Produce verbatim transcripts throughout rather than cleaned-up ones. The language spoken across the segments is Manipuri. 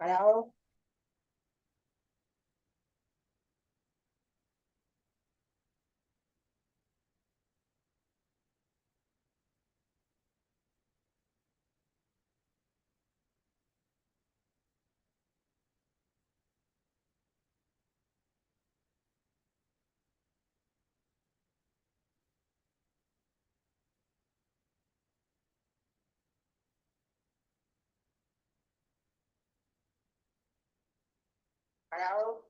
Hello? Hello?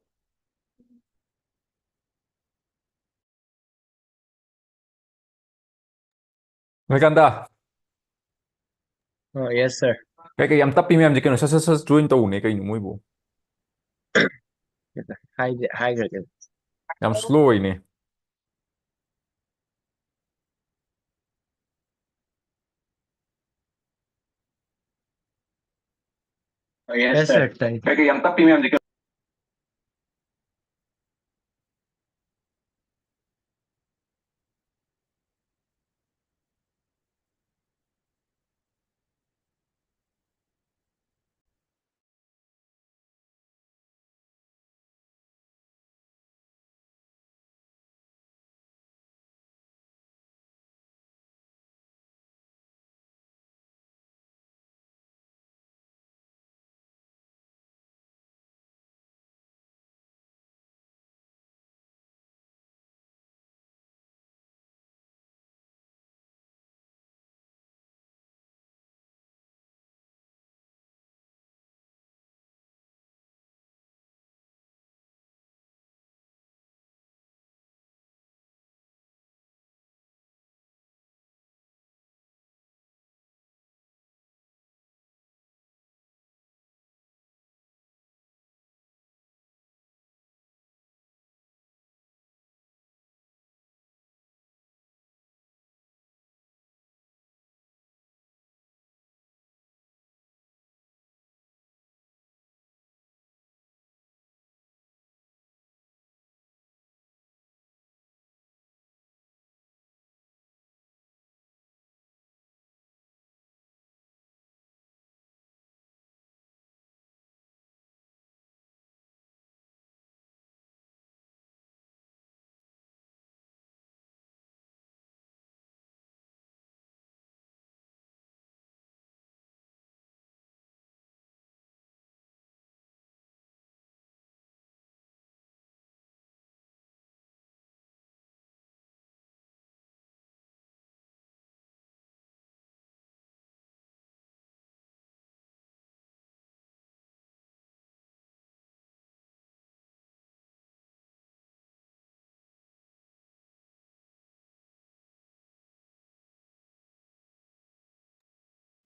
ꯅꯣꯏꯀꯥꯟꯇ꯫ ꯑꯣ, yes, sir. ꯀꯩ ꯀꯩ ꯌꯥꯝ ꯇꯞꯄꯤ ꯃꯌꯥꯝꯁꯦ ꯀꯩꯅꯣ? ꯁꯠ ꯁꯠ ꯁꯠ join ꯇꯧꯅꯦ ꯀꯩꯅꯣ ꯃꯣꯏꯕꯨ? ꯍꯥꯏꯗꯤ-, ꯍꯥꯏꯈ꯭ꯔꯒꯦ꯫ ꯌꯥꯝ slow ꯑꯣꯏꯅꯦ꯫ ꯑꯣ, yes, yes, sir, sir. ꯇꯥꯏ, ꯇꯥꯏ꯫ ꯀꯩ ꯀꯩ ꯌꯥꯝ ꯇꯞꯄꯤ ꯃꯌꯥꯝꯁꯦ ꯀꯩꯅꯣ?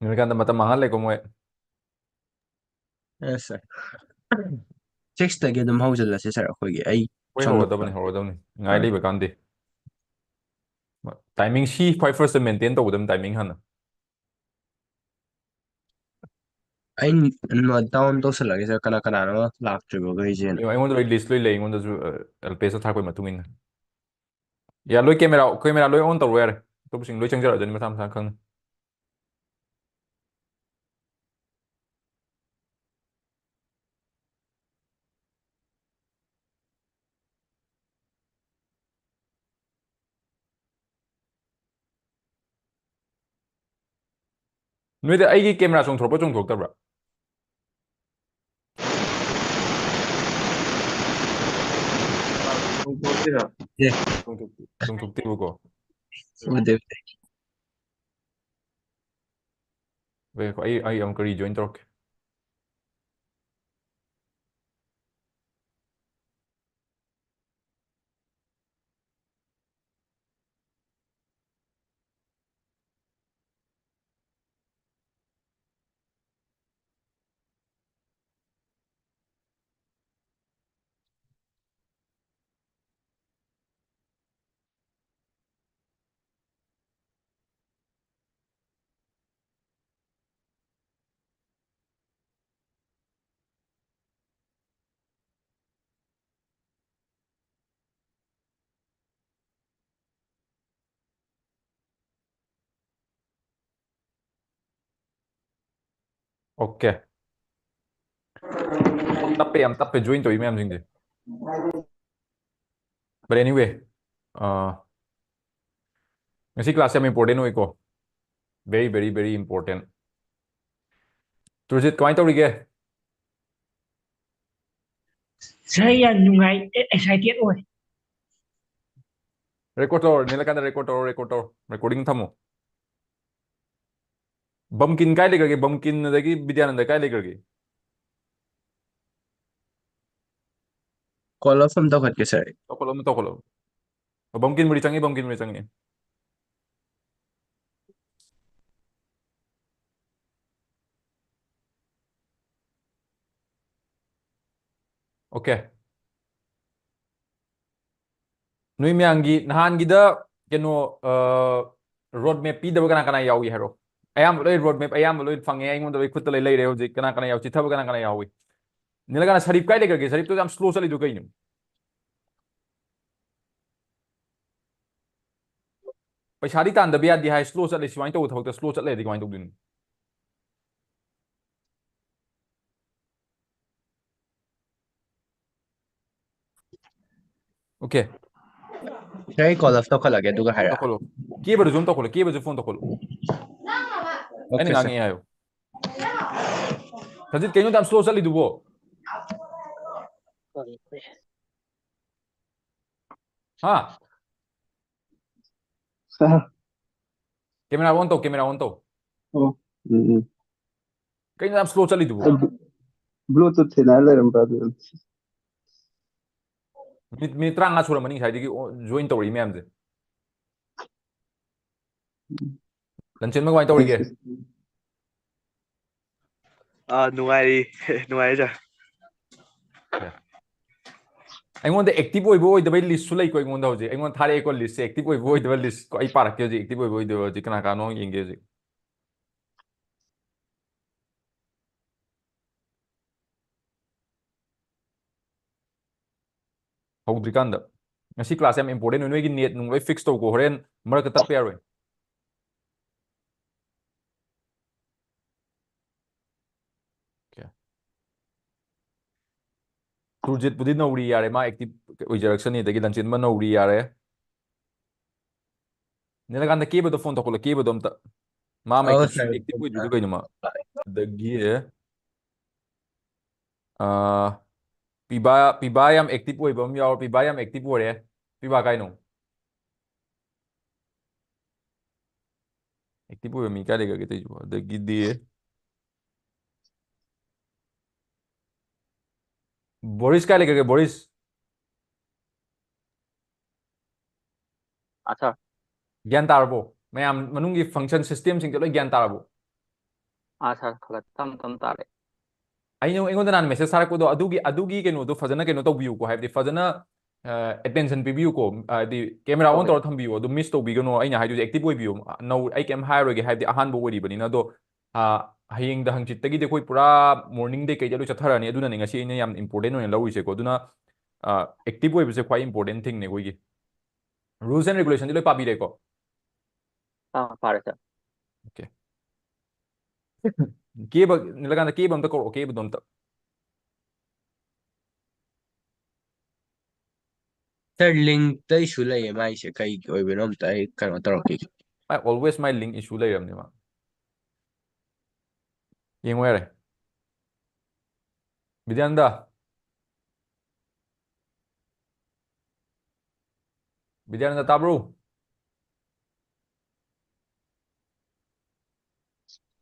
ꯅꯤꯜꯀꯥꯟꯇ ꯃꯇꯝ ꯃꯥꯡꯍꯜꯂꯦꯀꯣ ꯃꯣꯏ꯫ Yes, sir. Six ꯇꯒꯤ ꯑꯗꯨꯝ ꯍꯧꯖꯤꯜꯂꯁꯤ, sir, ꯑꯩꯈꯣꯏꯒꯤ꯫ ꯑꯩ ꯍꯣꯏ, ꯁꯣꯝꯗ ꯍꯧꯔꯗꯕꯅꯤ, ꯍꯧꯔꯗꯕꯅꯤ꯫ ꯉꯥꯏ ꯑꯥ꯫ ꯂꯩꯕ ꯀꯥꯟꯗꯦ꯫ Timing ꯁꯤ ꯈ꯭ꯋꯥꯏ first maintain ꯇꯧꯒꯗꯕꯅꯤ, timing ꯍꯥꯟꯅ꯫ ꯑꯩ note down ꯇꯧꯁꯜꯂꯒꯦ, sir, ꯀꯅꯥ ꯀꯅꯥꯅꯣ ꯂꯥꯛꯇ꯭ꯔꯤꯕꯈꯩꯁꯦꯅ꯫ ꯑꯩꯉꯣꯟꯗ ꯂꯣꯏ list ꯂꯣꯏ ꯂꯩ, ꯑꯩꯉꯣꯟꯗꯁꯨ, ꯑ, ꯑꯦꯜꯄꯦꯁꯇ ꯊꯥꯔꯛꯄꯒꯤ ꯃꯇꯨꯡ ꯏꯟꯅ꯫ ꯌꯥ, ꯂꯣꯏ camera, camera ꯂꯣꯏ on ꯇꯧꯔꯣ ꯌꯥꯔꯦ꯫ ꯑꯇꯣꯞꯄꯁꯤꯡ ꯂꯣꯏ ꯆꯪꯖꯔꯛꯑꯖꯅꯤ ꯃꯁꯥ ꯃꯁꯥꯅ ꯈꯪꯅ꯫ ꯅꯣꯏꯗ ꯑꯩꯒꯤ camera ꯆꯣꯡꯊꯣꯔꯛꯄ ꯆꯣꯡꯊꯣꯛꯇꯕ꯭ꯔꯥ? ꯆꯣꯡꯊꯣꯛꯇꯦꯗ꯫ ꯆꯣꯡꯊꯣꯛ-, ꯆꯣꯡꯊꯣꯛꯇꯦꯕꯀꯣ꯫ ꯎꯗꯦ, ꯎꯗꯦ꯫ ꯉꯥꯏꯈꯣ, ꯑꯩ, ꯑꯩ ꯑꯃꯨꯛꯀ rejoin ꯇꯧꯔꯛꯀꯦ꯫ Okay. ꯇꯞꯄꯦ, ꯌꯥꯝ ꯇꯞꯄꯦ join ꯇꯧꯔꯤ ꯃꯌꯥꯝꯁꯤꯡꯁꯦ꯫ But anyway, ꯑ, ꯉꯁꯤ class ꯌꯥꯝ important ꯑꯣꯏꯀꯣ꯫ Very, very, very important. ꯇ꯭ꯔꯨꯖꯤꯠ, ꯀꯃꯥꯏꯅ ꯇꯧꯔꯤꯒꯦ? Sir, ꯌꯥꯝ ꯅꯨꯡꯉꯥꯏ, ꯑꯦ, excited ꯑꯣꯏ꯫ Record ꯇꯧꯔꯣ, ꯅꯤꯜꯀꯥꯟꯇ, record ꯇꯧꯔꯣ, record ꯇꯧꯔꯣ, recording ꯊꯝꯃꯣ꯫ ꯕꯝꯀꯤꯟ ꯀꯥꯏ ꯂꯩꯈ꯭ꯔꯒꯦ? ꯕꯝꯀꯤꯟ ꯑꯗꯒꯤ ꯕꯤꯗ꯭ꯌꯥꯅꯟꯗ ꯀꯥꯏ ꯂꯩꯈ꯭ꯔꯒꯦ? Call off ꯑꯃ ꯇꯧꯈꯠꯀꯦ, sir꯫ ꯇꯧꯈꯠꯂꯣ, ꯑꯃ ꯇꯧꯈꯠꯂꯣ꯫ ꯑꯣ, ꯕꯝꯀꯤꯟꯕꯨꯗꯤ ꯆꯪꯉꯤ, ꯕꯝꯀꯤꯟꯕꯨꯗꯤ ꯆꯪꯉꯤ꯫ Okay. ꯅꯣꯏ ꯃꯌꯥꯝꯒꯤ ꯅꯍꯥꯟꯒꯤꯗ ꯀꯩꯅꯣ, ꯔꯣꯗ ꯃꯦꯞ ꯄꯤꯗꯕ ꯀꯅꯥ ꯀꯅꯥ ꯌꯥꯎꯏ ꯍꯥꯏꯔꯣ? ꯑꯌꯥꯝꯕ ꯂꯣꯏ ꯔꯣꯗ ꯃꯦꯞ ꯑꯌꯥꯝꯕ ꯂꯣꯏ ꯐꯪꯉꯦ, ꯑꯩꯉꯣꯟꯗ ꯂꯣꯏ ꯈꯨꯠꯇ ꯂꯣꯏ ꯂꯩꯔꯦ ꯍꯧꯖꯤꯛ꯫ ꯀꯅꯥ ꯀꯅꯥ ꯌꯥꯎ ꯆꯤꯊꯕ ꯀꯅꯥ ꯀꯅꯥ ꯌꯥꯎꯏ? ꯅꯤꯂꯀꯥꯟꯇ, ꯁꯔꯤꯞ ꯀꯥꯏ ꯂꯩꯈ꯭ꯔꯒꯦ? ꯁꯔꯤꯞꯇꯣ ꯌꯥꯝ ꯁ꯭ꯂꯣ ꯆꯠꯂꯤꯗꯨ ꯀꯩꯅꯣ? ꯄꯩꯁꯥꯗꯤ ꯇꯥꯟꯗꯕ ꯌꯥꯗꯦ ꯍꯥꯏ, ꯁ꯭ꯂꯣ ꯆꯠꯂꯦ꯫ ꯁꯨꯃꯥꯏꯅ ꯇꯧꯕ ꯊꯕꯛꯇ ꯁ꯭ꯂꯣ ꯆꯠꯂꯦꯗꯤ ꯀꯃꯥꯏꯅ ꯇꯧꯗꯣꯏꯅꯣ? Okay. ꯁꯤꯗ ꯑꯩ ꯀꯣꯜ ꯑꯞ ꯇꯧꯈꯠꯂꯒꯦ ꯑꯗꯨꯒ ꯍꯥꯏꯔꯛꯑꯣ꯫ ꯇꯧꯈꯠꯂꯣ꯫ ꯀꯦꯕꯗꯨꯁꯨ ꯑꯗꯨꯝ ꯇꯧꯈꯠꯂꯣ꯫ ꯀꯦꯕꯁꯨ ꯐꯣꯟ ꯇꯧꯈꯠꯂꯣ꯫ ꯑꯩꯅ Okay, sir. ꯉꯥꯡꯉꯦ ꯍꯥꯏꯌꯣ꯫ ꯁꯖꯤꯠ, ꯀꯩꯅꯣ ꯌꯥꯝ ꯁ꯭ꯂꯣ ꯆꯠꯂꯤꯗꯨꯕꯣ? ꯍꯥ? Sir. ꯀꯦꯃꯦꯔꯥ ꯑꯣꯟ ꯇꯧ, ꯀꯦꯃꯦꯔꯥ ꯑꯣꯟ ꯇꯧ꯫ ꯑꯣ, ꯎꯝ, ꯎꯝ꯫ ꯀꯩꯅꯣ ꯌꯥꯝ ꯁ꯭ꯂꯣ ꯆꯠꯂꯤꯗꯨꯕꯣ? ꯑꯩ ꯕ꯭ꯂꯨ-, ꯕ꯭ꯂꯨꯇꯨꯠ ꯊꯤꯟꯅꯔ ꯂꯩꯔꯝꯕ ꯑꯗꯨ꯫ ꯃꯤꯅꯤꯠ, ꯃꯤꯅꯤꯠ ꯇꯔꯥꯃꯉꯥ ꯁꯨꯔꯝꯃꯅꯤ ꯉꯁꯥꯏꯗꯒꯤ ꯑꯣ-, ꯖꯣꯏꯟ ꯇꯧꯔꯛꯏ ꯃꯌꯥꯝꯁꯦ꯫ ꯂꯟꯆꯦꯟꯕ ꯀꯃꯥꯏꯅ ꯇꯧꯔꯤꯒꯦ? ꯑꯥ, ꯅꯨꯡꯉꯥꯏꯔꯤ꯫ ꯅꯨꯡꯉꯥꯏꯔꯤ, sir꯫ ꯑꯩꯉꯣꯟꯗ ꯑꯦꯛꯇꯤꯚ ꯑꯣꯏꯕ ꯑꯣꯏꯗꯕꯩ ꯂꯤꯁꯁꯨ ꯂꯩꯀꯣ ꯑꯩꯉꯣꯟꯗ ꯍꯧꯖꯤꯛ꯫ ꯑꯩꯉꯣꯟꯗ ꯊꯥꯔꯛꯑꯦꯀꯣ ꯂꯤꯁꯁꯦ, ꯑꯦꯛꯇꯤꯚ ꯑꯣꯏꯕ ꯑꯣꯏꯗꯕ ꯂꯤꯁ ꯀꯣ꯫ ꯑꯩ ꯄꯥꯔꯛꯀꯦ ꯍꯧꯖꯤꯛ, ꯑꯦꯛꯇꯤꯚ ꯑꯣꯏꯕ ꯑꯣꯏꯗꯕ ꯍꯧꯖꯤꯛ ꯀꯅꯥ ꯀꯅꯥꯅꯣ ꯌꯦꯡꯒꯦ ꯍꯧꯖꯤꯛ꯫ ꯍꯧꯗ꯭ꯔꯤꯀꯥꯟꯗ꯫ ꯉꯁꯤ ꯀ꯭ꯂꯥꯁ ꯌꯥꯝ ꯏꯝꯄꯣꯔꯇꯦꯟ ꯑꯣꯏ꯫ ꯅꯣꯏꯒꯤ ꯅꯦꯠ ꯅꯨꯡ ꯂꯣꯏ ꯐꯤꯛꯁ ꯇꯧꯀꯣ, ꯍꯣꯔꯦꯟ ꯃꯔꯛꯇ ꯇꯠꯄ ꯌꯥꯔꯣꯏ꯫ Okay. ꯁꯨꯔꯖꯤꯠꯄꯨꯗꯤ ꯅꯧꯔꯤ ꯌꯥꯔꯦ, ꯃꯥ ꯑꯦꯛꯇꯤꯚ ꯑꯣꯏꯖꯔꯛꯁꯅꯤ꯫ ꯑꯗꯒꯤ ꯂꯟꯆꯦꯟꯕ ꯅꯧꯔꯤ ꯌꯥꯔꯦ꯫ ꯅꯤꯂꯀꯥꯟꯇ, ꯀꯦꯕꯗꯣ ꯐꯣꯟ ꯇꯧꯈꯠꯂꯣ, ꯀꯦꯕꯗꯣ ꯑꯝꯇ꯫ ꯃꯥ ꯃꯥꯏ ꯑꯣ, ꯀꯩꯁꯨ sir. ꯑꯦꯛꯇꯤꯚ ꯑꯣꯏꯗ꯭ꯔꯤꯗꯣ ꯀꯩꯅꯣ ꯃꯥ? ꯑꯗꯒꯤ ꯑꯥ, ꯄꯤꯕꯥ, ꯄꯤꯕꯥ ꯌꯥꯝ ꯑꯦꯛꯇꯤꯚ ꯑꯣꯏꯕ ꯑꯃ ꯌꯥꯎꯔꯦ꯫ ꯄꯤꯕꯥ ꯌꯥꯝ ꯑꯦꯛꯇꯤꯚ ꯑꯣꯏꯔꯦ꯫ ꯄꯤꯕꯥ ꯀꯥꯏꯅꯣ? ꯑꯦꯛꯇꯤꯚ ꯑꯣꯏꯕ ꯃꯤ ꯀꯥꯏ ꯂꯩꯈ꯭ꯔꯒꯦ ꯇꯧꯔꯤꯁꯤꯕꯣ? ꯑꯗꯒꯤꯗꯤ ꯕꯣꯔꯤꯁ ꯀꯥꯏ ꯂꯩꯈ꯭ꯔꯒꯦ, ꯕꯣꯔꯤꯁ? ꯑꯥ, sir꯫ ꯒ꯭ꯌꯥꯟ ꯇꯥꯔꯕꯣ? ꯃꯌꯥꯝ ꯃꯅꯨꯡꯒꯤ ꯐꯪꯁꯟ ꯁꯤꯁꯇꯦꯝꯁꯤꯡꯁꯦ ꯂꯣꯏ ꯒ꯭ꯌꯥꯟ ꯇꯥꯔꯕꯣ? ꯑꯥ, sir, ꯈꯔ ꯈꯔ ꯇꯞ ꯇꯞ ꯇꯥꯔꯦ꯫ ꯑꯩꯅ ꯑꯩꯉꯣꯟꯗ ꯅꯍꯥꯟ ꯃꯦꯁꯦꯖ ꯊꯥꯔꯛꯄꯗꯣ ꯑꯗꯨꯒꯤ ꯑꯗꯨꯒꯤ ꯀꯩꯅꯣꯗꯣ ꯐꯖꯅ ꯀꯩꯅꯣ ꯇꯧꯕꯤꯌꯨꯀꯣ, ꯍꯥꯏꯕꯗꯤ ꯐꯖꯅ ꯑꯦꯇꯦꯟꯁꯟ ꯄꯤꯕꯤꯌꯨꯀꯣ, ꯍꯥꯏꯗꯤ ꯀꯦꯃꯦꯔꯥ ꯑꯣꯟ ꯇꯧꯔ ꯊꯝꯕꯤꯌꯨ, ꯑꯗꯨ ꯃꯤꯁ ꯇꯧꯕꯤꯒꯅꯣ꯫ ꯑꯩꯅ ꯍꯥꯏꯗꯣꯏꯁꯦ ꯑꯦꯛꯇꯤꯚ ꯑꯣꯏꯕꯤꯌꯨ꯫ ꯅꯧ ꯑꯩ ꯀꯩꯝ ꯍꯥꯏꯔꯣꯏꯒꯦ, ꯍꯥꯏꯕꯗꯤ ꯑꯍꯥꯟꯕ ꯑꯣꯏꯔꯤꯕꯅꯤꯅ꯫ ꯑꯗꯣ ꯍꯌꯦꯡꯗ ꯍꯪꯆꯤꯠꯇꯒꯤꯗꯤ ꯑꯩꯈꯣꯏ ꯄꯨꯔꯥ ꯃꯣꯔꯅꯤꯡꯗꯩ ꯀꯩꯗ ꯂꯣꯏ ꯆꯠꯊꯔꯅꯤ꯫ ꯑꯗꯨꯅꯅꯦ ꯉꯁꯤ ꯑꯩꯅ ꯌꯥꯝ ꯏꯝꯄꯣꯔꯇꯦꯟ ꯑꯣꯏꯅ ꯂꯧꯔꯤꯁꯦꯀꯣ꯫ ꯑꯗꯨꯅ ꯑꯦꯛꯇꯤꯚ ꯑꯣꯏꯕꯁꯦ ꯈ꯭ꯋꯥꯏ ꯏꯝꯄꯣꯔꯇꯦꯟ ꯊꯤꯡꯅꯦ ꯑꯩꯈꯣꯏꯒꯤ꯫ ꯔꯨꯜꯁ ꯑꯦꯟ ꯔꯦꯒꯨꯂꯦꯁꯟꯗꯤ ꯂꯣꯏ ꯄꯥꯕꯤꯔꯦꯀꯣ? ꯑꯥ, ꯄꯥꯔꯦ, ꯁꯥꯔ꯫ ꯑꯣꯀꯦ꯫ ꯀꯦꯕ ꯅꯤꯂꯀꯥꯟꯇ, ꯀꯦꯕ ꯑꯝꯇ ꯀꯧꯔꯛꯑꯣ, ꯀꯦꯕꯗꯣ ꯑꯝꯇ꯫ ꯁꯥꯔ, ꯂꯤꯡꯇ ꯏꯁꯨ ꯂꯩꯌꯦ ꯃꯥꯏꯁꯦ, ꯀꯩꯒꯤ ꯑꯣꯏꯕꯅꯣ ꯑꯝꯇ ꯑꯩ ꯀꯩꯅꯣ ꯇꯧꯔꯛꯈꯤꯒꯦ꯫ I always my link issue ꯂꯩꯔꯝꯅꯦ ꯃꯥ꯫ ꯌꯦꯡꯉꯣ ꯌꯥꯔꯦ꯫ ꯕꯤꯗ꯭ꯌꯥꯅꯟꯗ꯫ ꯕꯤꯗ꯭ꯌꯥꯅꯟꯗ ꯇꯥꯕ꯭ꯔꯣ?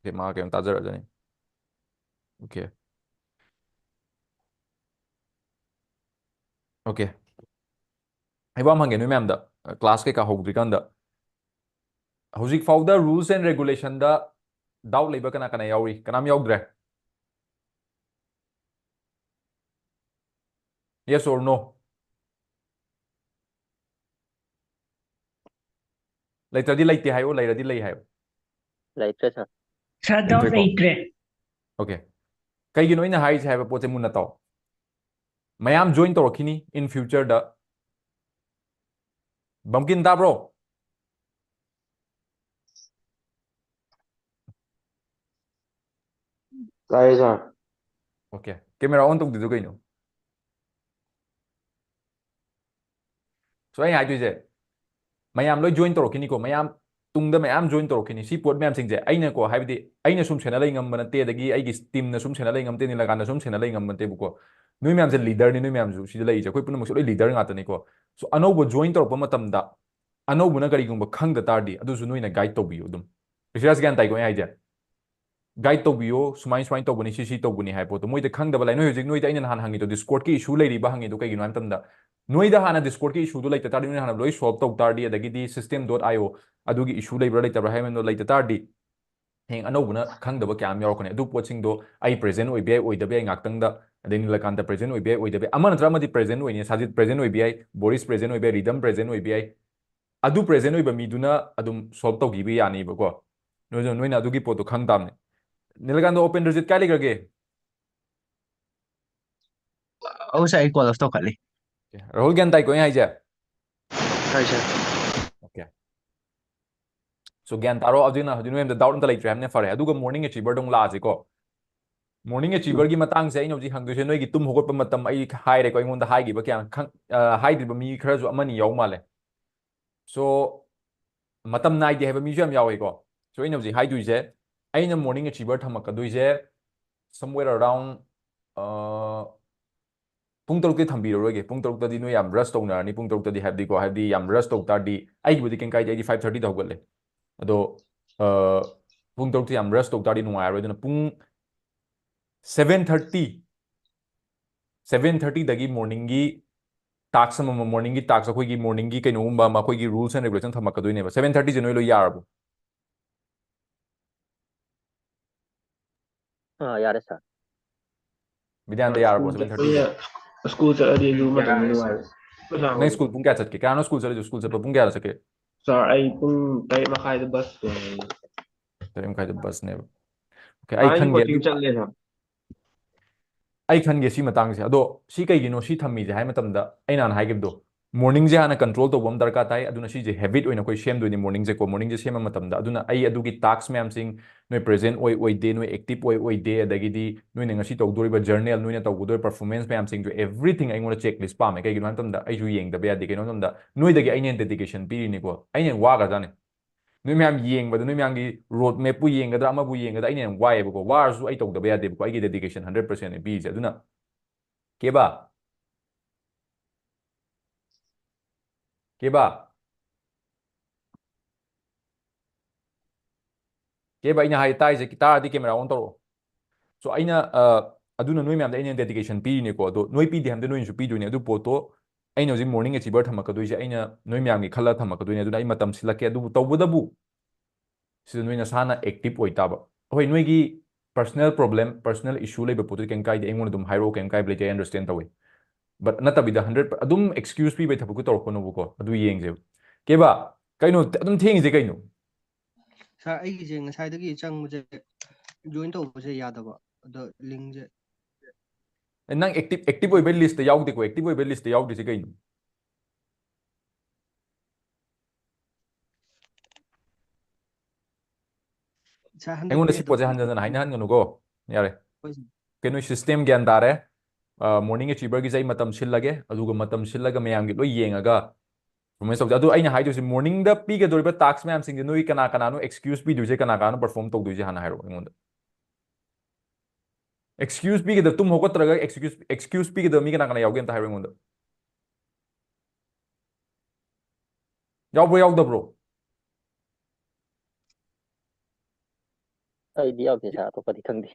ꯑꯣꯀꯦ, ꯃꯥ ꯀꯩꯅꯣ ꯇꯥꯖꯔꯛꯑꯖꯅꯤ꯫ ꯑꯣꯀꯦ꯫ ꯑꯣꯀꯦ꯫ ꯑꯩ ꯋꯥ ꯑꯃ ꯍꯪꯒꯦ ꯅꯣꯏ ꯃꯌꯥꯝꯗ, ꯀ꯭ꯂꯥꯁ ꯀꯩꯀꯥ ꯍꯧꯗ꯭ꯔꯤꯀꯥꯟꯗ꯫ ꯍꯧꯖꯤꯛ ꯐꯥꯎꯗ ꯔꯨꯜꯁ ꯑꯦꯟ ꯔꯦꯒꯨꯂꯦꯁꯟꯗ ꯗꯥꯎꯠ ꯂꯩꯕ ꯀꯅꯥ ꯀꯅꯥ ꯌꯥꯎꯔꯤ? ꯀꯅꯥꯝ ꯌꯥꯎꯗ꯭ꯔꯦ? Yes or no? ꯂꯩꯇ꯭ꯔꯗꯤ ꯂꯩꯇꯦ ꯍꯥꯏꯌꯣ, ꯂꯩꯔꯗꯤ ꯂꯩ ꯍꯥꯏꯌꯣ꯫ ꯂꯩꯇ꯭ꯔꯦ, ꯁꯥꯔ꯫ ꯁꯥꯔ, ꯗꯥꯎꯠ ꯂꯩꯇ꯭ꯔꯦꯀꯣ? ꯂꯩꯇ꯭ꯔꯦ꯫ ꯑꯣꯀꯦ꯫ ꯀꯩꯒꯤꯅꯣ ꯑꯩꯅ ꯍꯥꯏꯔꯤꯁꯦ ꯍꯥꯏꯕ ꯄꯣꯠꯁꯦ ꯃꯨꯟꯅ ꯇꯥꯎ꯫ ꯃꯌꯥꯝ ꯖꯣꯏꯟ ꯇꯧꯔꯛꯈꯤꯅꯤ in future ꯗ꯫ ꯕꯝꯀꯤꯟ ꯇꯥꯕ꯭ꯔꯣ? ꯇꯥꯏꯌꯦ, ꯁꯥꯔ꯫ ꯑꯣꯀꯦ꯫ ꯀꯦꯃꯦꯔꯥ ꯑꯣꯟ ꯇꯧꯗ꯭ꯔꯤꯗꯣ ꯀꯩꯅꯣ? ꯁꯣ ꯑꯩꯅ ꯍꯥꯏꯗꯣꯏꯁꯦ, ꯃꯌꯥꯝ ꯂꯣꯏ ꯖꯣꯏꯟ ꯇꯧꯔꯛꯈꯤꯅꯤꯀꯣ, ꯃꯌꯥꯝ ꯇꯨꯡꯗ ꯃꯌꯥꯝ ꯖꯣꯏꯟ ꯇꯧꯔꯛꯈꯤꯅꯤ꯫ ꯁꯤ ꯄꯣꯠ ꯃꯌꯥꯝꯁꯤꯡꯁꯦ ꯑꯩꯅꯀꯣ, ꯍꯥꯏꯕꯗꯤ ꯑꯩꯅ ꯁꯨꯝ ꯁꯦꯟꯅ ꯂꯩ ꯉꯝꯕ ꯅꯠꯇꯦ, ꯑꯗꯒꯤ ꯑꯩꯒꯤ ꯇꯤꯝꯅ ꯁꯨꯝ ꯁꯦꯟꯅ ꯂꯩ ꯉꯝꯗꯦ, ꯅꯤꯂꯀꯥꯟꯇ ꯁꯨꯝ ꯁꯦꯟꯅ ꯂꯩ ꯉꯝꯕ ꯅꯠꯇꯦꯕꯀꯣ꯫ ꯅꯣꯏ ꯃꯌꯥꯝꯁꯦ ꯂꯤꯗꯔꯅꯤ, ꯅꯣꯏ ꯃꯌꯥꯝꯁꯨ ꯁꯤꯗ ꯂꯩꯔꯤꯁꯦ, ꯑꯩꯈꯣꯏ ꯄꯨꯝꯅꯃꯛꯁꯦ ꯂꯣꯏ ꯂꯤꯗꯔ ꯉꯥꯛꯇꯅꯤꯀꯣ꯫ ꯁꯣ ꯑꯅꯧꯕ ꯖꯣꯏꯟ ꯇꯧꯔꯛꯄ ꯃꯇꯝꯗ ꯑꯅꯧꯕꯅ ꯀꯔꯤꯒꯨꯝꯕ ꯈꯪꯗ ꯇꯥꯔꯗꯤ ꯑꯗꯨꯁꯨ ꯅꯣꯏꯅ ꯒꯥꯏꯗ ꯇꯧꯕꯤꯌꯨ ꯑꯗꯨꯝ꯫ ꯔꯤꯁꯤꯔꯥꯖ ꯒ꯭ꯌꯥꯟ ꯇꯥꯏꯀꯣ ꯑꯩ ꯍꯥꯏꯁꯦ? ꯒꯥꯏꯗ ꯇꯧꯕꯤꯌꯣ, ꯁꯨꯃꯥꯏ ꯁꯨꯃꯥꯏꯅ ꯇꯧꯕꯅꯤ, ꯁꯤ ꯁꯤ ꯇꯧꯕꯅꯤ ꯍꯥꯏꯕ ꯄꯣꯠꯇꯣ꯫ ꯃꯣꯏꯗ ꯈꯪꯗꯕ ꯂꯩ꯫ ꯅꯣꯏ ꯍꯧꯖꯤꯛ ꯅꯣꯏꯗ ꯑꯩꯅ ꯅꯍꯥꯟ ꯍꯪꯉꯤꯗꯣ, ꯗꯤꯁꯀꯣꯔꯗꯀꯤ ꯏꯁꯨ ꯂꯩꯔꯤꯕ ꯍꯪꯉꯤꯗꯣ ꯀꯩꯒꯤꯅꯣ ꯍꯥꯏꯕ ꯃꯇꯝꯗ, ꯅꯣꯏꯗ ꯍꯥꯟꯅ ꯗꯤꯁꯀꯣꯔꯗꯀꯤ ꯏꯁꯨꯗꯣ ꯂꯩꯇ ꯇꯥꯔꯗꯤ, ꯅꯣꯏꯅ ꯍꯥꯟꯅ ꯂꯣꯏ ꯁꯣꯜꯕ ꯇꯧ ꯇꯥꯔꯗꯤ, ꯑꯗꯒꯤꯗꯤ system dot io ꯑꯗꯨꯒꯤ ꯏꯁꯨ ꯂꯩꯕ꯭ꯔꯥ ꯂꯩꯇꯕ꯭ꯔꯥ ꯍꯥꯏꯕꯗꯣ ꯂꯩꯇ ꯇꯥꯔꯗꯤ, ꯍꯌꯦꯡ ꯑꯅꯧꯕꯅ ꯈꯪꯗꯕ ꯀꯌꯥ ꯑꯃ ꯌꯥꯎꯔꯛꯀꯅꯤ꯫ ꯑꯗꯨ ꯄꯣꯠꯁꯤꯡꯗꯣ ꯑꯩ present ꯑꯣꯏꯕ ꯌꯥꯏ, ꯑꯣꯏꯗꯕ ꯌꯥꯏ, ꯉꯥꯛꯇꯪꯗ, ꯑꯗꯩ ꯅꯤꯂꯀꯥꯟꯇ present ꯑꯣꯏꯕ ꯌꯥꯏ, ꯑꯣꯏꯗꯕ ꯌꯥꯏ, ꯑꯃ ꯅꯠꯇ꯭ꯔ ꯑꯃꯗꯤ present ꯑꯣꯏꯅꯤ꯫ ꯁꯥꯖꯤꯠ present ꯑꯣꯏꯕ ꯌꯥꯏ, ꯕꯣꯔꯤꯁ present ꯑꯣꯏꯕ ꯌꯥꯏ, ꯔꯤꯗꯝ present ꯑꯣꯏꯕ ꯌꯥꯏ꯫ ꯑꯗꯨ present ꯑꯣꯏꯕ ꯃꯤꯗꯨꯅ ꯑꯗꯨꯝ solve ꯇꯧꯈꯤꯕ ꯌꯥꯅꯤꯕꯀꯣ꯫ ꯅꯣꯏꯅ, ꯅꯣꯏꯅ ꯑꯗꯨꯒꯤ ꯄꯣꯠꯇꯣ ꯈꯪ ꯇꯥꯕꯅꯤ꯫ ꯅꯤꯂꯀꯥꯟꯇ, ꯑꯣꯄꯦꯟꯗ꯭ꯔꯖꯤꯠ ꯀꯥꯏ ꯂꯩꯈ꯭ꯔꯒꯦ? ꯑꯧ ꯁꯥꯔ, ꯑꯩ call off ꯇꯧꯈꯠꯂꯤ꯫ ꯔꯥꯍꯨꯜ, ꯒ꯭ꯌꯥꯟ ꯇꯥꯏꯀꯣ ꯑꯩꯅ ꯍꯥꯏꯁꯦ? ꯇꯥꯏ ꯁꯥꯔ꯫ Okay. So, ꯒ꯭ꯌꯥꯟ ꯇꯥꯔꯣ꯫ ꯑꯗꯨꯅ ꯍꯧꯖꯤꯛ ꯅꯣꯏ ꯑꯝꯇ doubt ꯑꯝꯇ ꯂꯩꯇ꯭ꯔꯦ ꯍꯥꯏꯕꯅ ꯐꯔꯦ꯫ ꯑꯗꯨꯒ morning achieverꯗ ꯑꯃꯨꯛ ꯂꯥꯛꯑꯁꯤꯀꯣ꯫ Morning achieverꯒꯤ ꯃꯇꯥꯡꯁꯦ ꯑꯩꯅ ꯍꯧꯖꯤꯛ ꯍꯪꯗꯣꯏꯁꯦ, ꯅꯣꯏꯒꯤ ꯇꯨꯝ ꯍꯧꯒꯠꯄ ꯃꯇꯝ ꯑꯩ ꯍꯥꯏꯔꯦꯀꯣ, ꯑꯩꯉꯣꯟꯗ ꯍꯥꯏꯈꯤꯕ ꯀꯌꯥ ꯈꯪ-, ꯑ, ꯍꯥꯏꯗ꯭ꯔꯤꯕ ꯃꯤ ꯈꯔꯁꯨ ꯑꯃꯅꯤ ꯌꯥꯎ ꯃꯥꯜꯂꯦ꯫ So, ꯃꯇꯝ ꯅꯥꯏꯗꯦ ꯍꯥꯏꯕ ꯃꯤꯁꯨ ꯌꯥꯝ ꯌꯥꯎꯋꯦꯀꯣ꯫ So, ꯑꯩꯅ ꯍꯧꯖꯤꯛ ꯍꯥꯏꯗꯣꯏꯁꯦ, ꯑꯩꯅ morning achiever ꯊꯝꯃꯛꯀꯗꯣꯏꯁꯦ somewhere around, ꯑ, ꯄꯨꯡ ꯇꯔꯨꯛꯇꯤ ꯊꯝꯕꯤꯔꯔꯣꯏꯒꯦ꯫ ꯄꯨꯡ ꯇꯔꯨꯛꯇꯗꯤ ꯅꯣꯏ ꯌꯥꯝ rush ꯇꯧꯅꯔꯅꯤ꯫ ꯄꯨꯡ ꯇꯔꯨꯛꯇꯗꯤ ꯍꯥꯏꯕꯗꯤꯀꯣ, ꯍꯥꯏꯕꯗꯤ ꯌꯥꯝ rush ꯇꯧ ꯇꯥꯔꯗꯤ, ꯑꯩꯒꯤꯕꯨꯗꯤ ꯀꯩꯝ ꯀꯥꯏꯗꯦ, ꯑꯩꯗꯤ five thirtyꯗ ꯍꯧꯒꯠꯂꯦ꯫ ꯑꯗꯣ, ꯑ, ꯄꯨꯡ ꯇꯔꯨꯛꯇ ꯌꯥꯝ rush ꯇꯧ ꯇꯥꯔꯗꯤ ꯅꯨꯡꯉꯥꯏꯔꯔꯣꯏ꯫ ꯑꯗꯨꯅ ꯄꯨꯡ seven thirty, seven thirtyꯗꯒꯤ morningꯒꯤ task ꯑꯃꯃꯝ, morningꯒꯤ task, ꯑꯩꯈꯣꯏꯒꯤ morningꯒꯤ ꯀꯩꯅꯣꯒꯨꯝꯕ ꯑꯃ, ꯑꯩꯈꯣꯏꯒꯤ rules and regulation ꯊꯝꯃꯛꯀꯗꯣꯏꯅꯦꯕ꯫ Seven thirtyꯁꯦ ꯅꯣꯏ ꯂꯣꯏ ꯌꯥꯔꯕꯣ? ꯑꯥ, ꯌꯥꯔꯦ ꯁꯥꯔ꯫ ꯕꯤꯗ꯭ꯌꯥꯅꯟꯗ, ꯌꯥꯔꯕꯣ seven thirtyꯁꯦ? ꯑꯩꯈꯣꯏꯅ ꯁ꯭ꯀꯨꯜ ꯆꯠꯂꯗꯤ ꯑꯗꯨ ꯃꯇꯝꯗ ꯅꯨꯡꯉꯥꯏꯔꯦ꯫ ꯅꯪ ꯁ꯭ꯀꯨꯜ ꯄꯨꯡ ꯀꯌꯥ ꯆꯠꯀꯦ? ꯀꯌꯥꯅꯣ ꯁ꯭ꯀꯨꯜ ꯆꯠꯂꯤꯗꯣ? ꯁ꯭ꯀꯨꯜ ꯆꯠꯄ ꯄꯨꯡ ꯀꯌꯥꯗ ꯆꯠꯀꯦ? ꯁꯥꯔ, ꯑꯩ ꯄꯨꯡ ꯇꯔꯦꯠ ꯃꯈꯥꯏꯗ ꯕꯁ ꯇꯣꯡꯉꯦ꯫ ꯇꯔꯦꯠ ꯃꯈꯥꯏꯗ ꯕꯁꯅꯦꯕ꯫ Okay, ꯑꯩ ꯑꯩ ꯈꯟꯒꯦ coaching ꯑꯗꯨ, ꯆꯠꯂꯦ ꯁꯥꯔ꯫ ꯑꯩ ꯈꯟꯒꯦ ꯁꯤ ꯃꯇꯥꯡꯁꯦ꯫ ꯑꯗꯣ ꯁꯤ ꯀꯩꯒꯤꯅꯣ ꯁꯤ ꯊꯝꯃꯤꯁꯦ ꯍꯥꯏ ꯃꯇꯝꯗ, ꯑꯩꯅ ꯍꯥꯟꯅ ꯍꯥꯏꯈꯤꯕꯗꯣ, morningꯁꯦ ꯍꯥꯟꯅ control ꯇꯧꯕ ꯑꯃ ꯗꯔꯀꯥꯔ ꯇꯥꯏ꯫ ꯑꯗꯨꯅ ꯁꯤꯁꯦ habit ꯑꯣꯏꯅ ꯑꯩꯈꯣꯏ ꯁꯦꯝꯗꯣꯏꯅꯤ morningꯁꯦꯀꯣ꯫ Morningꯁꯦ ꯁꯦꯝꯕ ꯃꯇꯝꯗ, ꯑꯗꯨꯅ ꯑꯩ ꯑꯗꯨꯒꯤ task ꯃꯌꯥꯝꯁꯤꯡ, ꯅꯣꯏ present ꯑꯣꯏ ꯑꯣꯏꯗꯦ, ꯅꯣꯏ active ꯑꯣꯏ ꯑꯣꯏꯗꯦ, ꯑꯗꯒꯤꯗꯤ ꯅꯣꯏꯅ ꯉꯁꯤ ꯇꯧꯗꯣꯔꯤꯕ journal, ꯅꯣꯏꯅ ꯇꯧꯒꯗꯣꯔꯤꯕ performance ꯃꯌꯥꯝꯁꯤꯡꯗꯣ, everything ꯑꯩꯉꯣꯟꯗ checklist ꯄꯥꯝꯃꯦ꯫ ꯀꯩꯒꯤꯅꯣ ꯍꯥꯏ ꯃꯇꯝꯗ, ꯑꯩꯁꯨ ꯌꯦꯡꯗꯕ ꯌꯥꯗꯦ꯫ ꯀꯩꯅꯣ ꯍꯥꯏ ꯃꯇꯝꯗ, ꯅꯣꯏꯗꯒꯤ ꯑꯩꯅ ꯍꯦꯟꯅ dedication ꯄꯤꯔꯤꯅꯤꯀꯣ꯫ ꯑꯩꯅ ꯍꯦꯟꯅ ꯋꯥꯈ꯭ꯔꯖꯥꯠꯅꯤ꯫ ꯅꯣꯏ ꯃꯌꯥꯝ ꯌꯦꯡꯕꯗ, ꯅꯣꯏ ꯃꯌꯥꯝꯒꯤ road mapꯄꯨ ꯌꯦꯡꯒꯗ꯭ꯔꯥ, ꯑꯃꯕꯨ ꯌꯦꯡꯒꯗ꯭ꯔꯥ, ꯑꯩꯅ ꯍꯦꯟꯅ ꯋꯥꯏꯑꯦꯕꯀꯣ꯫ ꯋꯥꯔꯁꯨ ꯑꯩ ꯇꯧꯗꯕ ꯌꯥꯗꯦꯕꯀꯣ꯫ ꯑꯩꯒꯤ dedication hundred percent ꯅꯦ ꯄꯤꯔꯤꯁꯦ꯫ ꯑꯗꯨꯅ, ꯀꯦꯕꯥ, ꯀꯦꯕꯥ, ꯀꯦꯕꯥ, ꯑꯩꯅ ꯍꯥꯏ ꯇꯥꯏꯁꯦ, ꯇꯥꯔꯗꯤ camera on ꯇꯧꯔꯛꯑꯣ꯫ So, ꯑꯩꯅ, ꯑ, ꯑꯗꯨꯅ ꯅꯣꯏ ꯃꯌꯥꯝꯗ ꯑꯩꯅ dedication ꯄꯤꯔꯤꯅꯦꯀꯣ꯫ ꯑꯗꯣ ꯅꯣꯏ ꯄꯤꯗꯦ ꯍꯥꯏꯕꯗꯤ ꯅꯣꯏꯅꯁꯨ ꯄꯤꯗꯣꯏꯅꯦ꯫ ꯑꯗꯨ ꯄꯣꯠꯇꯣ ꯑꯩꯅ ꯍꯧꯖꯤꯛ morning achiever ꯊꯝꯃꯛꯀꯗꯣꯏꯁꯦ, ꯑꯩꯅ ꯅꯣꯏ ꯃꯌꯥꯝꯒꯤ ꯈꯜꯂ ꯊꯝꯃꯛꯀꯗꯣꯏꯅꯦ꯫ ꯑꯗꯨꯅ ꯑꯩ ꯃꯇꯝ ꯁꯤꯜꯂꯛꯀꯦ꯫ ꯑꯗꯨꯕꯨ ꯇꯧꯕꯇꯕꯨ ꯁꯤꯗ ꯅꯣꯏ ꯅꯁꯥꯅ active ꯑꯣꯏ ꯇꯥꯕ꯫ ꯍꯣꯏ, ꯅꯣꯏꯒꯤ personal problem, personal issue ꯂꯩꯕ ꯄꯣꯠꯇꯨꯗꯤ ꯀꯩꯝ ꯀꯥꯏꯗꯦ, ꯑꯩꯉꯣꯟꯗ ꯑꯗꯨꯝ ꯍꯥꯏꯔꯛꯑꯣ, ꯀꯩꯝ ꯀꯥꯏꯕ ꯂꯩꯇꯦ, I understand ꯇꯧꯋꯦ꯫ But ꯅꯠꯇꯕꯤꯗ hundred ꯑꯗꯨꯝ excuse ꯄꯤꯕꯩ ꯊꯕꯛꯇꯨ ꯇꯧꯔꯛꯀꯅꯣꯕꯀꯣ, ꯑꯗꯨ ꯌꯦꯡꯁꯦꯕ꯫ ꯀꯦꯕꯥ, ꯀꯩꯅꯣ ꯑꯗꯨꯝ ꯊꯦꯡꯉꯤꯁꯦ ꯀꯩꯅꯣ? ꯁꯥꯔ, ꯑꯩꯒꯤꯁꯦ ꯉꯁꯥꯏꯗꯒꯤ ꯆꯪꯕꯁꯦ, join ꯇꯧꯕꯁꯦ ꯌꯥꯗꯕ, ꯑꯗꯣ linkꯁꯦ ꯑꯦ, ꯅꯪ active, active ꯑꯣꯏꯕꯩ listꯇ ꯌꯥꯎꯗꯦꯀꯣ? Active ꯑꯣꯏꯕꯩ listꯇ ꯌꯥꯎꯗ꯭ꯔꯤꯁꯦ ꯀꯩꯅꯣ? ꯁꯥꯔ, ꯑꯩꯉꯣꯟꯗ ꯍꯟꯗꯛꯇꯤ ꯁꯤ ꯄꯣꯠꯁꯦ ꯑꯗꯨꯝ ꯍꯟꯖꯟ ꯍꯟꯖꯟ ꯍꯥꯏꯅ ꯍꯟꯒꯅꯨꯀꯣ꯫ ꯌꯥꯔꯦ꯫ ꯍꯣꯏ ꯁꯥꯔ꯫ ꯀꯩꯅꯣ, system ꯒ꯭ꯌꯥꯟ ꯇꯥꯔꯦ꯫ ꯑ, morning achieverꯒꯤꯁꯦ ꯑꯩ ꯃꯇꯝ ꯁꯤꯜꯂꯒꯦ, ꯑꯗꯨꯒ ꯃꯇꯝ ꯁꯤꯜꯂꯒ ꯃꯌꯥꯝꯒꯤ ꯂꯣꯏ ꯌꯦꯡꯉꯒ performance ꯇꯧꯁꯦ꯫ ꯑꯗꯨ ꯑꯩꯅ ꯍꯥꯏꯗꯣꯏꯁꯦ, morningꯗ ꯄꯤꯒꯗꯧꯔꯤꯕ task ꯃꯌꯥꯝꯁꯤꯡꯁꯦ ꯅꯣꯏ ꯀꯅꯥ ꯀꯅꯥꯅꯣ excuse ꯄꯤꯗꯣꯏꯁꯦ, ꯀꯅꯥ ꯀꯅꯥꯅꯣ perform ꯇꯧꯗꯣꯏꯁꯦ ꯍꯥꯟꯅ ꯍꯥꯏꯔꯛꯑꯣ ꯑꯩꯉꯣꯟꯗ꯫ Excuse ꯄꯤꯒꯗꯕ, ꯇꯨꯝ ꯍꯧꯒꯠꯇ꯭ꯔꯒ excuse, excuse ꯄꯤꯒꯗꯕ ꯃꯤ ꯀꯅꯥ ꯀꯅꯥ ꯌꯥꯎꯒꯦ ꯑꯝꯇ ꯍꯥꯏꯔꯣ ꯑꯩꯉꯣꯟꯗ꯫ ꯌꯥꯎꯕ꯭ꯔꯣ, ꯌꯥꯎꯗꯕ꯭ꯔꯣ? ꯑꯩꯗꯤ ꯌꯥꯎꯗꯦ ꯁꯥꯔ, ꯑꯇꯣꯞꯄꯗꯤ ꯈꯪꯗꯦ꯫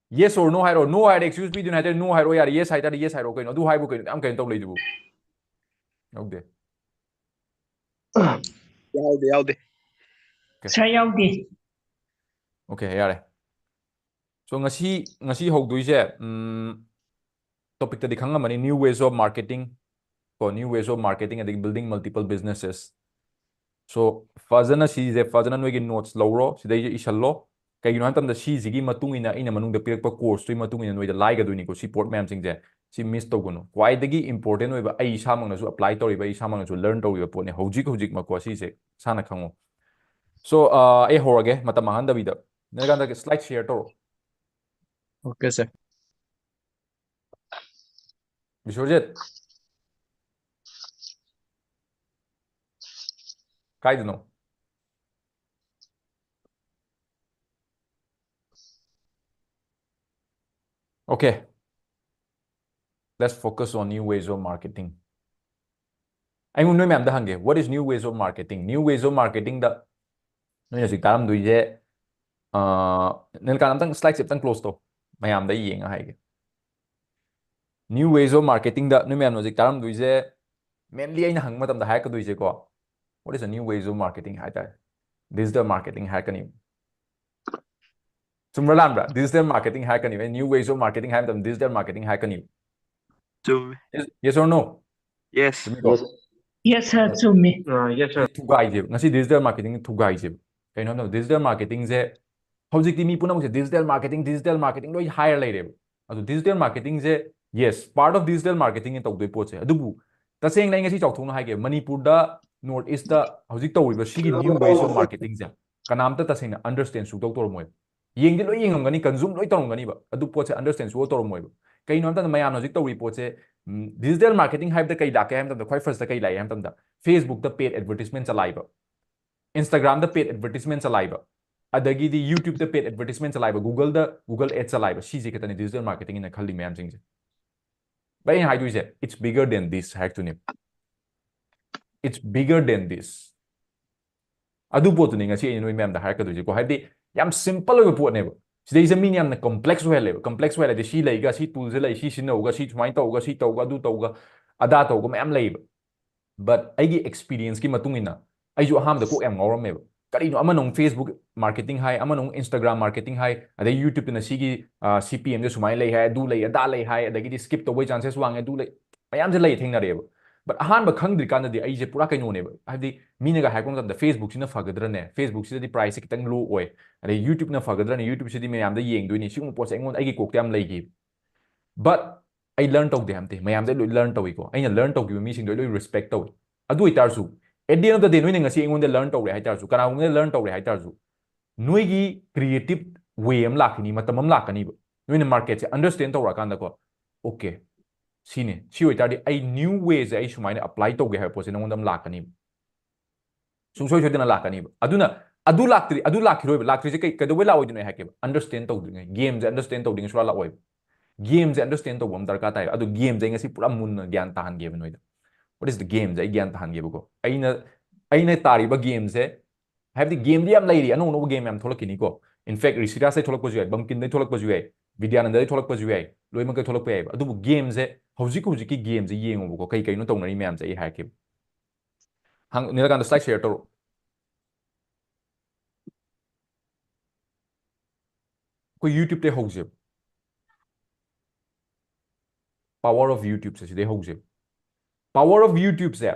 Yes or no ꯍꯥꯏꯔꯣ꯫ No ꯍꯥꯏꯔꯦ excuse ꯄꯤꯗꯣꯏꯅꯦ ꯍꯥꯏꯇꯥꯔꯦ, no ꯍꯥꯏꯔꯣ ꯌꯥꯔꯦ, yes ꯍꯥꯏꯇꯥꯔꯦ yes ꯍꯥꯏꯔꯣ꯫ ꯀꯩꯅꯣ ꯑꯗꯨ ꯍꯥꯏꯕꯨ ꯀꯩꯅꯣ ꯌꯥꯝ ꯀꯩꯅꯣ ꯇꯧ ꯂꯩꯗꯨꯕꯨ? ꯌꯥꯎꯗꯦ꯫ ꯌꯥꯎꯗꯦ, ꯌꯥꯎꯗꯦ꯫ ꯁꯥꯔ, ꯌꯥꯎꯗꯦ꯫ Okay, ꯌꯥꯔꯦ꯫ So ꯉꯁꯤ, ꯉꯁꯤ ꯍꯧꯗꯣꯏꯁꯦ, ꯎꯝ, topicꯇꯗꯤ ꯈꯪꯉꯝꯃꯅꯤ, new ways of marketing ꯀꯣ, new ways of marketing ꯑꯗꯒꯤ building multiple businesses꯫ So ꯐꯖꯅ ꯁꯤꯁꯦ ꯐꯖꯅ ꯅꯣꯏꯒꯤ notes ꯂꯧꯔꯣ, ꯁꯤꯗꯩꯁꯦ ꯏꯁꯜꯂꯣ꯫ ꯀꯩꯒꯤꯅꯣ ꯍꯥꯏꯕ ꯃꯇꯝꯗ ꯁꯤꯁꯤꯒꯤ ꯃꯇꯨꯡ ꯏꯟꯅ ꯑꯩꯅ ꯃꯅꯨꯡꯗ ꯄꯤꯔꯛꯄ courseꯇꯨꯒꯤ ꯃꯇꯨꯡ ꯏꯟꯅ ꯅꯣꯏꯗ ꯂꯥꯏꯒꯗꯣꯏꯅꯤꯀꯣ꯫ ꯁꯤ ꯄꯣꯠ ꯃꯌꯥꯝꯁꯤꯡꯁꯦ ꯁꯤ miss ꯇꯧꯒꯅꯨ꯫ ꯈ꯭ꯋꯥꯏꯗꯒꯤ important ꯑꯣꯏꯕ, ꯑꯩ ꯏꯁꯥꯃꯛꯅꯁꯨ apply ꯇꯧꯔꯤꯕ, ꯑꯩ ꯏꯁꯥꯃꯛꯅꯁꯨ learn ꯇꯧꯔꯤꯕ ꯄꯣꯠꯅꯤ ꯍꯧꯖꯤꯛ ꯍꯧꯖꯤꯛꯃꯛꯀꯣ꯫ ꯁꯤꯁꯦ ꯏꯁꯥꯅ ꯈꯪꯉꯣ꯫ So ꯑ, ꯑꯩ ꯍꯧꯔꯒꯦ ꯃꯇꯝ ꯃꯥꯡꯍꯟꯗꯕꯤꯗ꯫ ꯅꯣꯏꯀꯥꯟꯗ slide share ꯇꯧꯔꯣ꯫ Okay, sir. ꯕꯤꯁ꯭ꯋꯖꯤꯠ꯫ ꯀꯥꯏꯗꯅꯣ? Okay. Let's focus on new ways of marketing. ꯑꯩꯉꯣꯟꯗ ꯅꯣꯏ ꯃꯌꯥꯝꯗ ꯍꯪꯒꯦ, what is new ways of marketing? New ways of marketingꯗ ꯅꯣꯏꯅ ꯍꯧꯖꯤꯛ ꯇꯥꯔꯝꯗꯣꯏꯁꯦ, ꯑ, ꯅꯤꯜꯀꯥꯟ, ꯑꯝꯇꯪ slideꯁꯦ ꯑꯝꯇꯪ close ꯇꯧ, ꯃꯌꯥꯝꯗ ꯑꯩ ꯌꯦꯡꯉ ꯍꯥꯏꯒꯦ꯫ New ways of marketingꯗ ꯅꯣꯏ ꯃꯌꯥꯝꯅ ꯍꯧꯖꯤꯛ ꯇꯥꯔꯝꯗꯣꯏꯁꯦ, mainly ꯑꯩꯅ ꯍꯪꯕ ꯃꯇꯝꯗ ꯍꯥꯏꯔꯛꯀꯗꯣꯏꯁꯦꯀꯣ, what is a new ways of marketing ꯍꯥꯏꯇꯥꯔꯦ꯫ digital marketing ꯍꯥꯏꯔꯛꯀꯅꯤ꯫ ꯆꯨꯝꯕ꯭ꯔꯥ ꯂꯥꯟꯕ꯭ꯔꯥ? Digital marketing ꯍꯥꯏꯔꯛꯀꯅꯤ꯫ New ways of marketing ꯍꯥꯏꯕ ꯃꯇꯝꯗ digital marketing ꯍꯥꯏꯔꯛꯀꯅꯤ꯫ ꯆꯨꯝꯃꯤ꯫ Yes, yes or no? Yes. ꯆꯨꯝꯃꯤꯀꯣ? Yes sir, ꯆꯨꯝꯃꯤ꯫ Uh, yes sir. ꯊꯨꯒꯥꯏꯁꯦꯕ꯫ ꯉꯁꯤ digital marketing ꯊꯨꯒꯥꯏꯁꯦꯕ꯫ ꯀꯩꯅꯣ ꯍꯥꯏꯕꯗ digital marketingꯁꯦ ꯍꯧꯖꯤꯛꯇꯤ ꯃꯤ ꯄꯨꯝꯅꯃꯛꯁꯦ digital marketing, digital marketing ꯂꯣꯏ ꯍꯥꯏꯔ ꯂꯩꯔꯦꯕ꯫ ꯑꯗꯨ digital marketingꯁꯦ, yes, part of digital marketing ꯇꯧꯗꯣꯏ ꯄꯣꯠꯁꯦ꯫ ꯑꯗꯨꯕꯨ ꯇꯁꯦꯡꯅ ꯑꯩ ꯉꯁꯤ ꯆꯥꯎꯊꯣꯛꯅ ꯍꯥꯏꯒꯦ, ꯃꯅꯤꯄꯨꯔꯗ, North Eastꯇ ꯍꯧꯖꯤꯛ ꯇꯧꯔꯤꯕ ꯁꯤꯒꯤ new ways of marketingꯁꯦ ꯀꯅꯥꯝꯇ ꯇꯁꯦꯡꯅ understand ꯁꯨꯡꯇꯧ ꯇꯧꯔꯝꯃꯣꯏ꯫ ꯌꯦꯡꯗꯤ ꯂꯣꯏ ꯌꯦꯡꯉꯝꯒꯅꯤ, consume ꯂꯣꯏ ꯇꯧꯔꯝꯒꯅꯤꯕ, ꯑꯗꯨ ꯄꯣꯠꯁꯦ understand ꯁꯨꯡꯇꯧ ꯇꯧꯔꯝꯃꯣꯏꯕ꯫ ꯀꯩꯅꯣ ꯍꯥꯏꯕ ꯃꯇꯝꯗ ꯃꯌꯥꯝꯅ ꯍꯧꯖꯤꯛ ꯇꯧꯔꯤ ꯄꯣꯠꯁꯦ, digital marketing ꯍꯥꯏꯕꯗ ꯀꯩ ꯂꯥꯛꯀꯦ ꯍꯥꯏꯕ ꯃꯇꯝꯗ, ꯈ꯭ꯋꯥꯏ firstꯇ ꯀꯩ ꯂꯥꯛꯑꯦ ꯍꯥꯏꯕ ꯃꯇꯝꯗ, Facebookꯇ paid advertisement ꯆꯂꯥꯏꯕ, Instagramꯗ paid advertisement ꯆꯂꯥꯏꯕ, ꯑꯗꯒꯤꯗꯤ YouTubeꯇ paid advertisement ꯆꯂꯥꯏꯕ, Googleꯗ Google Ads ꯆꯂꯥꯏꯕ, ꯁꯤꯁꯦ ꯈꯛꯇꯅꯤ digital marketing ꯍꯥꯏꯅ ꯈꯜꯂꯤ ꯃꯌꯥꯝꯁꯤꯡꯁꯦ꯫ ꯚꯥꯏ, ꯑꯩꯅ ꯍꯥꯏꯗꯣꯏꯁꯦ, it's bigger than this ꯍꯥꯏꯔꯛꯇꯣꯏꯅꯦ꯫ It's bigger than this. ꯑꯗꯨ ꯄꯣꯠꯇꯨꯅꯤ ꯉꯁꯤ ꯑꯩꯅ ꯅꯣꯏ ꯃꯌꯥꯝꯗ ꯍꯥꯏꯔꯛꯀꯗꯣꯏꯁꯦꯀꯣ꯫ ꯍꯥꯏꯕꯗꯤ ꯌꯥꯝ simple ꯑꯣꯏꯕ ꯄꯣꯠꯅꯦꯕ꯫ ꯁꯤꯗꯩꯁꯤꯗ ꯃꯤꯅ ꯌꯥꯝꯅ complex ꯑꯣꯏꯍꯜꯂꯦꯕ꯫ Complex ꯑꯣꯏꯍꯜꯂꯗꯤ ꯁꯤ ꯂꯩꯒ, ꯁꯤ toolꯁꯦ ꯂꯩ, ꯁꯤ ꯁꯤꯖꯤꯟꯅꯧꯒ, ꯁꯤ ꯁꯨꯃꯥꯏꯅ ꯇꯧꯒ, ꯁꯤ ꯇꯧꯒ, ꯑꯗꯨ ꯇꯧꯒ, ꯑꯗꯥ ꯇꯧꯒ ꯃꯌꯥꯝ ꯂꯩꯌꯦꯕ꯫ But ꯑꯩꯒꯤ experienceꯀꯤ ꯃꯇꯨꯡ ꯏꯟꯅ ꯑꯩꯁꯨ ꯑꯍꯥꯟꯕꯗ ꯀꯣꯛ ꯌꯥꯝ ꯉꯥꯎꯔꯝꯃꯦꯕ꯫ ꯀꯔꯤꯅꯣ, ꯑꯃꯅ ꯑꯃꯨꯛ Facebook marketing ꯍꯥꯏ, ꯑꯃꯅ ꯑꯃꯨꯛ Instagram marketing ꯍꯥꯏ, ꯑꯗꯩ YouTubeꯇꯅ ꯁꯤꯒꯤ, ꯑ, CPMꯁꯦ ꯁꯨꯃꯥꯏꯅ ꯂꯩ ꯍꯥꯏ, ꯑꯗꯨ ꯂꯩ, ꯑꯗꯥ ꯂꯩ ꯍꯥꯏ, ꯑꯗꯒꯤꯗꯤ skip ꯇꯧꯕꯩ chances ꯋꯥꯡꯉꯦ, ꯑꯗꯨ ꯂꯩ, ꯃꯌꯥꯝꯁꯦ ꯂꯩ ꯊꯦꯡꯅꯔꯦꯕ꯫ But ꯑꯍꯥꯟꯕ ꯈꯪꯗ꯭ꯔꯤꯀꯥꯟꯗꯗꯤ ꯑꯩꯁꯦ ꯄꯨꯔꯥ ꯀꯩꯅꯣꯅꯦꯕ꯫ ꯍꯥꯏꯕꯗꯤ ꯃꯤꯅꯒ ꯍꯥꯏꯔꯛꯄ ꯃꯇꯝꯗ Facebookꯁꯤꯅ ꯐꯒꯗ꯭ꯔꯅꯦ, Facebookꯁꯤꯗꯗꯤ priceꯁꯦ ꯈꯤꯇꯪ low ꯑꯣꯏ, ꯑꯗꯩ YouTubeꯅ ꯐꯒꯗ꯭ꯔꯅꯦ, YouTubeꯁꯤꯗꯤ ꯃꯌꯥꯝꯗ ꯌꯦꯡꯗꯣꯏꯅꯤ, ꯁꯤꯒꯨꯝꯕ ꯄꯣꯠꯁꯦ ꯑꯩꯉꯣꯟꯗ, ꯑꯩꯒꯤ ꯀꯣꯛꯇ ꯌꯥꯝ ꯂꯩꯈꯤ꯫ But ꯑꯩ learn ꯇꯧꯗꯦ ꯍꯥꯏꯕ ꯅꯠꯇꯦ, ꯃꯌꯥꯝꯗꯩ ꯂꯣꯏ learn ꯇꯧꯏꯀꯣ꯫ ꯑꯩꯅ learn ꯇꯧꯈꯤꯕ ꯃꯤꯁꯤꯡꯗꯣ ꯑꯩ ꯂꯣꯏ respect ꯇꯧꯏ꯫ ꯑꯗꯨ ꯑꯣꯏꯇꯥꯔꯁꯨ, at the end of the day, ꯅꯣꯏꯅ ꯉꯁꯤ ꯑꯩꯉꯣꯟꯗ learn ꯇꯧꯔꯦ ꯍꯥꯏꯇꯥꯔꯁꯨ, ꯀꯅꯥꯒꯨꯝꯕꯗ learn ꯇꯧꯔꯦ ꯍꯥꯏꯇꯥꯔꯁꯨ, ꯅꯣꯏꯒꯤ creative way ꯑꯃ ꯂꯥꯛꯈꯤꯅꯤ, ꯃꯇꯝ ꯑꯃ ꯂꯥꯛꯀꯅꯤꯕ꯫ ꯅꯣꯏꯅ marketꯁꯦ understand ꯇꯧꯔꯛꯑꯀꯥꯟꯗꯀꯣ, okay, ꯁꯤꯅꯤ, ꯁꯤ ꯑꯣꯏꯇꯥꯔꯗꯤ ꯑꯩ new wayꯁꯦ ꯑꯩ ꯁꯨꯃꯥꯏꯅ apply ꯇꯧꯒꯦ ꯍꯥꯏꯕ ꯄꯣꯠꯁꯦ ꯅꯉꯣꯟꯗ ꯑꯃ ꯂꯥꯛꯀꯅꯤꯕ꯫ ꯁꯨꯡꯁꯣꯏ ꯁꯣꯏꯗꯅ ꯂꯥꯛꯀꯅꯤꯕ꯫ ꯑꯗꯨꯅ ꯑꯗꯨ ꯂꯥꯛꯇ꯭ꯔꯤ, ꯑꯗꯨ ꯂꯥꯛꯈꯤꯔꯣꯏꯕ꯫ ꯂꯥꯛꯇ꯭ꯔꯤꯁꯦ ꯀꯩ, ꯀꯩꯗꯧꯕꯩ ꯂꯥꯛꯑꯣꯏꯗꯣꯏꯅꯣ ꯑꯩ ꯍꯥꯏꯔꯛꯀꯦꯕ꯫ Understand ꯇꯧꯗ꯭ꯔꯤꯉꯩ, gameꯁꯦ understand ꯇꯧꯗ꯭ꯔꯤꯉꯩ ꯁꯨꯡꯂꯥꯛ ꯂꯥꯛꯑꯣꯏꯕ꯫ Gameꯁꯦ understand ꯇꯧꯕ ꯑꯃ ꯗꯔꯀꯥꯔ ꯇꯥꯏꯕ꯫ ꯑꯗꯨ gameꯁꯦ ꯑꯩ ꯉꯁꯤ ꯄꯨꯔꯥ ꯃꯨꯟꯅ ꯒ꯭ꯌꯥꯟ ꯇꯥꯍꯟꯒꯦꯕ ꯅꯣꯏꯗ꯫ What is the gameꯁꯦ ꯑꯩ ꯒ꯭ꯌꯥꯟ ꯇꯥꯍꯟꯒꯦꯕꯀꯣ꯫ ꯑꯩꯅ, ꯑꯩꯅ ꯇꯥꯔꯤꯕ gameꯁꯦ, ꯍꯥꯏꯕꯗꯤ gameꯗꯤ ꯌꯥꯝ ꯂꯩꯔꯤ, ꯑꯅꯧ ꯑꯅꯧꯕ game ꯌꯥꯝ ꯊꯣꯛꯂꯛꯈꯤꯅꯤꯀꯣ꯫ In fact, ꯔꯤꯁꯤꯔꯥꯖꯇꯩ ꯊꯣꯛꯂꯛꯄꯁꯨ ꯌꯥꯏ, ꯕꯪꯀꯤꯟꯗꯩ ꯊꯣꯛꯂꯛꯄꯁꯨ ꯌꯥꯏ, ꯕꯤꯗ꯭ꯌꯥꯅꯟꯗꯗꯩ ꯊꯣꯛꯂꯛꯄꯁꯨ ꯌꯥꯏ, ꯂꯣꯏꯅꯃꯛꯇꯩ ꯊꯣꯛꯂꯛꯄ ꯌꯥꯏꯕ꯫ ꯑꯗꯨꯕꯨ gameꯁꯦ, ꯍꯧꯖꯤꯛ ꯍꯧꯖꯤꯛꯀꯤ gameꯁꯦ ꯌꯦꯡꯉꯣꯕꯀꯣ, ꯀꯩ ꯀꯩꯅꯣ ꯇꯧꯅꯔꯤ ꯃꯌꯥꯝꯁꯦ ꯑꯩ ꯍꯥꯏꯔꯛꯀꯦꯕ꯫ ꯍꯪ-, ꯅꯤꯂꯀꯥꯟꯇ slide share ꯇꯧꯔꯛꯑꯣ꯫ YouTube ꯇꯩ ꯍꯧꯁꯦꯕ꯫ Power of YouTube ꯁꯦ ꯁꯤꯗꯩ ꯍꯧꯁꯦꯕ꯫ Power of YouTube ꯁꯦ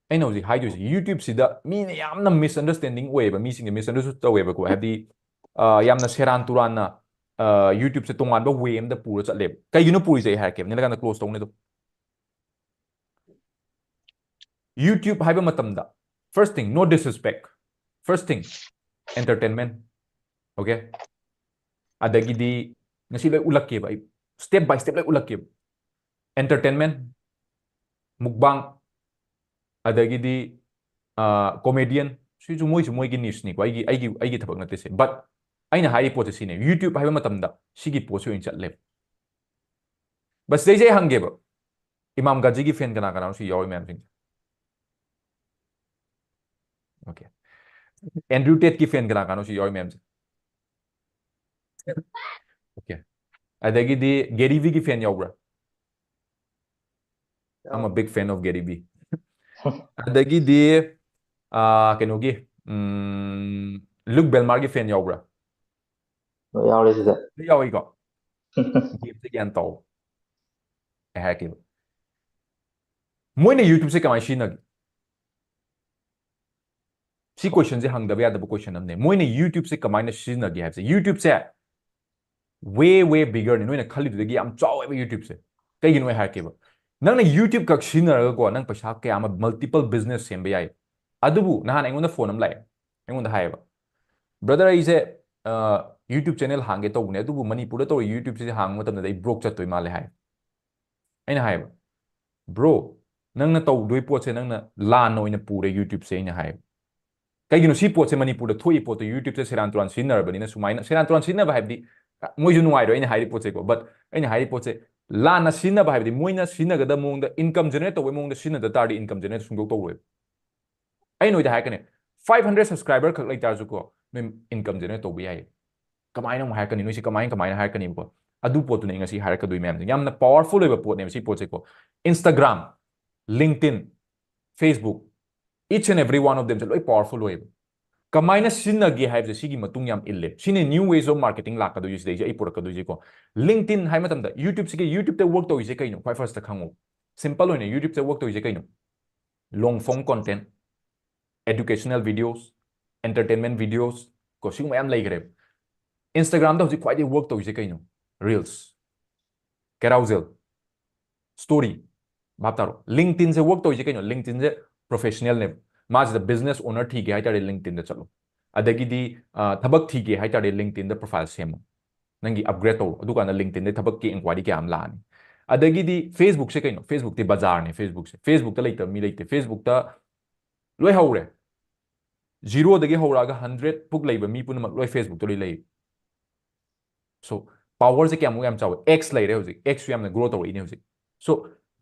ꯑꯩꯅ ꯍꯧꯖꯤꯛ ꯍꯥꯏꯗꯣꯏꯁꯦ, YouTube ꯁꯤꯗ ꯃꯤꯅ ꯌꯥꯝꯅ misunderstanding ꯑꯣꯏꯌꯦꯕ, ꯃꯤꯁꯤꯡꯁꯦ misunderstood ꯇꯧꯋꯦꯕꯀꯣ꯫ ꯍꯥꯏꯕꯗꯤ ꯑ, ꯌꯥꯝꯅ ꯁꯦꯔꯥꯟ ꯇꯨꯔꯥꯟꯅ YouTube ꯁꯦ ꯇꯣꯉꯥꯟꯕ way ꯑꯃꯗ ꯄꯨꯔ ꯆꯠꯂꯦꯕ꯫ ꯀꯩꯒꯤꯅꯣ ꯄꯨꯔꯤꯁꯦ ꯑꯩ ꯍꯥꯏꯔꯛꯀꯦ, ꯅꯦꯂꯀꯥꯟꯇ close ꯇꯧꯅꯤ ꯑꯗꯨꯝ꯫ YouTube ꯍꯥꯏꯕ ꯃꯇꯝꯗ, first thing, no disrespect, first thing, entertainment, okay? ꯑꯗꯒꯤꯗꯤ ꯉꯁꯤ ꯂꯣꯏ ꯎꯠꯂꯛꯀꯦꯕ ꯑꯩ, step by step ꯂꯣꯏ ꯎꯠꯂꯛꯀꯦꯕ꯫ Entertainment, mukbang, ꯑꯗꯒꯤꯗꯤ comedian, ꯁꯤꯁꯨ ꯃꯣꯏꯁꯨ ꯃꯣꯏꯒꯤ niche ꯅꯤꯀꯣ, ꯑꯩꯒꯤ ꯑꯩꯒꯤ ꯑꯩꯒꯤ ꯊꯕꯛ ꯅꯠꯇꯦ ꯁꯦ꯫ But ꯑꯩꯅ ꯍꯥꯏꯔꯤ ꯄꯣꯠꯁꯦ ꯁꯤꯅꯦ, YouTube ꯍꯥꯏꯕ ꯃꯇꯝꯗ ꯁꯤꯒꯤ ꯄꯣꯠꯁꯦ ꯑꯣꯏꯅ ꯆꯠꯂꯦꯕ꯫ But ꯁꯤꯗꯩꯁꯦ ꯑꯩ ꯍꯪꯒꯦꯕ, ꯏꯃꯥꯝ ꯒꯥꯖꯤꯒꯤ fan ꯀꯅꯥ ꯀꯅꯥꯅꯣ ꯁꯤ ꯌꯥꯎꯔꯤ ꯃꯌꯥꯝꯁꯤꯡꯁꯦ? Okay, Andrew Tate ꯀꯤ fan ꯀꯅꯥ ꯀꯅꯥꯅꯣ ꯁꯤ ꯌꯥꯎꯔꯤ ꯃꯌꯥꯝꯁꯦ? Okay, ꯑꯗꯒꯤꯗꯤ Gary Vee ꯒꯤ fan ꯌꯥꯎꯕ꯭ꯔꯥ? I'm a big fan of Gary Vee. ꯑꯗꯒꯤꯗꯤ ꯑꯥ, ꯀꯩꯅꯣꯒꯤ, ꯎꯝ, Luke Belmar ꯒꯤ fan ꯌꯥꯎꯕ꯭ꯔꯥ? ꯌꯥꯎꯔꯦ ꯁꯤꯗ꯫ ꯂꯣꯏ ꯌꯥꯎꯏꯀꯣ? Game ꯁꯦ ꯒ꯭ꯌꯥꯟ ꯇꯥꯎ꯫ ꯑꯩ ꯍꯥꯏꯔꯛꯀꯦꯕ꯫ ꯃꯣꯏꯅ YouTube ꯁꯦ ꯀꯃꯥꯏꯅ ꯁꯤꯖꯤꯟꯅꯒꯦ? ꯁꯤ question ꯁꯦ ꯍꯪꯗꯕ ꯌꯥꯗꯕ question ꯑꯃꯅꯦ꯫ ꯃꯣꯏꯅ YouTube ꯁꯦ ꯀꯃꯥꯏꯅ ꯁꯤꯖꯤꯟꯅꯒꯦ ꯍꯥꯏꯕꯁꯦ, YouTube ꯁꯦ way, way bigger ꯅꯤ꯫ ꯅꯣꯏꯅ ꯈꯜꯂꯤꯗꯨꯗꯒꯤ ꯌꯥꯝ ꯆꯥꯎꯋꯦꯕ YouTube ꯁꯦ꯫ ꯀꯩꯒꯤꯅꯣ ꯑꯩ ꯍꯥꯏꯔꯛꯀꯦꯕ꯫ ꯅꯪꯅ YouTube ꯈꯛ ꯁꯤꯖꯤꯟꯅꯔꯒꯀꯣ, ꯅꯪ ꯄꯩꯁꯥ ꯀꯌꯥ ꯑꯃ multiple business ꯁꯦꯝꯕ ꯌꯥꯏ꯫ ꯑꯗꯨꯕꯨ ꯅꯍꯥꯟ ꯑꯩꯉꯣꯟꯗ phone ꯑꯃ ꯂꯥꯛꯑꯦ꯫ ꯑꯩꯉꯣꯟꯗ ꯍꯥꯏꯌꯦꯕ, "Brother, ꯑꯩꯁꯦ ꯑ, YouTube channel ꯍꯥꯡꯒꯦ ꯇꯧꯕꯅꯦ, ꯑꯗꯨꯕꯨ ꯃꯅꯤꯄꯨꯔꯗ ꯇꯧꯔꯤ YouTube ꯁꯤꯗꯤ ꯍꯥꯡꯕ ꯃꯇꯝꯗꯗꯤ ꯑꯩ broke ꯆꯠꯇꯣꯏ ꯃꯥꯜꯂꯦ" ꯍꯥꯏ꯫ ꯑꯩꯅ ꯍꯥꯏꯌꯦꯕ, "Bro, ꯅꯪꯅ ꯇꯧꯗꯣꯏ ꯄꯣꯠꯁꯦ ꯅꯪꯅ ꯂꯥꯟꯅ ꯑꯣꯏꯅ ꯄꯨꯔꯦ YouTube ꯁꯦ" ꯑꯩꯅ ꯍꯥꯏꯌꯦꯕ꯫ ꯀꯩꯒꯤꯅꯣ ꯁꯤ ꯄꯣꯠꯁꯦ, ꯃꯅꯤꯄꯨꯔꯗ ꯊꯣꯛꯏ ꯄꯣꯠꯇꯣ YouTube ꯁꯦ ꯁꯦꯔꯥꯟ ꯇꯨꯔꯥꯟ ꯁꯤꯖꯤꯟꯅꯔꯕꯅꯤꯅ, ꯁꯨꯃꯥꯏꯅ ꯁꯦꯔꯥꯟ ꯇꯨꯔꯥꯟ ꯁꯤꯖꯤꯟꯅꯕ ꯍꯥꯏꯕꯗꯤ ꯃꯣꯏꯁꯨ ꯅꯨꯡꯉꯥꯏꯔꯣꯏ ꯑꯩꯅ ꯍꯥꯏꯔꯤ ꯄꯣꯠꯁꯦꯀꯣ, but ꯑꯩꯅ ꯍꯥꯏꯔꯤ ꯄꯣꯠꯁꯦ ꯂꯥꯟꯅ ꯁꯤꯖꯤꯟꯅꯕ ꯍꯥꯏꯕꯗꯤ ꯃꯣꯏꯅ ꯁꯤꯖꯤꯟꯅꯒꯗꯕ ꯃꯑꯣꯡꯗ, income generate ꯇꯧꯕꯩ ꯃꯑꯣꯡꯗ ꯁꯤꯖꯤꯟꯅꯗ ꯇꯥꯔꯗꯤ income generate ꯁꯨꯡꯇꯧ ꯇꯧꯔꯣꯏꯕ꯫ ꯑꯩ ꯅꯣꯏꯗ ꯍꯥꯏꯔꯛꯀꯅꯤ, five hundred subscriber ꯈꯛ ꯂꯩꯇꯥꯔꯁꯨꯀꯣ, ꯅꯣꯏ income generate ꯇꯧꯕ ꯌꯥꯏ꯫ ꯀꯃꯥꯏꯅ ꯑꯃꯨꯛ ꯍꯥꯏꯔꯛꯀꯅꯤ, ꯅꯣꯏꯁꯦ ꯀꯃꯥꯏꯅ, ꯀꯃꯥꯏꯅ ꯍꯥꯏꯔꯛꯀꯅꯤꯕꯀꯣ? ꯑꯗꯨ ꯄꯣꯠꯇꯨꯅꯦ ꯑꯩ ꯉꯁꯤ ꯍꯥꯏꯔꯛꯀꯗꯣꯏ ꯃꯌꯥꯝꯁꯦ꯫ ꯌꯥꯝꯅ powerful ꯑꯣꯏꯕ ꯄꯣꯠꯅꯦꯕ ꯁꯤ ꯄꯣꯠꯁꯦꯀꯣ꯫ Instagram, LinkedIn, Facebook, each and every one of them ꯁꯦ ꯂꯣꯏ powerful ꯑꯣꯏꯌꯦꯕ꯫ ꯀꯃꯥꯏꯅ ꯁꯤꯖꯤꯟꯅꯒꯦ ꯍꯥꯏꯕꯁꯦ ꯁꯤꯒꯤ ꯃꯇꯨꯡ ꯌꯥꯝ ꯏꯜꯂꯦ꯫ ꯁꯤꯅ new ways of marketing ꯂꯥꯛꯀꯗꯣꯏꯁꯦ, ꯁꯤꯗꯩꯁꯦ ꯑꯩ ꯄꯨꯔꯛꯀꯗꯣꯏꯁꯦꯀꯣ꯫ LinkedIn ꯍꯥꯏ ꯃꯇꯝꯗ YouTubeꯁꯤꯒꯤ, YouTubeꯇ work ꯇꯧꯔꯤꯁꯦ ꯀꯩꯅꯣ? ꯈ꯭ꯋꯥꯏ firstꯇ ꯈꯪꯉꯣ꯫ Simple ꯑꯣꯏꯅ YouTubeꯇ work ꯇꯧꯔꯤꯁꯦ ꯀꯩꯅꯣ? Long form content, educational videos, entertainment videos, ꯀꯣ, ꯁꯤꯒꯨꯝꯕ ꯌꯥꯝ ꯂꯩꯈ꯭ꯔꯦꯕ꯫ Instagramꯗ ꯍꯧꯖꯤꯛ ꯈ꯭ꯋꯥꯏꯗꯒꯤ work ꯇꯧꯔꯤꯁꯦ ꯀꯩꯅꯣ? Reels, carousel, story꯫ ꯚꯥꯞ ꯇꯥꯔꯣ? LinkedInꯁꯦ work ꯇꯧꯔꯤꯁꯦ ꯀꯩꯅꯣ? LinkedInꯁꯦ professionalꯅꯦꯕ꯫ ꯃꯥꯁꯤꯗ business owner ꯊꯤꯒꯦ ꯍꯥꯏ ꯇꯥꯔꯗꯤ LinkedInꯗ ꯆꯠꯂꯣ꯫ ꯑꯗꯒꯤꯗꯤ, ꯑ, ꯊꯕꯛ ꯊꯤꯒꯦ ꯍꯥꯏ ꯇꯥꯔꯗꯤ LinkedInꯗ profile ꯁꯦꯝꯃꯣ꯫ ꯅꯪꯒꯤ upgrade ꯇꯧꯔꯣ꯫ ꯑꯗꯨꯀꯥꯟꯗ LinkedInꯗ ꯊꯕꯛꯀꯤ inquiry ꯀꯌꯥ ꯑꯃ ꯂꯥꯛꯑꯅꯤ꯫ ꯑꯗꯒꯤꯗꯤ Facebookꯁꯦ ꯀꯩꯅꯣ? Facebookꯇꯤ ꯕꯖꯥꯔꯅꯦ Facebookꯁꯦ꯫ Facebookꯇ ꯂꯩꯇꯕ ꯃꯤ ꯂꯩꯇꯦ꯫ Facebookꯇ ꯂꯣꯏ ꯍꯧꯔꯦ꯫ Zeroꯗꯒꯤ ꯍꯧꯔꯛꯑꯒ hundred ꯐꯥꯎ ꯂꯩꯕ ꯃꯤ ꯄꯨꯝꯅꯃꯛ ꯂꯣꯏ Facebookꯇ ꯂꯣꯏ ꯂꯩ꯫ So, powerꯁꯦ ꯀꯌꯥꯃꯨꯛ ꯌꯥꯝ ꯆꯥꯎꯋꯦ? X ꯂꯩꯔꯦ ꯍꯧꯖꯤꯛ꯫ Xꯁꯨ ꯌꯥꯝꯅ grow ꯇꯧꯔꯛꯏꯅꯦ ꯍꯧꯖꯤꯛ꯫ So,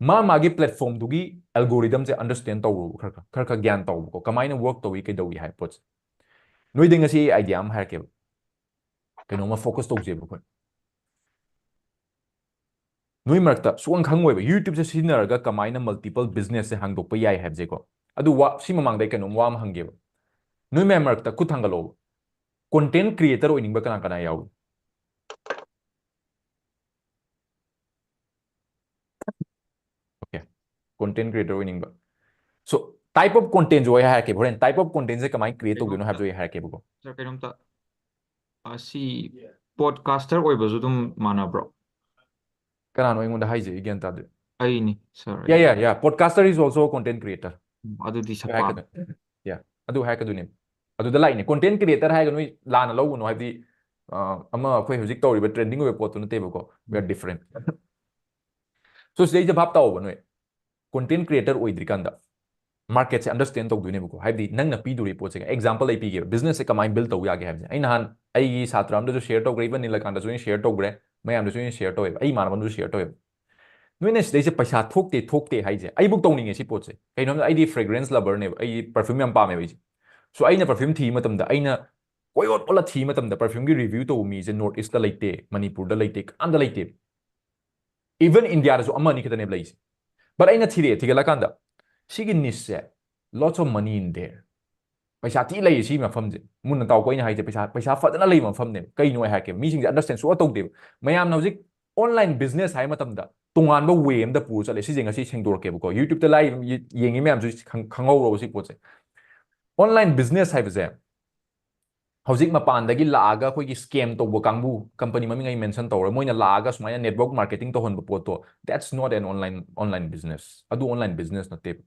ꯃꯥ ꯃꯥꯒꯤ platformꯗꯨꯒꯤ algorithmꯁꯦ understand ꯇꯧꯔꯣ, ꯈꯔ ꯈꯔ, ꯈꯔ ꯈꯔ ꯒ꯭ꯌꯥꯟ ꯇꯧꯕꯀꯣ꯫ ꯀꯃꯥꯏꯅ work ꯇꯧꯏ, ꯀꯩꯗꯧꯏ ꯍꯥꯏꯕ ꯄꯣꯠꯁꯦ꯫ ꯅꯣꯏꯗ ꯉꯁꯤ ꯑꯩ idea ꯑꯃ ꯍꯥꯏꯔꯛꯀꯦꯕ꯫ ꯀꯩꯅꯣꯝꯃ focus ꯇꯧꯁꯦꯕ ꯑꯩꯈꯣꯏ꯫ ꯅꯣꯏ ꯃꯔꯛꯇ ꯁꯨꯛꯈꯪ ꯈꯪꯉꯣꯏꯕ, YouTubeꯁꯦ ꯁꯤꯖꯤꯟꯅꯔꯒ ꯀꯃꯥꯏꯅ multiple businessꯁꯦ ꯍꯥꯡꯗꯣꯛꯄ ꯌꯥꯏ ꯍꯥꯏꯕꯁꯦꯀꯣ꯫ ꯑꯗꯨ ꯋꯥ, ꯁꯤ ꯃꯃꯥꯡꯗ ꯑꯩ ꯀꯩꯅꯣꯝ ꯋꯥ ꯑꯃ ꯍꯪꯒꯦꯕ꯫ ꯅꯣꯏ ꯃꯌꯥꯝ ꯃꯔꯛꯇ ꯈꯨꯠ ꯊꯥꯡꯒꯠꯂꯛꯑꯣꯕ꯫ Content creator ꯑꯣꯏꯅꯤꯡꯕ ꯀꯅꯥ ꯀꯅꯥ ꯌꯥꯎꯏ? Okay. Content creator ꯑꯣꯏꯅꯤꯡꯕ꯫ So, type of contentꯁꯨ ꯑꯩ ꯍꯥꯏꯔꯛꯀꯦ꯫ ꯍꯣꯔꯦꯟ type of contentꯁꯦ ꯀꯃꯥꯏꯅ create ꯇꯧꯗꯣꯏꯅꯣ ꯀꯩꯅꯣꯝꯇ, ꯍꯥꯏꯕꯁꯨ ꯑꯩ ꯍꯥꯏꯔꯛꯀꯦꯕꯀꯣ꯫ Sir, ꯀꯩꯅꯣꯝꯇ, ꯑ, ꯁꯤ podcaster ꯑꯣꯏꯕꯁꯨ ꯑꯗꯨꯝ ꯃꯥꯟꯅꯕ꯭ꯔꯣ? ꯀꯅꯥꯅꯣ ꯑꯩꯉꯣꯟꯗ ꯍꯥꯏꯁꯦ? ꯑꯩ ꯒ꯭ꯌꯥꯟ ꯇꯥꯗꯦ꯫ ꯑꯩꯅꯤ, sir, Yeah, ꯑꯩ꯫ Yeah, yeah. Podcaster is also a content creator. ꯎꯝ, ꯑꯗꯨꯗꯤ ꯑꯗꯨ ꯁꯛꯄ꯫ ꯍꯥꯏꯔꯛꯀꯗꯣꯏ-, yeah, ꯑꯗꯨ ꯍꯥꯏꯔꯛꯀꯗꯣꯏꯅꯦ꯫ ꯑꯗꯨꯗ ꯂꯥꯛꯏꯅꯦ꯫ Content creator ꯍꯥꯏꯔꯒ ꯅꯣꯏ ꯂꯥꯟꯅ ꯂꯧꯒꯅꯨ, ꯍꯥꯏꯕꯗꯤ, ꯑ, ꯑꯃ ꯑꯩꯈꯣꯏ ꯍꯧꯖꯤꯛ ꯇꯧꯔꯤꯕ trending ꯑꯣꯏꯕ ꯄꯣꯠꯇꯨ ꯅꯠꯇꯦꯕꯀꯣ꯫ We are um. Different. So, ꯁꯤꯗꯩꯁꯤꯗ ꯚꯥꯞ ꯇꯥꯎꯕ ꯅꯣꯏ꯫ Content creator ꯑꯣꯏꯗ꯭ꯔꯤꯀꯥꯟꯗ marketꯁꯦ understand ꯇꯧꯗꯣꯏꯅꯦꯕꯀꯣ꯫ ꯍꯥꯏꯕꯗꯤ ꯅꯪꯅ ꯄꯤꯗꯣꯔꯤꯕ ꯄꯣꯠꯁꯦ, example ꯑꯩ ꯄꯤꯒꯦꯕ, businessꯁꯦ ꯀꯃꯥꯏꯅ build ꯇꯧ ꯌꯥꯒꯦ ꯍꯥꯏꯕꯁꯦ꯫ ꯑꯩ ꯅꯍꯥꯟ ꯑꯩꯒꯤ ꯁꯥꯇ꯭ꯔ ꯑꯃꯗꯁꯨ share ꯇꯧꯈ꯭ꯔꯦ, even ꯅꯤꯂꯀꯥꯟꯇꯁꯨ ꯑꯩꯅ share ꯇꯧꯈ꯭ꯔꯦ, ꯃꯌꯥꯝꯗꯁꯨ ꯑꯩꯅ share ꯇꯧꯋꯦꯕ, ꯑꯩ ꯏꯃꯥꯟꯅꯕ ꯑꯃꯗꯁꯨ share ꯇꯧꯋꯦꯕ꯫ ꯅꯣꯏꯅ ꯁꯤꯗꯩꯁꯦ ꯄꯩꯁꯥ ꯊꯣꯛꯇꯦ, ꯊꯣꯛꯇꯦ ꯍꯥꯏꯁꯦ꯫ ꯑꯩꯕꯨꯛ ꯇꯧꯅꯤꯡꯉꯦ ꯁꯤ ꯄꯣꯠꯁꯦ꯫ ꯀꯩꯅꯣ ꯍꯥꯏꯕꯗ ꯑꯩꯗꯤ fragrance loverꯅꯦꯕ, ꯑꯩ perfume ꯌꯥꯝ ꯄꯥꯝꯃꯦꯕ ꯑꯩꯁꯦ꯫ So ꯑꯩꯅ perfume ꯊꯤꯕ ꯃꯇꯝꯗ ꯑꯩꯅ ꯀꯣꯏ ꯑꯣꯠ ꯑꯣꯠꯂ ꯊꯤꯕ ꯃꯇꯝꯗ perfumeꯒꯤ review ꯇꯧꯕ ꯃꯤꯁꯦ North Eastꯇ ꯂꯩꯇꯦ, ꯃꯅꯤꯄꯨꯔꯗ ꯂꯩꯇꯦ, ꯀꯅꯥꯝꯇ ꯂꯩꯇꯦ꯫ Even Indiaꯗꯁꯨ ꯑꯃ ꯑꯅꯤ ꯈꯛꯇꯅꯦꯕ ꯂꯩꯁꯦ꯫ But ꯑꯩꯅ ꯊꯤꯔꯛꯑꯦ, ꯊꯤꯒꯠꯂꯀꯥꯟꯗ ꯁꯤꯒꯤ nicheꯁꯦ lots of money in there꯫ ꯄꯩꯁꯥ ꯊꯤ ꯂꯩꯌꯦ ꯁꯤ ꯃꯐꯝꯁꯦ꯫ ꯃꯨꯟꯅ ꯇꯥꯎꯀꯣ, ꯑꯩꯅ ꯍꯥꯏꯁꯦ ꯄꯩꯁꯥ, ꯄꯩꯁꯥ ꯐꯖꯅ ꯂꯩꯕ ꯃꯐꯝꯅꯦꯕ꯫ ꯀꯩꯅꯣ ꯑꯩ ꯍꯥꯏꯔꯛꯀꯦ, ꯃꯤꯁꯤꯡꯁꯦ understand ꯁꯨꯡꯇꯧ ꯇꯧꯗꯦꯕ꯫ ꯃꯌꯥꯝꯅ ꯍꯧꯖꯤꯛ online business ꯍꯥꯏ ꯃꯇꯝꯗ ꯇꯣꯉꯥꯟꯕ way ꯑꯃꯗ ꯄꯨꯔ ꯆꯠꯂꯦ꯫ ꯁꯤꯁꯦ ꯉꯁꯤ ꯁꯦꯡꯗꯣꯔꯛꯀꯦꯕꯀꯣ꯫ YouTube-ꯇ live ꯌꯦꯡꯉꯤ ꯃꯌꯥꯝꯁꯨ ꯈꯪ-, ꯈꯪꯍꯧꯔꯣꯕ ꯁꯤ ꯄꯣꯠꯁꯦ꯫ Online business ꯍꯥꯏꯕꯁꯦ ꯍꯧꯖꯤꯛ ꯃꯄꯥꯟꯗꯒꯤ ꯂꯥꯛꯑꯒ ꯑꯩꯈꯣꯏꯒꯤ scam ꯇꯧꯕ ꯀꯥꯡꯕꯨ, company ꯃꯃꯤꯡ ꯑꯩ mention ꯇꯧꯔꯣꯏ, ꯃꯣꯏꯅ ꯂꯥꯛꯑꯒ ꯁꯨꯃꯥꯏꯅ network marketing ꯇꯧꯍꯟꯕ ꯄꯣꯠꯇꯣ, that's not an online, online business. ꯑꯗꯨ online business ꯅꯠꯇꯦꯕ꯫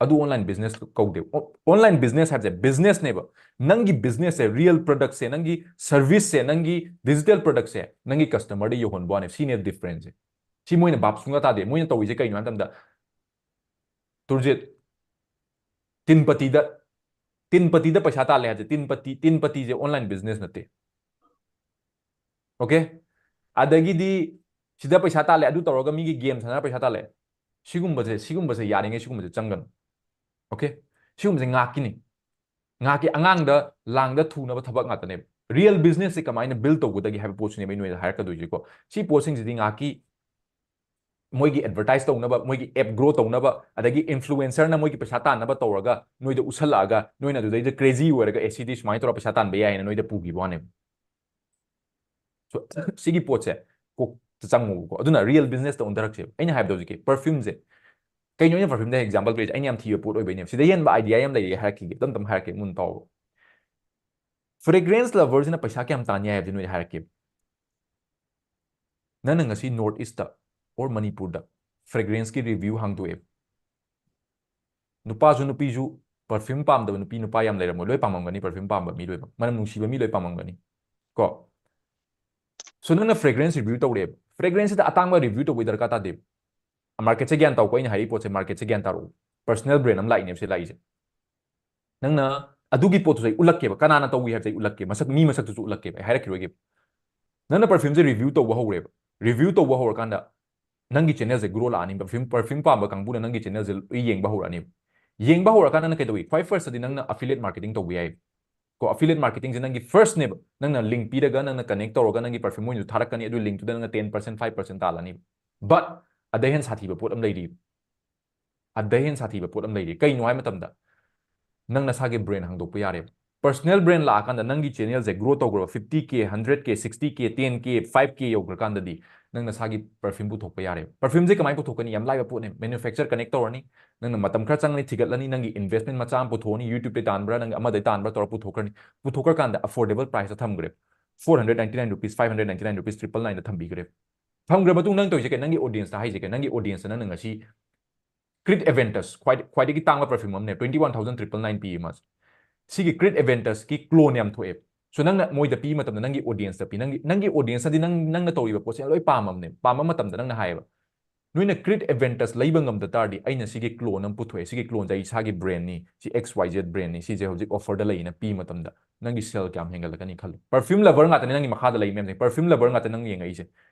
ꯑꯗꯨ online business ꯀꯧꯗꯦꯕ꯫ Online business ꯍꯥꯏꯕꯁꯦ businessꯅꯦꯕ꯫ ꯅꯪꯒꯤ businessꯁꯦ, real productꯁꯦ, ꯅꯪꯒꯤ serviceꯁꯦ, ꯅꯪꯒꯤ digital productꯁꯦ ꯅꯪꯒꯤ customerꯗ ꯌꯧꯍꯟꯕ ꯋꯥꯅꯦ꯫ ꯁꯤꯅꯦ differenceꯁꯦ꯫ ꯁꯤ ꯃꯣꯏꯅ ꯚꯥꯞ ꯁꯨꯡꯇꯥ ꯇꯥꯗꯦ꯫ ꯃꯣꯏꯅ ꯇꯧꯔꯤꯁꯦ ꯀꯩꯅꯣ ꯍꯥꯏ ꯃꯇꯝꯗ, ꯇꯨꯔꯖꯤꯠ, ꯇꯤꯟꯄꯇꯤꯗ, ꯇꯤꯟꯄꯇꯤꯗ ꯄꯩꯁꯥ ꯇꯥꯜꯂꯦ ꯍꯥꯏꯁꯦ, ꯇꯤꯟꯄꯇꯤ, ꯇꯤꯟꯄꯇꯤꯁꯦ online business ꯅꯠꯇꯦ꯫ Okay? ꯑꯗꯒꯤꯗꯤ ꯁꯤꯗ ꯄꯩꯁꯥ ꯇꯥꯜꯂꯦ, ꯑꯗꯨ ꯇꯧꯔꯒ ꯃꯤꯒꯤ game ꯁꯥꯟꯅꯔ ꯄꯩꯁꯥ ꯇꯥꯜꯂꯦ꯫ ꯁꯤꯒꯨꯝꯕꯁꯦ, ꯁꯤꯒꯨꯝꯕꯁꯦ ꯌꯥꯔꯤꯉꯩ ꯁꯤꯒꯨꯝꯕꯁꯦ ꯆꯪꯒꯅꯨ꯫ Okay? ꯁꯤꯒꯨꯝꯕꯁꯦ ꯉꯥꯛꯀꯤꯅꯤ꯫ ꯉꯥꯏꯍꯥꯛꯀꯤ ꯑꯉꯥꯡꯗ ꯂꯥꯡꯗ ꯊꯨꯅꯕ ꯊꯕꯛ ꯉꯥꯛꯇꯅꯦꯕ꯫ Real businessꯁꯦ ꯀꯃꯥꯏꯅ build ꯇꯧꯒꯗꯒꯦ ꯍꯥꯏꯕ ꯄꯣꯠꯁꯤꯅꯦꯕ ꯑꯩ ꯅꯣꯏꯗ ꯍꯥꯏꯔꯛꯀꯗꯣꯏꯁꯦꯀꯣ꯫ ꯁꯤ ꯄꯣꯠꯁꯤꯡꯁꯤꯗꯤ ꯉꯥꯏꯍꯥꯛꯀꯤ ꯃꯣꯏꯒꯤ advertise ꯇꯧꯅꯕ, ꯃꯣꯏꯒꯤ app grow ꯇꯧꯅꯕ, ꯑꯗꯒꯤ influencerꯅ ꯃꯣꯏꯒꯤ ꯄꯩꯁꯥ ꯇꯥꯟꯅꯕ ꯇꯧꯔꯒ ꯅꯣꯏꯗ ꯎꯠꯁꯜꯂꯛꯑꯒ ꯅꯣꯏꯅ ꯑꯗꯨꯗꯩꯗ crazy ꯑꯣꯏꯔꯒ, "ꯑꯦ, ꯁꯤꯗꯤ ꯁꯨꯃꯥꯏꯅ ꯇꯧꯔꯒ ꯄꯩꯁꯥ ꯇꯥꯟꯕ ꯌꯥꯏ" ꯍꯥꯏꯅ ꯅꯣꯏꯗ ꯄꯨꯈꯤꯕ ꯋꯥꯅꯦꯕ꯫ So, ꯁꯤꯒꯤ ꯄꯣꯠꯁꯦ ꯀꯣꯛꯇ ꯆꯪꯉꯨꯕꯀꯣ꯫ ꯑꯗꯨꯅ real businessꯇ ꯑꯣꯟꯊꯔꯛꯁꯦꯕ꯫ ꯑꯩꯅ ꯍꯥꯏꯕꯗꯣ ꯍꯧꯖꯤꯛꯀꯤ perfumeꯁꯦ, ꯀꯩꯅꯣ ꯑꯩꯅ perfumeꯗ example ꯄꯤꯔꯤꯁꯦ? ꯑꯩꯅ ꯌꯥꯝ ꯊꯤꯕ ꯄꯣꯠ ꯑꯣꯏꯕꯩꯅꯦꯕ꯫ ꯁꯤꯗ ꯍꯦꯟꯕ idea ꯌꯥꯝ ꯂꯩꯔꯤ, ꯍꯥꯏꯔꯛꯈꯤꯒꯦ, ꯇꯞ ꯇꯞꯅ ꯍꯥꯏꯔꯛꯀꯦ, ꯃꯨꯟꯅ ꯇꯥꯎꯕ꯫ Fragrance loverꯁꯤꯅ ꯄꯩꯁꯥ ꯀꯌꯥꯝ ꯇꯥꯟ ꯌꯥꯏ ꯍꯥꯏꯕꯗꯤ ꯅꯣꯏꯗ ꯍꯥꯏꯔꯛꯀꯦꯕ꯫ ꯅꯪꯅ ꯉꯁꯤ North Eastꯇ or ꯃꯅꯤꯄꯨꯔꯗ fragranceꯀꯤ review ꯍꯥꯡꯗꯣꯛꯑꯦꯕ꯫ ꯅꯨꯄꯥꯁꯨ ꯅꯨꯄꯤꯁꯨ perfume ꯄꯥꯝꯗꯕ ꯅꯨꯄꯤ ꯅꯨꯄꯥ ꯌꯥꯝ ꯂꯩꯔꯝꯃꯣꯏ, ꯂꯣꯏ ꯄꯥꯝꯃꯝꯒꯅꯤ perfume ꯄꯥꯝꯕ ꯃꯤ ꯂꯣꯏꯅꯃꯛ, ꯃꯅꯝ ꯅꯨꯡꯁꯤꯕ ꯃꯤ ꯂꯣꯏ ꯄꯥꯝꯃꯝꯒꯅꯤ ꯀꯣ꯫ So ꯅꯪꯅ fragrance review ꯇꯧꯔꯦꯕ, fragranceꯁꯤꯗ ꯑꯇꯥꯡꯕ review ꯇꯧꯕꯩ ꯗꯔꯀꯥꯔ ꯇꯥꯗꯦꯕ꯫ Marketꯁꯦ ꯒ꯭ꯌꯥꯟ ꯇꯥꯎꯀꯣ, ꯑꯩꯅ ꯍꯥꯏꯔꯤ ꯄꯣꯠꯁꯦ marketꯁꯦ ꯒ꯭ꯌꯥꯟ ꯇꯥꯔꯛꯎ꯫ Personal brand ꯑꯃ ꯂꯥꯛꯏꯅꯦꯕ ꯁꯤ ꯂꯥꯛꯏꯁꯦ꯫ ꯅꯪꯅ ꯑꯗꯨꯒꯤ ꯄꯣꯠꯇꯨꯁꯨ ꯑꯩ ꯎꯠꯂꯛꯀꯦꯕ, ꯀꯅꯥꯅ ꯇꯧꯏ ꯍꯥꯏꯕꯁꯦ ꯑꯩ ꯎꯠꯂꯛꯀꯦ, ꯃꯁꯛ, ꯃꯤ ꯃꯁꯛꯇꯨꯁꯨ ꯎꯠꯂꯛꯀꯦꯕ, ꯑꯩ ꯍꯥꯏꯔꯛꯈꯤꯔꯣꯏꯒꯦꯕ꯫ ꯅꯪꯅ perfumeꯁꯦ review ꯇꯧꯕ ꯍꯧꯔꯦꯕ, review ꯇꯧꯕ ꯍꯧꯔꯀꯥꯟꯗ ꯅꯪꯒꯤ channelꯁꯦ grow ꯂꯥꯛꯑꯅꯤ꯫ Perfume, perfume ꯄꯥꯝꯕ ꯀꯥꯡꯕꯨꯅ ꯅꯪꯒꯤ channelꯁꯦ ꯂꯣꯏ ꯌꯦꯡꯕ ꯍꯧꯔꯛꯑꯅꯤꯕ꯫ ꯌꯦꯡꯕ ꯍꯧꯔꯀꯥꯟꯗ ꯅꯪ ꯀꯩꯗꯧꯏ? ꯈ꯭ꯋꯥꯏ firstꯇꯗꯤ ꯅꯪꯅ affiliate marketing ꯇꯧꯕ ꯌꯥꯏ ꯀꯣ꯫ Affiliate marketingꯁꯦ ꯅꯪꯒꯤ firstꯅꯦꯕ꯫ ꯅꯪꯅ link ꯄꯤꯔꯒ, ꯅꯪꯅ connect ꯇꯧꯔꯒ ꯅꯪꯒꯤ perfume ꯃꯣꯏꯅꯁꯨ ꯊꯥꯔꯛꯀꯅꯤ, ꯑꯗꯨ linkꯇꯨꯗ ꯅꯪꯅ ten percent, five percent ꯇꯥꯜꯂꯅꯤꯕ꯫ But ꯑꯗꯩ ꯍꯦꯟꯅ ꯁꯥꯊꯤꯕ ꯄꯣꯠ ꯑꯃ ꯂꯩꯔꯤꯕ꯫ ꯑꯗꯩ ꯍꯦꯟꯅ ꯁꯥꯊꯤꯕ ꯄꯣꯠ ꯑꯃ ꯂꯩꯔꯤ꯫ ꯀꯩꯅꯣ ꯍꯥꯏ ꯃꯇꯝꯗ, ꯅꯪ ꯅꯁꯥꯒꯤ brand ꯍꯥꯡꯗꯣꯛꯄ ꯌꯥꯔꯦꯕ꯫ Personal brand ꯂꯥꯛꯑꯀꯥꯟꯗ ꯅꯪꯒꯤ channelꯁꯦ grow ꯇꯧꯈ꯭ꯔꯕ, fifty K, hundred K, sixty K, ten K, five K ꯌꯧꯈ꯭ꯔꯀꯥꯟꯗꯗꯤ ꯅꯪ ꯅꯁꯥꯒꯤ perfume ꯄꯨꯊꯣꯛꯄ ꯌꯥꯔꯦꯕ꯫ Perfumeꯁꯦ ꯀꯃꯥꯏꯅ ꯄꯨꯊꯣꯛꯀꯅꯤ? ꯌꯥꯝ ꯂꯥꯏꯕ ꯄꯣꯠꯅꯦ꯫ Manufacture connect ꯇꯧꯔꯅꯤ, ꯅꯪꯅ ꯃꯇꯝ ꯈꯔ ꯆꯪꯉꯅꯤ, ꯊꯤꯒꯠꯂꯅꯤ, ꯅꯪꯒꯤ investment ꯃꯆꯥ ꯑꯃ ꯄꯨꯊꯣꯛꯑꯅꯤ, YouTubeꯇꯩ ꯇꯥꯟꯕ꯭ꯔꯥ, ꯅꯪ ꯑꯃꯗꯩ ꯇꯥꯟꯕ꯭ꯔꯥ ꯇꯧꯔ ꯄꯨꯊꯣꯛꯈ꯭ꯔꯅꯤ꯫ ꯄꯨꯊꯣꯛꯈ꯭ꯔꯀꯥꯟꯗ affordable priceꯇ ꯊꯝꯈ꯭ꯔꯦ, four hundred ninety nine rupees, five hundred ninety nine rupees, triple nineꯗ ꯊꯝꯕꯤꯈ꯭ꯔꯦ꯫ ꯊꯝꯈ꯭ꯔ ꯃꯇꯨꯡ ꯅꯪ ꯇꯧꯔꯤꯁꯦ ꯀꯩ? ꯅꯪꯒꯤ audienceꯇ ꯍꯥꯏꯁꯦ ꯀꯩ? ꯅꯪꯒꯤ audienceꯇ ꯅꯪꯅ ꯉꯁꯤ Creed Aventus, ꯈ꯭ꯋꯥꯏ-, ꯈ꯭ꯋꯥꯏꯗꯒꯤ ꯇꯥꯡꯕ perfume ꯑꯃꯅꯦ, twenty one thousand triple nine ꯄꯤꯌꯦ ꯃꯥꯁꯦ꯫ ꯁꯤꯒꯤ Creed Aventusꯀꯤ clone ꯌꯥꯝ ꯊꯣꯛꯑꯦ꯫ So ꯅꯪꯅ ꯃꯣꯏꯗ ꯄꯤꯕ ꯃꯇꯝꯗ ꯅꯪꯒꯤ audienceꯇ ꯄꯤ, ꯅꯪꯒꯤ, ꯅꯪꯒꯤ audienceꯅꯗꯤ ꯅꯪ, ꯅꯪꯅ ꯇꯧꯔꯤꯕ ꯄꯣꯠꯁꯦ ꯂꯣꯏ ꯄꯥꯝꯃꯕꯅꯦ꯫ ꯄꯥꯝꯕ ꯃꯇꯝꯗ ꯅꯪꯅ ꯍꯥꯏꯌꯦꯕ, "ꯅꯣꯏꯅ Creed Aventus ꯂꯩꯕ ꯉꯝꯗ ꯇꯥꯔꯗꯤ ꯑꯩꯅ ꯁꯤꯒꯤ clone ꯑꯃ ꯄꯨꯊꯣꯛꯑꯦ, ꯁꯤꯒꯤ cloneꯁꯦ ꯑꯩ ꯏꯁꯥꯒꯤ brandꯅꯤ, ꯁꯤ X Y Z brandꯅꯤ, ꯁꯤꯁꯦ ꯍꯧꯖꯤꯛ offerꯗ ꯂꯩꯌꯦꯅ" ꯄꯤꯕ ꯃꯇꯝꯗ ꯅꯪꯒꯤ sale ꯀꯌꯥꯝ ꯍꯦꯟꯒꯠꯂꯛꯀꯅꯤ ꯈꯜꯂꯨ꯫ Perfume lover ꯉꯥꯛꯇꯅꯦ ꯅꯪꯒꯤ ꯃꯈꯥꯗ ꯂꯩ ꯃꯌꯥꯝꯁꯦ, perfume lover ꯉꯥꯛꯇ ꯅꯪ ꯌꯦꯡꯉꯛꯏꯁꯦ꯫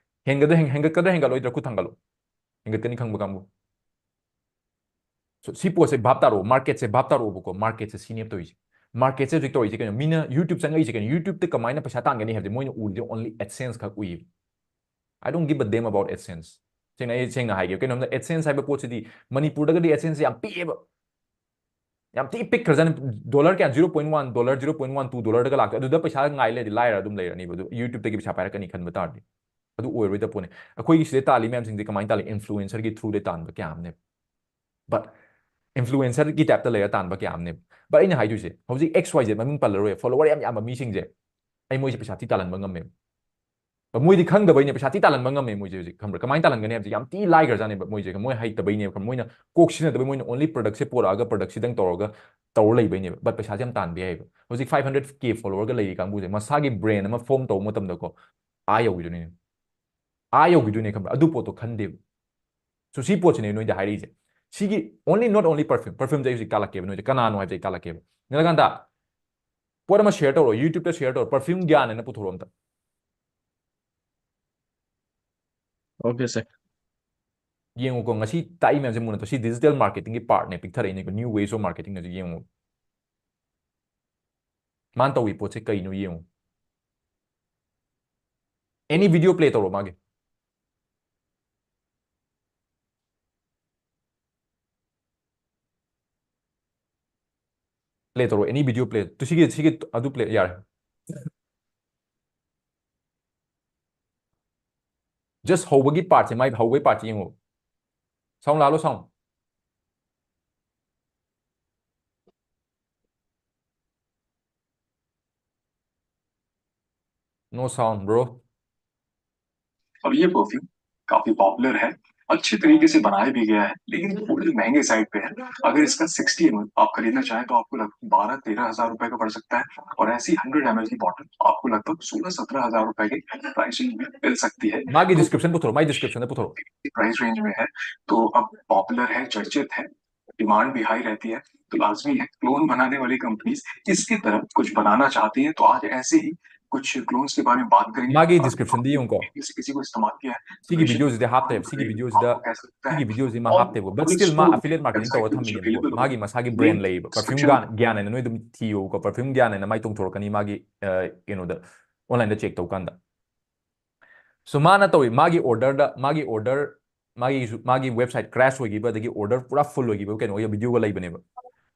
ꯍꯦꯟꯒꯗ꯭ꯔꯥ, ꯍꯦꯟ-, ꯍꯦꯟꯒꯠꯀꯗ꯭ꯔꯥ ꯍꯦꯟꯒꯠꯂꯣꯏꯗ꯭ꯔꯥ ꯈꯨꯠ ꯊꯥꯡꯒꯠꯂꯨ꯫ ꯍꯦꯟꯒꯠꯀꯅꯤ ꯈꯪꯕ ꯀꯥꯡꯕꯨ꯫ So, ꯁꯤ ꯄꯣꯠꯁꯦ ꯚꯥꯞ ꯇꯥꯔꯛꯑꯣ, marketꯁꯦ ꯚꯥꯞ ꯇꯥꯔꯛꯑꯣꯕꯀꯣ, marketꯁꯦ ꯁꯤꯅꯦꯕ ꯇꯧꯔꯤꯁꯦ꯫ Marketꯁꯦ ꯍꯧꯖꯤꯛ ꯇꯧꯔꯤꯁꯦ ꯀꯩꯅꯣ? ꯃꯤꯅ YouTube ꯆꯪꯉꯛꯏꯁꯦ ꯀꯩꯅꯣ? YouTubeꯇ ꯀꯃꯥꯏꯅ ꯄꯩꯁꯥ ꯇꯥꯟꯒꯅꯤ ꯍꯥꯏꯕꯁꯦ ꯃꯣꯏꯅ ꯎꯔꯤꯁꯦ only AdSense ꯈꯛ ꯎꯏꯌꯦꯕ꯫ I don't give a damn about AdSense꯫ ꯁꯦꯡꯅ, ꯑꯩ ꯁꯦꯡꯅ ꯍꯥꯏꯒꯦ, ꯀꯩꯅꯣꯝꯗ AdSense ꯍꯥꯏꯕ ꯄꯣꯠꯁꯤꯗꯤ ꯃꯅꯤꯄꯨꯔꯗꯒꯗꯤ AdSense ꯌꯥꯝ ꯄꯤꯛꯑꯦꯕ꯫ ꯌꯥꯝ ꯊꯤ ꯄꯤꯛꯈ꯭ꯔꯖꯥꯠꯅꯤ꯫ Dollar ꯀꯌꯥ? Zero point one dollar, zero point one two dollarꯗꯒ ꯂꯥꯛꯇꯣꯏ꯫ ꯑꯗꯨꯗ ꯄꯩꯁꯥ ꯉꯥꯏ ꯂꯩꯔꯗꯤ ꯂꯥꯏꯔ ꯑꯗꯨꯝ ꯂꯩꯔꯅꯤꯕ꯫ ꯑꯗꯨ YouTubeꯇꯒꯤ ꯄꯩꯁꯥ ꯄꯥꯏꯔꯛꯀꯅꯤ ꯈꯟꯕ ꯇꯥꯔꯗꯤ꯫ ꯑꯗꯨ ꯑꯣꯏꯔꯣꯏꯗꯕ ꯄꯣꯠꯅꯤ꯫ ꯑꯩꯈꯣꯏꯒꯤ ꯁꯤꯗ ꯇꯥꯜꯂꯤ ꯃꯌꯥꯝꯁꯤꯡꯁꯦ ꯀꯃꯥꯏꯅ ꯇꯥꯜꯂꯤ? Influencerꯒꯤ throughꯗ ꯇꯥꯟꯕ ꯀꯌꯥ ꯑꯃꯅꯦꯕ꯫ But influencerꯒꯤ typeꯇ ꯂꯩꯔ ꯇꯥꯟꯕ ꯀꯌꯥ ꯑꯃꯅꯦꯕ꯫ But ꯑꯩꯅ ꯍꯥꯏꯗꯣꯏꯁꯦ, ꯍꯧꯖꯤꯛ X Y Z ꯃꯃꯤꯡ ꯄꯜꯂꯔꯣꯏ, follower ꯌꯥꯝ ꯌꯥꯝꯕ ꯃꯤꯁꯤꯡꯁꯦ, ꯑꯩ ꯃꯣꯏꯁꯦ ꯄꯩꯁꯥ ꯊꯤ ꯇꯥꯜꯍꯟꯕ ꯉꯝꯃꯦꯕ꯫ But ꯃꯣꯏꯗꯤ ꯈꯪꯗꯕꯩꯅꯦ, ꯄꯩꯁꯥ ꯊꯤ ꯇꯥꯜꯍꯟꯕ ꯉꯝꯃꯦ ꯃꯣꯏꯁꯦ ꯍꯧꯖꯤꯛ, ꯈꯪꯕ꯭ꯔꯥ? ꯀꯃꯥꯏꯅ ꯇꯥꯜꯍꯟꯒꯅꯤ ꯍꯥꯏꯕꯁꯦ ꯌꯥꯝ ꯊꯤ ꯂꯥꯏꯈ꯭ꯔꯖꯥꯠꯅꯦꯕ ꯃꯣꯏꯁꯦ꯫ ꯃꯣꯏ ꯍꯩꯇꯕꯩꯅꯦꯕ, ꯃꯣꯏꯅ ꯀꯣꯛ ꯁꯤꯖꯤꯟꯅꯗꯕꯩ, ꯃꯣꯏꯅ only productꯁꯦ ꯄꯣꯔꯛꯑꯒ producꯁꯤꯗꯪ ꯇꯧꯔꯒ ꯇꯧꯔ ꯂꯩꯕꯩꯅꯦꯕ꯫ But ꯄꯩꯁꯥꯁꯦ ꯌꯥꯝ ꯇꯥꯟꯕ ꯌꯥꯏꯌꯦꯕ꯫ ꯍꯧꯖꯤꯛ five hundred K followerꯒ ꯂꯩꯔꯤ ꯀꯥꯡꯕꯨꯁꯦ ꯃꯁꯥꯒꯤ brand ꯑꯃ form ꯇꯧꯕ ꯃꯇꯝꯗꯀꯣ, ꯑꯥ ꯌꯧꯈꯤꯗꯣꯏꯅꯦ, ꯑꯥ ꯌꯧꯈꯤꯗꯣꯏꯅꯦ, ꯈꯪꯕ꯭ꯔꯥ? ꯑꯗꯨ ꯄꯣꯠꯇꯣ ꯈꯟꯗꯦꯕ꯫ So ꯁꯤ ꯄꯣꯠꯁꯤꯅꯦ ꯅꯣꯏꯗ ꯍꯥꯏꯔꯛꯏꯁꯦ꯫ ꯁꯤꯒꯤ only, not only perfume, perfumeꯁꯦ ꯑꯩ ꯍꯧꯖꯤꯛ ꯇꯥꯛꯂꯛꯀꯦꯕ ꯅꯣꯏꯗ, ꯀꯅꯥꯅꯣ ꯍꯥꯏꯕꯁꯦ ꯑꯩ ꯇꯥꯛꯂꯛꯀꯦꯕ꯫ ꯅꯤꯂꯀꯥꯟꯇ, ꯄꯣꯠ ꯑꯃ share ꯇꯧꯔꯣ, YouTubeꯇ share ꯇꯧꯔꯣ, perfume ꯒ꯭ꯌꯥꯟ ꯑꯅ ꯄꯨꯊꯣꯔꯛꯑꯣ ꯑꯝꯇ꯫ Okay, sir. ꯌꯦꯡꯉꯨꯀꯣ, ꯉꯁꯤ ꯇꯥꯛꯏ ꯃꯌꯥꯝꯁꯦ ꯃꯨꯟꯅ ꯇꯧ꯫ ꯁꯤ digital marketingꯒꯤ partꯅꯦ, ꯄꯤꯛꯊꯔꯛꯏꯅꯦꯀꯣ, new ways of marketing ꯍꯥꯏꯁꯦ ꯌꯦꯡꯉꯨ꯫ ꯃꯥꯅ ꯇꯧꯔꯤ ꯄꯣꯠꯁꯦ ꯀꯩꯅꯣ ꯌꯦꯡꯉꯨ꯫ Any video play ꯇꯧꯔꯣ ꯃꯥꯒꯤ꯫ ꯇꯧꯔꯣ, any video play꯫ ꯇꯨ ꯁꯤꯒꯤ ꯁꯤꯒꯤ ꯑꯗꯨ play ꯌꯥꯔꯦ꯫ Just ꯍꯧꯕꯒꯤ partꯁꯦ, ꯃꯥꯏ ꯍꯧꯕꯒꯤ partꯁꯦ ꯌꯦꯡꯉꯣ꯫ Sound ꯂꯥꯛꯍꯜꯂꯣ, sound꯫ No sound, bro. अब ये परफ्यूम काफी पॉपुलर है, अच्छे तरीके से बनाया भी गया है, लेकिन थोड़े महंगे साइड पे है। अगर इसका सिक्सटी एमएल आप खरीदना चाहें तो आपको लगभग बारह तेरह हजार रुपए का पड़ सकता है, और ऐसी हंड्रेड एमएल की बॉटल आपको लगभग सोलह सत्रह हजार रुपए के प्राइस रेंज में मिल सकती है। ꯃꯥꯒꯤ description ꯄꯨꯊꯣꯔꯛꯑꯣ, ꯃꯥꯒꯤ description ꯗ ꯄꯨꯊꯣꯔꯛꯑꯣ। प्राइस रेंज में है, तो अब पॉपुलर है, चर्चित है, डिमांड भी हाई रहती है, तो लाजमी है क्लोन बनाने वाली कंपनीज इसकी तरह कुछ बनाना चाहती हैं। तो आज ऐसे ही कुछ क्लोन्स के बारे में बात करेंगे। ꯃꯥꯒꯤ description ꯗꯤ ꯌꯦꯡꯉꯨꯀꯣ꯫ किसी किसी को इस्तेमाल किया है, ꯁꯤꯒꯤ ꯚꯤꯗꯤꯑꯣꯁꯤꯗ ꯍꯥꯞꯇꯦꯕ, ꯁꯤꯒꯤ ꯚꯤꯗꯤꯑꯣꯁꯤꯗ, ꯁꯤꯒꯤ ꯚꯤꯗꯤꯑꯣꯁꯤꯗ ꯃꯥ ꯍꯥꯞꯇꯦꯕ, but still ꯃꯥ affiliate marketing ꯇꯧꯔ ꯊꯝꯃꯤꯅꯦꯕꯀꯣ꯫ ꯃꯥꯒꯤ ꯃꯁꯥꯒꯤ brand ꯂꯩꯌꯦꯕ, perfume ꯒ꯭ꯌꯥꯟ, ꯒ꯭ꯌꯥꯟ ꯍꯥꯏꯅ ꯅꯣꯏ ꯑꯗꯨꯝ ꯊꯤꯌꯣꯕꯀꯣ, perfume ꯒ꯭ꯌꯥꯟ ꯍꯥꯏꯅ ꯃꯥꯏ ꯇꯣꯡꯊꯣꯔꯛꯀꯅꯤ ꯃꯥꯒꯤ, ꯑ, ꯀꯩꯅꯣꯗ, online ꯗ check ꯇꯧ ꯀꯥꯟꯗ꯫ So ꯃꯥꯅ ꯇꯧꯏ, ꯃꯥꯒꯤ order ꯗ, ꯃꯥꯒꯤ order, ꯃꯥꯒꯤꯁꯨ, ꯃꯥꯒꯤ website crash ꯑꯣꯏꯈꯤꯕ, ꯑꯗꯒꯤ order ꯄꯨꯔꯥ full ꯑꯣꯏꯈꯤꯕ, ꯀꯩꯅꯣ video ꯒ ꯂꯩꯕꯅꯦꯕ꯫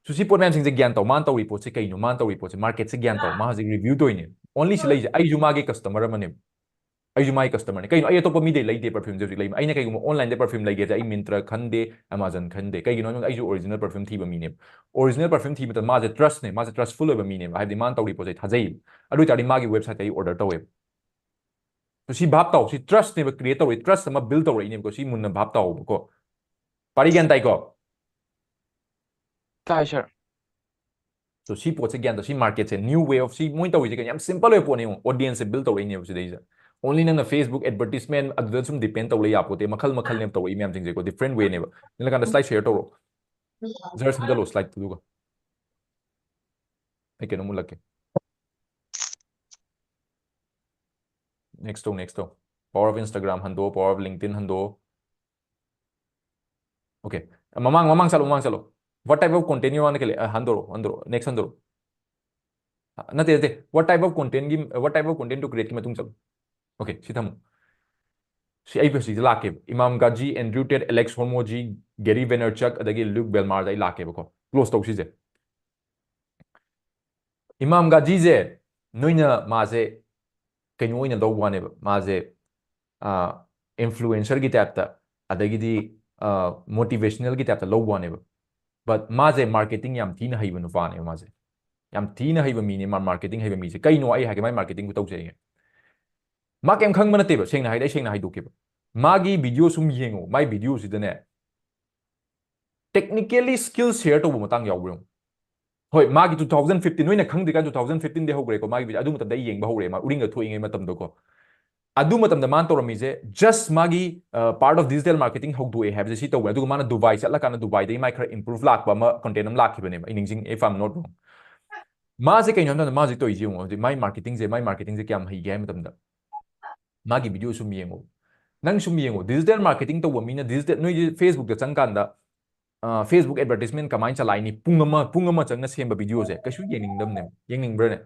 So ꯁꯤ ꯄꯣꯠ ꯃꯌꯥꯝꯁꯤꯡꯁꯦ ꯒ꯭ꯌꯥꯟ ꯇꯧ, ꯃꯥꯅ ꯇꯧꯔꯤ ꯄꯣꯠꯁꯦ ꯀꯩꯅꯣ, ꯃꯥꯅ ꯇꯧꯔꯤ ꯄꯣꯠꯁꯦ, market ꯁꯦ ꯒ꯭ꯌꯥꯟ ꯇꯧ, ꯃꯥ ꯍꯧꯖꯤꯛ review ꯇꯧꯔꯤꯅꯦ꯫ Only ꯁꯤ ꯂꯩꯁꯦ, ꯑꯩꯁꯨ ꯃꯥꯒꯤ customer ꯑꯃꯅꯦꯕ, ꯑꯩꯁꯨ ꯃꯥꯒꯤ customer ꯅꯦ꯫ ꯀꯩꯅꯣ, ꯑꯩ ꯑꯇꯣꯞꯄ ꯃꯤꯗꯩ ꯂꯩꯗꯦ perfume ꯁꯦ ꯍꯧꯖꯤꯛ ꯂꯩꯕ꯫ ꯑꯩꯅ ꯀꯩꯒꯨꯝꯕ online ꯗ perfume ꯂꯩꯒꯦꯗꯤ ꯑꯩ Myntra ꯈꯟꯗꯦ, Amazon ꯈꯟꯗꯦ꯫ ꯀꯩꯒꯤꯅꯣ ꯍꯥꯏꯕ ꯃꯇꯝꯗ ꯑꯩꯁꯨ original perfume ꯊꯤꯕ ꯃꯤꯅꯦꯕ꯫ Original perfume ꯊꯤꯕꯗ ꯃꯥꯁꯦ trust ꯅꯦ, ꯃꯥꯁꯦ trustful ꯑꯣꯏꯕ ꯃꯤꯅꯦꯕ, ꯍꯥꯏꯕꯗꯤ ꯃꯥꯅ ꯇꯧꯔꯤ ꯄꯣꯠꯁꯦ ꯑꯩ ꯊꯥꯖꯩꯌꯦꯕ꯫ ꯑꯗꯨ ꯑꯣꯏꯇꯥꯔꯗꯤ ꯃꯥꯒꯤ website ꯇ ꯑꯩ order ꯇꯧꯋꯦꯕ꯫ So ꯁꯤ ꯚꯥꯞ ꯇꯥꯎ, ꯁꯤ trust ꯅꯦꯕ create ꯇꯧꯔꯛꯏ, trust ꯑꯃ build ꯇꯧꯔꯛꯏꯅꯦꯕꯀꯣ꯫ ꯁꯤ ꯃꯨꯟꯅ ꯚꯥꯞ ꯇꯥꯎꯕꯀꯣ꯫ ꯄꯥꯔꯤ ꯒ꯭ꯌꯥꯟ ꯇꯥꯏꯀꯣ? ꯇꯥꯏ, sir꯫ So ꯁꯤ ꯄꯣꯠꯁꯦ ꯒ꯭ꯌꯥꯟ ꯇꯧ, ꯁꯤ market say, new way of, ꯁꯤ ꯃꯣꯏ ꯇꯧꯔꯤꯁꯦ ꯀꯩꯅꯣ, ꯌꯥꯝ simple ꯑꯣꯏꯕ ꯄꯣꯠꯅꯦ ꯌꯦꯡꯉꯣ꯫ Audience ꯁꯦ build ꯇꯧꯔꯛꯏꯅꯦꯕ ꯁꯤꯗꯩꯁꯤꯗ꯫ Only ꯅꯪꯅ Facebook advertisement ꯑꯗꯨꯗ ꯁꯨꯝ depend ꯇꯧ ꯂꯩ ꯌꯥꯄꯣꯠꯇꯦ, ꯃꯈꯜ ꯃꯈꯜꯅꯦꯕ ꯇꯧꯔꯛꯏ ꯃꯌꯥꯝꯁꯤꯡꯁꯦꯀꯣ, different way ꯅꯦꯕ꯫ ꯅꯤꯂꯀꯥꯟꯇ slide share ꯇꯧꯔꯣ꯫ Sir ꯁꯦꯝꯖꯜꯂꯣ slide ꯇꯨ ꯑꯗꯨꯒ꯫ ꯑꯩ ꯀꯩꯅꯣꯝ ꯎꯠꯂꯛꯀꯦ꯫ Next ꯇꯧ, next ꯇꯧ꯫ Power of Instagram ꯍꯟꯗꯣꯛꯑꯣ, power of LinkedIn ꯍꯟꯗꯣꯛꯑꯣ꯫ Okay꯫ ꯃꯃꯥꯡ, ꯃꯃꯥꯡ ꯆꯠꯂꯣ, ꯃꯃꯥꯡ ꯆꯠꯂꯣ꯫ What type of content you want to create? ꯑ, ꯍꯟꯗꯣꯔꯛꯑꯣ, ꯍꯟꯗꯣꯔꯛꯑꯣ꯫ Next ꯍꯟꯗꯣꯔꯛꯑꯣ꯫ ꯑ, ꯅꯠꯇꯦ, ꯅꯠꯇꯦ꯫ What type of content ꯒꯤ, what type of content to create ꯀꯤ ꯃꯇꯨꯡ ꯆꯠꯂꯣ꯫ Okay, ꯁꯤ ꯊꯝꯃꯣ꯫ ꯁꯤ ꯑꯩ ꯁꯤꯗ ꯂꯥꯛꯀꯦꯕ꯫ Imam Ghazi, Andrew Tate, Alex Hormozi, Gary Vaynerchuk, ꯑꯗꯒꯤ Luke Belmar ꯗ ꯑꯩ ꯂꯥꯛꯀꯦꯕꯀꯣ꯫ Close ꯇꯧ ꯁꯤꯁꯦ꯫ ꯏꯃꯥꯝ ꯒꯥꯖꯤꯁꯦ ꯅꯣꯏꯅ ꯃꯥꯁꯦ ꯀꯩꯅꯣ ꯑꯣꯏꯅ ꯂꯧꯕ ꯋꯥꯅꯦꯕ, ꯃꯥꯁꯦ ꯏꯟꯐ꯭ꯂꯨꯑꯦꯟꯁꯔꯒꯤ ꯇꯥꯏꯞꯇ, ꯑꯗꯒꯤꯗꯤ ꯃꯣꯇꯤꯚꯦꯁꯅꯦꯜꯒꯤ ꯇꯥꯏꯞꯇ ꯂꯧꯕ ꯋꯥꯅꯦꯕ꯫ But ꯃꯥꯁꯦ ꯃꯥꯔꯀꯦꯇꯤꯡ ꯌꯥꯝ ꯊꯤꯅ ꯍꯩꯕ ꯅꯨꯄꯥꯅꯦꯕ꯫ ꯃꯥꯁꯦ ꯌꯥꯝ ꯊꯤꯅ ꯍꯩꯕ ꯃꯤꯅꯦ꯫ ꯃꯥ ꯃꯥꯔꯀꯦꯇꯤꯡ ꯍꯩꯕ ꯃꯤꯁꯦ ꯀꯩꯅꯣ ꯑꯩ ꯍꯥꯏꯒꯦ, ꯃꯥꯏ ꯃꯥꯔꯀꯦꯇꯤꯡ ꯈꯨꯇꯧꯁꯦ ꯑꯩ ꯃꯥ ꯀꯩꯝ ꯈꯪꯕ ꯅꯠꯇꯦꯕ꯫ ꯁꯦꯡꯅ ꯍꯥꯏꯗꯤ ꯑꯩ ꯁꯦꯡꯅ ꯍꯥꯏꯗꯣꯛꯀꯦꯕ, ꯃꯥꯒꯤ ꯚꯤꯗꯤꯑꯣ ꯁꯨꯝ ꯌꯦꯡꯉꯣ, ꯃꯥꯏ ꯚꯤꯗꯤꯑꯣꯁꯤꯗꯅꯦ ꯇꯦꯛꯅꯤꯀꯦꯜꯂꯤ ꯁ꯭ꯀꯤꯜ ꯁꯦꯌꯔ ꯇꯧꯕ ꯃꯇꯥꯡ ꯌꯥꯎꯕ꯭ꯔꯥ ꯌꯦꯡꯉꯣ꯫ ꯍꯣꯏ, ꯃꯥꯒꯤ two thousand fifteen, ꯅꯣꯏꯅ ꯈꯪꯗ꯭ꯔꯤꯀꯥꯟ two thousand fifteen ꯗꯤ ꯍꯧꯈ꯭ꯔꯦꯀꯣ ꯃꯥꯒꯤ ꯚꯤꯗꯤꯑꯣ꯫ ꯑꯗꯨ ꯃꯇꯝꯗ ꯑꯩ ꯌꯦꯡꯕ ꯍꯧꯔꯦ, ꯃꯥ ꯎꯔꯤꯡꯒ ꯊꯣꯛꯏꯉꯩ ꯃꯇꯝꯗꯀꯣ꯫ ꯑꯗꯨ ꯃꯇꯝꯗ ꯃꯥꯅ ꯇꯧꯔꯝꯃꯤꯁꯦ just ꯃꯥꯒꯤ part of digital marketing ꯍꯧꯗꯣꯛꯑꯦ ꯍꯥꯏꯕꯁꯦ ꯁꯤ ꯇꯧꯕꯅꯦ꯫ ꯑꯗꯨꯒ ꯃꯥꯅ ꯗꯨꯕꯥꯏ ꯆꯠꯂꯀꯥꯟꯗ ꯗꯨꯕꯥꯏꯗꯒꯤ ꯃꯥꯏ ꯈꯔ ꯏꯝꯄ꯭ꯔꯨꯚ ꯂꯥꯛꯄ ꯑꯃ ꯀꯣꯟꯇꯦꯟ ꯑꯃ ꯂꯥꯛꯈꯤꯕꯅꯦꯕ, ꯑꯩ ꯅꯤꯡꯁꯤꯡꯉꯦ, if I'm not wrong꯫ ꯃꯥꯁꯦ ꯀꯩꯅꯣ ꯍꯥꯏꯕ ꯃꯇꯝꯗ ꯃꯥ ꯍꯧꯖꯤꯛ ꯇꯧꯔꯤꯁꯦ ꯌꯦꯡꯉꯣ, ꯍꯧꯖꯤꯛ ꯃꯥꯏ ꯃꯥꯔꯀꯦꯇꯤꯡꯁꯦ, ꯃꯥꯏ ꯃꯥꯔꯀꯦꯇꯤꯡꯁꯦ ꯀꯌꯥꯝ ꯍꯩꯒꯦ ꯍꯥꯏꯕ ꯃꯇꯝꯗ ꯃꯥꯒꯤ ꯚꯤꯗꯤꯑꯣ ꯁꯨꯝ ꯌꯦꯡꯉꯣ꯫ ꯅꯪ ꯁꯨꯝ ꯌꯦꯡꯉꯣ, ꯗꯤꯖꯤꯇꯦꯜ ꯃꯥꯔꯀꯦꯇꯤꯡ ꯇꯧꯕ ꯃꯤꯅ ꯗꯤꯖꯤꯇꯦꯜ, ꯅꯣꯏꯁꯦ ꯐꯦꯁꯕꯨꯛꯇ ꯆꯪꯀꯥꯟꯗ ꯐꯦꯁꯕꯨꯛ ꯑꯦꯗꯚꯔꯇꯤꯁꯃꯦꯟ ꯀꯃꯥꯏꯅ ꯆꯂꯥꯏꯅꯤ, ꯄꯨꯡ ꯑꯃ, ꯄꯨꯡ ꯑꯃ ꯆꯪꯅ ꯁꯦꯝꯕ ꯚꯤꯗꯤꯑꯣꯁꯦ ꯀꯩꯁꯨ ꯌꯦꯡꯅꯤꯡꯗꯕꯅꯦꯕ꯫ ꯌꯦꯡꯅꯤꯡꯕ꯭ꯔꯅꯦ?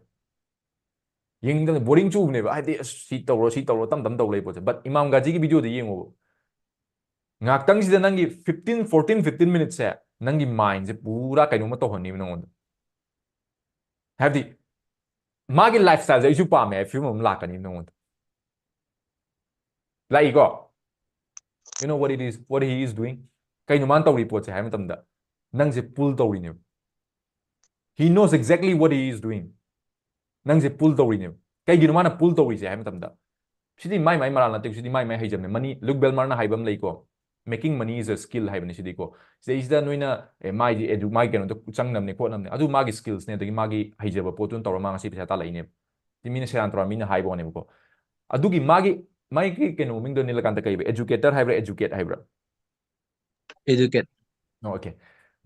ꯌꯦꯡꯅꯤꯡꯗꯕꯅꯦ, ꯕꯣꯔꯤꯡ ꯆꯨꯕꯅꯦꯕ꯫ ꯍꯥꯏꯗꯤ ꯑꯁ ꯁꯤ ꯇꯧꯔꯣ, ꯁꯤ ꯇꯧꯔꯣ, ꯇꯝ ꯇꯝ ꯇꯧ ꯂꯩ ꯄꯣꯠꯁꯦ꯫ But ꯏꯃꯥꯝ ꯒꯥꯖꯤꯒꯤ ꯚꯤꯗꯤꯑꯣꯗ ꯌꯦꯡꯉꯣꯕ, ꯉꯥꯛꯇꯪꯁꯤꯗ ꯅꯪꯒꯤ fifteen, fourteen, fifteen minutes ꯁꯦ ꯅꯪꯒꯤ ꯃꯥꯏꯟꯁꯦ ꯄꯨꯔꯥ ꯀꯩꯅꯣꯝꯃ ꯇꯧꯍꯟꯅꯤꯕ ꯅꯉꯣꯟꯗ꯫ ꯍꯥꯏꯕꯗꯤ ꯃꯥꯒꯤ ꯂꯥꯏꯐ ꯁ꯭ꯇꯥꯏꯜꯁꯦ ꯑꯩꯁꯨ ꯄꯥꯝꯃꯦ ꯍꯥꯏꯕ ꯐꯤꯕꯝ ꯑꯃ ꯂꯥꯛꯀꯅꯤ ꯅꯉꯣꯟꯗ꯫ ꯂꯥꯛꯏꯀꯣ? You know what it is, what he is doing? ꯀꯩꯅꯣ ꯃꯥꯅ ꯇꯧꯔꯤ ꯄꯣꯠꯁꯦ ꯍꯥꯏꯕ ꯃꯇꯝꯗ ꯅꯪꯁꯦ ꯄꯨꯜ ꯇꯧꯔꯤꯅꯦꯕ꯫ He knows exactly what he is doing. ꯅꯪꯁꯦ ꯄꯨꯜ ꯇꯧꯔꯤꯅꯦꯕ꯫ ꯀꯩꯒꯤꯅꯣ ꯃꯥꯅ ꯄꯨꯜ ꯇꯧꯔꯤꯁꯦ ꯍꯥꯏꯕ ꯃꯇꯝꯗ ꯁꯤꯗꯤ ꯃꯥꯏ ꯃꯥꯏ ꯃꯔꯥꯜ ꯅꯠꯇꯦ, ꯁꯤꯗꯤ ꯃꯥꯏ ꯃꯥꯏ ꯍꯩꯖꯕꯅꯦ꯫ ꯃꯅꯤ, ꯂꯨꯛ ꯕꯦꯜꯃꯥꯔꯅ ꯍꯥꯏꯕ ꯑꯃ ꯂꯩꯀꯣ, "Making money is a skill" ꯍꯥꯏꯕꯅꯤ ꯁꯤꯗꯤꯀꯣ꯫ ꯁꯤꯗꯩꯁꯤꯗ ꯅꯣꯏꯅ ꯑꯦ ꯃꯥꯏꯗꯤ ꯑꯦꯗꯨ-, ꯃꯥꯏ ꯀꯩꯅꯣꯗ ꯆꯪꯅꯕꯅꯦ ꯈꯣꯠꯅꯕꯅꯦ, ꯑꯗꯨ ꯃꯥꯒꯤ ꯁ꯭ꯀꯤꯜꯁꯅꯦ, ꯑꯗꯒꯤ ꯃꯥꯒꯤ ꯍꯩꯖꯕ ꯄꯣꯠꯇꯨꯅ ꯇꯧꯔ ꯃꯥ ꯉꯁꯤ ꯄꯩꯁꯥ ꯇꯥꯜꯂꯛꯏꯅꯦꯕ꯫ ꯁꯤ ꯃꯤꯅ ꯁꯦꯔꯥꯟ ꯇꯨꯔꯥꯟ ꯃꯤꯅ ꯍꯥꯏꯕ ꯋꯥꯅꯦꯕꯀꯣ꯫ ꯑꯗꯨꯒꯤ ꯃꯥꯒꯤ, ꯃꯥꯒꯤ ꯀꯩꯅꯣ ꯃꯃꯤꯡꯗꯣ ꯅꯤꯂꯀꯥꯟꯇ ꯀꯩꯕ? ꯑꯦꯖꯨꯀꯦꯇꯔ ꯍꯥꯏꯕ꯭ꯔꯥ, ꯑꯦꯖꯨꯀꯦꯠ ꯍꯥꯏꯕ꯭ꯔꯥ? ꯑꯦꯖꯨꯀꯦꯠ꯫ ꯑꯣꯀꯦ꯫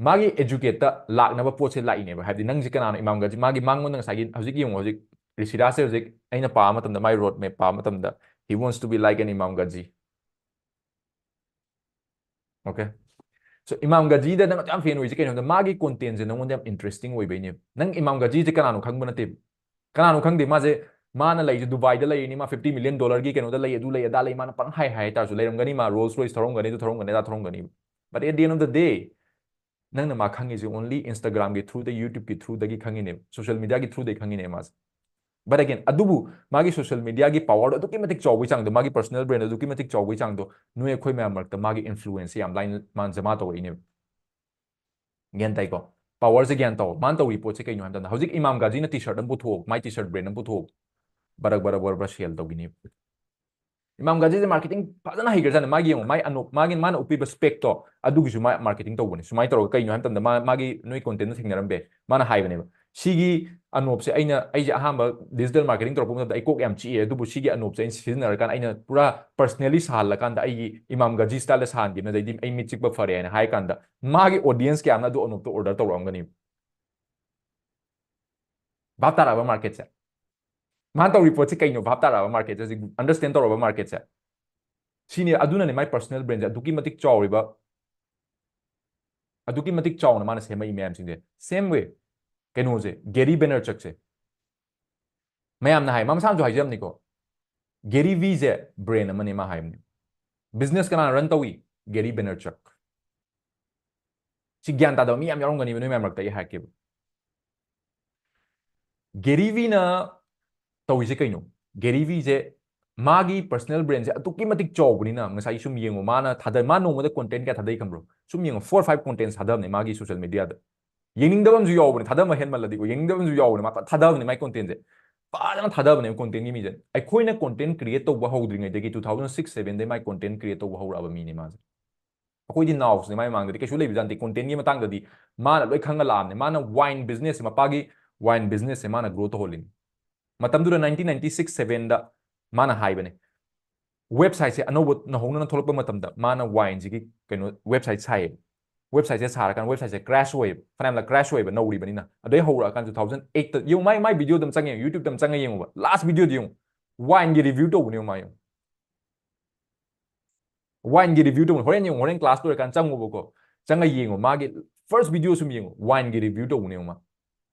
ꯃꯥꯒꯤ ꯑꯦꯖꯨꯀꯦꯠꯇ ꯂꯥꯛꯅꯕ ꯄꯣꯠꯁꯦ ꯂꯥꯛꯏꯅꯦꯕ꯫ ꯍꯥꯏꯕꯗꯤ ꯅꯪꯁꯦ ꯀꯅꯥꯅꯣ? ꯏꯃꯥꯝ ꯒꯥꯖꯤ, ꯃꯥꯒꯤ ꯃꯉꯣꯟꯗ ꯉꯁꯥꯏꯒꯤ ꯍꯧꯖꯤꯛ ꯌꯦꯡꯉꯣ, ꯍꯧꯖꯤꯛ ꯔꯤꯁꯤꯔꯥꯖꯁꯦ ꯍꯧꯖꯤꯛ ꯑꯩꯅ ꯄꯥꯕ ꯃꯇꯝꯗ, ꯃꯥꯏ ꯔꯣꯗ ꯃꯦꯞ ꯄꯥꯕ ꯃꯇꯝꯗ, he wants to be like an ꯏꯃꯥꯝ ꯒꯥꯖꯤ꯫ ꯑꯣꯀꯦ꯫ So ꯏꯃꯥꯝ ꯒꯥꯖꯤꯗ ꯅꯪ ꯑꯗꯨ ꯌꯥꯝ ꯐꯦꯟ ꯑꯣꯏꯁꯦ ꯀꯩꯅꯣꯗ, ꯃꯥꯒꯤ ꯀꯣꯟꯇꯦꯟꯁꯦ ꯅꯉꯣꯟꯗ ꯌꯥꯝ ꯏꯟꯇꯔꯦꯁꯇꯤꯡ ꯑꯣꯏꯕꯩꯅꯦꯕ꯫ ꯅꯪ ꯏꯃꯥꯝ ꯒꯥꯖꯤꯁꯦ ꯀꯅꯥꯅꯣ ꯈꯪꯕ ꯅꯠꯇꯦꯕ꯫ ꯀꯅꯥꯅꯣ ꯈꯪꯗꯦ, ꯃꯥꯁꯦ, ꯃꯥꯅ ꯂꯩꯁꯦ ꯗꯨꯕꯥꯏꯗ ꯂꯩꯔꯤꯅꯤ, ꯃꯥ fifty million dollar ꯒꯤ ꯀꯩꯅꯣꯗ ꯂꯩ, ꯑꯗꯨ ꯂꯩ, ꯑꯗꯥ ꯂꯩ, ꯃꯥꯅ ꯄꯪꯍꯥꯏ ꯍꯥꯏ ꯍꯥꯏꯇꯥꯔꯁꯨ, ꯂꯩꯔꯝꯒꯅꯤ, ꯃꯥ Rolls Royce ꯊꯧꯔꯝꯒꯅꯤ, ꯑꯗꯨ ꯊꯧꯔꯝꯒꯅꯤ, ꯑꯗꯥ ꯊꯧꯔꯝꯒꯅꯤ꯫ But at the end of the day, ꯅꯪꯅ ꯃꯥ ꯈꯪꯉꯤꯁꯦ only Instagram ꯒꯤ through ꯗ, YouTube ꯀꯤ through ꯗꯒꯤ ꯈꯪꯉꯤꯅꯦ, social media ꯒꯤ through ꯗꯒꯤ ꯈꯪꯉꯤꯅꯦ ꯃꯥꯁꯦ꯫ But again, ꯑꯗꯨꯕꯨ ꯃꯥꯒꯤ social media ꯒꯤ power ꯗꯣ ꯑꯗꯨꯛꯀꯤ ꯃꯇꯤꯛ ꯆꯥꯎꯕꯒꯤ ꯆꯥꯡꯗꯣ, ꯃꯥꯒꯤ personal brand ꯑꯗꯨꯛꯀꯤ ꯃꯇꯤꯛ ꯆꯥꯎꯕꯒꯤ ꯆꯥꯡꯗꯣ, ꯅꯣꯏ ꯑꯩꯈꯣꯏ ꯃꯌꯥꯝ ꯃꯔꯛꯇ ꯃꯥꯒꯤ influence ꯁꯦ ꯌꯥꯝ ꯂꯥꯏꯅ ꯃꯥꯅ ꯖꯃꯥ ꯇꯧꯔꯛꯏꯅꯦꯕ꯫ ꯒ꯭ꯌꯥꯟ ꯇꯥꯏꯀꯣ? Power ꯁꯦ ꯒ꯭ꯌꯥꯟ ꯇꯧ꯫ ꯃꯥꯅ ꯇꯧꯔꯤ ꯄꯣꯠꯁꯦ ꯀꯩꯅꯣ ꯍꯥꯏꯕ ꯃꯇꯝꯗ, ꯍꯧꯖꯤꯛ ꯏꯃꯥꯝ ꯒꯥꯖꯤꯅ T shirt ꯑꯃ ꯄꯨꯊꯣꯛ, ꯃꯥꯏ T shirt brand ꯑꯃ ꯄꯨꯊꯣꯛ, ꯕꯔꯛ ꯕꯔꯛ ꯕꯔꯛ ꯕꯔꯛ sale ꯇꯧꯈꯤꯅꯤ꯫ ꯏꯃꯥꯝ ꯒꯥꯖꯤꯁꯦ marketing ꯐꯖꯅ ꯍꯩꯈ꯭ꯔꯖꯥꯠꯅꯤ꯫ ꯃꯥꯒꯤ ꯌꯦꯡꯉꯣ, ꯃꯥꯏ ꯑꯅꯣꯞ, ꯃꯥꯒꯤ, ꯃꯥꯅ ꯎꯞꯄꯤꯕ spec ꯇꯣ, ꯑꯗꯨꯒꯤꯁꯨ ꯃꯥ marketing ꯇꯧꯕꯅꯤ꯫ ꯁꯨꯃꯥꯏꯅ ꯇꯧꯔꯒ ꯀꯩꯅꯣ ꯍꯥꯏꯕ ꯃꯇꯝꯗ, ꯃꯥ, ꯃꯥꯒꯤ ꯅꯣꯏ content ꯗ ꯊꯦꯡꯅꯔꯝꯕ ꯌꯥꯏ꯫ ꯃꯥꯅ ꯍꯥꯏꯕꯅꯦꯕ, "ꯁꯤꯒꯤ ꯑꯅꯣꯞꯁꯦ ꯑꯩꯅ, ꯑꯩꯁꯦ ꯑꯍꯥꯟꯕ digital marketing ꯇꯧꯔꯛꯄ ꯃꯇꯝꯗ ꯑꯩ ꯀꯣꯛ ꯌꯥꯝ ꯆꯤꯛꯑꯦ, ꯑꯗꯨꯕꯨ ꯁꯤꯒꯤ ꯑꯅꯣꯞꯁꯦ ꯑꯩꯅ ꯁꯤꯖꯤꯟꯅꯔꯀꯥꯟꯗ ꯑꯩꯅ ꯄꯨꯔꯥ personally ꯁꯥꯍꯜꯂꯀꯥꯟꯗ ꯑꯩꯒꯤ ꯏꯃꯥꯝ ꯒꯥꯖꯤ style ꯗ ꯁꯥꯍꯟꯈꯤꯕꯅ ꯑꯗꯩꯗꯤ ꯑꯩ ꯃꯤꯠ ꯆꯤꯛꯄ ꯐꯔꯦ" ꯍꯥꯏꯅ ꯍꯥꯏ ꯀꯥꯟꯗ, ꯃꯥꯒꯤ audience ꯀꯌꯥꯝꯅ ꯑꯗꯨ ꯑꯅꯣꯞꯇꯣ order ꯇꯧꯔꯛꯑꯝꯒꯅꯤ? ꯚꯥꯞ ꯇꯥꯔꯛꯑꯕ market ꯁꯦ? ꯃꯥꯅ ꯇꯧꯔꯤ ꯄꯣꯠꯁꯦ ꯀꯩꯅꯣ ꯚꯥꯞ ꯇꯥꯔꯛꯑꯕ market ꯁꯦ? ꯍꯧꯖꯤꯛ understand ꯇꯧꯔꯕ market ꯁꯦ? ꯁꯤꯅꯤ, ꯑꯗꯨꯅꯅꯦ ꯃꯥꯏ personal brand ꯁꯦ ꯑꯗꯨꯛꯀꯤ ꯃꯇꯤꯛ ꯆꯥꯎꯔꯤꯕ, ꯑꯗꯨꯛꯀꯤ ꯃꯇꯤꯛ ꯆꯥꯎꯅ ꯃꯥꯅ ꯁꯦꯝꯃꯛꯏ ꯃꯌꯥꯝꯁꯤꯡꯁꯦ꯫ Same way, ꯀꯩꯅꯣꯁꯦ, Gary Vaynerchuk ꯁꯦ꯫ ꯃꯌꯥꯝꯅ ꯍꯥꯏ, ꯃꯥ ꯃꯁꯥꯅꯁꯨ ꯍꯥꯏꯖꯕꯅꯤꯀꯣ, Gary V ꯁꯦ brand ꯑꯃꯅꯦ ꯃꯥ ꯍꯥꯏꯕꯅꯤ꯫ Business ꯀꯅꯥꯅ run ꯇꯧꯏ? Gary Vaynerchuk꯫ ꯁꯤ ꯒ꯭ꯌꯥꯟ ꯇꯥꯗꯕ ꯃꯤ ꯌꯥꯝ ꯌꯥꯎꯔꯝꯒꯅꯤꯕ ꯅꯣꯏ ꯃꯌꯥꯝ ꯃꯔꯛꯇ, ꯑꯩ ꯍꯥꯏꯔꯛꯀꯦꯕ꯫ Gary V ꯅ ꯇꯧꯔꯤꯁꯦ ꯀꯩꯅꯣ? Gary V ꯁꯦ, ꯃꯥꯒꯤ personal brand ꯁꯦ ꯑꯗꯨꯛꯀꯤ ꯃꯇꯤꯛ ꯆꯥꯎꯕꯅꯤꯅ, ꯉꯁꯥꯏ ꯁꯨꯝ ꯌꯦꯡꯉꯣ, ꯃꯥꯅ ꯊꯥꯗ-, ꯃꯥ ꯅꯣꯡꯃꯗ content ꯀꯌꯥ ꯊꯥꯗꯩ ꯈꯪꯕ꯭ꯔꯣ? ꯁꯨꯝ ꯌꯦꯡꯉꯣ, four five content ꯊꯥꯗꯕꯅꯦ ꯃꯥꯒꯤ social media ꯗ꯫ ꯌꯦꯡꯅꯤꯡꯗꯕ ꯑꯃꯁꯨ ꯌꯥꯎꯕꯅꯦ, ꯊꯥꯗꯕ ꯍꯦꯟꯃꯜꯂꯗꯤꯀꯣ, ꯌꯦꯡꯅꯤꯡꯗꯕ ꯑꯃꯁꯨ ꯌꯥꯎꯕꯅꯦ, ꯃꯥ ꯐꯖꯅ ꯊꯥꯗꯕꯅꯦ ꯃꯥꯏ content ꯁꯦ꯫ ꯐꯖꯅ ꯊꯥꯗꯕꯅꯦ content ꯀꯤ ꯃꯤꯁꯦ꯫ ꯑꯩꯈꯣꯏꯅ content create ꯇꯧꯕ ꯍꯧꯗ꯭ꯔꯤꯉꯩꯗꯒꯤ, two thousand six seven ꯗꯩ ꯃꯥꯏ content create ꯇꯧꯕ ꯍꯧꯔꯛꯑꯕ ꯃꯤꯅꯦ ꯃꯥꯁꯦ꯫ ꯑꯩꯈꯣꯏꯗꯤ ꯅꯥꯎꯁꯅꯦ ꯃꯥꯏ ꯃꯃꯥꯡꯗꯗꯤ, ꯀꯩꯁꯨ ꯂꯩꯕꯖꯥꯠ ꯅꯠꯇꯦ꯫ Content ꯀꯤ ꯃꯇꯥꯡꯗꯗꯤ ꯃꯥꯅ ꯂꯣꯏ ꯈꯪꯉ ꯂꯥꯛꯑꯕꯅꯦ꯫ ꯃꯥꯅ wine business ꯁꯦ, ꯃꯄꯥꯒꯤ wine business ꯁꯦ ꯃꯥꯅ grow ꯇꯧꯍꯜꯂꯤꯅꯤ꯫ ꯃꯇꯝꯗꯨꯗ nineteen ninety six seven ꯗ ꯃꯥꯅ ꯍꯥꯏꯕꯅꯦ, website ꯁꯦ ꯑꯅꯧꯕ ꯅꯧꯍꯧꯅꯅ ꯊꯣꯛꯂꯛꯄ ꯃꯇꯝꯗ ꯃꯥꯅ wine ꯁꯤꯒꯤ ꯀꯩꯅꯣ website ꯁꯥꯏꯌꯦ꯫ Website ꯁꯦ ꯁꯥꯔꯀꯥꯟꯗ website ꯁꯦ crash ꯑꯣꯏꯌꯦꯕ, ꯐꯅꯌꯥꯝꯅ crash ꯑꯣꯏꯌꯦꯕ ꯅꯧꯔꯤꯕꯅꯤꯅ꯫ ꯑꯗꯩ ꯍꯧꯔꯛꯑꯀꯥꯟꯗ two thousand eight ꯇ ꯌꯦꯡꯉꯨ, ꯃꯥꯏ, ꯃꯥꯏ video ꯗ ꯑꯃ ꯆꯪꯉꯦ, YouTube ꯇ ꯑꯃ ꯆꯪꯉ ꯌꯦꯡꯉꯨꯕ, last video ꯗ ꯌꯦꯡꯉꯨ, wine ꯒꯤ review ꯇꯧꯕꯅꯦ ꯃꯥ, ꯌꯦꯡꯉꯨ꯫ Wine ꯒꯤ review ꯇꯧꯕꯅꯦ꯫ ꯍꯣꯔꯦꯟ ꯌꯦꯡꯉꯨ, ꯍꯣꯔꯦꯟ class ꯂꯣꯏꯔꯀꯥꯟꯗ ꯆꯪꯉꯨꯕꯀꯣ, ꯆꯪꯉ ꯌꯦꯡꯉꯨ, ꯃꯥꯒꯤ first video ꯁꯨꯝ ꯌꯦꯡꯉꯨ, wine ꯒꯤ review ꯇꯧꯕꯅꯦ ꯃꯥ꯫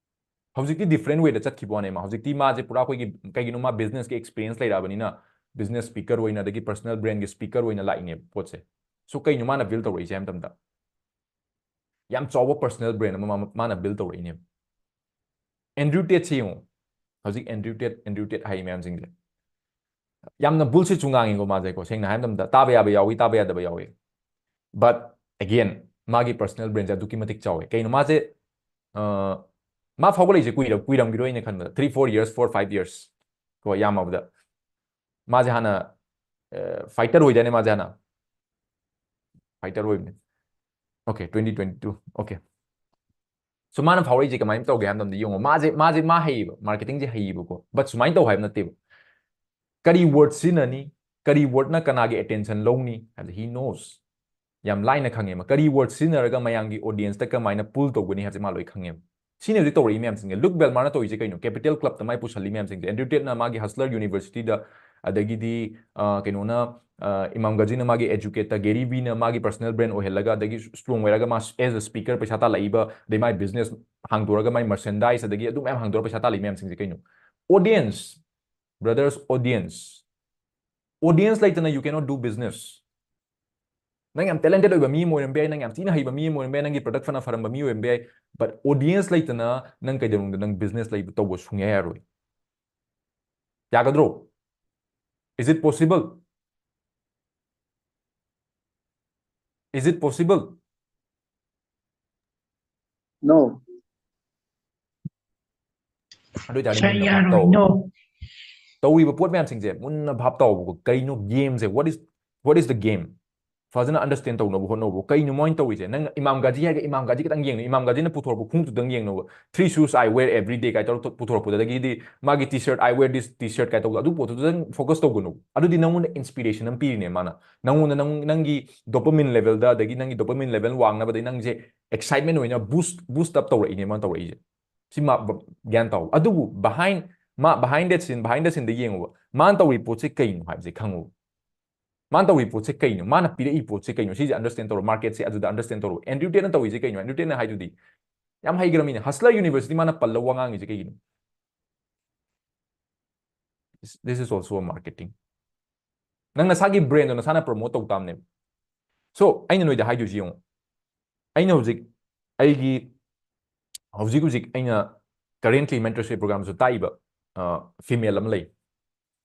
ꯍꯧꯖꯤꯛꯇꯤ different way ꯗ ꯆꯠꯈꯤꯕ ꯋꯥꯅꯦ ꯃꯥ꯫ ꯍꯧꯖꯤꯛꯇꯤ ꯃꯥꯁꯦ ꯄꯨꯔꯥ ꯑꯩꯈꯣꯏꯒꯤ, ꯀꯩꯒꯤꯅꯣ, ꯃꯥ business ꯀꯤ experience ꯂꯩꯔꯛꯑꯕꯅꯤꯅ, business speaker ꯑꯣꯏꯅ, ꯑꯗꯒꯤ personal brand ꯒꯤ speaker ꯑꯣꯏꯅ ꯂꯥꯛꯏꯅꯦꯕ ꯄꯣꯠꯁꯦ꯫ So ꯀꯩꯅꯣ ꯃꯥꯅ build ꯇꯧꯔꯛꯏꯁꯦ ꯍꯥꯏꯕ ꯃꯇꯝꯗ, ꯌꯥꯝ ꯆꯥꯎꯕ personal brand ꯑꯃ ꯃꯥ- ꯃꯥꯅ build ꯇꯧꯔꯛꯏꯅꯦꯕ꯫ Andrew Tate ꯁꯤ ꯌꯦꯡꯉꯣ, ꯍꯧꯖꯤꯛ Andrew Tate, Andrew Tate ꯍꯥꯏ ꯃꯌꯥꯝꯁꯤꯡꯁꯦ ꯌꯥꯝꯅ bullshitꯁꯨ ꯉꯥꯡꯉꯤꯀꯣ ꯃꯥꯁꯦꯀꯣ, ꯁꯦꯡꯅ ꯍꯥꯏꯕ ꯃꯇꯝꯗ ꯇꯥꯕ ꯌꯥꯕ ꯌꯥꯎꯏ, ꯇꯥꯕ ꯌꯥꯗꯕ ꯌꯥꯎꯏ꯫ But again, ꯃꯥꯒꯤ personal brandꯁꯦ ꯑꯗꯨꯛꯀꯤ ꯃꯇꯤꯛ ꯆꯥꯎꯋꯦ꯫ ꯀꯩꯅꯣ ꯃꯥꯁꯦ ꯑ, ꯃꯥ ꯐꯥꯎꯒꯠꯂꯛꯏꯁꯦ ꯀꯨꯏꯔ ꯀꯨꯏꯔꯝꯈꯤꯔꯣꯏ ꯑꯩꯅ ꯈꯟꯕꯗ three four years, four five years ꯀꯣ ꯌꯥꯝꯃꯕꯗ꯫ ꯃꯥꯁꯦ ꯍꯥꯟꯅ fighter ꯑꯣꯏꯗꯥꯏꯅꯦ ꯃꯥꯁꯦ ꯍꯥꯟꯅ? Fighter ꯑꯣꯏꯕꯅꯦ꯫ Okay, twenty twenty two, okay. So ꯃꯥꯅ ꯐꯥꯎꯔꯛꯏꯁꯦ ꯀꯃꯥꯏꯅ ꯇꯧꯒꯦ ꯍꯥꯏꯕ ꯃꯇꯝꯗ ꯌꯦꯡꯉꯣ, ꯃꯥꯁꯦ ꯃꯥꯁꯦ ꯃꯥ ꯍꯩꯌꯦꯕ, marketingꯁꯦ ꯍꯩꯌꯦꯕꯀꯣ, but ꯁꯨꯃꯥꯏꯅ ꯇꯧ ꯍꯥꯏꯕ ꯅꯠꯇꯦꯕ꯫ ꯀꯔꯤ word ꯁꯤꯖꯤꯟꯅꯅꯤ, ꯀꯔꯤ wordꯅ ꯀꯅꯥꯒꯤ attention ꯂꯧꯅꯤ ꯍꯥꯏꯕꯁꯦ he knows꯫ ꯌꯥꯝ ꯂꯥꯏꯅ ꯈꯪꯉꯦꯕ꯫ ꯀꯔꯤ word ꯁꯤꯖꯤꯟꯅꯔꯒ ꯃꯌꯥꯝꯒꯤ audienceꯇ ꯀꯃꯥꯏꯅ pull ꯇꯧꯒꯅꯤ ꯍꯥꯏꯕꯁꯦ ꯃꯥ ꯂꯣꯏ ꯈꯪꯉꯦꯕ꯫ ꯁꯤꯅꯤ ꯍꯧꯖꯤꯛ ꯇꯧꯔꯛꯏ ꯃꯌꯥꯝꯁꯤꯡꯁꯦ꯫ Luke Belmarꯅ ꯇꯧꯔꯤꯁꯦ ꯀꯩꯅꯣ? Capital Clubꯇ ꯃꯥꯏ ꯄꯨꯁꯜꯂꯤ ꯃꯌꯥꯝꯁꯤꯡꯁꯦ꯫ Andrew Tateꯅ ꯃꯥꯒꯤ Hustler Universityꯗ, ꯑꯗꯒꯤꯗꯤ ꯑ, ꯀꯩꯅꯣꯅ ꯑ, ꯏꯃꯥꯝ ꯒꯥꯖꯤꯅ ꯃꯥꯒꯤ Educateꯇ, Gary Veeꯅ ꯃꯥꯒꯤ personal brand ꯑꯣꯏꯍꯜꯂꯒ, ꯑꯗꯒꯤ strong ꯑꯣꯏꯔꯒ ꯃꯥ as a speaker ꯄꯩꯁꯥ ꯇꯥꯜꯂꯛꯏꯕ, ꯑꯗꯩ ꯃꯥꯏ business ꯍꯥꯡꯗꯣꯔꯒ ꯃꯥꯏ merchandise ꯑꯗꯒꯤ ꯑꯗꯨ ꯃꯌꯥꯝ ꯍꯥꯡꯗꯣꯔꯒ ꯄꯩꯁꯥ ꯇꯥꯜꯂꯤ ꯃꯌꯥꯝꯁꯤꯡꯁꯦ ꯀꯩꯅꯣ? Audience, brothers, audience. Audience ꯂꯩꯇꯅ you cannot do business. ꯅꯪ ꯌꯥꯝ talented ꯑꯣꯏꯕ ꯃꯤ ꯑꯃ ꯑꯣꯏꯔꯝꯕ ꯌꯥꯏ, ꯅꯪ ꯌꯥꯝ ꯊꯤꯅ ꯍꯩꯕ ꯃꯤ ꯑꯃ ꯑꯣꯏꯔꯝꯕ ꯌꯥꯏ, ꯅꯪꯒꯤ product ꯐꯅ ꯐꯔꯝꯕ ꯃꯤ ꯑꯣꯏꯔꯝꯕ ꯌꯥꯏ, but audience ꯂꯩꯇꯅ ꯅꯪ ꯀꯩꯗꯧꯅꯨꯡꯗ ꯅꯪ business ꯂꯩꯕ ꯇꯧꯕ ꯁꯨꯡꯌꯥ ꯌꯥꯔꯣꯏ꯫ ꯌꯥꯒꯗ꯭ꯔꯣ? Is it possible? Is it possible? No. ꯑꯗꯨ ꯑꯣꯏꯇꯥꯔꯗꯤ ꯁꯥꯔ ꯃꯨꯟꯅ ꯚꯥꯞ ꯌꯥꯔꯣꯏ ꯇꯧ꯫ ꯅꯣ ꯇꯧꯔꯤꯕ ꯄꯣꯠ ꯃꯌꯥꯝꯁꯤꯡꯁꯦ ꯃꯨꯟꯅ ꯚꯥꯞ ꯇꯧꯕꯀꯣ꯫ ꯀꯩꯅꯣ gameꯁꯦ? What is, what is the game? ꯐꯖꯅ understand ꯇꯧꯅꯕ ꯍꯣꯠꯅꯧꯕ꯫ ꯀꯩꯅꯣ ꯃꯣꯏꯅ ꯇꯧꯔꯤꯁꯦ? ꯅꯪ ꯏꯃꯥꯝ ꯒꯥꯖꯤ ꯍꯥꯏꯔꯒ ꯏꯃꯥꯝ ꯒꯥꯖꯤ ꯈꯤꯇꯪ ꯌꯦꯡꯉꯨ꯫ ꯏꯃꯥꯝ ꯒꯥꯖꯤꯅ ꯄꯨꯊꯣꯔꯛꯄ ꯈꯣꯡꯎꯞꯇꯨꯗꯪ ꯌꯦꯡꯅꯧꯕ꯫ Three shoes I wear every day ꯀꯥꯏ ꯇꯧꯔ ꯄꯨꯊꯣꯔꯛꯄꯗꯨꯗꯒꯤꯗꯤ ꯃꯥꯒꯤ T-shirt, I wear this T-shirt ꯀꯥꯏ ꯇꯧꯕꯗꯣ, ꯑꯗꯨ ꯄꯣꯠꯇꯨꯗꯪ focus ꯇꯧꯒꯅꯨ꯫ ꯑꯗꯨꯗꯤ ꯅꯪꯉꯣꯟꯗ inspiration ꯑꯃ ꯄꯤꯔꯤꯅꯦ ꯃꯥꯅ꯫ ꯅꯪꯉꯣꯟꯗ ꯅꯪ, ꯅꯪꯒꯤ dopamine levelꯗ, ꯑꯗꯒꯤ ꯅꯪꯒꯤ dopamine level ꯋꯥꯡꯅꯕꯗꯒꯤ ꯅꯪꯁꯦ excitement ꯑꯣꯏꯅ boost, boost up ꯇꯧꯔꯛꯏꯅꯦ ꯃꯥꯅ ꯇꯧꯔꯛꯏꯁꯦ꯫ ꯁꯤ ꯃꯥ ꯕ-, ꯒ꯭ꯌꯥꯟ ꯇꯥꯎ꯫ ꯑꯗꯨꯕꯨ behind, ꯃꯥ behind that scene, behind the sceneꯗ ꯌꯦꯡꯉꯨꯕ꯫ ꯃꯥꯅ ꯇꯧꯔꯤ ꯄꯣꯠꯁꯦ ꯀꯩꯅꯣ ꯍꯥꯏꯕꯁꯦ ꯈꯪꯉꯨ꯫ ꯃꯥꯅ ꯇꯧꯔꯤ ꯄꯣꯠꯁꯦ ꯀꯩꯅꯣ? ꯃꯥꯅ ꯄꯤꯔꯛꯏ ꯄꯣꯠꯁꯦ ꯀꯩꯅꯣ? ꯁꯤꯁꯦ understand ꯇꯧꯔꯣ꯫ Marketꯁꯦ ꯑꯗꯨꯗ understand ꯇꯧꯔꯣ꯫ Andrew Tateꯅ ꯇꯧꯔꯤꯁꯦ ꯀꯩꯅꯣ? Andrew Tateꯅ ꯍꯥꯏꯗꯨꯗꯤ ꯌꯥꯝ ꯍꯩꯈ꯭ꯔ ꯃꯤꯅꯦ꯫ Hustler University ꯃꯥꯅ ꯄꯜꯂ ꯋꯥ ꯉꯥꯡꯉꯤꯁꯦ ꯀꯩꯒꯤꯅꯣ? This, this is also a marketing. ꯅꯪ ꯅꯁꯥꯒꯤ brandꯗꯣ ꯅꯁꯥꯅ promote ꯇꯧ ꯇꯥꯕꯅꯦꯕ꯫ So, ꯑꯩꯅ ꯅꯣꯏꯗ ꯍꯥꯏꯗꯣꯏꯁꯤ ꯌꯦꯡꯉꯣ꯫ ꯑꯩꯅ ꯍꯧꯖꯤꯛ ꯑꯩꯒꯤ ꯍꯧꯖꯤꯛ ꯍꯧꯖꯤꯛ ꯑꯩꯅ currently mentorship programꯗꯁꯨ ꯇꯥꯛꯏꯕ ꯐꯤꯃꯦꯜ ꯑꯃ ꯂꯩ꯫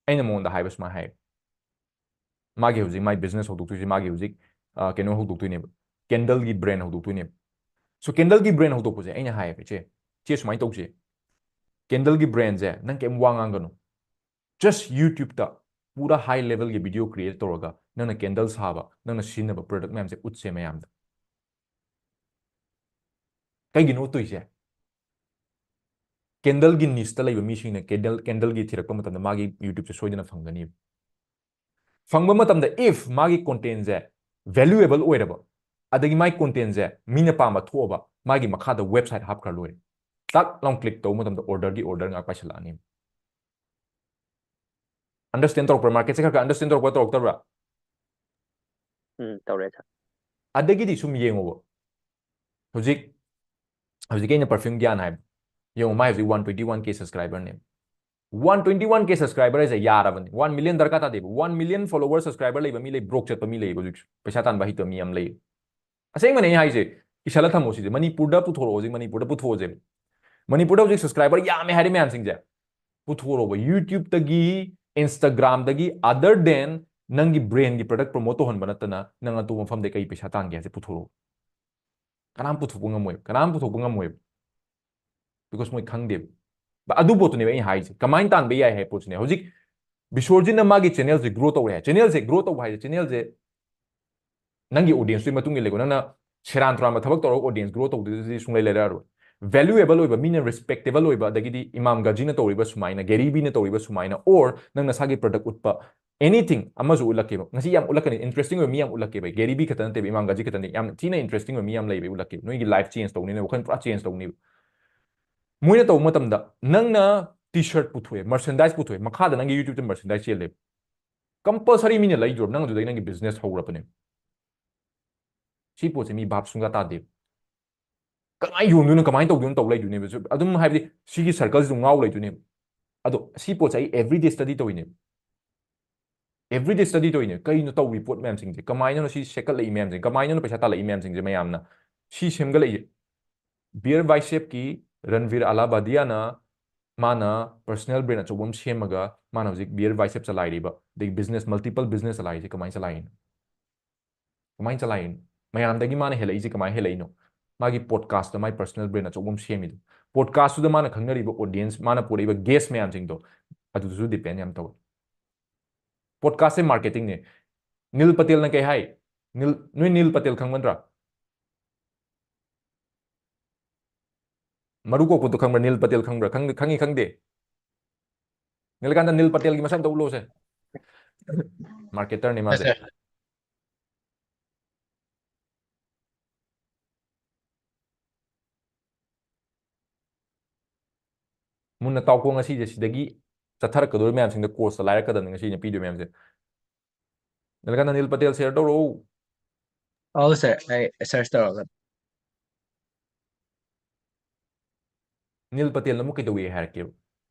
ꯑꯩꯅ ꯃꯉꯣꯟꯗ ꯍꯥꯏꯕ ꯁꯨꯃꯥꯏꯅ ꯍꯥꯏ, ꯃꯥꯒꯤ ꯍꯧꯖꯤꯛ ꯃꯥꯏ ꯕꯤꯖꯤꯅꯦꯁ ꯍꯧꯗꯣꯛꯇꯣꯏꯁꯦ, ꯃꯥꯒꯤ ꯍꯧꯖꯤꯛ ꯀꯩꯅꯣ ꯍꯧꯗꯣꯛꯇꯣꯏꯅꯦꯕ, ꯀꯦꯟꯗꯜꯒꯤ ꯕ꯭ꯔꯦꯟ ꯍꯧꯗꯣꯛꯇꯣꯏꯅꯦꯕ꯫ ꯁꯣ ꯀꯦꯟꯗꯜꯒꯤ ꯕ꯭ꯔꯦꯟ ꯍꯧꯗꯣꯛꯄꯁꯦ ꯑꯩꯅ ꯍꯥꯏꯌꯦꯕ, ꯏꯆꯦ, ꯏꯆꯦ ꯁꯨꯃꯥꯏꯅ ꯇꯧꯁꯦ, ꯀꯦꯟꯗꯜꯒꯤ ꯕ꯭ꯔꯦꯟꯁꯦ ꯅꯪ ꯀꯩꯝ ꯋꯥ ꯉꯥꯡꯒꯅꯨ, just YouTubeꯇ ꯄꯨꯔꯥ high levelꯒꯤ video create ꯇꯧꯔꯒ ꯅꯪꯅ ꯀꯦꯟꯗꯜ ꯁꯥꯕ, ꯅꯪꯅ ꯁꯤꯖꯤꯟꯅꯕ product ꯃꯌꯥꯝꯁꯦ ꯎꯠꯁꯦ ꯃꯌꯥꯝꯗ꯫ ꯀꯩꯒꯤꯅꯣ ꯎꯠꯇꯣꯏꯁꯦ? ꯀꯦꯟꯗꯜꯒꯤ ꯅꯤꯁꯇ ꯂꯩꯕ ꯃꯤꯁꯤꯡꯅ ꯀꯦꯟꯗꯜ ꯀꯦꯟꯗꯜꯒꯤ ꯊꯤꯔꯛꯄ ꯃꯇꯝꯗ ꯃꯥꯒꯤ YouTubeꯁꯦ ꯁꯣꯏꯗꯅ ꯐꯪꯒꯅꯤꯕ꯫ ꯐꯪꯕ ꯃꯇꯝꯗ if ꯃꯥꯒꯤ contentꯁꯦ valuable ꯑꯣꯏꯔꯕ, ꯑꯗꯒꯤ ꯃꯥꯒꯤ contentꯁꯦ ꯃꯤꯅ ꯄꯥꯝꯕ ꯊꯣꯛꯑꯕ, ꯃꯥꯒꯤ ꯃꯈꯥꯗ website ꯍꯥꯞꯈ꯭ꯔ ꯂꯣꯏꯔꯦ꯫ ꯇꯛ ꯂꯥꯎ click ꯇꯧꯕ ꯃꯇꯝꯗ orderꯒꯤ order ꯉꯥꯛ ꯄꯥꯏꯁꯜꯂꯛꯑꯅꯤ꯫ Understand ꯇꯧꯔꯛꯄ꯭ꯔꯥ? Marketꯁꯦ ꯈꯔ ꯈꯔ understand ꯇꯧꯔꯛꯄ꯭ꯔꯥ, ꯇꯧꯔꯛꯇꯕ꯭ꯔꯥ? ꯎꯝ, ꯇꯧꯔꯦ, sir. ꯑꯗꯒꯤꯗꯤ ꯁꯨꯝ ꯌꯦꯡꯉꯣꯕ, ꯍꯧꯖꯤꯛ ꯍꯧꯖꯤꯛꯀꯤ ꯑꯩꯅ Perfume Gyan ꯍꯥꯏꯕ, ꯌꯦꯡꯉꯣ, ꯃꯥꯏ ꯍꯧꯖꯤꯛ one twenty one K subscriberꯅꯦꯕ꯫ One twenty one K subscriber ꯍꯥꯏꯁꯦ ꯌꯥꯔꯕꯅꯤ, one million ꯗꯔꯀꯥꯔ ꯇꯥꯗꯦꯕ꯫ One million follower subscriber ꯂꯩꯕ ꯃꯤ ꯂꯩ, broke ꯆꯠꯄ ꯃꯤ ꯂꯩꯌꯦꯕ, ꯍꯧꯖꯤꯛꯁꯨ ꯄꯩꯁꯥ ꯇꯥꯟꯕ ꯍꯩꯇꯕ ꯃꯤ ꯌꯥꯝ ꯂꯩ꯫ ꯑꯁꯦꯡꯕꯅꯦ ꯑꯩꯅ ꯍꯥꯏꯁꯦ, ꯏꯁꯜꯂ ꯊꯝꯃꯣ ꯁꯤꯁꯦ, ꯃꯅꯤꯄꯨꯔꯗ ꯄꯨꯊꯣꯔꯛꯑꯣ, ꯍꯧꯖꯤꯛ ꯃꯅꯤꯄꯨꯔꯗ ꯄꯨꯊꯣꯛꯑꯁꯦꯕ꯫ ꯃꯅꯤꯄꯨꯔꯗ ꯍꯧꯖꯤꯛ subscriber ꯌꯥꯝꯃꯦ ꯍꯥꯏꯔꯤ ꯃꯌꯥꯝꯁꯤꯡꯁꯦ ꯄꯨꯊꯣꯔꯛꯑꯣꯕ꯫ YouTubeꯇꯒꯤ, Instagramꯗꯒꯤ, other than ꯅꯪꯒꯤ brandꯒꯤ product promote ꯇꯧꯍꯟꯕ ꯅꯠꯇꯅ ꯅꯪ ꯑꯇꯣꯞꯄ ꯃꯐꯝꯗ ꯀꯩ ꯄꯩꯁꯥ ꯇꯥꯟꯒꯦ ꯍꯥꯏꯁꯦ ꯄꯨꯊꯣꯔꯛꯑꯣ꯫ ꯀꯅꯥꯝ ꯄꯨꯊꯣꯛꯄ ꯉꯝꯃꯣꯏꯕ, ꯀꯅꯥꯝ ꯄꯨꯊꯣꯛꯄ ꯉꯝꯃꯣꯏꯕ, because ꯃꯣꯏ ꯈꯪꯗꯦꯕ꯫ But ꯑꯗꯨ ꯄꯣꯠꯇꯨꯅꯦꯕ ꯑꯩꯅ ꯍꯥꯏꯔꯤꯁꯦ, ꯀꯃꯥꯏꯅ ꯇꯥꯟꯕ ꯌꯥꯏ ꯍꯥꯏꯕ ꯄꯣꯠꯁꯤꯅꯦ꯫ ꯍꯧꯖꯤꯛ ꯕꯤꯁꯣꯔꯖꯤꯠꯅ ꯃꯥꯒꯤ channelꯁꯦ grow ꯇꯧꯔꯦ ꯍꯥꯏ, channelꯁꯦ grow ꯇꯧꯕ ꯍꯥꯏꯁꯦ, channelꯁꯦ ꯅꯪꯒꯤ audienceꯇꯨꯒꯤ ꯃꯇꯨꯡ ꯏꯜꯂꯦꯀꯣ꯫ ꯅꯪꯅ ꯁꯦꯔꯥꯟ ꯇꯨꯔꯥꯟꯕ ꯊꯕꯛ ꯇꯧꯔꯒ audience grow ꯇꯧꯗꯣꯏꯗꯨꯗꯤ ꯁꯨꯡꯂꯩ ꯂꯩꯔꯛꯑꯔꯣꯏ꯫ Valuable ꯑꯣꯏꯕ, ꯃꯤꯅ respectable ꯑꯣꯏꯕ, ꯑꯗꯒꯤꯗꯤ ꯏꯃꯥꯝ ꯒꯥꯖꯤꯅ ꯇꯧꯔꯤꯕ ꯁꯨꯃꯥꯏꯅ, Gary Veeꯅ ꯇꯧꯔꯤꯕ ꯁꯨꯃꯥꯏꯅ, or ꯅꯪ ꯅꯁꯥꯒꯤ product ꯎꯠꯄ, anything ꯑꯃꯁꯨ ꯎꯠꯂꯛꯀꯦꯕ꯫ ꯉꯁꯤ ꯌꯥꯝ ꯎꯠꯂꯛꯀꯅꯤ, interesting ꯑꯣꯏꯕ ꯃꯤ ꯌꯥꯝ ꯎꯠꯂꯛꯀꯦꯕ꯫ Gary Vee ꯈꯛꯇ ꯅꯠꯇꯦꯕ, ꯏꯃꯥꯝ ꯒꯥꯖꯤ ꯈꯛꯇ ꯅꯠꯇꯦ, ꯌꯥꯝ ꯊꯤꯅ interesting ꯑꯣꯏꯕ ꯃꯤ ꯌꯥꯝ ꯂꯩꯕ ꯎꯠꯂꯛꯀꯦꯕ꯫ ꯅꯣꯏꯒꯤ life change ꯇꯧꯅꯤꯅ, ꯋꯥꯈꯜ ꯄꯨꯔꯥ change ꯇꯧꯅꯤꯕ꯫ ꯃꯣꯏꯅ ꯇꯧꯕ ꯃꯇꯝꯗ ꯅꯪꯅ T-shirt ꯄꯨꯊꯣꯛꯑꯦ, merchandise ꯄꯨꯊꯣꯛꯑꯦ, ꯃꯈꯥꯗ ꯅꯪꯒꯤ YouTubeꯇ merchandise ꯆꯦꯜꯂꯦꯕ꯫ Compulsory ꯃꯤꯅ ꯂꯩꯗ꯭ꯔꯣꯕ, ꯅꯪ ꯑꯗꯨꯗꯩ ꯅꯪꯒꯤ business ꯍꯧꯔꯕꯅꯦꯕ꯫ ꯁꯤ ꯄꯣꯠꯁꯦ ꯃꯤ ꯚꯥꯞ ꯁꯨꯡꯇꯥ ꯇꯥꯗꯦꯕ꯫ ꯀꯃꯥꯏꯅ ꯌꯣꯟꯗꯣꯏꯅꯣ, ꯀꯃꯥꯏꯅ ꯇꯧꯗꯣꯏꯅꯣ ꯇꯧ ꯂꯩꯗꯣꯏꯅꯦꯕ꯫ ꯑꯗꯨꯝ, ꯍꯥꯏꯕꯗꯤ, ꯁꯤꯒꯤ circleꯁꯤꯗ ꯉꯥꯎ ꯂꯩꯗꯣꯏꯅꯦꯕ꯫ ꯑꯗꯣ ꯁꯤ ꯄꯣꯠꯁꯦ ꯑꯩ everyday study ꯇꯧꯔꯤꯅꯦꯕ꯫ Everyday study ꯇꯧꯔꯤꯅꯦ꯫ ꯀꯩꯅꯣ ꯇꯧꯔꯤ ꯄꯣꯠ ꯃꯌꯥꯝꯁꯤꯡꯁꯦ? ꯀꯃꯥꯏꯅꯅꯣ ꯁꯤ ꯁꯦꯠꯀꯠꯂꯛꯏ ꯃꯌꯥꯝꯁꯦ? ꯀꯃꯥꯏꯅꯅꯣ ꯄꯩꯁꯥ ꯇꯥꯜꯂꯛꯏ ꯃꯌꯥꯝꯁꯤꯡꯁꯦ? ꯃꯌꯥꯝꯅ ꯁꯤ ꯁꯦꯝꯒꯠꯂꯛꯏꯁꯦ꯫ Bare Bicepꯀꯤ ꯔꯟꯕꯤꯔ ꯑꯂꯥꯕꯥꯗꯤꯌꯥꯅ ꯃꯥꯅ personal brand ꯑꯆꯧꯕ ꯑꯃ ꯁꯦꯝꯃꯒ ꯃꯥꯅ ꯍꯧꯖꯤꯛ Bare Bicep ꯆꯂꯥꯏꯔꯤꯕ, ꯑꯗꯒꯤ business, multiple business ꯆꯂꯥꯏꯔꯤꯁꯦ ꯀꯃꯥꯏꯅ ꯆꯂꯥꯏꯔꯤꯅꯣ? ꯀꯃꯥꯏꯅ ꯆꯂꯥꯏꯔꯤꯅꯣ? ꯃꯌꯥꯝꯗꯒꯤ ꯃꯥꯅ ꯍꯦꯜꯂꯛꯏꯁꯦ ꯀꯃꯥꯏꯅ ꯍꯦꯜꯂꯛꯏꯅꯣ? ꯃꯥꯒꯤ podcast ꯃꯥꯏ personal brand ꯑꯆꯧꯕ ꯑꯃ ꯁꯦꯝꯃꯤꯗꯣ, podcastꯇꯨꯗ ꯃꯥꯅ ꯈꯪꯅꯔꯤꯕ audience, ꯃꯥꯅ ꯄꯨꯔꯛꯏꯕ guest ꯃꯌꯥꯝꯁꯤꯡꯗꯣ, ꯑꯗꯨꯗꯁꯨ depend ꯌꯥꯝ ꯇꯧꯋꯦ꯫ Podcastꯁꯦ marketingꯅꯦ꯫ ꯅꯤꯜ ꯄꯇꯦꯜꯅ ꯀꯩ ꯍꯥꯏ? ꯅꯤꯜ, ꯅꯣꯏ ꯅꯤꯜ ꯄꯇꯦꯜ ꯈꯪꯕ ꯅꯠꯇ꯭ꯔꯥ? ꯃꯔꯨ ꯀꯣꯛꯄꯗꯣ ꯈꯪꯕ꯭ꯔꯥ? ꯅꯤꯜ ꯄꯇꯦꯜ ꯈꯪꯕ꯭ꯔꯥ? ꯈꯪꯗꯦ, ꯈꯪꯉꯤ ꯈꯪꯗꯦ꯫ ꯅꯤꯜꯀꯥꯟꯇ, ꯅꯤꯜ ꯄꯇꯦꯜꯒꯤ ꯃꯁꯛ ꯑꯝꯇ ꯎꯠꯂꯣꯁꯦ꯫ Marketerꯅꯤ ꯃꯥꯁꯦ꯫ Yes, sir. ꯃꯨꯟꯅ ꯇꯥꯎꯀꯣ, ꯉꯁꯤꯁꯦ ꯁꯤꯗꯒꯤ ꯆꯠꯊꯔꯛꯀꯗꯧꯔꯤꯕ ꯃꯌꯥꯝꯁꯤꯡꯗ courseꯇ ꯂꯥꯏꯔꯛꯀꯗꯕꯅꯤ ꯉꯁꯤ ꯑꯩꯅ ꯄꯤꯗꯣꯏ ꯃꯌꯥꯝꯁꯦ꯫ ꯅꯤꯜꯀꯥꯟꯇ, ꯅꯤꯜ ꯄꯇꯦꯜ share ꯇꯧꯔꯛꯎ꯫ ꯑꯧ, sir, ꯑꯩ search ꯇꯧꯔꯒ꯫ ꯅꯤꯜ ꯄꯇꯦꯜꯅ ꯑꯃꯨꯛ ꯀꯩꯗꯧꯏ ꯍꯥꯏꯔꯛꯀꯦꯕ?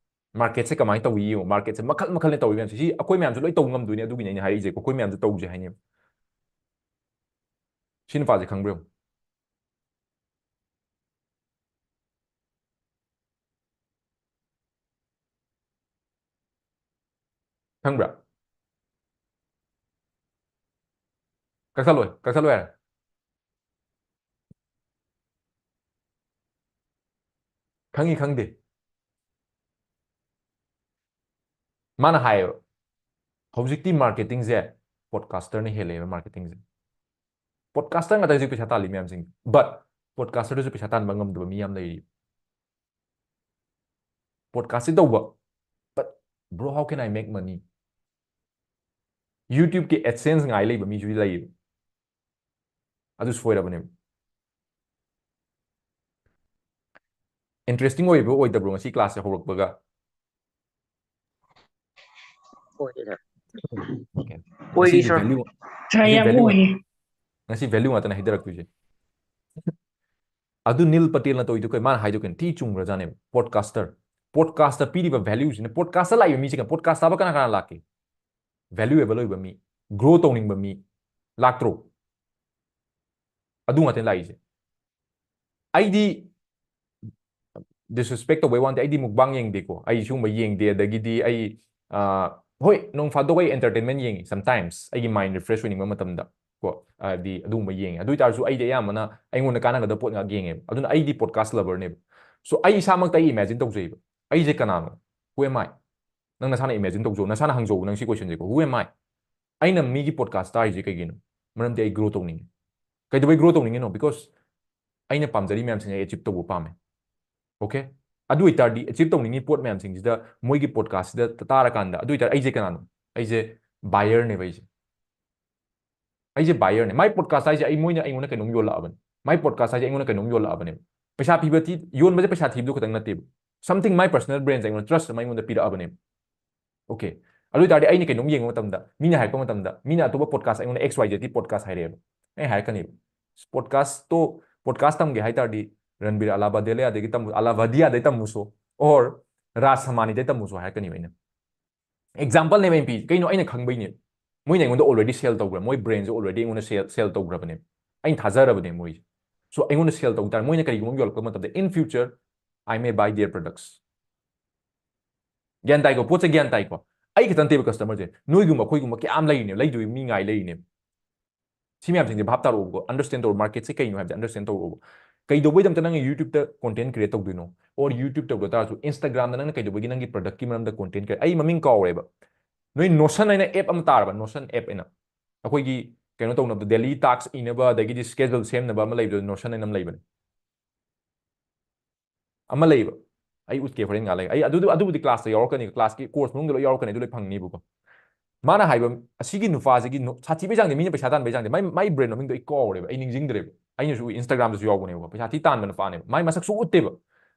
Marketꯁꯦ ꯀꯃꯥꯏꯅ ꯇꯧꯏ ꯌꯦꯡꯉꯣ꯫ Marketꯁꯦ ꯃꯈꯜ ꯃꯈꯜꯅ ꯇꯧꯏ ꯃꯌꯥꯝꯁꯦ꯫ ꯁꯤ ꯑꯩꯈꯣꯏ ꯃꯌꯥꯝꯁꯨ ꯂꯣꯏ ꯇꯧꯕ ꯉꯝꯗꯣꯏꯅꯦ, ꯑꯗꯨꯒꯤꯅꯦ ꯑꯩꯅ ꯍꯥꯏꯔꯛꯏꯁꯦ꯫ ꯑꯩꯈꯣꯏ ꯃꯌꯥꯝꯁꯨ ꯇꯧꯁꯦ ꯍꯥꯏꯅꯦꯕ꯫ ꯁꯤ ꯅꯨꯄꯥꯁꯦ ꯈꯪꯕ꯭ꯔꯥ ꯌꯦꯡꯉꯣ꯫ ꯈꯪꯕ꯭ꯔꯥ? ꯀꯛꯊꯠꯂꯣꯏ, ꯀꯛꯊꯠꯂꯣꯏ ꯍꯥꯏꯔꯦ꯫ ꯈꯪꯉꯤ ꯈꯪꯗꯦ꯫ ꯃꯥꯅ ꯍꯥꯏꯌꯦꯕ, "ꯍꯧꯖꯤꯛꯇꯤ marketingꯁꯦ podcasterꯅ ꯍꯦꯜꯂꯦꯕ marketingꯁꯦ꯫ Podcaster ꯉꯥꯛꯇ ꯍꯧꯖꯤꯛ ꯄꯩꯁꯥ ꯇꯥꯜꯂꯤ ꯃꯌꯥꯝꯁꯤꯡ, but podcasterꯗꯁꯨ ꯄꯩꯁꯥ ꯇꯥꯟꯕ ꯉꯝꯗꯕ ꯃꯤ ꯌꯥꯝ ꯂꯩꯔꯤ꯫ Podcastꯁꯤ ꯇꯧꯕ, but bro, how can I make money?" YouTubeꯀꯤ AdSense ꯉꯥꯏ ꯂꯩꯕ ꯃꯤꯁꯨ ꯂꯩꯌꯦꯕ꯫ ꯑꯗꯨ ꯁꯣꯏꯔꯕꯅꯦꯕ꯫ Interesting ꯑꯣꯏꯕ꯭ꯔꯣ, ꯑꯣꯏꯗꯕ꯭ꯔꯣ ꯉꯁꯤ classꯁꯦ ꯍꯧꯔꯛꯄꯒ? ꯑꯣꯏꯗꯦꯗ꯫ Okay. ꯑꯣꯏꯔꯤ, ꯉꯁꯤꯁꯦ sir. Value, sir, ꯉꯁꯤ ꯌꯥꯝ value ꯉꯥꯛ-, ꯑꯣꯏꯌꯦ꯫ ꯉꯁꯤ value ꯉꯥꯛꯇꯅꯦ ꯍꯥꯏꯗꯔꯛꯇꯣꯏꯁꯦ꯫ ꯑꯗꯨ ꯅꯤꯜ ꯄꯇꯦꯜꯅ ꯇꯧꯔꯤꯗꯣ ꯀꯩ-, ꯃꯥꯅ ꯍꯥꯏꯗꯣ ꯀꯩꯅꯣ ꯊꯤ ꯆꯨꯝꯈ꯭ꯔꯖꯥꯠꯅꯦꯕ꯫ Podcaster, podcastꯇ ꯄꯤꯔꯤꯕ valueꯁꯤꯅ, podcastꯇ ꯂꯥꯛꯏꯕ ꯃꯤꯁꯦ ꯀꯩꯅꯣ, podcast ꯇꯥꯕ ꯀꯅꯥ ꯀꯅꯥ ꯂꯥꯛꯀꯦ? Valuable ꯑꯣꯏꯕ ꯃꯤ, grow ꯇꯧꯅꯤꯡꯕ ꯃꯤ ꯂꯥꯛꯇ꯭ꯔꯣ? ꯑꯗꯨ ꯉꯥꯛꯇꯅꯦ ꯂꯥꯛꯏꯁꯦ꯫ ꯑꯩꯗꯤ disrespect ꯇꯧꯕꯩ ꯋꯥ ꯅꯠꯇꯦ, ꯑꯩꯗꯤ mukbang ꯌꯦꯡꯗꯦꯀꯣ, ꯑꯩ ꯁꯤꯒꯨꯝꯕ ꯌꯦꯡꯗꯦ꯫ ꯑꯗꯒꯤꯗꯤ ꯑꯩ ꯑ, ꯍꯣꯏ, ꯅꯣꯡ ꯐꯥꯗꯣꯛ ꯑꯩ entertainment ꯌꯦꯡꯉꯤ sometimes, ꯑꯩꯒꯤ mind refresh ꯑꯣꯏꯅꯤꯡꯕ ꯃꯇꯝꯗ ꯀꯣ, ꯍꯥꯏꯗꯤ ꯑꯗꯨꯒꯨꯝꯕ ꯌꯦꯡꯉꯤ꯫ ꯑꯗꯨ ꯑꯣꯏꯇꯥꯔꯁꯨ ꯑꯩꯗꯤ ꯑꯌꯥꯝꯕꯅ ꯑꯩꯉꯣꯟꯗ ꯀꯥꯟꯅꯒꯗꯕ ꯄꯣꯠ ꯉꯥꯛ ꯌꯦꯡꯉꯦꯕ꯫ ꯑꯗꯨꯅ ꯑꯩꯗꯤ podcast lover ꯅꯦꯕ꯫ So ꯑꯩ ꯏꯁꯥꯃꯛꯇ ꯑꯩ imagine ꯇꯧꯖꯩꯕ, ꯑꯩꯁꯦ ꯀꯅꯥꯅꯣ? Who am I? ꯅꯪ ꯅꯁꯥꯅ imagine ꯇꯧꯖꯧ, ꯅꯁꯥꯅ ꯍꯪꯖꯧ ꯅꯪ ꯁꯤ question ꯁꯦꯀꯣ, Who am I? ꯑꯩꯅ ꯃꯤꯒꯤ podcast ꯇꯥꯔꯤꯁꯦ ꯀꯩꯒꯤꯅꯣ? ꯃꯔꯝꯗꯤ ꯑꯩ grow ꯇꯧꯅꯤꯡꯉꯤ꯫ ꯀꯩꯗꯧꯕꯩ grow ꯇꯧꯅꯤꯡꯉꯤꯅꯣ? Because ꯑꯩꯅ ꯄꯥꯝꯖꯔꯤ ꯃꯌꯥꯝꯁꯤꯡꯁꯦ ꯑꯩ achieve ꯇꯧꯕ ꯄꯥꯝꯃꯦ꯫ Okay? ꯑꯗꯨ ꯑꯣꯏꯇꯥꯔꯗꯤ achieve ꯇꯧꯅꯤꯡꯉꯤ ꯄꯣꯠ ꯃꯌꯥꯝꯁꯤꯡꯁꯤꯗ ꯃꯣꯏꯒꯤ podcast ꯁꯤꯗ ꯇꯥꯔꯀꯥꯟꯗ, ꯑꯗꯨ ꯑꯣꯏꯇꯥꯔꯗꯤ ꯑꯩꯁꯦ ꯀꯅꯥꯅꯣ? ꯑꯩꯁꯦ buyer ꯅꯦꯕ꯫ ꯑꯩꯁꯦ ꯑꯩꯁꯦ buyer ꯅꯦ꯫ My podcast ꯍꯥꯏꯁꯦ ꯑꯩ, ꯃꯣꯏꯅ ꯑꯩꯉꯣꯟꯗ ꯀꯩꯅꯣꯝ ꯌꯣꯜꯂꯛꯑꯕꯅꯤ꯫ My podcast ꯍꯥꯏꯁꯦ ꯑꯩꯉꯣꯟꯗ ꯀꯩꯅꯣꯝ ꯌꯣꯜꯂꯛꯑꯕꯅꯦꯕ꯫ ꯄꯩꯁꯥ ꯄꯤꯕ ꯊꯤ-, ꯌꯣꯟꯕꯁꯦ ꯄꯩꯁꯥ ꯊꯤꯕꯗꯨ ꯈꯛꯇꯪ ꯅꯠꯇꯦꯕ꯫ Something my personal brand ꯑꯩꯉꯣꯟꯗ trust ꯑꯃ ꯑꯩꯉꯣꯟꯗ ꯄꯤꯔꯛꯑꯕꯅꯦꯕ꯫ Okay. ꯑꯗꯨ ꯑꯣꯏꯇꯥꯔꯗꯤ ꯑꯩꯅ ꯀꯩꯅꯣꯝ ꯌꯦꯡꯕ ꯃꯇꯝꯗ, ꯃꯤꯅ ꯍꯥꯏꯔꯛꯄ ꯃꯇꯝꯗ, ꯃꯤꯅ ꯑꯇꯣꯞꯄ podcast, ꯑꯩꯉꯣꯟꯗ X Y Z ꯀꯤ podcast ꯍꯥꯏꯔꯛꯑꯦꯕ꯫ ꯑꯩ ꯍꯥꯏꯔꯛꯀꯅꯦꯕ, "Podcast ꯇꯣ, podcast ꯇꯝꯒꯦ ꯍꯥꯏ ꯇꯥꯔꯗꯤ ꯔꯟꯕꯤꯔ ꯑꯂꯥꯕꯥꯗꯤꯌꯥꯗꯒꯤ ꯇꯝꯃꯨ, ꯑꯂꯥꯕꯥꯗꯤꯌꯥꯗꯩ ꯇꯝꯃꯨꯁꯣ, or ꯔꯥꯖ ꯁꯃꯥꯅꯤꯗꯩ ꯇꯝꯃꯨꯁꯣ" ꯍꯥꯏꯔꯛꯀꯅꯦꯕ ꯑꯩꯅ꯫ Example ꯅꯦꯕ ꯑꯩꯅ ꯄꯤ, ꯀꯩꯅꯣ ꯑꯩꯅ ꯈꯪꯕꯩꯅꯦ꯫ ꯃꯣꯏꯅ ꯑꯩꯉꯣꯟꯗ already sell ꯇꯧꯈ꯭ꯔꯦ, ꯃꯣꯏ brand ꯁꯦ already ꯑꯩꯉꯣꯟꯗ sell, sell ꯇꯧꯈ꯭ꯔꯕꯅꯦꯕ꯫ ꯑꯩꯅ ꯊꯥꯖꯔꯕꯅꯦ ꯃꯣꯏꯁꯦ꯫ So ꯑꯩꯉꯣꯟꯗ sell ꯇꯧ ꯇꯥꯔꯦ, ꯃꯣꯏꯅ ꯀꯔꯤꯒꯨꯝꯕ ꯑꯃ ꯌꯣꯜꯂꯛꯄ ꯃꯇꯝꯗ, in future I may buy their products꯫ ꯒ꯭ꯌꯥꯟ ꯇꯥꯏꯀꯣ? ꯄꯣꯠꯁꯦ ꯒ꯭ꯌꯥꯟ ꯇꯥꯏꯀꯣ? ꯑꯩ ꯈꯛꯇ ꯅꯠꯇꯦꯕ customer ꯁꯦ, ꯅꯣꯏꯒꯨꯝꯕ ꯑꯩꯈꯣꯏꯒꯨꯝꯕ ꯀꯌꯥꯝ ꯂꯩꯔꯤꯅꯦꯕ, ꯂꯩꯗꯣꯏ ꯃꯤ ꯉꯥꯏ ꯂꯩꯔꯤꯅꯦꯕ꯫ ꯁꯤ ꯃꯌꯥꯝꯁꯤꯡꯁꯦ ꯚꯥꯞ ꯇꯥꯔꯛꯑꯣꯕꯀꯣ, understand ꯇꯧꯔꯣ, market ꯁꯦ ꯀꯩꯅꯣ ꯍꯥꯏꯕꯁꯦ understand ꯇꯧꯔꯛꯑꯣꯕ꯫ ꯀꯩꯗꯧꯕꯩꯗꯃꯛꯇ ꯅꯪꯅ YouTube ꯇ content create ꯇꯧꯗꯣꯏꯅꯣ? Or YouTube ꯇꯧꯗ ꯇꯥꯔꯁꯨ Instagram ꯗ ꯅꯪꯅ ꯀꯩꯗꯧꯕꯒꯤ ꯅꯪꯒꯤ product ꯀꯤ ꯃꯔꯝꯗ content create, ꯑꯩ ꯃꯃꯤꯡ ꯀꯥꯎꯔꯦꯕ, ꯅꯣꯏ Notion ꯍꯥꯏꯅ app ꯑꯃ ꯇꯥꯔꯕ? Notion app ꯍꯥꯏꯅ ꯑꯩꯈꯣꯏꯒꯤ ꯀꯩꯅꯣ ꯇꯧꯅꯕꯗꯣ, daily task ꯏꯅꯕ, ꯑꯗꯒꯤꯗꯤ schedule ꯁꯦꯝꯅꯕ ꯑꯃ ꯂꯩꯕꯗꯣ, Notion ꯍꯥꯏꯅ ꯑꯃ ꯂꯩꯕꯅꯦ꯫ ꯑꯃ ꯂꯩꯕ, ꯑꯩ ꯎꯠꯀꯦ ꯍꯣꯔꯦꯟ ꯉꯥꯏꯍꯥꯛ ꯂꯩ꯫ ꯑꯩ ꯑꯗꯨꯗꯤ, ꯑꯗꯨꯕꯨꯗꯤ class ꯇ ꯌꯥꯎꯔꯛꯀꯅꯤ, class ꯀꯤ course ꯃꯅꯨꯡꯗ ꯂꯣꯏ ꯌꯥꯎꯔꯛꯀꯅꯤ, ꯑꯗꯨ ꯂꯣꯏ ꯐꯪꯅꯤꯕꯀꯣ꯫ ꯃꯥꯅ ꯍꯥꯏꯕ, ꯑꯁꯤꯒꯤ ꯅꯨꯄꯥꯁꯤꯒꯤ ꯅꯣ-, ꯁꯥꯊꯤꯕꯩ ꯆꯥꯡꯗꯤ, ꯃꯤꯅ ꯄꯩꯁꯥ ꯇꯥꯟꯕꯩ ꯆꯥꯡꯗꯤ, ꯃꯥꯏ, ꯃꯥꯏ brand ꯃꯃꯤꯡꯗꯣ ꯑꯩ ꯀꯥꯎꯔꯦꯕ, ꯑꯩ ꯅꯤꯡꯁꯤꯡꯗ꯭ꯔꯦꯕ꯫ ꯑꯩꯅꯁꯨ Instagram ꯗꯁꯨ ꯌꯥꯎꯕꯅꯦꯕꯀꯣ, ꯄꯩꯁꯥ ꯊꯤ ꯇꯥꯟꯕ ꯅꯨꯄꯥꯅꯦꯕ, ꯃꯥꯏ ꯃꯁꯛ ꯁꯨꯡꯎ ꯎꯠꯇꯦꯕ꯫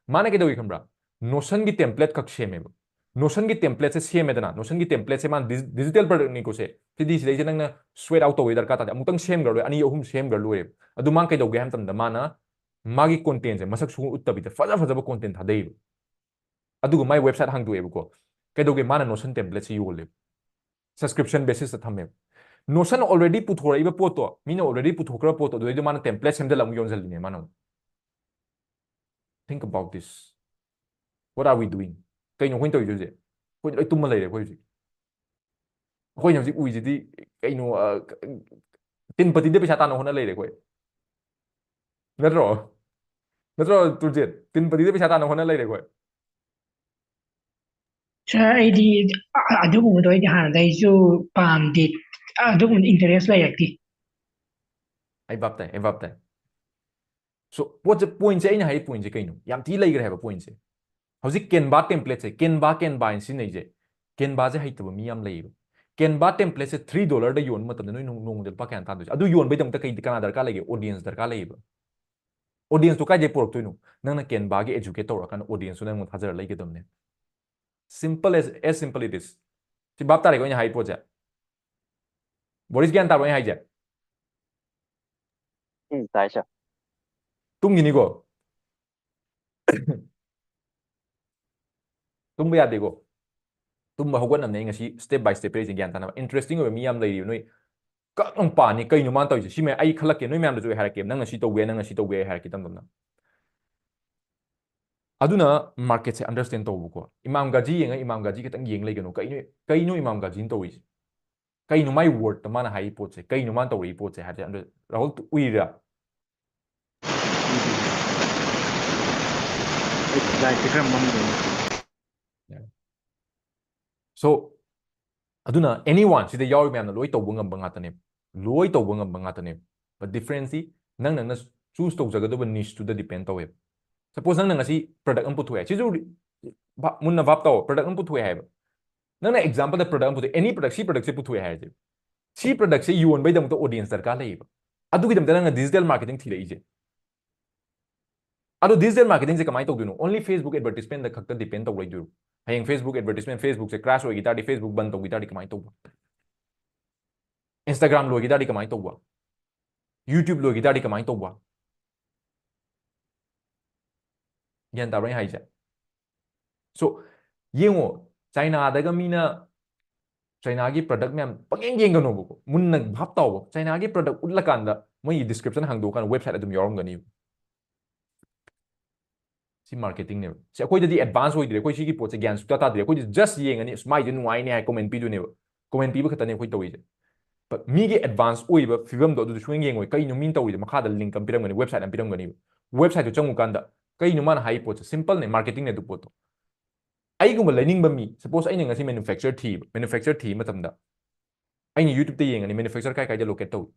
ꯃꯥꯅ ꯀꯩꯗꯧꯏ ꯈꯪꯕ꯭ꯔꯥ? Notion ꯒꯤ template ꯈꯛ ꯁꯦꯝꯃꯦꯕ꯫ Notion ꯒꯤ template ꯁꯦ ꯁꯦꯝꯃꯦꯗꯅ, Notion ꯒꯤ template ꯁꯦ ꯃꯥꯅ digi-, digital product ꯅꯤꯀꯣ ꯁꯦ, ꯁꯤꯗꯤ ꯁꯤꯗꯩꯁꯦ ꯅꯪꯅ sweat out ꯇꯧꯕꯩ ꯗꯔꯀꯥꯔ ꯇꯥꯗꯦ, ꯑꯃꯨꯛꯇꯪ ꯁꯦꯝꯈ꯭ꯔ ꯂꯣꯏꯔꯦ, ꯑꯅꯤ ꯑꯍꯨꯝ ꯁꯦꯝꯈ꯭ꯔ ꯂꯣꯏꯔꯦꯕ꯫ ꯑꯗꯨ ꯃꯥꯅ ꯀꯩꯗꯧꯒꯦ ꯍꯥꯏꯕ ꯃꯇꯝꯗ, ꯃꯥꯅ ꯃꯥꯒꯤ content ꯁꯦ ꯃꯁꯛ ꯁꯨꯡꯎ ꯎꯠꯇꯕꯤꯗ ꯐꯖ ꯐꯖꯕ content ꯊꯥꯗꯩꯕ꯫ ꯑꯗꯨꯒ ꯃꯥꯏ website ꯍꯥꯡꯗꯣꯛꯑꯦꯕꯀꯣ꯫ ꯀꯩꯗꯧꯒꯦ? ꯃꯥꯅ Notion template ꯁꯦ ꯌꯣꯜꯂꯦꯕ, subscription basis ꯇ ꯊꯝꯃꯦꯕ꯫ Notion ꯅ already ꯄꯨꯊꯣꯔꯛꯏꯕ ꯄꯣꯠꯇꯣ, ꯃꯤꯅ already ꯄꯨꯊꯣꯛꯈ꯭ꯔꯕ ꯄꯣꯠꯇꯣ, ꯑꯗꯨꯗꯩꯗꯣ ꯃꯥꯅ template ꯁꯦꯝꯖꯤꯜꯂ ꯑꯃꯨꯛ ꯌꯣꯟꯁꯤꯜꯂꯤꯅꯦ ꯃꯥꯅ ꯑꯃꯨꯛ꯫ Think about this. What are we doing? ꯀꯩꯅꯣ ꯑꯩꯈꯣꯏꯅ ꯇꯧꯔꯤꯁꯦ ꯍꯧꯖꯤꯛ? ꯑꯩꯈꯣꯏ ꯂꯣꯏ ꯇꯨꯝꯃ ꯂꯩꯔꯦ ꯑꯩꯈꯣꯏ ꯍꯧꯖꯤꯛ꯫ ꯑꯩꯈꯣꯏꯅ ꯍꯧꯖꯤꯛ ꯎꯏꯁꯤꯗꯤ ꯀꯩꯅꯣ, ꯑ, ꯇꯤꯟ ꯄꯇꯤꯗ ꯄꯩꯁꯥ ꯇꯥꯟꯅ ꯍꯣꯠꯅ ꯂꯩꯔꯦ ꯑꯩꯈꯣꯏ꯫ ꯅꯠꯇ꯭ꯔꯣ? ꯅꯠꯇ꯭ꯔꯣ, ꯇꯨꯔꯖꯤꯠ? ꯇꯤꯟ ꯄꯇꯤꯗ ꯄꯩꯁꯥ ꯇꯥꯟꯅ ꯍꯣꯠꯅ ꯂꯩꯔꯦ ꯑꯩꯈꯣꯏ꯫ Sir, ꯑꯩꯗꯤ ꯑ-, ꯑꯗꯨꯒꯨꯝꯕꯗꯣ ꯑꯩꯗꯤ ꯍꯥꯟꯅꯗꯩꯁꯨ ꯄꯥꯝꯗꯦ, ꯑꯗꯨꯒꯨꯝꯕ interest ꯂꯩꯔꯛꯇꯦ꯫ ꯑꯩ ꯚꯥꯞ ꯇꯥꯏ, ꯑꯩ ꯚꯥꯞ ꯇꯥꯏ꯫ So, ꯄꯣꯠꯁꯦ, pointꯁꯦ, ꯑꯩꯅ ꯍꯥꯏ pointꯁꯦ ꯀꯩꯅꯣ? ꯌꯥꯝ ꯊꯤ ꯂꯩꯈ꯭ꯔꯦ ꯍꯥꯏꯕ pointꯁꯦ꯫ ꯍꯧꯖꯤꯛ Canva templateꯁꯦ, Canva, Canva ꯍꯥꯏꯅ ꯁꯤꯖꯤꯟꯅꯩꯁꯦ, Canvaꯁꯦ ꯍꯩꯇꯕ ꯃꯤ ꯌꯥꯝ ꯂꯩꯌꯦꯕ꯫ Canva templateꯁꯦ three dollarꯗ ꯌꯣꯟꯕ ꯃꯇꯝꯗ ꯅꯣꯏ ꯅꯣꯡ-, ꯅꯣꯡꯃꯗ ꯂꯨꯄꯥ ꯀꯌꯥꯅ ꯇꯥꯟꯗꯣꯏꯁꯦ? ꯑꯗꯨ ꯌꯣꯟꯕꯩꯗꯃꯛꯇ ꯀꯩ, ꯀꯅꯥ ꯗꯔꯀꯥꯔ ꯂꯩꯒꯦ? Audience ꯗꯔꯀꯥꯔ ꯂꯩꯌꯦꯕ꯫ Audienceꯇꯣ ꯀꯥꯏꯗꯩ ꯄꯨꯔꯛꯇꯣꯏꯅꯣ? ꯅꯪꯅ Canvaꯒꯤ educate ꯇꯧꯔꯀꯥꯟꯗ audienceꯇꯣ ꯅꯪꯉꯣꯟꯗ ꯊꯥꯖꯔ ꯂꯩꯒꯗꯕꯅꯦ꯫ Simple as, as simple it is. ꯁꯤ ꯚꯥꯞ ꯇꯥꯔꯦꯀꯣ ꯑꯩꯅ ꯍꯥꯏ ꯄꯣꯠꯁꯦ? ꯕꯣꯔꯤꯁ, ꯒ꯭ꯌꯥꯟ ꯇꯥꯕ꯭ꯔꯣ ꯑꯩꯅ ꯍꯥꯏꯁꯦ? ꯎꯝ, ꯇꯥꯏ, sir. ꯇꯨꯝꯈꯤꯅꯤꯀꯣ? ꯇꯨꯝꯕ ꯌꯥꯗꯦꯀꯣ? ꯇꯨꯝꯕ ꯍꯧꯒꯠꯅꯕꯅꯦ ꯑꯩ ꯉꯁꯤ step by step ꯄꯤꯔꯛꯏꯁꯦ, ꯒ꯭ꯌꯥꯟ ꯇꯥꯅꯕ꯫ Interesting ꯑꯣꯏꯕ ꯃꯤ ꯌꯥꯝ ꯂꯩꯔꯤꯕ, ꯅꯣꯏ ꯀꯛ ꯑꯃ ꯄꯥꯅꯤ, ꯀꯩꯅꯣ ꯃꯥꯅ ꯇꯧꯔꯤꯁꯦ? ꯁꯤ ꯃꯌꯥꯝ ꯑꯩ ꯈꯜꯂꯛꯀꯦ, ꯅꯣꯏ ꯃꯌꯥꯝꯗꯁꯨ ꯑꯩ ꯍꯥꯏꯔꯛꯀꯦ, ꯅꯪꯅ ꯁꯤ ꯇꯧꯕ ꯌꯥꯏ, ꯅꯪꯅ ꯁꯤ ꯇꯧꯕ ꯌꯥꯏ ꯍꯥꯏꯔꯛꯀꯦ ꯇꯞ ꯇꯞꯅ꯫ ꯑꯗꯨꯅ marketꯁꯦ understand ꯇꯧꯕꯀꯣ꯫ ꯏꯃꯥꯝ ꯒꯥꯖꯤ ꯌꯦꯡꯉ ꯏꯃꯥꯝ ꯒꯥꯖꯤ ꯈꯛꯇꯪ ꯌꯦꯡ ꯂꯩꯒꯅꯨ꯫ ꯀꯩꯅꯣ, ꯀꯩꯅꯣ ꯏꯃꯥꯝ ꯒꯥꯖꯤꯅ ꯇꯧꯔꯤꯁꯦ? ꯀꯩꯅꯣ ꯃꯥꯏ wordꯇ ꯃꯥꯅ ꯍꯥꯏꯔꯤ ꯄꯣꯠꯁꯦ? ꯀꯩꯅꯣ ꯃꯥꯅ ꯇꯧꯔꯛꯏ ꯄꯣꯠꯁꯦ ꯍꯥꯏꯕꯁꯦ ꯑꯝꯇ, ꯔꯥꯍꯨꯜ, ꯎꯏꯔꯤꯔꯥ? ꯑꯩ ꯂꯥꯏꯠꯁꯦ ꯈꯔ ꯃꯝꯗꯣꯏꯅꯦ꯫ So, ꯑꯗꯨꯅ anyone ꯁꯤꯗ ꯌꯥꯎꯔꯤ ꯃꯌꯥꯝꯅ ꯂꯣꯏ ꯇꯧꯕ ꯉꯝꯕ ꯉꯥꯛꯇꯅꯦꯕ꯫ ꯂꯣꯏ ꯇꯧꯕ ꯉꯝꯕ ꯉꯥꯛꯇꯅꯦꯕ꯫ But differenceꯁꯤ ꯅꯪ, ꯅꯪꯅ choose ꯇꯧꯖꯒꯗꯕ nicheꯇꯨꯗ depend ꯇꯧꯋꯦꯕ꯫ Suppose ꯅꯪꯅ ꯉꯁꯤ product ꯑꯃ ꯄꯨꯊꯣꯛꯑꯦ꯫ ꯁꯤꯁꯨ ꯔꯤ-, ꯚꯥꯞ-, ꯃꯨꯟꯅ ꯚꯥꯞ ꯇꯧ꯫ Product ꯑꯃ ꯄꯨꯊꯣꯛꯑꯦ ꯍꯥꯏꯕ꯫ ꯅꯪꯅ exampleꯗ product ꯑꯃ ꯄꯨꯊꯣꯛꯑꯦ꯫ Any product, ꯁꯤ productꯁꯦ ꯄꯨꯊꯣꯛꯑꯦ ꯍꯥꯏꯔꯁꯦ꯫ ꯁꯤ productꯁꯦ ꯌꯣꯟꯕꯩꯗꯃꯛꯇ audience ꯗꯔꯀꯥꯔ ꯂꯩꯌꯦꯕ꯫ ꯑꯗꯨꯒꯤꯗꯃꯛꯇ ꯅꯪꯅ digital marketing ꯊꯤꯔꯛꯏꯁꯦ꯫ ꯑꯗꯣ digital marketingꯁꯦ ꯀꯃꯥꯏꯅ ꯇꯧꯗꯣꯏꯅꯣ? Only Facebook advertisementꯗ ꯈꯛꯇ depend ꯇꯧ ꯂꯩꯗꯣꯏꯔꯣ? ꯍꯌꯦꯡ Facebook advertisement, Facebookꯁꯦ crash ꯑꯣꯏꯈꯤ ꯇꯥꯔꯗꯤ, Facebook ꯕꯟ ꯇꯧꯈꯤ ꯇꯥꯔꯗꯤ ꯀꯃꯥꯏꯅ ꯇꯧꯕ? Instagram ꯂꯣꯏꯈꯤ ꯇꯥꯔꯗꯤ ꯀꯃꯥꯏꯅ ꯇꯧꯕ? YouTube ꯂꯣꯏꯈꯤ ꯇꯥꯔꯗꯤ ꯀꯃꯥꯏꯅ ꯇꯧꯕ? ꯒ꯭ꯌꯥꯟ ꯇꯥꯕ꯭ꯔꯥ ꯑꯩ ꯍꯥꯏꯁꯦ? So, ꯌꯦꯡꯉꯣ, ꯆꯥꯏꯅꯥꯗꯒ ꯃꯤꯅ, ꯆꯥꯏꯅꯥꯒꯤ product ꯃꯌꯥꯝ ꯄꯪꯌꯦꯡ ꯌꯦꯡꯒꯅꯣꯕꯀꯣ, ꯃꯨꯟꯅ ꯚꯥꯞ ꯇꯥꯎꯕ꯫ ꯆꯥꯏꯅꯥꯒꯤ product ꯎꯠꯂꯀꯥꯟꯗ ꯃꯣꯏꯒꯤ description ꯍꯥꯡꯗꯣꯛꯑꯀꯥꯟꯗ website ꯑꯗꯨꯝ ꯌꯥꯎꯔꯝꯒꯅꯤꯕ꯫ ꯁꯤ marketing ꯅꯦꯕ꯫ ꯁꯤ ꯑꯩꯈꯣꯏꯗꯗꯤ advance ꯑꯣꯏꯗ꯭ꯔꯦ, ꯑꯩꯈꯣꯏ ꯁꯤꯒꯤ ꯄꯣꯠꯁꯦ ꯒ꯭ꯌꯥꯟ ꯁꯨꯛꯇꯥ ꯇꯥꯗ꯭ꯔꯦ꯫ ꯑꯩꯈꯣꯏꯗꯤ just ꯌꯦꯡꯉꯅꯤ, "ꯑꯁ, ꯃꯥꯏꯁꯦ ꯅꯨꯡꯉꯥꯏꯅꯦ" ꯍꯥꯏ comment ꯄꯤꯗꯣꯏꯅꯦꯕ, comment ꯄꯤꯕ ꯈꯛꯇꯅꯦ ꯑꯩꯈꯣꯏ ꯇꯧꯔꯤꯁꯦ꯫ But ꯃꯤꯒꯤ advance ꯑꯣꯏꯕ ꯐꯤꯕꯝꯗꯣ ꯑꯗꯨꯗꯤ ꯁꯨꯡꯌꯦꯡ ꯌꯦꯡꯉꯣꯏ꯫ ꯀꯩꯅꯣ ꯃꯤꯅ ꯇꯧꯔꯤꯗꯣ? ꯃꯈꯥꯗ link ꯑꯃ ꯄꯤꯔꯝꯒꯅꯤ, website ꯑꯃ ꯄꯤꯔꯝꯒꯅꯤꯕ꯫ Website ꯇꯨ ꯆꯪꯉꯨꯀꯥꯟꯗ ꯀꯩꯅꯣ ꯃꯥꯅ ꯍꯥꯏ ꯄꯣꯠꯁꯦ? Simple ꯅꯦ, marketing ꯅꯦ ꯑꯗꯨ ꯄꯣꯠꯇꯣ꯫ ꯑꯩꯒꯨꯝꯕ ꯂꯩꯅꯤꯡꯕ ꯃꯤ, suppose ꯑꯩꯅ ꯉꯁꯤ manufacturer ꯊꯤꯕ, manufacturer ꯊꯤꯕ ꯃꯇꯝꯗ ꯑꯩꯅ YouTube ꯇ ꯌꯦꯡꯉꯅꯤ, manufacturer ꯀꯥꯏ ꯀꯥꯏꯗ locate ꯇꯧꯏ꯫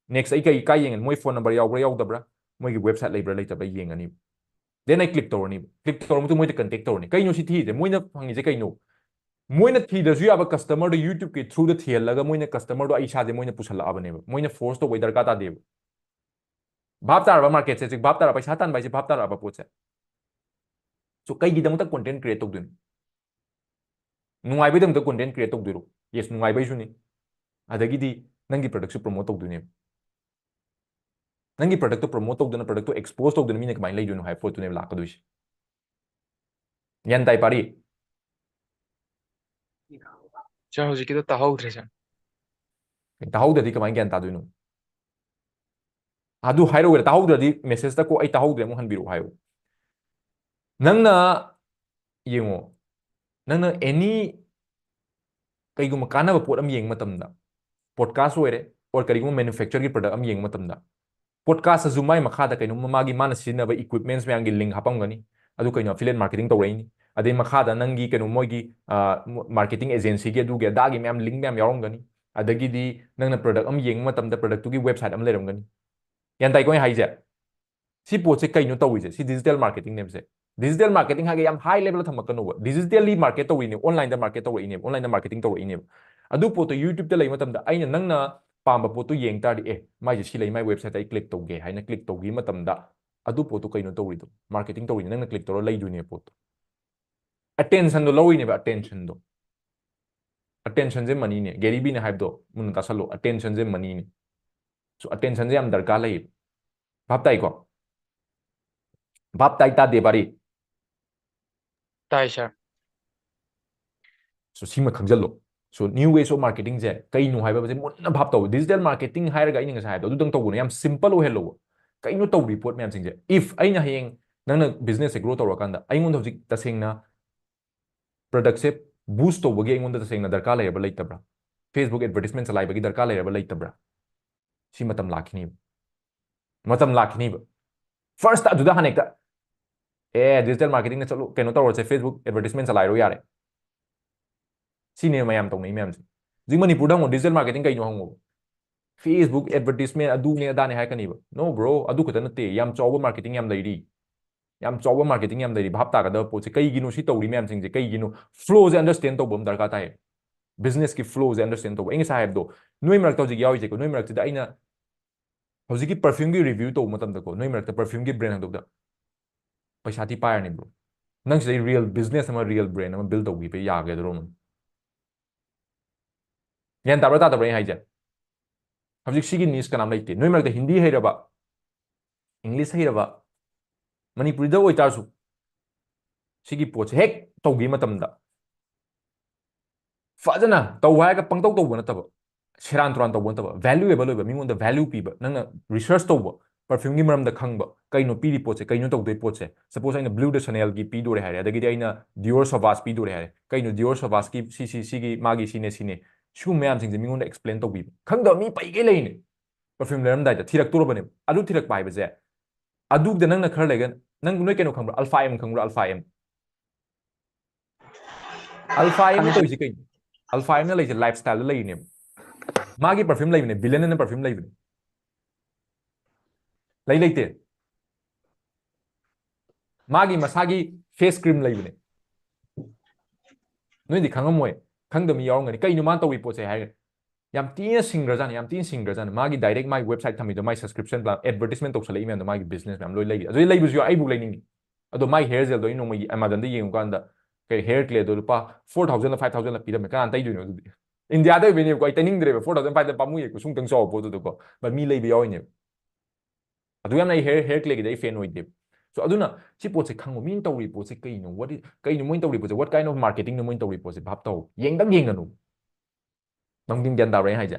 Next ꯑꯩ ꯀꯩ, ꯀꯥꯏ ꯌꯦꯡꯉꯅꯤ? ꯃꯣꯏ phone number ꯌꯥꯎꯕ꯭ꯔꯥ ꯌꯥꯎꯗꯕ꯭ꯔꯥ, ꯃꯣꯏꯒꯤ website ꯂꯩꯕ꯭ꯔꯥ ꯂꯩꯇꯕ꯭ꯔꯥ ꯌꯦꯡꯉꯅꯤ꯫ Then ꯑꯩ click ꯇꯧꯔꯅꯤ꯫ Click ꯇꯧꯔ ꯃꯇꯨꯡ ꯃꯣꯏꯗ contact ꯇꯧꯔꯅꯤ꯫ ꯀꯩꯅꯣ ꯁꯤ ꯊꯤꯔꯤꯁꯦ? ꯃꯣꯏꯅ ꯐꯪꯉꯤꯁꯦ ꯀꯩꯅꯣ? ꯃꯣꯏꯅ ꯊꯤꯗ꯭ꯔꯁꯨ ꯌꯥꯕ customer ꯗꯣ YouTube ꯀꯤ through ꯗ ꯊꯤꯍꯜꯂꯒ ꯃꯣꯏꯅ customer ꯗꯣ ꯑꯩ ꯏꯁꯥꯁꯦ ꯃꯣꯏꯅ ꯄꯨꯁꯜꯂꯛꯑꯕꯅꯦꯕ꯫ ꯃꯣꯏꯅ force ꯇꯧꯕꯩ ꯗꯔꯀꯥꯔ ꯇꯥꯗꯦꯕ꯫ ꯚꯥꯞ ꯇꯥꯔꯕ? Market ꯁꯦ ꯍꯧꯖꯤꯛ ꯚꯥꯞ ꯇꯥꯔꯕ? ꯄꯩꯁꯥ ꯇꯥꯟꯕ ꯍꯥꯏꯁꯦ ꯚꯥꯞ ꯇꯥꯔꯛꯑꯕ ꯄꯣꯠꯁꯦ? So ꯀꯩꯒꯤꯗꯃꯛꯇ content create ꯇꯧꯗꯣꯏꯅꯣ? ꯅꯨꯡꯉꯥꯏꯕꯩꯗꯃꯛꯇ content create ꯇꯧꯗꯣꯏꯔꯣ? Yes, ꯅꯨꯡꯉꯥꯏꯕꯩꯁꯨꯅꯤ꯫ ꯑꯗꯒꯤꯗꯤ ꯅꯪꯒꯤ product ꯁꯨ promote ꯇꯧꯗꯣꯏꯅꯦꯕ꯫ ꯅꯪꯒꯤ product ꯇꯣ promote ꯇꯧꯗꯅ, product ꯇꯣ expose ꯇꯧꯗꯅ ꯃꯤꯅ ꯀꯃꯥꯏꯅ ꯂꯩꯗꯣꯏꯅꯣ ꯍꯥꯏꯕ ꯄꯣꯠꯇꯨꯅꯦꯕ ꯂꯥꯛꯀꯗꯣꯏꯁꯦ꯫ ꯒ꯭ꯌꯥꯟ ꯇꯥꯏ ꯄꯥꯔꯤ? Sir, ꯍꯧꯖꯤꯛꯀꯤꯗꯣ ꯇꯥꯍꯧꯗ꯭ꯔꯦ sir꯫ ꯇꯥꯍꯧꯗ꯭ꯔꯗꯤ ꯀꯃꯥꯏꯅ ꯒ꯭ꯌꯥꯟ ꯇꯥꯗꯣꯏꯅꯣ? ꯑꯗꯨ ꯍꯥꯏꯔꯛꯎꯔ? ꯇꯥꯍꯧꯗ꯭ꯔꯗꯤ message ꯇ ꯀꯣ "ꯑꯩ ꯇꯥꯍꯧꯗ꯭ꯔꯦ" ꯑꯃꯨꯛ ꯍꯟꯕꯤꯔꯛꯑꯣ ꯍꯥꯏꯌꯨ꯫ ꯅꯪꯅ ꯌꯦꯡꯉꯣ, ꯅꯪꯅ any ꯀꯩꯒꯨꯝꯕ ꯀꯥꯟꯅꯕ ꯄꯣꯠ ꯑꯃ ꯌꯦꯡꯕ ꯃꯇꯝꯗ, podcast ꯑꯣꯏꯔꯦ, or ꯀꯔꯤꯒꯨꯝꯕ manufacturer ꯒꯤ product ꯑꯃ ꯌꯦꯡꯕ ꯃꯇꯝꯗ, podcast ꯇꯁꯨ ꯃꯥꯏ ꯃꯈꯥꯗ ꯀꯩꯅꯣꯝꯃ ꯃꯥꯒꯤ ꯃꯥꯅ ꯁꯤꯖꯤꯟꯅꯕ equipments ꯃꯌꯥꯝꯒꯤ link ꯍꯥꯄꯝꯒꯅꯤ꯫ ꯑꯗꯨ ꯀꯩꯅꯣ, affiliate marketing ꯇꯧꯔꯛꯏꯅꯤ꯫ ꯑꯗꯩ ꯃꯈꯥꯗ ꯅꯪꯒꯤ ꯀꯩꯅꯣ, ꯃꯣꯏꯒꯤ, ꯑ, marketing agency ꯒꯤ ꯑꯗꯨꯒꯤ ꯑꯗꯥꯒꯤ ꯃꯌꯥꯝ link ꯃꯌꯥꯝ ꯌꯥꯎꯔꯝꯒꯅꯤ꯫ ꯑꯗꯒꯤꯗꯤ ꯅꯪꯅ product ꯑꯃ ꯌꯦꯡꯕ ꯃꯇꯝꯗ product ꯇꯨꯒꯤ website ꯑꯃ ꯂꯩꯔꯝꯒꯅꯤ꯫ ꯒ꯭ꯌꯥꯟ ꯇꯥꯏꯀꯣ ꯑꯩ ꯍꯥꯏꯁꯦ? ꯁꯤ ꯄꯣꯠꯁꯦ ꯀꯩꯅꯣ ꯇꯧꯔꯤꯁꯦ? ꯁꯤ digital marketing ꯅꯦꯕꯁꯦ꯫ Digital marketing ꯍꯥꯏꯒ ꯌꯥꯝ high level ꯗ ꯊꯝꯃꯛꯀꯅꯣꯕ꯫ Digitally market ꯇꯧꯔꯤꯅꯦ, online ꯗ market ꯇꯧꯔꯛꯏꯅꯦꯕ, online ꯗ marketing ꯇꯧꯔꯛꯏꯅꯦꯕ꯫ ꯑꯗꯨ ꯄꯣꯠꯇꯣ YouTube ꯇ ꯂꯩꯕ ꯃꯇꯝꯗ ꯑꯩꯅ ꯅꯪꯅ ꯄꯥꯝꯕ ꯄꯣꯠꯇꯣ ꯌꯦꯡ ꯇꯥꯔꯗꯤ, "ꯑꯦ, ꯃꯥꯏꯁꯦ ꯁꯤ ꯂꯩ, ꯃꯥꯏ website ꯇ ꯑꯩ click ꯇꯧꯒꯦ" ꯍꯥꯏꯅ click ꯇꯧꯈꯤꯕ ꯃꯇꯝꯗ ꯑꯗꯨ ꯄꯣꯠꯇꯣ ꯀꯩꯅꯣ ꯇꯧꯔꯤꯗꯣ? Marketing ꯇꯧꯔꯤꯅꯦ, ꯅꯪꯅ click ꯇꯧꯔ ꯂꯩꯗꯣꯏꯅꯦ ꯄꯣꯠꯇꯣ꯫ Attention ꯗꯣ ꯂꯧꯔꯤꯅꯦꯕ, attention ꯗꯣ꯫ Attention ꯁꯦ money ꯅꯦ꯫ Gary Vee ꯅ ꯍꯥꯏꯕꯗꯣ ꯃꯨꯟꯅ ꯇꯥꯁꯜꯂꯣ, attention ꯁꯦ money ꯅꯦ꯫ So attention ꯁꯦ ꯌꯥꯝ ꯗꯔꯀꯥꯔ ꯂꯩꯌꯦꯕ꯫ ꯚꯥꯞ ꯇꯥꯏꯀꯣ? ꯚꯥꯞ ꯇꯥꯏ ꯇꯥꯗꯦ ꯄꯥꯔꯤ? ꯇꯥꯏ sir꯫ So ꯁꯤꯃ ꯈꯪꯖꯜꯂꯣ꯫ So new ways of marketing ꯁꯦ ꯀꯩꯅꯣ ꯍꯥꯏꯕꯁꯦ ꯃꯨꯟꯅ ꯚꯥꯞ ꯇꯧ꯫ Digital marketing ꯍꯥꯏꯔꯒ ꯑꯩꯅ ꯉꯁꯥꯏ ꯍꯥꯏꯕꯗꯣ ꯑꯗꯨꯗꯪ ꯇꯧꯒꯅꯨ, ꯌꯥꯝ simple ꯑꯣꯏꯍꯜꯂꯣꯕ꯫ ꯀꯩꯅꯣ ꯇꯧꯔꯤ ꯄꯣꯠ ꯃꯌꯥꯝꯁꯤꯡꯁꯦ? If ꯑꯩꯅ ꯍꯌꯦꯡ ꯅꯪꯅ business ꯁꯦ grow ꯇꯧꯔꯀꯥꯟꯗ ꯑꯩꯉꯣꯟꯗ ꯍꯧꯖꯤꯛ ꯇꯁꯦꯡꯅ product ꯁꯦ boost ꯇꯧꯕꯒꯤ ꯑꯩꯉꯣꯟꯗ ꯇꯁꯦꯡꯅ ꯗꯔꯀꯥꯔ ꯂꯩꯔꯕ ꯂꯩꯇꯕ꯭ꯔꯥ? Facebook advertisement ꯆꯂꯥꯏꯕꯒꯤ ꯗꯔꯀꯥꯔ ꯂꯩꯔꯕ ꯂꯩꯇꯕ꯭ꯔꯥ? ꯁꯤ ꯃꯇꯝ ꯂꯥꯛꯈꯤꯅꯤꯕ꯫ ꯃꯇꯝ ꯂꯥꯛꯈꯤꯅꯤꯕ꯫ First ꯑꯗꯨꯗ ꯍꯥꯟꯅ ꯍꯦꯛꯇ, "ꯑꯦ, digital marketing ꯗ ꯆꯠꯂꯨ, ꯀꯩꯅꯣ ꯇꯧꯔꯁꯦ, Facebook advertisement ꯆꯂꯥꯏꯔꯣ ꯌꯥꯔꯦ"꯫ ꯁꯤꯅꯦ ꯃꯌꯥꯝ ꯇꯧꯅꯩ ꯃꯌꯥꯝꯁꯦ꯫ ꯍꯧꯖꯤꯛ ꯃꯅꯤꯄꯨꯔꯗ ꯍꯪꯉꯣ, digital marketing ꯀꯩꯅꯣ ꯍꯪꯉꯣ꯫ Facebook advertisement ꯑꯗꯨꯅꯦ ꯑꯗꯥꯅꯦ ꯍꯥꯏꯔꯛꯀꯅꯤꯕ꯫ No bro, ꯑꯗꯨ ꯈꯛꯇ ꯅꯠꯇꯦ, ꯌꯥꯝ ꯆꯥꯎꯕ marketing ꯌꯥꯝ ꯂꯩꯔꯤ꯫ ꯌꯥꯝ ꯆꯥꯎꯕ marketing ꯌꯥꯝ ꯂꯩꯔꯤ꯫ ꯚꯥꯞ ꯇꯥꯒꯗꯕ ꯄꯣꯠꯁꯦ ꯀꯩꯒꯤꯅꯣ ꯁꯤ ꯇꯧꯔꯤ ꯃꯌꯥꯝꯁꯤꯡꯁꯦ? ꯀꯩꯒꯤꯅꯣ? Flow ꯁꯦ understand ꯇꯧꯕ ꯑꯃ ꯗꯔꯀꯥꯔ ꯇꯥꯏ꯫ Business ꯀꯤ flow ꯁꯦ understand ꯇꯧꯕ꯫ ꯑꯩ ꯉꯁꯥꯏ ꯍꯥꯏꯕꯗꯣ, ꯅꯣꯏ ꯃꯔꯛꯇ ꯍꯧꯖꯤꯛ ꯌꯥꯎꯔꯤꯁꯦꯀꯣ, ꯅꯣꯏ ꯃꯔꯛꯇꯨꯗ ꯑꯩꯅ ꯍꯧꯖꯤꯛꯀꯤ perfume ꯒꯤ review ꯇꯧꯕ ꯃꯇꯝꯗꯀꯣ, ꯅꯣꯏ ꯃꯔꯛꯇ perfume ꯒꯤ brand ꯍꯥꯡꯗꯣꯛꯇ ꯄꯩꯁꯥ ꯊꯤ ꯄꯥꯏꯔꯅꯤ, bro꯫ ꯅꯪ ꯁꯤꯗꯩ real business ꯑꯃ, real brand ꯑꯃ build ꯇꯧꯕꯤꯕ ꯌꯥꯒꯗ꯭ꯔꯣ? ꯒ꯭ꯌꯥꯟ ꯇꯥꯕ꯭ꯔꯥ ꯇꯥꯗꯕ꯭ꯔꯥ ꯑꯩ ꯍꯥꯏꯁꯦ? ꯍꯧꯖꯤꯛ ꯁꯤꯒꯤ niche ꯀꯅꯥꯝ ꯂꯩꯇꯦ꯫ ꯅꯣꯏ ꯃꯔꯛꯇ ꯍꯤꯟꯗꯤ ꯍꯩꯔꯕ, English ꯍꯩꯔꯕ, ꯃꯅꯤꯄꯨꯔꯤꯗ ꯑꯣꯏꯇꯥꯔꯁꯨ, ꯁꯤꯒꯤ ꯄꯣꯠꯁꯦ ꯍꯦꯛ ꯇꯧꯈꯤꯕ ꯃꯇꯝꯗ ꯐꯖꯅ ꯇꯧ ꯍꯥꯏꯔꯒ ꯄꯪꯇꯧ ꯇꯧꯕ ꯅꯠꯇꯕ, ꯁꯦꯔꯥꯟ ꯇꯨꯔꯥꯟ ꯇꯧꯕ ꯅꯠꯇꯕ, valuable ꯑꯣꯏꯕ, ꯃꯤꯉꯣꯟꯗ value ꯄꯤꯕ, ꯅꯪꯅ research ꯇꯧꯕ, perfume ꯒꯤ ꯃꯔꯝꯗ ꯈꯪꯕ, ꯀꯩꯅꯣ ꯄꯤꯔꯤ ꯄꯣꯠꯁꯦ, ꯀꯩꯅꯣ ꯇꯧꯗꯣꯏ ꯄꯣꯠꯁꯦ꯫ Suppose ꯑꯩꯅ Bleu de Chanel ꯒꯤ ꯄꯤꯗꯣꯔꯦ ꯍꯥꯏꯔꯦ, ꯑꯗꯒꯤꯗꯤ ꯑꯩꯅ Dior Sauvage ꯄꯤꯗꯣꯔꯦ ꯍꯥꯏꯔꯦ, ꯀꯩꯅꯣ Dior Sauvage ꯀꯤ ꯁꯤ, ꯁꯤ, ꯁꯤꯒꯤ ꯃꯥꯒꯤ ꯁꯤꯅꯦ, ꯁꯤꯅꯦ, ꯁꯤꯒꯨꯝꯕ ꯃꯌꯥꯝꯁꯤꯡꯁꯦ ꯃꯤꯉꯣꯟꯗ explain ꯇꯧꯕꯤꯕ꯫ ꯈꯪꯗꯕ ꯃꯤ ꯄꯩꯒꯩ ꯂꯩꯅꯦ꯫ Perfume ꯂꯩꯔꯝꯗꯥꯏꯗ ꯊꯤꯔꯛꯇꯣꯔꯕꯅꯦꯕ꯫ ꯑꯗꯨ ꯊꯤꯔꯛꯄ ꯍꯥꯏꯕꯁꯦ, ꯑꯗꯨꯗ ꯅꯪꯅ ꯈꯔ ꯂꯩꯒ, ꯅꯪ, ꯅꯣꯏ ꯀꯩꯅꯣ ꯈꯪꯕ꯭ꯔꯥ? Alpha M ꯈꯪꯕ꯭ꯔꯥ? Alpha M꯫ Alpha M ꯅ ꯈꯪꯉꯦ꯫ ꯇꯧꯔꯤꯁꯦ ꯀꯩꯅꯣ? Alpha M ꯅ ꯂꯩꯁꯦ lifestyle ꯗ ꯂꯩꯔꯤꯅꯦꯕ꯫ ꯃꯥꯒꯤ perfume ꯂꯩꯕꯅꯦ, Villain ꯑꯅ perfume ꯂꯩꯕꯅꯦ꯫ ꯂꯩ ꯂꯩꯇꯦ? ꯃꯥꯒꯤ ꯃꯁꯥꯒꯤ face cream ꯂꯩꯕꯅꯦ꯫ ꯅꯣꯏꯗꯤ ꯈꯪꯉꯝꯃꯣꯏ, ꯈꯪꯗꯕ ꯃꯤ ꯌꯥꯎꯔꯝꯒꯅꯤ꯫ ꯀꯩꯅꯣ ꯃꯥꯅ ꯇꯧꯔꯤ ꯄꯣꯠꯁꯦ ꯍꯥꯏꯔꯒ, ꯌꯥꯝ ꯊꯤꯅ ꯁꯤꯡꯈ꯭ꯔꯖꯥꯠꯅꯤ, ꯌꯥꯝ ꯊꯤꯅ ꯁꯤꯡꯈ꯭ꯔꯖꯥꯠꯅꯤ꯫ ꯃꯥꯒꯤ direct ꯃꯥꯒꯤ website ꯊꯝꯃꯤꯗꯣ, ꯃꯥꯒꯤ subscription plan, advertisement ꯇꯧꯁꯜꯂꯛꯏ ꯃꯌꯥꯝꯗꯣ, ꯃꯥꯒꯤ business ꯃꯌꯥꯝ ꯂꯣꯏ ꯂꯩꯈꯤꯗꯦ꯫ ꯑꯗꯨꯗꯤ ꯂꯩꯕꯁꯨ ꯌꯥꯎ-, ꯑꯩꯕꯨ ꯂꯩꯅꯤꯡꯉꯤ꯫ ꯑꯗꯣ ꯃꯥꯒꯤ hair gel ꯗꯣ ꯑꯩ ꯅꯣꯡꯃꯒꯤ Amazon ꯗ ꯌꯦꯡꯉꯨꯀꯥꯟꯗ, ꯀꯩ, hair clay ꯗꯣ ꯂꯨꯄꯥ four thousand ꯂ five thousand ꯂ ꯄꯤꯔꯝꯃꯦ꯫ ꯀꯅꯥꯅ ꯇꯩꯗꯣꯏꯅꯣ ꯑꯗꯨꯗꯤ? India ꯗ ꯑꯣꯏꯕꯩꯅꯦꯕꯀꯣ, ꯑꯩ ꯇꯩꯅꯤꯡꯗ꯭ꯔꯦꯕ꯫ Four thousand five thousand ꯄꯥꯝꯃꯨꯏꯌꯦ, ꯀꯨꯁꯨꯡꯇꯪ ꯆꯥꯎꯕ ꯄꯣꯠꯇꯨꯗꯀꯣ꯫ But ꯃꯤ ꯂꯩꯕ ꯌꯥꯎꯔꯤꯅꯦꯕ꯫ ꯑꯗꯨ ꯌꯥꯝꯅ ꯑꯩ hair, hair clay ꯒꯤꯗꯤ ꯑꯩ fan ꯑꯣꯏꯗꯦꯕ꯫ So ꯑꯗꯨꯅ ꯁꯤ ꯄꯣꯠꯁꯦ ꯈꯪꯉꯣ, ꯃꯤꯅ ꯇꯧꯔꯤ ꯄꯣꯠꯁꯦ ꯀꯩꯅꯣ? What is, ꯀꯩꯅꯣ ꯃꯣꯏꯅ ꯇꯧꯔꯤ ꯄꯣꯠꯁꯦ? What kind of marketing ꯅꯣ ꯃꯣꯏꯅ ꯇꯧꯔꯤ ꯄꯣꯠꯁꯦ? ꯚꯥꯞ ꯇꯧ꯫ ꯌꯦꯡꯗꯪ ꯌꯦꯡꯒꯅꯨ꯫ ꯅꯪꯗꯤ ꯒ꯭ꯌꯥꯟ ꯇꯥꯕ꯭ꯔꯥ ꯑꯩꯅ ꯍꯥꯏꯁꯦ?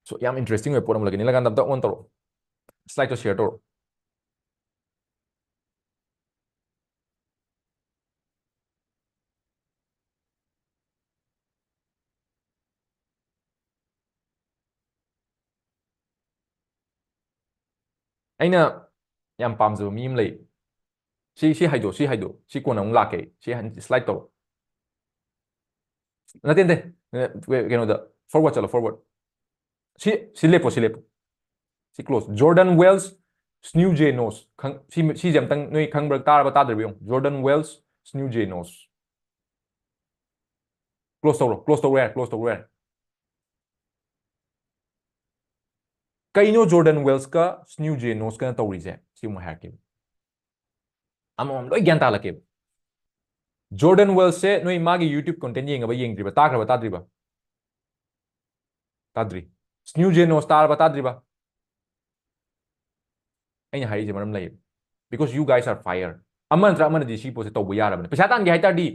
So ꯌꯥꯝ interesting ꯑꯣꯏꯕ ꯄꯣꯠ ꯑꯃ ꯂꯩꯒꯅꯤ꯫ ꯅꯤꯂꯀꯥꯟꯇ ꯑꯝꯇ on ꯇꯧꯔꯛꯑꯣ꯫ Slide ꯇꯣ share ꯇꯧꯔꯛꯑꯣ꯫ ꯑꯩꯅ ꯌꯥꯝ ꯄꯥꯝꯖꯕ ꯃꯤ ꯑꯃ ꯂꯩ꯫ ꯁꯤ ꯁꯤ ꯍꯥꯏꯗꯣ, ꯁꯤ ꯍꯥꯏꯗꯣ, ꯁꯤ ꯀꯣꯟꯅ ꯑꯃꯨꯛ ꯂꯥꯛꯀꯦ꯫ ꯁꯤ slide ꯇꯧꯔꯣ꯫ ꯅꯠꯇꯦ, ꯅꯠꯇꯦ꯫ ꯀꯩꯅꯣꯗ forward ꯆꯠꯂꯣ, forward꯫ ꯁꯤ ꯁꯤ ꯂꯦꯞꯄꯣ, ꯁꯤ ꯂꯦꯞꯄꯣ꯫ ꯁꯤ close꯫ Jordan Wells, Snuje Nos꯫ ꯁꯤ ꯁꯤꯁꯦ ꯑꯝꯇꯪ ꯅꯣꯏ ꯈꯪꯕ꯭ꯔꯥ, ꯇꯥꯔꯕ ꯇꯥꯗ꯭ꯔꯤꯕ ꯌꯦꯡꯉꯣ꯫ Jordan Wells, Snuje Nos꯫ Close ꯇꯧꯔꯣ, close ꯇꯧꯔꯣ ꯌꯥꯔꯦ, close ꯇꯧꯔꯣ ꯌꯥꯔꯦ꯫ ꯀꯩꯅꯣ Jordan Wells ꯀ Snuje Nos ꯀꯅ ꯇꯧꯔꯤꯁꯦ? ꯁꯤ ꯑꯃꯨꯛ ꯍꯥꯏꯔꯛꯀꯦꯕ꯫ ꯑꯃꯃꯝ ꯂꯣꯏ ꯒ꯭ꯌꯥꯟ ꯇꯥꯜꯂꯛꯀꯦꯕ꯫ Jordan Wells ꯁꯦ ꯅꯣꯏ ꯃꯥꯒꯤ YouTube content ꯌꯦꯡꯉꯕ, ꯌꯦꯡꯗ꯭ꯔꯤꯕ, ꯇꯥꯈ꯭ꯔꯕ, ꯇꯥꯗ꯭ꯔꯤꯕ? ꯇꯥꯗ꯭ꯔꯤ꯫ Snuje Nos ꯇꯥꯔꯕ, ꯇꯥꯗ꯭ꯔꯤꯕ? ꯑꯩꯅ ꯍꯥꯏꯔꯤꯁꯦ ꯃꯔꯝ ꯂꯩꯌꯦꯕ꯫ Because you guys are fire. ꯑꯃ ꯅꯠꯇ꯭ꯔ ꯑꯃꯅꯗꯤ ꯁꯤ ꯄꯣꯠꯁꯦ ꯇꯧꯕ ꯌꯥꯔꯕꯅꯦ꯫ ꯄꯩꯁꯥ ꯇꯥꯟꯒꯦ ꯍꯥꯏ ꯇꯥꯔꯗꯤ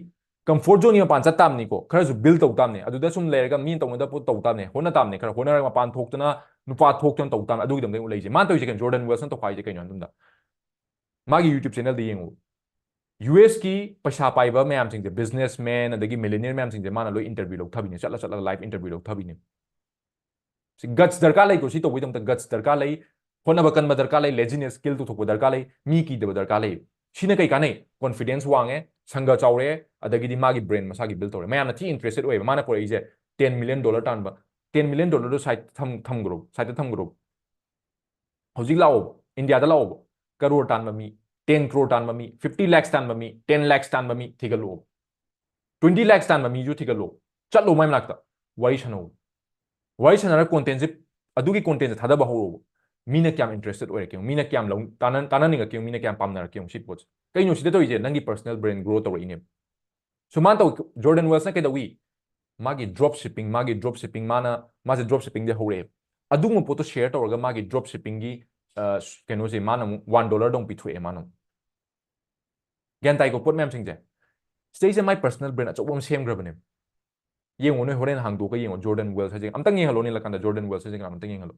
comfort zone ꯒꯤ ꯃꯄꯥꯟ ꯆꯠ ꯇꯥꯕꯅꯤꯀꯣ꯫ ꯈꯔꯁꯨ build ꯇꯧ ꯇꯥꯕꯅꯦ꯫ ꯑꯗꯨꯗ ꯁꯨꯝ ꯂꯩꯔꯒ ꯃꯤꯅ ꯇꯧꯅꯗꯕ ꯄꯣꯠ ꯇꯧ ꯇꯥꯕꯅꯦ꯫ ꯍꯣꯠꯅ ꯇꯥꯕꯅꯦ꯫ ꯈꯔ ꯍꯣꯠꯅꯔꯒ ꯃꯄꯥꯟ ꯊꯣꯛꯇꯅ, ꯅꯨꯄꯥ ꯊꯣꯛꯇꯅ ꯇꯧ ꯇꯥꯕꯅꯦ꯫ ꯑꯗꯨꯒꯤꯗꯃꯛꯇ ꯑꯩ ꯂꯩꯁꯦ꯫ ꯃꯥꯅ ꯇꯧꯔꯤꯁꯦ ꯀꯩꯅꯣ? Jordan Wells ꯅ ꯇꯧꯈꯥꯏꯁꯦ ꯀꯩꯅꯣ ꯍꯥꯏꯕ ꯃꯇꯝꯗ, ꯃꯥꯒꯤ YouTube channel ꯗ ꯌꯦꯡꯉꯨ꯫ ꯌꯨ ꯑꯦꯁ ꯀꯤ ꯄꯩꯁꯥ ꯄꯥꯏꯕ ꯃꯌꯥꯝꯁꯤꯡꯁꯦ, businessman ꯑꯗꯒꯤ millionaire ꯃꯌꯥꯝꯁꯤꯡꯁꯦ ꯃꯥꯅ ꯂꯣꯏ interview ꯂꯧꯊꯕꯤꯅꯦ, ꯆꯠꯂ ꯆꯠꯂꯒ live interview ꯂꯧꯊꯕꯤꯅꯦ꯫ ꯁꯤ guts ꯗꯔꯀꯥꯔ ꯂꯩꯀꯣ꯫ ꯁꯤ ꯇꯧꯕꯒꯤꯗꯃꯛꯇ guts ꯗꯔꯀꯥꯔ ꯂꯩ, ꯍꯣꯠꯅꯕ ꯀꯟꯕ ꯗꯔꯀꯥꯔ ꯂꯩ, laziness kill ꯇꯧꯊꯣꯛꯄ ꯗꯔꯀꯥꯔ ꯂꯩ, ꯃꯤ ꯀꯤꯗꯕ ꯗꯔꯀꯥꯔ ꯂꯩ꯫ ꯁꯤꯅ ꯀꯩ ꯀꯥꯟꯅꯩ? Confidence ꯋꯥꯡꯉꯦ, ꯁꯪꯒ ꯆꯥꯎꯔꯦ, ꯑꯗꯒꯤꯗꯤ ꯃꯥꯒꯤ brand ꯃꯁꯥꯒꯤ build ꯇꯧꯔꯦ꯫ ꯃꯌꯥꯝꯅ ꯊꯤ interested ꯑꯣꯏꯌꯦꯕ꯫ ꯃꯥꯅ ꯄꯨꯔꯛꯏꯁꯦ ten million dollar ꯇꯥꯟꯕ, ten million dollar ꯗꯣ side ꯊꯝ ꯊꯝꯈ꯭ꯔꯣ, side ꯇ ꯊꯝꯈ꯭ꯔꯣ꯫ ꯍꯧꯖꯤꯛ ꯂꯥꯛꯑꯣꯕ, ꯏꯟꯗꯤꯌꯥꯗ ꯂꯥꯛꯑꯣꯕ꯫ Crore ꯇꯥꯟꯕ ꯃꯤ, ten crore ꯇꯥꯟꯕ ꯃꯤ, fifty lakhs ꯇꯥꯟꯕ ꯃꯤ, ten lakhs ꯇꯥꯟꯕ ꯃꯤ ꯊꯤꯒꯠꯂꯛꯑꯣꯕ꯫ Twenty lakhs ꯇꯥꯟꯕ ꯃꯤꯁꯨ ꯊꯤꯒꯠꯂꯣ꯫ ꯆꯠꯂꯣ ꯃꯥꯏ ꯃꯅꯥꯛꯇ, ꯋꯥꯔꯤ ꯁꯥꯟꯅꯧ꯫ ꯋꯥꯔꯤ ꯁꯥꯟꯅꯔꯒ content ꯁꯦ, ꯑꯗꯨꯒꯤ content ꯁꯦ ꯊꯥꯗꯕ ꯍꯧꯔꯛꯑꯣꯕ꯫ ꯃꯤꯅ ꯀꯌꯥꯝ interested ꯑꯣꯏꯔꯛꯀꯦ ꯌꯦꯡꯉꯨ, ꯃꯤꯅ ꯀꯌꯥꯝ ꯂꯧ-, ꯇꯥꯟꯅ-, ꯇꯥꯟꯅꯅꯤꯡꯉꯛꯀꯦ ꯌꯦꯡꯉꯨ, ꯃꯤꯅ ꯀꯌꯥꯝ ꯄꯥꯝꯅꯔꯛꯀꯦ ꯌꯦꯡꯉꯨ ꯁꯤ ꯄꯣꯠꯁꯦ꯫ ꯀꯩꯅꯣ ꯁꯤꯗ ꯇꯧꯔꯤꯁꯦ? ꯅꯪꯒꯤ personal brand grow ꯇꯧꯔꯛꯏꯅꯦꯕ꯫ ꯁꯨꯃꯥꯏꯅ ꯇꯧ, Jordan Wells ꯅ ꯀꯩꯗꯧꯏ? ꯃꯥꯒꯤ drop shipping, ꯃꯥꯒꯤ drop shipping, ꯃꯥꯅ, ꯃꯥꯁꯦ drop shipping ꯗꯩ ꯍꯧꯔꯛꯑꯦꯕ꯫ ꯑꯗꯨꯒꯨꯝꯕ ꯄꯣꯠꯇꯣ share ꯇꯧꯔꯒ ꯃꯥꯒꯤ drop shipping ꯒꯤ, ꯑ, ꯀꯩꯅꯣꯁꯦ ꯃꯥꯅ ꯑꯃꯨꯛ one dollar ꯗ ꯑꯃꯨꯛ ꯄꯤꯊꯣꯛꯑꯦ ꯃꯥꯅ ꯑꯃꯨꯛ꯫ ꯒ꯭ꯌꯥꯟ ꯇꯥꯏꯀꯣ ꯄꯣꯠ ꯃꯌꯥꯝꯁꯤꯡꯁꯦ? ꯁꯤꯗꯩꯁꯦ ꯃꯥꯏ personal brand ꯑꯆꯧꯕ ꯑꯃ ꯁꯦꯝꯈ꯭ꯔꯕꯅꯦꯕ꯫ ꯌꯦꯡꯉꯣ, ꯅꯣꯏ ꯍꯣꯔꯦꯟ ꯍꯥꯡꯗꯣꯛꯑꯒ ꯌꯦꯡꯉꯣ, Jordan Wells ꯍꯥꯏꯁꯦ꯫ ꯑꯝꯇꯪ ꯌꯦꯡꯍꯜꯂꯣ, ꯅꯤꯜꯂꯀꯥꯟꯗ Jordan Wells ꯍꯥꯏꯁꯦ ꯀꯅꯥꯅꯣ? ꯑꯝꯇꯪ ꯌꯦꯡꯍꯜꯂꯣ꯫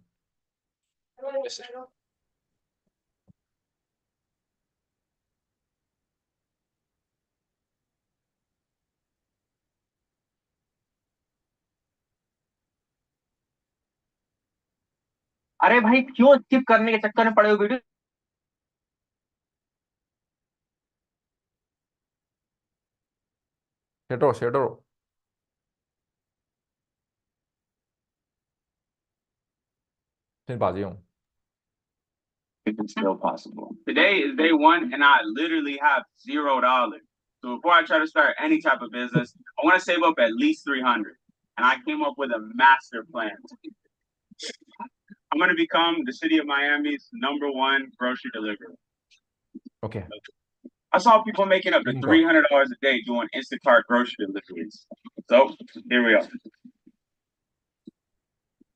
अरे भाई, क्यों स्किप करने के चक्कर में पड़े हो वीडियो? ꯁꯤꯌꯔ ꯇꯧꯔꯣ, ꯁꯤꯌꯔ ꯇꯧꯔꯣ꯫ ꯁꯤ ꯅꯨꯄꯥꯁꯤ ꯌꯦꯡꯉꯨ꯫ It's still possible. Today is day one, and I literally have zero dollars. So before I try to start any type of business, I want to save up at least three hundred. And I came up with a master plan. I'm going to become the city of Miami's number one grocery deliverer. Okay. I saw people making up to Bingo. three hundred dollars a day doing Instacart grocery deliveries. So here we are.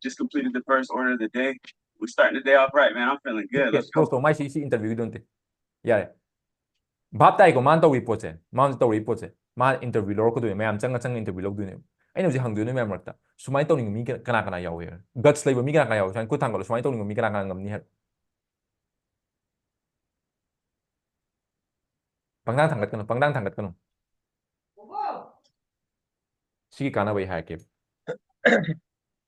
Just completed the first order of the day. We're starting the day off right, man. I'm feeling good. Yes, Let's go. close to my C C interview ꯗꯨ ꯅꯠꯇꯦ꯫ ꯌꯥꯔꯦ꯫ ꯚꯥꯞ ꯇꯥꯏꯀꯣ, ꯃꯥꯅ ꯇꯧꯔꯤ ꯄꯣꯠꯁꯦ, ꯃꯥꯅ ꯇꯧꯔꯤ ꯄꯣꯠꯁꯦ, ꯃꯥ interview ꯂꯧꯔꯛꯀꯗꯣꯏꯅꯦ, ꯃꯌꯥꯝ ꯆꯪꯉ ꯆꯪꯉ interview ꯂꯧꯗꯣꯏꯅꯦꯕ꯫ ꯑꯩꯅ ꯍꯧꯖꯤꯛ ꯍꯪꯗꯣꯏꯅꯦ ꯃꯌꯥꯝ ꯃꯔꯛꯇ, ꯁꯨꯃꯥꯏꯅ ꯇꯧꯅꯤꯡꯕ ꯃꯤ ꯀꯅꯥ ꯀꯅꯥ ꯌꯥꯎꯏ? Guts ꯂꯩꯕ ꯃꯤ ꯀꯅꯥ ꯀꯅꯥ ꯌꯥꯎꯏ? ꯁꯨꯃꯥꯏꯅ ꯈꯨꯠ ꯊꯥꯡꯒꯠꯂꯣ, ꯁꯨꯃꯥꯏꯅ ꯇꯧꯅꯤꯡꯕ ꯃꯤ ꯀꯅꯥ ꯀꯅꯥ ꯉꯝꯅꯤ ꯍꯥꯏꯕ? ꯄꯪꯊꯥꯡ ꯊꯥꯡꯒꯠꯀꯅꯨ, ꯄꯪꯊꯥꯡ ꯊꯥꯡꯒꯠꯀꯅꯨ꯫ ꯁꯤꯒꯤ ꯀꯥꯟꯅꯕ ꯑꯩ ꯍꯥꯏꯔꯛꯀꯦꯕ꯫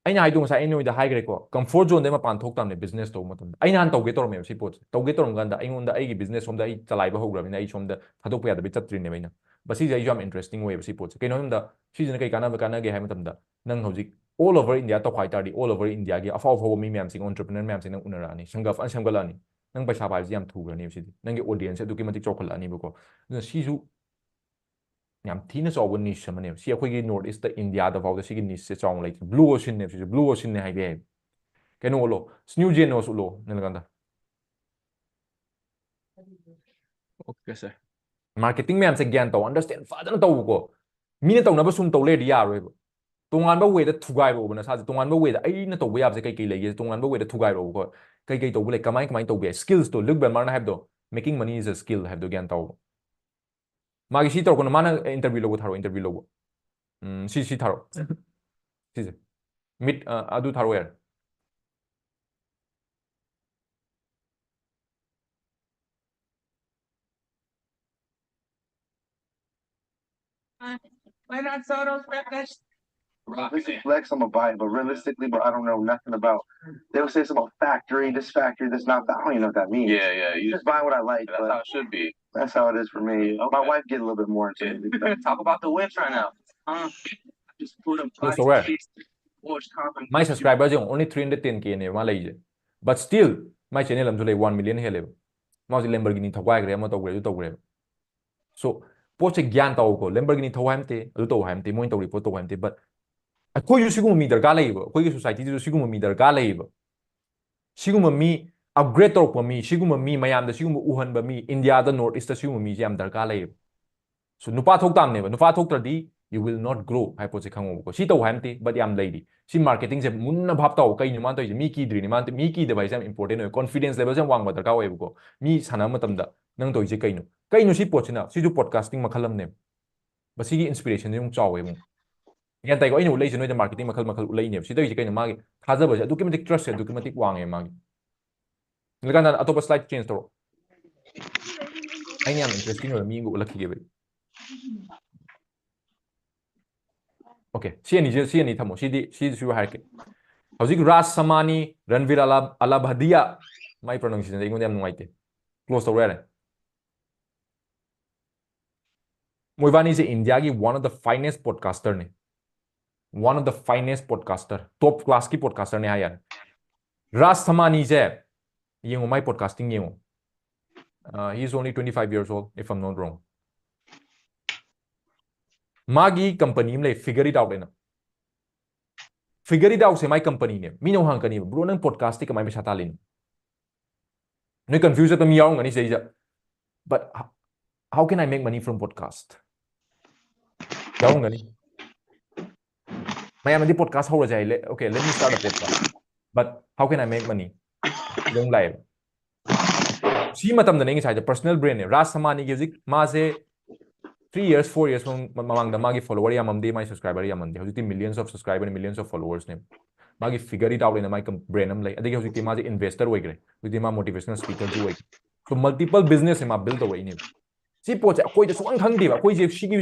ꯑꯩꯅ ꯍꯥꯏꯗꯣ ꯉꯁꯥꯏ ꯑꯩ ꯅꯣꯏꯗ ꯍꯥꯏꯈ꯭ꯔꯦꯀꯣ, comfort zone ꯗꯩ ꯃꯄꯥꯟ ꯊꯣꯛꯇꯕꯅꯦ business ꯇꯧꯕ ꯃꯇꯝꯗ꯫ ꯑꯩ ꯅꯍꯥꯟ ꯇꯧꯒꯦ ꯇꯧꯔꯝꯃꯦꯕ ꯁꯤ ꯄꯣꯠꯁꯦ, ꯇꯧꯒꯦ ꯇꯧꯔꯝ ꯀꯥꯟꯗ ꯑꯩꯉꯣꯟꯗ ꯑꯩꯒꯤ business ꯁꯣꯝꯗ ꯑꯩ ꯆꯂꯥꯏꯕ ꯍꯧꯈ꯭ꯔꯕꯅꯤꯅ ꯑꯩ ꯁꯣꯝꯗ ꯊꯥꯗꯣꯛꯄ ꯌꯥꯗꯕꯩ ꯆꯠꯇ꯭ꯔꯤꯅꯦꯕ ꯑꯩꯅ꯫ ꯃꯁꯤꯁꯦ ꯑꯩꯁꯨ ꯌꯥꯝ interesting ꯑꯣꯏꯌꯦꯕ ꯁꯤ ꯄꯣꯠꯁꯦ꯫ ꯀꯩꯅꯣ ꯍꯥꯏꯕꯗ ꯁꯤꯁꯤꯅ ꯀꯩ ꯀꯥꯟꯅꯕ ꯀꯥꯟꯅꯒꯦ ꯍꯥꯏꯕ ꯃꯇꯝꯗ, ꯅꯪ ꯍꯧꯖꯤꯛ all over India ꯇꯧꯈꯥꯏ ꯇꯥꯔꯗꯤ, all over India ꯒꯤ ꯑꯐꯥꯎ ꯑꯐꯥꯎꯕ ꯃꯤ ꯃꯌꯥꯝꯁꯤꯡ, entrepreneur ꯃꯌꯥꯝꯁꯤꯡ ꯅꯪ ꯎꯅꯔꯛꯑꯅꯤ, ꯁꯪꯒ ꯐꯖꯅ ꯁꯦꯝꯒꯠꯂꯛꯑꯅꯤ꯫ ꯅꯪ ꯄꯩꯁꯥ ꯄꯥꯏꯕꯁꯤ ꯌꯥꯝ ꯊꯨꯈ꯭ꯔꯅꯦꯕ ꯁꯤꯗꯤ, ꯅꯪꯒꯤ audience ꯁꯦ ꯑꯗꯨꯛꯀꯤ ꯃꯇꯤꯛ ꯆꯥꯎꯈꯠꯂꯛꯑꯅꯤꯕꯀꯣ꯫ ꯑꯗꯨꯅ ꯁꯤꯁꯨ ꯌꯥꯝ ꯊꯤꯅ ꯆꯥꯎꯕ niche ꯑꯃꯅꯦꯕ꯫ ꯁꯤ ꯑꯩꯈꯣꯏꯒꯤ North East ꯇ, India ꯗ ꯐꯥꯎꯗ ꯁꯤꯒꯤ niche ꯁꯦ ꯆꯥꯎꯅ ꯂꯩꯇꯦ꯫ Blue ocean ꯅꯦꯕ ꯁꯤꯁꯦ, blue ocean ꯅꯦ ꯍꯥꯏꯕ ꯌꯥꯏ꯫ ꯀꯩꯅꯣ ꯎꯠꯂꯣ, Snew Genos ꯎꯠꯂꯣ, Nilakanta. Okay, sir. Marketing ꯃꯌꯥꯝꯁꯦ ꯒ꯭ꯌꯥꯟ ꯇꯧ, understand ꯐꯖꯅ ꯇꯧꯕꯀꯣ꯫ ꯃꯤꯅ ꯇꯧꯅꯕ ꯁꯨꯝ ꯇꯧ ꯂꯩꯔꯗꯤ ꯌꯥꯔꯣꯏꯕ꯫ ꯇꯣꯉꯥꯟꯕ way ꯗ ꯊꯨꯒꯥꯏꯔꯛꯑꯣꯕ ꯅꯁꯥꯁꯦ꯫ ꯇꯣꯉꯥꯟꯕ way ꯗ ꯑꯩꯅ ꯇꯧꯕ ꯌꯥꯕꯁꯦ ꯀꯩ ꯀꯩ ꯂꯩꯒꯦ, ꯇꯣꯉꯥꯟꯕ way ꯗ ꯊꯨꯒꯥꯏꯔꯛꯑꯣꯕꯀꯣ꯫ ꯀꯩ ꯀꯩ ꯇꯧꯕ ꯂꯩ, ꯀꯃꯥꯏ ꯀꯃꯥꯏꯅ ꯇꯧꯕ ꯌꯥꯏ, skills ꯇꯣ꯫ Luke Belmar ꯅ ꯍꯥꯏꯕꯗꯣ, making money is a skill ꯍꯥꯏꯕꯗꯣ ꯒ꯭ꯌꯥꯟ ꯇꯧꯕ꯫ ꯃꯥꯒꯤ ꯁꯤ ꯇꯧꯔꯛꯀꯅꯨ, ꯃꯥꯅ interview ꯂꯧꯕ ꯊꯥꯔꯛꯑꯣ, interview ꯂꯧꯕ꯫ ꯎꯝ, ꯁꯤ, ꯁꯤ ꯊꯥꯔꯛꯑꯣ꯫ ꯁꯤꯁꯦ꯫ Meet, ꯑ, ꯑꯗꯨ ꯊꯥꯔꯛꯑꯣ ꯌꯥꯔꯦ꯫ Buenas, Soros, buenas. This is flex, I'm a buy, but realistically, bro, I don't know nothing about. They'll say something about factory, this factory, this not that. I don't even know what that means. Yeah, yeah. You Just buy what I like, that's but how it should be. That's how it is for me. Yeah, My okay. Wife get a little bit more into it. Talk about the whips right now. Uh, just put a Close the web. Porsche top and My subscribers yung only three hundred ten K ne ma leije. But still, my channel am sulai one million hele. Ma si Lamborghini thawai gre, ma tawgre, tawgre. So, poche gyan tau ko, Lamborghini thawai mte, adu tawai mte, mo tawri po tawai mte, but ꯑꯩꯈꯣꯏꯁꯨ ꯁꯤꯒꯨꯝꯕ ꯃꯤ ꯗꯔꯀꯥꯔ ꯂꯩꯌꯦꯕ꯫ ꯑꯩꯈꯣꯏꯒꯤ society ꯁꯤꯁꯨ ꯁꯤꯒꯨꯝꯕ ꯃꯤ ꯗꯔꯀꯥꯔ ꯂꯩꯌꯦꯕ꯫ ꯁꯤꯒꯨꯝꯕ ꯃꯤ upgrade ꯇꯧꯔꯛꯄ ꯃꯤ, ꯁꯤꯒꯨꯝꯕ ꯃꯤ ꯃꯌꯥꯝꯗ ꯁꯤꯒꯨꯝꯕ ꯎꯍꯟꯕ ꯃꯤ, India ꯗ North East ꯇ ꯁꯤꯒꯨꯝꯕ ꯃꯤꯁꯦ ꯌꯥꯝ ꯗꯔꯀꯥꯔ ꯂꯩꯌꯦꯕ꯫ So ꯅꯨꯄꯥ ꯊꯣꯛ ꯇꯥꯕꯅꯦꯕ꯫ ꯅꯨꯄꯥ ꯊꯣꯛꯇ꯭ꯔꯗꯤ you will not grow ꯍꯥꯏ ꯄꯣꯠꯁꯦ ꯈꯪꯉꯣꯕꯀꯣ꯫ ꯁꯤ ꯇꯧ ꯍꯥꯏ ꯅꯠꯇꯦ, but ꯌꯥꯝ ꯂꯩꯔꯤ꯫ ꯁꯤ marketing ꯁꯦ ꯃꯨꯟꯅ ꯚꯥꯞ ꯇꯧ꯫ ꯀꯩꯅꯣ ꯃꯥꯅ ꯇꯧꯔꯤꯁꯦ? ꯃꯤ ꯀꯤꯗ꯭ꯔꯤꯅꯦ ꯃꯥꯅ꯫ ꯃꯤ ꯀꯤꯗꯕ ꯍꯥꯏꯁꯦ ꯌꯥꯝ important ꯑꯣꯏ꯫ Confidence level ꯁꯦ ꯌꯥꯝ ꯋꯥꯡꯕ ꯗꯔꯀꯥꯔ ꯑꯣꯏꯌꯦꯕꯀꯣ꯫ ꯃꯤ ꯁꯥꯟꯅꯕ ꯃꯇꯝꯗ ꯅꯪ ꯇꯧꯔꯤꯁꯦ ꯀꯩꯅꯣ? ꯀꯩꯅꯣ ꯁꯤ ꯄꯣꯠꯁꯤꯅ? ꯁꯤꯁꯨ podcasting ꯃꯈꯜ ꯑꯃꯅꯦꯕ꯫ ꯃꯁꯤꯒꯤ inspiration ꯁꯦ ꯑꯃꯨꯛ ꯆꯥꯎꯋꯦ ꯑꯃꯨꯛ꯫ ꯒ꯭ꯌꯥꯟ ꯇꯥꯏꯀꯣ? ꯑꯩꯅ ꯎꯠꯂꯛꯏꯁꯦ ꯅꯣꯏꯗ marketing ꯃꯈꯜ ꯃꯈꯜ ꯎꯠꯂꯛꯏꯅꯦꯕ꯫ ꯁꯤ ꯇꯧꯔꯤꯁꯦ ꯀꯩꯅꯣ? ꯃꯥꯒꯤ ꯊꯥꯖꯕꯁꯦ ꯑꯗꯨꯛꯀꯤ ꯃꯇꯤꯛ, trust ꯁꯦ ꯑꯗꯨꯛꯀꯤ ꯃꯇꯤꯛ ꯋꯥꯡꯉꯦ ꯃꯥꯒꯤ꯫ ꯂꯤꯀꯥꯟꯗ ꯑꯇꯣꯞꯄ slide change ꯇꯧꯔꯣ꯫ ꯑꯩꯅ ꯌꯥꯝ interesting ꯑꯣꯏꯕ ꯃꯤ ꯑꯃꯒ ꯎꯠꯂꯛꯈꯤꯒꯦꯕ ꯑꯩ꯫ Okay, ꯁꯤ ꯑꯅꯤꯁꯦ, ꯁꯤ ꯑꯅꯤ ꯊꯝꯃꯣ꯫ ꯁꯤꯗꯤ, ꯁꯤꯁꯨ ꯍꯥꯏꯔꯛꯀꯦ꯫ ꯍꯧꯖꯤꯛ ꯔꯥꯖ ꯁꯃꯥꯅꯤ, ꯔꯟꯕꯤꯔ ꯑꯂꯥ-, ꯑꯂꯥꯚꯗꯤꯌꯥ, ꯃꯥꯏ pronunciation ꯁꯦ ꯑꯩꯉꯣꯟꯗ ꯌꯥꯝ ꯅꯨꯡꯉꯥꯏꯇꯦ꯫ Close ꯇꯧꯔꯣ ꯌꯥꯔꯦ꯫ ꯃꯣꯏꯕꯥꯅꯤꯁꯦ India ꯒꯤ one of the finest podcaster ꯅꯦ꯫ One of the finest podcaster, top class ꯀꯤ podcaster ꯅꯦ ꯍꯥꯏ ꯌꯥꯔꯦ꯫ ꯔꯥꯖ ꯁꯃꯥꯅꯤꯁꯦ ꯌꯦꯡꯉꯣ, ꯃꯥꯏ podcasting ꯌꯦꯡꯉꯣ꯫ Uh, he is only twenty five years old, if I'm not wrong. ꯃꯥꯒꯤ company ꯑꯃ ꯂꯩ, Figure It Out ꯍꯥꯏꯅ꯫ Figure It Out say my company ꯅꯦ꯫ ꯃꯤꯅ ꯑꯃꯨꯛ ꯍꯪꯉꯛꯀꯅꯤꯕ, "Bro, ꯅꯪ podcast ꯇꯤ ꯀꯃꯥꯏꯅ ꯄꯩꯁꯥ ꯇꯥꯜꯂꯤꯅꯣ?" ꯅꯣꯏ confuse ꯆꯠꯄ ꯃꯤ ꯌꯥꯎꯔꯝꯒꯅꯤ ꯁꯤꯗꯩꯁꯤꯗ꯫ "But h-, how can I make money from podcast?" ꯌꯥꯎꯔꯝꯒꯅꯤ꯫ ꯃꯌꯥꯝꯅꯗꯤ podcast ꯍꯧꯔꯁꯦ high, "Let-, okay, let me start a podcast, but how can I make money?" ꯑꯗꯨꯝ ꯂꯥꯛꯑꯦꯕ꯫ ꯁꯤ ꯃꯇꯝꯗꯅꯦ ꯑꯩ ꯉꯁꯥꯏꯗ personal brand ꯅꯦ꯫ ꯔꯥꯖ ꯁꯃꯥꯅꯤꯒꯤ ꯍꯧꯖꯤꯛ ꯃꯥꯁꯦ three years, four years ꯃꯃꯥꯡꯗ ꯃꯥꯒꯤ follower ꯌꯥꯝꯃꯝꯗꯦ, ꯃꯥꯒꯤ subscriber ꯌꯥꯝꯃꯝꯗꯦ꯫ ꯍꯧꯖꯤꯛꯇꯤ millions of subscriber, millions of followers ꯅꯦ꯫ ꯃꯥꯒꯤ Figure It Out ꯍꯥꯏꯅ ꯃꯥꯒꯤ com-, brand ꯑꯃ ꯂꯩ꯫ ꯑꯗꯒꯤ ꯍꯧꯖꯤꯛꯇꯤ ꯃꯥꯁꯦ investor ꯑꯣꯏꯈ꯭ꯔꯦ꯫ ꯍꯧꯖꯤꯛꯇꯤ ꯃꯥ motivational speaker ꯁꯨ ꯑꯣꯏꯈ꯭ꯔꯦ꯫ So multiple business ꯁꯦ ꯃꯥ build ꯇꯧꯔꯛꯏꯅꯦꯕ꯫ ꯁꯤ ꯄꯣꯠꯁꯦ ꯑꯩꯈꯣꯏꯗ ꯁꯨꯡꯈꯪ ꯈꯪꯗꯦꯕ꯫ ꯑꯩꯈꯣꯏꯁꯦ ꯁꯤꯒꯤ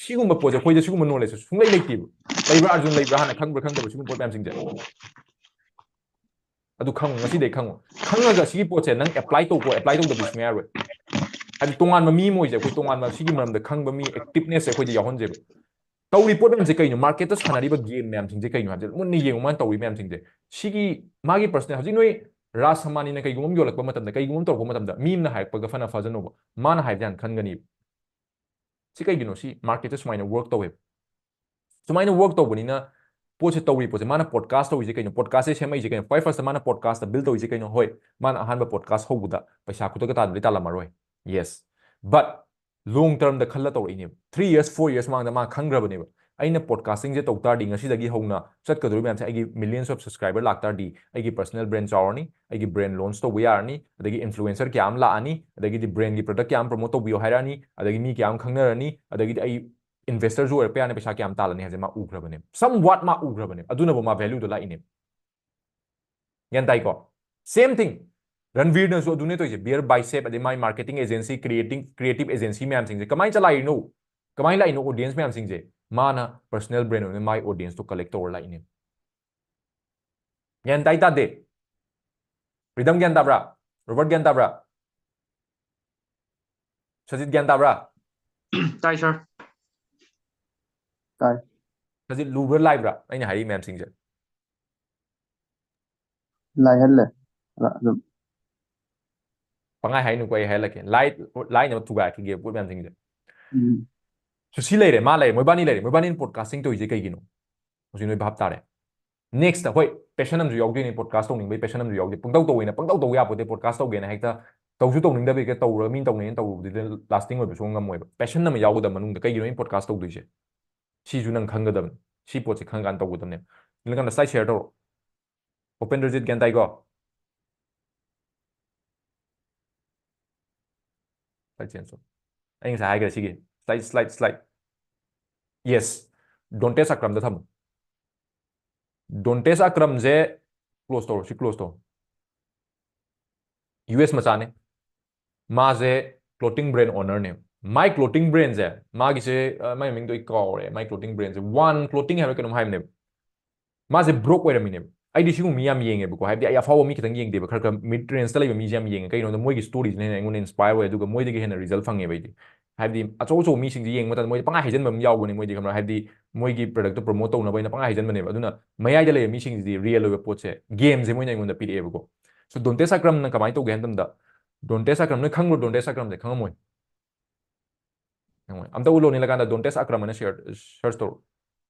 ꯁꯤꯒꯨꯝꯕ ꯄꯣꯠꯁꯦ ꯑꯩꯈꯣꯏꯗ ꯁꯤꯒꯨꯝꯕ ꯅꯣꯂꯦꯖꯁꯦ ꯁꯨꯡꯂꯩ ꯂꯩꯇꯦꯕ꯫ ꯂꯩꯕ꯭ꯔꯥ? ꯑꯥꯔꯖꯨꯟ, ꯂꯩꯕ꯭ꯔꯥ? ꯍꯥꯟꯅ ꯈꯪꯕ꯭ꯔꯥ ꯈꯪꯗꯕ꯭ꯔꯥ ꯁꯤꯒꯨꯝꯕ ꯄꯣꯠ ꯃꯌꯥꯝꯁꯤꯡꯁꯦ? ꯑꯗꯨ ꯈꯪꯉꯨ, ꯉꯁꯤꯗꯩ ꯈꯪꯉꯨ꯫ ꯈꯪꯉꯒ ꯁꯤꯒꯤ ꯄꯣꯠꯁꯦ ꯅꯪ ꯑꯦꯄ꯭ꯂꯥꯏ ꯇꯧꯀꯣ, ꯑꯦꯄ꯭ꯂꯥꯏ ꯇꯧꯗꯕꯗꯤ ꯁꯨꯡꯌꯥ ꯌꯥꯔꯣꯏ꯫ ꯍꯥꯏꯗꯤ ꯇꯣꯉꯥꯟꯕ ꯃꯤ ꯑꯃ ꯑꯣꯏꯁꯦ, ꯑꯩꯈꯣꯏ ꯇꯣꯉꯥꯟꯕ ꯁꯤꯒꯤ ꯃꯔꯝꯗ ꯈꯪꯕ ꯃꯤ, ꯑꯦꯛꯇꯤꯞꯅꯦꯁꯁꯦ ꯑꯩꯈꯣꯏꯗ ꯌꯥꯎꯍꯟꯁꯦꯕ꯫ ꯇꯧꯔꯤ ꯄꯣꯠ ꯃꯌꯥꯝꯁꯦ ꯀꯩꯅꯣ? ꯃꯥꯔꯀꯦꯠꯇ ꯁꯥꯟꯅꯔꯤꯕ ꯒꯦꯝ ꯃꯌꯥꯝꯁꯤꯡꯁꯦ ꯀꯩꯅꯣ ꯍꯥꯏꯕꯁꯦ ꯃꯨꯟꯅ ꯌꯦꯡꯉꯨ꯫ ꯃꯥꯅ ꯇꯧꯔꯤ ꯃꯌꯥꯝꯁꯤꯡꯁꯦ, ꯁꯤꯒꯤ ꯃꯥꯒꯤ ꯄꯔꯁꯅꯦꯜ, ꯍꯧꯖꯤꯛ ꯅꯣꯏ ꯔꯥꯖ ꯑꯝꯕꯥꯅꯤꯅ ꯀꯩꯒꯨꯝꯕ ꯑꯃ ꯌꯣꯜꯂꯛꯄ ꯃꯇꯝꯗ, ꯀꯩꯒꯨꯝꯕ ꯑꯃ ꯇꯧꯔꯛꯄ ꯃꯇꯝꯗ, ꯃꯤ ꯑꯃꯅ ꯍꯥꯏꯔꯛꯄꯒ ꯐꯅ ꯐꯖꯅꯣꯕ, ꯃꯥꯅ ꯍꯥꯏꯕꯁꯦ ꯍꯥꯟꯅ ꯈꯟꯒꯅꯤꯕ꯫ ꯁꯤ ꯀꯩꯒꯤꯅꯣ? ꯁꯤ ꯃꯥꯔꯀꯦꯠꯇ ꯁꯨꯃꯥꯏꯅ ꯋꯔꯛ ꯇꯧꯋꯦꯕ꯫ ꯁꯨꯃꯥꯏꯅ ꯋꯔꯛ ꯇꯧꯕꯅꯤꯅ ꯄꯣꯠꯁꯦ ꯇꯧꯔꯤ ꯄꯣꯠꯁꯦ, ꯃꯥꯅ ꯄꯣꯗꯀꯥꯁ ꯇꯧꯔꯤꯁꯦ ꯀꯩꯅꯣ? ꯄꯣꯗꯀꯥꯁꯁꯦ ꯁꯦꯝꯃꯛꯏꯁꯦ ꯀꯩꯅꯣ? ꯈ꯭ꯋꯥꯏ ꯐꯥꯔꯁꯇ ꯃꯥꯅ ꯄꯣꯗꯀꯥꯁꯇ ꯕꯤꯜ ꯇꯧꯔꯤꯁꯦ ꯀꯩꯅꯣ? ꯍꯣꯏ, ꯃꯥꯅ ꯑꯍꯥꯟꯕ ꯄꯣꯗꯀꯥꯁ ꯍꯧꯕꯗ ꯄꯩꯁꯥ ꯈꯨꯗꯛꯇ ꯇꯥꯟꯕꯗꯤ ꯇꯥꯜꯂꯝꯃꯔꯣꯏ, ꯌꯦꯁ, ꯕꯠ ꯂꯣꯡ ꯇꯔꯝꯗ ꯈꯜꯂ ꯇꯧꯔꯛꯏꯅꯦꯕ꯫ ꯊ꯭ꯔꯤ ꯌꯔꯁ, ꯐꯣꯔ ꯌꯔꯁ ꯃꯃꯥꯡꯗ ꯃꯥ ꯈꯪꯈ꯭ꯔꯕꯅꯦꯕ, ꯑꯩꯅ ꯄꯣꯗꯀꯥꯁꯇꯤꯡꯁꯦ ꯇꯧ ꯇꯥꯔꯗꯤ, ꯉꯁꯤꯗꯒꯤ ꯍꯧꯅ ꯆꯠꯀꯗꯧꯔꯤꯕ ꯃꯌꯥꯝꯁꯦ, ꯑꯩꯒꯤ ꯃꯤꯂꯤꯌꯟꯁ ꯑꯣꯐ ꯁꯕꯁꯀ꯭ꯔꯥꯏꯕꯔ ꯂꯥꯛ ꯇꯥꯔꯗꯤ, ꯑꯩꯒꯤ ꯄꯔꯁꯅꯦꯜ ꯕ꯭ꯔꯦꯟ ꯆꯥꯎꯔꯅꯤ, ꯑꯩꯒꯤ ꯕ꯭ꯔꯦꯟ ꯂꯣꯟꯆ ꯇꯧꯕ ꯌꯥꯔꯅꯤ, ꯑꯗꯒꯤ ꯏꯟꯐ꯭ꯂꯨꯑꯦꯟꯁꯔ ꯀꯌꯥ ꯑꯃ ꯂꯥꯛꯑꯅꯤ, ꯑꯗꯒꯤꯗꯤ ꯕ꯭ꯔꯦꯟꯒꯤ ꯄ꯭ꯔꯗꯛ ꯀꯌꯥ ꯑꯃ ꯄ꯭ꯔꯣꯃꯣꯠ ꯇꯧꯕꯤꯌꯣ ꯍꯥꯏꯔꯛꯑꯅꯤ, ꯑꯗꯒꯤ ꯃꯤ ꯀꯌꯥ ꯑꯃ ꯈꯪꯅꯔꯅꯤ, ꯑꯗꯒꯤꯗꯤ ꯑꯩ ꯏꯟꯚꯦꯁꯇꯔꯁꯨ ꯑꯣꯏꯔꯛꯄ ꯌꯥꯅꯤ, ꯄꯩꯁꯥ ꯀꯌꯥ ꯑꯃ ꯇꯥꯜꯂꯅꯤ ꯍꯥꯏꯕꯁꯦ ꯃꯥ ꯎꯈ꯭ꯔꯕꯅꯦꯕ꯫ ꯁꯝ ꯋꯥꯠ ꯃꯥ ꯎꯈ꯭ꯔꯕꯅꯦꯕ, ꯑꯗꯨꯅꯕꯨ ꯃꯥ ꯚꯦꯂꯨꯗꯣ ꯂꯥꯛꯏꯅꯦꯕ꯫ ꯒ꯭ꯌꯥꯟ ꯇꯥꯏꯀꯣ? ꯁꯦꯝ ꯊꯤꯡ, ꯔꯟꯕꯤꯔꯅꯁꯨ ꯑꯗꯨꯅꯦ ꯇꯧꯔꯤꯁꯦ꯫ ꯕꯤꯌꯔ ꯕꯥꯏꯁꯦꯞ, ꯑꯗꯩ ꯃꯥꯏ ꯃꯥꯔꯀꯦꯇꯤꯡ ꯑꯦꯖꯦꯟꯁꯤ, ꯀ꯭ꯔꯤꯌꯦꯇꯤꯡ, ꯀ꯭ꯔꯤꯌꯦꯇꯤꯞ ꯑꯦꯖꯦꯟꯁꯤ ꯃꯌꯥꯝꯁꯤꯡꯁꯦ ꯀꯃꯥꯏꯅ ꯆꯂꯥꯏꯔꯤꯅꯣ? ꯀꯃꯥꯏꯅ ꯂꯥꯛꯏꯅꯣ ꯑꯣꯗꯤꯌꯦꯟꯁ ꯃꯌꯥꯝꯁꯤꯡꯁꯦ? ꯃꯥꯅ ꯄꯔꯁꯅꯦꯜ ꯕ꯭ꯔꯦꯟ ꯑꯣꯏꯅ ꯃꯥꯏ ꯑꯣꯗꯤꯌꯦꯟꯁꯇꯣ ꯀꯂꯦꯛ ꯇꯧꯔ ꯂꯥꯛꯏꯅꯦꯕ꯫ ꯒ꯭ꯌꯥꯟ ꯇꯥꯏ ꯇꯥꯗꯦ? ꯔꯤꯗꯝ ꯒ꯭ꯌꯥꯟ ꯇꯥꯕ꯭ꯔꯥ? ꯔꯣꯕꯔꯠ ꯒ꯭ꯌꯥꯟ ꯇꯥꯕ꯭ꯔꯥ? ꯁꯖꯤꯠ ꯒ꯭ꯌꯥꯟ ꯇꯥꯕ꯭ꯔꯥ? ꯇꯥꯏ ꯁꯥꯔ꯫ ꯁꯖꯤꯠ, ꯂꯨꯕ꯭ꯔꯥ ꯂꯥꯏꯕ꯭ꯔꯥ ꯑꯩꯅ ꯍꯥꯏꯔꯤ ꯃꯌꯥꯝꯁꯤꯡꯁꯦ? ꯂꯥꯏꯍꯜꯂꯦ꯫ ꯑꯗꯨꯝ ꯄꯪꯍꯥꯏ ꯍꯥꯏꯅꯨꯀꯣ, ꯑꯩ ꯍꯥꯏꯍꯜꯂꯛꯀꯦ꯫ ꯂꯥꯏ-, ꯂꯥꯏꯅꯕ ꯊꯨꯒꯥꯏꯔꯛꯈꯤꯒꯦ ꯄꯣꯠ ꯃꯌꯥꯝꯁꯤꯡꯁꯦ꯫ ꯎꯝ꯫ ꯁꯨꯁꯤ ꯂꯩꯔꯦ, ꯃꯥ ꯂꯩꯔꯦ, ꯃꯣꯏꯕꯥꯅꯤ ꯂꯩꯔꯦ꯫ ꯃꯣꯏꯕꯥꯅꯤꯅ ꯄꯣꯗꯀꯥꯁꯇꯤꯡ ꯇꯧꯔꯤꯁꯦ ꯀꯩꯒꯤꯅꯣ? ꯍꯧꯖꯤꯛ ꯅꯣꯏ ꯚꯥꯞ ꯇꯥꯔꯦ꯫ ꯅꯦꯛꯁꯇ, ꯍꯣꯏ, ꯄꯦꯁꯟ ꯑꯃꯁꯨ ꯌꯥꯎꯗꯣꯏꯅꯦ, ꯄꯣꯗꯀꯥꯁ ꯇꯧꯅꯤꯡꯕꯒꯤ ꯄꯦꯁꯟ ꯑꯃꯁꯨ ꯌꯥꯎꯗꯣꯏ꯫ ꯄꯪꯇꯧ ꯇꯧꯋꯦꯅ, ꯄꯪꯇꯧ ꯇꯧꯕ ꯌꯥꯄꯣꯠꯇꯦ꯫ ꯄꯣꯗꯀꯥꯁ ꯇꯧꯒꯦꯅ ꯍꯦꯛꯇ ꯇꯧꯁꯨ ꯇꯧꯅꯤꯡꯗꯕ, ꯍꯦꯛꯇ ꯇꯧꯔꯒ ꯃꯤꯅ ꯇꯧꯅꯩꯅ ꯇꯧꯔꯨꯕꯗꯨꯗꯤ ꯂꯥꯁꯇꯤꯡ ꯑꯣꯏꯕꯁꯨ ꯉꯝꯃꯣꯏꯕ꯫ ꯄꯦꯁꯟ ꯑꯃ ꯌꯥꯎꯒꯗꯕ ꯃꯅꯨꯡꯗ꯫ ꯀꯩꯒꯤꯅꯣ ꯑꯩꯅ ꯄꯣꯗꯀꯥꯁ ꯇꯧꯗꯣꯏꯁꯦ? ꯁꯤꯁꯨ ꯅꯪ ꯈꯪꯒꯗꯕꯅꯤ꯫ ꯁꯤ ꯄꯣꯠꯁꯦ ꯈꯪꯉꯀꯥꯟꯗ ꯇꯧꯒꯗꯕꯅꯦ꯫ ꯅꯪ ꯀꯥꯟꯗ ꯁ꯭ꯂꯥꯏꯗ ꯁꯤꯌꯔ ꯇꯧꯔꯣ꯫ ꯎꯄꯦꯟꯗ꯭ꯔꯖꯤꯠ ꯒ꯭ꯌꯥꯟ ꯇꯥꯏꯀꯣ? ꯁ꯭ꯂꯥꯏꯗ ꯆꯦꯟꯖ ꯇꯧ꯫ ꯑꯩ ꯉꯁꯥꯏ ꯍꯥꯏꯈ꯭ꯔꯦ ꯁꯤꯒꯤ ꯁ꯭ꯂꯥꯏꯗ, ꯁ꯭ꯂꯥꯏꯗ, ꯁ꯭ꯂꯥꯏꯗ꯫ ꯌꯦꯁ꯫ ꯗꯣꯟꯇꯦꯁ ꯑꯀ꯭ꯔꯝꯗ ꯊꯝꯃꯨ꯫ ꯗꯣꯟꯇꯦꯁ ꯑꯀ꯭ꯔꯝꯁꯦ ꯀ꯭ꯂꯣꯖ ꯇꯧꯔꯣ, ꯁꯤ ꯀ꯭ꯂꯣꯖ ꯇꯧꯔꯣ꯫ ꯌꯨ ꯑꯦꯁ ꯃꯆꯥꯅꯦ꯫ ꯃꯥꯁꯦ ꯀ꯭ꯂꯣꯊꯤꯡ ꯕ꯭ꯔꯦꯟ ꯑꯣꯅꯔꯅꯦꯕ꯫ My clothing brand ꯁꯦ, ꯃꯥꯒꯤꯁꯦ, ꯑ, ꯃꯥꯏ ꯃꯃꯤꯡꯗꯣ ꯑꯩ ꯀꯥꯎꯔꯦ꯫ My clothing brand say, One Clothing ꯍꯥꯏꯕ ꯀꯩꯅꯣꯝ ꯍꯥꯏꯕꯅꯦꯕ꯫ ꯃꯥꯁꯦ broke ꯑꯣꯏꯔꯝꯃꯤꯅꯦꯕ꯫ ꯑꯩꯗꯤ ꯁꯤꯒꯨꯝꯕ ꯃꯤ ꯌꯥꯝ ꯌꯦꯡꯉꯦꯕꯀꯣ, ꯍꯥꯏꯕꯗꯤ ꯑꯩ ꯑꯐꯥꯎꯕ ꯃꯤ ꯈꯤꯇꯪ ꯌꯦꯡꯗꯦꯕ, ꯈꯔ ꯈꯔ mid range ꯇ ꯂꯩꯕ ꯃꯤꯁꯦ ꯌꯥꯝ ꯌꯦꯡꯉꯦ꯫ ꯀꯩꯒꯤꯅꯣꯗ ꯃꯣꯏꯒꯤ story ꯁꯤꯅ ꯍꯦꯟꯅ ꯑꯩꯉꯣꯟꯗ inspire ꯑꯣꯏ, ꯑꯗꯨꯒ ꯃꯣꯏꯗꯒꯤ ꯍꯦꯟꯅ result ꯐꯪꯉꯦꯕ ꯑꯩꯗꯤ꯫ ꯍꯥꯏꯕꯗꯤ ꯑꯆꯧ ꯑꯆꯧꯕ ꯃꯤꯁꯤꯡꯁꯦ ꯌꯦꯡꯕ ꯃꯇꯝꯗ ꯃꯣꯏꯗꯤ ꯄꯪꯍꯥꯏ ꯍꯥꯏꯖꯟꯕ ꯑꯃ ꯌꯥꯎꯕꯅꯦ ꯃꯣꯏꯗꯤ, ꯈꯪꯕ꯭ꯔꯥ? ꯍꯥꯏꯕꯗꯤ ꯃꯣꯏꯒꯤ product ꯇꯣ promote ꯇꯧꯅꯕ ꯑꯩꯅ ꯄꯪꯍꯥꯏ ꯍꯥꯏꯖꯟꯕꯅꯦꯕ꯫ ꯑꯗꯨꯅ ꯃꯌꯥꯏꯗ ꯂꯩꯕ ꯃꯤꯁꯤꯡꯁꯤꯗꯤ real ꯑꯣꯏꯕ ꯄꯣꯠꯁꯦ, game ꯁꯦ ꯃꯣꯏꯅ ꯑꯩꯉꯣꯟꯗ ꯄꯤꯔꯛꯑꯦꯕꯀꯣ꯫ So ꯗꯣꯟꯇꯦꯁ ꯑꯀ꯭ꯔꯝꯅ ꯀꯃꯥꯏꯅ ꯇꯧꯒꯦ ꯍꯥꯏꯕ ꯃꯇꯝꯗ, ꯗꯣꯟꯇꯦꯁ ꯑꯀ꯭ꯔꯝ, ꯅꯣꯏ ꯈꯪꯕ꯭ꯔꯣ ꯗꯣꯟꯇꯦꯁ ꯑꯀ꯭ꯔꯝꯁꯦ? ꯈꯪꯉꯝꯃꯣꯏ꯫ ꯈꯪꯉꯝꯃꯣꯏ꯫ ꯑꯝꯇ ꯎꯠꯂꯣ ꯅꯤꯂꯀꯥꯟꯇ, ꯗꯣꯟꯇꯦꯁ ꯑꯀ꯭ꯔꯝ ꯑꯅ share, search ꯇꯧꯔꯣ꯫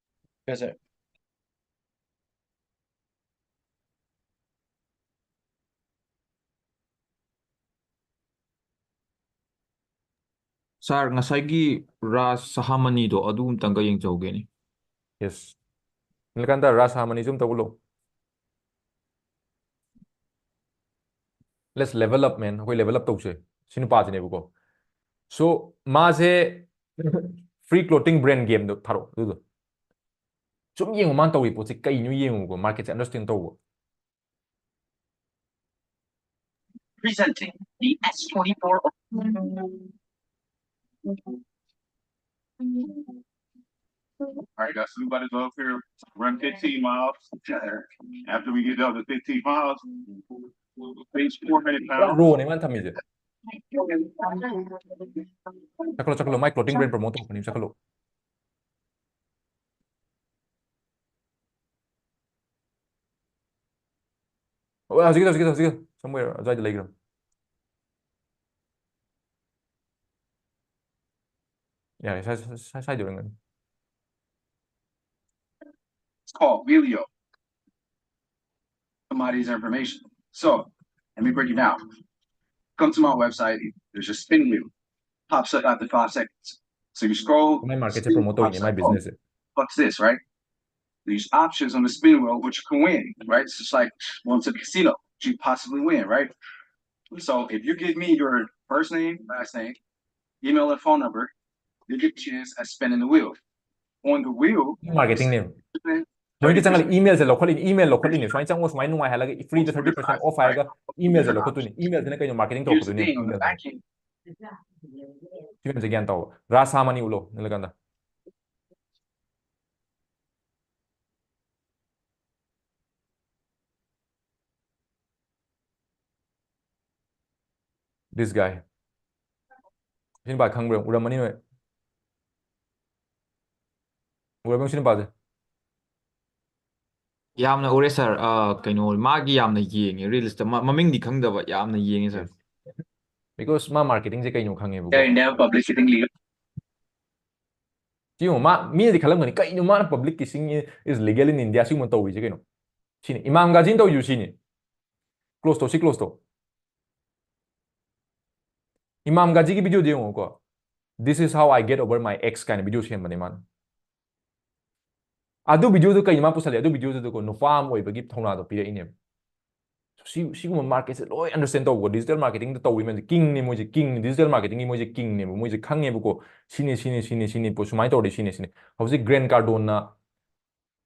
Yes, sir. Sir, ꯉꯁꯥꯏꯒꯤ ꯔꯥꯖ ꯁꯍꯥꯃꯅꯤꯗꯣ ꯑꯗꯨ ꯑꯝꯇꯪꯒ ꯌꯦꯡꯖꯍꯧꯒꯦꯅꯦ꯫ Yes. ꯅꯤꯂꯀꯥꯟꯇ, ꯔꯥꯖ ꯁꯍꯥꯃꯅꯤꯁꯨ ꯑꯝꯇ ꯎꯠꯂꯣ꯫ Let's level up, man. ꯑꯩꯈꯣꯏ level up ꯇꯧꯁꯦ꯫ ꯁꯤ ꯅꯨꯄꯥꯁꯤꯅꯦꯕꯀꯣ꯫ So, ꯃꯥꯁꯦ free clothing brand game ꯗꯣ ꯊꯥꯔꯛꯑꯣ, ꯑꯗꯨꯗꯣ꯫ ꯁꯨꯝ ꯌꯦꯡꯉꯨ, ꯃꯥꯅ ꯇꯧꯔꯤ ꯄꯣꯠꯁꯦ ꯀꯩꯅꯣ ꯌꯦꯡꯉꯨꯀꯣ, market ꯁꯦ understand ꯇꯧꯕ꯫ Presenting the S twenty-four. All right, guys, so we about to go up here, run fifteen miles. After we get done with fifteen miles, bench four hundred pounds. ꯄꯨꯔꯥ raw ꯅꯦ ꯃꯥꯅ ꯊꯝꯃꯤꯁꯦ꯫ ꯆꯠꯈꯠꯂꯣ, ꯆꯠꯈꯠꯂꯣ, ꯃꯥꯏ clothing brand promote ꯇꯧꯔꯛꯄꯅꯤ, ꯆꯠꯈꯠꯂꯣ꯫ ꯑꯣ, ꯍꯧꯖꯤꯛꯀꯤꯗꯣ, ꯍꯧꯖꯤꯛꯀꯤꯗꯣ, ꯍꯧꯖꯤꯛꯀꯤꯗꯣ꯫ Somewhere ꯑꯗꯨꯋꯥꯏꯗ ꯂꯩꯈ꯭ꯔꯕꯅꯤ꯫ ꯌꯥꯔꯦ, ꯁ꯭ꯋꯥꯏ-, ꯁ꯭ꯋꯥꯏ-, ꯁ꯭ꯋꯥꯏꯗ ꯑꯣꯏꯔꯝꯒꯅꯤ꯫ It's called Wheelio. Somebody's information. So, let me break it down. Come to my website, there's a spin wheel. Pops up after five seconds. So you scroll, my market say promote ꯇꯧꯔꯤꯅꯦ, ꯃꯥꯏ business say. What's this, right? There's options on the spin wheel which you can win, right? It's just like going to the casino, you possibly win, right? So if you give me your first name, last name, email and phone number, you get a chance at spinning the wheel. On the wheel, marketing ꯅꯦꯕ꯫ ꯃꯣꯏꯒꯤ ꯆꯪꯍꯜꯂꯤ, email ꯁꯦ ꯂꯧꯈꯠꯂꯤꯅꯤ, email ꯂꯧꯈꯠꯂꯤꯅꯤ, ꯁꯨꯃꯥꯏꯅ ꯆꯪꯉꯣ, ꯁꯨꯃꯥꯏꯅ ꯅꯨꯡꯉꯥꯏꯍꯜꯂꯒ free ꯗ thirty percent off ꯍꯥꯏꯔꯒ email ꯁꯦ ꯂꯧꯈꯠꯇꯣꯏꯅꯤ꯫ Email ꯁꯤꯅ ꯀꯩꯅꯣ, marketing ꯇꯧꯔꯛꯀꯗꯣꯏꯅꯤ, email꯫ ꯁꯤ ꯃꯌꯥꯝꯁꯦ ꯒ꯭ꯌꯥꯟ ꯇꯧꯕ꯫ ꯔꯥꯁꯥꯃꯅꯤ ꯎꯠꯂꯣ ꯅꯤꯂꯀꯥꯟꯇ꯫ This guy. ꯁꯤ ꯅꯨꯄꯥ ꯈꯪꯕ꯭ꯔꯥ? ꯎꯔꯝꯃꯅꯤ ꯅꯣꯏ꯫ ꯎꯔꯕ ꯁꯤ ꯅꯨꯄꯥꯁꯦ? ꯌꯥꯝꯅ ꯎꯔꯦ ꯁꯥꯔ꯫ ꯀꯩꯅꯣ, ꯃꯥꯒꯤ ꯌꯥꯝꯅ ꯌꯦꯡꯉꯦ ꯔꯤꯜꯁꯇ꯫ ꯃꯃꯤꯡꯗꯤ ꯈꯪꯗꯕ, ꯌꯥꯝꯅ ꯌꯦꯡꯉꯦ ꯁꯥꯔ꯫ Because ꯃꯥ marketingꯁꯦ ꯀꯩꯅꯣ ꯈꯪꯉꯦꯕꯀꯣ꯫ India public sitting legal. ꯁꯤ ꯌꯦꯡꯉꯣ, ꯃꯥ, ꯃꯤꯅꯗꯤ ꯈꯜꯂꯝꯒꯅꯤ, "ꯀꯩꯅꯣ ꯃꯥꯅ public kissing is legal in India ꯁꯤꯒꯨꯝꯕ ꯇꯧꯔꯤꯁꯦ ꯀꯩꯅꯣ?" ꯁꯤꯅꯤ ꯏꯃꯥꯝ ꯒꯥꯖꯤꯅ ꯇꯧꯔꯤꯁꯨ ꯁꯤꯅꯤ꯫ Close ꯇꯧ, ꯁꯤ close ꯇꯧ꯫ ꯏꯃꯥꯝ ꯒꯥꯖꯤꯒꯤ videoꯗ ꯌꯦꯡꯉꯣꯀꯣ꯫ "This is how I get over my ex" ꯀꯥꯏꯅ video ꯁꯦꯝꯕꯅꯦ ꯃꯥꯅ꯫ ꯑꯗꯨ videoꯗꯨ ꯀꯩꯅꯣ ꯃꯥ ꯄꯨꯁꯜꯂꯦ? ꯑꯗꯨ videoꯗꯨꯗꯀꯣ ꯅꯨꯄꯥ ꯑꯃ ꯑꯣꯏꯕꯒꯤ ꯊꯧꯅꯥꯗꯣ ꯄꯤꯔꯛꯏꯅꯦꯕ꯫ ꯁꯤ, ꯁꯤꯒꯨꯝꯕ marketꯁꯦ ꯂꯣꯏ understand ꯇꯧꯕ꯫ Digital marketingꯗ ꯇꯧꯔꯤ ꯃꯌꯥꯝꯁꯦ kingꯅꯤ ꯃꯣꯏꯁꯦ, kingꯅꯤ꯫ Digital marketingꯒꯤ ꯃꯣꯏꯁꯦ kingꯅꯦꯕ꯫ ꯃꯣꯏꯁꯦ ꯈꯪꯉꯦꯕꯀꯣ꯫ ꯁꯤꯅꯤ, ꯁꯤꯅꯤ, ꯁꯤꯅꯤ, ꯁꯤꯅꯤ, ꯄꯣ-, ꯁꯨꯃꯥꯏꯅ ꯇꯧꯔꯗꯤ ꯁꯤꯅꯤ, ꯁꯤꯅꯤ꯫ ꯍꯧꯖꯤꯛ Grant Cardoneꯅ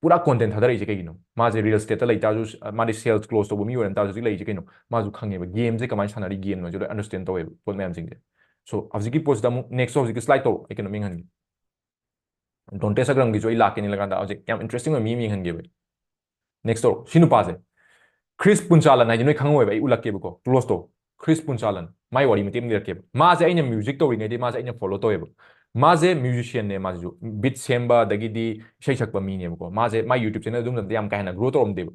ꯄꯨꯔꯥ content ꯊꯥꯗꯔꯛꯏꯁꯦ ꯀꯩꯒꯤꯅꯣ? ꯃꯥꯁꯦ real estateꯇ ꯂꯩꯇꯥꯔꯁꯨ, ꯃꯥꯗꯤ sales close ꯇꯧꯕ ꯃꯤ ꯑꯣꯏꯔꯝ ꯇꯥꯔꯁꯨ ꯍꯧꯖꯤꯛ ꯂꯩꯔꯤꯁꯦ ꯀꯩꯅꯣ? ꯃꯥꯁꯨ ꯈꯪꯉꯦꯕ gameꯁꯦ ꯀꯃꯥꯏꯅ ꯁꯥꯟꯅꯔꯤ gameꯅꯣꯁꯦ ꯂꯣꯏ understand ꯇꯧꯋꯦꯕ ꯄꯣꯠ ꯃꯌꯥꯝꯁꯤꯡꯁꯦ꯫ So ꯍꯧꯖꯤꯛꯀꯤ ꯄꯣꯠꯁꯤꯗ ꯑꯃꯨꯛ next ꯍꯧꯖꯤꯛꯀꯤ slide ꯇꯧꯔꯣ꯫ ꯑꯩ ꯀꯩꯅꯣꯝ ꯌꯦꯡꯍꯟꯒꯦ꯫ Dontes Agrawalꯒꯤꯁꯨ ꯑꯩ ꯂꯥꯛꯀꯦ ꯅꯤꯂꯀꯥꯟꯇ꯫ ꯍꯧꯖꯤꯛ ꯌꯥꯝ interesting ꯑꯣꯏꯕ ꯃꯤ ꯑꯃ ꯌꯦꯡꯍꯟꯒꯦꯕ ꯑꯩ꯫ Next ꯇꯧꯔꯣ꯫ ꯁꯤ ꯅꯨꯄꯥꯁꯦ Chris Punchalan ꯍꯥꯏꯁꯦ ꯅꯣꯏ ꯈꯪꯉꯝꯃꯣꯏꯕ, ꯑꯩ ꯎꯠꯂꯛꯀꯦꯕꯀꯣ꯫ Close ꯇꯧ꯫ Chris Punchalan꯫ ꯃꯥꯏ ꯋꯥꯔꯤ ꯃꯇꯦꯛ ꯑꯃ ꯂꯤꯔꯛꯀꯦꯕ꯫ ꯃꯥꯁꯦ ꯑꯩꯅ music ꯇꯧꯔꯤꯉꯩꯗꯤ ꯃꯥꯁꯦ ꯑꯩꯅ follow ꯇꯧꯋꯦꯕ꯫ ꯃꯥꯁꯦ musicianꯅꯦ, ꯃꯥꯁꯤꯁꯨ beat ꯁꯦꯝꯕ ꯑꯗꯒꯤꯗꯤ ꯏꯁꯩ ꯁꯛꯄ ꯃꯤꯅꯦꯕꯀꯣ꯫ ꯃꯥꯁꯦ ꯃꯥꯏ YouTube channel ꯑꯗꯨꯝ ꯃꯇꯝꯗ ꯌꯥꯝ ꯀꯥ ꯍꯦꯟꯅ grow ꯇꯧꯔꯝꯗꯦꯕ꯫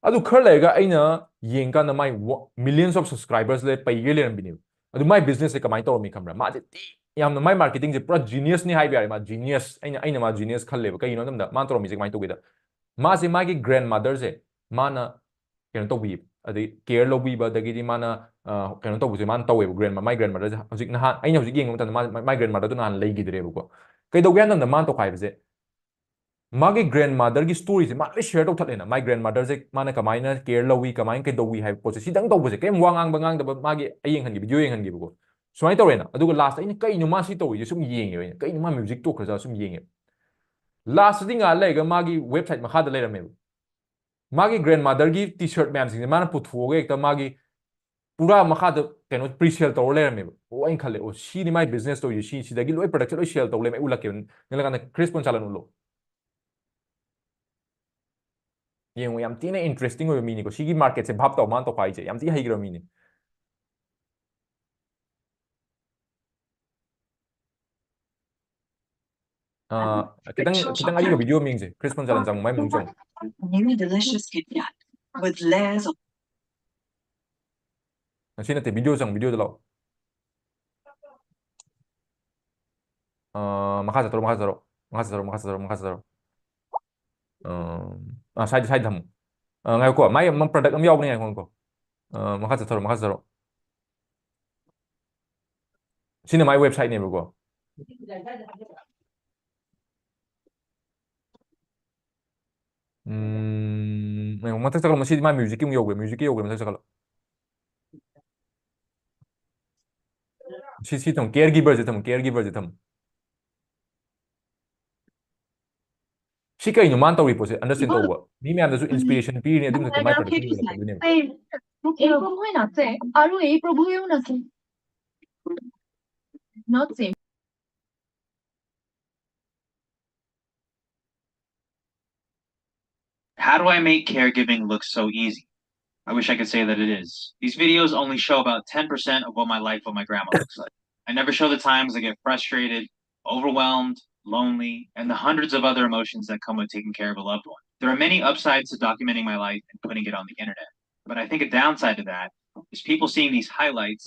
ꯑꯗꯨ ꯈꯔ ꯂꯩꯔꯒ ꯑꯩꯅ ꯌꯦꯡꯀꯥꯟꯗ ꯃꯥꯏ ꯋꯥ-, millions of subscribers ꯂꯩ, ꯄꯩꯒꯩ ꯂꯩꯔꯝꯕꯤꯅꯦꯕ꯫ ꯑꯗꯨ ꯃꯥꯏ businessꯁꯦ ꯀꯃꯥꯏꯅ ꯇꯧꯔꯝꯃꯤ ꯈꯪꯕ꯭ꯔꯥ? ꯃꯥꯁꯦ ꯊꯤ ꯌꯥꯝꯅ ꯃꯥꯏ marketingꯁꯦ ꯄꯨꯔꯥ geniusꯅꯤ ꯍꯥꯏꯕ ꯌꯥꯔꯦ꯫ ꯃꯥ genius, ꯑꯩꯅ, ꯑꯩꯅ ꯃꯥ genius ꯈꯜꯂꯦꯕ꯫ ꯀꯩꯒꯤꯅꯣ ꯍꯥꯏꯕ ꯃꯇꯝꯗ ꯃꯥꯅ ꯇꯧꯔꯝꯃꯤꯁꯦ ꯀꯃꯥꯏꯅ ꯇꯧꯒꯦꯗ? ꯃꯥꯁꯦ ꯃꯥꯒꯤ grandmotherꯁꯦ ꯃꯥꯅ ꯀꯩꯅꯣ ꯇꯧꯕꯤꯕ, ꯑꯗꯩ care ꯂꯧꯕꯤꯕ, ꯑꯗꯒꯤꯗꯤ ꯃꯥꯅ, ꯑ, ꯀꯩꯅꯣ ꯇꯧꯕꯁꯦ ꯃꯥꯅ ꯇꯧꯋꯦꯕ꯫ Grandma, ꯃꯥꯏ grandmotherꯁꯦ ꯍꯧꯖꯤꯛ ꯅꯍꯥꯟ, ꯑꯩꯅ ꯍꯧꯖꯤꯛ ꯌꯦꯡꯕ ꯃꯇꯝꯗ ꯃꯥ, ꯃꯥꯏ grandmotherꯗꯨ ꯅꯍꯥꯟ ꯂꯩꯈꯤꯗ꯭ꯔꯦꯕꯀꯣ꯫ ꯀꯩꯗꯧꯒꯦ ꯍꯥꯏꯕ ꯃꯇꯝꯗ ꯃꯥꯅ ꯇꯧꯈꯥꯏꯕꯁꯦ, ꯃꯥꯒꯤ grandmotherꯒꯤ storyꯁꯦ ꯃꯥ ꯂꯣꯏ share ꯇꯧꯊꯠꯂꯦꯅ꯫ ꯃꯥꯏ grandmotherꯁꯦ ꯃꯥꯅ ꯀꯃꯥꯏꯅ care ꯂꯧꯏ, ꯀꯃꯥꯏꯅ ꯀꯩꯗꯧꯏ ꯍꯥꯏꯕ ꯄꯣꯠꯁꯦ ꯁꯤꯗꯪ ꯇꯧꯕꯁꯦ, ꯀꯩꯝ ꯋꯥ ꯉꯥꯡꯕ ꯉꯥꯡꯗꯕ, ꯃꯥꯒꯤ ꯑꯩ ꯌꯦꯡꯍꯟꯒꯦ, video ꯌꯦꯡꯍꯟꯒꯦꯕꯀꯣ꯫ ꯁꯨꯃꯥꯏꯅ ꯇꯧꯔꯦꯅ꯫ ꯑꯗꯨꯒ lastꯇ ꯑꯩꯅ ꯀꯩꯅꯣ ꯃꯥ ꯁꯤ ꯇꯧꯔꯤꯁꯦ ꯁꯨꯝ ꯌꯦꯡꯉꯦꯕ ꯑꯩꯅ, ꯀꯩꯅꯣ ꯃꯥ music ꯇꯣꯛꯈ꯭ꯔꯖꯥꯠ ꯁꯨꯝ ꯌꯦꯡꯉꯦꯕ꯫ Lastꯇꯗꯤ ꯉꯥꯏꯍꯥꯛ ꯂꯩꯔꯒ ꯃꯥꯒꯤ website ꯃꯈꯥꯗ ꯂꯩꯔꯝꯃꯦꯕ꯫ ꯃꯥꯒꯤ grandmotherꯒꯤ T-shirt ꯃꯌꯥꯝꯁꯤꯡꯁꯦ ꯃꯥꯅ ꯄꯨꯊꯣꯛꯑꯒ ꯍꯦꯛꯇ ꯃꯥꯒꯤ ꯄꯨꯔꯥ ꯃꯈꯥꯗ ꯀꯩꯅꯣ pre-sale ꯇꯧꯔ ꯂꯩꯔꯝꯃꯦꯕ꯫ ꯑꯣ, ꯑꯩꯅ ꯈꯜꯂꯦ, "ꯑꯣ, ꯁꯤꯅꯤ ꯃꯥꯏ business ꯇꯧꯔꯤꯁꯦ, ꯁꯤ, ꯁꯤꯗꯒꯤ ꯂꯣꯏ product ꯁꯦ ꯂꯣꯏ sale ꯇꯧ ꯂꯩꯔꯝꯃꯦ, ꯑꯩ ꯎꯠꯂꯛꯀꯦ, ꯅꯤꯡꯂꯀꯥꯟꯗ ꯀ꯭ꯔꯤꯁ ꯄꯣꯟꯆꯥꯂꯟ ꯎꯠꯂꯣ"꯫ ꯌꯦꯡꯉꯣ, ꯌꯥꯝ ꯊꯤꯅ interesting ꯑꯣꯏꯕ ꯃꯤꯅꯤꯀꯣ꯫ ꯁꯤꯒꯤ market ꯁꯦ ꯚꯥꯞ ꯇꯧ, ꯃꯥꯅ ꯇꯧꯈꯥꯏꯁꯦ ꯌꯥꯝ ꯊꯤ ꯍꯩꯈ꯭ꯔꯕ ꯃꯤꯅꯤ꯫ ꯑꯥ, ꯈꯤꯇꯪ, ꯈꯤꯇꯪ ꯑꯔꯤꯕ video ꯑꯃ ꯌꯦꯡꯁꯦ꯫ ꯀ꯭ꯔꯤꯁ ꯄꯣꯟꯆꯥꯂꯟ ꯆꯪꯉꯣ, ꯃꯥꯏ ꯃꯅꯨꯡ ꯆꯪꯉꯣ꯫ New delicious Kit Kat with layers of ꯉꯁꯤ ꯅꯠꯇꯦ, video ꯆꯪꯉꯣ, video ꯗ ꯂꯥꯛꯑꯣ꯫ ꯑꯥ, ꯃꯈꯥ ꯆꯠꯊꯔꯣ, ꯃꯈꯥ ꯆꯠꯊꯔꯣ, ꯃꯈꯥ ꯆꯠꯊꯔꯣ, ꯃꯈꯥ ꯆꯠꯊꯔꯣ, ꯃꯈꯥ ꯆꯠꯊꯔꯣ꯫ ꯑꯥ, ꯑꯥ, side, side ꯊꯝꯃꯣ꯫ ꯑꯥ, ꯉꯥꯏꯈꯣꯀꯣ, ꯃꯥꯏ ꯑꯃ product ꯑꯃ ꯌꯥꯎꯕꯅꯦ, ꯉꯥꯏꯈꯣ, ꯉꯥꯏꯈꯣ꯫ ꯑꯥ, ꯃꯈꯥ ꯆꯠꯊꯔꯣ, ꯃꯈꯥ ꯆꯠꯊꯔꯣ꯫ ꯁꯤꯅ ꯃꯥꯏ website ꯅꯦꯕꯀꯣ꯫ ꯎꯝ, ꯉꯥꯏꯈꯣ, ꯃꯊꯛ ꯆꯠꯈꯠꯂꯣ꯫ ꯃꯁꯤꯗꯤ ꯃꯥꯏ music ꯀꯤ ꯑꯃꯨꯛ ꯌꯧꯈ꯭ꯔꯦ, music ꯀꯤ ꯌꯧꯈ꯭ꯔꯦ, ꯃꯊꯛ ꯆꯠꯈꯠꯂꯣ꯫ ꯁꯤ, ꯁꯤ ꯊꯝꯃꯣ, caregiver ꯁꯦ ꯊꯝꯃꯣ, caregiver ꯁꯦ ꯊꯝꯃꯣ꯫ ꯁꯤ ꯀꯩꯅꯣ ꯃꯥꯅ ꯇꯧꯔꯤ ꯄꯣꯠꯁꯦ understand ꯇꯧꯕ꯫ ꯃꯤ ꯃꯌꯥꯝꯗꯁꯨ inspiration ꯄꯤꯔꯤꯅꯤ, ꯑꯗꯨꯒꯤ ꯃꯊꯛꯇ ꯃꯥꯏ product ꯌꯣꯜꯂꯛꯀꯗꯣꯏꯅꯦꯕ꯫ এই প্রভুই নাচে, আরো এই প্রভুইও নাচে। Not same. How do I make caregiving look so easy? I wish I could say that it is. These videos only show about ten percent of what my life with my grandma looks like. I never show the times I get frustrated, overwhelmed, lonely, and the hundreds of other emotions that come with taking care of a loved one. There are many upsides to documenting my life and putting it on the internet, but I think a downside to that is people seeing these highlights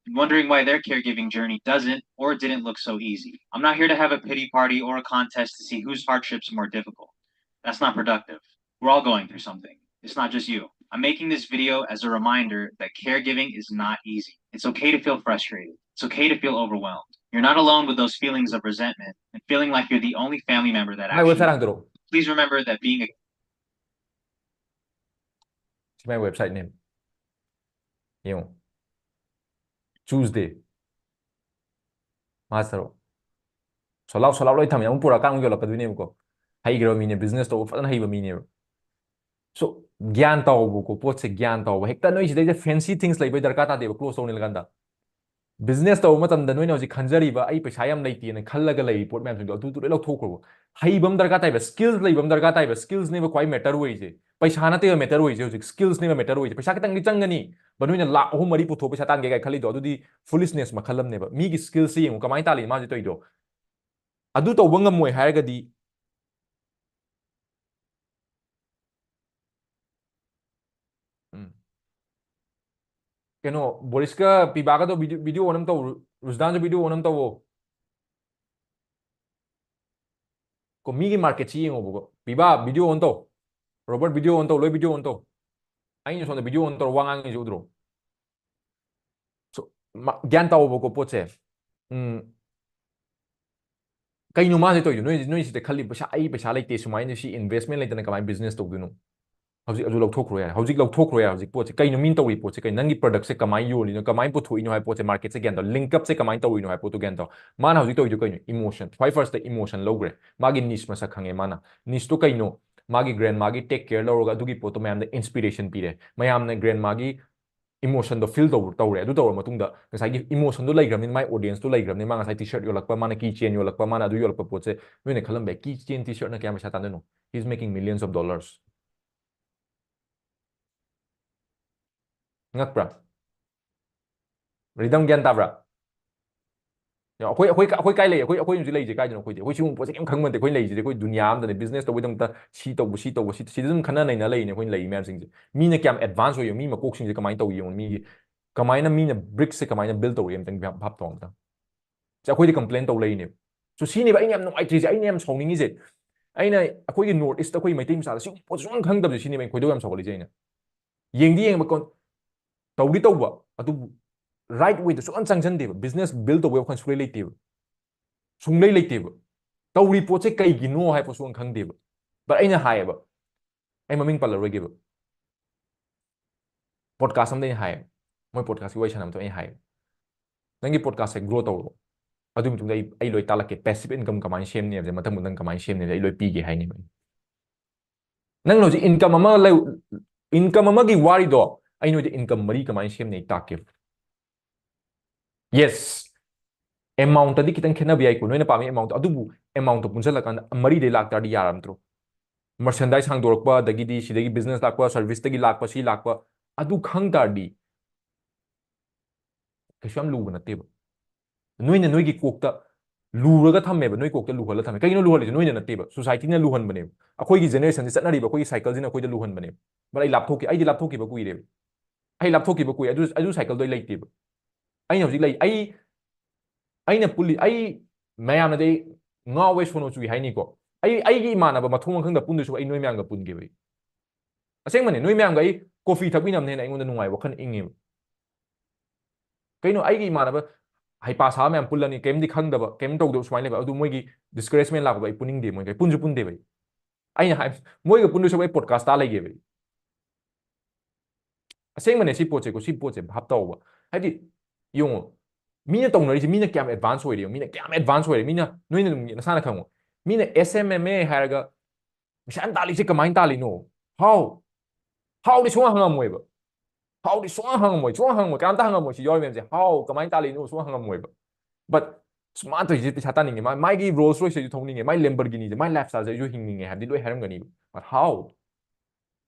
and wondering why their caregiving journey doesn't or didn't look so easy. I'm not here to have a pity party or a contest to see whose hardships are more difficult. That's not productive. We're all going through something. It's not just you. I'm making this video as a reminder that caregiving is not easy. It's okay to feel frustrated. It's okay to feel overwhelmed. You're not alone with those feelings of resentment and feeling like you're the only family member that my website actually. ꯍꯥꯡꯗꯣꯔꯛꯑꯣ. Please remember that being a ꯁꯤ ꯃꯥꯏ website name. ꯌꯦꯡꯉꯣ꯫ Tuesday. ꯃꯥꯁꯇꯔꯣ꯫ ꯁꯣꯂꯥꯎ ꯁꯣꯂꯥꯎ ꯂꯣꯏ ꯊꯝꯃꯦ꯫ ꯑꯃꯨꯛ ꯄꯨꯔꯛꯑꯀꯥꯟꯗ ꯑꯃꯨꯛ ꯌꯣꯜꯂꯛꯀꯗꯣꯏꯅꯦꯕꯀꯣ꯫ ꯍꯩꯈ꯭ꯔꯕ ꯃꯤꯅꯦ, business ꯇꯧꯕ ꯐꯖꯅ ꯍꯩꯕ ꯃꯤꯅꯦꯕ꯫ So, ꯒ꯭ꯌꯥꯟ ꯇꯧꯕꯀꯣ, ꯄꯣꯠꯁꯦ ꯒ꯭ꯌꯥꯟ ꯇꯧꯕ꯫ ꯍꯦꯛꯇ ꯅꯣꯏ ꯁꯤꯗꯩꯗ fancy things ꯂꯩꯕꯩ ꯗꯔꯀꯥꯔ ꯇꯥꯗꯦꯕ close ꯇꯧꯅꯤꯡꯉꯀꯥꯟꯗ꯫ Business ꯇꯧꯕ ꯃꯇꯝꯗ ꯅꯣꯏꯅ ꯍꯧꯖꯤꯛ ꯈꯟꯖꯔꯤꯕ "ꯑꯩ ꯄꯩꯁꯥ ꯌꯥꯝ ꯂꯩꯇꯦꯅ" ꯈꯜꯂꯒ ꯂꯩꯔꯤ ꯄꯣꯠ ꯃꯌꯥꯝꯁꯤꯡꯗꯣ ꯑꯗꯨꯗꯣ ꯂꯣꯏ ꯂꯧꯊꯣꯛꯈ꯭ꯔꯣꯕ꯫ ꯍꯩꯕ ꯑꯃ ꯗꯔꯀꯥꯔ ꯇꯥꯏꯕ, skills ꯂꯩꯕ ꯑꯃ ꯗꯔꯀꯥꯔ ꯇꯥꯏꯕ꯫ Skills ꯅꯦꯕ ꯈ꯭ꯋꯥꯏ matter ꯑꯣꯏꯔꯤꯁꯦ꯫ ꯄꯩꯁꯥ ꯅꯠꯇꯦꯕ matter ꯑꯣꯏꯔꯤꯁꯦ ꯍꯧꯖꯤꯛ, skills ꯅꯦꯕ matter ꯑꯣꯏꯔꯤꯁꯦ꯫ ꯄꯩꯁꯥ ꯈꯤꯇꯪꯗꯤ ꯆꯪꯒꯅꯤ, but ꯅꯣꯏꯅ ꯂꯥꯛ ꯑꯍꯨꯝ ꯃꯔꯤ ꯄꯨꯊꯣꯛꯑ ꯄꯩꯁꯥ ꯇꯥꯟꯒꯦ ꯀꯥꯏ ꯈꯜꯂꯤꯗꯣ ꯑꯗꯨꯗꯤ foolishness ꯃꯈꯜ ꯑꯃꯅꯦꯕ꯫ ꯃꯤꯒꯤ skills ꯁꯦ ꯌꯦꯡꯉꯨ ꯀꯃꯥꯏꯅ ꯇꯥꯜꯂꯤ ꯃꯥꯁꯦ ꯇꯧꯔꯤꯗꯣ꯫ ꯑꯗꯨ ꯇꯧꯕ ꯉꯝꯃꯣꯏ ꯍꯥꯏꯔꯒꯗꯤ ꯎꯝ꯫ ꯀꯩꯅꯣ, ꯕꯣꯔꯤꯁꯀ ꯄꯤꯕꯥꯒꯗꯣ video, video on ꯑꯃ ꯇꯧ, ꯔꯨꯖꯗꯥꯟꯁꯨ video on ꯑꯃ ꯇꯧꯋꯣ꯫ ꯀꯣ, ꯃꯤꯒꯤ market ꯁꯤ ꯌꯦꯡꯉꯣꯕꯀꯣ꯫ ꯄꯤꯕꯥ video on ꯇꯧ, ꯔꯣꯕꯔꯠ video on ꯇꯧ, ꯂꯣꯏ video on ꯇꯧ꯫ ꯑꯩꯅ ꯁꯣꯝꯗ video on ꯇꯧꯔ ꯋꯥ ꯉꯥꯡꯉꯤꯁꯦ ꯎꯗ꯭ꯔꯣ? So, ꯃ-, ꯒ꯭ꯌꯥꯟ ꯇꯥꯎꯕꯀꯣ ꯄꯣꯠꯁꯦ꯫ ꯎꯝ꯫ ꯀꯩꯅꯣ ꯃꯥꯁꯦ ꯇꯧꯔꯤꯗꯣ? ꯅꯣꯏ, ꯅꯣꯏ ꯁꯤꯗ ꯈꯜꯂꯤ ꯄꯩꯁꯥ, "ꯑꯩ ꯄꯩꯁꯥ ꯂꯩꯇꯦ, ꯁꯨꯃꯥꯏꯅ ꯁꯤ investment ꯂꯩꯇꯅ ꯀꯃꯥꯏꯅ business ꯇꯧꯗꯣꯏꯅꯣ?" ꯍꯧꯖꯤꯛ ꯑꯗꯨ ꯂꯧꯊꯣꯛꯈ꯭ꯔꯣ ꯌꯥꯔꯦ, ꯍꯧꯖꯤꯛ ꯂꯧꯊꯣꯛꯈ꯭ꯔꯣ ꯌꯥꯔꯦ꯫ ꯍꯧꯖꯤꯛ ꯄꯣꯠꯁꯦ ꯀꯩꯅꯣ ꯃꯤꯅ ꯇꯧꯔꯤ ꯄꯣꯠꯁꯦ ꯀꯩꯅꯣ? ꯅꯪꯒꯤ product ꯁꯦ ꯀꯃꯥꯏꯅ ꯌꯣꯜꯂꯤꯅꯣ, ꯀꯃꯥꯏꯅ ꯄꯨꯊꯣꯛꯏꯅꯣ ꯍꯥꯏꯕ ꯄꯣꯠꯁꯦ, market ꯁꯦ ꯒ꯭ꯌꯥꯟ ꯇꯧ, link up ꯁꯦ ꯀꯃꯥꯏꯅ ꯇꯧꯔꯤꯅꯣ ꯍꯥꯏꯕ ꯄꯣꯠꯇꯣ ꯒ꯭ꯌꯥꯟ ꯇꯧ꯫ ꯃꯥꯅ ꯍꯧꯖꯤꯛ ꯇꯧꯔꯤꯗꯣ ꯀꯩꯅꯣ? Emotion꯫ ꯈ꯭ꯋꯥꯏ first emotion ꯂꯧꯈ꯭ꯔꯦ꯫ ꯃꯥꯒꯤ niche ꯃꯁꯛ ꯈꯪꯉꯦ ꯃꯥꯅ꯫ Niche ꯇꯣ ꯀꯩꯅꯣ? ꯃꯥꯒꯤ grandma ꯒꯤ take care ꯂꯧꯔꯒ ꯑꯗꯨꯒꯤ ꯄꯣꯠꯇꯣ ꯃꯌꯥꯝꯗ inspiration ꯄꯤꯔꯦ꯫ ꯃꯌꯥꯝꯅ grandma ꯒꯤ emotion ꯗꯣ feel ꯇꯧ-, ꯇꯧꯔꯦ꯫ ꯑꯗꯨ ꯇꯧꯔ ꯃꯇꯨꯡꯗ ꯉꯁꯥꯏꯒꯤ emotion ꯗꯣ ꯂꯩꯈ꯭ꯔꯕꯅꯤꯅ, ꯃꯥꯏ audience ꯇꯣ ꯂꯩꯈ꯭ꯔꯕꯅꯤꯅ, ꯃꯥ ꯉꯁꯥꯏ T-shirt ꯌꯣꯜꯂꯛꯄ, ꯃꯥꯅ key chain ꯌꯣꯜꯂꯛꯄ, ꯃꯥꯅ ꯑꯗꯨ ꯌꯣꯜꯂꯛꯄ ꯄꯣꯠꯁꯦ ꯅꯣꯏꯅ ꯈꯜꯂꯝꯕ ꯌꯥꯏ, key chain T-shirt ꯅ ꯀꯌꯥꯝ ꯄꯩꯁꯥ ꯇꯥꯟꯗꯣꯏꯅꯣ? He's making millions of dollars꯫ ꯉꯛꯄ꯭ꯔꯥ? Rhythm ꯒ꯭ꯌꯥꯟ ꯇꯥꯕ꯭ꯔꯥ? ꯑꯩꯈꯣꯏ, ꯑꯩꯈꯣꯏ, ꯑꯩꯈꯣꯏ ꯀꯥꯏ ꯂꯩ? ꯑꯩꯈꯣꯏ, ꯑꯩꯈꯣꯏ ꯍꯧꯖꯤꯛ ꯂꯩꯔꯤꯁꯦ ꯀꯥꯏꯗꯅꯣ? ꯑꯩꯈꯣꯏꯗꯤ, ꯑꯩꯈꯣꯏ ꯁꯤꯒꯨꯝꯕ ꯄꯣꯠꯁꯦ ꯀꯩꯝ ꯈꯪꯕ ꯅꯠꯇꯦ꯫ ꯑꯩꯈꯣꯏꯅ ꯂꯩꯔꯤꯁꯤꯗꯤ ꯑꯩꯈꯣꯏ ꯗꯨꯅꯤꯌꯥ ꯑꯃꯗꯅꯦ꯫ Business ꯇꯧꯕꯩꯗꯃꯛꯇ ꯁꯤ ꯇꯧꯕ, ꯁꯤ ꯇꯧꯕ, ꯁꯤ, ꯁꯤꯗ ꯑꯗꯨꯝ ꯈꯟꯅ ꯅꯩꯅ ꯂꯩꯔꯤꯅꯦ ꯑꯩꯈꯣꯏꯅ ꯂꯩꯔꯤ ꯃꯌꯥꯝꯁꯤꯡꯁꯦ꯫ ꯃꯤꯅ ꯀꯌꯥꯝ advance ꯑꯣꯏꯌꯣ, ꯃꯤ ꯃꯀꯣꯛꯁꯤꯡꯁꯦ ꯀꯃꯥꯏꯅ ꯇꯧꯏ ꯌꯦꯡꯉꯣ, ꯃꯤꯒꯤ ꯀꯃꯥꯏꯅ ꯃꯤꯅ bricks ꯁꯦ ꯀꯃꯥꯏꯅ build ꯇꯧꯔꯤ ꯑꯝꯇꯪ ꯚꯥꯞ, ꯚꯥꯞ ꯇꯧ ꯑꯝꯇꯪ꯫ ꯁꯤ ꯑꯩꯈꯣꯏꯗꯤ complain ꯇꯧ ꯂꯩꯔꯤꯅꯦꯕ꯫ So ꯁꯤꯅꯦꯕ ꯑꯩꯅ ꯌꯥꯝ ꯅꯨꯡꯉꯥꯏꯇ꯭ꯔꯤꯁꯦ, ꯑꯩꯅ ꯌꯥꯝ ꯁꯥꯎꯅꯤꯡꯉꯤꯁꯦ꯫ ꯑꯩꯅ ꯑꯩꯈꯣꯏꯒꯤ North East ꯇ ꯑꯩꯈꯣꯏ ꯃꯩꯇꯩ ꯃꯆꯥꯗ ꯁꯤꯒꯨꯝꯕ ꯄꯣꯠ ꯁꯨꯡꯈꯪ ꯈꯪꯗꯕꯁꯦ ꯁꯤꯅꯦꯕ ꯑꯩꯅ ꯈꯣꯏꯗꯧ ꯌꯥꯝ ꯁꯥꯎꯒꯠꯂꯤꯁꯦ ꯑꯩꯅ꯫ ꯌꯦꯡꯗꯤ ꯌꯦꯡꯕ ꯀꯣꯟ-, ꯇꯧꯗꯤ ꯇꯧꯕ, ꯑꯗꯨꯕꯨ right way ꯗ ꯁꯨꯡꯆꯪ ꯆꯪꯁꯟꯗꯦꯕ꯫ Business build ꯇꯧꯕꯒꯤ ꯋꯥꯈꯜ ꯁꯨꯡꯂꯩ ꯂꯩꯇꯦꯕ꯫ ꯁꯨꯡꯂꯩ ꯂꯩꯇꯦꯕ꯫ ꯇꯧꯔꯤ ꯄꯣꯠꯁꯦ ꯀꯩꯒꯤꯅꯣ ꯍꯥꯏꯕ ꯄꯣꯠ ꯁꯨꯡꯈꯪ ꯈꯪꯗꯦꯕ꯫ But ꯑꯩꯅ ꯍꯥꯏꯌꯦꯕ, ꯑꯩ ꯃꯃꯤꯡ ꯄꯜꯂꯔꯣꯏꯒꯦꯕ꯫ Podcast ꯑꯃꯗ ꯑꯩꯅ ꯍꯥꯏꯌꯦꯕ, ꯃꯣꯏ podcast ꯀꯤ ꯋꯥꯔꯤ ꯁꯥꯟꯅꯕꯗꯣ ꯑꯩꯅ ꯍꯥꯏꯌꯦꯕ, "ꯅꯪꯒꯤ podcast ꯁꯦ grow ꯇꯧꯔꯣ, ꯑꯗꯨꯒꯤ ꯃꯇꯨꯡꯗ ꯑꯩ, ꯑꯩ ꯂꯣꯏ ꯇꯥꯛꯂꯛꯀꯦ, passive income ꯀꯃꯥꯏꯅ ꯁꯦꯝꯅꯤ ꯍꯥꯏꯕꯁꯦ, ꯃꯊꯪ ꯃꯊꯪ ꯀꯃꯥꯏꯅ ꯁꯦꯝꯅꯤ ꯍꯥꯏꯕꯁꯦ ꯑꯩ ꯂꯣꯏ ꯄꯤꯒꯦ" ꯍꯥꯏꯅꯦꯕ꯫ ꯅꯪꯅ ꯍꯧꯖꯤꯛ income ꯑꯃ ꯂꯩ-, Income ꯑꯃꯒꯤ ꯋꯥꯔꯤꯗꯣ ꯑꯩ ꯅꯣꯏꯗ income ꯃꯔꯤ ꯀꯃꯥꯏꯅ ꯁꯦꯝꯅꯤ ꯑꯩ ꯇꯥꯛꯀꯦ꯫ Yes, amount ꯇꯗꯤ ꯈꯤꯇꯪ ꯈꯦꯠꯅꯕ ꯌꯥꯏꯀꯣ, ꯅꯣꯏꯅ ꯄꯥꯝꯃꯤ amount ꯇꯣ, ꯑꯗꯨꯕꯨ amount ꯇꯣ ꯄꯨꯟꯁꯤꯜꯂꯀꯥꯟꯗ ꯃꯔꯤꯗꯩ ꯂꯥꯛ ꯇꯥꯔꯗꯤ ꯌꯥꯔꯝꯗ꯭ꯔꯣ? Merchandise ꯍꯥꯡꯗꯣꯔꯛꯄ, ꯑꯗꯒꯤꯗꯤ ꯁꯤꯗꯒꯤ business ꯂꯥꯛꯄ, service ꯇꯒꯤ ꯂꯥꯛꯄ, ꯁꯤ ꯂꯥꯛꯄ, ꯑꯗꯨ ꯈꯪ ꯇꯥꯔꯗꯤ ꯀꯩꯁꯨ ꯌꯥꯝ ꯂꯨꯕ ꯅꯠꯇꯦꯕ꯫ ꯅꯣꯏꯅ ꯅꯣꯏꯒꯤ ꯀꯣꯛꯇ ꯂꯨꯔꯒ ꯊꯝꯃꯦꯕ, ꯅꯣꯏ ꯀꯣꯛꯇ ꯂꯨꯍꯜꯂ ꯊꯝꯃꯦ꯫ ꯀꯩꯒꯤꯅꯣ ꯂꯨꯍꯜꯂꯤꯁꯦ? ꯅꯣꯏꯅ ꯅꯠꯇꯦꯕ, society ꯅ ꯂꯨꯍꯟꯕꯅꯦꯕ꯫ ꯑꯩꯈꯣꯏꯒꯤ generation ꯁꯦ ꯆꯠꯅꯔꯤꯕ ꯑꯩꯈꯣꯏꯒꯤ cycle ꯁꯤꯅ ꯑꯩꯈꯣꯏꯗ ꯂꯨꯍꯟꯕꯅꯦꯕ꯫ But ꯑꯩ ꯂꯥꯞꯊꯣꯛꯈꯤ, ꯑꯩꯗꯤ ꯂꯥꯞꯊꯣꯛꯈꯤꯕ ꯀꯨꯏꯔꯦꯕ꯫ ꯑꯩ ꯂꯥꯞꯊꯣꯛꯈꯤꯕ ꯀꯨꯏ, ꯑꯗꯨ, ꯑꯗꯨ cycle ꯗꯣ ꯑꯩ ꯂꯩꯇꯦꯕ꯫ ꯑꯩꯅ ꯍꯧꯖꯤꯛ ꯂꯩ, ꯑꯩ, ꯑꯩꯅ ꯄꯨꯜꯂꯤ, ꯑꯩ, ꯃꯌꯥꯝꯅꯗꯤ ꯑꯩ ꯉꯥꯎꯋꯦ, ꯁꯣꯅꯣ ꯆꯨꯏ ꯍꯥꯏꯅꯤꯀꯣ꯫ ꯑꯩ, ꯑꯩꯒꯤ ꯏꯃꯥꯟꯅꯕ ꯃꯊꯣꯡ ꯃꯈꯪꯗ ꯄꯨꯟꯗꯣꯏ ꯁꯔꯨꯛ ꯑꯩ ꯅꯣꯏ ꯃꯌꯥꯝꯒ ꯄꯨꯟꯒꯦꯕ ꯑꯩ꯫ ꯑꯁꯦꯡꯕꯅꯦ, ꯅꯣꯏ ꯃꯌꯥꯝꯒ ꯑꯩ coffee ꯊꯛꯃꯤꯟꯅꯕꯅ ꯍꯦꯟꯅ ꯑꯩꯉꯣꯟꯗ ꯅꯨꯡꯉꯥꯏ, ꯋꯥꯈꯜ ꯏꯪꯉꯦꯕ꯫ ꯀꯩꯅꯣ, ꯑꯩꯒꯤ ꯏꯃꯥꯟꯅꯕ ꯍꯩꯄꯥ ꯁꯥꯕ ꯃꯌꯥꯝ ꯄꯨꯜꯂꯅꯤ, ꯀꯩꯝꯗꯤ ꯈꯪꯗꯕ, ꯀꯩꯝ ꯇꯧꯗꯕ ꯁꯨꯃꯥꯏꯅ ꯂꯩꯕ, ꯑꯗꯨ ꯃꯣꯏꯒꯤ discouragement ꯂꯥꯛꯄꯗꯣ ꯑꯩ ꯄꯨꯅꯤꯡꯗꯦ, ꯃꯣꯏꯒ ꯑꯩ ꯄꯨꯟꯁꯨ ꯄꯨꯟꯗꯦꯕ ꯑꯩ꯫ ꯑꯩꯅ ꯍꯥꯏ, ꯃꯣꯏꯒ ꯄꯨꯟꯗꯣꯏ ꯁꯔꯨꯛ ꯑꯩ podcast ꯇꯥ ꯂꯩꯒꯦꯕ ꯑꯩ꯫ ꯑꯁꯦꯡꯕꯅꯦ ꯁꯤ ꯄꯣꯠꯁꯦꯀꯣ, ꯁꯤ ꯄꯣꯠꯁꯦ ꯚꯥꯞ ꯇꯧꯕ꯫ ꯍꯥꯏꯗꯤ, ꯌꯦꯡꯉꯣ, ꯃꯤꯅ ꯇꯧꯅꯔꯤꯁꯦ, ꯃꯤꯅ ꯀꯌꯥꯝ advance ꯑꯣꯏꯔꯦ ꯌꯦꯡꯉꯣ, ꯃꯤꯅ ꯀꯌꯥꯝ advance ꯑꯣꯏꯔꯦ, ꯃꯤꯅ, ꯅꯣꯏꯅ ꯑꯗꯨꯝ ꯅꯁꯥꯅ ꯈꯪꯉꯣ, ꯃꯤꯅ S M M A ꯍꯥꯏꯔꯒ ꯄꯩꯁꯥ ꯌꯥꯝ ꯇꯥꯜꯂꯤꯁꯦ ꯀꯃꯥꯏꯅ ꯇꯥꯜꯂꯤꯅꯣ? How? How D ꯁꯨꯡꯍꯪ ꯍꯪꯉꯝꯃꯣꯏꯕ꯫ How ꯗꯤ ꯁꯨꯡꯍꯪ ꯍꯪꯉꯝꯃꯣꯏ, ꯁꯨꯡꯍꯪ ꯍꯪꯉꯝꯃꯣꯏ, ꯀꯅꯥꯝꯇ ꯍꯪꯉꯝꯃꯣꯏ꯫ ꯁꯤ ꯌꯥꯎꯔꯤ ꯃꯌꯥꯝꯁꯦ, how, ꯀꯃꯥꯏꯅ ꯇꯥꯜꯂꯤꯅꯣ ꯁꯨꯡꯍꯪ ꯍꯪꯉꯝꯃꯣꯏꯕ꯫ But ꯃꯥꯅ ꯇꯧꯔꯤꯁꯦ ꯄꯩꯁꯥ ꯇꯥꯅꯤꯡꯉꯦ, ꯃꯥ, ꯃꯥꯒꯤ Rolls Royce ꯁꯦ ꯑꯩꯁꯨ ꯊꯧꯅꯤꯡꯉꯦ, ꯃꯥꯒꯤ Lamborghini ꯁꯦ, ꯃꯥꯒꯤ lifestyle ꯁꯦ ꯑꯩꯁꯨ ꯍꯤꯡꯅꯤꯡꯉꯦ ꯍꯥꯏꯕꯗꯤ ꯂꯣꯏ ꯍꯥꯏꯔꯝꯒꯅꯤꯕ꯫ But how?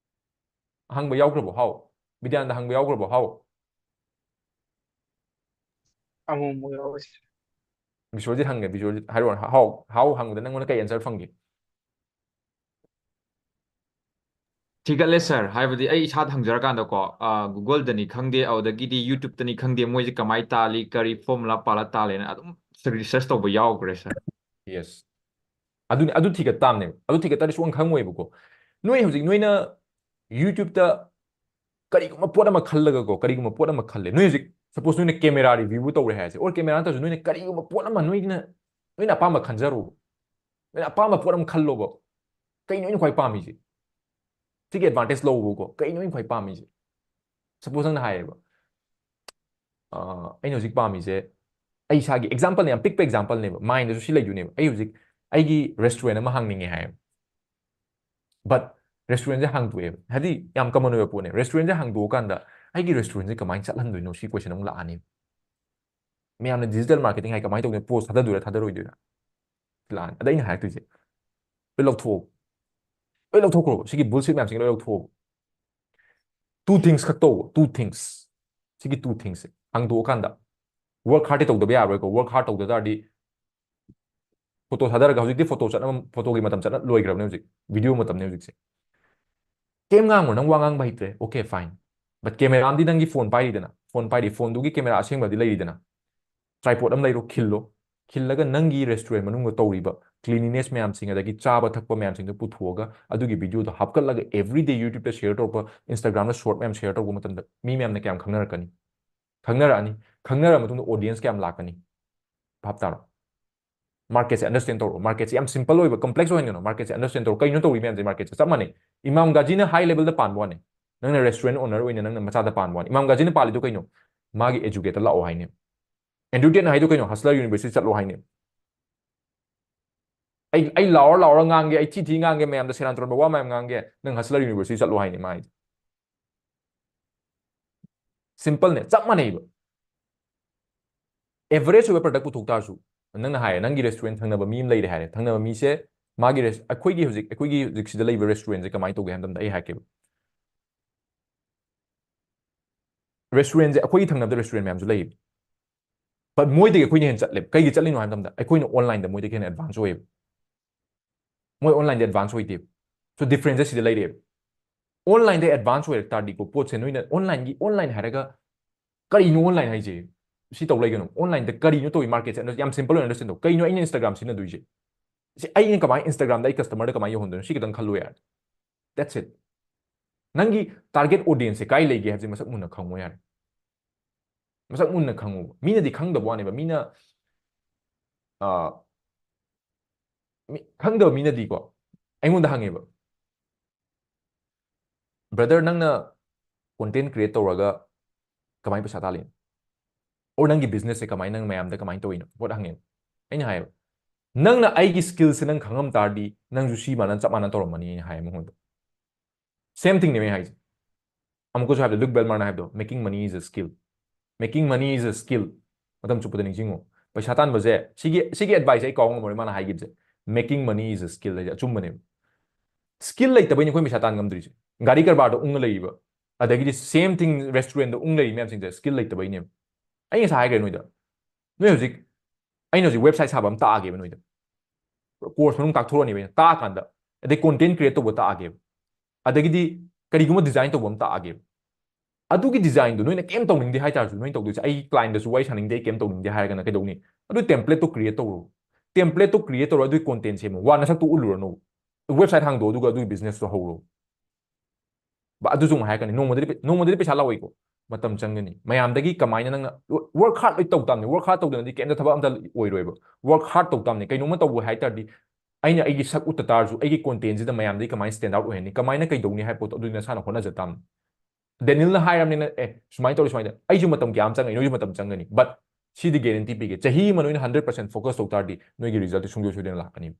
ꯍꯪꯕ ꯌꯥꯎꯈ꯭ꯔꯕꯣ? How? ꯕꯤꯗ꯭ꯌꯥꯅꯟꯗ ꯍꯪꯕ ꯌꯥꯎꯈ꯭ꯔꯕꯣ? How? ꯑꯃꯨꯛ ꯑꯃꯨꯛ ꯌꯥꯎꯋꯦ꯫ ꯕꯤꯁ꯭ꯋꯖꯤꯠ ꯍꯪꯒꯦ, ꯕꯤꯁ꯭ꯋꯖꯤꯠ ꯍꯥꯏꯔꯛꯑꯣ꯫ How? How ꯍꯪꯕꯗ ꯅꯪꯉꯣꯟꯗ ꯀꯩ answer ꯐꯪꯒꯦ? ꯊꯤꯒꯠꯂꯦ sir, ꯍꯥꯏꯕꯗꯤ ꯑꯩ ꯏꯁꯥꯗ ꯍꯪꯖꯔꯀꯥꯟꯗꯀꯣ, ꯑ, Google ꯗꯅꯤ ꯈꯪꯗꯦ, ꯑꯗꯨꯗꯒꯤꯗꯤ YouTube ꯇꯅꯤ ꯈꯪꯗꯦ, ꯃꯣꯏꯁꯦ ꯀꯃꯥꯏ ꯇꯥꯜꯂꯤ, ꯀꯔꯤ formula ꯄꯥꯜꯂ ꯇꯥꯜꯂꯦꯅ ꯑꯗꯨꯝ research ꯇꯧꯕ ꯌꯥꯎꯈ꯭ꯔꯦ sir꯫ Yes. ꯑꯗꯨꯅꯤ, ꯑꯗꯨ ꯊꯤꯒꯠ ꯇꯥꯕꯅꯦꯕ꯫ ꯑꯗꯨ ꯊꯤꯒꯠ ꯇꯥꯔꯗꯤ ꯁꯨꯡꯈꯪ ꯈꯪꯉꯣꯏꯕꯀꯣ꯫ ꯅꯣꯏ ꯍꯧꯖꯤꯛ ꯅꯣꯏꯅ YouTube ꯇ ꯀꯔꯤꯒꯨꯝꯕ ꯄꯣꯠ ꯑꯃ ꯈꯜꯂꯒꯀꯣ, ꯀꯔꯤꯒꯨꯝꯕ ꯄꯣꯠ ꯑꯃ ꯈꯜꯂꯦ꯫ ꯅꯣꯏ ꯍꯧꯖꯤꯛ suppose ꯅꯣꯏꯅ camera review ꯕꯨ ꯇꯧꯔꯦ ꯍꯥꯏꯔꯁꯦ, or camera ꯅꯠꯇ꯭ꯔꯁꯨ ꯅꯣꯏꯅ ꯀꯔꯤꯒꯨꯝꯕ ꯄꯣꯠ ꯑꯃ ꯅꯣꯏꯅ, ꯅꯣꯏꯅ ꯑꯄꯥꯝꯕ ꯈꯟꯖꯔꯣꯕ꯫ ꯅꯣꯏꯅ ꯑꯄꯥꯝꯕ ꯄꯣꯠ ꯑꯃ ꯈꯜꯂꯣꯕ꯫ ꯀꯩꯅꯣ ꯑꯩꯅ ꯈ꯭ꯋꯥꯏ ꯄꯥꯝꯃꯤꯁꯦ? ꯁꯤꯒꯤ advantage ꯂꯧꯕꯀꯣ꯫ ꯀꯩꯅꯣ ꯑꯩꯅ ꯈ꯭ꯋꯥꯏ ꯄꯥꯝꯃꯤꯁꯦ? Suppose ꯅꯪꯅ ꯍꯥꯏꯌꯦꯕ, ꯑ, ꯑꯩꯅ ꯍꯧꯖꯤꯛ ꯄꯥꯝꯃꯤꯁꯦ, ꯑꯩ ꯏꯁꯥꯒꯤ example ꯅꯦ, ꯌꯥꯝ ꯄꯤꯛꯄ example ꯅꯦꯕ, mind ꯗꯁꯨ ꯁꯤ ꯂꯩꯗꯣꯏꯅꯦꯕ꯫ ꯑꯩ ꯍꯧꯖꯤꯛ ꯑꯩꯒꯤ restaurant ꯑꯃ ꯍꯥꯡꯅꯤꯡꯉꯦ ꯍꯥꯏꯌꯦꯕ꯫ But Restaurantꯁꯦ ꯍꯥꯡꯗꯣꯛꯑꯦꯕ, ꯍꯥꯏꯗꯤ ꯌꯥꯝ common ꯑꯣꯏꯕ ꯄꯣꯠꯅꯦ꯫ Restaurantꯁꯦ ꯍꯥꯡꯗꯣꯛꯑꯀꯥꯟꯗ ꯑꯩꯒꯤ restaurantꯁꯦ ꯀꯃꯥꯏꯅ ꯆꯠꯍꯟꯗꯣꯏꯅꯣ ꯁꯤ question ꯑꯃꯨꯛ ꯂꯥꯛꯑꯅꯤ꯫ ꯃꯌꯥꯝꯅ digital marketing ꯍꯥꯏ ꯀꯃꯥꯏꯅ ꯇꯧꯗꯣꯏꯅꯣ? Post ꯊꯥꯗꯗꯣꯏꯔꯥ ꯊꯥꯗꯔꯣꯏꯗꯣꯏꯔꯥ? ꯂꯥꯛꯑꯅꯤ꯫ ꯑꯗ ꯑꯩꯅ ꯍꯥꯏꯔꯛꯇꯣꯏꯁꯦ, ꯂꯣꯏ ꯂꯧꯊꯣꯛꯑꯣ, ꯂꯣꯏ ꯂꯧꯊꯣꯛꯈ꯭ꯔꯣ, ꯁꯤꯒꯤ bullshit ꯃꯌꯥꯝꯁꯤꯡ ꯂꯣꯏ ꯂꯧꯊꯣꯛꯑꯣ꯫ Two things ꯈꯛ ꯇꯧ, two things꯫ ꯁꯤꯒꯤ two thingsꯁꯦ ꯍꯥꯡꯗꯣꯛꯑꯀꯥꯟꯗ work hardꯇꯤ ꯇꯧꯗꯕ ꯌꯥꯔꯣꯏꯀꯣ꯫ Work hard ꯇꯧꯗ ꯇꯥꯔꯗꯤ photo ꯊꯥꯗꯔꯒ, ꯍꯧꯖꯤꯛꯇꯤ photo ꯆꯠꯅꯕ, photoꯒꯤ ꯃꯇꯝ ꯆꯠꯅ ꯂꯣꯏꯈ꯭ꯔꯕꯅꯦ, ꯍꯧꯖꯤꯛ video ꯃꯇꯝꯅꯦ ꯍꯧꯖꯤꯛꯁꯦ꯫ ꯀꯩꯝ ꯉꯥꯡꯉꯨ, ꯅꯪ ꯋꯥ ꯉꯥꯡꯕ ꯍꯩꯇ꯭ꯔꯦ, okay, fine, but camera ꯑꯃꯗꯤ ꯅꯪꯒꯤ phone ꯄꯥꯏꯔꯤꯗꯅ, phone ꯄꯥꯏꯔꯤ, phoneꯗꯨꯒꯤ camera ꯑꯁꯦꯡꯕꯗꯤ ꯂꯩꯔꯤꯗꯅ, tripod ꯑꯃ ꯂꯩꯔꯣ, ꯈꯤꯜꯂꯣ, ꯈꯤꯜꯂꯒ ꯅꯪꯒꯤ restaurant ꯃꯅꯨꯡꯗ ꯇꯧꯔꯤꯕ cleanliness ꯃꯌꯥꯝꯁꯤꯡ, ꯑꯗꯒꯤ ꯆꯥꯕ ꯊꯛꯄ ꯃꯌꯥꯝꯁꯤꯡꯗꯣ ꯄꯨꯊꯣꯛꯑꯒ ꯑꯗꯨꯒꯤ videoꯗꯣ ꯍꯥꯞꯀꯠꯂꯒ everyday YouTubeꯇ share ꯇꯧꯔꯛꯄ, Instagramꯗ short ꯃꯌꯥꯝ share ꯇꯧꯕ ꯃꯇꯝꯗ ꯃꯤ ꯃꯌꯥꯝꯅ ꯀꯌꯥꯝ ꯈꯪꯅꯔꯛꯀꯅꯤ? ꯈꯪꯅꯔꯛꯑꯅꯤ꯫ ꯈꯪꯅꯔ ꯃꯇꯨꯡꯗ audience ꯀꯌꯥꯝ ꯂꯥꯛꯀꯅꯤ? ꯚꯥꯞ ꯇꯥꯔꯣ? Marketꯁꯦ understand ꯇꯧꯔꯣ꯫ Marketꯁꯦ ꯌꯥꯝ simple ꯑꯣꯏꯕ, complex ꯑꯣꯏꯍꯟꯒꯅꯣ꯫ Marketꯁꯦ understand ꯇꯧꯔꯣ꯫ ꯀꯩꯅꯣ ꯇꯧꯔꯤ ꯃꯌꯥꯝꯁꯦ? Marketꯁꯦ ꯆꯞ ꯃꯥꯟꯅꯩ꯫ ꯏꯃꯥꯝ ꯒꯥꯖꯤꯅ high levelꯗ ꯄꯥꯟꯕ ꯋꯥꯅꯦ, ꯅꯪꯅ restaurant owner ꯑꯣꯏꯅ ꯅꯪꯅ ꯃꯆꯥꯗ ꯄꯥꯟꯕ ꯋꯥꯅꯦ꯫ ꯏꯃꯥꯝ ꯒꯥꯖꯤꯅ ꯄꯥꯜꯂꯤꯗꯣ ꯀꯩꯅꯣ? ꯃꯥꯒꯤ educateꯇ ꯂꯥꯛꯑꯣ ꯍꯥꯏꯅꯦ꯫ Andrew Tateꯅ ꯍꯥꯏꯗꯣ ꯀꯩꯅꯣ? Hustler University ꯆꯠꯂꯣ ꯍꯥꯏꯅꯦ꯫ ꯑꯩ, ꯑꯩ ꯂꯥꯎꯔ ꯂꯥꯎꯔ ꯉꯥꯡꯒꯦ, ꯑꯩ ꯊꯤ ꯊꯤ ꯉꯥꯡꯒꯦ, ꯃꯌꯥꯝꯗ ꯁꯦꯔꯥꯟ ꯇꯨꯔꯥꯟꯕ ꯋꯥ ꯃꯌꯥꯝ ꯉꯥꯡꯒꯦ, ꯅꯪ Hustler University ꯆꯠꯂꯣ ꯍꯥꯏꯅꯦ ꯃꯥ ꯍꯥꯏꯁꯦ꯫ Simpleꯅꯦ, ꯆꯞ ꯃꯥꯟꯅꯩꯕ꯫ Average ꯑꯣꯏꯕ product ꯄꯨꯊꯣꯛ ꯇꯥꯔꯁꯨ, ꯅꯪꯅ ꯍꯥꯏꯔꯦ, ꯅꯪꯒꯤ restaurant ꯊꯪꯅꯕ ꯃꯤ ꯑꯃ ꯂꯩꯔꯦ ꯍꯥꯏꯔꯦ, ꯊꯪꯅꯕ ꯃꯤꯁꯦ ꯃꯥꯒꯤ res-, ꯑꯩꯈꯣꯏꯒꯤ ꯍꯧꯖꯤꯛ, ꯑꯩꯈꯣꯏꯒꯤ ꯍꯧꯖꯤꯛ ꯁꯤꯗ ꯂꯩꯕ restaurantꯁꯦ ꯀꯃꯥꯏꯅ ꯇꯧꯒꯦ ꯍꯥꯏꯕ ꯃꯇꯝꯗ ꯑꯩ ꯍꯥꯏꯔꯛꯀꯦꯕ꯫ Restaurantꯁꯦ ꯑꯩꯈꯣꯏꯒꯤ ꯊꯪꯅꯕꯗ restaurant ꯃꯌꯥꯝꯁꯨ ꯂꯩꯌꯦꯕ, but ꯃꯣꯏꯗꯒꯤ ꯑꯩꯈꯣꯏꯅ ꯍꯦꯟꯅ ꯆꯠꯂꯦꯕ꯫ ꯀꯩꯒꯤ ꯆꯠꯂꯤꯅꯣ ꯍꯥꯏꯕ ꯃꯇꯝꯗ ꯑꯩꯈꯣꯏꯅ onlineꯗ ꯃꯣꯏꯗꯒꯤ ꯍꯦꯟꯅ advance ꯑꯣꯏꯌꯦꯕ꯫ ꯃꯣꯏ onlineꯗ advance ꯑꯣꯏꯗꯦꯕ꯫ So differenceꯁꯦ ꯁꯤꯗ ꯂꯩꯔꯦꯕ꯫ Onlineꯗ advance ꯑꯣꯏꯔꯛ ꯇꯥꯔꯗꯤꯀꯣ, ꯄꯣꯠꯁꯦ ꯅꯣꯏꯅ onlineꯒꯤ, online ꯍꯥꯏꯔꯒ ꯀꯔꯤꯅꯣ online ꯍꯥꯏꯁꯦ? ꯁꯤ ꯇꯧ ꯂꯩꯒꯅꯨ꯫ Onlineꯗ ꯀꯔꯤꯅꯣ ꯇꯧꯔꯤ marketꯁꯦ? Under-, ꯌꯥꯝ simple ꯑꯣꯏꯅ understand ꯇꯧ꯫ ꯀꯩꯅꯣ ꯑꯩꯅ Instagram ꯁꯤꯖꯤꯟꯅꯗꯣꯏꯁꯦ? ꯁꯤ ꯑꯩꯅ ꯀꯃꯥꯏꯅ Instagramꯗ ꯑꯩ customerꯗ ꯀꯃꯥꯏꯅ ꯌꯧꯍꯟꯗꯣꯏꯅꯣ? ꯁꯤ ꯈꯤꯇꯪ ꯈꯜꯂꯣ ꯌꯥꯔꯦ꯫ That's it. ꯅꯪꯒꯤ target audienceꯁꯦ ꯀꯥꯏ ꯂꯩꯒꯦ ꯍꯥꯏꯕꯁꯦ ꯃꯁꯛ ꯃꯨꯟꯅ ꯈꯪꯉꯣ ꯌꯥꯔꯦ꯫ ꯃꯁꯛ ꯃꯨꯟꯅ ꯈꯪꯉꯣꯕ꯫ ꯃꯤꯅꯗꯤ ꯈꯪꯗꯕ ꯋꯥꯅꯦꯕ꯫ ꯃꯤꯅ, ꯑꯥ, ꯃꯤ, ꯈꯪꯗꯕ ꯃꯤꯅꯗꯤꯀꯣ ꯑꯩꯉꯣꯟꯗ ꯍꯪꯉꯦꯕ, "Brother, ꯅꯪꯅ content create ꯇꯧꯔꯒ ꯀꯃꯥꯏꯅ ꯄꯩꯁꯥ ꯇꯥꯜꯂꯤꯅꯣ? Or ꯅꯪꯒꯤ businessꯁꯦ ꯀꯃꯥꯏꯅ ꯅꯪ ꯃꯌꯥꯝꯗ ꯀꯃꯥꯏꯅ ꯇꯧꯔꯤꯅꯣ?" ꯄꯣꯠ ꯍꯪꯉꯦꯕ꯫ ꯑꯩꯅ ꯍꯥꯏꯌꯦꯕ, "ꯅꯪꯅ ꯑꯩꯒꯤ skillꯁꯦ ꯅꯪ ꯈꯪꯉꯝ ꯇꯥꯔꯗꯤ ꯅꯪꯁꯨ ꯁꯤ ꯃꯥꯟꯅ ꯆꯞ ꯃꯥꯟꯅ ꯇꯧꯔꯝꯃꯅꯤ" ꯑꯩꯅ ꯍꯥꯏꯌꯦ ꯃꯉꯣꯟꯗ꯫ Same thing ꯅꯦ ꯑꯩ ꯍꯥꯏꯁꯦ꯫ ꯑꯃꯨꯛꯀꯁꯨ ꯍꯥꯏꯕꯗꯣ, Luke Belmar ꯅ ꯍꯥꯏꯕꯗꯣ, making money is a skill. Making money is a skill. ꯃꯇꯝ ꯆꯨꯞꯄꯗ ꯅꯤꯡꯁꯤꯡꯉꯨ꯫ ꯄꯩꯁꯥ ꯇꯥꯟꯕꯁꯦ, ꯁꯤꯒꯤ ꯁꯤꯒꯤ advice ꯑꯩ ꯀꯥꯎ ꯉꯝꯃꯔꯣꯏ, ꯃꯥꯅ ꯍꯥꯏꯈꯤꯕꯁꯦ꯫ Making money is a skill ꯍꯥꯏꯁꯦ ꯑꯆꯨꯝꯕꯅꯦꯕ꯫ Skill ꯂꯩꯇꯕꯩꯅꯦ ꯑꯩꯈꯣꯏ ꯄꯩꯁꯥ ꯇꯥꯟ ꯉꯝꯗ꯭ꯔꯤꯁꯦ꯫ ꯒꯥꯔꯤ ꯀꯔꯕꯥꯔꯗ ꯎꯪꯉ ꯂꯩꯔꯤꯕ, ꯑꯗꯒꯤꯗꯤ same thing restaurant ꯗ ꯎꯪ ꯂꯩꯔꯤ ꯃꯌꯥꯝꯁꯤꯡꯁꯦ skill ꯂꯩꯇꯕꯩꯅꯦꯕ꯫ ꯑꯩ ꯉꯁꯥꯏ ꯍꯥꯏꯈ꯭ꯔꯦ ꯅꯣꯏꯗ, ꯅꯣꯏ ꯍꯧꯖꯤꯛ, ꯑꯩꯅ ꯍꯧꯖꯤꯛ website ꯁꯥꯕ ꯑꯃ ꯇꯥꯛꯑꯒꯦꯕ ꯅꯣꯏꯗ꯫ Course ꯃꯅꯨꯡ ꯇꯥꯛꯊꯣꯔꯛꯑꯅꯤꯕ ꯑꯩꯅ꯫ ꯇꯥꯛꯑꯀꯥꯟꯗ, ꯑꯗꯩ content create ꯇꯧꯕ ꯇꯥꯛꯑꯒꯦꯕ, ꯑꯗꯒꯤꯗꯤ ꯀꯔꯤꯒꯨꯝꯕ design ꯇꯧꯕ ꯑꯃ ꯇꯥꯛꯑꯒꯦꯕ꯫ ꯑꯗꯨꯒꯤ design ꯗꯣ ꯅꯣꯏꯅ ꯀꯩꯝ ꯇꯧꯅꯤꯡꯗꯦ ꯍꯥꯏꯇꯥꯔꯁꯨ, ꯅꯣꯏꯅ ꯇꯧꯗꯣꯏꯁꯦ, "ꯑꯩ client ꯇꯁꯨ ꯋꯥꯔꯤ ꯁꯥꯅꯤꯡꯗꯦ, ꯑꯩ ꯀꯩꯝ ꯇꯧꯅꯤꯡꯗꯦ" ꯍꯥꯏꯔꯒꯅ ꯀꯩꯗꯧꯅꯤ? ꯑꯗꯨ template ꯇꯣ create ꯇꯧꯔꯣ꯫ Template ꯇꯣ create ꯇꯧꯔꯣ, ꯑꯗꯨꯒꯤ content ꯁꯦꯝꯃꯣ꯫ ꯋꯥ ꯅꯁꯛꯇꯣ ꯎꯠꯂꯨꯔꯅꯣ꯫ Website ꯍꯥꯡꯗꯣꯛꯑꯣ, ꯑꯗꯨꯒ ꯑꯗꯨꯒꯤ business ꯇꯣ ꯍꯧꯔꯣ꯫ ꯕ-, ꯑꯗꯨꯁꯨ ꯑꯃꯨꯛ ꯍꯥꯏꯔꯛꯀꯅꯤ, "ꯅꯣꯡꯃꯗꯗꯤ ꯄꯩ-, ꯅꯣꯡꯃꯗꯗꯤ ꯄꯩꯁꯥ ꯂꯥꯛꯑꯣꯏꯀꯣ, ꯃꯇꯝ ꯆꯪꯒꯅꯤ"꯫ ꯃꯌꯥꯝꯗꯒꯤ ꯀꯃꯥꯏꯅ ꯅꯪꯅ, work hard ꯂꯣꯏ ꯇꯧ ꯇꯥꯕꯅꯤ꯫ Work hard ꯇꯧꯗꯅꯗꯤ ꯀꯩꯝꯇ ꯊꯕꯛ ꯑꯝꯇ ꯑꯣꯏꯔꯣꯏꯕ꯫ Work hard ꯇꯧ ꯇꯥꯕꯅꯤ꯫ ꯀꯩꯅꯣꯝꯃ ꯇꯧꯕ ꯍꯥꯏ ꯇꯥꯔꯗꯤ, ꯑꯩꯅ ꯑꯩꯒꯤ ꯁꯛ ꯎꯠꯇ ꯇꯥꯔꯁꯨ, ꯑꯩꯒꯤ content ꯁꯤꯗ ꯃꯌꯥꯝꯗꯒꯤ ꯀꯃꯥꯏꯅ stand out ꯑꯣꯏꯍꯟꯅꯤ, ꯀꯃꯥꯏꯅ ꯀꯩꯗꯧꯅꯤ ꯍꯥꯏꯕ ꯄꯣꯠꯇꯣ ꯑꯗꯨꯗꯤ ꯅꯁꯥꯅ ꯍꯣꯠꯅꯖ ꯇꯥꯕꯅꯤ꯫ ꯗꯦꯅꯤꯜꯅ ꯍꯥꯏꯔꯕꯅꯤꯅ, "ꯑꯦ, ꯁꯨꯃꯥꯏꯅ ꯇꯧꯔꯤ, ꯁꯨꯃꯥꯏꯅ ꯇꯧꯔꯤ"꯫ ꯑꯩꯁꯨ ꯃꯇꯝ ꯀꯌꯥ ꯑꯃ ꯆꯪꯒꯅꯤ, ꯅꯣꯏꯁꯨ ꯃꯇꯝ ꯆꯪꯒꯅꯤ, but ꯁꯤꯗꯤ guarantee ꯄꯤꯒꯦ, ꯆꯍꯤ ꯑꯃ ꯅꯣꯏꯅ hundred percent focus ꯇꯧ ꯇꯥꯔꯗꯤ, ꯅꯣꯏꯒꯤ result ꯇꯤ ꯁꯨꯡꯁꯣꯏ ꯁꯣꯏꯗꯅ ꯂꯥꯛꯀꯅꯤ꯫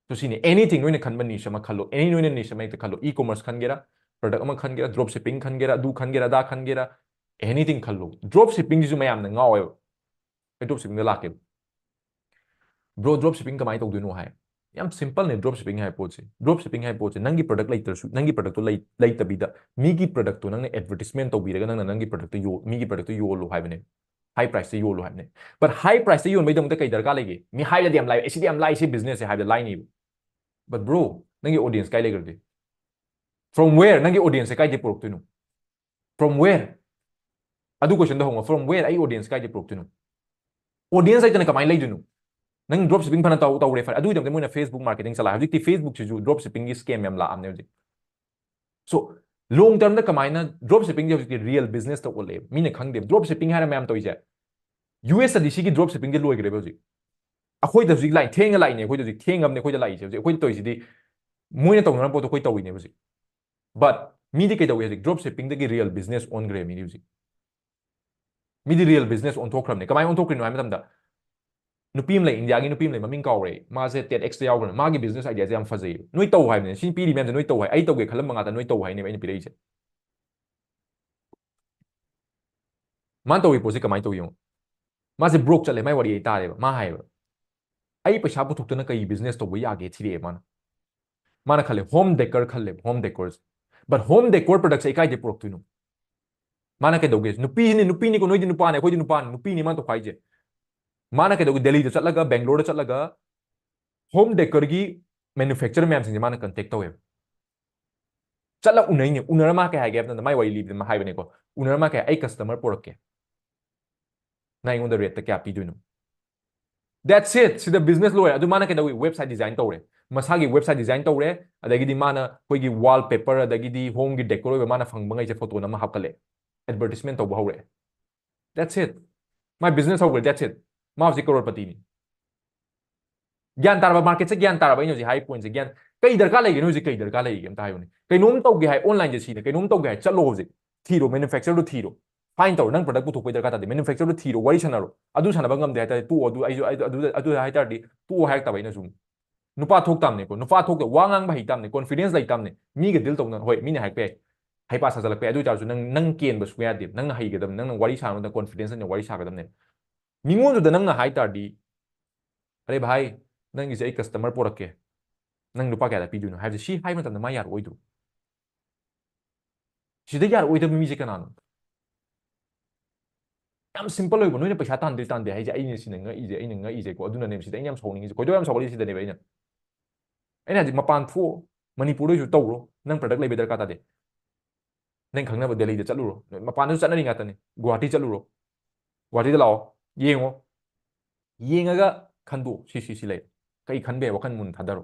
So ꯁꯤꯅꯤ, anything ꯅꯣꯏꯅ ꯈꯟꯕ niche ꯑꯃ ꯈꯜꯂꯣ, any ꯅꯣꯏꯅ niche ꯑꯃ ꯍꯦꯛꯇ ꯈꯜꯂꯣ, e-commerce ꯈꯟꯒꯦꯔꯥ, product ꯑꯃ ꯈꯟꯒꯦꯔꯥ, drop shipping ꯈꯟꯒꯦꯔꯥ, ꯑꯗꯨ ꯈꯟꯒꯦꯔꯥ, ꯑꯗꯥ ꯈꯟꯒꯦꯔꯥ, anything ꯈꯜꯂꯣ꯫ Drop shipping ꯁꯤꯁꯨ ꯃꯌꯥꯝꯅ ꯉꯥꯎꯋꯦꯕ꯫ ꯑꯩ drop shipping ꯗ ꯂꯥꯛꯀꯦꯕ꯫ "Bro, drop shipping ꯀꯃꯥꯏꯅ ꯇꯧꯗꯣꯏꯅꯣ?" ꯍꯥꯏ꯫ ꯌꯥꯝ simple ꯅꯦ drop shipping ꯍꯥꯏꯕ ꯄꯣꯠꯁꯦ꯫ Drop shipping ꯍꯥꯏꯕ ꯄꯣꯠꯁꯦ, ꯅꯪꯒꯤ product ꯂꯩꯇ꯭ꯔꯁꯨ, ꯅꯪꯒꯤ product ꯇꯣ ꯂꯩ-, ꯂꯩꯇꯕꯤꯗ ꯃꯤꯒꯤ product ꯇꯣ ꯅꯪꯅ advertisement ꯇꯧꯕꯤꯔꯒ ꯅꯪꯅ ꯅꯪꯒꯤ product ꯇꯣ ꯌꯣ-, ꯃꯤꯒꯤ product ꯇꯣ ꯌꯣꯜꯂꯣ ꯍꯥꯏꯕꯅꯦ꯫ High price ꯇ ꯌꯣꯜꯂꯣ ꯍꯥꯏꯕꯅꯦ꯫ But high price ꯇ ꯌꯣꯟꯕꯩꯗꯃꯛꯇ ꯀꯩ ꯗꯔꯀꯥꯔ ꯂꯩꯒꯦ? ꯃꯤ ꯍꯥꯏꯕꯗꯤ ꯌꯥꯝ ꯂꯥꯏ, "ꯑꯦ, ꯁꯤꯗꯤ ꯌꯥꯝ ꯂꯥꯏ, ꯁꯤ business ꯁꯦ" ꯍꯥꯏꯕꯗ ꯂꯥꯏꯅꯤꯕ꯫ But bro, ꯅꯪꯒꯤ audience ꯀꯥꯏ ꯂꯩꯈ꯭ꯔꯒꯦ? From where? ꯅꯪꯒꯤ audience ꯁꯦ ꯀꯥꯏꯗꯩ ꯄꯨꯔꯛꯇꯣꯏꯅꯣ? From where? ꯑꯗꯨ question ꯗꯣ ꯍꯪꯉꯣ, "From where? ꯑꯩ audience ꯀꯥꯏꯗꯩ ꯄꯨꯔꯛꯇꯣꯏꯅꯣ?" Audience ꯂꯩꯇꯅ ꯀꯃꯥꯏꯅ ꯂꯩꯗꯣꯏꯅꯣ? ꯅꯪ drop shipping ꯐꯅ ꯇꯧ-, ꯇꯧꯔꯦ ꯐꯔꯦ, ꯑꯗꯨꯒꯤꯗꯃꯛꯇ ꯃꯣꯏꯅ Facebook marketing ꯆꯂꯥꯏ꯫ ꯍꯧꯖꯤꯛꯇꯤ Facebook ꯁꯤꯁꯨ drop shipping ꯒꯤ scam ꯌꯥꯝ ꯂꯥꯛꯑꯕꯅꯦ ꯍꯧꯖꯤꯛ꯫ So, long term ꯗ ꯀꯃꯥꯏꯅ drop shipping ꯁꯦ ꯍꯧꯖꯤꯛꯇꯤ real business ꯇ ꯑꯣꯜꯂꯛꯑꯦꯕ꯫ ꯃꯤꯅ ꯈꯪꯗꯦꯕ꯫ Drop shipping ꯍꯥꯏꯔ ꯃꯌꯥꯝ ꯇꯧꯔꯤꯁꯦ, ꯌꯨ ꯑꯦꯁ ꯇꯗꯤ ꯁꯤꯒꯤ drop shipping ꯁꯦ ꯂꯣꯏꯈ꯭ꯔꯦꯕ ꯍꯧꯖꯤꯛ꯫ ꯑꯩꯈꯣꯏꯗ ꯍꯧꯖꯤꯛ ꯂꯥꯛꯏ, ꯊꯦꯡꯅ ꯂꯥꯛꯏꯅꯦ, ꯑꯩꯈꯣꯏꯗ ꯍꯧꯖꯤꯛ ꯊꯦꯡꯉꯕꯅꯦ ꯑꯩꯈꯣꯏꯗ ꯂꯥꯛꯏꯁꯦ꯫ ꯍꯧꯖꯤꯛ ꯑꯩꯈꯣꯏꯅ ꯇꯧꯔꯤꯁꯤꯗꯤ, ꯃꯣꯏꯅ ꯇꯧꯅꯔꯝꯕ ꯄꯣꯠꯇꯣ ꯑꯩꯈꯣꯏ ꯇꯧꯔꯤꯅꯦꯕ ꯍꯧꯖꯤꯛ꯫ But ꯃꯤꯗꯤ ꯀꯩꯗꯧꯏ ꯍꯧꯖꯤꯛ? Drop shipping ꯗꯒꯤ real business ꯑꯣꯟꯈ꯭ꯔꯦ ꯃꯤꯗꯤ ꯍꯧꯖꯤꯛ꯫ ꯃꯤꯗꯤ real business ꯑꯣꯟꯊꯣꯛꯈ꯭ꯔꯕꯅꯦ꯫ ꯀꯃꯥꯏꯅ ꯑꯣꯟꯊꯣꯛꯈ꯭ꯔꯤꯅꯣ ꯍꯥꯏꯕ ꯃꯇꯝꯗ, ꯅꯨꯄꯤ ꯑꯃ ꯂꯩ, ꯏꯟꯗꯤꯌꯥꯒꯤ ꯅꯨꯄꯤ ꯑꯃ ꯂꯩ, ꯃꯃꯤꯡ ꯀꯥꯎꯔꯦ, ꯃꯥꯁꯦ ꯇꯦꯗ ꯑꯦꯛꯁꯇ ꯌꯥꯎꯕꯅꯦ꯫ ꯃꯥꯒꯤ ꯕꯤꯖꯤꯅꯦꯁ ꯑꯥꯏꯗꯤꯌꯥꯁꯦ ꯌꯥꯝ ꯐꯖꯩꯌꯦ, ꯅꯣꯏ ꯇꯧ ꯍꯥꯏꯕꯅꯦ꯫ ꯁꯤ ꯄꯤꯔꯤ ꯃꯌꯥꯝꯁꯦ ꯅꯣꯏ ꯇꯧ ꯍꯥꯏ, ꯑꯩ ꯇꯧꯒꯦ ꯈꯜꯂꯝꯕ ꯉꯥꯛꯇ ꯅꯣꯏ ꯇꯧ ꯍꯥꯏꯅꯦꯕ ꯑꯩꯅ ꯄꯤꯔꯛꯏꯁꯦ꯫ ꯃꯥꯅ ꯇꯧꯔꯤ ꯄꯣꯠꯁꯦ ꯀꯃꯥꯏꯅ ꯇꯧꯏ ꯌꯦꯡꯉꯣ꯫ ꯃꯥꯁꯦ ꯕ꯭ꯔꯣꯛ ꯆꯠꯂꯦ, ꯃꯥꯏ ꯋꯥꯔꯤ ꯑꯩ ꯇꯥꯔꯦꯕ꯫ ꯃꯥ ꯍꯥꯏꯌꯦꯕ, "ꯑꯩ ꯄꯩꯁꯥ ꯄꯨꯊꯣꯛꯇꯅ ꯀꯩ ꯕꯤꯖꯤꯅꯦꯁ ꯇꯧꯕ ꯌꯥꯒꯦ?" ꯊꯤꯔꯛꯑꯦ ꯃꯥꯅ꯫ ꯃꯥꯅ ꯈꯜꯂꯦ ꯍꯣꯝ ꯗꯦꯀꯔ ꯈꯜꯂꯦꯕ, ꯍꯣꯝ ꯗꯦꯀꯣꯔꯁꯦ꯫ ꯕꯠ ꯍꯣꯝ ꯗꯦꯀꯣꯔ ꯄ꯭ꯔꯗꯛꯁꯦ ꯑꯩ ꯀꯥꯏꯗꯩ ꯄꯨꯔꯛꯇꯣꯏꯅꯣ? ꯃꯥꯅ ꯀꯩꯗꯧꯒꯦ? ꯅꯨꯄꯤꯁꯤꯅꯦ, ꯅꯨꯄꯤꯅꯤꯀꯣ, ꯅꯣꯏꯗꯤ ꯅꯨꯄꯥꯅꯦ, ꯑꯩꯈꯣꯏꯗꯤ ꯅꯨꯄꯥꯅꯤ, ꯅꯨꯄꯤꯅꯤ ꯃꯥꯅ ꯇꯧꯈꯥꯏꯁꯦ꯫ ꯃꯥꯅ ꯀꯩꯗꯧꯒꯦ? ꯗꯦꯜꯂꯤꯗ ꯆꯠꯂꯒ, ꯕꯦꯡꯒ꯭ꯂꯣꯔꯗ ꯆꯠꯂꯒ ꯍꯣꯝ ꯗꯦꯀꯔꯒꯤ ꯃꯦꯅꯨꯐꯦꯛꯆꯔ ꯃꯌꯥꯝꯁꯤꯡꯁꯦ ꯃꯥꯅ ꯀꯟꯇꯦꯛ ꯇꯧꯋꯦꯕ꯫ ꯆꯠꯂ ꯎꯅꯩꯅꯦ꯫ ꯎꯅꯔ ꯃꯥ ꯀꯩ ꯍꯥꯏꯒꯦ ꯍꯥꯏꯕ ꯃꯇꯝꯗ, ꯃꯥꯏ ꯋꯥꯔꯤ ꯂꯤꯕꯗ ꯃꯥ ꯍꯥꯏꯕꯅꯦꯀꯣ꯫ ꯎꯅꯔ ꯃꯥ ꯀꯩ, "ꯑꯩ ꯀꯁꯇꯃꯔ ꯄꯨꯔꯛꯀꯦ, ꯅꯪ ꯑꯩꯉꯣꯟꯗ ꯔꯦꯠꯇ ꯀꯌꯥ ꯄꯤꯗꯣꯏꯅꯣ?" That's it꯫ ꯁꯤꯗ ꯕꯤꯖꯤꯅꯦꯁ ꯂꯣꯏꯔꯦ꯫ ꯑꯗꯨ ꯃꯥꯅ ꯀꯩꯗꯧꯏ? ꯋꯦꯕꯁꯥꯏꯠ ꯗꯤꯖꯥꯏꯟ ꯇꯧꯔꯦ, ꯃꯁꯥꯒꯤ ꯋꯦꯕꯁꯥꯏꯠ ꯗꯤꯖꯥꯏꯟ ꯇꯧꯔꯦ, ꯑꯗꯒꯤꯗꯤ ꯃꯥꯅ ꯑꯩꯈꯣꯏꯒꯤ ꯋꯥꯜ ꯄꯦꯄꯔ, ꯑꯗꯒꯤꯗꯤ ꯍꯣꯝꯒꯤ ꯗꯦꯀꯣꯔ ꯑꯣꯏꯕ ꯃꯥꯅ ꯐꯪꯕꯉꯩꯁꯦ ꯐꯣꯇꯣ ꯅꯝꯃ ꯍꯥꯞꯀꯠꯂꯦ, ꯑꯦꯗꯚꯔꯇꯤꯁꯃꯦꯟ ꯇꯧꯕ ꯍꯧꯔꯛꯑꯦ꯫ That's it꯫ ꯃꯥꯏ ꯕꯤꯖꯤꯅꯦꯁ ꯍꯧꯈ꯭ꯔꯦ, that's it꯫ ꯃꯥ ꯍꯧꯖꯤꯛ ꯀꯔꯣꯔꯄꯇꯤꯅꯤ꯫ ꯒ꯭ꯌꯥꯟ ꯇꯥꯔꯕ? ꯃꯥꯔꯀꯦꯠꯁꯦ ꯒ꯭ꯌꯥꯟ ꯇꯥꯔꯕ? ꯑꯩꯅ ꯍꯧꯖꯤꯛ ꯍꯥꯏ ꯄꯣꯏꯟꯠꯁꯦ ꯒ꯭ꯌꯥꯟ, ꯀꯩ ꯗꯔꯀꯥꯔ ꯂꯩꯒꯦ ꯅꯣꯏ ꯍꯧꯖꯤꯛ? ꯀꯩ ꯗꯔꯀꯥꯔ ꯂꯩꯒꯦ ꯑꯝꯇ ꯍꯥꯏꯌꯨꯅꯦ꯫ ꯀꯩꯅꯣꯝ ꯇꯧꯒꯦ ꯍꯥꯏ, ꯑꯣꯟꯂꯥꯏꯟꯁꯦ ꯁꯤꯅꯦ, ꯀꯩꯅꯣꯝ ꯇꯧꯒꯦ ꯍꯥꯏ ꯆꯠꯂꯣ ꯍꯧꯖꯤꯛ, ꯊꯤꯔꯣ, ꯃꯦꯅꯨꯐꯦꯛꯆꯔꯗꯣ ꯊꯤꯔꯣ, ꯐꯥꯏꯟ ꯇꯧꯔꯣ꯫ ꯅꯪ ꯄ꯭ꯔꯗꯛ ꯄꯨꯊꯣꯛꯄꯩ ꯗꯔꯀꯥꯔ ꯇꯥꯗꯦ, ꯃꯦꯅꯨꯐꯦꯛꯆꯔꯗꯣ ꯊꯤꯔꯣ, ꯋꯥꯔꯤ ꯁꯥꯟꯅꯔꯣ꯫ ꯑꯗꯨ ꯁꯥꯟꯅꯕ ꯉꯝꯗꯦ ꯍꯥꯏꯇꯥꯔꯗꯤ ꯇꯣꯛꯑꯣ, ꯑꯗꯨ ꯑꯩꯁꯨ ꯑꯩ ꯑꯗꯨ ꯑꯗꯨ ꯍꯥꯏꯇꯥꯔꯗꯤ ꯇꯣꯛꯑꯣ ꯍꯥꯏꯔꯛꯇꯕ ꯑꯩꯅꯁꯨ꯫ ꯅꯨꯄꯥ ꯊꯣꯛ ꯇꯥꯕꯅꯤꯀꯣ, ꯅꯨꯄꯥ ꯊꯣꯛꯇ ꯋꯥ ꯉꯥꯡꯕ ꯍꯩ ꯇꯥꯕꯅꯤ, ꯀꯣꯟꯐꯤꯗꯦꯟꯁ ꯂꯩ ꯇꯥꯕꯅꯤ꯫ ꯃꯤꯒ ꯗꯤꯜ ꯇꯧꯅ, ꯍꯣꯏ, ꯃꯤꯅ ꯍꯥꯏꯔꯛꯄ ꯌꯥꯏ, ꯍꯩꯄꯥ ꯁꯥꯖꯜꯂꯛꯄ ꯌꯥꯏ, ꯑꯗꯨ ꯑꯣꯏꯇꯥꯔꯁꯨ ꯅꯪ, ꯅꯪ ꯀꯦꯟꯕ ꯁꯨꯡꯌꯥ ꯌꯥꯗꯦ꯫ ꯅꯪꯅ ꯍꯩꯒꯗꯕꯅꯤ, ꯅꯪꯅ ꯋꯥꯔꯤ ꯁꯥꯟꯅꯕꯗ ꯀꯣꯟꯐꯤꯗꯦꯟꯁ ꯂꯩꯅ ꯋꯥꯔꯤ ꯁꯥꯒꯗꯕꯅꯦ꯫ ꯃꯤꯉꯣꯟꯗꯨꯗ ꯅꯪꯅ ꯍꯥꯏ ꯇꯥꯔꯗꯤ, "ꯑꯔꯦ ꯚꯥꯏ, ꯅꯪꯒꯤꯁꯦ ꯑꯩ ꯀꯁꯇꯃꯔ ꯄꯣꯔꯛꯀꯦ, ꯅꯪ ꯂꯨꯄꯥ ꯀꯌꯥꯗ ꯄꯤꯗꯣꯏꯅꯣ?" ꯍꯥꯏꯕꯁꯦ ꯁꯤ ꯍꯥꯏ ꯃꯇꯝꯗ ꯃꯥ ꯌꯥꯔꯛꯑꯣꯏꯗ꯭ꯔꯣ? ꯁꯤꯗ ꯌꯥꯔꯛꯑꯣꯏꯗꯕ ꯃꯤꯁꯦ ꯀꯅꯥꯅꯣ? ꯌꯥꯝ ꯁꯤꯝꯄꯜ ꯑꯣꯏꯕ, ꯅꯣꯏꯅ ꯄꯩꯁꯥ ꯇꯥꯟꯗꯦ ꯇꯥꯟꯗꯦ ꯍꯥꯏꯁꯦ ꯑꯩꯅ ꯁꯤꯅ ꯉꯛꯏꯁꯦ, ꯑꯩꯅ ꯉꯛꯏꯁꯦꯀꯣ꯫ ꯑꯗꯨꯅꯅꯦꯕ ꯁꯤꯗ ꯑꯩꯅ ꯌꯥꯝ ꯁꯥꯎꯅꯤꯡꯉꯤꯁꯦ, ꯈꯣꯏꯗꯧ ꯌꯥꯝ ꯁꯥꯎꯒꯠꯂꯤꯁꯦ ꯁꯤꯗꯅꯦꯕ ꯑꯩꯅ꯫ ꯑꯩꯅ ꯍꯥꯏꯗꯤ ꯃꯄꯥꯟ ꯊꯣꯛꯑꯣ, ꯃꯅꯤꯄꯨꯔꯗ ꯑꯣꯏꯁꯨ ꯇꯧꯔꯣ, ꯅꯪ ꯄ꯭ꯔꯗꯛ ꯂꯩꯕ ꯗꯔꯀꯥꯔ ꯇꯥꯗꯦ꯫ ꯅꯪ ꯈꯪꯅꯕ ꯗꯦꯜꯂꯤꯗ ꯆꯠꯂꯨꯔꯣ, ꯃꯄꯥꯟꯗꯁꯨ ꯆꯠꯅꯔꯤ ꯉꯥꯛꯇꯅꯤ, ꯒꯨꯍꯥꯇꯤ ꯆꯠꯂꯨꯔꯣ, ꯒꯨꯍꯥꯇꯤꯗ ꯂꯥꯛꯑꯣ, ꯌꯦꯡꯉꯣ, ꯌꯦꯡꯉꯒ ꯈꯟꯗꯣꯛꯑꯣ, ꯁꯤ ꯁꯤ ꯁꯤ ꯂꯩ, ꯀꯩ ꯈꯟꯕ ꯌꯥꯏ ꯋꯥꯈꯜ ꯃꯨꯟꯅ ꯊꯥꯗꯔꯣ꯫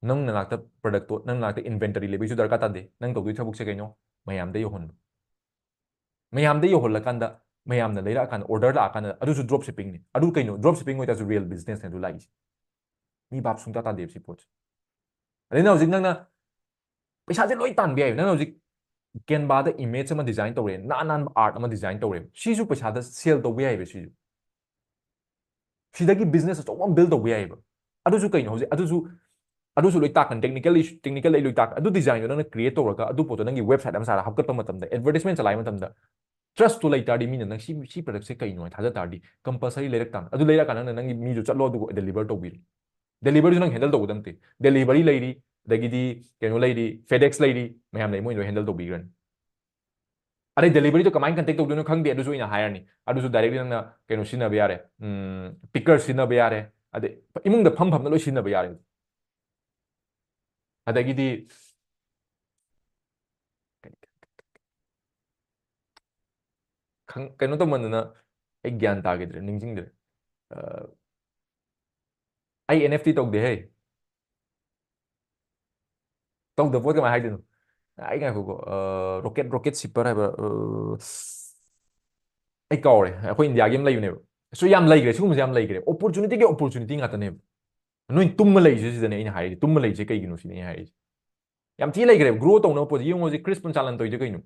ꯅꯪ ꯅꯅꯥꯛꯇ ꯄ꯭ꯔꯗꯛꯇꯣ, ꯅꯪ ꯅꯅꯥꯛꯇ ꯏꯟꯚꯦꯟꯇꯔꯤ ꯂꯩꯕꯩꯁꯨ ꯗꯔꯀꯥꯔ ꯇꯥꯗꯦ꯫ ꯅꯪ ꯇꯧꯗꯣꯏ ꯊꯕꯛꯁꯦ ꯀꯩꯅꯣ? ꯃꯌꯥꯝꯗ ꯌꯧꯍꯟꯕ꯫ ꯃꯌꯥꯝꯗ ꯌꯧꯍꯜꯂꯀꯥꯟꯗ, ꯃꯌꯥꯝꯅ ꯂꯩꯔꯛꯑꯀꯥꯟꯗ, ꯑꯣꯔꯗꯔ ꯂꯥꯛꯑꯀꯥꯟꯗ, ꯑꯗꯨꯁꯨ ꯗ꯭ꯔꯣꯞ ꯁꯤꯞꯄꯤꯡꯅꯤ꯫ ꯑꯗꯨ ꯀꯩꯅꯣ? ꯗ꯭ꯔꯣꯞ ꯁꯤꯞꯄꯤꯡ ꯑꯣꯏꯇꯥꯔꯁꯨ ꯔꯤꯌꯦꯜ ꯕꯤꯖꯤꯅꯦꯁꯅꯦ ꯑꯗꯨ ꯂꯥꯛꯏꯁꯦ꯫ ꯃꯤ ꯚꯥꯞ ꯁꯨꯡꯇꯥ ꯇꯥꯗꯦꯕ ꯁꯤ ꯄꯣꯠꯁꯦ꯫ ꯑꯗꯩ ꯅꯪ ꯍꯧꯖꯤꯛ ꯅꯪꯅ ꯄꯩꯁꯥꯁꯦ ꯂꯣꯏ ꯇꯥꯟꯕ ꯌꯥꯏꯕ꯫ ꯅꯪꯅ ꯍꯧꯖꯤꯛ ꯀꯦꯟꯚꯥꯗ ꯏꯃꯦꯖ ꯑꯃ ꯗꯤꯖꯥꯏꯟ ꯇꯧꯔꯦ, ꯅꯥꯟ ꯅꯥꯟꯕ ꯑꯥꯔꯠ ꯑꯃ ꯗꯤꯖꯥꯏꯟ ꯇꯧꯔꯦ, ꯁꯤꯁꯨ ꯄꯩꯁꯥꯗ ꯁꯦꯜ ꯇꯧꯕ ꯌꯥꯏꯕ ꯁꯤꯁꯨ꯫ ꯁꯤꯗꯒꯤ business ꯑꯆꯧꯕ ꯑꯃ build ꯇꯧꯕ ꯌꯥꯏꯑꯕ꯫ ꯑꯗꯨꯁꯨ ꯀꯩꯅꯣ ꯍꯧꯖꯤꯛ ꯑꯗꯨꯁꯨ ꯑꯗꯨꯁꯨ ꯂꯣꯏ ꯇꯥꯛꯀꯅꯤ, technical technical ꯑꯩ ꯂꯣꯏ ꯇꯥꯛꯀꯅꯤ꯫ ꯑꯗꯨ designꯗꯣ ꯅꯪꯅ create ꯇꯧꯔꯒ ꯑꯗꯨ ꯄꯣꯠꯇꯣ ꯅꯪꯒꯤ website ꯑꯃ ꯁꯥꯔꯒ ꯍꯥꯞꯀꯠꯄ ꯃꯇꯝꯗ, advertisement ꯆꯂꯥꯏ ꯃꯇꯝꯗ trustꯇꯣ ꯂꯩ ꯇꯥꯔꯗꯤ, ꯃꯤꯅ ꯅꯪ ꯁꯤ ꯁꯤ productꯁꯦ ꯀꯩꯅꯣ ꯍꯥꯏꯅ ꯊꯥꯖ ꯇꯥꯔꯗꯤ, compulsory ꯂꯩꯔꯛ ꯇꯥꯕꯅꯤ꯫ ꯑꯗꯨ ꯂꯩꯔꯀꯥꯟꯗ ꯅꯪꯅ ꯅꯪꯒꯤ ꯃꯤꯗꯨ ꯆꯠꯂꯣ ꯑꯗꯨꯒ deliver ꯇꯧꯕꯤꯔꯣ꯫ Deliveryꯁꯨ ꯅꯪ handle ꯇꯧꯒꯗꯕ ꯅꯠꯇꯦ꯫ Delivery ꯂꯩꯔꯤ, ꯑꯗꯒꯤꯗꯤ ꯀꯩꯅꯣ ꯂꯩꯔꯤ, FedEx ꯂꯩꯔꯤ, ꯃꯌꯥꯝ ꯂꯩ, ꯃꯣꯏ ꯂꯣꯏ handle ꯇꯧꯕꯤꯈ꯭ꯔꯅꯤ꯫ ꯑꯗꯩ deliveryꯗꯣ ꯀꯃꯥꯏꯅ contact ꯇꯧꯗꯣꯏꯅꯣ ꯈꯪꯗꯦ, ꯑꯗꯨꯁꯨ ꯑꯩꯅ ꯍꯥꯏꯔꯅꯤ꯫ ꯑꯗꯨꯁꯨ directly ꯅꯪꯅ ꯀꯩꯅꯣ ꯁꯤꯖꯤꯟꯅꯕ ꯌꯥꯔꯦ, ꯎꯝ, picker ꯁꯤꯖꯤꯟꯅꯕ ꯌꯥꯔꯦ, ꯑꯗꯩ ꯏꯃꯨꯡꯗ ꯐꯝ ꯐꯝꯅ ꯂꯣꯏ ꯁꯤꯖꯤꯟꯅꯕ ꯌꯥꯔꯦ꯫ ꯑꯗꯒꯤꯗꯤ ꯈꯪ-, ꯀꯩꯅꯣ ꯇꯧꯃꯟꯗꯅ ꯑꯩ ꯒ꯭ꯌꯥꯟ ꯇꯥꯈꯤꯗ꯭ꯔꯦ, ꯅꯤꯡꯁꯤꯡꯗ꯭ꯔꯦ꯫ ꯑ, ꯑꯩ N F T ꯇꯧꯗꯦꯍꯦ꯫ ꯇꯧꯗꯕ ꯄꯣꯠ ꯀꯃꯥꯏꯅ ꯍꯥꯏꯗꯣꯏꯅꯣ? ꯑꯩ ꯉꯥꯏꯈꯣꯀꯣ, ꯑ, rocket, rocket shipper ꯍꯥꯏꯕ, ꯑ, ꯑꯩ ꯀꯥꯎꯔꯦ꯫ ꯑꯩꯈꯣꯏ ꯏꯟꯗꯤꯌꯥꯒꯤ ꯑꯃ ꯂꯩꯕꯅꯦꯕ꯫ ꯁꯨ ꯌꯥꯝ ꯂꯩꯈ꯭ꯔꯦ, ꯁꯤꯒꯨꯝꯕꯁꯦ ꯌꯥꯝ ꯂꯩꯈ꯭ꯔꯦ꯫ Opportunity-ꯒꯤ opportunity ꯉꯥꯛꯇꯅꯦꯕ꯫ ꯅꯣꯏ ꯇꯨꯝꯃ ꯂꯩꯔꯤꯁꯦ ꯁꯤꯗꯅꯦ ꯑꯩꯅ ꯍꯥꯏꯔꯤꯁꯦ꯫ ꯇꯨꯝꯃ ꯂꯩꯔꯤꯁꯦ ꯀꯩꯒꯤꯅꯣ ꯁꯤꯅꯦ ꯑꯩꯅ ꯍꯥꯏꯔꯤꯁꯦ꯫ ꯌꯥꯝ ꯊꯤ ꯂꯩꯈ꯭ꯔꯦꯕ꯫ Grow ꯇꯧꯅꯕ ꯄꯣꯠꯁꯦ ꯌꯦꯡꯉꯣ ꯍꯧꯖꯤꯛ ꯀ꯭ꯔꯤꯁ ꯄꯟꯆꯥꯂꯟ ꯇꯧꯔꯤꯁꯦ ꯀꯩꯅꯣ?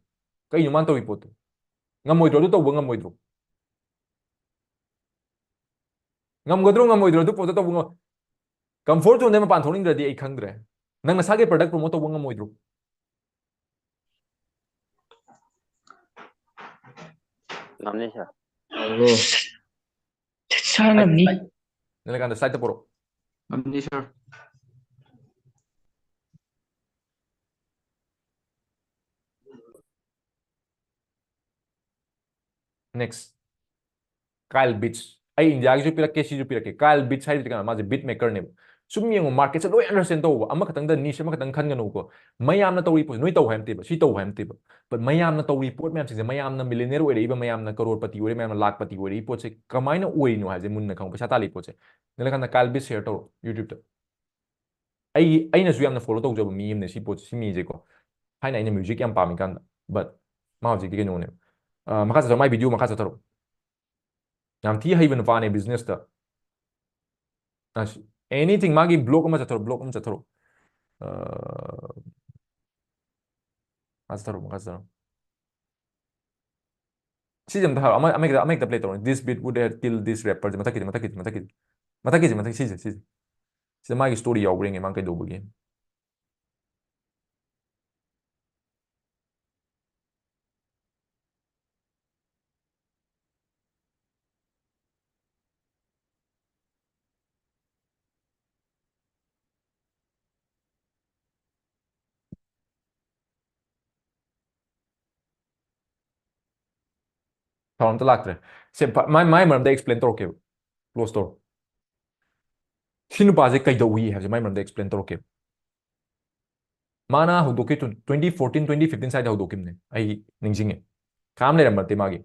ꯀꯩꯅꯣ ꯃꯥꯅ ꯇꯧꯔꯤ ꯄꯣꯠꯇꯣ? ꯉꯝꯃꯣꯏꯗ꯭ꯔꯣ? ꯑꯗꯨ ꯇꯧꯕ ꯉꯝꯃꯣꯏꯗ꯭ꯔꯣ? ꯉꯝꯒꯗ꯭ꯔꯣ ꯉꯝꯃꯣꯏꯗ꯭ꯔꯣ? ꯑꯗꯨ ꯄꯣꯠꯇꯣ ꯇꯧꯕ ꯉꯝ-, comfort zoneꯗꯩ ꯃꯄꯥꯟ ꯊꯣꯛꯅꯤꯡꯗ꯭ꯔꯗꯤ ꯑꯩ ꯈꯪꯗ꯭ꯔꯦ꯫ ꯅꯪ ꯅꯁꯥꯒꯤ product promote ꯇꯧꯕ ꯉꯝꯃꯣꯏꯗ꯭ꯔꯣ? ꯉꯝꯅꯤ sir꯫ ꯁꯥꯔ ꯉꯝꯅꯤ꯫ ꯅꯤꯂꯀꯥꯟꯇ, slideꯇ ꯄꯨꯔꯛꯑꯣ꯫ ꯉꯝꯅꯤ sir꯫ Next, Kyle Beats꯫ ꯑꯩ ꯏꯟꯗꯤꯌꯥꯒꯤꯁꯨ ꯄꯤꯔꯛꯀꯦ, ꯁꯤꯁꯨ ꯄꯤꯔꯛꯀꯦ꯫ Kyle Beats ꯍꯥꯏꯔꯤꯁꯤ ꯀꯅꯥ? ꯃꯥꯁꯦ beat makerꯅꯦꯕ꯫ ꯁꯨꯝ ꯌꯦꯡꯉꯣ, marketꯁꯦ ꯂꯣꯏ understand ꯇꯧꯕ, ꯑꯃꯈꯛꯇꯪꯗ niche ꯑꯃꯈꯛꯇꯪ ꯈꯟꯒꯅꯨꯀꯣ꯫ ꯃꯌꯥꯝꯅ ꯇꯧꯔꯤ ꯄꯣꯠꯁꯦ ꯅꯣꯏ ꯇꯧ ꯍꯥꯏꯕ ꯅꯠꯇꯦꯕ, ꯁꯤ ꯇꯧ ꯍꯥꯏꯕ ꯅꯠꯇꯦꯕ꯫ But ꯃꯌꯥꯝꯅ ꯇꯧꯔꯤ ꯄꯣꯠ ꯃꯌꯥꯝꯁꯤꯡꯁꯦ, ꯃꯌꯥꯝꯅ millionaire ꯑꯣꯏꯔꯛꯏꯕ, ꯃꯌꯥꯝꯅ crorepati ꯑꯣꯏꯔꯛꯏꯕ, ꯃꯌꯥꯝꯅ ꯂꯥꯈꯄꯇꯤ ꯑꯣꯏꯔꯛꯏ ꯄꯣꯠꯁꯦ ꯀꯃꯥꯏꯅ ꯑꯣꯏꯔꯤꯅꯣ ꯍꯥꯏꯕꯁꯦ ꯃꯨꯟꯅ ꯈꯪꯕ, ꯄꯩꯁꯥ ꯇꯥꯜꯂꯤ ꯄꯣꯠꯁꯦ꯫ ꯅꯤꯂꯀꯥꯟꯇ, Kyle Beats share ꯇꯧꯔꯣ YouTubeꯇ꯫ ꯑꯩ, ꯑꯩꯅꯁꯨ ꯌꯥꯝꯅ follow ꯇꯧꯖꯕ ꯃꯤ ꯑꯃꯅꯦ ꯁꯤ ꯄꯣꯠꯁꯦ, ꯁꯤ ꯃꯤꯁꯦꯀꯣ꯫ ꯊꯥꯏꯅ ꯑꯩꯅ music ꯌꯥꯝ ꯄꯥꯝꯃꯤꯀꯥꯟꯗ, but ꯃꯥ ꯍꯧꯖꯤꯛꯇꯤ ꯀꯩꯅꯣꯅꯦ꯫ ꯑ, ꯃꯈꯥ ꯆꯠꯊꯔꯣ, ꯃꯥꯏ video ꯃꯈꯥ ꯆꯠꯊꯔꯣ꯫ ꯌꯥꯝ ꯊꯤ ꯍꯩꯕ ꯅꯨꯄꯥꯅꯦ businessꯇ꯫ ꯑꯁ, anything, ꯃꯥꯒꯤ blog ꯑꯃ ꯆꯠꯊꯔꯣ, blog ꯑꯃ ꯆꯠꯊꯔꯣ꯫ ꯑ, ꯃꯈꯥ ꯆꯠꯊꯔꯣ, ꯃꯈꯥ ꯆꯠꯊꯔꯣ꯫ ꯁꯤꯁꯦ ꯑꯝꯇ ꯍꯥꯏꯔꯣ, ꯑꯃ ꯑꯃ ꯍꯦꯛꯇ ꯑꯃ ꯍꯦꯛꯇ ꯄ꯭ꯂꯦ ꯇꯧꯔꯣ꯫ This beat would have killed this rapper ꯁꯦ, ꯃꯊꯛꯀꯤꯁꯦ, ꯃꯊꯛꯀꯤꯁꯦ, ꯃꯊꯛꯀꯤꯁꯦ, ꯃꯊꯛꯀꯤꯁꯦ, ꯃꯊꯛꯀꯤꯁꯦ, ꯃꯊꯛꯀꯤꯁꯦ, ꯁꯤꯁꯦ, ꯁꯤꯁꯦ, ꯁꯤꯗ ꯃꯥꯒꯤ ꯁ꯭ꯇꯣꯔꯤ ꯌꯥꯎꯕ꯭ꯔꯥ ꯌꯦꯡꯒꯦ, ꯃꯥ ꯀꯩꯗꯧꯕꯒꯤ꯫ ꯁꯥꯎꯟ ꯑꯝꯇ ꯂꯥꯛꯇ꯭ꯔꯦ꯫ ꯁꯦ, ꯃꯥꯏ ꯃꯥꯏ ꯃꯔꯝꯗ ꯑꯦꯛꯁꯄ꯭ꯂꯦꯟ ꯇꯧꯔꯛꯀꯦꯕ꯫ ꯀ꯭ꯂꯣꯖ ꯇꯧꯔꯣ꯫ ꯁꯤ ꯅꯨꯄꯥꯁꯦ ꯀꯩꯗꯧꯏ ꯍꯥꯏꯕꯁꯦ ꯃꯥꯏ ꯃꯔꯝꯗ ꯑꯦꯛꯁꯄ꯭ꯂꯦꯟ ꯇꯧꯔꯛꯀꯦꯕ꯫ ꯃꯥꯅ ꯍꯧꯗꯣꯛꯈꯤ ꯇ꯭ꯋꯦꯟꯇꯤ ꯐꯣꯔꯇꯤꯟ, ꯇ꯭ꯋꯦꯟꯇꯤ ꯐꯤꯐꯇꯤꯟ ꯁ꯭ꯋꯥꯏꯗ ꯍꯧꯗꯣꯛꯈꯤꯕꯅꯦ, ꯑꯩ ꯅꯤꯡꯁꯤꯡꯉꯦ꯫ ꯀꯅꯥꯝ ꯂꯩꯔꯝꯕ ꯅꯠꯇꯦ ꯃꯥꯒꯤ꯫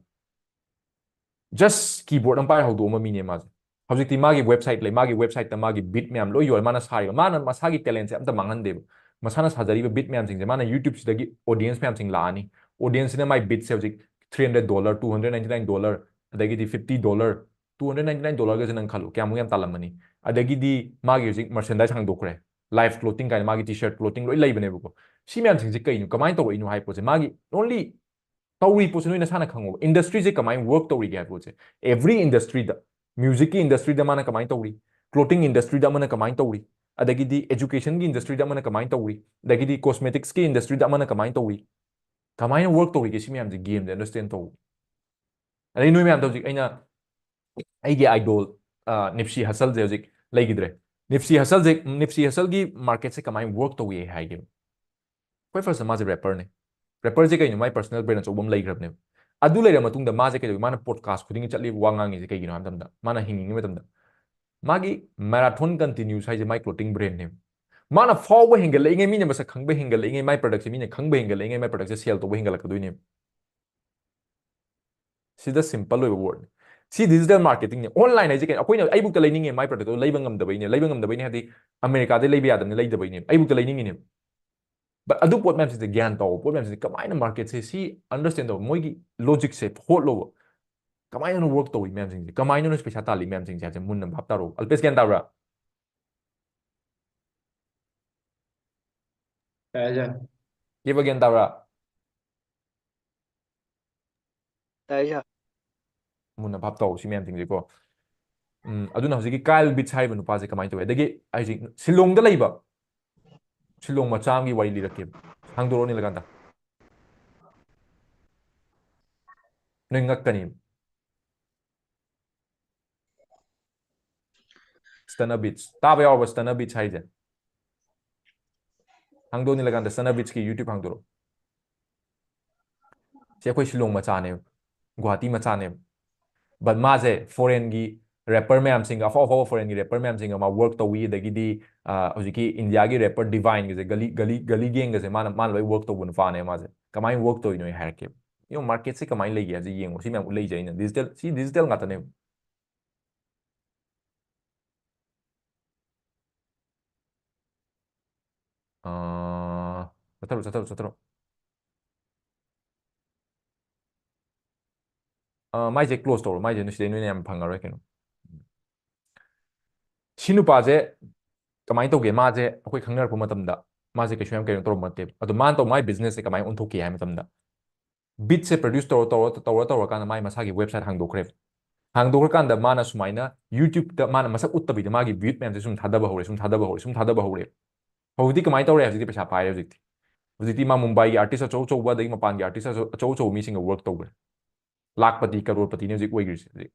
ꯖꯁ ꯀꯤꯕꯣꯔꯗ ꯑꯃ ꯄꯥꯏꯔ ꯍꯧꯗꯣꯛꯑꯝꯕ ꯃꯤꯅꯦ ꯃꯥꯁꯦ꯫ ꯍꯧꯖꯤꯛꯇꯤ ꯃꯥꯒꯤ ꯋꯦꯕꯁꯥꯏꯠ ꯂꯩ, ꯃꯥꯒꯤ ꯋꯦꯕꯁꯥꯏꯠꯇ ꯃꯥꯒꯤ ꯕꯤꯠ ꯃꯌꯥꯝ ꯂꯣꯏ ꯌꯣꯜꯂꯦ꯫ ꯃꯥꯅ ꯁꯥꯔꯤꯕ, ꯃꯥꯅ ꯃꯁꯥꯒꯤ ꯇꯦꯂꯦꯟꯁꯦ ꯑꯝꯇ ꯃꯥꯡꯍꯟꯗꯦꯕ꯫ ꯃꯁꯥꯅ ꯁꯥꯖꯔꯤꯕ ꯕꯤꯠ ꯃꯌꯥꯝꯁꯤꯡꯁꯦ ꯃꯥꯅ ꯌꯨꯇ꯭ꯌꯨꯕꯁꯤꯗꯒꯤ ꯑꯣꯗꯤꯌꯦꯟꯁ ꯃꯌꯥꯝꯁꯤꯡ ꯂꯥꯛꯑꯅꯤ꯫ ꯑꯣꯗꯤꯌꯦꯟꯁꯁꯤꯅ ꯃꯥꯏ ꯕꯤꯠꯁꯦ ꯍꯧꯖꯤꯛ three hundred dollar, two hundred ninety nine dollar, ꯑꯗꯒꯤꯗꯤ fifty dollar, two hundred ninety nine ꯗꯣꯂꯔꯒꯁꯦ ꯅꯪ ꯈꯜꯂꯣ, ꯀꯌꯥꯃꯨꯛ ꯌꯥꯝ ꯇꯥꯜꯂꯝꯃꯅꯤ꯫ ꯑꯗꯒꯤꯗꯤ ꯃꯥꯒꯤ ꯍꯧꯖꯤꯛ ꯃꯔꯁꯦꯟꯗꯥꯏꯁ ꯍꯥꯡꯗꯣꯛꯈ꯭ꯔꯦ, ꯂꯥꯏꯐ ꯀ꯭ꯂꯣꯇꯤꯡ ꯀꯥꯏꯅ ꯃꯥꯒꯤ ꯇꯤ ꯁꯔꯠ ꯀ꯭ꯂꯣꯇꯤꯡ ꯂꯣꯏ ꯂꯩꯕꯅꯦꯕꯀꯣ꯫ ꯁꯤ ꯃꯌꯥꯝꯁꯤꯡꯁꯦ ꯀꯩꯅꯣ, ꯀꯃꯥꯏꯅ ꯇꯧꯔꯛꯏꯅꯣ ꯍꯥꯏꯕ ꯄꯣꯠꯁꯦ, ꯃꯥꯒꯤ ꯑꯣꯟꯂꯤ ꯇꯧꯔꯤ ꯄꯣꯠꯁꯦ ꯅꯣꯏ ꯅꯁꯥꯅ ꯈꯪꯉꯣꯕ꯫ ꯏꯟꯗꯁꯇ꯭ꯔꯤꯁꯦ ꯀꯃꯥꯏꯅ ꯋꯔꯛ ꯇꯧꯔꯤꯒꯦ ꯍꯥꯏꯕ ꯄꯣꯠꯁꯦ, ꯑꯦꯚ꯭ꯔꯤ ꯏꯟꯗꯁꯇ꯭ꯔꯤꯗ, ꯃ꯭ꯌꯨꯖꯤꯛꯀꯤ ꯏꯟꯗꯁꯇ꯭ꯔꯤꯗ ꯃꯥꯅ ꯀꯃꯥꯏꯅ ꯇꯧꯔꯤ, ꯀ꯭ꯂꯣꯇꯤꯡ ꯏꯟꯗꯁꯇ꯭ꯔꯤꯗ ꯑꯃꯅ ꯀꯃꯥꯏꯅ ꯇꯧꯔꯤ, ꯑꯗꯒꯤꯗꯤ ꯑꯦꯖꯨꯀꯦꯁꯟꯒꯤ ꯏꯟꯗꯁꯇ꯭ꯔꯤꯗ ꯑꯃꯅ ꯀꯃꯥꯏꯅ ꯇꯧꯔꯤ, ꯑꯗꯒꯤꯗꯤ ꯀꯣꯁꯃꯦꯇꯤꯛꯁꯀꯤ ꯏꯟꯗꯁꯇ꯭ꯔꯤꯗ ꯑꯃꯅ ꯀꯃꯥꯏꯅ ꯇꯧꯔꯤ, ꯀꯃꯥꯏꯅ ꯋꯔꯛ ꯇꯧꯔꯤꯒꯦ, ꯁꯤ ꯃꯌꯥꯝꯁꯦ ꯒꯦꯝꯁꯦ ꯑꯟꯗꯔꯁꯇꯦꯟ ꯇꯧ꯫ ꯑꯗꯩ ꯅꯣꯏ ꯃꯌꯥꯝꯗ ꯍꯧꯖꯤꯛ ꯑꯩꯅ ꯑꯩꯒꯤ ꯑꯥꯏꯗꯣꯜ ꯅꯤꯞꯁꯤ ꯍꯁꯜꯁꯦ ꯍꯧꯖꯤꯛ ꯂꯩꯈꯤꯗ꯭ꯔꯦ꯫ ꯅꯤꯞꯁꯤ ꯍꯁꯜꯁꯦ, ꯅꯤꯞꯁꯤ ꯍꯁꯜꯒꯤ ꯃꯥꯔꯀꯦꯠꯁꯦ ꯀꯃꯥꯏꯅ ꯋꯔꯛ ꯇꯧꯏ ꯍꯥꯏꯒꯦꯕ꯫ ꯈ꯭ꯋꯥꯏ ꯐꯥꯔꯁꯇ ꯃꯥꯁꯦ ꯔꯦꯄꯔꯅꯦ꯫ ꯔꯦꯄꯔꯁꯦ ꯀꯩꯅꯣ? ꯃꯥꯏ ꯄꯔꯁꯅꯦꯜ ꯕ꯭ꯔꯦꯟ ꯑꯆꯧꯕ ꯑꯃ ꯂꯩꯈ꯭ꯔꯕꯅꯦꯕ꯫ ꯑꯗꯨ ꯂꯩꯔ ꯃꯇꯨꯡꯗ ꯃꯥꯁꯦ ꯀꯩꯗꯧꯏ? ꯃꯥꯅ ꯄꯣꯗꯀꯥꯁ ꯈꯨꯗꯤꯡꯒꯤ ꯆꯠꯂꯤꯕ, ꯋꯥ ꯉꯥꯡꯉꯤꯁꯦ ꯀꯩꯒꯤꯅꯣ ꯍꯥꯏꯕ ꯃꯇꯝꯗ, ꯃꯥꯅ ꯍꯤꯡꯉꯤꯉꯩ ꯃꯇꯝꯗ ꯃꯥꯒꯤ ꯃꯦꯔꯥꯊꯣꯟ ꯀꯟꯇꯤꯅ꯭ꯌꯨꯁ ꯍꯥꯏꯁꯦ ꯃꯥꯏ ꯀ꯭ꯂꯣꯇꯤꯡ ꯕ꯭ꯔꯦꯟꯅꯦꯕ꯫ ꯃꯥꯅ ꯐꯥꯎꯕ ꯍꯦꯟꯒꯠꯂꯛꯏꯉꯩ, ꯃꯤꯅ ꯃꯁꯛ ꯈꯪꯕ ꯍꯦꯟꯒꯠꯂꯛꯏꯉꯩ, ꯃꯥꯏ ꯄ꯭ꯔꯗꯛꯁꯦ ꯃꯤꯅ ꯈꯪꯕ ꯍꯦꯟꯒꯠꯂꯛꯏꯉꯩ, ꯃꯥꯏ ꯄ꯭ꯔꯗꯛꯁꯦ ꯁꯦꯜ ꯇꯧꯕ ꯍꯦꯟꯒꯠꯂꯛꯀꯗꯣꯏꯅꯦꯕ꯫ ꯁꯤꯗ ꯁꯤꯝꯄꯜ ꯑꯣꯏꯕ ꯋꯥꯔꯗꯅꯤ꯫ ꯁꯤ ꯗꯤꯖꯤꯇꯦꯜ ꯃꯥꯔꯀꯦꯇꯤꯡꯅꯤ꯫ ꯑꯣꯟꯂꯥꯏꯟ ꯍꯥꯏꯁꯦ ꯀꯩꯅꯣ? ꯑꯩꯈꯣꯏꯅ, ꯑꯩꯕꯨꯛꯇ ꯂꯩꯅꯤꯡꯉꯦ, ꯃꯥꯏ ꯄ꯭ꯔꯗꯛꯇꯣ ꯂꯩꯕ ꯉꯝꯗꯕꯩꯅꯦ꯫ ꯂꯩꯕ ꯉꯝꯗꯕꯩꯅꯦ ꯍꯥꯏꯗꯤ ꯑꯃꯦꯔꯤꯀꯥꯗꯩ ꯂꯩꯕ ꯌꯥꯗꯕꯅꯤ, ꯂꯩꯗꯕꯩꯅꯦ꯫ ꯑꯩꯕꯨꯛꯇ ꯂꯩꯅꯤꯡꯉꯤꯅꯦꯕ꯫ But ꯑꯗꯨ ꯄꯣꯠ ꯃꯌꯥꯝꯁꯤꯗꯤ ꯒ꯭ꯌꯥꯟ ꯇꯧ, ꯄꯣꯠ ꯃꯌꯥꯝꯁꯤꯗꯤ ꯀꯃꯥꯏꯅ ꯃꯥꯔꯀꯦꯠꯁꯦ ꯁꯤ ꯑꯟꯗꯔꯁꯇꯦꯟ ꯇꯧ, ꯃꯣꯏꯒꯤ ꯂꯣꯖꯤꯛꯁꯦ ꯍꯣꯠꯂꯣꯕ꯫ ꯀꯃꯥꯏꯅ ꯋꯔꯛ ꯇꯧꯏ ꯃꯌꯥꯝꯁꯤꯡꯁꯦ, ꯀꯃꯥꯏꯅ ꯄꯩꯁꯥ ꯇꯥꯜꯂꯤ ꯃꯌꯥꯝꯁꯤꯡꯁꯦ ꯍꯥꯏꯁꯦ ꯃꯨꯟꯅ ꯚꯥꯞ ꯇꯥꯔꯣ꯫ ꯑꯜꯄꯦꯁ ꯒ꯭ꯌꯥꯟ ꯇꯥꯕ꯭ꯔꯥ? ꯇꯥꯏ, ꯇꯥꯏ꯫ ꯀꯦꯕ ꯒ꯭ꯌꯥꯟ ꯇꯥꯕ꯭ꯔꯥ? ꯇꯥꯏ ꯁꯥꯔ꯫ ꯃꯨꯟꯅ ꯚꯥꯞ ꯇꯧ ꯁꯤ ꯃꯌꯥꯝꯁꯤꯡꯁꯦꯀꯣ꯫ ꯎꯝ, ꯑꯗꯨꯅ ꯍꯧꯖꯤꯛꯀꯤ ꯀꯥꯏꯜ ꯕꯤꯠꯁ ꯍꯥꯏꯔꯤꯕ ꯅꯨꯄꯥꯁꯦ ꯀꯃꯥꯏꯅ ꯇꯧꯋꯤ? ꯑꯗꯒꯤ ꯍꯧꯖꯤꯛ ꯁꯤꯂꯣꯡꯗ ꯂꯩꯕ ꯁꯤꯂꯣꯡ ꯃꯆꯥ ꯑꯃꯒꯤ ꯋꯥꯔꯤ ꯂꯤꯔꯛꯀꯦꯕ꯫ ꯍꯥꯡꯗꯣꯔꯛꯑꯣ ꯅꯤꯂꯀꯥꯟꯇ꯫ ꯅꯣꯏ ꯉꯛꯀꯅꯤ꯫ ꯁ꯭ꯇꯅ ꯕꯤꯠꯁ꯫ ꯇꯥꯕ ꯌꯥꯎꯔꯕ ꯁ꯭ꯇꯅ ꯕꯤꯠꯁ ꯍꯥꯏꯁꯦ? ꯍꯥꯡꯗꯣꯛ ꯅꯤꯂꯀꯥꯟꯇ ꯁ꯭ꯇꯅ ꯕꯤꯠꯁꯀꯤ YouTube ꯍꯥꯡꯗꯣꯔꯛꯑꯣ꯫ ꯁꯤ ꯑꯩꯈꯣꯏ ꯁꯤꯂꯣꯡ ꯃꯆꯥꯅꯦꯕ, ꯒꯨꯍꯥꯇꯤ ꯃꯆꯥꯅꯦꯕ꯫ But ꯃꯥꯁꯦ ꯐꯣꯔꯦꯟꯒꯤ ꯔꯦꯄꯔ ꯃꯌꯥꯝꯁꯤꯡꯒ, ꯑꯐꯥꯎ ꯑꯐꯥꯎꯕ ꯐꯣꯔꯦꯟꯒꯤ ꯔꯦꯄꯔ ꯃꯌꯥꯝꯁꯤꯡꯒ ꯃꯥ ꯋꯔꯛ ꯇꯧꯏ꯫ ꯑꯗꯒꯤꯗꯤ, ꯑ, ꯍꯧꯖꯤꯛꯀꯤ ꯏꯟꯗꯤꯌꯥꯒꯤ ꯔꯦꯄꯔ ꯗꯤꯚꯥꯏꯟꯒꯁꯦ, ꯒꯂꯤ, ꯒꯂꯤ, ꯒꯂꯤ ꯒꯦꯡꯒꯁꯦ ꯃꯥꯅ, ꯃꯥꯅ ꯂꯣꯏ ꯋꯔꯛ ꯇꯧꯕ ꯅꯨꯄꯥꯅꯦ ꯃꯥꯁꯦ꯫ ꯀꯃꯥꯏꯅ ꯋꯔꯛ ꯇꯧꯔꯤꯅꯣ ꯑꯩ ꯍꯥꯏꯔꯛꯀꯦꯕ꯫ ꯌꯦꯡꯉꯣ, ꯃꯥꯔꯀꯦꯠꯁꯦ ꯀꯃꯥꯏꯅ ꯂꯩꯒꯦ ꯍꯥꯏꯕꯁꯦ ꯌꯦꯡꯉꯣ꯫ ꯁꯤ ꯃꯌꯥꯝ ꯎꯠꯂꯛꯏꯁꯦ ꯑꯩꯅ꯫ ꯗꯤꯖꯤꯇꯦꯜ, ꯁꯤ ꯗꯤꯖꯤꯇꯦꯜ ꯉꯥꯛꯇꯅꯦꯕ꯫ ꯑꯥ, ꯆꯠꯊꯔꯣ, ꯆꯠꯊꯔꯣ, ꯆꯠꯊꯔꯣ꯫ ꯑꯥ, ꯃꯥꯏꯁꯦ ꯀ꯭ꯂꯣꯖ ꯇꯧꯔꯣ, ꯃꯥꯏꯁꯦ ꯁꯤꯗꯩ ꯅꯣꯏꯅ ꯌꯥꯝ ꯐꯪꯉꯔꯣꯏ ꯀꯩꯅꯣ꯫ ꯁꯤ ꯅꯨꯄꯥꯁꯦ ꯀꯃꯥꯏꯅ ꯇꯧꯒꯦ? ꯃꯥꯁꯦ ꯑꯩꯈꯣꯏ ꯈꯪꯅꯔꯛꯄ ꯃꯇꯝꯗ ꯃꯥꯁꯦ ꯀꯩꯁꯨ ꯌꯥꯝ ꯀꯩꯅꯣ ꯇꯧꯔꯝꯕ ꯅꯠꯇꯦꯕ꯫ ꯑꯗꯣ ꯃꯥꯅ ꯇꯧ, ꯃꯥꯏ ꯕꯤꯖꯤꯅꯦꯁꯁꯦ ꯀꯃꯥꯏꯅ ꯑꯣꯟꯊꯣꯛꯀꯦ ꯍꯥꯏ ꯃꯇꯝꯗ, ꯕꯤꯠꯁꯦ ꯄ꯭ꯔꯗ꯭ꯌꯨꯁ ꯇꯧꯔ, ꯇꯧꯔ, ꯇꯧꯔ, ꯇꯧꯔꯀꯥꯟꯗ ꯃꯥꯏ ꯃꯁꯥꯒꯤ ꯋꯦꯕꯁꯥꯏꯠ ꯍꯥꯡꯗꯣꯛꯈ꯭ꯔꯦꯕ꯫ ꯍꯥꯡꯗꯣꯛꯈ꯭ꯔꯀꯥꯟꯗ ꯃꯥꯅ ꯁꯨꯃꯥꯏꯅ YouTube-ꯇ ꯃꯥꯅ ꯃꯁꯛ ꯎꯠꯇꯕꯤꯗ ꯃꯥꯒꯤ ꯚ꯭ꯌꯨꯠ ꯃꯌꯥꯝꯁꯦ ꯁꯨꯝ ꯊꯥꯗꯕ ꯍꯧꯔꯦ, ꯁꯨꯝ ꯊꯥꯗꯕ ꯍꯧꯔꯦ, ꯁꯨꯝ ꯊꯥꯗꯕ ꯍꯧꯔꯦ꯫ ꯍꯧꯖꯤꯛꯇꯤ ꯀꯃꯥꯏꯅ ꯇꯧꯔꯦ? ꯍꯧꯖꯤꯛꯇꯤ ꯄꯩꯁꯥ ꯄꯥꯏꯔꯦ ꯍꯧꯖꯤꯛꯇꯤ꯫ ꯍꯧꯖꯤꯛꯇꯤ ꯃꯥ ꯃꯨꯝꯕꯥꯏꯒꯤ ꯑꯥꯔꯇꯤꯁ ꯑꯆꯧ ꯑꯆꯧꯕ, ꯑꯗꯒꯤ ꯃꯄꯥꯟꯒꯤ ꯑꯥꯔꯇꯤꯁ ꯑꯆꯧ, ꯑꯆꯧ ꯑꯆꯧꯕ ꯃꯤꯁꯤꯡꯒ ꯋꯔꯛ ꯇꯧꯈ꯭ꯔꯦ꯫ ꯂꯥꯛꯄꯇꯤ, ꯀꯔꯣꯔꯄꯇꯤꯅꯤ ꯍꯧꯖꯤꯛ ꯑꯣꯏꯈ꯭ꯔꯤꯁꯦ ꯍꯧꯖꯤꯛ꯫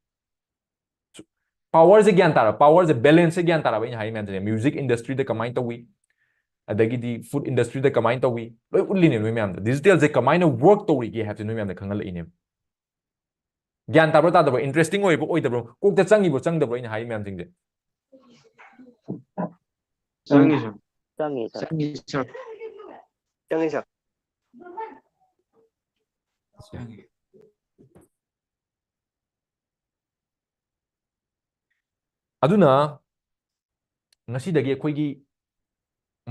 ꯄꯥꯋꯔꯁꯦ ꯒ꯭ꯌꯥꯟ ꯇꯥꯔꯕ, ꯄꯥꯋꯔꯁꯦ, ꯕꯦꯂꯦꯟꯁꯁꯦ ꯒ꯭ꯌꯥꯟ ꯇꯥꯔꯕ ꯑꯩꯅ ꯍꯥꯏꯔꯤ ꯃꯌꯥꯝꯁꯦ꯫ ꯃ꯭ꯌꯨꯖꯤꯛ ꯏꯟꯗꯁꯇ꯭ꯔꯤꯗ ꯀꯃꯥꯏꯅ ꯇꯧꯏ, ꯑꯗꯒꯤꯗꯤ ꯐꯨꯗ ꯏꯟꯗꯁꯇ꯭ꯔꯤꯗ ꯀꯃꯥꯏꯅ ꯇꯧꯏ, ꯂꯣꯏ ꯎꯠꯂꯤꯅꯦꯕ ꯅꯣꯏ ꯃꯌꯥꯝꯗ꯫ ꯗꯤꯖꯤꯇꯦꯜꯁꯦ ꯀꯃꯥꯏꯅ ꯋꯔꯛ ꯇꯧꯔꯤꯒꯦ ꯍꯥꯏꯕꯁꯦ ꯅꯣꯏ ꯃꯌꯥꯝꯗ ꯈꯪꯍꯜꯂꯛꯏꯅꯦꯕ꯫ ꯒ꯭ꯌꯥꯟ ꯇꯥꯕ꯭ꯔꯥ ꯇꯥꯗꯕ꯭ꯔꯥ? ꯏꯟꯇꯔꯦꯁꯇꯤꯡ ꯑꯣꯏꯕ꯭ꯔꯥ ꯑꯣꯏꯗꯕ꯭ꯔꯥ? ꯀꯣꯛꯇ ꯆꯪꯉꯤꯕ꯭ꯔꯥ ꯆꯪꯗꯕ꯭ꯔꯥ ꯑꯩꯅ ꯍꯥꯏꯔꯤ ꯃꯌꯥꯝꯁꯤꯡꯁꯦ? ꯆꯪꯉꯤ ꯁꯥꯔ꯫ ꯆꯪꯉꯤ ꯁꯥꯔ꯫ ꯆꯪꯉꯤ ꯁꯥꯔ꯫ ꯆꯪꯉꯤ ꯁꯥꯔ꯫ ꯑꯗꯨꯅ ꯉꯁꯤꯗꯒꯤ ꯑꯩꯈꯣꯏꯒꯤ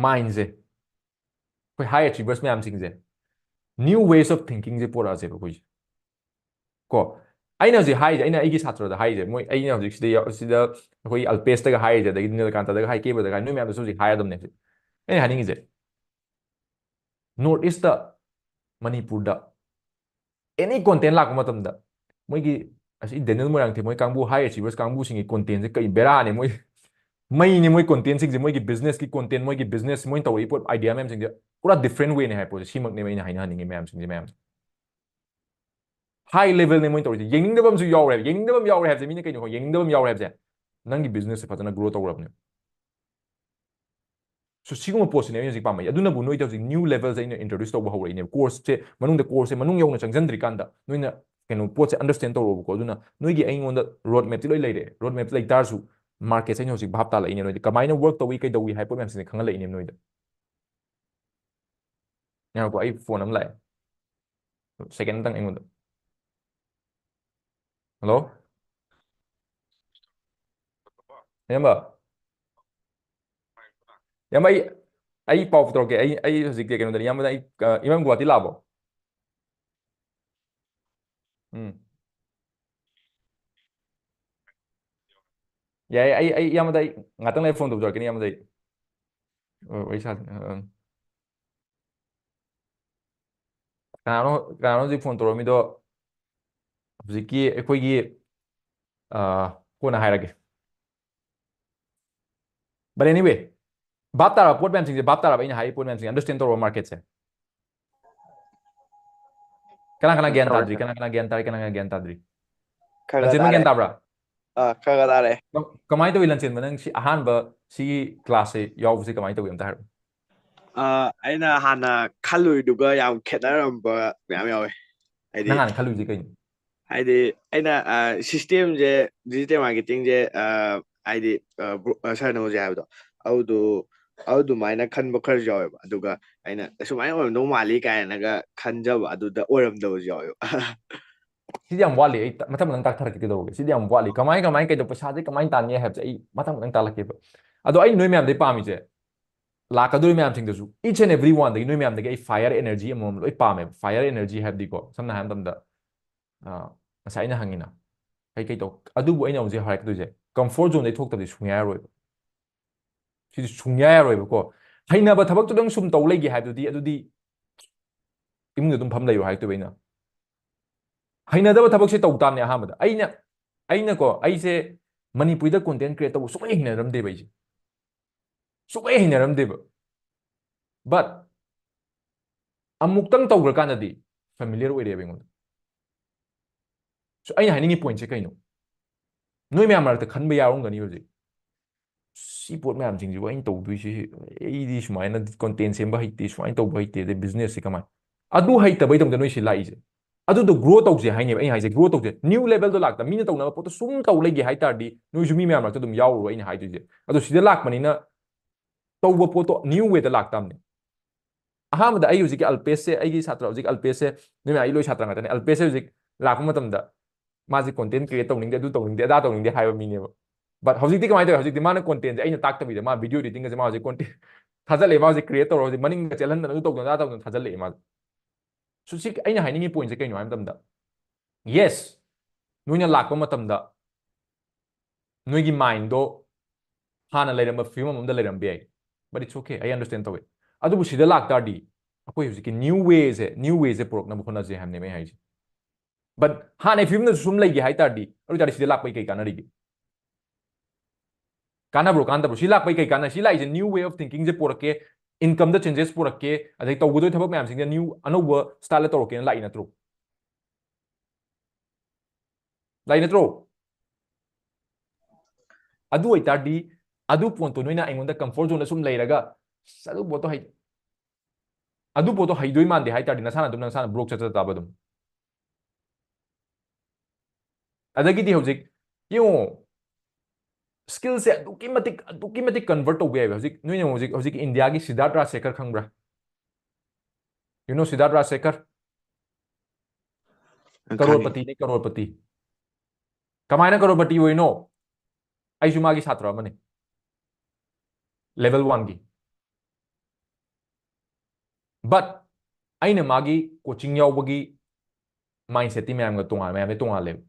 ꯃꯥꯏꯟꯁꯦ, ꯑꯩꯈꯣꯏ ꯍꯥꯏ ꯑꯆꯤꯚꯔꯁ ꯃꯌꯥꯝꯁꯤꯡꯁꯦ, ꯅ꯭ꯌꯨ ꯋꯦꯁ ꯑꯣꯐ ꯊꯤꯡꯀꯤꯡꯁꯦ ꯄꯣꯔꯛꯑꯁꯦꯕ ꯑꯩꯈꯣꯏꯁꯦ꯫ ꯀꯣ, ꯑꯩꯅ ꯍꯧꯖꯤꯛ ꯍꯥꯏꯔꯤꯁꯦ, ꯑꯩꯅ ꯑꯩꯒꯤ ꯁꯥꯇ꯭ꯔꯗ ꯍꯥꯏꯔꯤꯁꯦ, ꯃꯣꯏ, ꯑꯩꯅ ꯍꯧꯖꯤꯛ ꯁꯤꯗ ꯌꯥꯎ-, ꯁꯤꯗ ꯑꯩꯈꯣꯏꯒꯤ ꯑꯜꯄꯦꯁꯇꯒ ꯍꯥꯏꯔꯤꯁꯦ, ꯑꯗꯒꯤ ꯅꯤꯂꯀꯥꯟꯇꯗꯒ ꯍꯥꯏ, ꯀꯦꯕꯗꯒ ꯍꯥꯏ, ꯅꯣꯏ ꯃꯌꯥꯝꯗꯁꯨ ꯍꯧꯖꯤꯛ ꯍꯥꯏꯔꯗꯕꯅꯦ ꯍꯧꯖꯤꯛ꯫ ꯑꯩꯅ ꯍꯥꯏꯅꯤꯡꯉꯤꯁꯦ, ꯅꯣꯔꯠ ꯏꯁꯇ, ꯃꯅꯤꯄꯨꯔꯗ ꯑꯦꯅꯤ ꯀꯣꯟꯇꯦꯟ ꯂꯥꯛꯄ ꯃꯇꯝꯗ ꯃꯣꯏꯒꯤ ꯑꯁꯤ ꯗꯦꯅꯤꯜ ꯃꯣꯏꯔꯥꯡꯊꯦꯝ ꯃꯣꯏ ꯀꯥꯡꯕꯨ, ꯍꯥꯏ ꯑꯦꯆꯤꯚꯔꯁ ꯀꯥꯡꯕꯨꯁꯤꯡꯒꯤ ꯀꯣꯟꯇꯦꯟꯁꯦ ꯀꯩ ꯕꯦꯔꯥꯅꯦ꯫ ꯃꯣꯏ ꯃꯩꯅꯦ ꯃꯣꯏ ꯀꯣꯟꯇꯦꯟꯁꯤꯡꯁꯦ꯫ ꯃꯣꯏꯒꯤ ꯕꯤꯖꯤꯅꯦꯁꯀꯤ ꯀꯣꯟꯇꯦꯟ, ꯃꯣꯏꯒꯤ ꯕꯤꯖꯤꯅꯦꯁ, ꯃꯣꯏꯅ ꯇꯧꯔꯛꯏ ꯄꯣꯠ, ꯑꯥꯏꯗꯤꯌꯥ ꯃꯌꯥꯝꯁꯤꯡꯁꯦ ꯄꯨꯔꯥ ꯗꯤꯐ꯭ꯔꯦꯟ ꯋꯦꯅꯦ ꯍꯥꯏ ꯄꯣꯠꯁꯦ꯫ ꯁꯤꯃꯛꯅꯦꯕ ꯑꯩꯅ ꯍꯥꯏꯅꯍꯟꯅꯤꯡꯉꯤ ꯃꯌꯥꯝꯁꯤꯡꯁꯦ꯫ ꯃꯌꯥꯝꯁꯦ ꯍꯥꯏ ꯂꯦꯚꯦꯜꯅꯦ ꯃꯣꯏꯅ ꯇꯧꯔꯤꯁꯦ꯫ ꯌꯦꯡꯅꯤꯡꯗꯕ ꯑꯃꯁꯨ ꯌꯥꯎꯔꯦ ꯍꯥꯏꯕ꯫ ꯌꯦꯡꯅꯤꯡꯗꯕ ꯑꯃ ꯌꯥꯎꯔꯦ ꯍꯥꯏꯕꯁꯦ ꯃꯤꯅ ꯀꯩꯅꯣ ꯈꯪ-, ꯌꯦꯡꯅꯤꯡꯗꯕ ꯑꯃ ꯌꯥꯎꯔꯦ ꯍꯥꯏꯕꯁꯦ ꯅꯪꯒꯤ ꯕꯤꯖꯤꯅꯦꯁꯁꯦ ꯐꯖꯅ ꯒ꯭ꯔꯣ ꯇꯧꯔꯕꯅꯦ꯫ So ꯁꯤꯒꯨꯝꯕ ꯄꯣꯠꯁꯤꯅꯦ ꯑꯩꯅ ꯍꯧꯖꯤꯛ ꯄꯥꯝꯃꯛꯏ꯫ ꯑꯗꯨꯅꯕꯨ ꯅꯣꯏꯗ ꯍꯧꯖꯤꯛ ꯅ꯭ꯌꯨ ꯂꯦꯚꯦꯜꯁꯦ ꯑꯩꯅ ꯏꯟꯇ꯭ꯔꯣꯗ꯭ꯌꯨꯁ ꯇꯧꯕ ꯍꯧꯔꯛꯏꯅꯦꯕ꯫ ꯀꯣꯔꯁꯁꯦ ꯃꯅꯨꯡꯗ, ꯀꯣꯔꯁꯁꯦ ꯃꯅꯨꯡ ꯌꯧꯅ ꯆꯪꯁꯤꯟꯗ꯭ꯔꯤꯀꯥꯟꯗ ꯅꯣꯏꯅ ꯀꯩꯅꯣ ꯄꯣꯠꯁꯦ ꯑꯟꯗꯔꯁ꯭ꯇꯦꯟ ꯇꯧꯔꯛꯑꯣꯕꯀꯣ꯫ ꯑꯗꯨꯅ ꯅꯣꯏꯒꯤ ꯑꯩꯉꯣꯟꯗ ꯔꯣꯗ ꯃꯦꯞꯇꯤ ꯂꯣꯏ ꯂꯩꯔꯦ꯫ ꯔꯣꯗ ꯃꯦꯞꯇꯤ ꯂꯩ ꯇꯥꯔꯁꯨ ꯃꯥꯔꯀꯦꯠꯁꯦ ꯑꯩꯅ ꯍꯧꯖꯤꯛ ꯚꯥꯞ ꯇꯥꯜꯂꯛꯏꯅꯦ ꯅꯣꯏꯗ꯫ ꯀꯃꯥꯏꯅ ꯋꯔꯛ ꯇꯧꯏ, ꯀꯩꯗꯧꯏ ꯍꯥꯏꯕ ꯄꯣꯠ ꯃꯌꯥꯝꯁꯤꯅꯦ ꯈꯪꯍꯜꯂꯛꯏꯅꯦ ꯅꯣꯏꯗ꯫ ꯉꯥꯏꯈꯣ, ꯑꯩ ꯐꯣꯟ ꯑꯃ ꯂꯥꯛꯑꯦ꯫ ꯁꯦꯀꯦꯟ ꯑꯝꯇꯪ ꯑꯩꯉꯣꯟꯗ꯫ ꯍꯜꯂꯣ? ꯏꯌꯥꯝꯕ? ꯏꯌꯥꯝꯕ, ꯑꯩ, ꯑꯩ ꯄꯥꯎ ꯇꯧꯔꯛꯀꯦ꯫ ꯑꯩ, ꯑꯩ ꯍꯧꯖꯤꯛꯇꯤ ꯀꯩꯅꯣꯗꯅꯤ꯫ ꯏꯌꯥꯝꯕꯗ ꯑꯩ, ꯑ, ꯏꯌꯥꯝꯕ ꯒꯨꯍꯥꯇꯤ ꯂꯥꯛꯑꯕꯣ? ꯎꯝ꯫ ꯌꯥꯏꯌꯦ, ꯑꯩ, ꯑꯩ ꯏꯌꯥꯝꯕꯗ ꯑꯩ ꯉꯥꯛꯇꯪ ꯂꯩꯔ ꯐꯣꯟ ꯇꯧꯖꯔꯛꯀꯦꯅꯦ, ꯏꯌꯥꯝꯕꯗ ꯑꯩ꯫ ꯑ, ꯋꯥꯔꯤ ꯁꯥꯁꯤ꯫ ꯑ, ꯑ꯫ ꯀꯅꯥꯅꯣ, ꯀꯅꯥꯅꯣ ꯍꯧꯖꯤꯛ ꯐꯣꯟ ꯇꯧꯔꯛꯑꯝꯃꯤꯗꯣ? ꯍꯧꯖꯤꯛꯀꯤ ꯑꯩꯈꯣꯏꯒꯤ, ꯑ, ꯀꯣꯟꯅ ꯍꯥꯏꯔꯒꯦ꯫ But anyway, ꯚꯥꯞ ꯇꯥꯔꯕ ꯄꯣꯠ ꯃꯌꯥꯝꯁꯤꯡꯁꯦ? ꯚꯥꯞ ꯇꯥꯔꯕ ꯑꯩꯅ ꯍꯥꯏꯔꯤ ꯄꯣꯠ ꯃꯌꯥꯝꯁꯤꯡꯁꯦ? ꯑꯟꯗꯔꯁ꯭ꯇꯦꯟ ꯇꯧꯔꯕ ꯃꯥꯔꯀꯦꯠꯁꯦ? ꯀꯅꯥ ꯀꯅꯥ ꯒ꯭ꯌꯥꯟ ꯇꯧꯔꯦ, ꯇꯥꯗ꯭ꯔꯤ? ꯈꯔ ꯀꯅꯥ ꯀꯅꯥ ꯒ꯭ꯌꯥꯟ ꯇꯥꯔꯤ? ꯀꯅꯥ ꯀꯅꯥ ꯒ꯭ꯌꯥꯟ ꯇꯥꯗ꯭ꯔꯤ? ꯈꯔ ꯈꯔ ꯂꯟꯆꯦꯟꯕ ꯇꯥꯔꯦ꯫ ꯒ꯭ꯌꯥꯟ ꯇꯥꯕ꯭ꯔꯥ? ꯑꯥ, ꯈꯔ ꯈꯔ ꯇꯥꯔꯦ꯫ ꯀ-, ꯀꯃꯥꯏꯅ ꯇꯧꯋꯤ, ꯂꯟꯆꯦꯟꯕ? ꯅꯪ ꯁꯤ ꯑꯍꯥꯟꯕ ꯁꯤꯒꯤ ꯀ꯭ꯂꯥꯁꯁꯦ ꯌꯥꯎꯕꯁꯦ ꯀꯃꯥꯏꯅ ꯇꯧꯋꯤ? ꯑꯝꯇ ꯍꯥꯏꯔꯛꯑꯣ꯫ ꯑꯥ, ꯑꯩꯅ ꯍꯥꯟꯅ ꯈꯜꯂꯨꯏꯗꯨꯒ ꯌꯥꯝ ꯈꯦꯠꯅꯔꯝꯕ ꯃꯌꯥꯝ ꯌꯥꯎꯋꯦ꯫ ꯍꯥꯏꯗꯤ, ꯅꯪ ꯍꯥꯟꯅ ꯈꯜꯂꯨꯏꯁꯦ ꯀꯩꯅꯣ? ꯍꯥꯏꯗꯤ, ꯑꯩꯅ, ꯑꯥ, ꯁꯤꯁꯇꯦꯝꯁꯦ, ꯗꯤꯖꯤꯇꯦꯜ ꯃꯥꯔꯀꯦꯇꯤꯡꯁꯦ, ꯑꯥ, ꯍꯥꯏꯗꯤ, ꯑꯥ, ꯕ꯭ꯔꯣ-, ꯑꯥ, ꯁꯥꯔꯅ ꯍꯧꯖꯤꯛ ꯍꯥꯏꯕꯗꯣ, ꯑꯗꯨꯗꯣ, ꯑꯗꯨꯃꯥꯏꯅ ꯈꯟꯕ ꯈꯔꯁꯨ ꯌꯥꯎꯋꯦꯕ꯫ ꯑꯗꯨꯒ ꯑꯩꯅ ꯑꯁꯨꯃꯥꯏꯅ ꯑꯣꯏꯔꯝꯗꯧ ꯃꯥꯜꯂꯤ ꯀꯥꯏꯅꯒ ꯈꯟꯖꯕ, ꯑꯗꯨꯗ ꯑꯣꯏꯔꯝꯗꯕꯁꯨ ꯌꯥꯎꯋꯦꯕ꯫ ꯁꯤꯗꯤ ꯌꯥꯝ ꯋꯥꯠꯂꯤ꯫ ꯑꯩ ꯇ-, ꯃꯊꯪ ꯃꯊꯪ ꯇꯥꯛꯊꯔꯛꯀꯦ ꯀꯩꯗꯧꯔꯒꯦ꯫ ꯁꯤꯗꯤ ꯌꯥꯝ ꯋꯥꯠꯂꯤ꯫ ꯀꯃꯥꯏ, ꯀꯃꯥꯏ, ꯀꯩꯗꯧ-, ꯄꯩꯁꯥꯁꯦ ꯀꯃꯥꯏꯅ ꯇꯥꯟꯅꯤ ꯍꯥꯏꯕꯁꯦ ꯑꯩ ꯃꯊꯪ ꯃꯊꯪ ꯇꯥꯛꯂꯛꯀꯦꯕ꯫ ꯑꯗꯣ ꯑꯩ ꯅꯣꯏ ꯃꯌꯥꯝꯗꯩ ꯄꯥꯝꯃꯤꯁꯦ, ꯂꯥꯛꯀꯗꯧꯔꯤ ꯃꯌꯥꯝꯁꯤꯡꯗꯁꯨ, each and every oneꯗꯒꯤ, ꯅꯣꯏ ꯃꯌꯥꯝꯗꯒꯤ ꯑꯩ fire energy ꯑꯃꯃꯝ ꯂꯣꯏ ꯄꯥꯝꯃꯦꯕ꯫ Fire energy ꯍꯥꯏꯕꯗꯤꯀꯣ, ꯁꯝꯅ ꯍꯥꯏꯔꯕ ꯃꯇꯝꯗ, ꯑ, ꯉꯁꯥꯏ ꯑꯩꯅ ꯍꯪꯉꯤꯅ, ꯀꯩ ꯀꯩ ꯇꯧ-, ꯑꯗꯨꯕꯨ ꯑꯩꯅ ꯍꯧꯖꯤꯛ ꯍꯥꯏꯔꯛꯀꯗꯣꯏꯁꯦ, comfort zoneꯗꯩ ꯊꯣꯛꯇꯕꯗꯤ ꯁꯨꯡꯌꯥ ꯌꯥꯔꯣꯏꯕ꯫ ꯁꯤꯗꯤ ꯁꯨꯡꯌꯥ ꯌꯥꯔꯣꯏꯕꯀꯣ꯫ ꯍꯩꯅꯕ ꯊꯕꯛꯇꯨꯗꯪ ꯁꯨꯝ ꯇꯧ ꯂꯩꯒꯦ ꯍꯥꯏꯕꯗꯨꯗꯤ, ꯑꯗꯨꯗꯤ ꯏꯃꯨꯡꯗ ꯑꯗꯨꯝ ꯐꯝ ꯂꯩꯔꯣ ꯍꯥꯏꯔꯛꯇꯣꯏꯕ ꯑꯩꯅ꯫ ꯍꯩꯅꯗꯕ ꯊꯕꯛꯁꯦ ꯇꯧ ꯇꯥꯕꯅꯦ꯫ ꯑꯍꯥꯟꯕꯗ ꯑꯩꯅ ꯑꯩꯅꯀꯣ ꯑꯩꯁꯦ ꯃꯅꯤꯄꯨꯔꯤꯗ content create ꯇꯧꯕ ꯁꯨꯡꯍꯩ ꯍꯩꯅꯔꯝꯗꯦꯕ ꯑꯩꯁꯦ ꯁꯨꯡꯍꯩ ꯍꯩꯅꯔꯝꯗꯦꯕ꯫ But ꯑꯃꯨꯛꯇꯪ ꯇꯧꯈ꯭ꯔꯀꯥꯟꯗꯗꯤ familiar ꯑꯣꯏꯔꯦꯕ ꯑꯩꯉꯣꯟꯗ꯫ So ꯑꯩꯅ ꯍꯥꯏꯅꯤꯡꯉꯤ point ꯁꯦ ꯀꯩꯅꯣ? ꯅꯣꯏ ꯃꯌꯥꯝ ꯃꯔꯛꯇ ꯈꯟꯕ ꯌꯥꯎꯔꯝꯒꯅꯤ ꯍꯧꯖꯤꯛ꯫ "ꯁꯤ ꯄꯣꯠ ꯃꯌꯥꯝꯁꯤꯡꯁꯤꯕꯨ ꯑꯩꯅ ꯇꯧꯗꯣꯏꯁꯤ, ꯑꯩꯗꯤ ꯁꯨꯃꯥꯏꯅ content ꯁꯦꯝꯕ ꯍꯩꯇꯦ, ꯁꯨꯃꯥꯏꯅ ꯇꯧꯕ ꯍꯩꯇꯦ, ꯑꯗꯩ business ꯁꯦ ꯀꯃꯥꯏꯅ?" ꯑꯗꯨ ꯍꯩꯇꯕꯩꯗꯃꯛꯇ ꯅꯣꯏ ꯁꯤ ꯂꯥꯛꯏꯁꯦ꯫ ꯑꯗꯨꯗꯣ grow ꯇꯧꯁꯦ ꯍꯥꯏꯅꯦꯕ ꯑꯩꯅ ꯍꯥꯏꯁꯦ꯫ Grow ꯇꯧꯁꯦ, new level ꯗ ꯂꯥꯛꯇ ꯃꯤꯅ ꯇꯧꯅꯕ ꯄꯣꯠꯇꯣ ꯁꯨꯝ ꯇꯧ ꯂꯩꯒꯦ ꯍꯥꯏ ꯇꯥꯔꯗꯤ ꯅꯣꯏꯁꯨ ꯃꯤ ꯃꯌꯥꯝ ꯃꯔꯛꯇ ꯑꯗꯨꯝ ꯌꯥꯎꯔꯨꯔꯣ꯫ ꯑꯩꯅ ꯍꯥꯏꯗꯣꯏꯁꯦ ꯑꯗꯣ ꯁꯤꯗ ꯂꯥꯛꯄꯅꯤꯅ ꯇꯧꯕ ꯄꯣꯠꯇꯣ new way ꯗ ꯂꯥꯛꯇꯕꯅꯦ꯫ ꯑꯍꯥꯟꯕꯗ ꯑꯩ ꯍꯧꯖꯤꯛꯀꯤ ꯑꯜꯄꯦꯁꯁꯦ, ꯑꯩꯒꯤ ꯁꯥꯇ꯭ꯔ ꯍꯧꯖꯤꯛ ꯑꯜꯄꯦꯁꯁꯦ, ꯅꯣꯏ ꯃꯌꯥꯝ ꯑꯩ ꯂꯣꯏ ꯁꯥꯇ꯭ꯔ ꯉꯥꯛꯇꯅꯦ꯫ ꯑꯜꯄꯦꯁꯁꯦ ꯍꯧꯖꯤꯛ ꯂꯥꯛꯄ ꯃꯇꯝꯗ ꯃꯥꯁꯦ content create ꯇꯧꯅꯤꯡꯗꯦ, ꯑꯗꯨ ꯇꯧꯅꯤꯡꯗꯦ, ꯑꯗꯥ ꯇꯧꯅꯤꯡꯗꯦ ꯍꯥꯏꯕ ꯃꯤꯅꯦꯕ꯫ But ꯍꯧꯖꯤꯛꯇꯤ ꯀꯃꯥꯏꯅ ꯇꯧꯋꯤ? ꯍꯧꯖꯤꯛꯇꯤ ꯃꯥꯅ content ꯁꯦ ꯑꯩꯅ ꯇꯥꯛꯇꯕꯤꯗ ꯃꯥ video editing ꯒꯁꯦ ꯃꯥ ꯍꯧꯖꯤꯛ content ꯊꯥꯖꯤꯜꯂꯛꯑꯦ꯫ ꯃꯥ ꯍꯧꯖꯤꯛ create ꯇꯧꯔ ꯍꯧꯖꯤꯛ ꯃꯅꯤꯡꯗ ꯆꯦꯜꯍꯟꯗꯅ ꯑꯗꯨ ꯇꯧꯗꯅ ꯑꯗꯥ ꯇꯧꯗꯅ ꯊꯥꯖꯤꯜꯂꯛꯑꯦ ꯃꯥ꯫ So ꯁꯤ ꯑꯩꯅ ꯍꯥꯏꯅꯤꯡꯉꯤ point ꯁꯦ ꯀꯩꯅꯣ ꯍꯥꯏꯕ ꯃꯇꯝꯗ, yes, ꯅꯣꯏꯅ ꯂꯥꯛꯄ ꯃꯇꯝꯗ ꯅꯣꯏꯒꯤ mind ꯗꯣ ꯍꯥꯟꯅ ꯂꯩꯔꯝꯕ ꯐꯤꯕꯝ ꯑꯃꯗ ꯂꯩꯔꯝꯕ ꯌꯥꯏ, but it's okay, ꯑꯩ understand ꯇꯧꯋꯦ꯫ ꯑꯗꯨꯕꯨ ꯁꯤꯗ ꯂꯥꯛꯇꯥꯔꯗꯤ ꯑꯩꯈꯣꯏ ꯍꯧꯖꯤꯛꯀꯤ new way ꯁꯦ, new way ꯁꯦ ꯄꯨꯔꯛꯅꯕ ꯍꯣꯠꯅꯁꯦ ꯍꯥꯏꯕꯅꯦꯕ ꯑꯩ ꯍꯥꯏꯁꯦ꯫ But ꯍꯥꯟꯅꯩ ꯐꯤꯕꯝꯗꯁꯨ ꯁꯨꯝ ꯂꯩꯒꯦ ꯍꯥꯏ ꯇꯥꯔꯗꯤ, ꯑꯗꯨ ꯑꯣꯏ ꯇꯥꯔꯗꯤ ꯁꯤꯗ ꯂꯥꯛꯄꯩ ꯀꯩ ꯀꯥꯟꯅꯔꯤꯒꯦ? ꯀꯥꯟꯅꯕ꯭ꯔꯣ ꯀꯥꯟꯅꯗꯕ꯭ꯔꯣ? ꯁꯤ ꯂꯥꯛꯄꯩ ꯀꯩ ꯀꯥꯟꯅ? ꯁꯤ ꯂꯥꯛꯏꯁꯦ new way of thinking ꯁꯦ ꯄꯨꯔꯛꯀꯦ, income ꯗ changes ꯄꯨꯔꯛꯀꯦ, ꯑꯗꯩ ꯇꯧꯒꯗꯣꯏ ꯊꯕꯛ ꯃꯌꯥꯝꯁꯤꯡꯁꯦ new, ꯑꯅꯧꯕ style ꯇꯧꯔꯛꯀꯦꯅ ꯂꯥꯛꯏ ꯅꯠꯇ꯭ꯔꯣ? ꯂꯥꯛꯏ ꯅꯠꯇ꯭ꯔꯣ? ꯑꯗꯨ ꯑꯣꯏꯇꯥꯔꯗꯤ ꯑꯗꯨ ꯄꯣꯠꯇꯣ ꯅꯣꯏꯅ ꯑꯩꯉꯣꯟꯗ comfort zone ꯗ ꯁꯨꯝ ꯂꯩꯔꯒ, "ꯑꯁ, ꯑꯗꯨ ꯄꯣꯠꯇꯣ ꯍꯩ-, ꯑꯗꯨ ꯄꯣꯠꯇꯣ ꯍꯩꯗꯣꯏ ꯃꯥꯟꯗꯦ" ꯍꯥꯏ ꯇꯥꯔꯗꯤ ꯅꯁꯥꯅ ꯑꯗꯨꯝ ꯅꯁꯥꯅ broke ꯆꯠꯆ ꯇꯥꯕ ꯑꯗꯨꯝ꯫ ꯑꯗꯒꯤꯗꯤ ꯍꯧꯖꯤꯛ ꯌꯦꯡꯉꯣ, skill ꯁꯦ ꯑꯗꯨꯛꯀꯤ ꯃꯇꯤꯛ, ꯑꯗꯨꯛꯀꯤ ꯃꯇꯤꯛ convert ꯇꯧꯕ ꯌꯥꯏꯕ꯫ ꯍꯧꯖꯤꯛ ꯅꯣꯏꯅ ꯍꯧꯖꯤꯛ, ꯍꯧꯖꯤꯛ ꯏꯟꯗꯤꯌꯥꯒꯤ ꯁꯤꯗꯥꯔꯠ ꯔꯥꯖꯁꯦꯈꯔ ꯈꯪꯕ꯭ꯔꯥ? You know ꯁꯤꯗꯥꯔꯠ ꯔꯥꯖꯁꯦꯈꯔ? ꯈꯪꯉꯦ꯫ ꯀꯔꯣꯔꯄꯇꯤꯅꯤ, ꯀꯔꯣꯔꯄꯇꯤ꯫ ꯀꯃꯥꯏꯅ ꯀꯔꯣꯔꯄꯇꯤ ꯑꯣꯏꯅꯣ? ꯑꯩꯁꯨ ꯃꯥꯒꯤ ꯁꯥꯇ꯭ꯔ ꯑꯃꯅꯤ, level one ꯒꯤ꯫ But ꯑꯩꯅ ꯃꯥꯒꯤ coaching ꯌꯥꯎꯕꯒꯤ mindset ꯇꯤ ꯃꯌꯥꯝꯒ ꯇꯣꯉꯥꯟ, ꯃꯌꯥꯝꯗꯩ ꯇꯣꯉꯥꯜꯂꯦꯕ꯫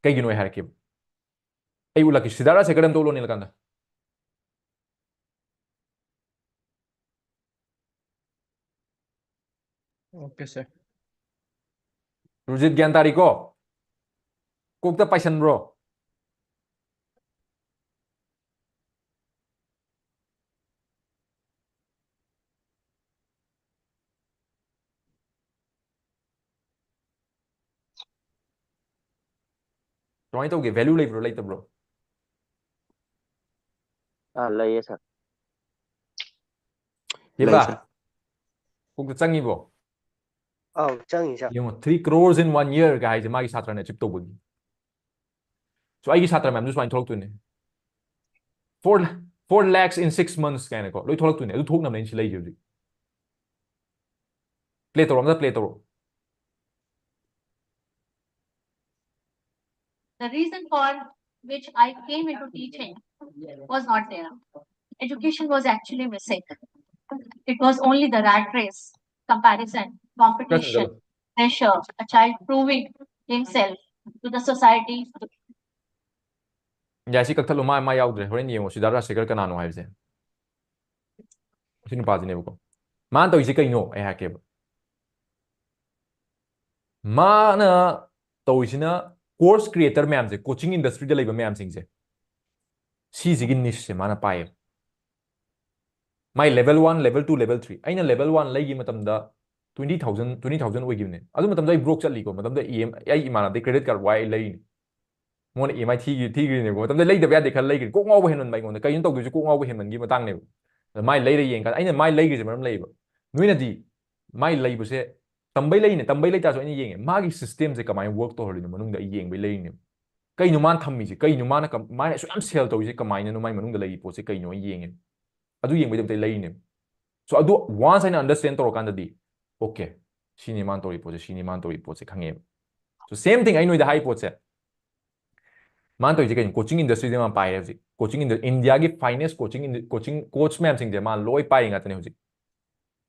ꯀꯩꯒꯤꯅꯣ ꯑꯩ ꯍꯥꯏꯔꯛꯀꯦꯕ꯫ ꯑꯩ ꯎꯠꯂꯛꯀꯦ, ꯁꯤꯗꯥꯔꯠ ꯔꯥꯖꯁꯦꯈꯔ ꯑꯝꯇ ꯎꯠꯂꯣꯅꯦ ꯀꯥꯟꯗ꯫ Okay, sir. ꯔꯨꯖꯤꯠ, ꯒ꯭ꯌꯥꯟ ꯇꯥꯔꯤꯀꯣ? ꯀꯣꯛꯇ ꯄꯥꯏꯁꯟꯕ꯭ꯔꯣ? ꯀꯃꯥꯏꯅ ꯇꯧꯒꯦ? Value ꯂꯩꯕ꯭ꯔꯣ, ꯂꯩꯇꯕ꯭ꯔꯣ? ꯑꯥ, ꯂꯩꯌꯦ, sir. ꯌꯦꯕꯥ, sir. ꯀꯣꯛꯇ ꯆꯪꯉꯤꯕꯣ? ꯑꯧ, ꯆꯪꯉꯤ, sir. ꯌꯦꯡꯉꯣ, three crores in one year ꯀ ꯍꯥꯏꯁꯦ ꯃꯥꯒꯤ ꯁꯥꯇ꯭ꯔꯅ achieve ꯇꯧꯕꯒꯤ꯫ So ꯑꯩꯒꯤ ꯁꯥꯇ꯭ꯔ ꯃꯌꯥꯝꯗꯨ ꯁꯨꯃꯥꯏꯅ ꯊꯣꯛꯂꯛꯇꯣꯏꯅꯦ, four, four lakhs in six months ꯀꯥꯏꯅꯀꯣ, ꯂꯣꯏ ꯊꯣꯛꯂꯛꯇꯣꯏꯅꯦ꯫ ꯑꯗꯨ ꯊꯣꯛꯅꯕꯅꯦ ꯑꯩꯅ ꯁꯤ ꯂꯩꯔꯤꯁꯦ ꯍꯧꯖꯤꯛ꯫ Play ꯇꯧꯔꯣ, ꯑꯝꯇ play ꯇꯧꯔꯣ꯫ The reason for which I came into teaching was not there. Education was actually missing. It was only the rat race, comparison, competition, pressure, a child proving himself to the society. ꯌꯥꯏ, ꯁꯤ ꯀꯛꯊꯠꯂꯣ, ꯃꯥ, ꯃꯥ ꯌꯥꯎꯗ꯭ꯔꯦ꯫ ꯍꯣꯔꯦꯟ ꯌꯦꯡꯉꯣ ꯁꯤꯗꯥꯔꯠ ꯔꯥꯖꯁꯦꯈꯔ ꯀꯅꯥꯅꯣ ꯍꯥꯏꯕꯁꯦ꯫ ꯁꯤ ꯅꯨꯄꯥꯁꯤꯅꯦꯕꯀꯣ꯫ ꯃꯥꯅ ꯇꯧꯔꯤꯁꯦ ꯀꯩꯅꯣ ꯑꯩ ꯍꯥꯏꯔꯛꯀꯦꯕ꯫ ꯃꯥꯅ ꯇꯧꯔꯤꯁꯤꯅ course creator ꯃꯌꯥꯝꯁꯦ, coaching industry ꯗ ꯂꯩꯕ ꯃꯌꯥꯝꯁꯤꯡꯁꯦ, ꯁꯤꯁꯤꯒꯤ niche ꯁꯦ ꯃꯥꯅ ꯄꯥꯏꯌꯦꯕ꯫ ꯃꯥꯏ level one, level two, level three꯫ ꯑꯩꯅ level one ꯂꯩꯈꯤꯕ ꯃꯇꯝꯗ twenty thousand, twenty thousand ꯑꯣꯏꯈꯤꯕꯅꯦ꯫ ꯑꯗꯨ ꯃꯇꯝꯗ ꯑꯩ broke ꯆꯠꯂꯤꯀꯣ꯫ ꯃꯇꯝꯗ ꯏ ꯑꯦꯝ, ꯑꯩ ꯏꯃꯥꯟꯅꯕꯗꯩ credit card ꯋꯥꯏ ꯑꯩ ꯂꯩꯔꯤꯅꯤ꯫ ꯃꯉꯣꯟꯗ ꯏ ꯑꯦꯝ ꯑꯥꯏ ꯊꯤꯈꯤ-, ꯊꯤꯈ꯭ꯔꯤꯅꯦꯕꯀꯣ꯫ ꯃꯇꯝꯗ ꯂꯩꯗꯕ ꯌꯥꯗꯦ ꯈꯜꯂ ꯂꯩꯈ꯭ꯔꯤꯅꯤ꯫ ꯀꯣꯛ ꯉꯥꯎꯕ ꯍꯦꯟꯃꯟꯕ ꯑꯩꯉꯣꯟꯗ꯫ ꯀꯩꯅꯣ ꯇꯧꯗꯣꯏꯁꯦ ꯀꯣꯛ ꯉꯥꯎꯕ ꯍꯦꯟꯃꯟꯈꯤꯕ ꯃꯇꯥꯡꯅꯦꯕ꯫ ꯑꯗ ꯃꯥꯏ ꯂꯩꯔ ꯌꯦꯡꯀꯥꯟꯗ ꯑꯩꯅ ꯃꯥꯏ ꯂꯩꯈ꯭ꯔꯤꯁꯦ ꯃꯔꯝ ꯂꯩꯌꯦꯕ꯫ ꯅꯣꯏꯅꯗꯤ ꯃꯥꯏ ꯂꯩꯕꯁꯦ ꯇꯝꯕꯩ ꯂꯩꯅꯦ, ꯇꯝꯕꯩ ꯂꯩꯇꯥꯔꯁꯨ ꯑꯩꯅ ꯌꯦꯡꯉꯦ꯫ ꯃꯥꯒꯤ system ꯁꯦ ꯀꯃꯥꯏꯅ work ꯇꯧꯍꯜꯂꯤꯅꯣ ꯃꯅꯨꯡꯗ ꯑꯩ ꯌꯦꯡꯕꯩ ꯂꯩꯔꯤꯅꯦꯕ꯫ ꯀꯩꯅꯣ ꯃꯥꯅ ꯊꯝꯃꯤꯁꯦ? ꯀꯩꯅꯣ ꯃꯥꯅ ꯀꯝ-, ꯃꯥꯅ ꯑꯁꯨꯛ ꯌꯥꯝ sell ꯇꯧꯔꯤꯁꯦ ꯀꯃꯥꯏꯅꯅꯣ? ꯃꯥꯏ ꯃꯅꯨꯡꯗ ꯂꯩꯔꯤ ꯄꯣꯠꯁꯦ ꯀꯩꯅꯣ ꯑꯩ ꯌꯦꯡꯉꯦ꯫ ꯑꯗꯨ ꯌꯦꯡꯕꯩꯗꯃꯛꯇ ꯑꯩ ꯂꯩꯔꯤꯅꯦꯕ꯫ So ꯑꯗꯨ once ꯑꯩꯅ understand ꯇꯧꯔꯀꯥꯟꯗꯗꯤ, okay, ꯁꯤꯅꯤ ꯃꯥꯅ ꯇꯧꯔꯤ ꯄꯣꯠꯁꯦ, ꯁꯤꯅꯤ ꯃꯥꯅ ꯇꯧꯔꯤ ꯄꯣꯠꯁꯦ ꯈꯪꯉꯦꯕ꯫ So same thing ꯑꯩ ꯅꯣꯏꯗ ꯍꯥꯏ ꯄꯣꯠꯁꯦ꯫ ꯃꯥꯅ ꯇꯧꯔꯤꯁꯦ ꯀꯩꯅꯣ? Coaching industry ꯗ ꯃꯥ ꯄꯥꯏꯔꯦ ꯍꯧꯖꯤꯛ꯫ Coaching industry, India ꯒꯤ finest coaching indi-, coaching coach ꯃꯌꯥꯝꯁꯤꯡꯁꯦ ꯃꯥ ꯂꯣꯏ ꯄꯥꯏꯔꯤ ꯉꯥꯛꯇꯅꯦ ꯍꯧꯖꯤꯛ꯫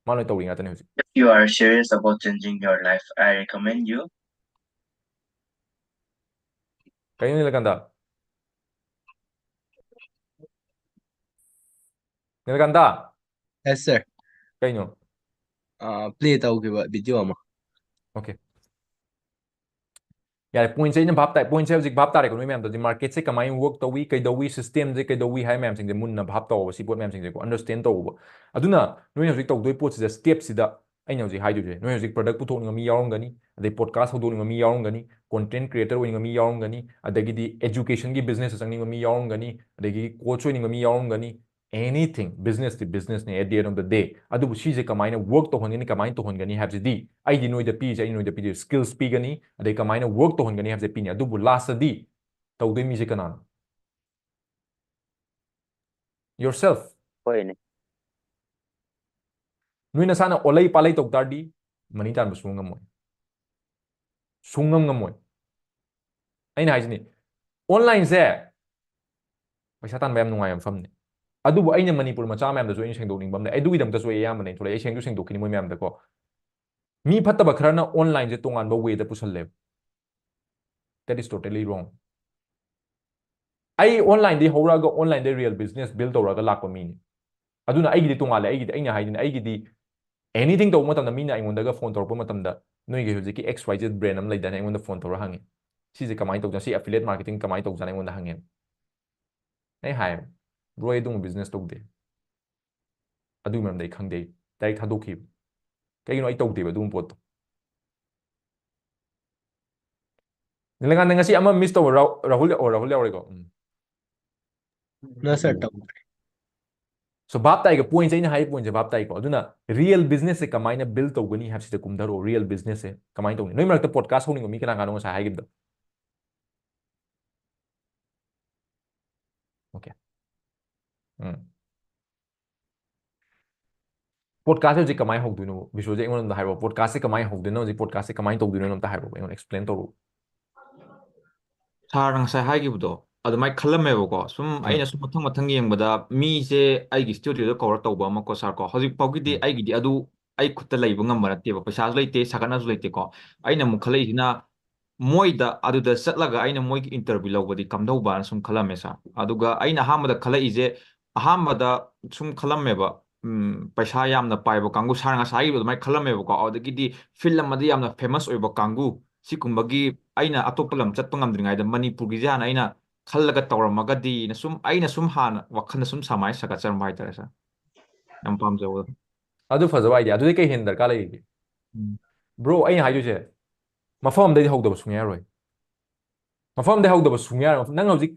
ꯃꯥ ꯂꯣꯏ ꯇꯧꯔꯤ ꯉꯥꯛꯇꯅꯦ ꯍꯧꯖꯤꯛ꯫ If you are serious about changing your life, I recommend you. ꯀꯩꯅꯣ ꯅꯤꯂꯀꯥꯟꯇ? ꯅꯤꯂꯀꯥꯟꯇ? Yes, sir. ꯀꯩꯅꯣ? ꯑꯥ, play ꯇꯧꯈꯤꯕ video ꯑꯃ꯫ Okay. ꯌꯥꯔꯦ, ꯄꯣꯏꯟꯠꯁꯦ ꯑꯩꯅ ꯚꯥꯞ ꯇꯥꯏ, ꯄꯣꯏꯟꯠꯁꯦ ꯍꯧꯖꯤꯛ ꯚꯥꯞ ꯇꯥꯔꯦꯀꯣ ꯅꯣꯏ ꯃꯌꯥꯝꯗꯣ? ꯍꯧꯖꯤꯛ ꯃꯥꯔꯀꯦꯠꯁꯦ ꯀꯃꯥꯏꯅ ꯋꯔꯛ ꯇꯧꯏ, ꯀꯩꯗꯧꯏ, ꯁꯤꯁꯇꯦꯝꯁꯦ ꯀꯩꯗꯧꯏ ꯍꯥꯏ ꯃꯌꯥꯝꯁꯤꯡꯁꯦ ꯃꯨꯟꯅ ꯚꯥꯞ ꯇꯧꯕ, ꯁꯤ ꯄꯣꯠ ꯃꯌꯥꯝꯁꯤꯡꯁꯦꯀꯣ ꯑꯟꯗꯔꯁꯇꯦꯟ ꯇꯧꯕ꯫ ꯑꯗꯨꯅ ꯅꯣꯏꯅ ꯍꯧꯖꯤꯛ ꯇꯧꯗꯣꯏ ꯄꯣꯠꯁꯤꯗ ꯁ꯭ꯇꯦꯞꯁꯤꯗ ꯑꯩꯅ ꯍꯧꯖꯤꯛ ꯍꯥꯏꯗꯣꯏꯁꯦ, ꯅꯣꯏ ꯍꯧꯖꯤꯛ ꯄ꯭ꯔꯗꯛ ꯄꯨꯊꯣꯛꯅꯤꯡꯕ ꯃꯤ ꯌꯥꯎꯔꯝꯒꯅꯤ, ꯑꯗꯩ ꯄꯣꯗꯀꯥꯁ ꯍꯧꯗꯣꯛꯅꯤꯡꯕ ꯃꯤ ꯌꯥꯎꯔꯝꯒꯅꯤ, ꯀꯣꯟꯇꯦꯟꯠ ꯀ꯭ꯔꯤꯌꯦꯇꯔ ꯑꯣꯏꯅꯤꯡꯕ ꯃꯤ ꯌꯥꯎꯔꯝꯒꯅꯤ, ꯑꯗꯒꯤꯗꯤ ꯑꯦꯖꯨꯀꯦꯁꯟꯒꯤ ꯕꯤꯖꯤꯅꯦꯁꯇ ꯆꯪꯅꯤꯡꯕ ꯃꯤ ꯌꯥꯎꯔꯝꯒꯅꯤ, ꯑꯗꯒꯤ ꯀꯣꯆ ꯑꯣꯏꯅꯤꯡꯕ ꯃꯤ ꯌꯥꯎꯔꯝꯒꯅꯤ꯫ ꯑꯦꯅꯤꯊꯤꯡ, ꯕꯤꯖꯤꯅꯦꯁꯇꯤ ꯕꯤꯖꯤꯅꯦꯁꯅꯤ at the end of the day꯫ ꯑꯗꯨꯕꯨ ꯁꯤꯁꯦ ꯀꯃꯥꯏꯅ ꯋꯔꯛ ꯇꯧꯍꯟꯒꯅꯤ, ꯀꯃꯥꯏꯅ ꯇꯧꯍꯟꯒꯅꯤ ꯍꯥꯏꯕꯁꯤꯗꯤ ꯑꯩꯗꯤ ꯅꯣꯏꯗ ꯄꯤꯔꯤꯁꯦ, ꯑꯩꯅ ꯅꯣꯏꯗ ꯄꯤꯔꯤꯁꯦ ꯁ꯭ꯀꯤꯜꯁ ꯄꯤꯒꯅꯤ, ꯑꯗꯩ ꯀꯃꯥꯏꯅ ꯋꯔꯛ ꯇꯧꯍꯟꯒꯅꯤ ꯍꯥꯏꯕꯁꯦ ꯄꯤꯅꯤ꯫ ꯑꯗꯨꯕꯨ ꯂꯥꯁꯇꯗꯤ ꯇꯧꯗꯣꯏ ꯃꯤꯁꯦ ꯀꯅꯥꯅꯣ? Yourself꯫ ꯍꯣꯏꯅꯦ꯫ ꯅꯣꯏ ꯅꯁꯥꯅ ꯑꯣꯜꯂꯩ ꯄꯥꯜꯂꯩ ꯇꯧ ꯇꯥꯔꯗꯤ ꯃꯅꯤ ꯇꯥꯟꯕ ꯁꯨꯡꯉꯝ ꯉꯝꯃꯣꯏ, ꯁꯨꯡꯉꯝ ꯉꯝꯃꯣꯏ꯫ ꯑꯩꯅ ꯍꯥꯏꯁꯤꯅꯤ, ꯑꯣꯟꯂꯥꯏꯟꯁꯦ ꯄꯩꯁꯥ ꯇꯥꯟꯕ ꯌꯥꯝ ꯅꯨꯡꯉꯥꯏꯕ ꯃꯐꯝꯅꯤ꯫ ꯑꯗꯨꯕꯨ ꯑꯩꯅ ꯃꯅꯤꯄꯨꯔ ꯃꯆꯥ ꯃꯌꯥꯝꯗꯁꯨ ꯑꯩꯅ ꯁꯦꯡꯗꯣꯛꯅꯤꯡꯕ ꯑꯃ ꯂꯩ, ꯑꯗꯨꯒꯤꯗꯃꯛꯇꯁꯨ ꯑꯩ ꯑꯌꯥꯝꯕꯅ ꯑꯩ ꯊꯣꯛꯂꯛꯑꯦ, ꯑꯩ ꯁꯦꯡꯁꯨ ꯁꯦꯡꯗꯣꯛꯈꯤꯅꯤ ꯃꯣꯏ ꯃꯌꯥꯝꯗꯀꯣ꯫ ꯃꯤ ꯐꯠꯇꯕ ꯈꯔꯅ ꯑꯣꯟꯂꯥꯏꯟꯁꯦ ꯇꯣꯉꯥꯟꯕ ꯋꯦꯗ ꯄꯨꯁꯜꯂꯦꯕ꯫ That is totally wrong. ꯑꯩ ꯑꯣꯟꯂꯥꯏꯟꯗꯒꯤ ꯍꯧꯔꯛꯑꯒ ꯑꯣꯟꯂꯥꯏꯟꯗ ꯔꯤꯌꯦꯜ ꯕꯤꯖꯤꯅꯦꯁ ꯕꯤꯜ ꯇꯧꯔꯒ ꯂꯥꯛꯄ ꯃꯤꯅꯤ꯫ ꯑꯗꯨꯅ ꯑꯩꯒꯤꯗꯤ ꯇꯣꯉꯥꯜꯂꯦ꯫ ꯑꯩꯒꯤꯗꯤ, ꯑꯩꯅ ꯍꯥꯏꯗꯨꯅ, ꯑꯩꯒꯤꯗꯤ ꯑꯦꯅꯤꯊꯤꯡ ꯇꯧꯕ ꯃꯇꯝꯗ ꯃꯤꯅ ꯑꯩꯉꯣꯟꯗꯒ ꯐꯣꯟ ꯇꯧꯔꯛꯄ ꯃꯇꯝꯗ, "ꯅꯣꯏꯒꯤ ꯍꯧꯖꯤꯛꯀꯤ X Y Z ꯕ꯭ꯔꯦꯟ ꯑꯃ ꯂꯩꯗꯥꯏꯅꯦ?" ꯑꯩꯉꯣꯟꯗ ꯐꯣꯟ ꯇꯧꯔ ꯍꯪꯉꯤ, "ꯁꯤꯁꯦ ꯀꯃꯥꯏꯅ ꯇꯧꯗꯣꯏꯅꯣ? ꯁꯤ ꯑꯦꯐꯤꯂꯤꯌꯦꯠ ꯃꯥꯔꯀꯦꯇꯤꯡ ꯀꯃꯥꯏꯅ ꯇꯧꯖꯥꯠꯅꯣ?" ꯑꯩꯉꯣꯟꯗ ꯍꯪꯉꯦ꯫ ꯑꯩ ꯍꯥꯏꯌꯦꯕ, "ꯕ꯭ꯔꯣ, ꯑꯩ ꯑꯗꯨꯒꯨꯝꯕ ꯕꯤꯖꯤꯅꯦꯁ ꯇꯧꯗꯦ꯫ ꯑꯗꯨꯒꯤ ꯃꯔꯝꯗ ꯑꯩ ꯈꯪꯗꯦ꯫ ꯑꯩ ꯗꯥꯏꯔꯦꯛ ꯊꯥꯗꯣꯛꯈꯤꯕ꯫ ꯀꯩꯒꯤꯅꯣ? ꯑꯩ ꯇꯧꯗꯦꯕ ꯑꯗꯨꯒꯨꯝꯕ ꯄꯣꯠꯇꯣ"꯫ ꯅꯤꯂꯀꯥꯟꯇ, ꯉꯁꯤ ꯑꯃ ꯃꯤꯁ ꯇꯧꯕ? ꯔꯥꯍꯨ-, ꯔꯥꯍꯨꯜ, ꯑꯣ, ꯔꯥꯍꯨꯜ ꯌꯥꯎꯔꯦꯀꯣ꯫ ꯎꯝ꯫ No, sir, ꯇꯧꯗ꯭ꯔꯦ꯫ So, ꯚꯥꯞ ꯇꯥꯏꯀꯣ? ꯄꯣꯏꯟꯠꯁꯦ, ꯑꯩꯅ ꯍꯥꯏ ꯄꯣꯏꯟꯠꯁꯦ ꯚꯥꯞ ꯇꯥꯏꯀꯣ? ꯑꯗꯨꯅ ꯔꯤꯌꯦꯜ ꯕꯤꯖꯤꯅꯦꯁꯁꯦ ꯀꯃꯥꯏꯅ ꯕꯤꯜ ꯇꯧꯒꯅꯤ ꯍꯥꯏꯕꯁꯤꯗ ꯀꯨꯝꯊꯔꯛꯑꯣ꯫ ꯔꯤꯌꯦꯜ ꯕꯤꯖꯤꯅꯦꯁꯁꯦ ꯀꯃꯥꯏꯅ ꯇꯧꯅꯤ? ꯅꯣꯏ ꯃꯔꯛꯇ ꯄꯣꯗꯀꯥꯁ ꯍꯧꯅꯤꯡꯕ ꯃꯤ ꯀꯅꯥ ꯀꯅꯥꯅꯣ ꯉꯁꯥꯏ ꯍꯥꯏꯈꯤꯕꯗꯣ? ꯑꯣꯀꯦ꯫ ꯎꯝ꯫ ꯄꯣꯗꯀꯥꯁꯁꯦ ꯍꯧꯖꯤꯛ ꯀꯃꯥꯏꯅ ꯍꯧꯗꯣꯏꯅꯣ? ꯕꯤꯁꯣꯁꯦ ꯑꯩꯉꯣꯟꯗ ꯑꯝꯇ ꯍꯥꯏꯔꯛꯑꯣ꯫ ꯄꯣꯗꯀꯥꯁꯁꯦ ꯀꯃꯥꯏꯅ ꯍꯧꯗꯣꯏꯅꯣ? ꯍꯧꯖꯤꯛ ꯄꯣꯗꯀꯥꯁꯁꯦ ꯀꯃꯥꯏꯅ ꯇꯧꯗꯣꯏꯅꯣ? ꯑꯝꯇ ꯍꯥꯏꯔꯛꯑꯣ, ꯑꯩꯉꯣꯟꯗ ꯑꯦꯛꯁꯄ꯭ꯂꯦꯟ ꯇꯧꯔꯛꯑꯣ꯫ ꯁꯥꯔꯅ ꯉꯁꯥꯏ ꯍꯥꯏꯈꯤꯕꯗꯣ ꯑꯗꯨꯃꯥꯏꯅ ꯈꯜꯂꯝꯃꯦꯕꯀꯣ꯫ ꯁꯨꯝ ꯎꯝ꯫ ꯑꯩꯅ ꯁꯨꯝ ꯃꯊꯪ ꯃꯊꯪ ꯌꯦꯡꯕꯗ ꯃꯤꯁꯦ ꯑꯩꯒꯤ ꯁ꯭ꯇꯨꯗꯤꯑꯣꯗ ꯀꯧꯔ ꯇꯧꯕ ꯑꯃꯀꯣ, ꯁꯥꯔ ꯀꯣ꯫ ꯍꯧꯖꯤꯛ ꯐꯥꯎꯒꯤꯗꯤ ꯎꯝ꯫ ꯑꯩꯒꯤꯗꯤ ꯑꯗꯨ ꯑꯩ ꯈꯨꯠꯇ ꯂꯩꯕ ꯉꯝꯕ ꯅꯠꯇꯦꯕ꯫ ꯄꯩꯁꯥꯁꯨ ꯂꯩꯇꯦ, ꯁꯥꯒꯠꯅꯁꯨ ꯂꯩꯇꯦꯀꯣ꯫ ꯑꯩꯅ ꯑꯃꯨꯛ ꯈꯜꯂꯛꯏꯁꯤꯅ ꯃꯣꯏꯗ ꯑꯗꯨꯗ ꯆꯠꯂꯒ ꯑꯩꯅ ꯃꯣꯏꯒꯤ ꯏꯟꯇꯔꯚ꯭ꯌꯨ ꯂꯧꯕꯗꯤ ꯀꯝꯗꯧꯕꯅ ꯁꯨꯝ ꯈꯜꯂꯝꯃꯦ, ꯁꯥꯔ꯫ ꯑꯗꯨꯒ ꯑꯩꯅ ꯑꯍꯥꯟꯕꯗ ꯈꯜꯂꯛꯏꯁꯦ, ꯑꯍꯥꯟꯕꯗ ꯁꯨꯝ ꯈꯜꯂꯝꯃꯦꯕ, ꯎꯝ, ꯄꯩꯁꯥ ꯌꯥꯝꯅ ꯄꯥꯏꯕ ꯀꯥꯡꯕꯨ, ꯁꯥꯔ ꯉꯁꯥꯏꯒꯤꯗꯣ ꯑꯗꯨꯃꯥꯏꯅ ꯈꯜꯂꯝꯃꯦꯕꯀꯣ꯫ ꯑꯗꯨꯗꯒꯤꯗꯤ ꯐꯤꯜ ꯑꯃꯗ ꯌꯥꯝꯅ ꯐꯦꯃꯁ ꯑꯣꯏꯕ ꯀꯥꯡꯕꯨ, ꯁꯤꯒꯨꯝꯕꯒꯤ ꯑꯩꯅ ꯑꯇꯣꯞꯄ ꯂꯝ ꯆꯠꯄ ꯉꯝꯗ꯭ꯔꯤꯉꯩꯗ ꯃꯅꯤꯄꯨꯔꯒꯤꯁꯦ ꯍꯥꯟꯅ ꯑꯩꯅ ꯈꯜꯂꯒ ꯇꯧꯔꯝꯃꯒꯗꯤꯅ ꯁꯨꯝ ꯑꯩꯅ ꯁꯨꯝ ꯍꯥꯟꯅ ꯋꯥꯈꯜꯗ ꯁꯨꯝ ꯁꯃꯥꯏ ꯁꯥꯒꯠꯆꯔꯝꯕ ꯍꯥꯏꯇꯥꯔꯦ ꯁꯥꯔ꯫ ꯌꯥꯝ ꯄꯥꯝꯖꯕ꯫ ꯑꯗꯨ ꯐꯖꯕ idea꯫ ꯑꯗꯨꯗꯤ ꯀꯩ ꯍꯦꯟꯅ ꯗꯔꯀꯥꯔ ꯂꯩꯔꯤꯒꯦ? ꯎꯝ. Bro, ꯑꯩꯅ ꯍꯥꯏꯗꯣꯏꯁꯦ, ꯃꯐꯝ ꯑꯃꯗꯩꯗꯤ ꯍꯧꯗꯕ ꯁꯨꯡꯌꯥ ꯌꯥꯔꯣꯏ꯫ ꯃꯐꯝ ꯑꯃꯗꯩ ꯍꯧꯗꯕ ꯁꯨꯡꯌꯥ ꯌꯥꯔꯣꯏ꯫ ꯅꯪ ꯍꯧꯖꯤꯛ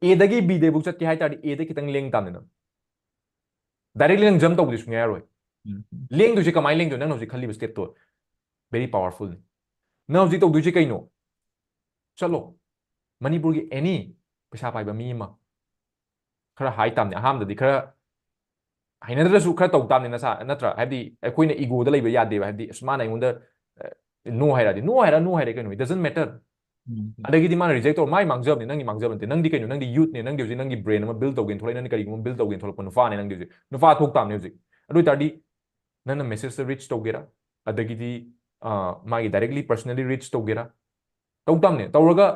A ꯗꯒꯤ B ꯗꯩꯕꯨ ꯆꯠꯀꯦ ꯍꯥꯏ ꯇꯥꯔꯗꯤ A ꯗ ꯈꯤꯇꯪ ꯂꯦꯡ ꯇꯥꯕꯅꯤ ꯅꯪ꯫ Directly ꯅꯪ jump ꯇꯧꯕꯗꯤ ꯁꯨꯡꯌꯥ ꯌꯥꯔꯣꯏ꯫ ꯎꯝ. ꯂꯦꯡꯗꯣꯏꯁꯦ ꯀꯃꯥꯏꯅ ꯂꯦꯡꯗꯣꯏꯅꯣ? ꯅꯪ ꯍꯧꯖꯤꯛ ꯈꯜꯂꯤꯕ step ꯇꯣ very powerful ꯅꯤ꯫ ꯅꯪ ꯍꯧꯖꯤꯛ ꯇꯧꯗꯣꯏꯁꯦ ꯀꯩꯅꯣ? ꯆꯠꯂꯣ꯫ ꯃꯅꯤꯄꯨꯔꯒꯤ any ꯄꯩꯁꯥ ꯄꯥꯏꯕ ꯃꯤ ꯑꯃ ꯈꯔ ꯍꯥꯏ ꯇꯥꯕꯅꯤ꯫ ꯑꯍꯥꯟꯕꯗꯗꯤ ꯈꯔ ꯍꯩꯅꯗ꯭ꯔꯁꯨ ꯈꯔ ꯇꯧ ꯇꯥꯕꯅꯤ ꯅꯁꯥ, ꯅꯠꯇ꯭ꯔꯥ? ꯍꯥꯏꯕꯗꯤ ꯑꯩꯈꯣꯏꯅ ego ꯗ ꯂꯩꯕ ꯌꯥꯗꯦꯕ꯫ ꯍꯥꯏꯕꯗꯤ ꯑꯁ, ꯃꯥꯅ ꯑꯩꯉꯣꯟꯗ, ꯑ, no ꯍꯥꯏꯔꯗꯤ, no ꯍꯥꯏꯔ no ꯍꯥꯏꯔꯦ ꯀꯩꯅꯣ, it doesn't matter꯫ ꯎꯝ. ꯑꯗꯒꯤꯗꯤ ꯃꯥꯅ reject ꯇꯧꯔ ꯃꯥꯏ ꯃꯥꯡꯖꯕꯅꯤ, ꯅꯪꯒꯤ ꯃꯥꯡꯖꯕ ꯅꯠꯇꯦ꯫ ꯅꯪꯗꯤ ꯀꯩꯅꯣ, ꯅꯪꯗꯤ youth ꯅꯦ, ꯅꯪꯗꯤ ꯍꯧꯖꯤꯛ ꯅꯪꯒꯤ brand ꯑꯃ build ꯇꯧꯒꯦꯅ ꯊꯣꯛꯂꯛꯏ, ꯅꯪꯗꯤ ꯀꯔꯤꯒꯨꯝꯕ build ꯇꯧꯒꯦꯅ ꯊꯣꯛꯂꯛꯄ ꯅꯨꯄꯥꯅꯦ ꯅꯪꯗꯤ ꯍꯧꯖꯤꯛ꯫ ꯅꯨꯄꯥ ꯊꯣꯛ ꯇꯥꯕꯅꯤ ꯍꯧꯖꯤꯛ꯫ ꯑꯗꯨ ꯑꯣꯏ ꯇꯥꯔꯗꯤ ꯅꯪꯅ message ꯇ reach ꯇꯧꯒꯦꯔꯥ, ꯑꯗꯒꯤꯗꯤ, ꯑ, ꯃꯥꯒꯤ directly personally reach ꯇꯧꯒꯦꯔꯥ, ꯇꯧ ꯇꯥꯕꯅꯦ꯫ ꯇꯧꯔꯒ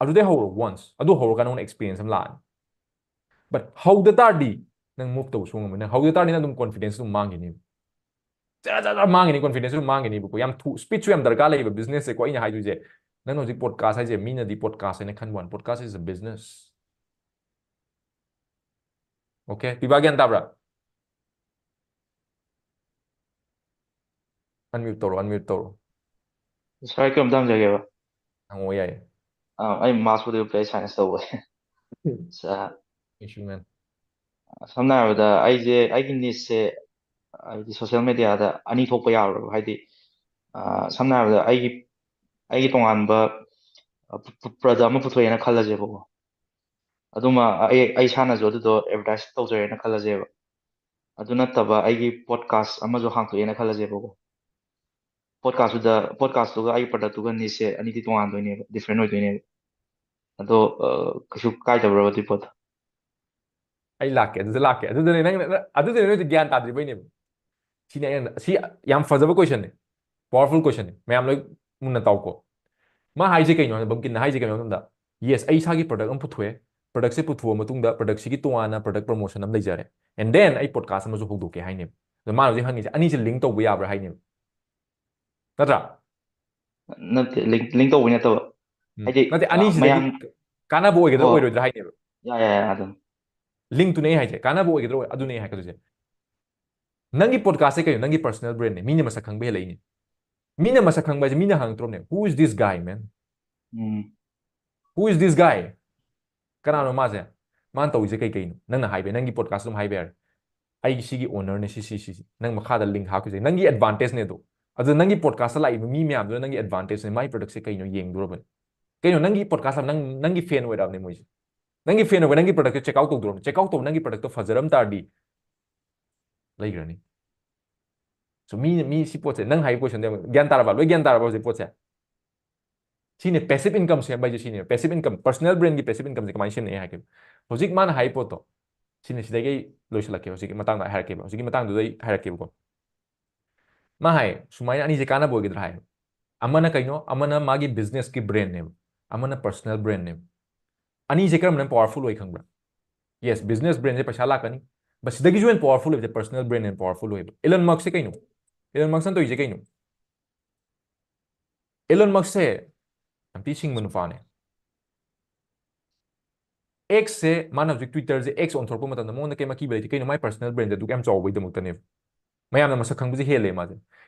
ꯑꯗꯨꯗꯩ ꯍꯧꯔꯣ once꯫ ꯑꯗꯨ ꯍꯧꯔꯀꯥꯟꯗ ꯅꯉꯣꯟꯗ experience ꯑꯃ ꯂꯥꯛꯑꯅꯤ꯫ But ꯍꯧꯗ ꯇꯥꯔꯗꯤ ꯅꯪ move ꯇꯧꯕ ꯁꯨꯡꯉꯝ ꯉꯝꯃꯣꯏ꯫ ꯅꯪ ꯍꯧꯗ ꯇꯥꯔꯗꯤ ꯅꯪ ꯑꯗꯨꯝ confidence ꯑꯗꯨꯝ ꯃꯥꯡꯈꯤꯅꯤ꯫ ꯖꯔ ꯖꯔ ꯖꯔ ꯃꯥꯡꯈꯤꯅꯤ, confidence ꯑꯗꯨꯝ ꯃꯥꯡꯈꯤꯅꯤꯕꯀꯣ꯫ ꯌꯥꯝ ꯊꯨ-, speed ꯁꯨ ꯌꯥꯝ ꯗꯔꯀꯥꯔ ꯂꯩꯌꯦꯕ business ꯁꯦꯀꯣ꯫ ꯑꯩꯅ ꯍꯥꯏꯗꯣꯏꯁꯦ, ꯅꯪꯅ ꯍꯧꯖꯤꯛ podcast ꯍꯥꯏꯁꯦ ꯃꯤꯅꯗꯤ podcast ꯍꯥꯏꯅ ꯈꯟꯕ ꯋꯥꯅꯤ, podcast is a business꯫ Okay, ꯄꯤꯕꯥ ꯒ꯭ꯌꯥꯟ ꯇꯥꯕ꯭ꯔꯥ? Unmute ꯇꯧꯔꯣ, unmute ꯇꯧꯔꯣ꯫ ꯁꯥꯔ, ꯑꯩ ꯀꯩꯅꯣꯝꯇ ꯍꯪꯖꯒꯦꯕ꯫ ꯍꯪꯉꯣ ꯌꯥꯏꯌꯦ꯫ ꯑꯥ, ꯑꯩ mass ꯄꯨꯗꯤ play science ꯇꯧꯕ꯫ ꯁꯥꯔ, Issue man꯫ ꯁꯝꯅ ꯍꯥꯏꯔꯕꯗ ꯑꯩꯁꯦ, ꯑꯩꯒꯤ niche ꯁꯦ, ꯍꯥꯏꯗꯤ social media ꯗ ꯑꯅꯤ ꯊꯣꯛꯄ ꯌꯥꯕ꯭ꯔꯕ? ꯍꯥꯏꯗꯤ, ꯑꯥ, ꯁꯝꯅ ꯍꯥꯏꯔꯕꯗ ꯑꯩꯒꯤ, ꯑꯩꯒꯤ ꯇꯣꯉꯥꯟꯕ, ꯑ, ꯄ-, ꯄ-, product ꯑꯃ ꯄꯨꯊꯣꯛꯑꯦꯅ ꯈꯜꯂꯁꯦꯕꯀꯣ꯫ ꯑꯗꯨꯃ ꯑꯩ, ꯑꯩ ꯏꯁꯥꯅꯁꯨ ꯑꯗꯨꯗꯣ advertise ꯇꯧꯖꯔꯦꯅ ꯈꯜꯂꯁꯦꯕ꯫ ꯑꯗꯨ ꯅꯠꯇꯕ ꯑꯩꯒꯤ podcast ꯑꯃꯁꯨ ꯍꯥꯡꯇꯣꯛꯑꯦꯅ ꯈꯜꯂꯁꯦꯕꯀꯣ꯫ Podcast ꯇꯨꯗ, podcast ꯇꯨꯒ ꯑꯩꯒꯤ product ꯇꯨꯒ niche ꯁꯦ ꯑꯅꯤꯗꯤ ꯇꯣꯉꯥꯟꯗꯣꯏꯅꯦꯕ, different ꯑꯣꯏꯗꯣꯏꯅꯦꯕ꯫ ꯑꯗꯣ, ꯑ, ꯀꯩꯁꯨ ꯀꯥꯏꯗꯕ꯭ꯔꯕ ꯑꯗꯨꯏ ꯄꯣꯠꯇꯣ? ꯑꯩ ꯂꯥꯛꯀꯦ, ꯑꯗꯨꯗ ꯂꯥꯛꯀꯦ꯫ ꯑꯗꯨꯗꯅꯦ ꯅꯪ, ꯅꯪ, ꯑꯗꯨꯗꯅꯦ ꯅꯣꯏꯗꯤ ꯒ꯭ꯌꯥꯟ ꯇꯥꯗ꯭ꯔꯤꯕꯩꯅꯦꯕ꯫ ꯁꯤꯅꯦ ꯑꯩꯅ, ꯁꯤ ꯌꯥꯝ ꯐꯖꯕ question ꯅꯦ, powerful question ꯅꯦ꯫ ꯃꯌꯥꯝ ꯂꯣꯏ ꯃꯨꯟꯅ ꯇꯥꯎꯀꯣ꯫ ꯃꯥ ꯍꯥꯏꯁꯦ ꯀꯩꯅꯣ ꯍꯥꯏꯕ, ꯕꯝꯀꯤꯟꯅ ꯍꯥꯏꯁꯦ ꯀꯩꯅꯣ ꯍꯥꯏꯕ ꯃꯇꯝꯗ, yes, ꯑꯩ ꯏꯁꯥꯒꯤ product ꯑꯃ ꯄꯨꯊꯣꯛꯑꯦ, product ꯁꯦ ꯄꯨꯊꯣꯛꯑ ꯃꯇꯨꯡꯗ product ꯁꯤꯒꯤ ꯇꯣꯉꯥꯟꯅ product promotion ꯑꯃ ꯂꯩꯖꯔꯦ, and then ꯑꯩ podcast ꯑꯃꯁꯨ ꯍꯧꯗꯣꯛꯀꯦ ꯍꯥꯏꯅꯦꯕ꯫ ꯑꯗꯣ ꯃꯥꯅ ꯍꯧꯖꯤꯛ ꯍꯪꯉꯤꯁꯦ ꯑꯅꯤꯁꯦ link ꯇꯧꯕ ꯌꯥꯕ꯭ꯔꯥ ꯍꯥꯏꯅꯦꯕ, ꯅꯠꯇ꯭ꯔꯥ? ꯅꯠꯇꯦ, ꯂꯤꯡ ꯂꯤꯡ ꯇꯧꯕꯩ ꯅꯠꯇꯕ꯫ ꯎꯝ. ꯍꯥꯏꯗꯤ, ꯅꯠꯇꯦ, ꯑ, ꯑꯅꯤꯁꯤꯗꯒꯤ ꯃꯌꯥꯝ ꯀꯥꯟꯅꯕ ꯑꯣꯏꯒꯗ꯭ꯔꯥ ꯑꯣ꯫ ꯑꯣꯏꯔꯣꯏꯗ꯭ꯔꯥ ꯍꯥꯏꯅꯦꯕ꯫ ꯌꯥ ꯌꯥ ꯌꯥ ꯑꯗꯨꯝ ꯂꯤꯡꯇꯨꯅꯦ ꯑꯩ ꯍꯥꯏꯁꯦ, ꯀꯥꯟꯅꯕ ꯑꯣꯏꯒꯗ꯭ꯔꯥ ꯑꯣꯏ-, ꯑꯗꯨꯅꯦ ꯑꯩ ꯍꯥꯏꯒꯗꯣꯏꯁꯦ꯫ ꯅꯪꯒꯤ ꯄꯣꯠꯀꯥꯁꯁꯦ ꯀꯩꯅꯣ? ꯅꯪꯒꯤ ꯄꯔꯁꯣꯅꯦꯜ ꯕ꯭ꯔꯦꯟꯅꯦ, ꯃꯤꯅ ꯃꯁꯛ ꯈꯪꯕ ꯍꯦꯜꯂꯛꯏꯅꯦ꯫ ꯃꯤꯅ ꯃꯁꯛ ꯈꯪꯕ ꯍꯥꯏꯁꯦ ꯃꯤꯅ ꯍꯪꯉꯛꯇ꯭ꯔꯣꯕꯅꯦ, "Who is this guy, man? Um Who is this guy?" ꯀꯅꯥꯅꯣ ꯃꯥꯁꯦ? ꯃꯥꯅ ꯇꯧꯔꯤꯁꯦ ꯀꯩ ꯀꯩꯅꯣ? ꯅꯪꯅ ꯍꯥꯏꯕ, ꯅꯪꯒꯤ ꯄꯣꯠꯀꯥꯁ ꯑꯗꯨꯝ ꯍꯥꯏꯕ ꯌꯥꯔꯦ꯫ "ꯑꯩꯒꯤ ꯁꯤꯒꯤ ꯑꯣꯅꯔꯅꯦ, ꯁꯤ ꯁꯤ ꯁꯤ ꯁꯤ"꯫ ꯅꯪ ꯃꯈꯥꯗ ꯂꯤꯡ ꯍꯥꯞꯈꯤꯁꯦ, ꯅꯪꯒꯤ ꯑꯦꯗꯚꯥꯟꯇꯦꯖꯅꯦ ꯑꯗꯣ꯫ ꯑꯗꯨ ꯅꯪꯒꯤ ꯄꯣꯠꯀꯥꯁꯇ ꯂꯥꯛꯏꯕ ꯃꯤ ꯃꯌꯥꯝꯗꯨꯅ ꯅꯪꯒꯤ ꯑꯦꯗꯚꯥꯟꯇꯦꯖꯅꯦ꯫ ꯃꯥꯏ ꯄ꯭ꯔꯗꯛꯁꯦ ꯀꯩꯅꯣ ꯌꯦꯡꯗꯣꯔꯕꯅꯦ꯫ ꯀꯩꯅꯣ, ꯅꯪꯒꯤ ꯄꯣꯠꯀꯥꯁ ꯅꯪ, ꯅꯪꯒꯤ ꯐꯦꯟ ꯑꯣꯏꯔꯛꯑꯕꯅꯦ ꯃꯣꯏꯁꯦ꯫ ꯅꯪꯒꯤ ꯐꯦꯟ ꯑꯣꯏꯕ, ꯅꯪꯒꯤ ꯄ꯭ꯔꯗꯛꯇꯣ ꯆꯦꯛ ꯑꯥꯎꯠ ꯇꯧꯗꯣꯔꯕꯅꯦ꯫ ꯆꯦꯛ ꯑꯥꯎꯠ ꯇꯧꯕ, ꯅꯪꯒꯤ ꯄ꯭ꯔꯗꯛꯇꯣ ꯐꯖꯔꯝ ꯇꯥꯔꯗꯤ ꯂꯩꯈ꯭ꯔꯅꯤ꯫ So ꯃꯤ, ꯃꯤ ꯁꯤ ꯄꯣꯠꯁꯦ, ꯅꯪ ꯍꯥꯏ ꯀꯣꯏꯁꯟꯗ ꯒ꯭ꯌꯥꯟ ꯇꯥꯔꯕ? ꯂꯣꯏ ꯒ꯭ꯌꯥꯟ ꯇꯥꯔꯕ ꯍꯧꯖꯤꯛ ꯄꯣꯠꯁꯦ? ꯁꯤꯅꯦ ꯄꯦꯁꯤꯞ ꯏꯟꯀꯝ ꯁꯦꯝꯕ ꯍꯥꯏꯁꯦ, ꯁꯤꯅꯦ ꯄꯦꯁꯤꯞ ꯏꯟꯀꯝ꯫ ꯄꯔꯁꯣꯅꯦꯜ ꯕ꯭ꯔꯦꯟꯒꯤ ꯄꯦꯁꯤꯞ ꯏꯟꯀꯝꯁꯦ ꯀꯃꯥꯏꯅ ꯁꯦꯝꯅꯩ ꯍꯥꯏꯔꯛꯀꯦꯕ꯫ ꯍꯧꯖꯤꯛ ꯃꯥꯅ ꯍꯥꯏ ꯄꯣꯠꯇꯣ, ꯁꯤꯅꯦ, ꯁꯤꯗꯒꯤ ꯑꯩ ꯂꯣꯏꯁꯤꯜꯂꯛꯀꯦ꯫ ꯍꯧꯖꯤꯛꯀꯤ ꯃꯇꯥꯡꯗ ꯑꯩ ꯍꯥꯏꯔꯛꯀꯦꯕ, ꯍꯧꯖꯤꯛꯀꯤ ꯃꯇꯥꯡꯗꯨꯗ ꯑꯩ ꯍꯥꯏꯔꯛꯀꯦꯕꯀꯣ꯫ ꯃꯥ ꯍꯥꯏ ꯁꯨꯃꯥꯏꯅ, "ꯑꯅꯤꯁꯦ ꯀꯥꯟꯅꯕ ꯑꯣꯏꯒꯗ꯭ꯔꯥ?" ꯍꯥꯏ꯫ ꯑꯃꯅ ꯀꯩꯅꯣ? ꯑꯃꯅ ꯃꯥꯒꯤ ꯕꯤꯖꯤꯅꯦꯁꯀꯤ ꯕ꯭ꯔꯦꯟꯅꯦꯕ, ꯑꯃꯅ ꯄꯔꯁꯣꯅꯦꯜ ꯕ꯭ꯔꯦꯟꯅꯦꯕ꯫ ꯑꯅꯤꯁꯦ ꯀꯔꯝꯕꯅ ꯄꯋꯥꯔꯐꯨꯜ ꯑꯣꯏ ꯈꯪꯕ꯭ꯔꯥ? ꯌꯦꯁ, ꯕꯤꯖꯤꯅꯦꯁ ꯕ꯭ꯔꯦꯟꯁꯦ ꯄꯩꯁꯥ ꯂꯥꯛꯀꯅꯤ, ꯕꯠ ꯁꯤꯗꯒꯤꯁꯨ ꯍꯦꯟꯅ ꯄꯋꯥꯔꯐꯨꯜ ꯑꯣꯏꯕꯁꯦ ꯄꯔꯁꯣꯅꯦꯜ ꯕ꯭ꯔꯦꯟꯅ ꯍꯦꯟꯅ ꯄꯋꯥꯔꯐꯨꯜ ꯑꯣꯏꯕ꯫ ꯑꯦꯂꯟ ꯃꯁꯛꯁꯦ ꯀꯩꯅꯣ? ꯑꯦꯂꯟ ꯃꯁꯛꯅ ꯇꯧꯔꯤꯁꯦ ꯀꯩꯅꯣ? ꯑꯦꯂꯟ ꯃꯁꯛꯁꯦ ꯌꯥꯝ ꯊꯤ ꯁꯤꯡꯕ ꯅꯨꯄꯥꯅꯦ꯫ ꯑꯦꯛꯁꯁꯦ, ꯃꯥꯅ ꯍꯧꯖꯤꯛ ꯇ꯭ꯋꯤꯇꯔꯁꯦ ꯑꯦꯛꯁ ꯑꯣꯟꯊꯣꯔꯛꯄ ꯃꯇꯝꯗ ꯃꯉꯣꯟꯗ ꯀꯩꯝ ꯑꯀꯤꯕ ꯂꯩꯇꯦ꯫ ꯀꯩꯅꯣ? ꯃꯥꯏ ꯄꯔꯁꯣꯅꯦꯜ ꯕ꯭ꯔꯦꯟꯁꯦ ꯑꯗꯨꯛ ꯌꯥꯝ ꯆꯥꯎꯕꯩꯗꯃꯛꯇꯅꯦꯕ꯫ ꯃꯌꯥꯝꯅ ꯃꯁꯛ ꯈꯪꯕꯁꯦ ꯍꯦꯜꯂꯦ ꯃꯥꯁꯦ꯫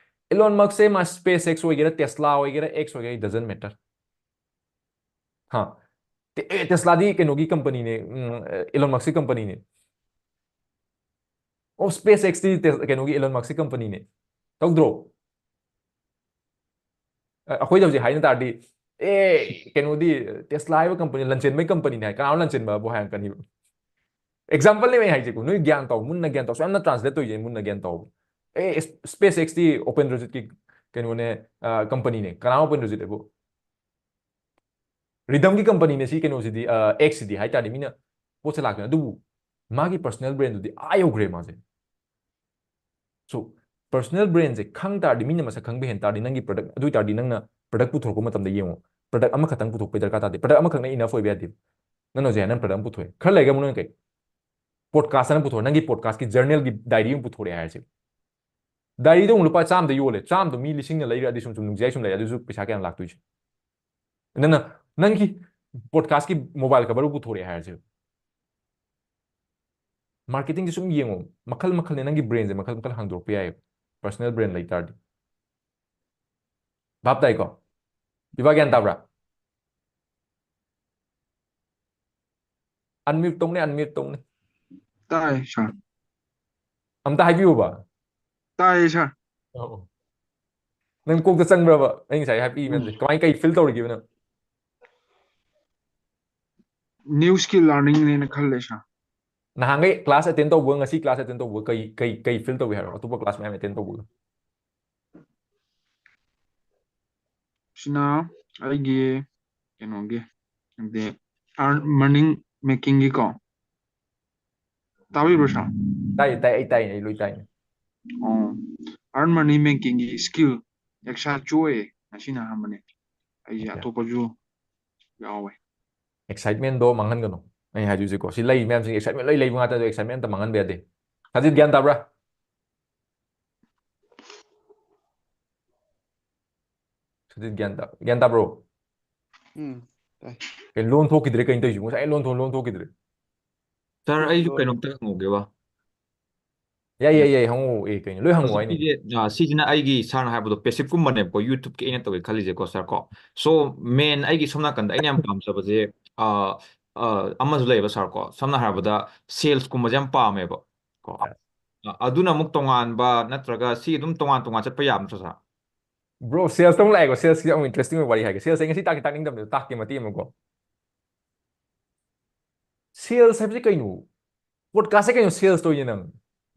ꯑꯦꯂꯣꯟ ꯃꯁꯛꯁꯦ ꯃꯥ ꯁ꯭ꯄꯦꯁ ꯑꯦꯛꯁ ꯑꯣꯏꯒꯦꯔꯥ, ꯇꯦꯁꯂꯥ ꯑꯣꯏꯒꯦꯔꯥ, ꯑꯦꯛꯁ ꯑꯣꯏꯒꯦꯔꯥ, it doesn't matter꯫ ꯍꯥ, ꯇꯦ-, ꯑꯦ, ꯇꯦꯁꯂꯥꯗꯤ ꯀꯩꯅꯣꯒꯤ ꯀꯝꯄꯅꯤꯅꯦ, ꯎꯝ, ꯑꯦꯂꯣꯟ ꯃꯁꯛꯀꯤ ꯀꯝꯄꯅꯤꯅꯦ꯫ ꯑꯣ, ꯁ꯭ꯄꯦꯁ ꯑꯦꯛꯁꯇꯤ ꯇꯦ-, ꯀꯩꯅꯣꯒꯤ ꯑꯦꯂꯣꯟ ꯃꯁꯛꯀꯤ ꯀꯝꯄꯅꯤꯅꯦ꯫ ꯇꯧꯗ꯭ꯔꯣ? ꯑ-, ꯑꯩꯈꯣꯏꯗ ꯍꯧꯖꯤꯛ ꯍꯥꯏꯅ ꯇꯥꯔꯗꯤ, "ꯑꯦ, ꯀꯩꯅꯣꯗꯤ, ꯇꯦꯁꯂꯥ ꯍꯥꯏꯕ ꯀꯝꯄꯅꯤ ꯂꯟꯆꯦꯟꯕꯒꯤ ꯀꯝꯄꯅꯤꯅꯦ" ꯍꯥꯏ꯫ ꯀꯅꯥꯅꯣ ꯂꯟꯆꯦꯟꯕꯕꯨ ꯍꯥꯏꯔꯛꯀꯅꯤꯕ? ꯑꯦꯛꯖꯥꯝꯄꯜꯅꯦ ꯑꯩ ꯍꯥꯏꯁꯦꯀꯣ, ꯅꯣꯏ ꯒ꯭ꯌꯥꯟ ꯇꯧ, ꯃꯨꯟꯅ ꯒ꯭ꯌꯥꯟ ꯇꯧ꯫ ꯁꯨꯃꯥꯏꯅ ꯇ꯭ꯔꯥꯟꯁꯂꯦꯠ ꯇꯧꯔꯤꯁꯦ ꯃꯨꯟꯅ ꯒ꯭ꯌꯥꯟ ꯇꯧ꯫ ꯑꯦ, ꯁ꯭ꯄꯦꯁ ꯑꯦꯛꯁꯇꯤ ꯑꯣꯄꯦꯟ ꯔꯣꯖꯤꯠꯀꯤ ꯀꯩꯅꯣꯅꯦ, ꯑ, ꯀꯝꯄꯅꯤꯅꯦ꯫ ꯀꯅꯥꯅꯣ ꯑꯣꯄꯦꯟ ꯔꯣꯖꯤꯠ ꯍꯥꯏꯕꯨ? ꯔꯤꯗꯝꯒꯤ ꯀꯝꯄꯅꯤꯅꯦ ꯁꯤ ꯀꯩꯅꯣꯁꯤꯗꯤ, ꯑ, ꯑꯦꯛꯁꯁꯤꯗꯤ ꯍꯥꯏ ꯇꯥꯔꯗꯤ ꯃꯤꯅ ꯄꯣꯠꯁꯦ ꯂꯥꯛꯇꯣꯏꯅꯦ꯫ ꯑꯗꯨꯕꯨ ꯃꯥꯒꯤ ꯄꯔꯁꯣꯅꯦꯜ ꯕ꯭ꯔꯦꯟꯗꯨꯗꯤ ꯑꯥ ꯌꯧꯈ꯭ꯔꯦ ꯃꯥꯁꯦ꯫ So, ꯄꯔꯁꯣꯅꯦꯜ ꯕ꯭ꯔꯦꯟꯁꯦ ꯈꯪ ꯇꯥꯔꯗꯤ, ꯃꯤꯅ ꯃꯁꯛ ꯈꯪꯕ ꯍꯦꯟ ꯇꯥꯔꯗꯤ, ꯅꯪꯒꯤ ꯄ꯭ꯔꯗꯛ, ꯑꯗꯨ ꯑꯣꯏ ꯇꯥꯔꯗꯤ ꯅꯪꯅ ꯄ꯭ꯔꯗꯛ ꯄꯨꯊꯣꯔꯛꯄ ꯃꯇꯝꯗ ꯌꯦꯡꯉꯣ, ꯄ꯭ꯔꯗꯛ ꯑꯃꯈꯛꯇꯪ ꯄꯨꯊꯣꯛꯄꯩ ꯗꯔꯀꯥꯔ ꯇꯥꯗꯦ꯫ ꯄ꯭ꯔꯗꯛ ꯑꯃꯈꯛꯅ ꯏꯅꯐ ꯑꯣꯏꯕ ꯌꯥꯗꯦ꯫ ꯅꯪꯅ ꯍꯧꯖꯤꯛ ꯍꯥꯏ, ꯅꯪ ꯄ꯭ꯔꯗꯛ ꯑꯃ ꯄꯨꯊꯣꯛꯑꯦ, ꯈꯔ ꯂꯩꯔꯒ ꯑꯃꯨꯛ ꯅꯪ ꯀꯩ? ꯄꯣꯗꯀꯥꯁ ꯑꯃ ꯄꯨꯊꯣꯛꯑꯦ, ꯅꯪꯒꯤ ꯄꯣꯗꯀꯥꯁꯀꯤ ꯖꯔꯅꯦꯜꯒꯤ ꯗꯥꯏꯔꯤ ꯑꯃ ꯄꯨꯊꯣꯔꯛꯑꯦ ꯍꯥꯏꯔꯁꯦ꯫ ꯗꯥꯏꯔꯤꯗꯣ ꯑꯃꯨꯛ ꯂꯨꯄꯥ ꯆꯥꯝꯗ ꯌꯣꯜꯂꯦ, ꯆꯥꯝꯗꯣ ꯃꯤ ꯂꯤꯁꯤꯡꯅ ꯂꯩꯔꯗꯤ ꯁꯨꯝ ꯁꯨꯝ ꯅꯨꯡꯖꯥꯏ ꯁꯨꯝ ꯂꯩ, ꯑꯗꯨꯁꯨ ꯄꯩꯁꯥ ꯀꯌꯥꯝ ꯂꯥꯛꯇꯣꯏꯁꯦ? ꯅꯪꯅ ꯅꯪꯒꯤ ꯄꯣꯗꯀꯥꯁꯀꯤ ꯃꯣꯕꯥꯏꯜ ꯀꯕꯔꯕꯨ ꯄꯨꯊꯣꯔꯛꯑꯦ ꯍꯥꯏꯔꯁꯦ, ꯃꯥꯔꯀꯦꯇꯤꯡꯁꯦ ꯁꯨꯝ ꯌꯦꯡꯉꯣ, ꯃꯈꯜ ꯃꯈꯜꯅꯦ, ꯅꯪꯒꯤ ꯕ꯭ꯔꯦꯟꯁꯦ ꯃꯈꯜ ꯃꯈꯜ ꯍꯥꯡꯗꯣꯔꯛꯄ ꯌꯥꯏꯌꯦꯕ, ꯄꯔꯁꯣꯅꯦꯜ ꯕ꯭ꯔꯦꯟ ꯂꯩ ꯇꯥꯔꯗꯤ꯫ ꯚꯥꯞ ꯇꯥꯏꯀꯣ? ꯏꯕꯥ ꯒ꯭ꯌꯥꯟ ꯇꯥꯕ꯭ꯔꯥ? ꯑꯟꯃ꯭ꯌꯨꯠ ꯇꯧꯅꯦ, ꯑꯟꯃ꯭ꯌꯨꯠ ꯇꯧꯅꯦ꯫ ꯇꯥꯏ ꯁꯥꯔ꯫ ꯑꯝꯇ ꯍꯥꯏꯕꯤꯌꯨꯕ꯫ ꯇꯥꯏ ꯁꯥꯔ꯫ ꯑꯣ꯫ ꯅꯪ ꯀꯣꯛꯇ ꯆꯪꯕ꯭ꯔꯕ ꯑꯩ ꯉꯁꯥꯏ ꯍꯥꯏꯕꯤꯈꯤꯕ ꯃꯌꯥꯝꯁꯦ? ꯀꯃꯥꯏ, ꯀꯩ ꯐꯤꯜ ꯇꯧꯔꯤꯒꯦꯕ ꯅꯪ? New skill learningꯅꯦꯅ ꯈꯜꯂꯦ ꯁꯥꯔ꯫ ꯅꯍꯥꯟꯈꯩ ꯀ꯭ꯂꯥꯁ ꯑꯦꯇꯦꯟ ꯇꯧꯕꯒ ꯉꯁꯤ ꯀ꯭ꯂꯥꯁ ꯑꯦꯇꯦꯟ ꯇꯧꯕꯒ ꯀꯩ, ꯀꯩ, ꯀꯩ ꯐꯤꯜ ꯇꯧꯏ ꯍꯥꯏꯔꯣ? ꯑꯇꯣꯞꯄ ꯀ꯭ꯂꯥꯁ ꯃꯌꯥꯝ ꯑꯦꯇꯦꯟ ꯇꯧꯕꯒ꯫ ꯁꯤꯅ ꯑꯩꯒꯤ ꯀꯩꯅꯣꯒꯤ, ꯍꯥꯏꯗꯤ, earn, money makingꯒꯤꯀꯣ꯫ ꯇꯥꯕꯤꯕ꯭ꯔꯣ ꯁꯥꯔ? ꯇꯥꯏ, ꯇꯥꯏ, ꯑꯩ ꯇꯥꯏꯅꯦ, ꯑꯩ ꯂꯣꯏ ꯇꯥꯏꯅꯦ꯫ ꯑꯣ, earn money makingꯒꯤ skill exercise ꯑꯣꯏꯌꯦ, ꯉꯁꯤꯅ ꯑꯍꯥꯟꯕꯅꯦ꯫ ꯑꯩꯁꯦ Okay. ꯑꯇꯣꯞꯄꯁꯨ ꯌꯥꯎꯋꯦ꯫ Excitementꯗꯣ ꯃꯥꯡꯍꯟꯒꯅꯨ꯫ ꯑꯩ ꯍꯥꯏꯗꯣꯏꯁꯦꯀꯣ, ꯁꯤ ꯂꯩ ꯃꯌꯥꯝꯁꯤꯡ excitement ꯂꯣꯏ ꯂꯩꯕ ꯉꯥꯛꯇꯅꯦ, ꯑꯗꯣ excitement ꯑꯝꯇ ꯃꯥꯡꯍꯟꯕ ꯌꯥꯗꯦ꯫ ꯁꯖꯤꯠ, ꯒ꯭ꯌꯥꯟ ꯇꯥꯕ꯭ꯔꯥ? ꯁꯖꯤꯠ, ꯒ꯭ꯌꯥꯟ ꯇꯥ-, ꯒ꯭ꯌꯥꯟ ꯇꯥꯕ꯭ꯔꯣ? ꯎꯝ, ꯇꯥꯏ꯫ ꯀꯩꯅꯣ, ꯂꯣꯟ ꯊꯣꯛꯈꯤꯗ꯭ꯔꯦ, ꯀꯩꯅꯣ ꯇꯧꯔꯤꯁꯤꯕꯣ? ꯉꯁꯥꯏ ꯂꯣꯟ ꯊꯣꯛ-, ꯂꯣꯟ ꯊꯣꯛꯈꯤꯗ꯭ꯔꯦ꯫ ꯁꯥꯔ, ꯑꯩꯁꯨ ꯂꯣꯟ- ꯀꯩꯅꯣꯝꯇ ꯍꯪꯍꯧꯒꯦꯕ꯫ ꯌꯥꯏ, ꯌꯥꯏ, ꯌꯥꯏ, ꯍꯪꯉꯛꯑꯣ꯫ ꯑꯦ, ꯀꯩꯅꯣ, ꯂꯣꯏ ꯍꯪꯉꯛꯑꯣ ꯍꯥꯏꯅꯤ꯫ ꯍꯧꯖꯤꯛꯀꯤꯁꯦ, ꯑ, ꯁꯤꯁꯤꯅ ꯑꯩꯒꯤ, ꯁꯥꯔꯅ ꯍꯥꯏꯕꯗꯣ, passiveꯀꯨꯝꯕꯅꯦꯕꯀꯣ, YouTubeꯀꯤ ꯑꯩꯅ ꯇꯧꯒꯦ ꯈꯜꯂꯤꯁꯦꯀꯣ, ꯁꯥꯔ ꯀꯣ꯫ So, main ꯑꯩꯒꯤ ꯁꯣꯝ ꯅꯥꯀꯟꯗ ꯑꯩꯅ ꯌꯥꯝ ꯄꯥꯝꯖꯕꯁꯦ, ꯑ, ꯑ, ꯑꯃꯁꯨ ꯂꯩꯌꯦꯕ, ꯁꯥꯔ ꯀꯣ꯫ ꯁꯝꯅ ꯍꯥꯏꯔꯕꯗ, salesꯀꯨꯝꯕꯁꯦ ꯌꯥꯝ ꯄꯥꯝꯃꯦꯕ ꯀꯣ꯫ ꯑ, ꯑꯗꯨꯅ ꯑꯃꯨꯛ ꯇꯣꯉꯥꯟꯕ ꯅꯠꯇ꯭ꯔꯒ ꯁꯤ ꯑꯗꯨꯝ ꯇꯣꯉꯥꯟ ꯇꯣꯉꯥꯟ ꯆꯠꯄ ꯌꯥꯕ ꯅꯠꯇ꯭ꯔꯣ, ꯁꯥꯔ? Bro, salesꯇ ꯑꯃꯨꯛ ꯂꯥꯛꯑꯦꯀꯣ꯫ Salesꯀꯤ ꯌꯥꯝ interesting ꯑꯣꯏꯕ ꯋꯥꯔꯤ ꯍꯥꯏꯒꯦ꯫ Sales ꯑꯩ ꯉꯁꯤ ꯇꯥꯛꯀꯦ ꯇꯥꯛꯅꯤꯡꯗꯕꯅꯦ, ꯇꯥꯛꯀꯦ ꯃꯇꯦꯛ ꯑꯃꯀꯣ꯫ Sales ꯍꯥꯏꯕꯁꯤ ꯀꯩꯅꯣ? Podcastꯁꯦ ꯀꯩꯅꯣ sales ꯇꯧꯔꯤꯁꯦ ꯅꯪ?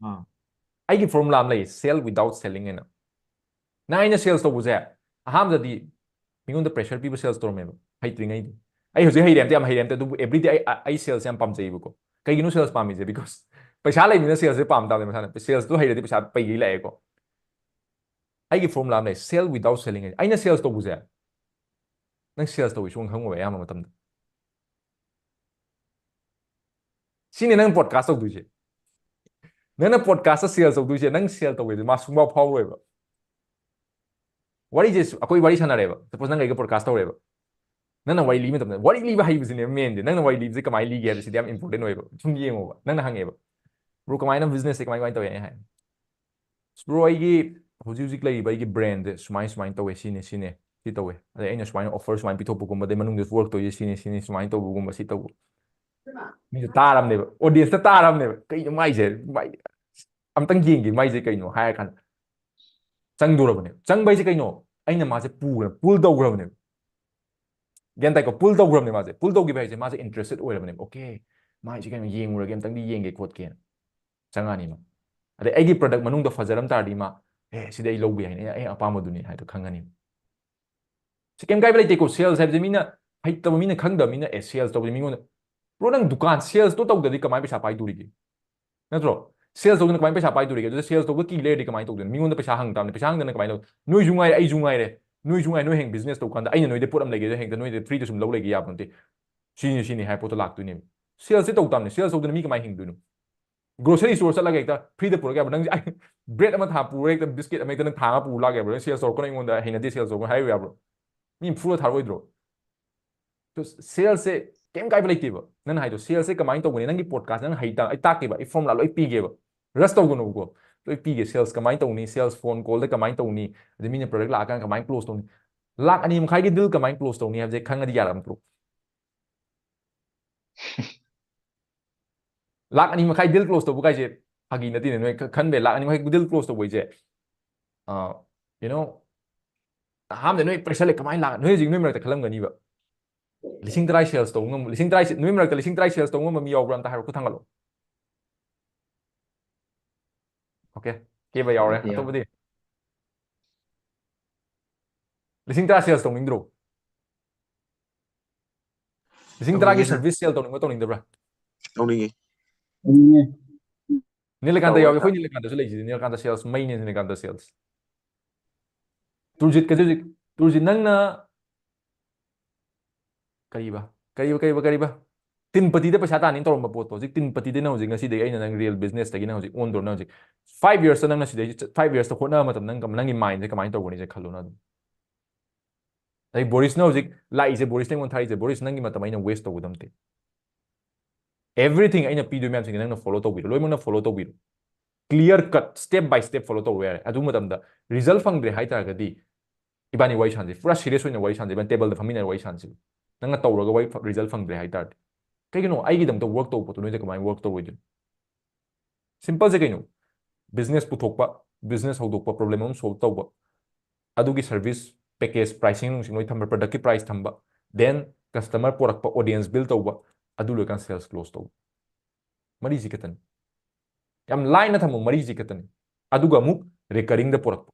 ꯑꯥ꯫ ꯑꯩꯒꯤ formula ꯑꯃ ꯂꯩ, sell without selling ꯍꯥꯏꯅ꯫ ꯅꯪ ꯑꯩꯅ sales ꯇꯧꯕꯁꯦ, ꯑꯍꯥꯟꯕꯗꯗꯤ ꯃꯤꯉꯣꯟꯗ pressure ꯄꯤꯕ sales ꯇꯧꯔꯝꯃꯦꯕ, ꯍꯩꯇ꯭ꯔꯤꯉꯩꯗꯤ꯫ ꯑꯩ ꯍꯧꯖꯤꯛ ꯍꯩꯔꯦ ꯑꯝꯇ, ꯌꯥꯝ ꯍꯩꯔꯦ ꯑꯝꯇ, ꯑꯗꯨꯕꯨ everyday ꯑꯩ, ꯑꯩ sales ꯌꯥꯝ ꯄꯥꯝꯖꯩꯕꯀꯣ꯫ ꯀꯩꯒꯤꯅꯣ sales ꯄꯥꯝꯃꯤꯁꯦ? Because ꯄꯩꯁꯥ ꯂꯩꯕꯅꯤꯅ salesꯁꯦ ꯄꯥꯝ ꯇꯥꯕꯅꯦ ꯃꯁꯥꯅ꯫ Salesꯇꯨ ꯍꯩꯔꯗꯤ ꯄꯩꯁꯥ ꯄꯩꯒꯩ ꯂꯥꯛꯑꯦꯀꯣ꯫ ꯑꯩꯒꯤ formula ꯑꯃ ꯂꯩ, sell without selling ꯍꯥꯏꯅ꯫ ꯑꯩꯅ sales ꯇꯧꯕꯁꯦ, ꯅꯪ sales ꯇꯧꯕ ꯁꯨꯡꯈꯪ ꯈꯪꯉꯣꯏ ꯑꯌꯥꯝꯕ ꯃꯇꯝꯗ꯫ ꯁꯤꯅꯦ ꯅꯪ podcast ꯇꯧꯗꯣꯏꯁꯦ꯫ ꯅꯪꯅ ꯄꯣꯗꯀꯥꯁꯇ ꯁꯦꯜ ꯇꯧꯗꯣꯏꯁꯦ, ꯅꯪ ꯁꯦꯜ ꯇꯧꯒꯦꯗꯤ ꯃꯥ ꯁꯨꯡꯐꯥꯎ ꯐꯥꯎꯔꯣꯏꯕ꯫ ꯋꯥꯔꯤꯁꯦ ꯁꯨ- ꯑꯩꯈꯣꯏ ꯋꯥꯔꯤ ꯁꯥꯟꯅꯔꯦꯕ, ꯁꯄꯣꯁ ꯅꯪ ꯑꯩꯒ ꯄꯣꯗꯀꯥꯁ ꯇꯧꯔꯦꯕ, ꯅꯪꯅ ꯋꯥꯔꯤ ꯂꯤꯕ ꯃꯇꯝꯗ, ꯋꯥꯔꯤ ꯂꯤꯕ ꯍꯩꯕꯁꯤꯅꯦ ꯃꯦꯟꯗꯤ꯫ ꯅꯪꯅ ꯋꯥꯔꯤ ꯂꯤꯕꯁꯦ ꯀꯃꯥꯏꯅ ꯂꯤꯒꯦ ꯍꯥꯏꯕꯁꯤꯗꯤ ꯌꯥꯝ ꯏꯝꯄꯣꯔꯇꯦꯟ ꯑꯣꯏꯌꯦꯕ꯫ ꯁꯨꯝ ꯌꯦꯡꯉꯣꯕ, ꯅꯪꯅ ꯍꯪꯉꯦꯕ, "ꯕ꯭ꯔꯣ, ꯀꯃꯥꯏꯅ ꯕꯤꯖꯤꯅꯦꯁꯁꯦ ꯀꯃꯥꯏ ꯀꯃꯥꯏꯅ ꯇꯧꯋꯦ?" ꯑꯩ ꯍꯥꯏ, "ꯕ꯭ꯔꯣ, ꯑꯩꯒꯤ ꯍꯧꯖꯤꯛ ꯍꯧꯖꯤꯛ ꯂꯩꯔꯤꯕ ꯑꯩꯒꯤ ꯕ꯭ꯔꯦꯟꯁꯦ ꯁꯨꯃꯥꯏ ꯁꯨꯃꯥꯏꯅ ꯇꯧꯋꯦ, ꯁꯤꯅꯦ ꯁꯤꯅꯦ, ꯁꯤ ꯇꯧꯋꯦ, ꯑꯗꯩ ꯑꯩꯅ ꯁꯨꯃꯥꯏꯅ ꯑꯣꯐꯔ ꯁꯨꯃꯥꯏꯅ ꯄꯤꯊꯣꯛꯄꯒꯨꯝꯕ, ꯑꯗꯩ ꯃꯅꯨꯡꯗ ꯋꯔꯛ ꯇꯧꯔꯤꯁꯦ ꯁꯤꯅꯦ ꯁꯤꯅꯦ, ꯁꯨꯃꯥꯏꯅ ꯇꯧꯕꯒꯨꯝꯕ, ꯁꯤ ꯇꯧꯕ"꯫ ꯃꯤꯁꯨ ꯇꯥꯔꯝꯅꯦꯕ, ꯑꯣꯗꯤꯌꯟꯁꯇ ꯇꯥꯔꯝꯅꯦꯕ, "ꯀꯩꯅꯣ ꯃꯥꯏꯁꯦ, ꯃꯥꯏ ꯑꯝꯇꯪ ꯌꯦꯡꯒꯦ, ꯃꯥꯏꯁꯦ ꯀꯩꯅꯣ" ꯍꯥꯏꯔ ꯀꯥꯟꯗ ꯆꯪꯗꯣꯔꯕꯅꯦꯕ꯫ ꯆꯪꯕ ꯍꯥꯏꯁꯦ ꯀꯩꯅꯣ? ꯑꯩꯅ ꯃꯥꯁꯦ ꯄꯨꯈ꯭ꯔ ꯄꯨꯜ ꯇꯧꯈ꯭ꯔꯕꯅꯦꯕ꯫ ꯒ꯭ꯌꯥꯟ ꯇꯥꯏꯀꯣ? ꯄꯨꯜ ꯇꯧꯈ꯭ꯔꯕꯅꯦ ꯃꯥꯁꯦ꯫ ꯄꯨꯜ ꯇꯧꯈꯤꯕ ꯍꯥꯏꯁꯦ ꯃꯥꯁꯦ ꯏꯟꯇꯔꯦꯁꯇꯦꯠ ꯑꯣꯏꯔꯕꯅꯦꯕ꯫ "ꯑꯣꯀꯦ, ꯃꯥꯏꯁꯦ ꯀꯩꯅꯣ, ꯌꯦꯡꯉꯨꯔꯒꯦ, ꯑꯝꯇꯪꯗꯤ ꯌꯦꯡꯒꯦ ꯈꯣꯠꯀꯦꯅ" ꯆꯪꯉꯛꯑꯅꯤꯕ꯫ ꯑꯗꯩ ꯑꯩꯒꯤ ꯄ꯭ꯔꯗꯛ ꯃꯅꯨꯡꯗ ꯐꯖꯔꯝ ꯇꯥꯔꯗꯤ ꯃꯥ, "ꯑꯦ, ꯁꯤꯗꯤ ꯑꯩ ꯂꯧꯕ ꯌꯥꯏꯅꯦ, ꯑꯩ ꯑꯄꯥꯝꯕꯗꯨꯅꯤ" ꯍꯥꯏꯗꯣ ꯈꯪꯉꯅꯤ꯫ ꯁꯤ ꯀꯩꯝ ꯀꯥꯏꯕ ꯂꯩꯇꯦꯀꯣ꯫ ꯁꯦꯜꯁ ꯍꯥꯏꯕꯁꯦ ꯃꯤꯅ, ꯍꯩꯇꯕ ꯃꯤꯅ, ꯈꯪꯗꯕ ꯃꯤꯅ, "ꯑꯦ, ꯁꯦꯜꯁ ꯇꯧꯕꯁꯦ ꯃꯤꯉꯣꯟꯗ"꯫ ꯕ꯭ꯔꯣ, ꯅꯪ ꯗꯨꯀꯥꯟ ꯁꯦꯜꯁꯇꯣ ꯇꯧꯗ꯭ꯔꯗꯤ ꯀꯃꯥꯏꯅ ꯄꯩꯁꯥ ꯄꯥꯏꯗꯣꯔꯤꯒꯦ? ꯅꯠꯇ꯭ꯔꯣ? ꯁꯦꯜꯁ ꯇꯧꯗꯅ ꯀꯃꯥꯏꯅ ꯄꯩꯁꯥ ꯄꯥꯏꯗꯣꯔꯤꯒꯦ? ꯑꯗꯨꯗ ꯁꯦꯜꯁ ꯇꯧꯕ ꯀꯤ ꯂꯩꯔꯗꯤ ꯀꯃꯥꯏꯅ ꯇꯧꯗꯣꯏꯅꯣ? ꯃꯤꯉꯣꯟꯗ ꯄꯩꯁꯥ ꯍꯪ ꯇꯥꯕꯅꯤ꯫ ꯄꯩꯁꯥ ꯍꯪꯗꯅ ꯀꯃꯥꯏꯅ ꯇꯧ-, ꯅꯣꯏꯁꯨ ꯉꯥꯏꯔꯦ, ꯑꯩꯁꯨ ꯉꯥꯏꯔꯦ, ꯅꯣꯏꯁꯨ ꯉꯥꯏꯔꯦ, ꯅꯣꯏ ꯍꯌꯦꯡ ꯕꯤꯖꯤꯅꯦꯁ ꯇꯧ ꯀꯥꯟꯗ ꯑꯩꯅ ꯅꯣꯏꯗ ꯄꯣꯠ ꯑꯃ ꯂꯩꯒꯦ, ꯍꯦꯛꯇ ꯅꯣꯏꯗ ꯐ꯭ꯔꯤꯗ ꯁꯨꯝ ꯂꯧ ꯂꯩꯒꯦ ꯌꯥꯕ ꯅꯠꯇꯦ꯫ ꯁꯤꯅꯤ, ꯁꯤꯅꯤ ꯍꯥꯏꯕ ꯄꯣꯠꯇꯣ ꯂꯥꯛꯇꯣꯏꯅꯦꯕ꯫ ꯁꯦꯜꯁꯁꯦ ꯇꯧ ꯇꯥꯕꯅꯤ꯫ ꯁꯦꯜꯁ ꯇꯧꯗꯅ ꯃꯤ ꯀꯃꯥꯏꯅ ꯍꯤꯡꯗꯣꯏꯅꯣ? ꯒ꯭ꯔꯣꯁꯔꯤ ꯁ꯭ꯇꯣꯔ ꯆꯠꯂꯒ ꯍꯦꯛꯇ ꯐ꯭ꯔꯤꯗ ꯄꯨꯔꯛ ꯌꯥꯕ꯭ꯔꯣ? ꯅꯪꯁꯦ, "ꯑꯩ ꯕ꯭ꯔꯦꯗ ꯑꯃ ꯊꯥ ꯄꯨꯔꯒ ꯍꯦꯛꯇ, ꯕꯤꯁꯀꯤꯠ ꯑꯃ ꯍꯦꯛꯇ ꯅꯪ ꯊꯥꯡꯉ ꯄꯨꯔ ꯂꯥꯛ ꯌꯥꯕ꯭ꯔꯣ? ꯅꯪ ꯁꯦꯜꯁ ꯇꯧꯔꯛꯀꯅꯣ ꯑꯩꯉꯣꯟꯗ, ꯍꯩꯅꯗꯦ ꯁꯦꯜꯁ ꯇꯧꯕ" ꯍꯥꯏꯌꯨ ꯌꯥꯕ꯭ꯔꯣ? ꯃꯤ ꯐꯨꯔ ꯊꯥꯔꯛꯑꯣꯏꯗ꯭ꯔꯣ? ꯁꯦꯜꯁꯁꯦ ꯀꯩꯝ ꯀꯥꯏꯕ ꯂꯩꯇꯦꯕ꯫ ꯅꯪꯅ ꯍꯥꯏꯗꯣ, ꯁꯦꯜꯁꯁꯦ ꯀꯃꯥꯏꯅ ꯇꯧꯒꯅꯤ? ꯅꯪꯒꯤ ꯄꯣꯗꯀꯥꯁ ꯅꯪ ꯍꯩꯇꯥ-, ꯑꯩ ꯇꯥꯛꯀꯦꯕ, ꯑꯩ ꯐꯣꯔꯃꯨꯂꯥ ꯂꯣꯏ ꯄꯤꯒꯦꯕ꯫ ꯔꯁ ꯇꯧꯒꯅꯨꯕꯀꯣ, ꯂꯣꯏ ꯄꯤꯒꯦ꯫ ꯁꯦꯜꯁ ꯀꯃꯥꯏꯅ ꯇꯧꯅꯤ? ꯁꯦꯜꯁ ꯐꯣꯟ ꯀꯣꯜꯗ ꯀꯃꯥꯏꯅ ꯇꯧꯅꯤ? ꯑꯗꯩ ꯃꯤꯅ ꯄ꯭ꯔꯗꯛ ꯂꯥꯛꯑꯀꯥꯟꯗ ꯀꯃꯥꯏꯅ ꯀ꯭ꯂꯣꯁ ꯇꯧꯅꯤ? ꯂꯥꯛ ꯑꯅꯤ ꯃꯈꯥꯏꯒꯤ ꯗꯤꯜ ꯀꯃꯥꯏꯅ ꯀ꯭ꯂꯣꯁ ꯇꯧꯅꯤ ꯍꯥꯏꯕꯁꯦ ꯈꯪꯉꯗꯤ ꯌꯥꯔꯕ ꯅꯠꯇ꯭ꯔꯣ? ꯂꯥꯛ ꯑꯅꯤ ꯃꯈꯥꯏ ꯗꯤꯜ ꯀ꯭ꯂꯣꯁ ꯇꯧꯕ ꯀꯥꯏꯁꯦ ꯐꯥꯒꯤ ꯅꯠꯇꯦꯅꯦ꯫ ꯅꯣꯏ ꯈ-, ꯈꯟꯕ ꯌꯥꯏ, ꯂꯥꯛ ꯑꯅꯤ ꯃꯈꯥꯏ ꯗꯤꯜ ꯀ꯭ꯂꯣꯁ ꯇꯧꯕ ꯍꯥꯏꯁꯦ, ꯑ, you know, ꯑꯍꯥꯟꯕꯗ ꯅꯣꯏ ꯄ꯭ꯔꯦꯁꯔ ꯂꯩ, ꯀꯃꯥꯏꯅ ꯂꯥꯛ-, ꯅꯣꯏ ꯍꯧꯖꯤꯛ ꯅꯣꯏ ꯃꯔꯛꯇ ꯈꯜꯂꯝꯒꯅꯤꯕ, "ꯂꯤꯁꯤꯡ ꯇꯔꯥ ꯁꯦꯜꯁ ꯇꯧꯕ ꯉꯝꯕ, ꯂꯤꯁꯤꯡ ꯇꯔꯥ ꯁꯦ-, ꯅꯣꯏ ꯃꯔꯛꯇ ꯂꯤꯁꯤꯡ ꯇꯔꯥ ꯁꯦꯜꯁ ꯇꯧꯕ ꯉꯝꯕ ꯃꯤ ꯌꯥꯎꯕ꯭ꯔꯥ? ꯑꯝꯇ ꯍꯥꯏꯔꯣ, ꯈꯨꯠ ꯊꯥꯡꯒꯠꯂꯣ"꯫ ꯑꯣꯀꯦ, ꯀꯦꯕ ꯌꯥꯎꯔꯦ꯫ ꯌꯥꯎꯔꯦ꯫ ꯑꯇꯣꯞꯄꯗꯤ? ꯂꯤꯁꯤꯡ ꯇꯔꯥ ꯁꯦꯜꯁ ꯇꯧꯅꯤꯡꯗ꯭ꯔꯣ? ꯂꯤꯁꯤꯡ ꯇꯔꯥꯒꯤ ꯇꯧꯅꯤꯡꯉꯦ, ꯁꯔ꯫ ꯁꯔꯚꯤꯁ ꯁꯦꯜ ꯇꯧꯅꯤꯡꯕ꯭ꯔꯣ, ꯇꯧꯅꯤꯡꯗꯕ꯭ꯔꯥ? ꯇꯧꯅꯤꯡꯉꯦ꯫ ꯇꯧꯅꯤꯡꯉꯦ꯫ ꯅꯤꯂꯀꯥꯟꯇ ꯇꯧꯋꯦ, ꯌꯥꯎꯋꯦ꯫ ꯑꯩꯈꯣꯏ ꯇꯧ-, ꯅꯤꯂꯀꯥꯟꯇꯁꯨ ꯂꯩꯁꯤꯗꯤ꯫ Nilakanta sales ꯃꯩꯅꯦ, Nilakanta sales. ꯇꯨꯔꯖꯤꯠꯀꯁꯦ ꯍꯧꯖꯤꯛ, ꯇꯨꯔꯖꯤꯠ, ꯅꯪꯅ ꯀꯔꯤꯕ? ꯀꯔꯤꯕ, ꯀꯔꯤꯕ, ꯀꯔꯤꯕ? ꯇꯤꯟ ꯄꯇꯤꯗ ꯄꯩꯁꯥ ꯇꯥꯅꯤꯅ ꯇꯧꯔꯝꯕ ꯄꯣꯠꯇꯣ ꯍꯧꯖꯤꯛ ꯇꯤꯟ ꯄꯇꯤꯗ ꯅꯪ ꯍꯧꯖꯤꯛ ꯉꯁꯤꯗꯒꯤ ꯑꯩꯅ ꯅꯪ real business ꯇꯒꯤ ꯅꯪ ꯍꯧꯖꯤꯛ ꯑꯣꯟꯗꯣꯔ ꯅꯪ ꯍꯧꯖꯤꯛ five years ꯇ ꯅꯪꯅ ꯁꯤꯗꯩ five years ꯇ ꯍꯣꯠꯅꯕ ꯃꯇꯝꯗ ꯅꯪ ꯀꯝ- ꯅꯪꯒꯤ mind ꯁꯦ ꯀꯃꯥꯏꯅ ꯇꯧꯒꯅꯤꯁꯦ ꯈꯜꯂꯣ ꯅꯪ ꯑꯗꯨꯝ꯫ ꯑꯗꯩ ꯕꯣꯔꯤꯁꯅ ꯍꯧꯖꯤꯛ ꯂꯥꯛꯏꯁꯦ, ꯕꯣꯔꯤꯁꯅ ꯑꯩꯉꯣꯟꯗ ꯊꯥꯔꯛꯏꯁꯦ, ꯕꯣꯔꯤꯁ ꯅꯪꯒꯤ ꯃꯇꯝ ꯑꯩꯅ waste ꯇꯧꯒꯗꯕ ꯅꯠꯇꯦ꯫ Everything ꯑꯩꯅ ꯄꯤꯗꯣꯏ ꯃꯌꯥꯝꯁꯤꯡꯁꯦ ꯅꯪꯅ follow ꯇꯧꯕꯤꯔꯣ, ꯂꯣꯏꯅꯃꯛꯅ follow ꯇꯧꯕꯤꯔꯣ꯫ Clear cut step by step follow ꯇꯧꯔꯣ ꯌꯥꯔꯦ꯫ ꯑꯗꯨ ꯃꯇꯝꯗ result ꯐꯪꯗ꯭ꯔꯦ ꯍꯥꯏ ꯇꯥꯔꯒꯗꯤ ꯏꯕꯥꯅꯤ ꯋꯥꯔꯤ ꯁꯥꯟꯁꯦ, ꯄꯨꯔꯥ serious ꯑꯣꯏꯅ ꯋꯥꯔꯤ ꯁꯥꯟꯁꯦ, ꯏꯕꯥꯅꯤ table ꯗ ꯐꯝꯃꯤꯟꯅꯔ ꯋꯥꯔꯤ ꯁꯥꯟꯁꯦ꯫ ꯅꯪꯅ ꯇꯧꯔꯒ ꯋꯥꯔꯤ ꯐ- result ꯐꯪꯗ꯭ꯔꯦ ꯍꯥꯏ ꯇꯥꯔꯗꯤ ꯀꯩꯒꯤꯅꯣ ꯑꯩꯒꯤꯗꯃꯛꯇ work ꯇꯧꯕ ꯄꯣꯠꯇꯣ ꯅꯣꯏꯗ ꯀꯃꯥꯏꯅ work ꯇꯧꯔꯣꯏꯗꯣꯏꯅꯣ? Simple ꯁꯦ ꯀꯩꯅꯣ? Business ꯄꯨꯊꯣꯛꯄ, business ꯍꯧꯗꯣꯛꯄ, problem ꯑꯃ solve ꯇꯧꯕ, ꯑꯗꯨꯒꯤ service package pricing ꯅꯨꯡꯁꯤꯡ ꯂꯣꯏ ꯊꯝꯕ, product ꯀꯤ price ꯊꯝꯕ, then customer ꯄꯣꯔꯛꯄ, audience build ꯇꯧꯕ, ꯑꯗꯨ ꯂꯣꯏꯀꯥꯟ sales close ꯇꯧꯕ꯫ ꯃꯔꯤꯁꯤ ꯈꯛꯇꯅꯤ꯫ ꯌꯥꯝ ꯂꯥꯏꯅ ꯊꯝꯃꯨ, ꯃꯔꯤꯁꯤ ꯈꯛꯇꯅꯤ꯫ ꯑꯗꯨꯒ ꯑꯃꯨꯛ recurring ꯗ ꯄꯣꯔꯛꯄ꯫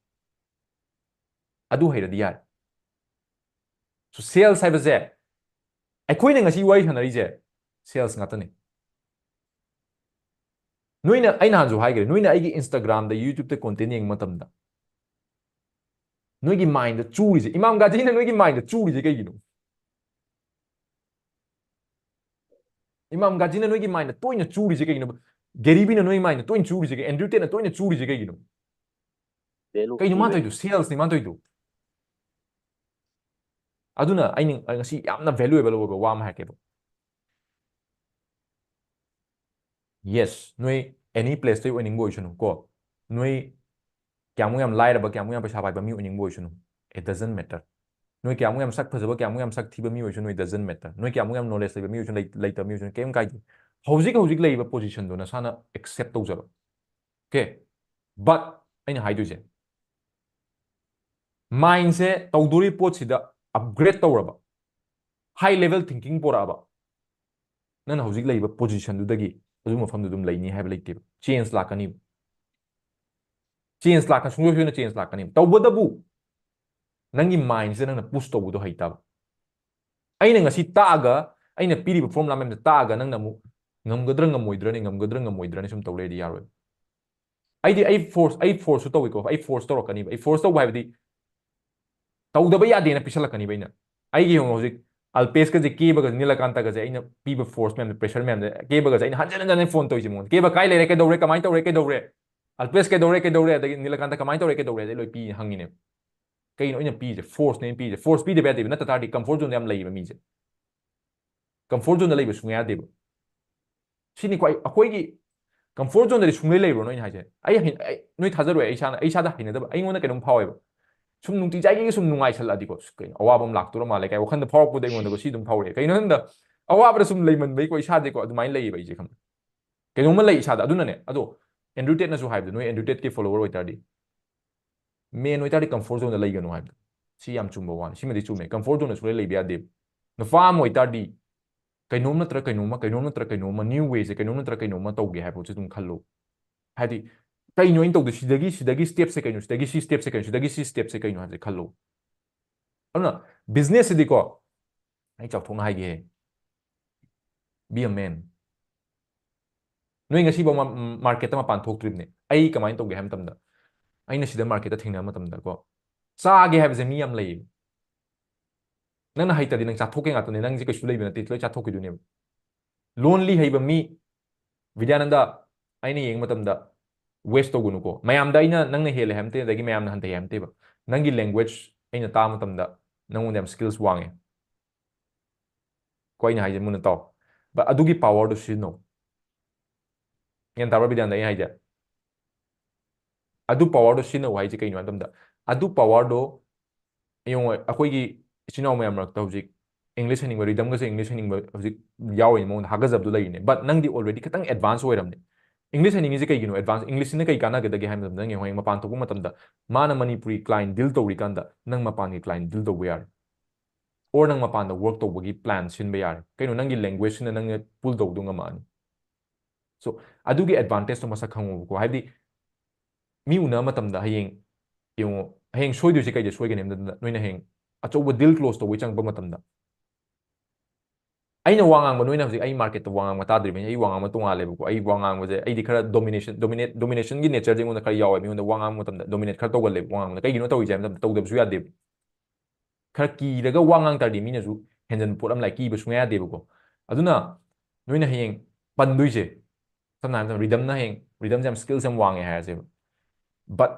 ꯑꯗꯨ ꯍꯩꯔꯗꯤ ꯌꯥꯔꯦ꯫ So sales ꯍꯥꯏꯕꯁꯦ ꯑꯩꯈꯣꯏꯅ ꯉꯁꯤ ꯋꯥꯔꯤ ꯁꯥꯟꯅꯔꯤꯁꯦ sales ꯉꯥꯛꯇꯅꯤ꯫ ꯅꯣꯏꯅ, ꯑꯩ ꯅꯍꯥꯟꯁꯨ ꯍꯥꯏꯈ꯭ꯔꯦ, ꯅꯣꯏꯅ ꯑꯩꯒꯤ Instagram ꯗ, YouTube ꯇ content ꯌꯦꯡꯕ ꯃꯇꯝꯗ ꯅꯣꯏꯒꯤ mind ꯇ ꯆꯨꯔꯤꯁꯦ, ꯏꯃꯥꯝ ꯒꯥꯖꯤꯅ ꯅꯣꯏꯒꯤ mind ꯇ ꯆꯨꯔꯤꯁꯦ ꯀꯩꯒꯤꯅꯣ? ꯏꯃꯥꯝ ꯒꯥꯖꯤꯅ ꯅꯣꯏꯒꯤ mind ꯇ ꯇꯣꯏꯅ ꯆꯨꯔꯤꯁꯦ ꯀꯩꯒꯤꯅꯣ? ꯒꯦꯔꯤ ꯚꯤꯅ ꯅꯣꯏꯒꯤ mind ꯇ ꯇꯣꯏꯅ ꯆꯨꯔꯤꯁꯦ ꯀꯩ? Andrew Tate ꯅ ꯇꯣꯏꯅ ꯆꯨꯔꯤꯁꯦ ꯀꯩꯒꯤꯅꯣ? Value ꯀꯩꯅꯣ ꯃꯥꯅ ꯄꯤꯕ꯫ ꯇꯧꯔꯤꯗꯣ? Sales ꯅꯤ ꯃꯥꯅ ꯇꯧꯔꯤꯗꯣ꯫ ꯑꯗꯨꯅ ꯑꯩꯅ ꯉꯁꯤ ꯌꯥꯝꯅ valuable ꯑꯣꯏꯕ ꯋꯥ ꯑꯃ ꯍꯥꯏꯔꯛꯀꯦꯕ꯫ Yes, ꯅꯣꯏ any place ꯇꯩ ꯑꯣꯏꯅꯤꯡꯕ ꯑꯣꯏꯁꯅꯨ ꯀꯣ, ꯅꯣꯏ ꯀꯌꯥꯃꯨꯛ ꯌꯥꯝ ꯂꯥꯏꯔꯕ, ꯀꯌꯥꯃꯨꯛ ꯌꯥꯝ ꯄꯩꯁꯥ ꯄꯥꯏꯕ ꯃꯤ ꯑꯣꯏꯅꯤꯡꯕ ꯑꯣꯏꯁꯅꯨ, it doesn't matter. ꯅꯣꯏ ꯀꯌꯥꯃꯨꯛ ꯌꯥꯝ ꯁꯛ ꯐꯖꯕ, ꯀꯌꯥꯃꯨꯛ ꯌꯥꯝ ꯁꯛ ꯊꯤꯕ ꯃꯤ ꯑꯣꯏꯁꯅꯨ, it doesn't matter. ꯅꯣꯏ ꯀꯌꯥꯃꯨꯛ ꯌꯥꯝ knowledge ꯂꯩꯕ ꯃꯤ ꯑꯣꯏꯁꯅꯨ, ꯂꯩ- ꯂꯩꯇꯕ ꯃꯤ ꯑꯣꯏꯁꯅꯨ, ꯀꯩꯝ ꯀꯥꯏꯗꯦ꯫ ꯍꯧꯖꯤꯛ ꯍꯧꯖꯤꯛ ꯂꯩꯔꯤꯕ position ꯗꯣ ꯅꯁꯥꯅ accept ꯇꯧꯖꯔꯣ꯫ Okay? But ꯑꯩꯅ ꯍꯥꯏꯗꯣꯏꯁꯦ, mind ꯁꯦ ꯇꯧꯗꯣꯔꯤ ꯄꯣꯠꯁꯤꯗ upgrade ꯇꯧꯔꯕ, high level thinking ꯄꯣꯔꯛꯑꯕ, ꯅꯪꯅ ꯍꯧꯖꯤꯛ ꯂꯩꯔꯤꯕ position ꯗꯨꯗꯒꯤ ꯑꯗꯨ ꯃꯐꯝꯗꯨ ꯑꯗꯨꯝ ꯂꯩꯅꯤ ꯍꯥꯏꯕ ꯂꯩꯇꯦꯕ꯫ Change ꯂꯥꯛꯀꯅꯤꯕ꯫ Change ꯂꯥꯛꯀꯅꯤ, ꯁꯨꯡꯁꯣꯏ ꯁꯣꯏꯗꯅ change ꯂꯥꯛꯀꯅꯤꯕ꯫ ꯇꯧꯕꯇꯕꯨ ꯅꯪꯒꯤ mind ꯁꯦ ꯅꯪꯅ push ꯇꯧꯕꯗꯣ ꯍꯩꯇꯕ꯫ ꯑꯩꯅ ꯉꯁꯤ ꯇꯥꯛꯑꯒ, ꯑꯩꯅ ꯄꯤꯔꯤꯕ formula ꯃꯌꯥꯝꯁꯦ ꯇꯥꯛꯑꯒ ꯅꯪꯅ ꯑꯃꯨꯛ ꯉꯝꯒꯗ꯭ꯔꯥ ꯉꯝꯃꯣꯏꯗ꯭ꯔꯅꯤ, ꯉꯝꯒꯗ꯭ꯔꯥ ꯉꯝꯃꯣꯏꯗ꯭ꯔꯅꯤ ꯁꯨꯝ ꯇꯧ ꯂꯩꯔꯗꯤ ꯌꯥꯔꯣꯏꯕ꯫ ꯑꯩꯗꯤ ꯑꯩ force, ꯑꯩ force ꯁꯨ ꯇꯧꯏꯀꯣ, ꯑꯩ force ꯇꯧꯔꯛꯀꯅꯤꯕ꯫ ꯑꯩ force ꯇꯧꯕ ꯍꯥꯏꯕꯗꯤ ꯇꯧꯗꯕ ꯌꯥꯗꯦꯅ ꯄꯤꯁꯜꯂꯛꯀꯅꯤꯕ ꯑꯩꯅ꯫ ꯑꯩꯒꯤ ꯌꯦꯡꯉꯣ ꯍꯧꯖꯤꯛ ꯑꯜꯄꯦꯁꯀꯁꯦ ꯀꯦꯕꯒꯁꯦ ꯅꯤꯂꯀꯥꯟꯇꯒꯁꯦ ꯑꯩꯅ ꯄꯤꯕ ꯐꯣꯔꯁ ꯃꯌꯥꯝꯗ, ꯄ꯭ꯔꯦꯁꯔ ꯃꯌꯥꯝꯗ ꯀꯦꯕꯒꯁꯦ ꯑꯩꯅ ꯍꯟꯖꯟ ꯍꯟꯖꯟ ꯐꯣꯟ ꯇꯧꯔꯤꯁꯦ ꯃꯉꯣꯟꯗ, "ꯀꯦꯕ ꯀꯥꯏ ꯂꯩꯔꯦ, ꯀꯩꯗꯧꯔꯦ, ꯀꯃꯥꯏꯅ ꯇꯧꯔꯦ, ꯀꯩꯗꯧꯔꯦ? ꯑꯜꯄꯦꯁ ꯀꯩꯗꯧꯔꯦ, ꯀꯩꯗꯧꯔꯦ?" ꯑꯗꯒꯤ ꯅꯤꯂꯀꯥꯟꯇ ꯀꯃꯥꯏꯅ ꯇꯧꯔꯦ, ꯀꯩꯗꯧꯔꯦ? ꯑꯗꯩ ꯂꯣꯏ ꯄꯤ ꯍꯪꯉꯤꯅꯦꯕ꯫ ꯀꯩꯅꯣ ꯑꯩꯅ ꯄꯤꯁꯦ? ꯐꯣꯔꯁꯅꯦ ꯑꯩꯅ ꯄꯤꯁꯦ꯫ ꯐꯣꯔꯁ ꯄꯤꯗꯕ ꯌꯥꯗꯦꯕ, ꯅꯠꯇ ꯇꯥꯔꯗꯤ ꯀꯝꯐꯣꯔꯠ ꯖꯣꯟꯗ ꯌꯥꯝ ꯂꯩꯌꯦꯕ ꯃꯤꯁꯦ꯫ ꯀꯝꯐꯣꯔꯠ ꯖꯣꯟꯗ ꯂꯩꯕ ꯁꯨꯡꯌꯥ ꯌꯥꯗꯦꯕ꯫ ꯁꯤꯅꯤꯀꯣ ꯑꯩ, ꯑꯩꯈꯣꯏꯒꯤ ꯀꯝꯐꯣꯔꯠ ꯖꯣꯟꯗꯗꯤ ꯁꯨꯡꯂꯩ ꯂꯩꯕ꯭ꯔꯣ ꯅꯣꯏꯅ ꯍꯥꯏꯁꯦ? ꯑꯩ ꯍꯩ-, ꯑꯩ, ꯅꯣꯏ ꯊꯥꯖꯔꯣꯏ, ꯑꯩ ꯏꯁꯥꯅ, ꯑꯩ ꯏꯁꯥꯗ ꯍꯩꯅꯗꯕ, ꯑꯩꯉꯣꯟꯗ ꯀꯩꯅꯣꯝ ꯐꯥꯎꯋꯦꯕ꯫ ꯁꯨꯝ ꯅꯨꯡꯇꯤ ꯖꯥꯏꯒꯤ ꯁꯨꯝ ꯅꯨꯡꯉꯥꯏꯁꯜꯂꯛꯑꯗꯤꯀꯣ, "ꯑꯁ, ꯀꯩꯅꯣ ꯑꯋꯥꯕ ꯑꯃ ꯂꯥꯛꯇꯣꯔ ꯃꯥꯜꯂꯦ" ꯀꯥꯏ ꯋꯥꯈꯟꯗ ꯐꯥꯎꯔꯛꯄꯗ ꯑꯩꯉꯣꯟꯗꯀꯣ ꯁꯤ ꯑꯗꯨꯝ ꯐꯥꯎꯔꯛꯑꯦ꯫ ꯀꯩꯅꯣ ꯈꯪꯗ ꯑꯋꯥꯕꯗ ꯁꯨꯝ ꯂꯩꯃꯟꯕꯩꯀꯣ ꯏꯁꯥꯗꯤꯀꯣ ꯑꯗꯨꯃꯥꯏꯅ ꯂꯩꯌꯦꯕ ꯑꯩꯁꯦ, ꯈꯪꯕ꯭ꯔꯥ? ꯀꯩꯅꯣꯝꯃ ꯂꯩ ꯏꯁꯥꯗ꯫ ꯑꯗꯨꯅꯅꯦ, ꯑꯗꯣ ꯑꯦꯟꯗ꯭ꯔꯨ ꯇꯦꯠꯅꯁꯨ ꯍꯥꯏꯕꯗꯣ, ꯅꯣꯏ ꯑꯦꯟꯗ꯭ꯔꯨ ꯇꯦꯠꯀꯤ ꯐꯣꯂꯣꯋꯔ ꯑꯣꯏꯇꯥꯔꯗꯤ, ꯃꯦꯟ ꯑꯣꯏꯇꯥꯔꯗꯤ ꯀꯝꯐꯣꯔꯠ ꯖꯣꯟꯗ ꯂꯩꯒꯅꯨ ꯍꯥꯏꯕꯗꯣ, ꯁꯤ ꯌꯥꯝ ꯆꯨꯝꯕ ꯋꯥꯅꯤ꯫ ꯁꯤꯃꯗꯤ ꯆꯨꯝꯃꯦ, ꯀꯝꯐꯣꯔꯠ ꯖꯣꯟꯗ ꯁꯨꯡꯂꯩ ꯂꯩꯕ ꯌꯥꯗꯦꯕ꯫ ꯅꯨꯄꯥ ꯑꯃ ꯑꯣꯏꯇꯥꯔꯗꯤ ꯀꯩꯅꯣꯝ ꯅꯠꯇ꯭ꯔ ꯀꯩꯅꯣꯝꯃ, ꯀꯩꯅꯣꯝ ꯅꯠꯇ꯭ꯔ ꯀꯩꯅꯣꯝꯃ, ꯅ꯭ꯌꯨ ꯋꯦꯁꯦ ꯀꯩꯅꯣꯝ ꯅꯠꯇ꯭ꯔ ꯀꯩꯅꯣꯝꯃ ꯇꯧꯒꯦ ꯍꯥꯏꯕ ꯄꯣꯠꯁꯦ ꯑꯗꯨꯝ ꯈꯜꯂꯨ꯫ ꯍꯥꯏꯗꯤ, ꯀꯩꯅꯣ ꯑꯩꯅ ꯇꯧꯗꯣꯏ? ꯁꯤꯗꯒꯤ, ꯁꯤꯗꯒꯤ ꯁ꯭ꯇꯦꯞꯁꯦ ꯀꯩꯅꯣ? ꯁꯤꯗꯒꯤ ꯁꯤ ꯁ꯭ꯇꯦꯞꯁꯦ ꯀꯩꯅꯣ? ꯁꯤꯗꯒꯤ ꯁꯤ ꯁ꯭ꯇꯦꯞꯁꯦ ꯀꯩꯅꯣ ꯍꯥꯏꯕꯁꯦ ꯈꯜꯂꯨ꯫ ꯑꯗꯨꯅ ꯕꯤꯖꯤꯅꯦꯁꯁꯤꯗꯤꯀꯣ, ꯑꯩ ꯆꯥꯎꯊꯣꯛꯅ ꯍꯥꯏꯒꯦ, be a man꯫ ꯅꯣꯏ ꯉꯁꯤꯐꯥꯎ ꯃꯥ-, ꯃꯥꯔꯀꯦꯠꯇ ꯃꯄꯥꯟ ꯊꯣꯛꯇ꯭ꯔꯤꯕꯅꯦ꯫ ꯑꯩ ꯀꯃꯥꯏꯅ ꯇꯧꯒꯦ ꯍꯥꯏꯕ ꯃꯇꯝꯗ, ꯑꯩꯅ ꯁꯤꯗ ꯃꯥꯔꯀꯦꯠꯇ ꯊꯦꯡꯅꯕ ꯃꯇꯝꯗꯀꯣ, ꯆꯥꯒꯦ ꯍꯥꯏꯕꯁꯦ ꯃꯤ ꯌꯥꯝ ꯂꯩꯌꯦꯕ꯫ ꯅꯪꯅ ꯍꯩꯇ꯭ꯔꯗꯤ ꯅꯪ ꯆꯥꯊꯣꯛꯀꯦ ꯉꯥꯛꯇꯅꯦ, ꯅꯪꯁꯦ ꯀꯩꯁꯨ ꯂꯩꯕ ꯅꯠꯇꯦ, ꯂꯣꯏ ꯆꯥꯊꯣꯛꯈꯤꯗꯣꯏꯅꯦꯕ꯫ ꯂꯣꯟꯂꯤ ꯍꯩꯕ ꯃꯤ, ꯕꯤꯗ꯭ꯌꯥꯅꯟꯗ, ꯑꯩꯅ ꯌꯦꯡꯕ ꯃꯇꯝꯗ ꯋꯦꯁ ꯇꯧꯒꯅꯨꯀꯣ꯫ ꯃꯌꯥꯝꯗ ꯑꯩꯅ ꯅꯪꯅ ꯍꯦꯜꯂꯦ ꯍꯥꯏꯕ ꯅꯠꯇꯦ, ꯑꯗꯒꯤ ꯃꯌꯥꯝꯅ ꯍꯟꯊꯩ ꯍꯥꯏꯕ ꯅꯠꯇꯦꯕ꯫ ꯅꯪꯒꯤ ꯂꯦꯡꯒ꯭ꯋꯦꯖ ꯑꯩꯅ ꯇꯥꯕ ꯃꯇꯝꯗ ꯅꯪꯉꯣꯟꯗ ꯌꯥꯝ ꯁ꯭ꯀꯤꯜꯁ ꯋꯥꯡꯉꯦ꯫ ꯀꯣ ꯑꯩꯅ ꯍꯥꯏꯁꯦ ꯃꯨꯟꯅ ꯇꯥꯎ꯫ But ꯑꯗꯨꯒꯤ ꯄꯥꯋꯔꯗꯨ ꯁꯤꯖꯤꯟꯅꯧ꯫ ꯒ꯭ꯌꯥꯟ ꯇꯥꯕ꯭ꯔꯥ ꯕꯤꯗ꯭ꯌꯥꯅꯟꯗ ꯑꯩꯅ ꯍꯥꯏꯁꯦ? ꯑꯗꯨ ꯄꯥꯋꯔꯗꯣ ꯁꯤꯖꯤꯟꯅꯧ ꯍꯥꯏꯁꯦ ꯀꯩꯅꯣ ꯍꯥꯏ ꯃꯇꯝꯗ, ꯑꯗꯨ ꯄꯥꯋꯔꯗꯣ ꯌꯦꯡꯉꯣ, ꯑꯩꯈꯣꯏꯒꯤ ꯏꯆꯤꯟ ꯏꯅꯥꯎ ꯃꯌꯥꯝ ꯃꯔꯛꯇ ꯍꯧꯖꯤꯛ ꯏꯪꯂꯤꯁ ꯍꯩꯅꯤꯡꯕ, ꯔꯤꯗꯝꯒꯁꯦ ꯏꯪꯂꯤꯁ ꯍꯩꯅꯤꯡꯕ ꯍꯧꯖꯤꯛ ꯌꯥꯎꯔꯤꯅꯦ, ꯃꯉꯣꯟꯗ ꯍꯥꯒꯠꯆꯕꯗꯣ ꯂꯩꯔꯤꯅꯦ꯫ But ꯅꯪꯗꯤ already ꯈꯤꯇꯪ ꯑꯦꯗꯚꯥꯟꯁ ꯑꯣꯏꯔꯝꯅꯦ꯫ ꯏꯪꯂꯤꯁ ꯍꯩꯅꯤꯡꯉꯤꯁꯦ ꯀꯩꯒꯤꯅꯣ? ꯑꯦꯗꯚꯥꯟꯁ ꯏꯪꯂꯤꯁꯁꯤꯅ ꯀꯩ ꯀꯥꯟꯅꯒꯗꯒꯦ ꯍꯥꯏ ꯃꯇꯝꯗ, ꯅꯪ ꯌꯦꯡꯉꯣ, ꯍꯌꯦꯡ ꯃꯄꯥꯟ ꯊꯣꯛꯄ ꯃꯇꯝꯗ ꯃꯥꯅ ꯃꯅꯤꯄꯨꯔꯤ ꯀ꯭ꯂꯥꯏꯟ ꯗꯤꯜ ꯇꯧꯔꯤꯀꯥꯟꯗ ꯅꯪ ꯃꯄꯥꯟꯒꯤ ꯀ꯭ꯂꯥꯏꯟ ꯗꯤꯜ ꯇꯧꯕ ꯌꯥꯔꯦ, ꯑꯣꯔ ꯅꯪ ꯃꯄꯥꯟꯗ ꯋꯔꯛ ꯇꯧꯕꯒꯤ ꯄ꯭ꯂꯥꯟ ꯁꯤꯟꯕ ꯌꯥꯔꯦ꯫ ꯀꯩꯅꯣ, ꯅꯪꯒꯤ ꯂꯦꯡꯒ꯭ꯋꯦꯖꯁꯤꯅ ꯅꯪꯅ ꯄꯨꯜ ꯇꯧꯕꯗꯣ ꯉꯝꯃꯛꯑꯅꯤ꯫ So, ꯑꯗꯨꯒꯤ ꯑꯦꯗꯚꯥꯟꯇꯦꯖꯇꯣ ꯃꯁꯛ ꯈꯪꯉꯣꯕꯀꯣ꯫ ꯍꯥꯏꯕꯗꯤ, ꯃꯤ ꯎꯅꯕ ꯃꯇꯝꯗ ꯍꯌꯦꯡ, ꯌꯦꯡꯉꯣ, ꯍꯌꯦꯡ ꯁꯣꯏꯗꯣꯏꯁꯦ ꯀꯩꯗ ꯁꯣꯏꯒꯅꯤ ꯍꯥꯏꯕꯗ, ꯅꯣꯏꯅ ꯍꯌꯦꯡ ꯑꯆꯧꯕ ꯗꯤꯜ ꯀ꯭ꯂꯣꯁ ꯇꯧꯕꯩ ꯆꯪꯉꯛꯄ ꯃꯇꯝꯗ, ꯑꯩꯅ ꯋꯥ ꯉꯥꯡꯕ, ꯅꯣꯏꯅ ꯍꯧꯖꯤꯛ ꯑꯩ ꯃꯥꯔꯀꯦꯠꯇ ꯋꯥ ꯉꯥꯡꯕ ꯇꯥꯗ꯭ꯔꯤꯕꯅꯤ, ꯑꯩ ꯋꯥ ꯉꯥꯡꯕ ꯇꯣꯉꯥꯜꯂꯦꯕꯀꯣ꯫ ꯑꯩ ꯋꯥ ꯉꯥꯡꯕꯁꯦ, ꯑꯩꯗꯤ ꯈꯔ ꯗꯣꯃꯤꯅꯦꯁꯟ, ꯗꯣꯃꯤꯅꯦꯠ, ꯗꯣꯃꯤꯅꯦꯁꯟꯒꯤ ꯅꯦꯆꯔꯁꯦ ꯑꯩꯉꯣꯟꯗ ꯈꯔ ꯌꯥꯎꯋꯦ꯫ ꯃꯤꯉꯣꯟꯗ ꯋꯥ ꯉꯥꯡꯕ ꯃꯇꯝꯗ ꯗꯣꯃꯤꯅꯦꯠ ꯈꯔ ꯇꯧꯒꯜꯂꯦꯕ ꯋꯥ ꯉꯥꯡꯕꯗ꯫ ꯀꯩꯒꯤꯅꯣ ꯇꯧꯔꯤꯁꯦ ꯍꯥꯏꯕ ꯃꯇꯝꯗ, ꯇꯧꯗꯕꯁꯨ ꯌꯥꯗꯦꯕ꯫ ꯈꯔ ꯀꯤꯔꯒ ꯋꯥ ꯉꯥꯡ ꯇꯥꯔꯗꯤ ꯃꯤꯅꯁꯨ ꯍꯦꯟꯖꯟꯕ ꯄꯣꯠ ꯑꯃ ꯂꯥꯛꯑꯦ, ꯀꯤꯕ ꯁꯨꯡꯌꯥ ꯌꯥꯗꯦꯕꯀꯣ꯫ ꯑꯗꯨꯅ ꯅꯣꯏꯅ ꯍꯌꯦꯡ ꯄꯟꯗꯣꯏꯁꯦ, ꯁꯝꯅ ꯍꯥꯏꯔꯕꯗ ꯔꯤꯗꯝꯅ ꯍꯌꯦꯡ, ꯔꯤꯗꯝꯁꯦ ꯌꯥꯝ ꯁ꯭ꯀꯤꯜꯁ ꯌꯥꯝ ꯋꯥꯡꯉꯦ ꯍꯥꯏꯔꯁꯦꯕ, ꯕꯠ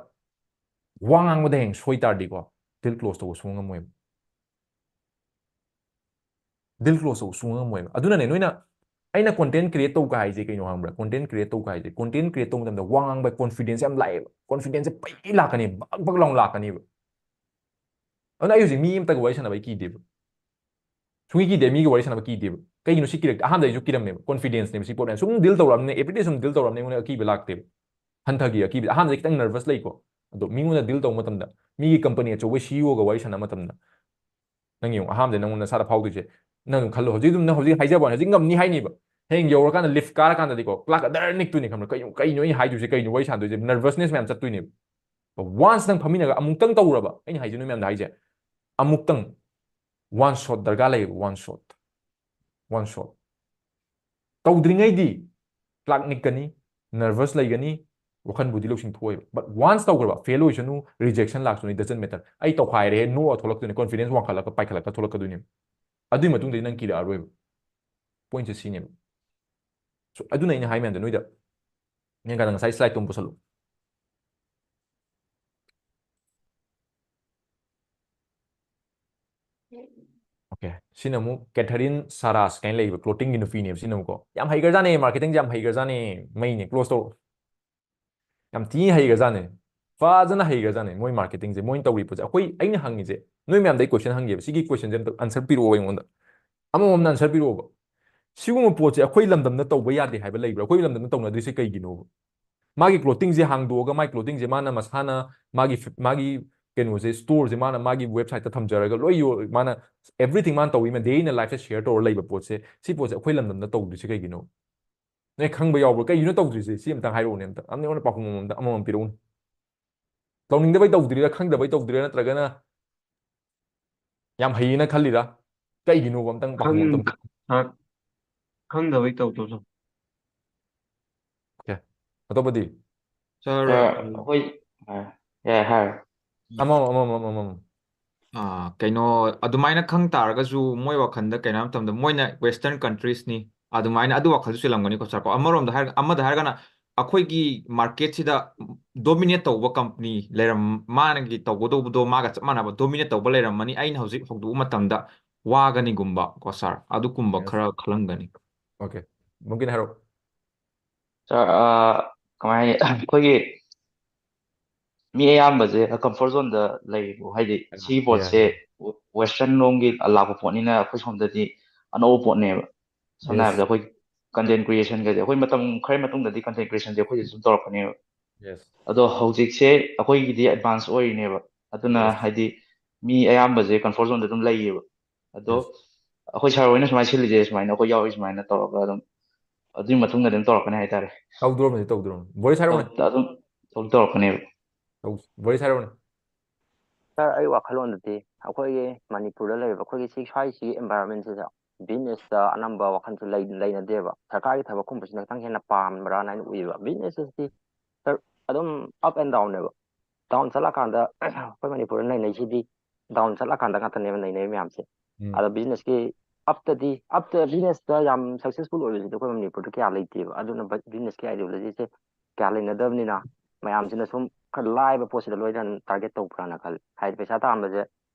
ꯋꯥ ꯉꯥꯡꯕꯗ ꯍꯌꯦꯡ ꯁꯣꯏ ꯇꯥꯔꯗꯤꯀꯣ, ꯗꯤꯜ ꯀ꯭ꯂꯣꯁ ꯇꯧꯕ ꯁꯨꯡꯉꯝ ꯉꯝꯃꯣꯏꯕ꯫ ꯗꯤꯜ ꯀ꯭ꯂꯣꯁ ꯇꯧꯕ ꯁꯨꯡꯉꯝ ꯉꯝꯃꯣꯏꯕ꯫ ꯑꯗꯨꯅꯅꯦ ꯅꯣꯏꯅ, ꯑꯩꯅ ꯀꯣꯟꯇꯦꯟ ꯀ꯭ꯔꯤꯌꯦꯠ ꯇꯧꯕ ꯍꯥꯏꯁꯦ ꯀꯩꯅꯣ ꯈꯪꯕ꯭ꯔꯥ? ꯀꯣꯟꯇꯦꯟ ꯀ꯭ꯔꯤꯌꯦꯠ ꯇꯧꯕ ꯍꯥꯏꯁꯦ, ꯀꯣꯟꯇꯦꯟ ꯀ꯭ꯔꯤꯌꯦꯠ ꯇꯧꯕ ꯃꯇꯝꯗ ꯋꯥ ꯉꯥꯡꯕ ꯀꯣꯟꯐꯤꯗꯦꯟꯁ ꯌꯥꯝ ꯂꯥꯛꯑꯦꯕ, ꯀꯣꯟꯐꯤꯗꯦꯟꯁꯁꯦ ꯄꯩ ꯂꯥꯛꯀꯅꯤ, ꯕꯛ ꯕꯛ ꯂꯥꯎꯅ ꯂꯥꯛꯀꯅꯤꯕ꯫ ꯑꯗꯨꯅ ꯑꯩ ꯍꯧꯖꯤꯛ ꯃꯤ ꯑꯃꯇꯒ ꯋꯥꯔꯤ ꯁꯥꯟꯅꯕ ꯑꯩ ꯀꯤꯗꯦꯕ, ꯁꯨꯡꯀꯤ ꯀꯤꯗꯦ, ꯃꯤꯒ ꯋꯥꯔꯤ ꯁꯥꯟꯅꯕ ꯀꯤꯗꯦꯕ꯫ ꯀꯩꯒꯤꯅꯣ ꯁꯤ ꯀꯤꯔꯛꯇꯦ? ꯑꯍꯥꯟꯕꯗ ꯑꯩꯁꯨ ꯀꯤꯔꯝꯃꯦꯕ, ꯀꯣꯟꯐꯤꯗꯦꯟꯁꯅꯦꯕ ꯁꯤ ꯄꯣꯠ ꯃꯌꯥꯝ ꯁꯨꯝ ꯗꯤꯜ ꯇꯧꯔꯛꯑꯕꯅꯤꯅ, ꯑꯦꯕ꯭ꯔꯤꯗꯦ ꯁꯨꯝ ꯗꯤꯜ ꯇꯧꯔꯛꯑꯕꯅꯤꯅ ꯑꯩꯉꯣꯟꯗ ꯑꯀꯤꯕ ꯂꯥꯛꯇꯦꯕ, ꯍꯟꯊꯈꯤ ꯑꯀꯤꯕ꯫ ꯑꯍꯥꯟꯕꯗ ꯈꯤꯇꯪ ꯅꯔꯚꯁ ꯂꯩꯀꯣ, ꯑꯗꯣ ꯃꯤꯉꯣꯟꯗ ꯗꯤꯜ ꯇꯧꯕ ꯃꯇꯝꯗ, ꯃꯤꯒꯤ ꯀꯝꯄꯅꯤ ꯑꯆꯧꯕ ꯁꯤ ꯏ ꯑꯣꯒ ꯋꯥꯔꯤ ꯁꯥꯟꯅꯕ ꯃꯇꯝꯗ, ꯅꯪ ꯌꯦꯡꯉꯣ, ꯑꯍꯥꯟꯕꯗ ꯅꯪꯉꯣꯟꯗ ꯅꯁꯥꯗ ꯐꯥꯎꯗꯣꯏꯁꯦ, ꯅꯪ ꯈꯜꯂꯣ, ꯍꯧꯖꯤꯛ ꯑꯗꯨꯝ ꯅꯪ ꯍꯧꯖꯤꯛ ꯍꯥꯏꯖꯕ ꯋꯥꯅꯤ, ꯍꯧꯖꯤꯛ ꯉꯝꯅꯤ ꯍꯥꯏꯅꯤꯕ, ꯍꯌꯦꯡ ꯌꯧꯔꯀꯥꯟꯗ ꯂꯤꯐ ꯀꯥꯔꯀꯥꯟꯗꯗꯤꯀꯣ, ꯀ꯭ꯂꯥꯛꯀ ꯗꯔ ꯅꯤꯛꯇꯣꯏꯅꯤ ꯈꯪꯕ꯭ꯔꯥ? ꯀꯩꯅꯣ, ꯀꯩꯅꯣ ꯑꯩꯅ ꯍꯥꯏꯗꯣꯏꯁꯦ, ꯀꯩꯅꯣ ꯋꯥꯔꯤ ꯁꯥꯟꯗꯣꯏꯁꯦ, ꯅꯔꯚꯁꯅꯦꯁ ꯃꯌꯥꯝ ꯆꯠꯇꯣꯏꯅꯦꯕ꯫ ꯋꯥꯟꯁ ꯅꯪ ꯐꯝꯃꯤꯟꯅꯒ ꯑꯃꯨꯛꯇꯪ ꯇꯧꯔꯕ, ꯑꯩꯅ ꯍꯥꯏꯁꯦ ꯅꯣꯏ ꯃꯌꯥꯝꯗ ꯍꯥꯏꯁꯦ, ꯑꯃꯨꯛꯇꯪ, ꯋꯥꯟ ꯁꯣꯠ ꯗꯔꯀꯥꯔ ꯂꯩꯌꯦꯕ, ꯋꯥꯟ ꯁꯣꯠ, ꯋꯥꯟ ꯁꯣꯠ꯫ ꯇꯧꯗ꯭ꯔꯤꯉꯩꯗꯤ ꯀ꯭ꯂꯥꯛ ꯅꯤꯛꯀꯅꯤ, ꯅꯔꯚꯁ ꯂꯩꯒꯅꯤ, ꯋꯥꯈꯜꯕꯨꯗꯤ ꯂꯧꯁꯤꯡ ꯊꯣꯛꯑꯣꯏꯕ, ꯕꯠ ꯋꯥꯟꯁ ꯇꯧꯈ꯭ꯔꯕ, ꯐꯦꯜ ꯑꯣꯏꯁꯅꯨ, ꯔꯤꯖꯦꯛꯁꯟ ꯂꯥꯛꯁꯅꯨ, ꯗꯖꯟ ꯃꯦꯇꯔ, ꯑꯩ ꯇꯧꯈꯥꯏꯔꯦ, ꯅꯣꯛꯑ ꯊꯣꯛꯂꯛꯇꯣꯏꯅꯦ, ꯀꯣꯟꯐꯤꯗꯦꯟꯁ ꯋꯥꯡꯈꯠꯂꯛꯄ, ꯄꯥꯏꯈꯠꯂꯛꯄ ꯊꯣꯛꯂꯛꯀꯗꯣꯏꯅꯦꯕ꯫ ꯑꯗꯨꯏ ꯃꯇꯨꯡꯗꯗꯤ ꯅꯪ ꯀꯤꯔꯛꯑꯔꯣꯏꯕ꯫ ꯄꯣꯏꯟꯠꯁꯦ ꯁꯤꯅꯦꯕ꯫ So, ꯑꯗꯨꯅ ꯑꯩꯅ ꯍꯥꯏ ꯃꯌꯥꯝꯗꯣ ꯅꯣꯏꯗ, ꯅꯦꯡꯒꯥꯅ ꯉꯁꯥꯏ ꯁ꯭ꯂꯥꯏꯗꯇꯣ ꯑꯃꯨꯛ ꯄꯨꯁꯜꯂꯨ꯫ ꯑꯣꯀꯦ, ꯁꯤꯅ ꯑꯃꯨꯛ ꯀꯦꯊꯔꯤꯟ ꯁꯥꯔꯥꯁ ꯀꯥꯏꯅ ꯂꯩꯕ ꯀ꯭ꯂꯣꯊꯤꯡꯒꯤ ꯅꯨꯄꯤꯅꯦꯕ꯫ ꯁꯤꯅ ꯑꯃꯨꯛꯀꯣ ꯌꯥꯝ ꯍꯩꯈ꯭ꯔꯖꯥꯠꯅꯦ, ꯃꯥꯔꯀꯦꯇꯤꯡꯁꯦ ꯌꯥꯝ ꯍꯩꯈ꯭ꯔꯖꯥꯠꯅꯦ, ꯃꯩꯅꯦ, ꯀ꯭ꯂꯣꯖ ꯇꯧꯔꯣ꯫ ꯌꯥꯝ ꯊꯤꯅ ꯍꯩꯈ꯭ꯔꯖꯥꯠꯅꯦ, ꯐꯖꯅ ꯍꯩꯈ꯭ꯔꯖꯥꯠꯅꯦ ꯃꯣꯏ ꯃꯥꯔꯀꯦꯇꯤꯡꯁꯦ, ꯃꯣꯏꯅ ꯇꯧꯔꯤ ꯄꯣꯠꯁꯦ꯫ ꯑꯩꯈꯣꯏ, ꯑꯩꯅ ꯍꯪꯉꯤꯁꯦ, ꯅꯣꯏ ꯃꯌꯥꯝꯗ ꯑꯩ ꯀꯣꯏꯁꯟ ꯍꯪꯒꯦꯕ, ꯁꯤꯒꯤ ꯀꯣꯏꯁꯟꯁꯦ ꯑꯝꯇ ꯑꯟꯁꯔ ꯄꯤꯔꯛꯑꯣ ꯑꯩꯉꯣꯟꯗ, ꯑꯃꯃꯝꯅ ꯑꯟꯁꯔ ꯄꯤꯔꯛꯑꯣꯕ꯫ ꯁꯤꯒꯨꯝꯕ ꯄꯣꯠꯁꯦ ꯑꯩꯈꯣꯏ ꯂꯝꯗꯝꯗ ꯇꯧꯕ ꯌꯥꯗꯦ ꯍꯥꯏꯕ ꯂꯩꯕ꯭ꯔꯥ? ꯑꯩꯈꯣꯏ ꯂꯝꯗꯝꯗ ꯇꯧꯅꯗ꯭ꯔꯤꯁꯦ ꯀꯩꯒꯤꯅꯣꯕ? ꯃꯥꯒꯤ ꯀ꯭ꯂꯣꯊꯤꯡꯁꯦ ꯍꯥꯡꯗꯣꯛꯑꯒ, ꯃꯥꯒꯤ ꯀ꯭ꯂꯣꯊꯤꯡꯁꯦ ꯃꯥꯅ ꯃꯁꯥꯅ, ꯃꯥꯒꯤ ꯐꯤ-, ꯃꯥꯒꯤ ꯀꯩꯅꯣꯁꯦ, ꯁ꯭ꯇꯣꯔꯁꯦ ꯃꯥꯅ ꯃꯥꯒꯤ ꯋꯦꯕꯁꯥꯏꯠꯇ ꯊꯝꯖꯔꯒ ꯂꯣꯏ ꯌꯣ-, ꯃꯥꯅ everything ꯃꯥꯅ ꯇꯧꯋꯤ, ꯃꯌꯥꯝ ꯗꯦ ꯏꯟ ꯂꯥꯏꯐꯁꯦ ꯁꯤꯌꯔ ꯇꯧꯔ ꯂꯩꯕ ꯄꯣꯠꯁꯦ, ꯁꯤ ꯄꯣꯠꯁꯦ ꯑꯩꯈꯣꯏ ꯂꯝꯗꯝꯗ ꯇꯧꯗ꯭ꯔꯤꯁꯦ ꯀꯩꯒꯤꯅꯣ? ꯅꯣꯏ ꯈꯪꯕ ꯌꯥꯎꯕ꯭ꯔꯥ? ꯀꯩꯒꯤꯅꯣ ꯇꯧꯗ꯭ꯔꯤꯁꯦ? ꯁꯤ ꯑꯝꯇꯪ ꯍꯥꯏꯔꯛꯎꯅꯦ, ꯑꯝꯇ, ꯑꯝꯇ, ꯑꯃꯃꯝ ꯄꯤꯔꯛꯎꯅꯦ꯫ ꯇꯧꯅꯤꯡꯗꯕꯩ ꯇꯧꯗ꯭ꯔꯤꯔꯥ, ꯈꯪꯗꯕꯩ ꯇꯧꯗ꯭ꯔꯤꯔꯥ, ꯅꯠꯇ꯭ꯔꯒꯅ ꯌꯥꯝ ꯍꯩꯌꯦꯅ ꯈꯜꯂꯤꯔꯥ? ꯀꯩꯒꯤꯅꯣꯕ? ꯑꯝꯇꯪ ꯄꯥꯎꯈꯨꯝ ꯑꯝꯇꯪ ꯈꯪ-, ꯄꯤ-, ꯑ, ꯈꯪꯗꯕꯩ ꯇꯧꯗꯣꯏꯅꯣ꯫ ꯑꯣꯀꯦ꯫ ꯑꯇꯣꯞꯄꯗꯤ? ꯁꯥꯔ, ꯑ, ꯑꯩꯈꯣꯏ, ꯑ, ꯌꯥꯏ, ꯍꯥꯏꯔꯣ꯫ ꯑꯃꯃꯝ, ꯑꯃꯃꯝ, ꯑꯃꯃꯝ꯫ ꯑꯥ, ꯀꯩꯅꯣ, ꯑꯗꯨꯃꯥꯏꯅ ꯈꯪ ꯇꯥꯔꯒꯁꯨ ꯃꯣꯏ ꯋꯥꯈꯜꯗ ꯀꯩꯅꯣ ꯍꯥꯏꯕ ꯃꯇꯝꯗ ꯃꯣꯏꯅ Western countries ꯅꯤ, ꯑꯗꯨꯃꯥꯏꯅ ꯑꯗꯨ ꯋꯥꯈꯜꯁꯨ ꯆꯦꯜꯂꯝꯒꯅꯤꯀꯣ, ꯁꯥꯔ, ꯀꯣ꯫ ꯑꯃꯔꯣꯝꯗ ꯍꯥꯏꯔ-, ꯑꯃꯗ ꯍꯥꯏꯔꯒꯅ ꯑꯩꯈꯣꯏꯒꯤ market ꯁꯤꯗ dominate ꯇꯧꯕ company ꯂꯩꯔꯝ-, ꯃꯥꯅꯒꯤ ꯇꯧꯒꯗꯧꯕꯗꯣ ꯃꯥꯒ ꯆꯞ ꯃꯥꯟꯅꯕ dominate ꯇꯧꯕ ꯂꯩꯔꯝꯃꯅꯤ, ꯑꯩꯅ ꯍꯧꯖꯤꯛ ꯍꯧꯗꯣꯛꯄ ꯃꯇꯝꯗ ꯋꯥꯒꯅꯤꯒꯨꯝꯕ ꯀꯣ, ꯁꯥꯔ, ꯑꯗꯨꯒꯨꯝꯕ ꯈꯔ ꯈꯜꯂꯝꯒꯅꯤ꯫ Okay, ꯃꯨꯝꯀꯤꯟ ꯍꯥꯏꯔꯣ꯫ ꯁꯥꯔ, ꯑꯥ, ꯀꯃꯥꯏ ꯍꯥꯏꯅꯤ? ꯑꯩꯈꯣꯏꯒꯤ ꯃꯤ ꯑꯌꯥꯝꯕꯁꯦ comfort zoneꯗ ꯂꯩꯌꯦꯕ, ꯍꯥꯏꯗꯤ ꯁꯤꯒꯤ ꯄꯣꯠꯁꯦ Western ꯂꯣꯝꯒꯤ ꯂꯥꯛꯄ ꯄꯣꯠꯅꯤꯅ ꯑꯩꯈꯣꯏ ꯁꯣꯝꯗꯗꯤ ꯑꯅꯧꯕ ꯄꯣꯠꯅꯦꯕ꯫ ꯁꯝꯅ ꯍꯥꯏꯔꯕꯗ ꯑꯩꯈꯣꯏ content creationꯒꯁꯦ ꯑꯩꯈꯣꯏ ꯃꯇꯝ ꯈꯔ ꯃꯇꯨꯡꯗꯗꯤ content creationꯁꯦ ꯑꯩꯈꯣꯏꯁꯨ ꯑꯗꯨꯝ ꯇꯧꯔꯛꯀꯅꯦꯕ꯫ Yes. ꯑꯗꯣ ꯍꯧꯖꯤꯛꯁꯦ ꯑꯩꯈꯣꯏꯒꯤꯗꯤ advance ꯑꯣꯏꯔꯤꯅꯦꯕ, ꯑꯗꯨꯅ ꯍꯥꯏꯗꯤ ꯃꯤ ꯑꯌꯥꯝꯕꯁꯦ comfort zoneꯗ ꯑꯗꯨꯝ ꯂꯩꯌꯦꯕ꯫ ꯑꯗꯣ ꯑꯩꯈꯣꯏ ꯁꯥꯔ ꯍꯣꯏꯅ ꯁꯨꯃꯥꯏꯅ ꯁꯤꯜꯂꯤꯁꯦ, ꯁꯨꯃꯥꯏꯅ ꯑꯩꯈꯣꯏ ꯌꯥꯎꯔꯤ ꯁꯨꯃꯥꯏꯅ ꯇꯧꯔꯒ ꯑꯗꯨꯝ ꯑꯗꯨꯒꯤ ꯃꯇꯨꯡꯗ ꯑꯗꯨꯝ ꯇꯧꯔꯛꯀꯅꯤ ꯍꯥꯏꯇꯥꯔꯦ꯫ ꯇꯧꯗ꯭ꯔꯣꯕꯅꯤ, ꯇꯧꯗ꯭ꯔꯣꯕꯅꯤ꯫ ꯕꯣꯔꯤꯁ ꯍꯥꯏꯔꯛꯑꯣꯅꯦ꯫ ꯇꯧ-, ꯑꯗꯨꯝ ꯇꯧ-, ꯇꯧꯔꯛꯀꯅꯦꯕ꯫ ꯇꯧ-, ꯕꯣꯔꯤꯁ ꯍꯥꯏꯔꯛꯑꯣꯅꯦ꯫ ꯁꯥꯔ, ꯑꯩ ꯋꯥꯈꯜꯂꯣꯟꯗꯗꯤ ꯑꯩꯈꯣꯏꯒꯤ ꯃꯅꯤꯄꯨꯔꯗ ꯂꯩꯔꯤꯕ ꯑꯩꯈꯣꯏꯒꯤ ꯁꯤ ꯁ꯭ꯋꯥꯏꯁꯤꯒꯤ environmentꯁꯤꯗ businessꯇ ꯑꯅꯝꯕ ꯋꯥꯈꯜꯁꯦ ꯂꯩ-, ꯂꯩꯅꯗꯦꯕ꯫ ꯁꯔꯀꯥꯔꯒꯤ ꯊꯕꯛꯀꯨꯝꯕꯁꯤꯅ ꯈꯤꯇꯪ ꯍꯦꯟꯅ ꯄꯥꯝꯕ꯭ꯔꯥꯅ ꯑꯩꯅ ꯎꯏꯕ꯫ Businessꯁꯤ ꯁꯥꯔ, ꯑꯗꯨꯝ up and downꯅꯦꯕ꯫ Down ꯆꯠꯂꯀꯥꯟꯗ ꯑꯩꯈꯣꯏ ꯃꯅꯤꯄꯨꯔꯗ ꯅꯩꯅꯩꯁꯤꯗꯤ down ꯆꯠꯂꯀꯥꯟꯗ ꯉꯥꯛꯇꯅꯦꯕ ꯅꯩꯅꯔꯤ ꯃꯌꯥꯝꯁꯦ꯫ ꯎꯝ. ꯑꯗꯣ businessꯀꯤ upꯇꯗꯤ, upꯇ businessꯇ ꯌꯥꯝ successful ꯑꯣꯏꯕꯁꯤꯗꯤ ꯑꯩꯈꯣꯏ ꯃꯅꯤꯄꯨꯔꯗ ꯀꯌꯥ ꯂꯩꯇꯦꯕ꯫ ꯑꯗꯨꯅ ꯕ-, businessꯀꯤ ideologyꯁꯦ ꯀꯌꯥ ꯂꯩꯅꯗꯕꯅꯤꯅ ꯃꯌꯥꯝꯁꯤꯅ ꯁꯨꯝ ꯈꯔ ꯂꯥꯏꯕ ꯄꯣꯠꯁꯤꯗ ꯂꯣꯏꯅ target ꯇꯧꯕ꯭ꯔꯥꯅ ꯈꯜꯂꯤ꯫ ꯍꯥꯏꯗꯤ ꯄꯩꯁꯥ ꯇꯥꯟꯕꯁꯦ,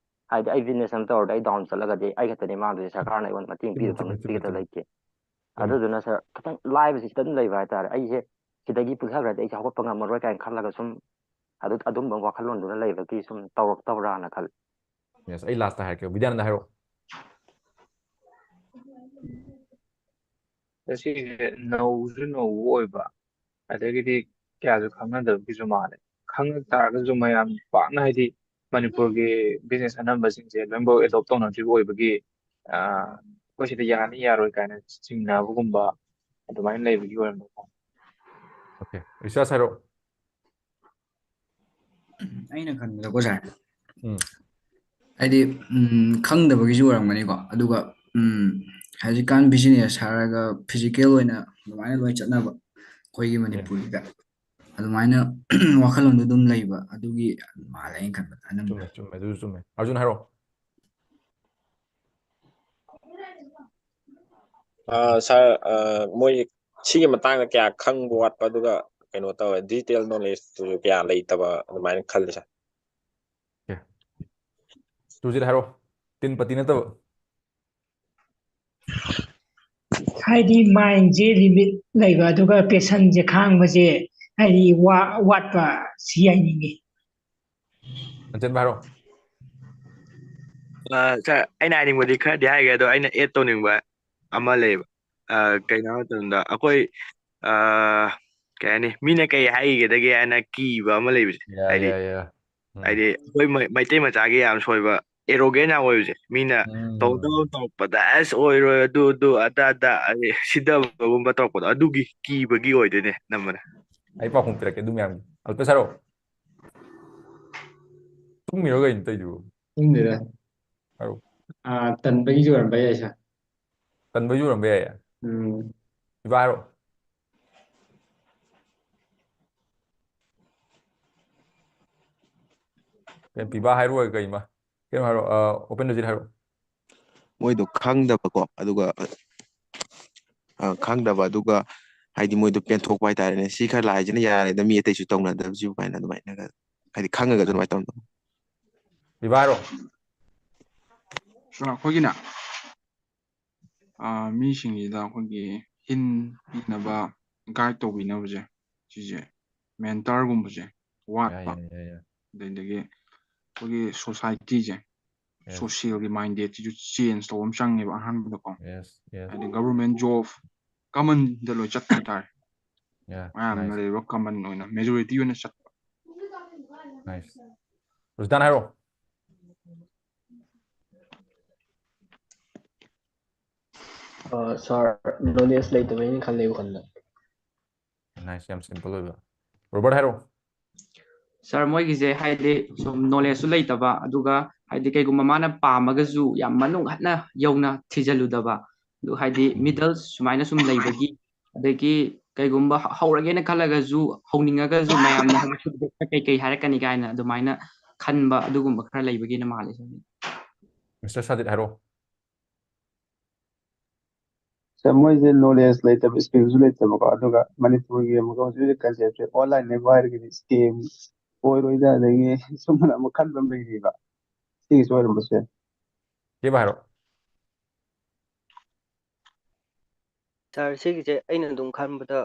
ꯍꯥꯏꯗꯤ ꯑꯩ business ꯑꯃ ꯇꯧꯔꯗꯤ ꯑꯩ down ꯆꯠꯂꯒꯗꯤ ꯑꯩ ꯈꯛꯇꯅꯤ ꯃꯥꯡꯗꯣꯏꯁꯦ, ꯁꯔꯀꯥꯔꯅ ꯑꯩꯉꯣꯟꯗ ꯃꯇꯦꯡ ꯆꯨꯝꯃꯤ, ꯄꯤꯒꯗꯕ ꯆꯨꯝꯃꯤ, ꯆꯨꯝꯃꯤ, ꯄꯤꯒꯗꯕ ꯆꯨꯝꯃꯤ. ꯂꯩꯇꯦ꯫ ꯆꯨꯝꯃꯤ. ꯑꯗꯨꯗꯨꯅ ꯁꯥꯔ, ꯈꯤꯇꯪ ꯂꯥꯏꯕꯁꯤ ꯈꯤꯇꯪ ꯂꯩꯕ ꯍꯥꯏꯇꯥꯔꯦ꯫ ꯑꯩꯁꯦ ꯁꯤꯗꯒꯤ ꯄꯨꯊꯈ꯭ꯔꯗꯤ ꯑꯩꯁꯦ ꯍꯧꯒꯠꯄ ꯉꯝꯃꯔꯣꯏ ꯀꯥꯏꯅ ꯈꯜꯂꯒ ꯁꯨꯝ ꯑꯗꯨ, ꯑꯗꯨꯝꯕ ꯋꯥꯈꯜꯂꯣꯟꯗꯨꯅ ꯂꯩꯕꯒꯤ ꯁꯨꯝ ꯇꯧꯔꯛꯇꯕ꯭ꯔꯥꯅ ꯈꯜꯂꯤ꯫ Yes, ꯑꯩ lastꯇ ꯍꯥꯏꯔꯛꯀꯦ, ꯕꯤꯗ꯭ꯌꯥꯅꯟꯗ ꯍꯥꯏꯔꯛꯑꯣ꯫ ꯁꯤꯁꯦ ꯅꯧꯁꯨ ꯅꯧꯕ ꯑꯣꯏꯕ, ꯑꯗꯒꯤꯗꯤ ꯀꯌꯥꯁꯨ ꯈꯪꯅꯗꯕꯒꯤꯁꯨ ꯃꯥꯜꯂꯦ꯫ ꯈꯪꯉ ꯇꯥꯔꯒꯁꯨ ꯃꯌꯥꯝ ꯄꯥꯛꯅ, ꯍꯥꯏꯗꯤ ꯃꯅꯤꯄꯨꯔꯒꯤ business ꯑꯅꯝꯕꯁꯤꯡꯁꯦ ꯂꯣꯏꯅꯃꯛ adopt ꯇꯧꯅꯗ꯭ꯔꯤꯕ ꯑꯣꯏꯕꯒꯤ, ꯑꯥ, ꯑꯩꯈꯣꯏ ꯁꯤꯗ ꯌꯥꯅꯤ ꯌꯥꯔꯣꯏ ꯀꯥꯏꯅ ꯆꯤꯡꯅꯕꯒꯨꯝꯕ ꯑꯗꯨꯃꯥꯏꯅ ꯂꯩꯕꯒꯤ ꯑꯣꯏꯔꯝꯕ ꯌꯥꯏ꯫ Okay, ꯔꯤꯁꯥꯔꯁ ꯍꯥꯏꯔꯛꯑꯣ꯫ ꯑꯩꯅ ꯈꯟꯕꯗꯀꯣ ꯁꯥꯔ, ꯎꯝ. ꯍꯥꯏꯗꯤ ꯎꯝ, ꯈꯪꯗꯕꯒꯤꯁꯨ ꯑꯣꯏꯔꯝꯒꯅꯤꯀꯣ꯫ ꯑꯗꯨꯒ ꯎꯝ, ꯍꯧꯖꯤꯛꯀꯥꯟ business ꯍꯥꯏꯔꯒ physical ꯑꯣꯏꯅ ꯑꯗꯨꯃꯥꯏꯅ ꯂꯣꯏ ꯆꯠꯅꯕ ꯑꯩꯈꯣꯏꯒꯤ ꯃꯅꯤꯄꯨꯔꯒꯤꯗ꯫ ꯑꯗꯨꯃꯥꯏꯅ ꯋꯥꯈꯜꯂꯣꯟꯗꯣ ꯑꯗꯨꯝ ꯂꯩꯕ ꯑꯗꯨꯒꯤ ꯃꯥꯜꯂꯦ ꯑꯩꯅ ꯈꯟꯕꯗ ꯑꯅꯝꯕ꯫ ꯆꯨꯝꯃꯦ, ꯆꯨꯝꯃꯦ, ꯑꯗꯨꯁꯨ ꯆꯨꯝꯃꯦ꯫ ꯑꯔꯖꯨꯟ, ꯍꯥꯏꯔꯛꯑꯣ꯫ ꯑꯥ, ꯁꯥꯔ, ꯑꯥ, ꯃꯣꯏ ꯁꯤꯒꯤ ꯃꯇꯥꯡꯗ ꯀꯌꯥ ꯈꯪꯕ ꯋꯥꯠꯄ, ꯑꯗꯨꯒ ꯀꯩꯅꯣ ꯇꯧꯋꯦ, ꯗꯤꯖꯤꯇꯦꯜ ꯅꯣꯂꯦꯖꯇꯨꯁꯨ ꯀꯌꯥ ꯂꯩꯇꯕ ꯑꯗꯨꯃꯥꯏꯅ ꯈꯜꯂꯤ, ꯁꯥꯔ꯫ ꯁꯨꯔꯖꯤꯠ, ꯍꯥꯏꯔꯛꯑꯣ꯫ ꯇꯤꯟ ꯄꯇꯤ ꯅꯠꯇꯕ꯫ ꯍꯥꯏꯗꯤ ꯃꯥꯏꯟꯁꯦ ꯂꯤꯃꯤꯠ ꯂꯩꯕ, ꯑꯗꯨꯒ ꯄꯦꯁꯟꯁꯦ ꯈꯥꯡꯕꯁꯦ ꯍꯥꯏꯗꯤ ꯋꯥ- ꯋꯥꯠꯄ ꯁꯤ ꯍꯥꯏꯅꯤꯡꯉꯤ꯫ ꯂꯟꯆꯦꯟꯕ, ꯍꯥꯏꯔꯛꯑꯣ꯫ ꯑ, ꯁꯥꯔ, ꯑꯩꯅ ꯍꯥꯏꯅꯤꯡꯕꯗꯤ ꯈꯔꯗꯤ ꯍꯥꯏꯈ꯭ꯔꯦ, ꯑꯗꯣ ꯑꯩꯅ ꯑꯦꯗ ꯇꯧꯅꯤꯡꯕ ꯑꯃ ꯂꯩꯕ꯫ ꯑ, ꯀꯩꯅꯣ ꯍꯥꯏꯕ ꯃꯇꯝꯗ ꯑꯩꯈꯣꯏ, ꯑ, ꯀꯩ ꯍꯥꯏꯅꯤ, ꯃꯤꯅ ꯀꯩ ꯍꯥꯏꯈꯤꯒꯗꯒꯦ ꯍꯥꯏꯅ ꯀꯤꯕ ꯑꯃ ꯂꯩꯕꯁꯦ꯫ ꯌꯥ, ꯍꯥꯏꯗꯤ, ꯌꯥ, ꯌꯥ꯫ ꯎꯝ꯫ ꯍꯥꯏꯗꯤ ꯑꯩꯈꯣꯏ ꯃꯩ- ꯃꯩꯇꯩ ꯃꯆꯥꯒꯤ ꯌꯥꯝ ꯁꯣꯏꯕ, ꯑꯦꯔꯣꯒꯦꯟ ꯌꯥꯝ ꯑꯣꯏꯕꯁꯦ꯫ ꯃꯤꯅ ꯎꯝ꯫ ꯇꯧꯗꯧ ꯇꯧꯔꯛꯄꯗ ꯑꯁ ꯑꯣꯏꯔꯣꯏ, ꯑꯗꯨ ꯑꯗꯨ ꯑꯗꯥ ꯑꯗꯥ, ꯑꯗꯩ ꯁꯤꯗꯕꯒꯨꯝꯕ ꯇꯧꯔꯛꯄꯗꯣ, ꯑꯗꯨꯒꯤ ꯀꯤꯕꯒꯤ ꯑꯣꯏꯗꯣꯏꯅꯦ ꯅꯝꯕꯅ꯫ ꯑꯩ ꯄꯥꯎꯈꯨꯝ ꯄꯤꯔꯛꯀꯦ ꯑꯗꯨ ꯃꯌꯥꯝꯒꯤ꯫ ꯑꯜꯄꯦꯁ, ꯍꯥꯏꯔꯛꯑꯣ꯫ ꯇꯨꯝꯃꯤꯔꯣ ꯀꯩꯅꯣ ꯇꯧꯔꯤꯗꯨꯕꯨ? ꯈꯪꯗꯦꯗ꯫ ꯍꯥꯏꯔꯣ꯫ ꯑꯥ, ꯇꯟꯕꯒꯤꯁꯨ ꯑꯣꯏꯔꯝꯕ ꯌꯥꯏ, ꯁꯥꯔ꯫ ꯇꯟꯕꯒꯤ ꯑꯣꯏꯔꯝꯕ ꯌꯥꯏꯌꯦ꯫ ꯎꯝ꯫ ꯄꯤꯕꯥ, ꯍꯥꯏꯔꯣ꯫ ꯀꯩꯅꯣ, ꯄꯤꯕꯥ ꯍꯥꯏꯔꯣꯏ ꯀꯩꯃ? ꯀꯩꯅꯣ ꯍꯥꯏꯔꯣ, ꯑ, ꯑꯣꯄꯦꯟ ꯔꯣꯖꯤꯠ ꯍꯥꯏꯔꯣ꯫ ꯃꯣꯏꯗꯣ ꯈꯪꯗꯕꯀꯣ, ꯑꯗꯨꯒ ꯑ, ꯈꯪꯗꯕ, ꯑꯗꯨꯒ ꯍꯥꯏꯗꯤ ꯃꯣꯏꯗꯣ ꯄꯦꯟꯊꯣꯛꯄ ꯍꯥꯏꯇꯥꯔꯦꯅꯦ꯫ ꯁꯤ ꯈꯔ ꯂꯥꯏꯁꯤꯅ ꯌꯥꯔꯦꯗ, ꯃꯤ ꯑꯇꯩꯁꯨ ꯇꯧꯅꯗꯕꯁꯤꯕꯨ ꯀꯥꯏꯅ ꯑꯗꯨꯃꯥꯏꯅꯒ, ꯍꯥꯏꯗꯤ ꯈꯪꯉꯒꯁꯨ ꯑꯗꯨꯃꯥꯏꯅ ꯇꯧꯅꯕ꯫ ꯄꯤꯕꯥ ꯍꯥꯏꯔꯣ꯫ ꯁꯥꯔ, ꯑꯩꯈꯣꯏꯒꯤꯅꯦ, ꯑ, ꯃꯤꯁꯤꯡꯁꯤꯗ ꯑꯩꯈꯣꯏꯒꯤ ꯍꯤꯟ ꯄꯤꯅꯕ, ꯒꯥꯏꯗ ꯇꯧꯕꯤꯅꯕꯁꯦ, ꯁꯤꯁꯦ, ꯃꯦꯟꯇꯔꯒꯨꯝꯕꯁꯦ ꯌꯥꯏ, ꯋꯥꯠꯄ, ꯌꯥꯏ, ꯌꯥꯏ, ꯌꯥꯏ꯫ ꯑꯗꯩꯗꯒꯤ ꯑꯩꯈꯣꯏꯒꯤ ꯁꯣꯁꯥꯏꯇꯤꯁꯦ, Yes. ꯁꯣꯁꯤꯌꯦꯜꯒꯤ ꯃꯥꯏꯟꯗꯦꯠꯁꯤꯁꯨ ꯆꯦꯟꯖ ꯇꯧꯕ ꯑꯃ ꯆꯪꯉꯦꯕ ꯑꯍꯥꯟꯕꯗꯀꯣ꯫ Yes, yes. ꯍꯥꯏꯗꯤ ꯒꯚꯔꯟꯃꯦꯟ ꯖꯣꯕ ꯀꯃꯟꯗ ꯂꯣꯏ ꯆꯠꯄ ꯍꯥꯏꯇꯥꯔꯦ꯫ Yeah, ꯃꯌꯥꯝꯅ nice. ꯂꯩꯔꯤꯕ ꯀꯃꯟ ꯑꯣꯏꯅ, ꯃꯦꯖꯣꯔꯤꯇꯤ ꯑꯣꯏꯅ ꯆꯠꯄ꯫ Nice. ꯔꯨꯁꯗꯥꯟ, ꯍꯥꯏꯔꯣ꯫ ꯑ, ꯁꯥꯔ, ꯅꯣꯂꯦꯖ ꯂꯩꯇꯕꯩꯅ ꯈꯜꯂꯦ ꯋꯥꯈꯜꯗ꯫ Nice, ꯌꯥꯝ ꯁꯤꯝꯄꯜ ꯑꯣꯏꯕ꯫ ꯔꯣꯕꯔꯠ, ꯍꯥꯏꯔꯣ꯫ ꯁꯥꯔ, ꯃꯣꯏꯒꯤꯁꯦ ꯍꯥꯏꯗꯤ ꯁꯨꯝ ꯅꯣꯂꯦꯖꯁꯨ ꯂꯩꯇꯕ, ꯑꯗꯨꯒ ꯍꯥꯏꯗꯤ ꯀꯩꯒꯨꯝꯕ ꯃꯥꯅ ꯄꯥꯝꯃꯒꯁꯨ ꯌꯥꯝ ꯃꯅꯨꯡ ꯍꯠꯅ ꯌꯧꯅ ꯊꯤꯖꯤꯜꯂꯨꯗꯕ, ꯑꯗꯨ ꯍꯥꯏꯗꯤ ꯎꯝ꯫ ꯃꯤꯗꯜ ꯁꯨꯃꯥꯏꯅ ꯁꯨꯝ ꯂꯩꯕꯒꯤ, ꯑꯗꯒꯤ ꯀꯩꯒꯨꯝꯕ ꯍ- ꯍꯧꯔꯒꯦꯅ ꯈꯜꯂꯒꯁꯨ, ꯍꯧꯅꯤꯡꯉꯒꯁꯨ ꯃꯌꯥꯝꯅ ꯍꯧꯖꯤꯛ ꯀꯩꯀꯩ ꯍꯥꯏꯔꯛꯀꯅꯤ ꯀꯥꯏꯅ ꯑꯗꯨꯃꯥꯏꯅ ꯈꯟꯕ ꯑꯗꯨꯒꯨꯝꯕ ꯈꯔ ꯂꯩꯕꯒꯤꯅ ꯃꯥꯜꯂꯦ, ꯁꯥꯔ꯫ ꯃꯤꯁꯇꯔ ꯁꯥꯗꯤꯠ, ꯍꯥꯏꯔꯛꯑꯣ꯫ ꯁꯥꯔ, ꯃꯣꯏꯁꯦ ꯅꯣꯂꯦꯖ ꯂꯩꯇꯕ, ꯁ꯭ꯀꯤꯜꯁꯨ ꯂꯩꯇꯕꯀꯣ꯫ ꯑꯗꯨꯒ ꯃꯅꯤꯄꯨꯔꯒꯤ ꯑꯃꯨꯛꯀ ꯍꯧꯖꯤꯛ ꯍꯧꯖꯤꯛ ꯀꯟꯁꯦꯞꯁꯦ ꯑꯣꯟꯂꯥꯏꯟ ꯂꯩꯕ ꯍꯥꯏꯔꯒꯗꯤ ꯁ꯭ꯀꯦꯝ ꯑꯣꯏꯔꯣꯏꯗ, ꯑꯗꯒꯤ ꯁꯨꯝꯕꯅ ꯑꯃꯨꯛ ꯈꯟꯕ ꯑꯃ ꯂꯩꯔꯤꯕ꯫ ꯁꯤꯒꯤꯁꯨ ꯑꯣꯏꯔꯝꯕꯁꯨ ꯌꯥꯏ꯫ ꯀꯦꯕ, ꯍꯥꯏꯔꯛꯑꯣ꯫ ꯁꯥꯔ, ꯁꯤꯒꯤꯁꯦ ꯑꯩꯅ ꯑꯗꯨꯝ ꯈꯟꯕꯗ,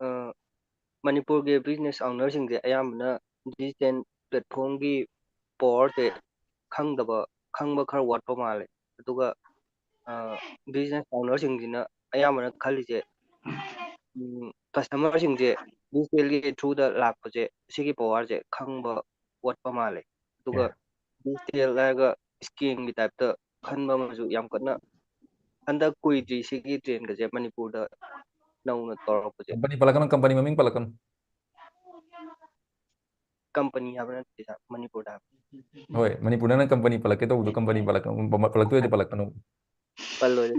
ꯑ, ꯃꯅꯤꯄꯨꯔꯒꯤ ꯕꯤꯖꯤꯅꯦꯁ ꯑꯣꯅꯔꯁꯤꯡꯁꯦ ꯑꯌꯥꯝꯕꯅ ꯗꯤꯖꯤꯇꯦꯜ ꯄ꯭ꯂꯦꯠꯐꯣꯝꯒꯤ ꯄꯋꯥꯔꯁꯦ ꯈꯪꯗꯕ, ꯈꯪꯕ ꯈꯔ ꯋꯥꯠꯄ ꯃꯥꯜꯂꯦ꯫ ꯑꯗꯨꯒ, ꯑ, ꯕꯤꯖꯤꯅꯦꯁ ꯑꯣꯅꯔꯁꯤꯡꯁꯤꯅ ꯑꯌꯥꯝꯕꯅ ꯈꯜꯂꯤꯁꯦ, ꯎꯝ, ꯀꯁꯇꯃꯔꯁꯤꯡꯁꯦ ꯗꯤꯖꯤꯇꯦꯜꯒꯤ ꯊ꯭ꯔꯨꯗ ꯂꯥꯛꯄꯁꯦ, ꯁꯤꯒꯤ ꯄꯋꯥꯔꯁꯦ ꯈꯪꯕ ꯋꯥꯠꯄ ꯃꯥꯜꯂꯦ꯫ ꯑꯗꯨꯒ ꯗꯤꯖꯤꯇꯦꯜ ꯍꯥꯏꯔꯒ ꯁ꯭ꯀꯦꯝꯒꯤ ꯇꯥꯏꯞꯇ ꯈꯟꯕ ꯑꯃꯁꯨ ꯌꯥꯝ ꯀꯟꯅ ꯍꯟꯗꯛ ꯀꯨꯏꯗ꯭ꯔꯤ ꯁꯤꯒꯤ ꯇ꯭ꯔꯦꯟꯒꯁꯦ ꯃꯅꯤꯄꯨꯔꯗ ꯅꯧꯅ ꯇꯧꯔꯛꯄꯁꯦ꯫ ꯀꯝꯄꯅꯤ ꯄꯜꯂꯛꯀꯅꯨ, ꯀꯝꯄꯅꯤ ꯃꯃꯤꯡ ꯄꯜꯂꯛꯀꯅꯨ꯫ ꯀꯝꯄꯅꯤ ꯍꯥꯏꯕ ꯅꯠꯇꯦ ꯁꯥꯔ, ꯃꯅꯤꯄꯨꯔꯗ ꯍꯥꯏꯕ꯫ ꯍꯣꯏ, ꯃꯅꯤꯄꯨꯔꯗ ꯅꯪ ꯀꯝꯄꯅꯤ ꯄꯜꯂꯛꯀꯦ ꯇꯧꯕꯗꯣ, ꯀꯝꯄꯅꯤ ꯄꯜꯂꯛꯀꯅꯨ, ꯄꯜꯂꯛꯇꯣꯏꯗꯤ ꯄꯜꯂꯛꯀꯅꯨ꯫ ꯄꯜꯂꯣꯏꯗ꯫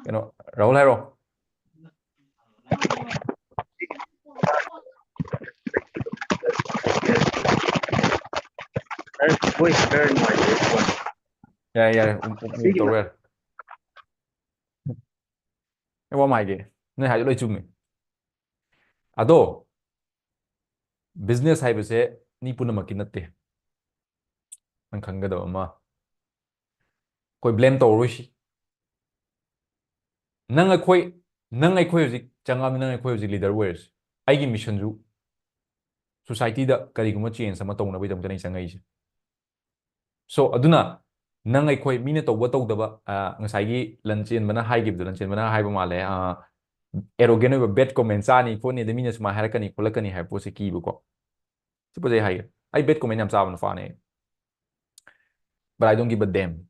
ꯀꯩꯅꯣ, ꯔꯥꯍꯨꯜ, ꯍꯥꯏꯔꯣ꯫ ꯁꯥꯔ, ꯚꯣꯏꯁ ꯈꯔ ꯅꯨꯡꯉꯥꯏꯇꯦ ꯐꯣꯟ꯫ ꯌꯥꯔꯦ, ꯌꯥꯔꯦ, ꯎꯝ, ꯎꯝ, ꯎꯝ, ꯁꯤꯒꯤꯗꯣ꯫ ꯇꯧꯔꯣ ꯌꯥꯔꯦ꯫ ꯑꯩ ꯋꯥ ꯑꯃ ꯍꯥꯏꯒꯦ, ꯅꯣꯏ ꯍꯥꯏꯗꯣ ꯂꯣꯏ ꯆꯨꯝꯃꯤ꯫ ꯑꯗꯣ ꯕꯤꯖꯤꯅꯦꯁ ꯍꯥꯏꯕꯁꯦ ꯃꯤ ꯄꯨꯝꯅꯃꯛꯀꯤ ꯅꯠꯇꯦ꯫ ꯅꯪ ꯈꯪꯒꯗꯕ ꯑꯃ, ꯑꯩꯈꯣꯏ ꯕ꯭ꯂꯦꯝ ꯇꯧꯔꯔꯣꯏꯁꯤ꯫ ꯅꯪ ꯑꯩꯈꯣꯏ, ꯅꯪ ꯑꯩꯈꯣꯏ ꯍꯧꯖꯤꯛ ꯆꯪꯉꯛꯑꯕꯅꯤ, ꯅꯪ ꯑꯩꯈꯣꯏ ꯍꯧꯖꯤꯛ ꯂꯤꯗꯔ ꯑꯣꯏꯔꯁꯤ꯫ ꯑꯩꯒꯤ ꯃꯤꯁꯟꯁꯨ ꯁꯣꯁꯥꯏꯇꯤꯗ ꯀꯔꯤꯒꯨꯝꯕ ꯆꯦꯟꯖ ꯑꯃ ꯇꯧꯅꯕꯒꯤꯗꯃꯛꯇꯅꯦ ꯑꯩ ꯆꯪꯉꯛꯏꯁꯦ꯫ ꯁꯣ, ꯑꯗꯨꯅ ꯅꯪ ꯑꯩꯈꯣꯏ ꯃꯤꯅ ꯇꯧꯕ ꯇꯧꯗꯕ, ꯑ, ꯉꯁꯥꯏꯒꯤ ꯂꯟꯆꯦꯟꯕꯅ ꯍꯥꯏꯈꯤꯕꯗꯣ, ꯂꯟꯆꯦꯟꯕꯅ ꯍꯥꯏꯕ ꯃꯥꯜꯂꯦ, ꯑ, ꯑꯦꯔꯣꯒꯦꯟ ꯑꯣꯏꯕ ꯕꯦꯠ ꯀꯣꯃꯦꯟ ꯆꯥꯅꯤ ꯈꯣꯠꯅꯤ, ꯑꯗꯩ ꯃꯤꯅ ꯁꯨꯃꯥꯏꯅ ꯍꯥꯏꯔꯛꯀꯅꯤ ꯈꯣꯠꯂꯛꯀꯅꯤ ꯍꯥꯏꯕ ꯄꯣꯠꯁꯦ ꯀꯤꯕꯀꯣ꯫ ꯁꯤ ꯄꯣꯠꯁꯦ ꯑꯩ ꯍꯥꯏꯒꯦ, ꯑꯩ ꯕꯦꯠ ꯀꯣꯃꯦꯟ ꯌꯥꯝ ꯆꯥꯕ ꯅꯨꯄꯥꯅꯦ꯫ But I don't give a damn.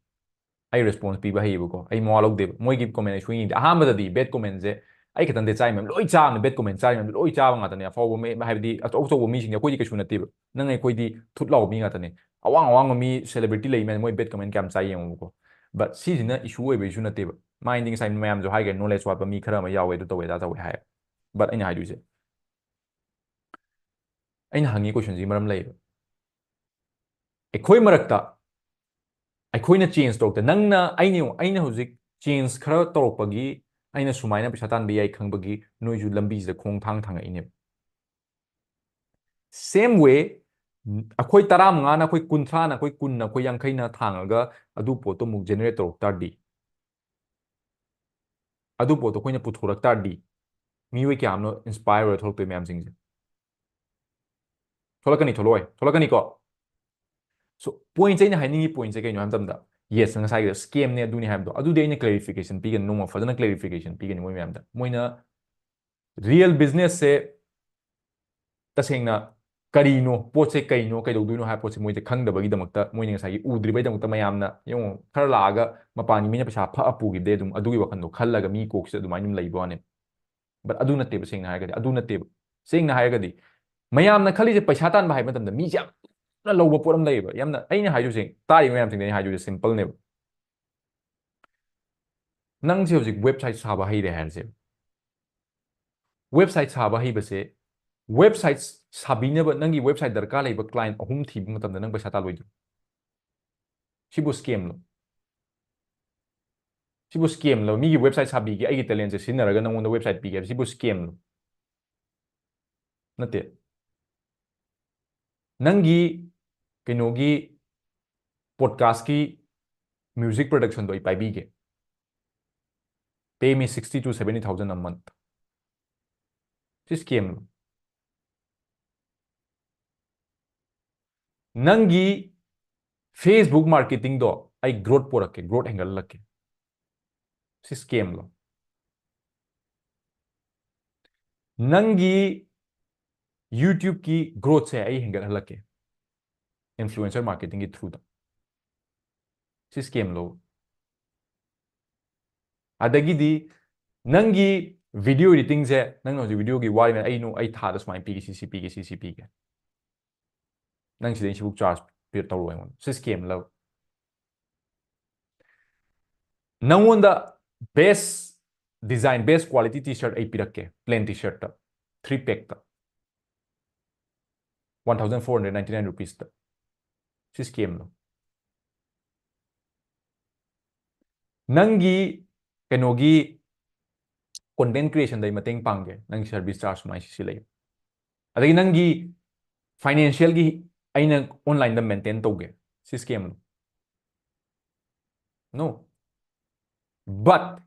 ꯑꯩ ꯔꯦꯁꯄꯣꯟꯁ ꯄꯤꯕ ꯍꯩꯌꯦꯕꯀꯣ, ꯑꯩ ꯃꯋꯥ ꯂꯧꯗꯦꯕ꯫ ꯃꯣꯏꯒꯤ ꯀꯣꯃꯦꯟ ꯑꯩ ꯁꯨꯡꯌꯦꯡ ꯌꯦꯡꯗꯦ꯫ ꯑꯍꯥꯟꯕꯗꯗꯤ ꯕꯦꯠ ꯀꯣꯃꯦꯟꯁꯦ ꯑꯩ ꯈꯛꯇꯪꯗꯤ ꯆꯥꯏ, ꯃꯌꯥꯝ ꯂꯣꯏ ꯆꯥꯕꯅꯦ꯫ ꯕꯦꯠ ꯀꯣꯃꯦꯟ ꯆꯥꯔꯤ ꯃꯌꯥꯝ ꯂꯣꯏ ꯆꯥꯕ ꯉꯥꯛꯇꯅꯦ꯫ ꯑꯐꯥꯎꯕ ꯃꯤ, ꯍꯥꯏꯕꯗꯤ ꯑꯆꯧ ꯑꯆꯧꯕ ꯃꯤꯁꯤꯡꯁꯦ, ꯑꯩꯈꯣꯏꯗꯤ ꯀꯩꯁꯨ ꯅꯠꯇꯦꯕ꯫ ꯅꯪ ꯑꯩꯈꯣꯏꯗꯤ ꯊꯨꯠ ꯂꯥꯎꯕ ꯃꯤ ꯉꯥꯛꯇꯅꯦ꯫ ꯑꯋꯥꯡ ꯑꯋꯥꯡꯕ ꯃꯤ, ꯁꯦꯂꯦꯕ꯭ꯔꯤꯇꯤ ꯂꯩ ꯃꯌꯥꯝ, ꯃꯣꯏ ꯕꯦꯠ ꯀꯣꯃꯦꯟ ꯀꯌꯥꯝ ꯆꯥꯏ ꯌꯦꯡꯉꯣꯕꯀꯣ꯫ But ꯁꯤꯁꯤꯅ ꯏꯁꯨ ꯑꯣꯏꯕ ꯏꯁꯨ ꯅꯠꯇꯦꯕ꯫ Mindꯗꯤ ꯉꯁꯥꯏ ꯃꯌꯥꯝꯁꯨ ꯍꯥꯏꯈ꯭ꯔꯦ, knowledge ꯋꯥꯠꯄ ꯃꯤ ꯈꯔ ꯑꯃ ꯌꯥꯎꯋꯦ, ꯑꯗꯨ ꯇꯧꯋꯦ, ꯑꯗꯥ ꯇꯧꯋꯦ ꯍꯥꯏ꯫ But ꯑꯩꯅ ꯍꯥꯏꯗꯣꯏꯁꯦ, ꯑꯩꯅ ꯍꯪꯉꯤ questionꯁꯤ ꯃꯔꯝ ꯂꯩꯌꯦꯕ꯫ ꯑꯩꯈꯣꯏ ꯃꯔꯛꯇ ꯑꯩꯈꯣꯏꯅ change ꯇꯧꯔꯛꯇ, ꯅꯪꯅ, ꯑꯩꯅ, ꯑꯩꯅ ꯍꯧꯖꯤꯛ change ꯈꯔ ꯇꯧꯔꯛꯄꯒꯤ, ꯑꯩꯅ ꯁꯨꯃꯥꯏꯅ ꯄꯩꯁꯥ ꯇꯥꯟꯕ ꯌꯥꯏ ꯈꯪꯕꯒꯤ ꯅꯣꯏꯁꯨ ꯂꯝꯕꯤꯁꯤꯗ ꯈꯣꯡ ꯊꯥꯡ ꯊꯥꯡꯉꯛꯏꯅꯦꯕ꯫ Same way, ꯑꯩꯈꯣꯏ ꯇꯔꯥꯃꯉꯥꯅ, ꯑꯩꯈꯣꯏ ꯀꯨꯟꯊ꯭ꯔꯥꯅ, ꯑꯩꯈꯣꯏ ꯀꯨꯟꯅ, ꯑꯩꯈꯣꯏ ꯌꯥꯡꯈꯩꯅ ꯊꯥꯡꯉꯒ ꯑꯗꯨ ꯄꯣꯠꯇꯣ ꯑꯃꯨꯛ generate ꯇꯧꯔꯛ ꯇꯥꯔꯗꯤ, ꯑꯗꯨ ꯄꯣꯠꯇꯣ ꯑꯩꯈꯣꯏꯅ ꯄꯨꯊꯣꯔꯛ ꯇꯥꯔꯗꯤ, ꯃꯤꯑꯣꯏ ꯀꯌꯥ ꯑꯃꯅ inspire ꯑꯣꯏꯔ ꯊꯣꯛꯂꯛꯇꯣꯏ ꯃꯌꯥꯝꯁꯤꯡꯁꯦ? ꯊꯣꯛꯂꯛꯀꯅꯤ, ꯊꯣꯛꯂꯛꯑꯣꯏ? ꯊꯣꯛꯂꯛꯀꯅꯤꯀꯣ? So, pointꯁꯦ, ꯑꯩꯅ ꯍꯥꯏꯅꯤꯡꯉꯤ pointꯁꯦ ꯀꯩꯅꯣ ꯍꯥꯏꯕ ꯃꯇꯝꯗ, yes, ꯉꯁꯥꯏꯒꯤꯗꯣ scamꯅꯦ, ꯑꯗꯨꯅꯤ ꯍꯥꯏꯕꯗꯣ, ꯑꯗꯨꯗꯤ ꯑꯩꯅ clarification ꯄꯤꯒꯅꯤ, ꯅꯣꯡꯃ ꯐꯖꯅ clarification ꯄꯤꯒꯅꯤ ꯃꯣꯏ ꯃꯌꯥꯝꯗ꯫ ꯃꯣꯏꯅ real businessꯁꯦ ꯇꯁꯦꯡꯅ ꯀꯔꯤꯅꯣ, ꯄꯣꯠꯁꯦ ꯀꯩꯅꯣ, ꯀꯩꯗꯧꯗꯣꯏꯅꯣ ꯍꯥꯏꯕ ꯄꯣꯠꯁꯦ ꯃꯣꯏꯗ ꯈꯪꯗꯕꯒꯤꯗꯃꯛꯇ, ꯃꯣꯏꯅ ꯉꯁꯥꯏꯒꯤ ꯎꯗ꯭ꯔꯤꯕꯩꯗꯃꯛꯇ, ꯃꯌꯥꯝꯅ ꯌꯦꯡꯉꯣ, ꯈꯔ ꯂꯥꯛꯑꯒ ꯃꯄꯥꯟꯒꯤ ꯃꯤꯅ ꯄꯩꯁꯥ ꯐꯛꯑ ꯄꯨꯈꯤꯕꯗꯩ ꯑꯗꯨꯝ ꯑꯗꯨꯒꯤ ꯋꯥꯈꯟꯗꯣ ꯈꯜꯂꯒ ꯃꯤ ꯀꯣꯛꯁꯤꯗ ꯑꯗꯨꯃꯥꯏꯅ ꯑꯗꯨꯝ ꯂꯩꯕ ꯋꯥꯅꯦ꯫ But ꯑꯗꯨ ꯅꯠꯇꯦꯕ, ꯁꯦꯡꯅ ꯍꯥꯏꯔꯒꯗꯤ, ꯑꯗꯨ ꯅꯠꯇꯦꯕ꯫ ꯁꯦꯡꯅ ꯍꯥꯏꯔꯒꯗꯤ, ꯃꯌꯥꯝꯅ ꯈꯜꯂꯤꯁꯦ ꯄꯩꯁꯥ ꯇꯥꯟꯕ ꯍꯥꯏꯕ ꯃꯇꯝꯗ ꯃꯤꯁꯦ ꯌꯥꯝꯅ ꯂꯧꯕ ꯄꯣꯠ ꯑꯃ ꯂꯩꯌꯦꯕ꯫ ꯌꯥꯝꯅ, ꯑꯩꯅ ꯍꯥꯏꯗꯣꯏꯁꯦ, ꯇꯥꯔꯤꯕ ꯃꯌꯥꯝꯁꯤꯡꯗ ꯑꯩꯅ ꯍꯥꯏꯗꯣꯏꯁꯦ simpleꯅꯦꯕ꯫ ꯅꯪꯁꯦ ꯍꯧꯖꯤꯛ website ꯁꯥꯕ ꯍꯩꯔꯦ ꯍꯥꯏꯔꯁꯦ꯫ Website ꯁꯥꯕ ꯍꯩꯕꯁꯦ, website ꯁꯥꯕꯤꯅꯕ ꯅꯪꯒꯤ website ꯗꯔꯀꯥꯔ ꯂꯩꯕ client ꯑꯍꯨꯝ ꯊꯤꯕ ꯃꯇꯝꯗ ꯅꯪ ꯄꯩꯁꯥ ꯇꯥꯜꯂꯣꯏꯗ꯭ꯔꯣ? ꯁꯤꯕꯨ scamꯂꯣ? ꯁꯤꯕꯨ scamꯂꯣ? ꯃꯤꯒꯤ website ꯁꯥꯕꯤꯒꯦ, ꯑꯩꯒꯤ talentꯁꯦ ꯁꯤꯖꯤꯟꯅꯔꯒ ꯅꯪꯉꯣꯟꯗ website ꯄꯤꯒꯦ ꯍꯥꯏꯕ, ꯁꯤꯕꯨ scamꯂꯣ? ꯅꯠꯇꯦ꯫ ꯅꯪꯒꯤ ꯀꯩꯅꯣꯒꯤ, podcastꯀꯤ music productionꯗꯣ ꯑꯩ ꯄꯥꯏꯕꯤꯒꯦ, pay me sixty to seventy thousand a month, ꯁꯤ scamꯂꯣ? ꯅꯪꯒꯤ Facebook marketingꯗꯣ ꯑꯩ growth ꯄꯨꯔꯛꯀꯦ, growth ꯍꯦꯟꯒꯠꯍꯜꯂꯛꯀꯦ, ꯁꯤ scamꯂꯣ? ꯅꯪꯒꯤ YouTubeꯀꯤ growthꯁꯦ ꯑꯩ ꯍꯦꯟꯒꯠꯍꯜꯂꯛꯀꯦ influencer marketingꯒꯤ throughꯗ, ꯁꯤ scamꯂꯣ? ꯑꯗꯒꯤꯗꯤ ꯅꯪꯒꯤ video editingꯁꯦ, ꯅꯪꯅ ꯍꯧꯖꯤꯛ videoꯒꯤ ꯋꯥꯔꯤꯕ, ꯑꯩ ꯅꯣ-, ꯑꯩ ꯊꯥꯗ ꯁꯨꯃꯥꯏꯅ ꯄꯤꯒꯦ, ꯁꯤ, ꯁꯤ ꯄꯤꯒꯦ, ꯁꯤ, ꯁꯤ ꯄꯤꯒꯦ, ꯅꯪ ꯁꯤꯗꯩ ꯁꯤꯕꯨꯛ charge ꯄꯤ-, ꯇꯧꯔꯣ ꯑꯩꯉꯣꯟꯗ, ꯁꯤ scamꯂꯕ? ꯅꯪꯉꯣꯟꯗ Best design, best quality T-shirt ꯑꯩ ꯄꯤꯔꯛꯀꯦ, plain T-shirtꯇ, three packꯇ, one thousand four hundred ninety nine rupeesꯇ꯫ ꯁꯤ scamꯅꯣ꯫ ꯅꯪꯒꯤ ꯀꯩꯅꯣꯒꯤ content creationꯗ ꯑꯩ ꯃꯇꯦꯡ ꯄꯥꯡꯒꯦ, ꯅꯪꯒꯤ service charge ꯁꯨꯃꯥꯏꯅ ꯁꯤ ꯂꯩ, ꯑꯗꯒꯤ ꯅꯪꯒꯤ financialꯒꯤ ꯑꯩꯅ onlineꯗ maintain ꯇꯧꯒꯦ꯫ ꯁꯤ scamꯅꯣ꯫ No. But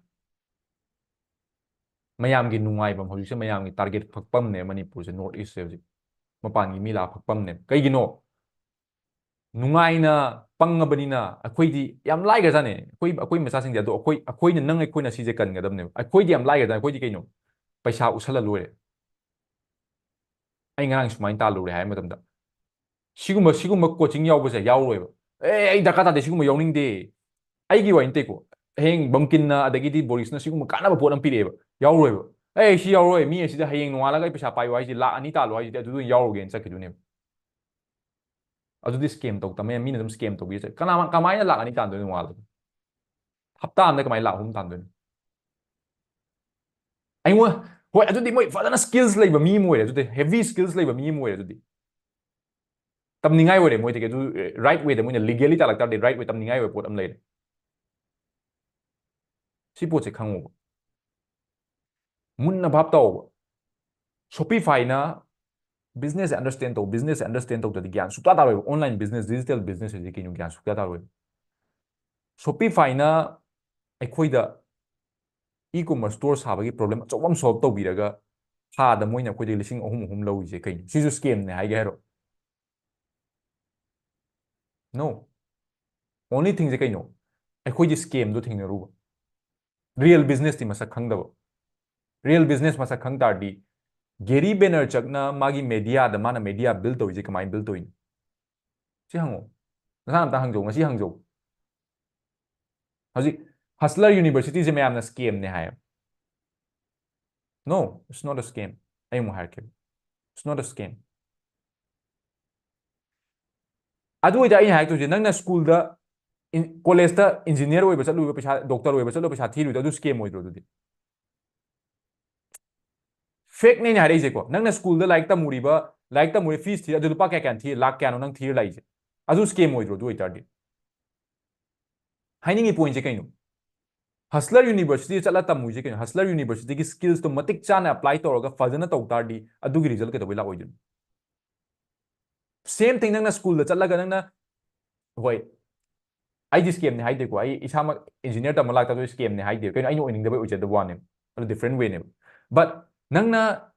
ꯃꯌꯥꯝꯒꯤ ꯅꯨꯡꯉꯥꯏꯐꯝ, ꯍꯧꯖꯤꯛꯁꯦ ꯃꯌꯥꯝꯒꯤ target ꯐꯛꯄꯝꯅꯦ ꯃꯅꯤꯄꯨꯔꯁꯦ, North Eastꯁꯦ ꯍꯧꯖꯤꯛ꯫ ꯃꯄꯥꯟꯒꯤ ꯃꯤ ꯂꯥꯛꯑ ꯐꯛꯄꯝꯅꯦ꯫ ꯀꯩꯒꯤꯅꯣ? ꯅꯨꯡꯉꯥꯏꯅ ꯄꯪꯉꯕꯅꯤꯅ ꯑꯩꯈꯣꯏꯗꯤ ꯌꯥꯝ ꯂꯥꯏꯒ꯭ꯔꯖꯥꯠꯅꯦ꯫ ꯑꯩꯈꯣꯏ, ꯑꯩꯈꯣꯏ ꯃꯆꯥꯁꯤꯡꯁꯦ, ꯑꯗꯣ ꯑꯩꯈꯣꯏ, ꯑꯩꯈꯣꯏꯅ, ꯅꯪ ꯑꯩꯈꯣꯏꯅ ꯁꯤꯁꯦ ꯀꯟꯒꯗꯕꯅꯦꯕ꯫ ꯑꯩꯈꯣꯏꯗꯤ ꯌꯥꯝ ꯂꯥꯏꯒ꯭ꯔꯖꯥꯠꯅꯦ꯫ ꯑꯩꯈꯣꯏꯗꯤ ꯀꯩꯅꯣ? ꯄꯩꯁꯥ ꯎꯠꯁꯜꯂ ꯂꯣꯏꯔꯦ꯫ ꯑꯩ ꯉꯔꯥꯡ ꯁꯨꯃꯥꯏꯅ ꯇꯥꯜꯂꯨꯔꯦ ꯍꯥꯏꯕ ꯃꯇꯝꯗ, ꯁꯤꯒꯨꯝꯕ, ꯁꯤꯒꯨꯝꯕ coaching ꯌꯥꯎꯕꯁꯦ ꯌꯥꯎꯔꯣꯏꯕ꯫ "ꯑꯦ, ꯑꯩ ꯗꯔꯀꯥꯔ ꯇꯥꯗꯦ ꯁꯤꯒꯨꯝꯕ ꯌꯥꯎꯅꯤꯡꯗꯦ"꯫ ꯑꯩꯒꯤ ꯋꯥ ꯅꯠꯇꯦꯀꯣ꯫ ꯍꯌꯦꯡ ꯕꯝꯀꯤꯟꯅ ꯑꯗꯒꯤꯗꯤ ꯕꯣꯔꯤꯁꯅ ꯁꯤꯒꯨꯝꯕ ꯀꯥꯟꯅꯕ ꯄꯣꯠ ꯑꯃ ꯄꯤꯔꯛꯑꯦꯕ, ꯌꯥꯎꯔꯣꯏꯕ꯫ "ꯑꯦ, ꯁꯤ ꯌꯥꯎꯔꯣꯏ, ꯃꯤ ꯑꯁꯤꯗ ꯍꯌꯦꯡ ꯅꯣꯡꯉꯥꯜꯂꯒ ꯑꯩ ꯄꯩꯁꯥ ꯄꯥꯏꯌꯨ ꯍꯥꯏꯁꯤ, ꯂꯥꯛ ꯑꯅꯤ ꯇꯥꯜꯂꯣ ꯍꯥꯏꯁꯤꯗꯤ ꯑꯗꯨꯗ ꯑꯣꯏꯅ ꯌꯥꯎꯔꯨꯒꯦꯅ" ꯆꯠꯈꯤꯗꯣꯏꯅꯦꯕ꯫ ꯑꯗꯨꯗꯤ scam ꯇꯧ ꯇꯝꯃꯦ, ꯃꯤꯅ ꯑꯗꯨꯝ scam ꯇꯧꯕꯤꯔ ꯆꯠ-, ꯀꯅꯥ, ꯀꯃꯥꯏꯅ ꯂꯥꯛ ꯑꯅꯤ ꯇꯥꯟꯗꯣꯏꯅꯣ ꯅꯣꯡꯉꯥꯜꯂꯒ? ꯍꯞꯇꯥ ꯑꯃꯗ ꯀꯃꯥꯏꯅ ꯂꯥꯛ ꯑꯍꯨꯝ ꯇꯥꯟꯗꯣꯏꯅꯣ? ꯑꯩꯉꯣꯟ-, ꯍꯣꯏ, ꯑꯗꯨꯗꯤ ꯃꯣꯏ ꯐꯖꯅ skills ꯂꯩꯕ ꯃꯤ ꯑꯃ ꯑꯣꯏꯔꯦ, ꯑꯗꯨꯗꯤ heavy skills ꯂꯩꯕ ꯃꯤ ꯑꯃ ꯑꯣꯏꯔꯦ꯫ ꯑꯗꯨꯗꯤ ꯇꯝꯅꯤꯡꯉꯥꯏ ꯑꯣꯏꯔꯦ ꯃꯣꯏꯗꯒꯤ꯫ ꯑꯗꯨ, ꯑꯦ, right wayꯗ ꯃꯣꯏꯅ legally ꯇꯥꯜꯂꯛ ꯇꯥꯔꯗꯤ right way ꯇꯝꯅꯤꯡꯉꯥꯏ ꯑꯣꯏꯕ ꯄꯣꯠ ꯑꯃ ꯂꯩꯔꯦ꯫ ꯁꯤ ꯄꯣꯠꯁꯦ ꯈꯪꯉꯣꯕ, ꯃꯨꯟꯅ ꯚꯥꯞ ꯇꯧꯕ꯫ Shopifyꯅ business understand ꯇꯧ, business understand ꯇꯧꯗ꯭ꯔꯗꯤ ꯒ꯭ꯌꯥꯟ ꯁꯨꯛꯇꯥ ꯇꯥꯔꯣꯏꯕ꯫ Online business, digital business ꯍꯥꯏꯁꯦ ꯀꯩꯅꯣ ꯒ꯭ꯌꯥꯟ ꯁꯨꯛꯇꯥ ꯇꯥꯔꯣꯏꯕ꯫ Shopifyꯅ ꯑꯩꯈꯣꯏꯗ e-commerce store ꯁꯥꯕꯒꯤ problem ꯑꯆꯧꯕ ꯑꯃ solve ꯇꯧꯕꯤꯔꯒ, ꯊꯥꯗ ꯃꯣꯏꯅ ꯑꯩꯈꯣꯏꯗꯒꯤ ꯂꯤꯁꯤꯡ ꯑꯍꯨꯝ, ꯑꯍꯨꯝ ꯂꯧꯔꯤꯁꯦ ꯀꯩꯅꯣ? ꯁꯤꯁꯨ scamꯅꯦ ꯍꯥꯏꯒꯦ ꯍꯥꯏꯔꯣ? No. Only thingꯁꯦ ꯀꯩꯅꯣ? ꯑꯩꯈꯣꯏꯗꯤ scamꯗꯣ ꯊꯦꯡꯅꯔꯨꯕ꯫ Real businessꯇꯤ ꯃꯁꯛ ꯈꯪꯗꯕ꯫ Real business ꯃꯁꯛ ꯈꯪ ꯇꯥꯔꯗꯤ, Gary Vaynerchukꯅ ꯃꯥꯒꯤ mediaꯗ ꯃꯥꯅ media build ꯇꯧꯔꯤꯁꯦ ꯀꯃꯥꯏꯅ build ꯇꯧꯔꯤꯅꯣ? ꯁꯤ ꯍꯪꯉꯣ꯫ ꯅꯁꯥꯅ ꯑꯝꯇ ꯍꯪꯖꯧ, ꯉꯁꯤ ꯍꯪꯖꯧ꯫ ꯍꯧꯖꯤꯛ Hustler Universityꯁꯦ ꯃꯌꯥꯝꯅ scamꯅꯦ ꯍꯥꯏꯌꯦ꯫ No, it's not a scam. ꯑꯩ ꯑꯃꯨꯛ ꯍꯥꯏꯔꯛꯀꯦ꯫ It's not a scam. ꯑꯗꯨ ꯑꯣꯏꯇꯥ ꯑꯩꯅ ꯍꯥꯏꯔꯛꯇꯣꯏꯁꯦ, ꯅꯪꯅ schoolꯗ ꯀꯣꯂꯦꯖꯇ ꯏꯟꯖꯤꯅꯤꯌꯔ ꯑꯣꯏꯕ ꯆꯠꯂꯨꯕ ꯄꯩꯁꯥ, ꯗꯣꯛꯇꯔ ꯑꯣꯏꯕ ꯆꯠꯂꯨꯕ ꯄꯩꯁꯥ ꯊꯤꯔꯨꯕꯗꯣ ꯑꯗꯨ ꯁ꯭ꯀꯦꯝ ꯑꯣꯏꯗ꯭ꯔꯣ? ꯑꯗꯨꯗꯤ ꯐꯦꯛꯅꯦ ꯑꯩꯅ ꯍꯥꯏꯔꯛꯏꯁꯦꯀꯣ. ꯅꯪꯅ ꯁ꯭ꯀꯨꯜꯗ ꯂꯥꯏꯔꯤꯛ ꯇꯝꯃꯨꯔꯤꯕ, ꯂꯥꯏꯔꯤꯛ ꯇꯝꯃꯨꯔꯤ ꯐꯤꯁ ꯊꯤꯔ, ꯑꯗꯨ ꯂꯨꯄꯥ ꯀꯌꯥ ꯀꯌꯥꯅ ꯊꯤꯔ, ꯂꯥꯛ ꯀꯌꯥꯅꯣ ꯅꯪ ꯊꯤꯔ ꯂꯥꯛꯏꯁꯦ? ꯑꯗꯨ ꯁ꯭ꯀꯦꯝ ꯑꯣꯏꯗ꯭ꯔꯣ? ꯑꯗꯨ ꯑꯣꯏꯇꯥꯔꯗꯤ ꯍꯥꯏꯅꯤꯡꯉꯤ ꯄꯣꯏꯟꯁꯦ ꯀꯩꯅꯣ? ꯍꯁꯂꯔ ꯌꯨꯅꯤꯚꯔꯁꯤꯇꯤꯗ ꯆꯠꯂ ꯇꯝꯃꯨꯏꯁꯦ ꯀꯩꯅꯣ? ꯍꯁꯂꯔ ꯌꯨꯅꯤꯚꯔꯁꯤꯇꯤꯒꯤ ꯁ꯭ꯀꯤꯜꯁꯇꯣ ꯃꯇꯤꯛ ꯆꯥꯅ ꯑꯦꯄ꯭ꯂꯥꯏ ꯇꯧꯔꯒ ꯐꯖꯅ ꯇꯧ ꯇꯥꯔꯗꯤ ꯑꯗꯨꯒꯤ ꯔꯤꯖꯜ ꯀꯩꯗꯧꯕꯩ ꯂꯥꯛꯑꯣꯏꯗꯣꯏꯅꯣ? ꯁꯦꯝ ꯊꯤꯡ. ꯅꯪꯅ ꯁ꯭ꯀꯨꯜꯗ ꯆꯠꯂꯒ ꯅꯪꯅ, ꯍꯣꯏ, ꯑꯩꯗꯤ ꯁ꯭ꯀꯦꯝꯅꯦ ꯍꯥꯏꯗꯦꯀꯣ, ꯑꯩ ꯏꯁꯥꯃꯛ ꯏꯟꯖꯤꯅꯤꯌꯔ ꯇꯝꯕ ꯂꯥꯛꯇꯕꯗꯣ ꯁ꯭ꯀꯦꯝꯅꯦ ꯍꯥꯏꯗꯦ. ꯀꯩꯅꯣ, ꯑꯩꯅ ꯑꯣꯏꯅꯤꯡꯗꯕꯩ ꯑꯣꯏꯖꯗꯕ ꯋꯥꯅꯦꯕ. ꯑꯗꯨ ꯗꯤꯐ꯭ꯔꯦꯟ ꯋꯦꯅꯦꯕ. ꯕꯠ ꯅꯪꯅ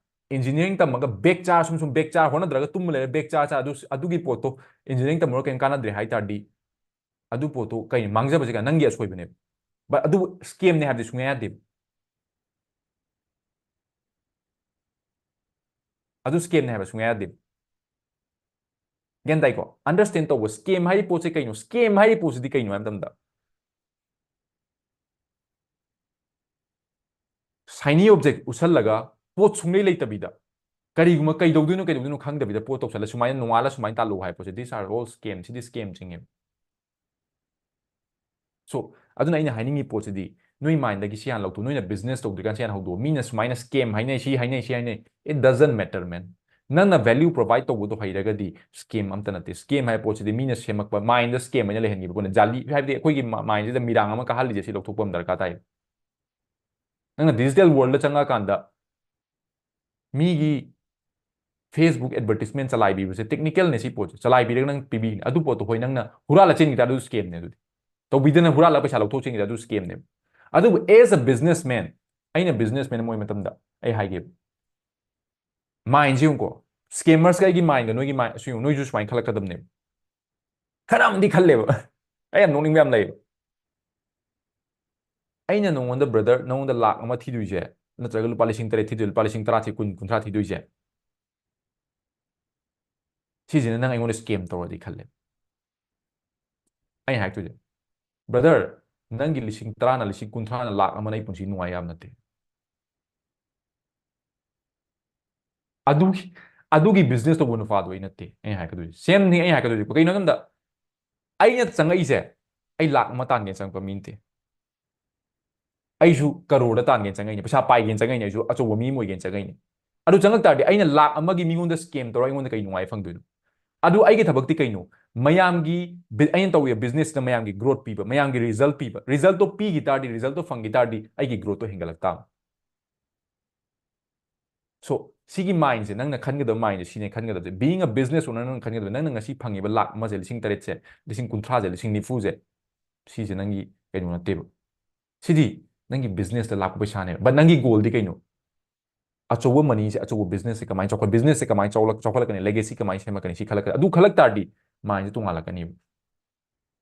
ꯏꯟꯖꯤꯅꯤꯌꯥꯔꯤꯡ ꯇꯝꯃꯒ ꯕꯦꯛ ꯆꯥꯔ ꯁꯨꯝ ꯁꯨꯝ ꯕꯦꯛ ꯆꯥꯔ ꯍꯣꯠꯅꯗ꯭ꯔꯒ ꯇꯨꯝꯃ ꯂꯩꯔꯦ, ꯕꯦꯛ ꯆꯥꯔ ꯆꯥꯔ ꯑꯗꯨ, ꯑꯗꯨꯒꯤ ꯄꯣꯠꯇꯣ, ꯏꯟꯖꯤꯅꯤꯌꯥꯔꯤꯡ ꯇꯝꯃꯨꯔꯒ ꯀꯩꯝ ꯀꯥꯟꯅꯗ꯭ꯔꯦ ꯍꯥꯏ ꯇꯥꯔꯗꯤ, ꯑꯗꯨ ꯄꯣꯠꯇꯣ ꯀꯩꯅꯣ ꯃꯥꯡꯖꯕꯁꯦ? ꯀꯩꯅꯣ, ꯅꯪꯒꯤ ꯑꯁꯣꯏꯕꯅꯦꯕ. ꯕꯠ ꯑꯗꯨ ꯁ꯭ꯀꯦꯝꯅꯦ ꯍꯥꯏꯕꯗꯤ ꯁꯨꯡꯌꯥ ꯌꯥꯗꯦꯕ. ꯑꯗꯨ ꯁ꯭ꯀꯦꯝꯅꯦ ꯍꯥꯏꯕ ꯁꯨꯡꯌꯥ ꯌꯥꯗꯦꯕ. ꯒ꯭ꯌꯥꯟ ꯇꯥꯏꯀꯣ? ꯑꯟꯗꯔꯁ꯭ꯇꯦꯟ ꯇꯧꯕ. ꯁ꯭ꯀꯦꯝ ꯍꯥꯏꯔꯤ ꯄꯣꯠꯁꯦ ꯀꯩꯅꯣ? ꯁ꯭ꯀꯦꯝ ꯍꯥꯏꯔꯤ ꯄꯣꯠꯁꯤꯗꯤ ꯀꯩꯅꯣ ꯍꯥꯏꯕ ꯃꯇꯝꯗ, ꯁꯥꯏꯅꯤ ꯑꯣꯕꯖꯦꯛ ꯎꯠꯁꯜꯂꯒ ꯄꯣꯠ ꯁꯨꯡꯂꯩ ꯂꯩꯇꯕꯤꯗ, ꯀꯔꯤꯒꯨꯝꯕ ꯀꯩꯗꯧꯗꯣꯏꯅꯣ ꯀꯩꯗꯧꯗꯣꯏꯅꯣ ꯈꯪꯗꯕꯤꯗ ꯄꯣꯠ ꯇꯧꯁꯜꯂ ꯁꯨꯃꯥꯏꯅ ꯅꯣꯡꯉꯥꯜꯂ ꯁꯨꯃꯥꯏꯅ ꯇꯥꯜꯂꯣ ꯍꯥꯏ ꯄꯣꯠꯁꯦ, these are all scam. ꯁꯤꯗꯤ ꯁ꯭ꯀꯦꯝ ꯆꯤꯡꯉꯦꯕ. ꯁꯣ ꯑꯗꯨꯅ ꯑꯩꯅ ꯍꯥꯏꯅꯤꯡꯉꯤ ꯄꯣꯠꯁꯤꯗꯤ, ꯅꯣꯏ ꯃꯥꯏꯟꯗꯒꯤ ꯁꯤ ꯍꯥꯟꯅ ꯂꯧꯊꯣꯛ. ꯅꯣꯏꯅ ꯕꯤꯖꯤꯅꯦꯁ ꯇꯧꯗ꯭ꯔꯤꯀꯥꯟꯗ ꯁꯤ ꯍꯥꯟꯅ ꯍꯧꯗꯣꯛꯑꯣ. ꯃꯤꯅ ꯁꯨꯃꯥꯏꯅ ꯁ꯭ꯀꯦꯝ ꯍꯥꯏꯅꯩ, ꯁꯤ ꯍꯥꯏꯅꯩ, ꯁꯤ ꯍꯥꯏꯅꯩ, it doesn't matter, man. ꯅꯪꯅ ꯚꯦꯂ꯭ꯌꯨ ꯄ꯭ꯔꯣꯚꯥꯏꯗ ꯇꯧꯕꯗꯣ ꯍꯩꯔꯒꯗꯤ ꯁ꯭ꯀꯦꯝ ꯑꯝꯇ ꯅꯠꯇꯦ. ꯁ꯭ꯀꯦꯝ ꯍꯥꯏꯕ ꯄꯣꯠꯁꯤꯗꯤ ꯃꯤꯅ ꯁꯦꯝꯃꯛꯄ, ꯃꯥꯏꯟꯗ ꯁ꯭ꯀꯦꯝ ꯍꯥꯏꯅ ꯂꯩꯍꯟꯈꯤꯕ, ꯑꯩꯈꯣꯏꯅ ꯖꯥꯂꯤ ꯍꯥꯏꯕꯗꯤ ꯑꯩꯈꯣꯏꯒꯤ ꯃꯥꯏꯟꯁꯤꯗ ꯃꯤꯔꯥꯡ ꯑꯃ ꯀꯥꯍꯜꯂꯤꯁꯦ ꯁꯤ ꯂꯧꯊꯣꯛꯄ ꯑꯃ ꯗꯔꯀꯥꯔ ꯇꯥꯏ. ꯅꯪꯅ ꯗꯤꯖꯤꯇꯦꯜ ꯋꯥꯔꯜꯗ ꯆꯪꯉꯛꯑꯀꯥꯟꯗ ꯃꯤꯒꯤ Facebook ꯑꯦꯗꯚꯔꯇꯤꯁꯃꯦꯟ ꯆꯂꯥꯏꯕꯤꯕꯁꯦ ꯇꯦꯛꯅꯤꯀꯦꯜꯅꯦ. ꯁꯤ ꯄꯣꯠꯁꯦ ꯆꯂꯥꯏꯕꯤꯔꯒ ꯅꯪ ꯄꯤꯕꯤꯅꯤ. ꯑꯗꯨ ꯄꯣꯠꯇꯣ ꯍꯣꯏ ꯅꯪꯅ ꯍꯨꯔꯥꯜꯂ ꯆꯦꯟꯈꯤ ꯇꯥꯔꯗꯤ ꯑꯗꯨ ꯁ꯭ꯀꯦꯝꯅꯦ. ꯑꯗꯨꯗꯤ ꯇꯧꯕꯤꯗꯅ ꯍꯨꯔꯥꯜꯂꯒ ꯄꯩꯁꯥ ꯂꯧꯊꯣꯛ ꯆꯦꯟꯈꯤ ꯇꯥꯔꯗꯤ ꯑꯗꯨ ꯁ꯭ꯀꯦꯝꯅꯦꯕ. ꯑꯗꯨꯕꯨ as a businessman, ꯑꯩꯅ ꯕꯤꯖꯤꯅꯦꯁꯃꯦꯟ ꯑꯃ ꯑꯣꯏꯕ ꯃꯇꯝꯗ ꯑꯩ ꯍꯥꯏꯒꯦꯕ, ꯃꯥꯏꯟꯁꯦ ꯌꯦꯡꯉꯨꯀꯣ, ꯁ꯭ꯀꯦꯃꯔꯁꯀ ꯑꯩꯒꯤ ꯃꯥꯏꯟꯒ ꯅꯣꯏꯒꯤ ꯃꯥꯏꯟ ꯑꯁꯤ ꯌꯦꯡꯉꯨ, ꯅꯣꯏꯁꯨ ꯁꯨꯃꯥꯏꯅ ꯈꯜꯂꯛꯀꯗꯕꯅꯦꯕ. ꯈꯔ ꯑꯃꯗꯤ ꯈꯜꯂꯦꯕ. ꯑꯩ ꯌꯥꯝ ꯅꯣꯛꯅꯤꯡꯕ ꯌꯥꯝ ꯂꯩꯌꯦꯕ. ꯑꯩꯅ ꯅꯉꯣꯟꯗ, ꯕ꯭ꯔꯗꯔ, ꯅꯉꯣꯟꯗ ꯂꯥꯛ ꯑꯃ ꯊꯤꯗꯣꯏꯁꯦ, ꯅꯠꯇ꯭ꯔꯒ ꯂꯨꯄꯥ ꯂꯤꯁꯤꯡ ꯇꯔꯦꯠ ꯊꯤꯗꯣꯏ, ꯂꯨꯄꯥ ꯂꯤꯁꯤꯡ ꯇꯔꯥ ꯊꯤ, ꯀꯨꯟ, ꯀꯨꯟꯊ꯭ꯔꯥ ꯊꯤꯗꯣꯏꯁꯦ, ꯁꯤꯁꯤꯅ ꯅꯪ ꯑꯩꯉꯣꯟꯗ ꯁ꯭ꯀꯦꯝ ꯇꯧꯔꯗꯤ ꯈꯜꯂꯦ. ꯑꯩꯅ ꯍꯥꯏꯔꯛꯇꯣꯏꯁꯦ, ꯕ꯭ꯔꯗꯔ, ꯅꯪꯒꯤ ꯂꯤꯁꯤꯡ ꯇꯔꯥꯅ, ꯂꯤꯁꯤꯡ ꯀꯨꯟꯊ꯭ꯔꯥꯅ, ꯂꯥꯛ ꯑꯃꯅ ꯑꯩ ꯄꯨꯟꯁꯤ ꯅꯨꯡꯉꯥꯏ ꯌꯥꯕ ꯅꯠꯇꯦ. ꯑꯗꯨꯒꯤ, ꯑꯗꯨꯒꯤ ꯕꯤꯖꯤꯅꯦꯁ ꯇꯧꯕ ꯅꯨꯄꯥꯗꯣ ꯑꯩ ꯅꯠꯇꯦ ꯑꯩꯅ ꯍꯥꯏꯔꯛꯀꯗꯣꯏꯁꯦ. ꯁꯦꯝꯅꯤ ꯑꯩꯅ ꯍꯥꯏꯔꯛꯀꯗꯣꯏꯁꯦ. ꯀꯩꯅꯣ ꯍꯥꯏꯕꯗ, ꯑꯩꯅ ꯆꯪꯉꯛꯏꯁꯦ, ꯑꯩ ꯂꯥꯛ ꯑꯃ ꯇꯥꯟꯒꯦꯅ ꯆꯪꯉꯛꯄ ꯃꯤ ꯅꯠꯇꯦ꯫ ꯑꯩꯁꯨ ꯀꯔꯣꯔꯗ ꯇꯥꯟꯒꯦꯅ ꯆꯪꯉꯛꯏꯅꯦ, ꯄꯩꯁꯥ ꯄꯥꯏꯒꯦꯅ ꯆꯪꯉꯛꯏꯅꯦ, ꯑꯩꯁꯨ ꯑꯆꯧꯕ ꯃꯤ ꯑꯃ ꯑꯣꯏꯒꯦꯅ ꯆꯪꯉꯛꯏꯅꯦ꯫ ꯑꯗꯨ ꯆꯪꯉꯛ ꯇꯥꯔꯗꯤ ꯑꯩꯅ ꯂꯥꯛ ꯑꯃꯒꯤ ꯃꯤꯉꯣꯟꯗ scam ꯇꯧꯔ ꯑꯩꯉꯣꯟꯗ ꯀꯩ ꯅꯨꯡꯉꯥꯏ ꯐꯪꯗꯣꯏꯅꯣ? ꯑꯗꯨ ꯑꯩꯒꯤ ꯊꯕꯛꯇꯤ ꯀꯩꯅꯣ? ꯃꯌꯥꯝꯒꯤ ꯕꯤ-, ꯑꯩꯅ ꯇꯧꯔꯤꯕ businessꯇ ꯃꯌꯥꯝꯒꯤ growth ꯄꯤꯕ, ꯃꯌꯥꯝꯒꯤ result ꯄꯤꯕ, resultꯇꯣ ꯄꯤꯈꯤ ꯇꯥꯔꯗꯤ, resultꯇꯣ ꯐꯪꯈꯤ ꯇꯥꯔꯗꯤ ꯑꯩꯒꯤ growthꯇꯣ ꯍꯦꯟꯒꯠꯂꯛ ꯇꯥꯕ꯫ So ꯁꯤꯒꯤ mindꯁꯦ, ꯅꯪꯅ ꯈꯟꯒꯗꯕ mindꯁꯦ ꯁꯤꯅꯦ ꯈꯟꯒꯗꯕꯁꯦ꯫ Being a business owner, ꯅꯪꯅ ꯈꯟꯒꯗꯕ, ꯅꯪꯅ ꯉꯁꯤ ꯐꯪꯉꯤꯕ ꯂꯥꯛ ꯑꯃꯁꯦ, ꯂꯤꯁꯤꯡ ꯇꯔꯦꯠꯁꯦ, ꯂꯤꯁꯤꯡ ꯀꯨꯟꯊ꯭ꯔꯥꯁꯦ, ꯂꯤꯁꯤꯡ ꯅꯤꯐꯨꯁꯦ, ꯁꯤꯁꯦ ꯅꯪꯒꯤ ꯀꯩꯅꯣ ꯅꯠꯇꯦꯕ꯫ ꯁꯤꯗꯤ ꯅꯪꯒꯤ businessꯇ ꯂꯥꯛꯄ ꯄꯩꯁꯥꯅꯦꯕ꯫ But ꯅꯪꯒꯤ goalꯗꯤ ꯀꯩꯅꯣ? ꯑꯆꯧꯕ moneyꯁꯦ, ꯑꯆꯧꯕ businessꯁꯦ ꯀꯃꯥꯏꯅ ꯆꯥꯎꯈꯠ-, businessꯁꯦ ꯀꯃꯥꯏꯅ ꯆꯥꯎꯂꯛ-, ꯆꯥꯎꯈꯠꯂꯛꯀꯅꯤ, legacy ꯀꯃꯥꯏꯅ ꯁꯦꯝꯃꯛꯀꯅꯤ, ꯁꯤ ꯈꯜꯂꯛꯀꯅꯤ꯫ ꯑꯗꯨ ꯈꯜꯂꯛ ꯇꯥꯔꯗꯤ mindꯁꯦ ꯇꯣꯉꯥꯜꯂꯛꯀꯅꯦꯕ꯫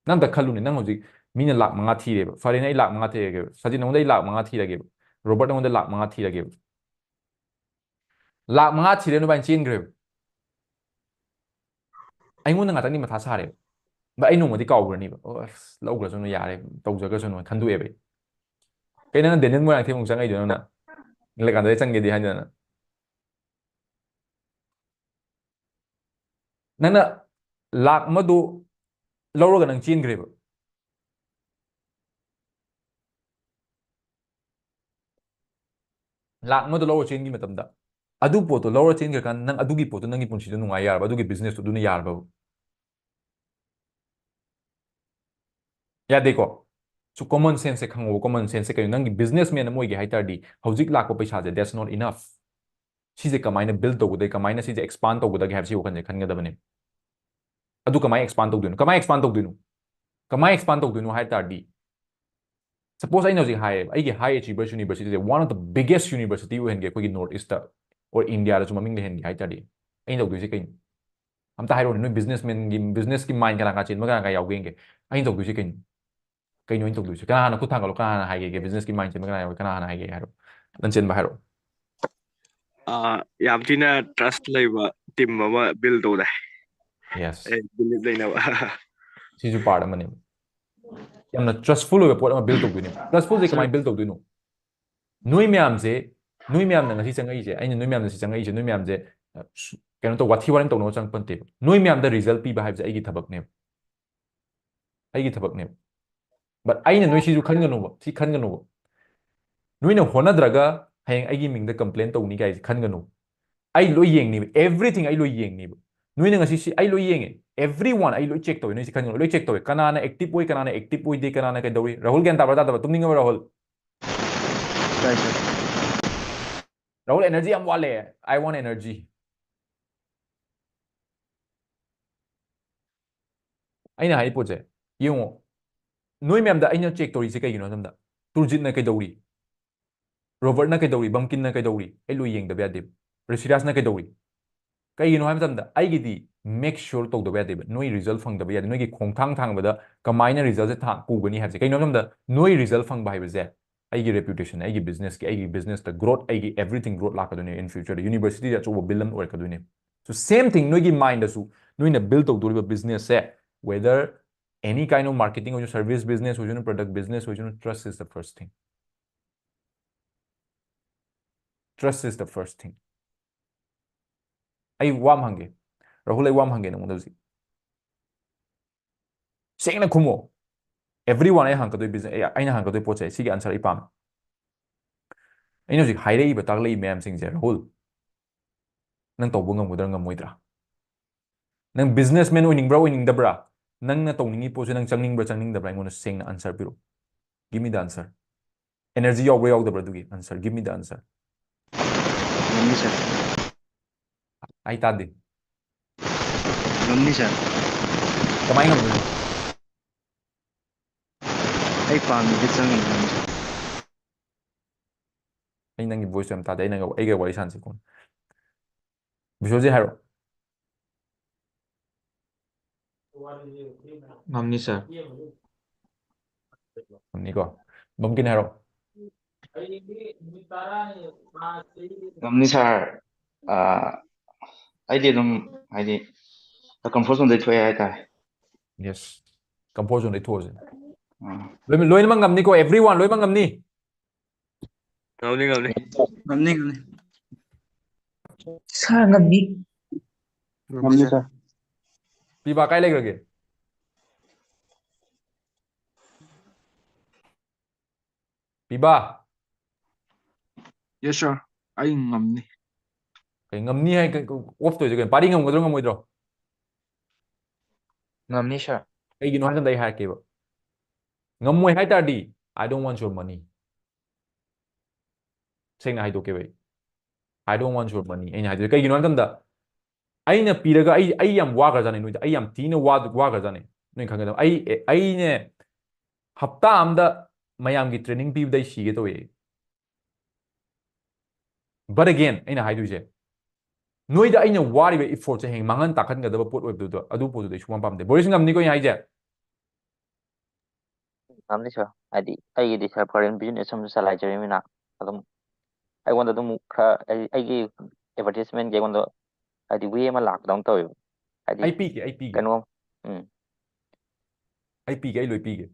ꯅꯪ ꯑꯝꯇ ꯈꯜꯂꯨꯅꯦ, ꯅꯪ ꯍꯧꯖꯤꯛ ꯃꯤꯅ ꯂꯥꯛ ꯃꯉꯥ ꯊꯤꯔꯦꯕ, ꯐꯔꯦꯅꯦ, ꯑꯩ ꯂꯥꯛ ꯃꯉꯥ ꯊꯤꯔꯒꯦꯕ, ꯁꯖꯤꯠ, ꯅꯉꯣꯟꯗ ꯑꯩ ꯂꯥꯛ ꯃꯉꯥ ꯊꯤꯔꯒꯦꯕ, ꯔꯣꯕꯔꯠ, ꯅꯉꯣꯟꯗ ꯂꯥꯛ ꯃꯉꯥ ꯊꯤꯔꯒꯦꯕ꯫ ꯂꯥꯛ ꯃꯉꯥ ꯊꯤꯔꯦ, ꯅꯕꯥꯏꯅꯤ ꯆꯦꯟꯈ꯭ꯔꯦꯕ꯫ ꯑꯩꯉꯣꯟꯗ ꯉꯥꯛꯇꯪꯗꯤ ꯃꯊꯥ ꯁꯥꯔꯦꯕ꯫ ꯚꯥꯏ, ꯑꯩ ꯅꯣꯡꯃꯗꯤ ꯀꯥꯎꯈ꯭ꯔꯅꯤꯕ꯫ "ꯑꯣ, ꯑꯁ, ꯂꯧꯈ꯭ꯔꯁꯅꯨ, ꯌꯥꯔꯦ, ꯇꯧꯖꯈ꯭ꯔꯁꯅꯨ" ꯍꯥꯏꯅ ꯈꯟꯗꯣꯛꯑꯦꯕ ꯑꯩ꯫ ꯀꯩ, ꯅꯪꯅ ꯗꯦꯅꯤꯌꯦꯜ ꯃꯣꯏꯔꯥꯡꯊꯦꯝ ꯑꯃꯨꯛ ꯆꯪꯉꯛꯏꯗꯣ ꯅꯪꯅ? ꯂꯩꯀꯥꯟꯗ ꯑꯩ ꯆꯪꯒꯦꯗꯤ ꯍꯥꯏꯗꯅ꯫ ꯅꯪꯅ ꯂꯥꯛ ꯑꯃꯗꯣ ꯂꯧꯔꯒ ꯅꯪ ꯆꯦꯟꯈ꯭ꯔꯦꯕ꯫ ꯂꯥꯛ ꯑꯃꯗꯣ ꯂꯧꯔ ꯆꯦꯟꯈꯤ ꯃꯇꯝꯗ, ꯑꯗꯨ ꯄꯣꯠꯇꯣ ꯂꯧꯔ ꯆꯦꯟꯈ꯭ꯔꯀꯥꯟꯗ ꯅꯪ ꯑꯗꯨꯒꯤ ꯄꯣꯠꯇꯣ, ꯅꯪꯒꯤ ꯄꯨꯟꯁꯤꯗꯣ ꯅꯨꯡꯉꯥꯏ ꯌꯥꯔꯕ? ꯑꯗꯨꯒꯤ businessꯇꯣ ꯑꯗꯨꯅ ꯌꯥꯔꯕ? ꯌꯥꯗꯦꯀꯣ? So common senseꯁꯦ ꯈꯪꯉꯣꯕ, common senseꯁꯦ ꯀꯩꯅꯣ? ꯅꯪꯒꯤ businessman ꯑꯃ ꯑꯣꯏꯒꯦ ꯍꯥꯏ ꯇꯥꯔꯗꯤ, ꯍꯧꯖꯤꯛ ꯂꯥꯛꯄ ꯄꯩꯁꯥꯁꯦ, that's not enough. ꯁꯤꯁꯦ ꯀꯃꯥꯏꯅ build ꯇꯧꯒꯗꯒꯦ, ꯀꯃꯥꯏꯅ ꯁꯤꯁꯦ expand ꯇꯧꯒꯗꯒꯦ ꯍꯥꯏꯕꯁꯤ ꯋꯥꯈꯜꯁꯦ ꯈꯟꯒꯗꯕꯅꯦ꯫ ꯑꯗꯨ ꯀꯃꯥꯏꯅ expand ꯇꯧꯗꯣꯏꯅꯣ? ꯀꯃꯥꯏꯅ expand ꯇꯧꯗꯣꯏꯅꯣ? ꯀꯃꯥꯏꯅ expand ꯇꯧꯗꯣꯏꯅꯣ ꯍꯥꯏ ꯇꯥꯔꯗꯤ, suppose ꯑꯩꯅ ꯍꯧꯖꯤꯛ ꯍꯥꯏꯌꯦꯕ, ꯑꯩꯒꯤ High Achievers Universityꯁꯦ one of the biggest university ꯑꯣꯏꯍꯟꯒꯦ ꯑꯩꯈꯣꯏꯒꯤ North Eastꯇ or Indiaꯗꯁꯨ ꯃꯃꯤꯡ ꯂꯩꯍꯟꯒꯦ ꯍꯥꯏ ꯇꯥꯔꯗꯤ, ꯑꯩꯅ ꯇꯧꯗꯣꯏꯁꯦ ꯀꯩꯅꯣ? ꯑꯝꯇ ꯍꯥꯏꯔꯛꯑꯣꯅꯦ, ꯅꯣꯏ businessmanꯒꯤ, businessꯀꯤ mind ꯀꯅꯥ ꯀꯅꯥ ꯆꯦꯟꯕ, ꯀꯅꯥ ꯀꯅꯥ ꯌꯥꯎꯒꯦ ꯌꯦꯡꯒꯦ꯫ ꯑꯩꯅ ꯇꯧꯗꯣꯏꯁꯦ ꯀꯩꯅꯣ? ꯀꯩꯅꯣ ꯑꯩꯅ ꯇꯧꯗꯣꯏꯁꯦ? ꯀꯅꯥ ꯍꯥꯟꯅ ꯈꯨꯠ ꯊꯥꯡꯒꯠꯂꯣ, ꯀꯅꯥ ꯍꯥꯟꯅ ꯍꯥꯏꯒꯦ? Businessꯀꯤ mind ꯆꯦꯟꯕ ꯀꯅꯥ ꯌꯥꯎꯒꯦ? ꯀꯅꯥ ꯍꯥꯟꯅ ꯍꯥꯏꯒꯦ ꯍꯥꯏꯔꯣ? ꯂꯟꯆꯦꯟꯕ ꯍꯥꯏꯔꯣ꯫ ꯑꯥ, ꯌꯥꯝ ꯊꯤꯅ trust ꯂꯩꯕ team ꯑꯃ build ꯇꯧꯗꯥꯏ? Yes. ꯑꯦ, belief ꯂꯩꯅꯕ꯫ ꯁꯤꯁꯨ part ꯑꯃꯅꯦꯕ꯫ ꯌꯥꯝꯅ trustful ꯑꯣꯏꯕ ꯄꯣꯠ ꯑꯃ build ꯇꯧꯗꯣꯏꯅꯦꯕ꯫ Trustfulꯁꯦ ꯀꯃꯥꯏꯅ build ꯇꯧꯗꯣꯏꯅꯣ? ꯅꯣꯏ ꯃꯌꯥꯝꯁꯦ, ꯅꯣꯏ ꯃꯌꯥꯝꯅ ꯉꯁꯤ ꯆꯪꯉꯛꯏꯁꯦ, ꯑꯩꯅ ꯅꯣꯏ ꯃꯌꯥꯝꯅ ꯁꯤ ꯆꯪꯉꯛꯏꯁꯦ, ꯅꯣꯏ ꯃꯌꯥꯝꯁꯦ, ꯑ, ꯁꯨ-, ꯀꯩꯅꯣ ꯇꯧ, ꯋꯥꯊꯤ ꯋꯥꯔꯦꯝ ꯇꯧꯅꯕ ꯆꯪꯉꯛꯄ ꯅꯠꯇꯦꯕ꯫ ꯅꯣꯏ ꯃꯌꯥꯝꯗ result ꯄꯤꯕ ꯍꯥꯏꯕꯁꯦ ꯑꯩꯒꯤ ꯊꯕꯛꯅꯦꯕ꯫ ꯑꯩꯒꯤ ꯊꯕꯛꯅꯦꯕ꯫ But ꯑꯩꯅ ꯅꯣꯏ ꯁꯤꯁꯨ ꯈꯟꯒꯅꯨꯕ, ꯁꯤ ꯈꯟꯒꯅꯨꯕ꯫ ꯅꯣꯏꯅ ꯍꯣꯠꯅꯗ꯭ꯔꯒ ꯍꯌꯦꯡ ꯑꯩꯒꯤ ꯃꯤꯡꯗ complain ꯇꯧꯅꯤ ꯀꯥꯏꯁꯦ ꯈꯟꯒꯅꯨ꯫ ꯑꯩ ꯂꯣꯏ ꯌꯦꯡꯅꯤꯕ, everything ꯑꯩ ꯂꯣꯏ ꯌꯦꯡꯅꯤꯕ꯫ ꯅꯣꯏꯅ ꯉꯁꯤ ꯁꯤ ꯑꯩ ꯂꯣꯏ ꯌꯦꯡꯉꯦ, everyone ꯑꯩ ꯂꯣꯏ check ꯇꯧꯋꯦ, ꯅꯣꯏ ꯁꯤ ꯈꯟꯒꯅꯨ, ꯂꯣꯏ check ꯇꯧꯋꯦ꯫ ꯀꯅꯥꯅ active ꯑꯣꯏ, ꯀꯅꯥꯅ active ꯑꯣꯏꯗꯦ, ꯀꯅꯥꯅ ꯀꯩꯗꯧꯔꯤ? ꯔꯥꯍꯨꯜ ꯒ꯭ꯌꯥꯟ ꯇꯥꯕ꯭ꯔꯥ ꯇꯥꯗꯕ꯭ꯔꯥ? ꯇꯨꯝꯅꯤꯡꯉꯕ ꯔꯥꯍꯨꯜ? ꯇꯥꯏ ꯁꯥꯔ꯫ ꯔꯥꯍꯨꯜ energy ꯌꯥꯝ ꯋꯥꯠꯂꯦ꯫ I want energy꯫ ꯑꯩꯅ ꯍꯥꯏ ꯄꯣꯠꯁꯦ ꯌꯦꯡꯉꯣ, ꯅꯣꯏ ꯃꯌꯥꯝꯗ ꯑꯩꯅ check ꯇꯧꯔꯤꯁꯦ ꯀꯩꯒꯤꯅꯣ ꯍꯥꯏꯕ ꯃꯇꯝꯗ, ꯇꯨꯔꯖꯤꯠꯅ ꯀꯩꯗꯧꯔꯤ, ꯔꯣꯕꯔꯠꯅ ꯀꯩꯗꯧꯔꯤ, ꯕꯝꯀꯤꯟꯅ ꯀꯩꯗꯧꯔꯤ, ꯑꯩ ꯂꯣꯏ ꯌꯦꯡꯗꯕ ꯌꯥꯗꯦꯕ꯫ ꯔꯤꯁꯤꯔꯥꯖꯅ ꯀꯩꯗꯧꯔꯤ? ꯀꯩꯒꯤꯅꯣ ꯍꯥꯏꯕ ꯃꯇꯝꯗ ꯑꯩꯒꯤꯗꯤ make sure ꯇꯧꯗꯕ ꯌꯥꯗꯦꯕ꯫ ꯅꯣꯏ result ꯐꯪꯗꯕ ꯌꯥꯗꯦ꯫ ꯅꯣꯏꯒꯤ ꯈꯣꯡꯊꯥꯡ ꯊꯥꯡꯕꯗ ꯀꯃꯥꯏꯅ resultꯁꯦ ꯊꯥ-, ꯄꯨꯒꯅꯤ ꯍꯥꯏꯕꯁꯦ꯫ ꯀꯩꯅꯣ ꯍꯥꯏꯕ ꯃꯇꯝꯗ ꯅꯣꯏ result ꯐꯪꯕ ꯍꯥꯏꯕꯁꯦ ꯑꯩꯒꯤ reputation, ꯑꯩꯒꯤ businessꯀꯤ, ꯑꯩꯒꯤ businessꯇ growth, ꯑꯩꯒꯤ everything growth ꯂꯥꯛꯀꯗꯣꯏꯅꯦ in futureꯗ꯫ Universityꯗ ꯑꯆꯧꯕ build ꯑꯃ ꯑꯣꯏꯔꯛꯀꯗꯣꯏꯅꯦ꯫ So same thing ꯅꯣꯏꯒꯤ mindꯗꯁꯨ ꯅꯣꯏꯅ build ꯇꯧꯗꯣꯔꯤꯕ businessꯁꯦ, whether any kind of marketing ꯑꯣꯏꯁꯨ, service business ꯑꯣꯏꯁꯅꯨ, product business ꯑꯣꯏꯁꯅꯨ, trust is the first thing꯫ Trust is the first thing꯫ ꯑꯩ ꯋꯥ ꯑꯃ ꯍꯪꯒꯦ, ꯔꯥꯍꯨꯜ, ꯑꯩ ꯋꯥ ꯑꯃ ꯍꯪꯒꯦ ꯅꯉꯣꯟꯗ ꯍꯧꯖꯤꯛ꯫ ꯁꯦꯡꯅ ꯈꯨꯝꯃꯣ꯫ Everyone ꯑꯩ ꯍꯪꯉꯛꯀꯗꯣꯏ business, ꯑꯩ, ꯑꯩꯅ ꯍꯪꯉꯛꯀꯗꯣꯏ ꯄꯣꯠꯁꯦ, ꯁꯤꯒꯤ answer ꯑꯩ ꯄꯥꯝꯃꯤ꯫ ꯑꯩꯅ ꯍꯧꯖꯤꯛ ꯍꯥꯏꯔꯛꯏꯕ, ꯇꯥꯛꯂꯛꯏ ꯃꯌꯥꯝꯁꯤꯡꯁꯦ, ꯔꯥꯍꯨꯜ, ꯅꯪ ꯇꯧꯕ ꯉꯝꯒꯗ꯭ꯔꯥ ꯉꯝꯃꯣꯏꯗ꯭ꯔꯥ? ꯅꯪ businessman ꯑꯣꯏꯅꯤꯡꯕ꯭ꯔꯥ ꯑꯣꯏꯅꯤꯡꯗꯕ꯭ꯔꯥ? ꯅꯪꯅ ꯇꯧꯅꯤꯡꯉꯤ ꯄꯣꯠꯁꯦ ꯅꯪ ꯆꯪꯅꯤꯡꯕ꯭ꯔꯥ ꯆꯪꯅꯤꯡꯗꯕ꯭ꯔꯥ? ꯑꯩꯉꯣꯟꯗ ꯁꯦꯡꯅ answer ꯄꯤꯔꯛꯑꯣ꯫ Give me the answer꯫ Energy ꯌꯥꯎꯕ꯭ꯔꯥ ꯌꯥꯎꯗꯕ꯭ꯔꯥ ꯑꯗꯨꯒꯤ answer? Give me the answer꯫ ꯉꯝꯅꯤ ꯁꯥꯔ꯫ ꯑꯩ ꯇꯥꯗꯦ꯫ ꯉꯝꯅꯤ ꯁꯥꯔ꯫ ꯀꯃꯥꯏꯅ ꯉꯝꯗꯣꯏꯅꯣ? ꯑꯩ ꯄꯥꯝꯃꯤꯗ ꯆꯪꯉꯤꯅꯤ ꯁꯥꯔ꯫ ꯑꯩ ꯅꯪꯒꯤ voice ꯌꯥꯝ ꯇꯥꯗꯦ꯫ ꯑꯩ ꯅꯪꯒ, ꯑꯩꯒ ꯋꯥꯔꯤ ꯁꯥꯟꯅꯁꯤ ꯀꯣꯟꯅ꯫ ꯕꯤꯁꯣꯖꯤꯠ ꯍꯥꯏꯔꯣ꯫ ꯉꯝꯅꯤ ꯁꯥꯔ꯫ ꯉꯝꯅꯤꯀꯣ? ꯕꯝꯀꯤꯟ ꯍꯥꯏꯔꯣ꯫ ꯉꯝꯅꯤ ꯁꯥꯔ꯫ ꯑꯥ, ꯑꯩꯗꯤ ꯑꯗꯨꯝ ꯍꯥꯏꯗꯤ comfort zoneꯗꯩ ꯊꯣꯛꯑꯦ ꯍꯥꯏꯇꯥꯔꯦ꯫ Yes꯫ Comfort zoneꯗꯩ ꯊꯣꯛꯑꯁꯦ꯫ ꯑꯥ꯫ ꯂꯣꯏꯅ-, ꯂꯣꯏꯅꯃꯛ ꯉꯝꯅꯤꯀꯣ? Everyone ꯂꯣꯏꯅꯃꯛ ꯉꯝꯅꯤ? ꯉꯝꯅꯤ, ꯉꯝꯅꯤ꯫ ꯉꯝꯅꯤ, ꯉꯝꯅꯤ꯫ ꯁꯥꯔ ꯉꯝꯅꯤ꯫ ꯉꯝꯅꯤ ꯁꯥꯔ꯫ ꯄꯤꯕꯥ ꯀꯥꯏ ꯂꯩꯈ꯭ꯔꯒꯦ? ꯏꯕꯥ, Yes, sir. ꯑꯩ ꯉꯝꯅꯤ꯫ ꯀꯩ ꯉꯝꯅꯤ ꯍꯥꯏ? ꯑꯣꯐ ꯇꯧꯔꯤꯁꯦ ꯀꯩꯅꯣ? ꯄꯥꯔꯤ ꯉꯝꯒꯗ꯭ꯔꯣ ꯉꯝꯃꯣꯏꯗ꯭ꯔꯣ? ꯉꯝꯅꯤ, sir. ꯀꯩꯒꯤꯅꯣ ꯍꯥꯏꯕꯗ ꯑꯩ ꯍꯥꯏꯔꯛꯀꯦꯕ, ꯉꯝꯃꯣꯏ ꯍꯥꯏ ꯇꯥꯔꯗꯤ, "I don't want your money." ꯁꯦꯡꯅ ꯍꯥꯏꯗꯣꯛꯀꯦꯕ ꯑꯩ, "I don't want your money." ꯑꯩꯅ ꯍꯥꯏꯗꯣꯏꯁꯦ ꯀꯩꯒꯤꯅꯣ ꯍꯥꯏꯕ ꯃꯇꯝꯗ, ꯑꯩꯅ ꯄꯤꯔꯒ ꯑꯩ ꯑꯩ ꯌꯥꯝ ꯋꯥꯈ꯭ꯔꯖꯥꯠꯅꯤ ꯅꯣꯏꯗ, ꯑꯩ ꯌꯥꯝ ꯊꯤꯅ ꯋꯥ- ꯋꯥꯈ꯭ꯔꯖꯥꯠꯅꯤ ꯅꯣꯏ ꯈꯪꯒꯗꯕ꯫ ꯑꯩ ꯑꯦ- ꯑꯩꯅꯦ ꯍꯞꯇꯥ ꯑꯝꯗ ꯃꯌꯥꯝꯒꯤ ꯇ꯭ꯔꯦꯅꯤꯡ ꯄꯤꯕꯗ ꯑꯩ ꯁꯤꯒꯦ ꯇꯧꯋꯦ꯫ But again, ꯑꯩꯅ ꯍꯥꯏꯗꯣꯏꯁꯦ, ꯅꯣꯏꯗ ꯑꯩꯅ ꯋꯥꯔꯤꯕ ꯏꯐꯣꯔꯠꯁꯦ ꯍꯌꯦꯡ ꯃꯥꯡꯍꯟ ꯇꯥꯛꯍꯟꯒꯗꯕ ꯄꯣꯠ ꯑꯣꯏꯕꯗꯨꯗ, ꯑꯗꯨ ꯄꯣꯠꯇꯨꯗ ꯑꯩ ꯁꯨꯡꯄꯥꯝ ꯄꯥꯝꯗꯦ꯫ ꯕꯣꯔꯤꯁ, ꯉꯝꯅꯤꯀꯣ ꯑꯩꯅ ꯍꯥꯏꯁꯦ? ꯉꯝꯅꯤ, sir. ꯍꯥꯏꯗꯤ ꯑꯩꯒꯤꯗꯤ, sir, foreign business ꯑꯃꯁꯨ ꯆꯂꯥꯏꯖꯔꯤꯕꯅꯤꯅ, ꯑꯗꯨꯝ ꯑꯩꯉꯣꯟꯗ ꯑꯗꯨꯝ ꯈꯔ ꯑꯩ- ꯑꯩꯒꯤ advertisementꯒꯤ ꯑꯩꯉꯣꯟꯗ ꯍꯥꯏꯗꯤ way ꯑꯃ ꯂꯥꯛꯄꯗꯧꯅ ꯇꯧꯋꯦꯕ꯫ ꯍꯥꯏꯗꯤ ꯑꯩ ꯄꯤꯒꯦ, ꯑꯩ ꯄꯤꯒꯦ, ꯀꯩꯅꯣ, ꯎꯝ, ꯑꯩ ꯄꯤꯒꯦ, ꯑꯩ ꯂꯣꯏ ꯄꯤꯒꯦ꯫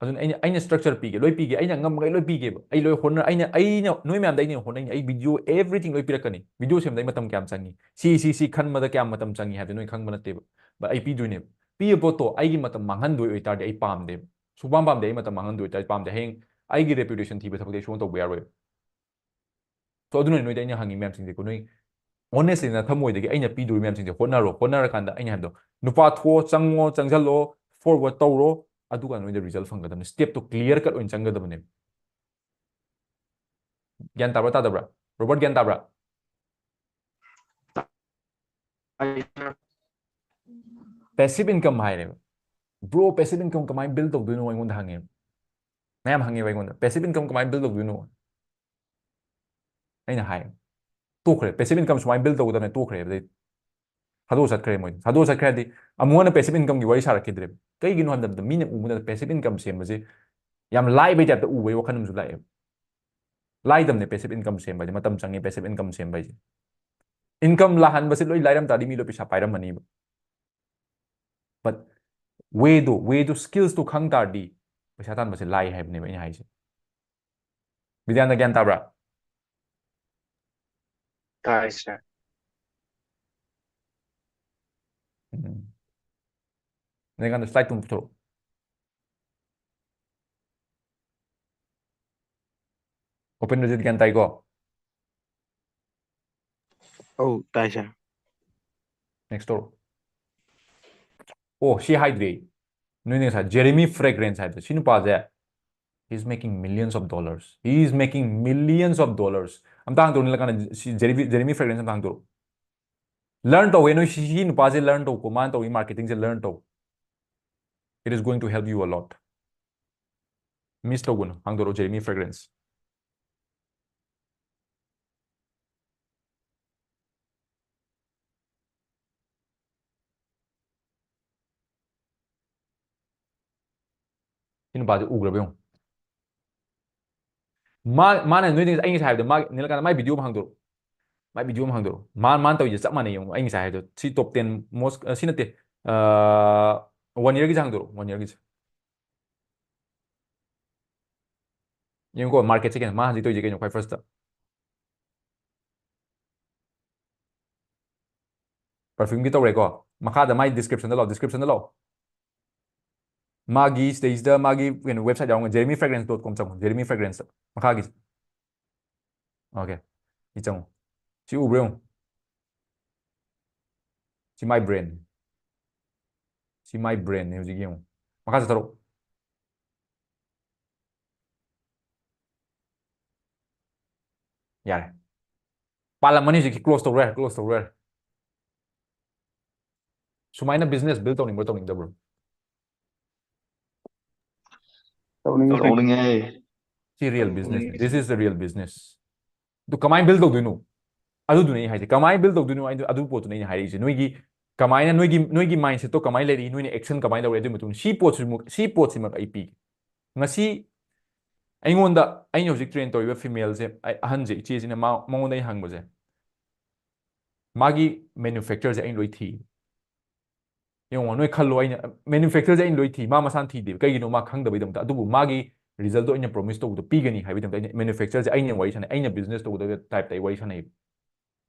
ꯑꯗꯨꯅ ꯑꯩꯅ ꯑꯩꯅ ꯁ꯭ꯇ꯭ꯔꯛꯆꯔ ꯄꯤꯒꯦ, ꯂꯣꯏ ꯄꯤꯒꯦ, ꯑꯩꯅ ꯉꯝꯃꯒꯩ ꯂꯣꯏ ꯄꯤꯒꯦꯕ꯫ ꯑꯩ ꯂꯣꯏ ꯍꯣꯠꯅ ꯑꯩꯅ ꯑꯩꯅ ꯅꯣꯏ ꯃꯌꯥꯝꯗ ꯑꯩꯅ ꯍꯣꯠꯅꯩꯅꯦ꯫ ꯑꯩ ꯚꯤꯗꯤꯑꯣ, everything ꯂꯣꯏ ꯄꯤꯔꯛꯀꯅꯤ꯫ ꯚꯤꯗꯤꯑꯣ ꯁꯦꯝꯕꯗ ꯑꯩ ꯃꯇꯝ ꯀꯌꯥꯝ ꯆꯪꯉꯤ, ꯁꯤ ꯁꯤ ꯁꯤ ꯈꯟꯕꯗ ꯀꯌꯥꯝ ꯃꯇꯝ ꯆꯪꯉꯤ ꯍꯥꯏꯕꯗꯣ ꯅꯣꯏ ꯈꯪꯕ ꯅꯠꯇꯦꯕ꯫ But ꯑꯩ ꯄꯤꯗꯣꯏꯅꯦꯕ꯫ ꯄꯤꯕ ꯄꯣꯠꯇꯣ ꯑꯩꯒꯤ ꯃꯇꯝ ꯃꯥꯡꯍꯟꯗꯣꯏ ꯑꯣꯏꯇꯥꯔꯗꯤ ꯑꯩ ꯄꯥꯝꯗꯦꯕ꯫ ꯁꯨꯡꯄꯥꯝ ꯄꯥꯝꯗꯦ꯫ ꯑꯩ ꯃꯇꯝ ꯃꯥꯡꯍꯟꯗꯣꯏ ꯑꯣꯏꯇꯥꯔꯗꯤ ꯄꯥꯝꯗꯦ꯫ ꯍꯌꯦꯡ ꯑꯩꯒꯤ ꯔꯦꯄ꯭ꯌꯨꯇꯦꯁꯟ ꯊꯤꯕ ꯊꯕꯛꯇꯤ ꯑꯩ ꯁꯨꯡꯇꯧ ꯇꯧꯕ ꯌꯥꯔꯣꯏꯕ꯫ So ꯑꯗꯨꯅꯅꯦ ꯅꯣꯏꯗ ꯑꯩꯅ ꯍꯪꯉꯤ ꯃꯌꯥꯝꯁꯤꯡꯁꯦ, ꯅꯣꯏ honestly ꯅꯊꯃꯣꯏꯗꯒꯤ ꯑꯩꯅ ꯄꯤꯗꯣꯔꯤ ꯃꯌꯥꯝꯁꯤꯡꯁꯦ ꯍꯣꯠꯅꯔꯣ꯫ ꯍꯣꯠꯅꯔꯀꯥꯟꯗ ꯑꯩꯅ ꯍꯥꯏꯕꯗꯣ, ꯅꯨꯄꯥ ꯊꯣꯛꯑꯣ, ꯆꯪꯉꯣ, ꯆꯪꯁꯜꯂꯣ, forward ꯇꯧꯔꯣ, ꯑꯗꯨꯒ ꯅꯣꯏꯗ ꯔꯤꯖꯜ ꯐꯪꯒꯗꯕꯅꯤ꯫ ꯁ꯭ꯇꯦꯞꯇꯣ ꯀ꯭ꯂꯤꯌꯔ ꯀꯠ ꯑꯣꯏꯅ ꯆꯪꯒꯗꯕꯅꯦꯕ꯫ ꯒ꯭ꯌꯥꯟ ꯇꯥꯕ꯭ꯔꯥ ꯇꯥꯗꯕ꯭ꯔꯥ? ꯔꯣꯕꯔꯠ, ꯒ꯭ꯌꯥꯟ ꯇꯥꯕ꯭ꯔꯥ? ꯇꯥꯏ, sir. Passive income ꯍꯥꯏꯔꯦꯕ꯫ "Bro, passive income ꯀꯃꯥꯏꯅ ꯕꯤꯜ ꯇꯧꯗꯣꯏꯅꯣ?" ꯑꯩꯉꯣꯟꯗ ꯍꯪꯉꯦꯕ ꯃꯌꯥꯝ, ꯍꯪꯉꯦꯕ ꯑꯩꯉꯣꯟꯗ, "Passive income ꯀꯃꯥꯏꯅ ꯕꯤꯜ ꯇꯧꯗꯣꯏꯅꯣ?" ꯑꯩꯅ ꯍꯥꯏ, "ꯇꯣꯛꯈ꯭ꯔꯦ, passive income ꯁꯨꯃꯥꯏꯅ ꯕꯤꯜ ꯇꯧꯒꯗꯕꯅꯦ", ꯇꯣꯛꯈ꯭ꯔꯦ꯫ ꯑꯗꯩ ꯊꯥꯗꯣꯛꯑ ꯆꯠꯈ꯭ꯔꯦ ꯃꯣꯏ꯫ ꯊꯥꯗꯣꯛꯑ ꯆꯠꯈ꯭ꯔꯦ ꯍꯥꯏꯗꯤ, ꯑꯃꯨꯛ ꯍꯟꯅ passive incomeꯒꯤ ꯋꯥꯔꯤ ꯁꯥꯔꯛꯈꯤꯗ꯭ꯔꯦꯕ꯫ ꯀꯩꯒꯤꯅꯣ ꯍꯥꯏꯕ ꯃꯇꯝꯗ, ꯃꯤꯅ ꯎꯕ ꯃꯇꯝꯗ passive income ꯁꯦꯝꯕꯁꯦ ꯌꯥꯝ ꯂꯥꯏꯕꯩ ꯇꯥꯏꯞꯇ ꯎꯕꯒꯤ ꯋꯥꯈꯜ ꯑꯃꯁꯨ ꯂꯥꯛꯑꯦꯕ꯫ ꯂꯥꯏꯗꯕꯅꯦ passive income ꯁꯦꯝꯕ ꯍꯥꯏꯁꯦ, ꯃꯇꯝ ꯆꯪꯉꯦ passive income ꯁꯦꯝꯕ ꯍꯥꯏꯁꯦ꯫ Income ꯂꯥꯛꯍꯟꯕꯁꯦ ꯂꯣꯏ ꯂꯥꯏꯔꯝ ꯇꯥꯔꯗꯤ ꯃꯤ ꯂꯣꯏ ꯄꯩꯁꯥ ꯄꯥꯏꯔꯝꯃꯅꯤꯕ꯫ But wayꯗꯣ, wayꯗꯣ, skillsꯇꯣ ꯈꯪ ꯇꯥꯔꯗꯤ ꯄꯩꯁꯥ ꯇꯥꯟꯕꯁꯦ ꯂꯥꯏ ꯍꯥꯏꯕꯅꯦꯕ ꯑꯩꯅ ꯍꯥꯏꯁꯦ꯫ ꯕꯤꯗ꯭ꯌꯥꯅꯟꯗ, ꯒ꯭ꯌꯥꯟ ꯇꯥꯕ꯭ꯔꯥ? ꯇꯥꯏ, sir. ꯎꯝ꯫ ꯅꯦꯡꯒꯥꯟꯗ slide ꯇꯨꯝ ꯄꯨꯊꯣꯔꯛꯑꯣ꯫ ꯎꯄꯦꯟꯗ꯭ꯔꯖꯤꯠ ꯒ꯭ꯌꯥꯟ ꯇꯥꯏꯀꯣ? ꯑꯧ, ꯇꯥꯏ, ꯁꯥꯔ꯫ Next ꯇꯧꯔꯣ꯫ ꯑꯣ, ꯁꯤ ꯍꯥꯏꯗ꯭ꯔꯤ ꯑꯩ꯫ ꯅꯣꯏꯅ ꯉꯁꯥꯏ Jeremy Fragrance ꯍꯥꯏꯕꯗꯣ, ꯁꯤ ꯅꯨꯄꯥꯁꯦ, he is making millions of dollars. He is making millions of dollars. ꯑꯝꯇ ꯍꯥꯡꯗꯣꯔꯛꯑꯣ, ꯅꯤꯜꯂꯀꯥꯟꯗ ꯁꯤ Jeremy, Jeremy Fragrance ꯑꯝꯇ ꯍꯥꯡꯗꯣꯔꯛꯑꯣ꯫ Learn ꯇꯧꯋꯦ ꯅꯣꯏ, ꯁꯤ, ꯁꯤ ꯅꯨꯄꯥꯁꯦ learn ꯇꯧꯀꯣ, ꯃꯥꯅ ꯇꯧꯏ marketing ꯁꯦ learn ꯇꯧ꯫ It is going to help you a lot. Miss ꯇꯧꯒꯅꯨ, ꯍꯥꯡꯗꯣꯔꯛꯑꯣ Jeremy Fragrance꯫ ꯁꯤ ꯅꯨꯄꯥꯁꯦ ꯎꯈ꯭ꯔꯕ ꯌꯦꯡꯉꯨ꯫ ꯃꯥ, ꯃꯥꯅ ꯅꯣꯏꯗ ꯑꯩ ꯉꯁꯥꯏ ꯍꯥꯏꯕꯗꯣ, ꯃꯥ ꯅꯤꯜꯂꯀꯥꯟꯗ ꯃꯥꯏ video ꯑꯃ ꯍꯥꯡꯗꯣꯔꯛꯑꯣ꯫ ꯃꯥꯏ video ꯑꯃ ꯍꯥꯡꯗꯣꯔꯛꯑꯣ꯫ ꯃꯥ, ꯃꯥꯅ ꯇꯧꯔꯤꯁꯦ ꯆꯞ ꯃꯥꯟꯅꯩ ꯌꯦꯡꯉꯨ꯫ ꯑꯩ ꯉꯁꯥꯏ ꯍꯥꯏꯕꯗꯣ, ꯁꯤ top ten most, ꯑ, ꯁꯤ ꯅꯠꯇꯦ, ꯑ, one year ꯒꯤꯁꯦ ꯍꯥꯡꯗꯣꯔꯛꯑꯣ, one year ꯒꯤꯁꯦ꯫ ꯌꯦꯡꯉꯨꯀꯣ, market ꯁꯦ ꯀꯩꯅꯣ, ꯃꯥ ꯍꯧꯖꯤꯛ ꯇꯧꯔꯤꯁꯦ ꯀꯩꯅꯣ, ꯈ꯭ꯋꯥꯏ first ꯇ꯫ Perfume ꯒꯤ ꯇꯧꯔꯦꯀꯣ꯫ ꯃꯈꯥꯗ ꯃꯥꯏ description ꯗ ꯂꯥꯛꯑꯣ, description ꯗ ꯂꯥꯛꯑꯣ꯫ ꯃꯥꯒꯤ ꯁꯤꯗꯩꯁꯤꯗ ꯃꯥꯒꯤ ꯀꯩꯅꯣ website ꯌꯥꯎꯔꯝꯒꯅꯤ, Jeremy Fragrance dot com ꯆꯪꯉꯣ, Jeremy Fragrance ꯇ, ꯃꯈꯥꯒꯤ꯫ Okay, ꯁꯤ ꯆꯪꯉꯣ꯫ ꯁꯤ ꯎꯕ꯭ꯔꯥ ꯌꯦꯡꯉꯣ꯫ ꯁꯤ ꯃꯥꯏ brand ꯅꯤ꯫ ꯁꯤ ꯃꯥꯏ brand ꯅꯤ, ꯍꯧꯖꯤꯛ ꯌꯦꯡꯉꯣ꯫ ꯃꯈꯥ ꯆꯠꯊꯔꯛꯑꯣ꯫ ꯌꯥꯔꯦ꯫ ꯄꯥꯜꯂꯝꯃꯅꯤ ꯍꯧꯖꯤꯛꯀꯤ, close ꯇꯧꯔꯣ ꯌꯥꯔꯦ, close ꯇꯧꯔꯣ ꯌꯥꯔꯦ꯫ ꯁꯨꯃꯥꯏꯅ business build ꯇꯧꯅꯤꯡꯕ꯭ꯔꯣ, ꯇꯧꯅꯤꯡꯗꯕ꯭ꯔꯣ? ꯇꯧꯅꯤꯡꯉꯤ, ꯁꯥꯔ꯫ ꯇꯧꯅꯤꯡꯉꯦ꯫ ꯁꯤ real business ꯅꯤ꯫ This is the real business. ꯑꯗꯨ ꯀꯃꯥꯏꯅ build ꯇꯧꯗꯣꯏꯅꯣ? ꯑꯗꯨꯗꯨꯅꯦ ꯑꯩ ꯍꯥꯏꯁꯦ꯫ ꯀꯃꯥꯏꯅ build ꯇꯧꯗꯣꯏꯅꯣ? ꯑꯩ ꯑꯗꯨ ꯄꯣꯠꯇꯨꯅꯦ ꯑꯩꯅ ꯍꯥꯏꯔꯛꯏꯁꯦ꯫ ꯅꯣꯏꯒꯤ ꯀꯃꯥꯏꯅ, ꯅꯣꯏꯒꯤ, ꯅꯣꯏꯒꯤ mindset ꯇꯣ ꯀꯃꯥꯏꯅ ꯂꯩꯔꯤ, ꯅꯣꯏꯅ action ꯀꯃꯥꯏꯅ ꯂꯧꯔꯤ, ꯑꯗꯨꯒꯤ ꯃꯇꯨꯡ ꯁꯤ ꯄꯣꯠꯁꯤꯃꯨꯛ, ꯁꯤ ꯄꯣꯠꯁꯤꯃꯛ ꯑꯩ ꯄꯤꯒꯦ꯫ ꯉꯁꯤ ꯑꯩꯉꯣꯟꯗ, ꯑꯩꯅ ꯍꯧꯖꯤꯛ train ꯇꯧꯔꯤꯕ female ꯁꯦ, ꯑꯩ, ꯑꯍꯟꯁꯦ, ꯏꯆꯦꯁꯤꯅ ꯃꯥ, ꯃꯉꯣꯟꯗ ꯑꯩ ꯍꯪꯕꯁꯦ, ꯃꯥꯒꯤ manufacture ꯁꯦ ꯑꯩꯅ ꯂꯣꯏ ꯊꯤ꯫ ꯌꯦꯡꯉꯣ, ꯅꯣꯏ ꯈꯜꯂꯣ, ꯑꯩꯅ manufacture ꯁꯦ ꯑꯩꯅ ꯂꯣꯏ ꯊꯤ, ꯃꯥ ꯃꯁꯥꯅ ꯊꯤꯗꯦꯕ꯫ ꯀꯩꯒꯤꯅꯣ? ꯃꯥ ꯈꯪꯗꯕꯩꯗꯃꯛꯇ꯫ ꯑꯗꯨꯕꯨ ꯃꯥꯒꯤ result ꯇꯣ ꯑꯩꯅ promise ꯇꯧꯕꯗꯣ ꯄꯤꯒꯅꯤ ꯍꯥꯏꯕꯒꯤꯗꯃꯛꯇ ꯑꯩꯅ manufacture ꯁꯦ ꯑꯩꯅ ꯋꯥꯔꯤ ꯁꯥꯟꯅꯩ, ꯑꯩꯅ business ꯇꯧꯒꯗꯕ type ꯇ ꯑꯩ ꯋꯥꯔꯤ ꯁꯥꯟꯅꯩꯕ꯫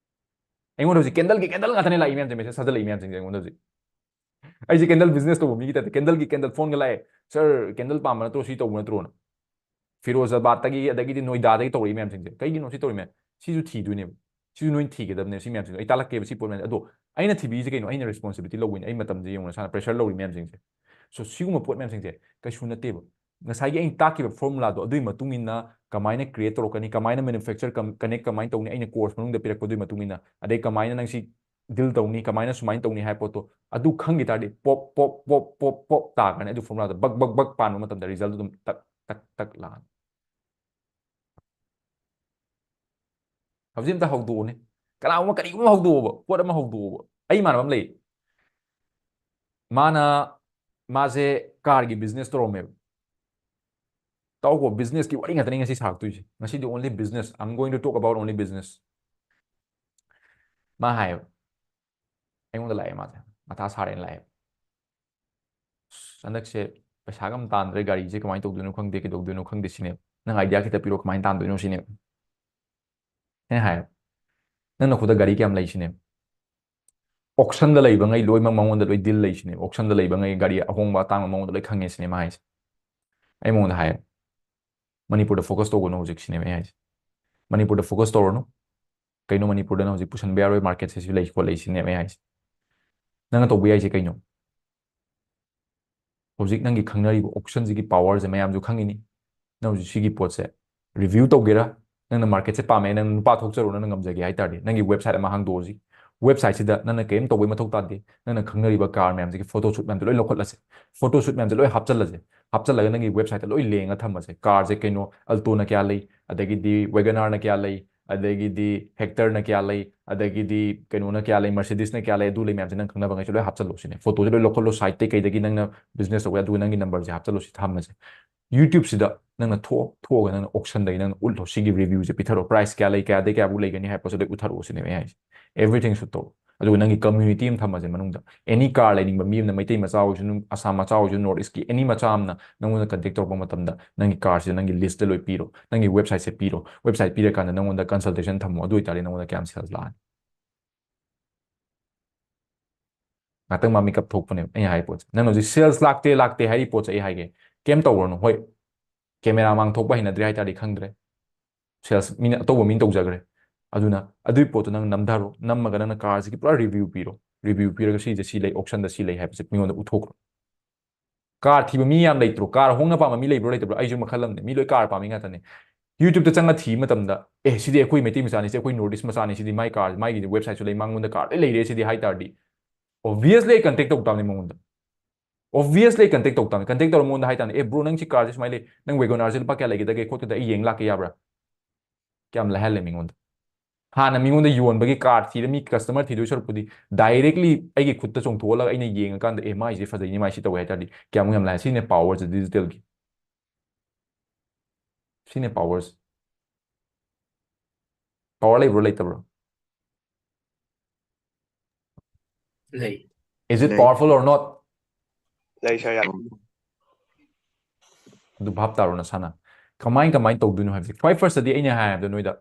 ꯑꯩꯉꯣꯟꯗ ꯍꯧꯖꯤꯛ candle ꯒꯤ candle ꯉꯥꯛꯇꯅꯦ ꯂꯥꯛꯏ ꯃꯌꯥꯝꯁꯦ, message ꯊꯥꯖꯤꯜꯂꯛꯏ ꯃꯌꯥꯝꯁꯤꯡꯁꯦ ꯑꯩꯉꯣꯟꯗ ꯍꯧꯖꯤꯛ꯫ ꯑꯩꯁꯦ candle business ꯇꯧꯕ ꯃꯤꯒꯤ type ꯇ candle ꯒꯤ candle phone ꯒ ꯂꯥꯛꯑꯦ, "Sir, candle ꯄꯥꯝꯕ ꯅꯠꯇ꯭ꯔꯣ? ꯁꯤ ꯇꯧꯕ ꯅꯠꯇ꯭ꯔꯣꯅ?" ꯐꯤꯔꯣꯖꯥꯕꯥꯗꯇꯒꯤ, ꯑꯗꯒꯤꯗꯤ ꯅꯣꯏꯗꯥꯗꯒꯤ ꯇꯧꯔꯛꯏ ꯃꯌꯥꯝꯁꯤꯡꯁꯦ꯫ ꯀꯩꯒꯤꯅꯣ ꯁꯤ ꯇꯧꯔꯤ ꯃꯌꯥꯝ? ꯁꯤꯁꯨ ꯊꯤꯗꯣꯏꯅꯦꯕ꯫ ꯁꯤꯁꯨ ꯅꯣꯏꯅ ꯊꯤꯒꯗꯕꯅꯦ꯫ ꯁꯤ ꯃꯌꯥꯝꯁꯤꯡꯗꯣ ꯑꯩ ꯇꯥꯛꯂꯛꯀꯦꯕ, ꯁꯤ ꯄꯣꯠ ꯃꯌꯥꯝꯁꯦ꯫ ꯑꯗꯣ ꯑꯩꯅ ꯊꯤꯕꯤꯔꯤꯁꯦ ꯀꯩꯅꯣ? ꯑꯩꯅ responsibility ꯂꯧꯕꯩꯅꯦ꯫ ꯑꯩ ꯃꯇꯝꯁꯦ ꯌꯦꯡꯉꯨ ꯅꯁꯥꯅ, pressure ꯂꯧꯔꯤ ꯃꯌꯥꯝꯁꯤꯡꯁꯦ꯫ So ꯁꯤꯒꯨꯝꯕ ꯄꯣꯠ ꯃꯌꯥꯝꯁꯤꯡꯁꯦ ꯀꯩꯁꯨ ꯅꯠꯇꯦꯕ꯫ ꯉꯁꯥꯏꯒꯤ ꯑꯩꯅ ꯇꯥꯛꯈꯤꯕ formulaꯗꯣ, ꯑꯗꯨꯒꯤ ꯃꯇꯨꯡ ꯏꯟꯅ ꯀꯃꯥꯏꯅ create ꯇꯧꯔꯛꯀꯅꯤ, ꯀꯃꯥꯏꯅ manufacture con-, connect ꯀꯃꯥꯏꯅ ꯇꯧꯅꯤ, ꯑꯩꯅ course ꯃꯅꯨꯡꯗ ꯄꯤꯔꯛꯄꯗꯨꯒꯤ ꯃꯇꯨꯡ ꯏꯟꯅ, ꯑꯗꯩ ꯀꯃꯥꯏꯅ ꯅꯪ ꯁꯤ deal ꯇꯧꯅꯤ, ꯀꯃꯥꯏꯅ ꯁꯨꯃꯥꯏꯅ ꯇꯧꯅꯤ ꯍꯥꯏꯕ ꯄꯣꯠꯇꯣ, ꯑꯗꯨ ꯈꯪꯈꯤ ꯇꯥꯔꯗꯤ ꯄꯣꯞ ꯄꯣꯞ ꯄꯣꯞ ꯄꯣꯞ ꯄꯣꯞ ꯇꯥꯈ꯭ꯔꯅꯤ꯫ ꯑꯗꯨ formulaꯗꯣ ꯕꯛ ꯕꯛ ꯕꯛ ꯄꯥꯟꯕ ꯃꯇꯝꯗ result ꯑꯗꯨꯝ ꯇꯛ ꯇꯛ ꯇꯛ ꯂꯥꯛꯑꯅꯤ꯫ ꯍꯧꯖꯤꯛ ꯑꯝꯇ ꯍꯧꯗꯣꯛꯎꯅꯦ꯫ ꯀꯅꯥꯒꯨꯝꯕ ꯀꯔꯤꯒꯨꯝꯕ ꯍꯧꯗꯣꯛꯑꯣꯕ, ꯄꯣꯠ ꯑꯃ ꯍꯧꯗꯣꯛꯑꯣꯕ꯫ ꯑꯩ ꯏꯃꯥꯟꯅꯕ ꯑꯃ ꯂꯩ꯫ ꯃꯥꯅ, ꯃꯥꯁꯦ carꯒꯤ business ꯇꯧꯔꯝꯃꯦꯕ꯫ ꯇꯧꯀꯣ, businessꯀꯤ ꯋꯥꯔꯤ ꯉꯥꯛꯇꯅꯤ ꯉꯁꯤ ꯁꯥꯔꯛꯇꯣꯏꯁꯦ꯫ ꯉꯁꯤꯗꯤ only business, I'm going to talk about only business꯫ ꯃꯥ ꯍꯥꯏꯌꯦꯕ, ꯑꯩꯉꯣꯟꯗ ꯂꯥꯛꯑꯦ, ꯃꯥꯁꯦ ꯃꯊꯥ ꯁꯥꯔꯦꯅ ꯂꯥꯛꯑꯦꯕ꯫ "ꯑꯁ, ꯍꯟꯗꯛꯁꯦ ꯄꯩꯁꯥꯒ ꯑꯝ ꯇꯥꯟꯗ꯭ꯔꯦ, ꯒꯥꯔꯤꯁꯦ ꯀꯃꯥꯏꯅ ꯇꯧꯗꯣꯏꯅꯣ ꯈꯪꯗꯦ, ꯀꯩꯗꯧꯗꯣꯏꯅꯣ ꯈꯪꯗꯦ" ꯁꯤꯅꯦꯕ꯫ "ꯅꯪ idea ꯈꯤꯇ ꯄꯤꯔꯣ, ꯀꯃꯥꯏꯅ ꯇꯥꯟꯗꯣꯏꯅꯣ?" ꯁꯤꯅꯦꯕ꯫ ꯑꯩꯅ ꯍꯥꯏ, "ꯅꯪ ꯅꯈꯨꯠꯇ ꯒꯥꯔꯤ ꯀꯌꯥꯝ ꯂꯩ?" ꯁꯤꯅꯦꯕ꯫ Auctionꯗ ꯂꯩꯕꯉꯩ ꯂꯣꯏꯅꯃꯛ ꯃꯉꯣꯟꯗ ꯂꯣꯏ deal ꯂꯩ ꯁꯤꯅꯦꯕ꯫ Auctionꯗ ꯂꯩꯕꯉꯩ ꯒꯥꯔꯤ ꯑꯍꯣꯡꯕ ꯑꯇꯥꯡꯕ ꯃꯉꯣꯟꯗ ꯂꯣꯏ ꯈꯪꯉꯦ ꯁꯤꯅꯦ ꯃꯥ ꯍꯥꯏꯁꯦ꯫ ꯑꯩ ꯃꯉꯣꯟꯗ ꯍꯥꯏ, "ꯃꯅꯤꯄꯨꯔꯗ focus ꯇꯧꯒꯅꯨ ꯍꯧꯖꯤꯛ" ꯁꯤꯅꯦꯕ ꯑꯩ ꯍꯥꯏꯁꯦ꯫ "ꯃꯅꯤꯄꯨꯔꯗ focus ꯇꯧꯔꯅꯨ꯫ ꯀꯩꯅꯣ ꯃꯅꯤꯄꯨꯔꯗ ꯅꯪ ꯍꯧꯖꯤꯛ ꯄꯨꯁꯟꯕ ꯌꯥꯔꯣꯏ, marketꯁꯦ ꯁꯤ ꯂꯩ ꯈꯣꯠ ꯂꯩ" ꯁꯤꯅꯦꯕ ꯑꯩ ꯍꯥꯏꯁꯦ꯫ ꯅꯪꯅ ꯇꯧꯕ ꯌꯥꯏꯁꯦ ꯀꯩꯅꯣ? ꯍꯧꯖꯤꯛ ꯅꯪꯒꯤ ꯈꯪꯅꯔꯤꯕ auctionꯁꯤꯒꯤ powerꯁꯦ ꯃꯌꯥꯝꯁꯨ ꯈꯪꯉꯤꯅꯤ꯫ ꯅꯪ ꯍꯧꯖꯤꯛ ꯁꯤꯒꯤ ꯄꯣꯠꯁꯦ review ꯇꯧꯒꯦꯔꯥ? ꯅꯪꯅ marketꯁꯦ ꯄꯥꯝꯃꯦ, ꯅꯪ ꯅꯨꯄꯥ ꯊꯣꯛꯆꯔꯣ, ꯅꯪꯅ ꯉꯝꯖꯒꯦ ꯍꯥꯏ ꯇꯥꯔꯗꯤ, ꯅꯪꯒꯤ website ꯑꯃ ꯍꯥꯡꯗꯣꯛꯑꯣ ꯍꯧꯖꯤꯛ꯫ Websiteꯁꯤꯗ ꯅꯪꯅ ꯀꯔꯤꯝ ꯇꯧꯕꯩ ꯃꯊꯧ ꯇꯥꯗꯦ꯫ ꯅꯪꯅ ꯈꯪꯅꯔꯤꯕ car ꯃꯌꯥꯝꯁꯤꯒꯤ photoshoot ꯃꯌꯥꯝꯁꯦ ꯂꯣꯏ ꯂꯧꯈꯠꯂꯁꯦ꯫ Photoshoot ꯃꯌꯥꯝꯁꯦ ꯂꯣꯏ ꯍꯥꯞꯆꯜꯂꯁꯦ꯫ ꯍꯥꯞꯆꯜꯂꯒ ꯅꯪꯒꯤ websiteꯇ ꯂꯣꯏ ꯂꯦꯡꯉ ꯊꯝꯃꯁꯦ꯫ Carꯁꯦ ꯀꯩꯅꯣ, Altoꯅ ꯀꯌꯥ ꯂꯩ, ꯑꯗꯒꯤꯗꯤ WagonRꯅ ꯀꯌꯥ ꯂꯩ, ꯑꯗꯒꯤꯗꯤ Hectorꯅ ꯀꯌꯥ ꯂꯩ, ꯑꯗꯒꯤꯗꯤ ꯀꯩꯅꯣꯅ ꯀꯌꯥ ꯂꯩ, Mercedesꯅ ꯀꯌꯥ ꯂꯩ, ꯑꯗꯨ ꯂꯩ ꯃꯌꯥꯝꯁꯦ ꯅꯪ ꯈꯪꯅꯕꯉꯩꯁꯦ ꯂꯣꯏ ꯍꯥꯞꯆꯜꯂꯣ ꯁꯤꯅꯦ꯫ Photoꯁꯦ ꯂꯣꯏ ꯂꯧꯈꯠꯂꯣ, siteꯇꯩ ꯀꯩꯗꯒꯤ ꯅꯪꯅ business ꯇꯧꯕ ꯌꯥꯏ, ꯑꯗꯨꯒ ꯅꯪꯒꯤ numberꯁꯦ ꯍꯥꯞꯆꯜꯂꯣ ꯁꯤ ꯊꯝꯃꯁꯦ꯫ YouTubeꯁꯤꯗ ꯅꯪꯅ ꯊꯣꯛ-, ꯊꯣꯛꯑꯒ ꯅꯪꯅ auctionꯗꯒꯤ ꯅꯪꯅ ꯎꯠꯂꯣ, ꯁꯤꯒꯤ reviewꯁꯦ ꯄꯤꯊꯔꯛꯑꯣ, price ꯀꯌꯥ ꯂꯩ, ꯀꯌꯥꯗꯩ ꯀꯌꯥꯕꯨꯛ ꯂꯩꯒꯅꯤ ꯍꯥꯏꯕ ꯄꯣꯠꯁꯦ ꯂꯣꯏ ꯎꯠꯊꯔꯛꯑꯣ ꯁꯤꯅꯦꯕ ꯑꯩ ꯍꯥꯏꯁꯦ꯫ Everything should ꯇꯧꯔꯣ꯫ ꯑꯗꯨꯒ ꯅꯪꯒꯤ community ꯑꯃ ꯊꯝꯃꯁꯦ ꯃꯅꯨꯡꯗ꯫ Any car ꯂꯩꯅꯤꯡꯕ ꯃꯤ ꯑꯃꯅ, ꯃꯩꯇꯩ ꯃꯆꯥ ꯑꯣꯏꯁꯅꯨ, ꯑꯁꯥꯝ ꯃꯆꯥ ꯑꯣꯏꯁꯅꯨ, North Eastꯀꯤ any ꯃꯆꯥ ꯑꯃꯅ ꯅꯪꯉꯣꯟꯗ contact ꯇꯧꯔꯛꯄ ꯃꯇꯝꯗ ꯅꯪꯒꯤ carꯁꯦ ꯅꯪꯒꯤ listꯇ ꯂꯣꯏ ꯄꯤꯔꯣ, ꯅꯪꯒꯤ websiteꯁꯦ ꯄꯤꯔꯣ, website ꯄꯤꯔꯀꯥꯟꯗ ꯅꯪꯉꯣꯟꯗ consultation ꯊꯝꯃꯣ, ꯑꯗꯨ ꯑꯣꯏꯇꯥꯔꯗꯤ ꯅꯪꯉꯣꯟꯗ ꯀꯌꯥꯝ sales ꯂꯥꯛꯑꯅꯤ? ꯉꯥꯛꯇꯪ ꯃꯥ ꯃꯤꯀꯞ ꯊꯣꯛꯄꯅꯦꯕ ꯑꯩꯅ ꯍꯥꯏ ꯄꯣꯠꯁꯦ꯫ ꯅꯪ ꯍꯧꯖꯤꯛ sales ꯂꯥꯛꯇꯦ, ꯂꯥꯛꯇꯦ ꯍꯥꯏꯔꯤ ꯄꯣꯠꯁꯦ ꯑꯩ ꯍꯥꯏꯒꯦ, ꯀꯩꯝ ꯇꯧꯔꯨꯔꯅꯨ꯫ ꯍꯣꯏ, ꯀꯦꯃꯦꯔꯥ ꯃꯥꯡ ꯊꯣꯛꯄ ꯍꯩꯅꯗ꯭ꯔꯦ ꯍꯥꯏ ꯇꯥꯔꯗꯤ ꯈꯪꯗ꯭ꯔꯦ, ꯁꯦꯜꯁ ꯃꯤꯅ, ꯑꯇꯧꯕ ꯃꯤꯅ ꯇꯧꯖꯈ꯭ꯔꯦ꯫ ꯑꯗꯨꯅ ꯑꯗꯨꯒꯤ ꯄꯣꯠꯇꯣ ꯅꯪ ꯅꯝꯊꯔꯣ, ꯅꯝꯃꯒ ꯅꯪꯅ ꯀꯥꯔꯁꯤꯒꯤ ꯄꯨꯔꯥ ꯔꯤꯚ꯭ꯌꯨ ꯄꯤꯔꯣ, ꯔꯤꯚ꯭ꯌꯨ ꯄꯤꯔꯒ ꯁꯤꯁꯦ ꯁꯤ ꯂꯩ, ꯑꯣꯞꯁꯟꯗ ꯁꯤ ꯂꯩ ꯍꯥꯏꯕꯁꯦ ꯃꯤꯉꯣꯟꯗ ꯎꯠꯊꯣꯛꯈ꯭ꯔꯣ꯫ ꯀꯥꯔ ꯊꯤꯕ ꯃꯤ ꯌꯥꯝ ꯂꯩꯇ꯭ꯔꯣ? ꯀꯥꯔ ꯍꯣꯡꯅ ꯄꯥꯝꯕ ꯃꯤ ꯂꯩꯕ꯭ꯔꯣ ꯂꯩꯇꯕ꯭ꯔꯣ? ꯑꯩꯁꯨ ꯃꯈꯜ ꯑꯃꯅꯦ, ꯃꯤ ꯂꯣꯏ ꯀꯥꯔ ꯄꯥꯝꯃꯤ ꯉꯥꯛꯇꯅꯦ꯫ ꯌꯨꯇ꯭ꯌꯨꯕꯇ ꯆꯪꯉ ꯊꯤꯕ ꯃꯇꯝꯗ, "ꯑꯦ, ꯁꯤꯗꯤ ꯑꯩꯈꯣꯏ ꯃꯩꯇꯩ ꯃꯆꯥꯅꯤ, ꯁꯤ ꯑꯩꯈꯣꯏ ꯅꯣꯔꯠ ꯏꯁ ꯃꯆꯥꯅꯤ, ꯁꯤꯗꯤ ꯃꯥꯏ ꯀꯥꯔ, ꯃꯥꯒꯤꯗꯤ ꯋꯦꯕꯁꯥꯏꯠꯁꯨ ꯂꯩ, ꯃꯉꯣꯟꯗ ꯀꯥꯔ ꯂꯣꯏ ꯂꯩꯔꯦ ꯁꯤꯗꯤ" ꯍꯥꯏ ꯇꯥꯔꯗꯤ, ꯑꯣꯕꯤꯌꯁꯂꯤ ꯑꯩ ꯀꯟꯇꯦꯛ ꯇꯧ ꯇꯥꯕꯅꯤ ꯃꯉꯣꯟꯗ꯫ ꯑꯣꯕꯤꯌꯁꯂꯤ ꯑꯩ ꯀꯟꯇꯦꯛ ꯇꯧ ꯇꯥꯕꯅꯤ꯫ ꯀꯟꯇꯦꯛ ꯇꯧꯔ ꯃꯉꯣꯟꯗ ꯍꯥꯏ ꯇꯥꯕꯅꯤ, "ꯑꯦ ꯕ꯭ꯔꯣ, ꯅꯪ ꯁꯤ ꯀꯥꯔꯁꯦ ꯁꯨꯃꯥꯏꯅ ꯂꯩ, ꯅꯪ ꯋꯦꯒꯣꯅꯥꯔꯁꯦ ꯂꯨꯄꯥ ꯀꯌꯥ ꯂꯩꯒꯗꯒꯦ ꯈꯣꯠꯀꯗꯒꯦ ꯑꯩ ꯌꯦꯡ ꯂꯥꯛꯀꯦ ꯌꯥꯕ꯭ꯔꯥ?" ꯀꯌꯥꯝ ꯂꯥꯏꯍꯜꯂꯦ ꯃꯤꯉꯣꯟꯗ꯫ ꯍꯥꯟꯅ ꯃꯤꯉꯣꯟꯗ ꯌꯣꯟꯕꯒꯤ ꯀꯥꯔ ꯊꯤꯔ ꯃꯤ ꯀꯁꯇꯃꯔ ꯊꯤꯗꯣꯏ ꯁꯔꯨꯛꯄꯨꯗꯤ ꯗꯥꯏꯔꯦꯛꯂꯤ ꯑꯩꯒꯤ ꯈꯨꯠꯇ ꯆꯣꯡꯊꯣꯛꯍꯜꯂꯒ ꯑꯩꯅ ꯌꯦꯡꯉꯀꯥꯟꯗ, "ꯑꯦ, ꯃꯥꯏꯁꯦ ꯐꯖꯩꯅꯦ, ꯃꯥꯏꯁꯤ ꯇꯧꯋꯦ" ꯍꯥꯏ ꯇꯥꯔꯗꯤ ꯀꯌꯥꯃꯨꯛ ꯌꯥꯝ ꯂꯥꯏ꯫ ꯁꯤꯅꯦ ꯄꯥꯋꯔꯁꯦ ꯗꯤꯖꯤꯇꯦꯜꯒꯤ꯫ ꯁꯤꯅꯦ ꯄꯥꯋꯔꯁꯦ꯫ ꯄꯥꯋꯔ ꯂꯩꯕ꯭ꯔꯣ ꯂꯩꯇꯕ꯭ꯔꯣ? ꯂꯩ꯫ Is it ꯂꯩ꯫ Powerful or not? ꯂꯩ ꯁꯥꯔ, ꯌꯥꯝ ꯑꯗꯨ ꯚꯥꯞ ꯇꯥꯔꯣ ꯅꯁꯥꯅ꯫ ꯀꯃꯥꯏ ꯀꯃꯥꯏꯅ ꯇꯧꯗꯣꯏꯅꯣ ꯍꯥꯏꯕꯁꯦ꯫ ꯈ꯭ꯋꯥꯏ ꯐꯥꯔꯁꯇꯗꯤ ꯑꯩꯅ ꯍꯥꯏꯔꯕꯗ ꯅꯣꯏꯗ,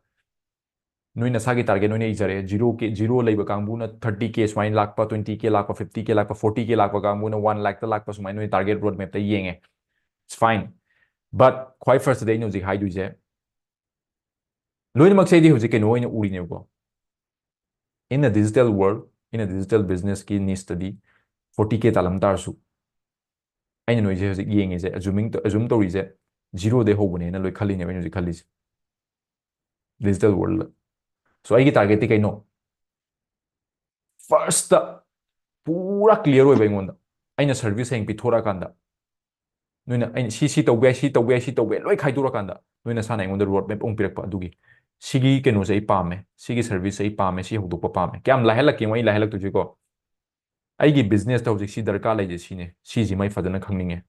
ꯅꯣꯏ ꯅꯁꯥꯒꯤ ꯇꯥꯔꯒꯦꯠ ꯅꯣꯏꯅ ꯏꯖꯔꯦ꯫ ꯖꯤꯔꯣ ꯀꯦ, ꯖꯤꯔꯣ ꯂꯩꯕ ꯀꯥꯡꯕꯨꯅ ꯊꯥꯔꯇꯤ ꯀꯦ ꯁꯨꯃꯥꯏꯅ ꯂꯥꯛꯄ, ꯇ꯭ꯋꯦꯟꯇꯤ ꯀꯦ ꯂꯥꯛꯄ, ꯐꯤꯐꯇꯤ ꯀꯦ ꯂꯥꯛꯄ, ꯐꯣꯔꯇꯤ ꯀꯦ ꯂꯥꯛꯄ ꯀꯥꯡꯕꯨꯅ ꯋꯥꯟ ꯂꯥꯛꯇ ꯂꯥꯛꯄ, ꯁꯨꯃꯥꯏꯅ ꯅꯣꯏ ꯇꯥꯔꯒꯦꯠ ꯔꯣꯗ ꯃꯦꯞꯇ ꯌꯦꯡꯉꯦ꯫ It's fine. But ꯈ꯭ꯋꯥꯏ ꯐꯥꯔꯁꯇꯗꯤ ꯑꯩꯅ ꯍꯧꯖꯤꯛ ꯍꯥꯏꯗꯣꯏꯁꯦ, ꯂꯣꯏꯅꯃꯛꯁꯦ ꯑꯩꯗꯤ ꯍꯧꯖꯤꯛ ꯀꯩꯅꯣ ꯑꯣꯏꯅ ꯎꯔꯤꯅꯦꯕꯀꯣ꯫ In a digital world, in a digital businessꯀꯤ ꯅꯤꯁꯇꯗꯤ ꯐꯣꯔꯇꯤ ꯀꯦ ꯇꯥꯜꯂꯝ ꯇꯥꯔꯁꯨ, ꯑꯩꯅ ꯅꯣꯏꯁꯦ ꯍꯧꯖꯤꯛ ꯌꯦꯡꯉꯤꯁꯦ, ꯑꯦꯖꯨꯃꯤꯡ, ꯑꯦꯖꯨꯝ ꯇꯧꯔꯤꯁꯦ, ꯖꯤꯔꯣꯗꯩ ꯍꯧꯕꯅꯦꯅ ꯂꯣꯏ ꯈꯜꯂꯤꯅꯦꯕ ꯑꯩꯅ ꯍꯧꯖꯤꯛ ꯈꯜꯂꯤꯁꯦ, ꯗꯤꯖꯤꯇꯦꯜ ꯋꯥꯔꯜꯗ꯫ ꯁꯣ ꯑꯩꯒꯤ ꯇꯥꯔꯒꯦꯠꯇꯤ ꯀꯩꯅꯣ? ꯐꯥꯔꯁꯇ ꯄꯨꯔꯥ ꯀ꯭ꯂꯤꯌꯥꯔ ꯑꯣꯏꯕ ꯑꯩꯉꯣꯟꯗ, ꯑꯩꯅ ꯁꯔꯚꯤꯁ ꯍꯌꯦꯡ ꯄꯤꯊꯣꯔꯛꯑꯀꯥꯟꯗ, ꯅꯣꯏꯅ ꯑꯩꯅ ꯁꯤ, ꯁꯤ ꯇꯧꯕ ꯌꯥꯏ, ꯁꯤ ꯇꯧꯕ ꯌꯥꯏ, ꯁꯤ ꯇꯧꯕ ꯌꯥꯏ, ꯂꯣꯏ ꯈꯥꯏꯗꯣꯔꯛꯀꯥꯟꯗ, ꯅꯣꯏ ꯅꯁꯥꯅ ꯑꯩꯉꯣꯟꯗ ꯔꯣꯗ ꯃꯦꯞ ꯑꯃꯨꯛ ꯄꯤꯔꯛꯄ꯫ ꯑꯗꯨꯒꯤ ꯁꯤꯒꯤ ꯀꯩꯅꯣꯁꯦ ꯑꯩ ꯄꯥꯝꯃꯦ, ꯁꯤꯒꯤ ꯁꯔꯚꯤꯁꯁꯦ ꯑꯩ ꯄꯥꯝꯃꯦ, ꯁꯤ ꯍꯧꯗꯣꯛꯄ ꯄꯥꯝꯃꯦ꯫ ꯀꯌꯥꯝ ꯂꯥꯏꯍꯜꯂꯛꯀꯦ ꯌꯦꯡꯉꯣ ꯑꯩ ꯂꯥꯏꯍꯜꯂꯛꯇꯣꯏꯁꯦꯀꯣ꯫ ꯑꯩꯒꯤ ꯕꯤꯖꯤꯅꯦꯁꯇ ꯍꯧꯖꯤꯛ ꯁꯤ ꯗꯔꯀꯥꯔ ꯂꯩꯁꯦ ꯁꯤꯅꯦ, ꯁꯤꯁꯤꯃ ꯑꯩ ꯐꯖꯅ ꯈꯪꯅꯤꯡꯉꯦ꯫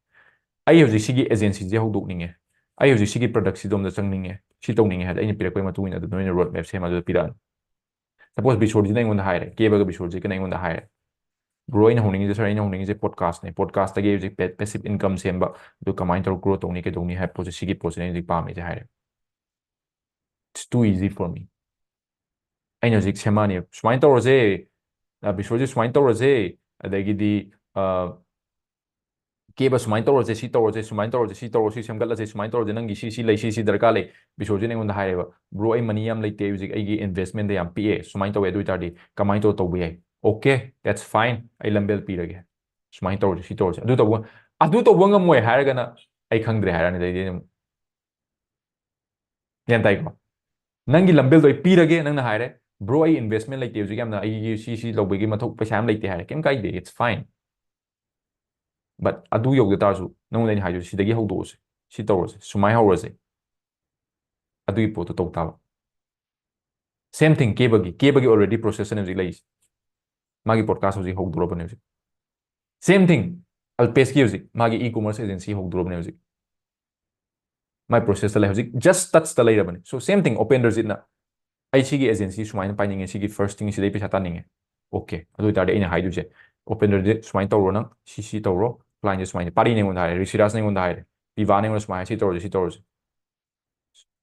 ꯑꯩ ꯍꯧꯖꯤꯛ ꯁꯤꯒꯤ ꯑꯦꯖꯦꯟꯁꯤꯁꯦ ꯍꯧꯗꯣꯛꯅꯤꯡꯉꯦ, ꯑꯩ ꯍꯧꯖꯤꯛ ꯁꯤꯒꯤ ꯄ꯭ꯔꯗꯛꯁꯤꯗꯣꯝꯗ ꯆꯪꯅꯤꯡꯉꯦ, ꯁꯤ ꯇꯧꯅꯤꯡꯉꯦ ꯍꯥꯏꯗꯤ ꯑꯩꯅ ꯄꯤꯔꯛꯄꯒꯤ ꯃꯇꯨꯡ ꯏꯟꯅ ꯑꯗꯨ ꯅꯣꯏꯅ ꯔꯣꯗ ꯃꯦꯞ ꯁꯦꯝꯃ ꯑꯗꯨꯗ ꯄꯤꯔꯛꯑꯅꯤ꯫ ꯁꯄꯣꯁ ꯕꯤꯁꯣꯔꯖꯤꯠꯅ ꯑꯩꯉꯣꯟꯗ ꯍꯥꯏꯔꯦ, ꯀꯦꯕꯒ ꯕꯤꯁꯣꯔꯖꯤꯠꯀꯅ ꯑꯩꯉꯣꯟꯗ ꯍꯥꯏꯔꯦ, "ꯕ꯭ꯔꯣ, ꯑꯩꯅ ꯍꯧꯅꯤꯡꯉꯤꯁꯦ, ꯁꯥꯔ, ꯑꯩꯅ ꯍꯧꯅꯤꯡꯉꯤꯁꯦ ꯄꯣꯗꯀꯥꯁꯅꯦ, ꯄꯣꯗꯀꯥꯁꯇꯒꯤ ꯍꯧꯖꯤꯛ ꯄꯦꯁꯤꯞ ꯏꯟꯀꯝ ꯁꯦꯝꯕ, ꯑꯗꯨ ꯀꯃꯥꯏꯅ ꯇꯧꯔ ꯒ꯭ꯔꯣ ꯇꯧꯅꯤ, ꯀꯩꯗꯧꯅꯤ ꯍꯥꯏꯕ ꯄꯣꯠꯁꯦ, ꯁꯤꯒꯤ ꯄꯣꯠꯁꯤꯅꯦ ꯑꯩꯅ ꯍꯧꯖꯤꯛ ꯄꯥꯝꯃꯤꯁꯦ" ꯍꯥꯏꯔꯦ꯫ It's too easy for me꯫ ꯑꯩꯅ ꯍꯧꯖꯤꯛ ꯁꯦꯝꯃꯛꯑꯅꯤ, "ꯁꯨꯃꯥꯏꯅ ꯇꯧꯔꯁꯦ, ꯑ, ꯕꯤꯁꯣꯔꯖꯤꯠ, ꯁꯨꯃꯥꯏꯅ ꯇꯧꯔꯁꯦ", ꯑꯗꯒꯤꯗꯤ, ꯑ, ꯀꯦꯕ, ꯁꯨꯃꯥꯏꯅ ꯇꯧꯔꯁꯦ, ꯁꯤ ꯇꯧꯔꯁꯦ, ꯁꯨꯃꯥꯏꯅ ꯇꯧꯔꯁꯦ, ꯁꯤ ꯇꯧꯔꯁꯤ, ꯁꯦꯝꯒꯠꯂꯁꯦ, ꯁꯨꯃꯥꯏꯅ ꯇꯧꯔꯁꯦ, ꯅꯪꯒꯤ ꯁꯤ ꯁꯤ ꯂꯩ, ꯁꯤ ꯁꯤ ꯗꯔꯀꯥꯔ ꯂꯩ꯫ ꯕꯤꯁꯣꯔꯖꯤꯠꯅ ꯑꯩꯉꯣꯟꯗ ꯍꯥꯏꯔꯦꯕ, "Bro, ꯑꯩ money ꯌꯥꯝ ꯂꯩꯇꯦ ꯍꯧꯖꯤꯛ, ꯑꯩꯒꯤ investment ꯗ ꯌꯥꯝ ꯄꯤꯛꯑꯦ, ꯁꯨꯃꯥꯏꯅ ꯇꯧꯋꯦ, ꯑꯗꯨ ꯑꯣꯏꯇꯥꯔꯗꯤ ꯀꯃꯥꯏꯅ ꯇꯧꯔ ꯇꯧꯕ ꯌꯥꯏ?" "Okay, that's fine, ꯑꯩ ꯂꯝꯕꯦꯜ ꯄꯤꯔꯒꯦ, ꯁꯨꯃꯥꯏꯅ ꯇꯧꯔꯁꯦ, ꯁꯤ ꯇꯧꯔꯁꯦ, ꯑꯗꯨ ꯇꯧꯕ, ꯑꯗꯨ ꯇꯧꯕ ꯉꯝꯃꯣꯏ ꯍꯥꯏꯔꯒꯅ ꯑꯩ ꯈꯪꯗ꯭ꯔꯦ" ꯍꯥꯏꯔꯅꯤ꯫ ꯑꯗꯩꯗꯤ ꯑꯗꯨꯝ, ꯒ꯭ꯌꯥꯟ ꯇꯥꯏꯀꯣ? ꯅꯪꯒꯤ ꯂꯝꯕꯦꯜꯗꯣ ꯑꯩ ꯄꯤꯔꯒꯦ, ꯅꯪꯅ ꯍꯥꯏꯔꯦ, "Bro, ꯑꯩ investment ꯂꯩꯇꯦ ꯍꯧꯖꯤꯛ, ꯌꯥꯝꯅ ꯑꯩꯒꯤ ꯁꯤ ꯁꯤ ꯂꯧꯕꯒꯤ ꯃꯊꯧ, ꯄꯩꯁꯥ ꯌꯥꯝ ꯂꯩꯇꯦ" ꯍꯥꯏꯔꯦ, ꯀꯩꯝ ꯀꯥꯏꯗꯦ, it's fine꯫ But ꯑꯗꯨ ꯌꯧꯗ ꯇꯥꯔꯁꯨ, ꯅꯉꯣꯟꯗ ꯑꯩꯅ ꯍꯥꯏꯗꯣꯏꯁꯦ, "ꯁꯤꯗꯒꯤ ꯍꯧꯗꯣꯛꯑꯁꯦ, ꯁꯤ ꯇꯧꯔꯁꯦ, ꯁꯨꯃꯥꯏꯅ ꯍꯧꯔꯁꯦ", ꯑꯗꯨꯒꯤ ꯄꯣꯠꯇꯣ ꯇꯧ ꯇꯥꯕ꯫ Same thing, ꯀꯦꯕꯒꯤ, ꯀꯦꯕꯒꯤ already process ꯑꯅꯤ ꯍꯧꯖꯤꯛ ꯂꯩꯔꯤꯁꯦ꯫ ꯃꯥꯒꯤ podcast ꯍꯧꯖꯤꯛ ꯍꯧꯗꯣꯔꯕꯅꯦ ꯍꯧꯖꯤꯛ꯫ Same thing, ꯑꯜꯄꯦꯁꯀꯤ ꯍꯧꯖꯤꯛ ꯃꯥꯒꯤ e-commerce agency ꯍꯧꯗꯣꯔꯕꯅꯦ ꯍꯧꯖꯤꯛ꯫ My process ꯇ ꯂꯩ, ꯍꯧꯖꯤꯛ just touch ꯇ ꯂꯩꯔꯕꯅꯤ꯫ So same thing, ꯎꯄꯦꯟꯗ꯭ꯔꯖꯤꯠꯅ, "ꯑꯩ ꯁꯤꯒꯤ agency ꯁꯨꯃꯥꯏꯅ ꯄꯥꯏꯅꯤꯡꯉꯦ, ꯁꯤꯒꯤ first thing ꯁꯤꯗꯩ ꯄꯩꯁꯥ ꯇꯥꯅꯤꯡꯉꯦ"꯫ Okay, ꯑꯗꯨ ꯑꯣꯏꯇꯥꯔꯗꯤ ꯑꯩꯅ ꯍꯥꯏꯗꯣꯏꯁꯦ, "ꯎꯄꯦꯟꯗ꯭ꯔꯖꯤꯠ, ꯁꯨꯃꯥꯏꯅ ꯇꯧꯔꯣ, ꯅꯪ ꯁꯤ ꯁꯤ ꯇꯧꯔꯣ, client ꯁꯦ ꯁꯨꯃꯥꯏꯅ"꯫ ꯄꯥꯔꯤꯅ ꯑꯩꯉꯣꯟꯗ ꯍꯥꯏꯔꯦ, ꯔꯤꯁꯤꯔꯥꯖꯅ ꯑꯩꯉꯣꯟꯗ ꯍꯥꯏꯔꯦ, ꯄꯤꯕꯥꯅ ꯑꯩꯉꯣꯟꯗ ꯁꯨꯃꯥꯏꯅ, "ꯁꯤ ꯇꯧꯔꯁꯦ, ꯁꯤ ꯇꯧꯔꯁꯦ"꯫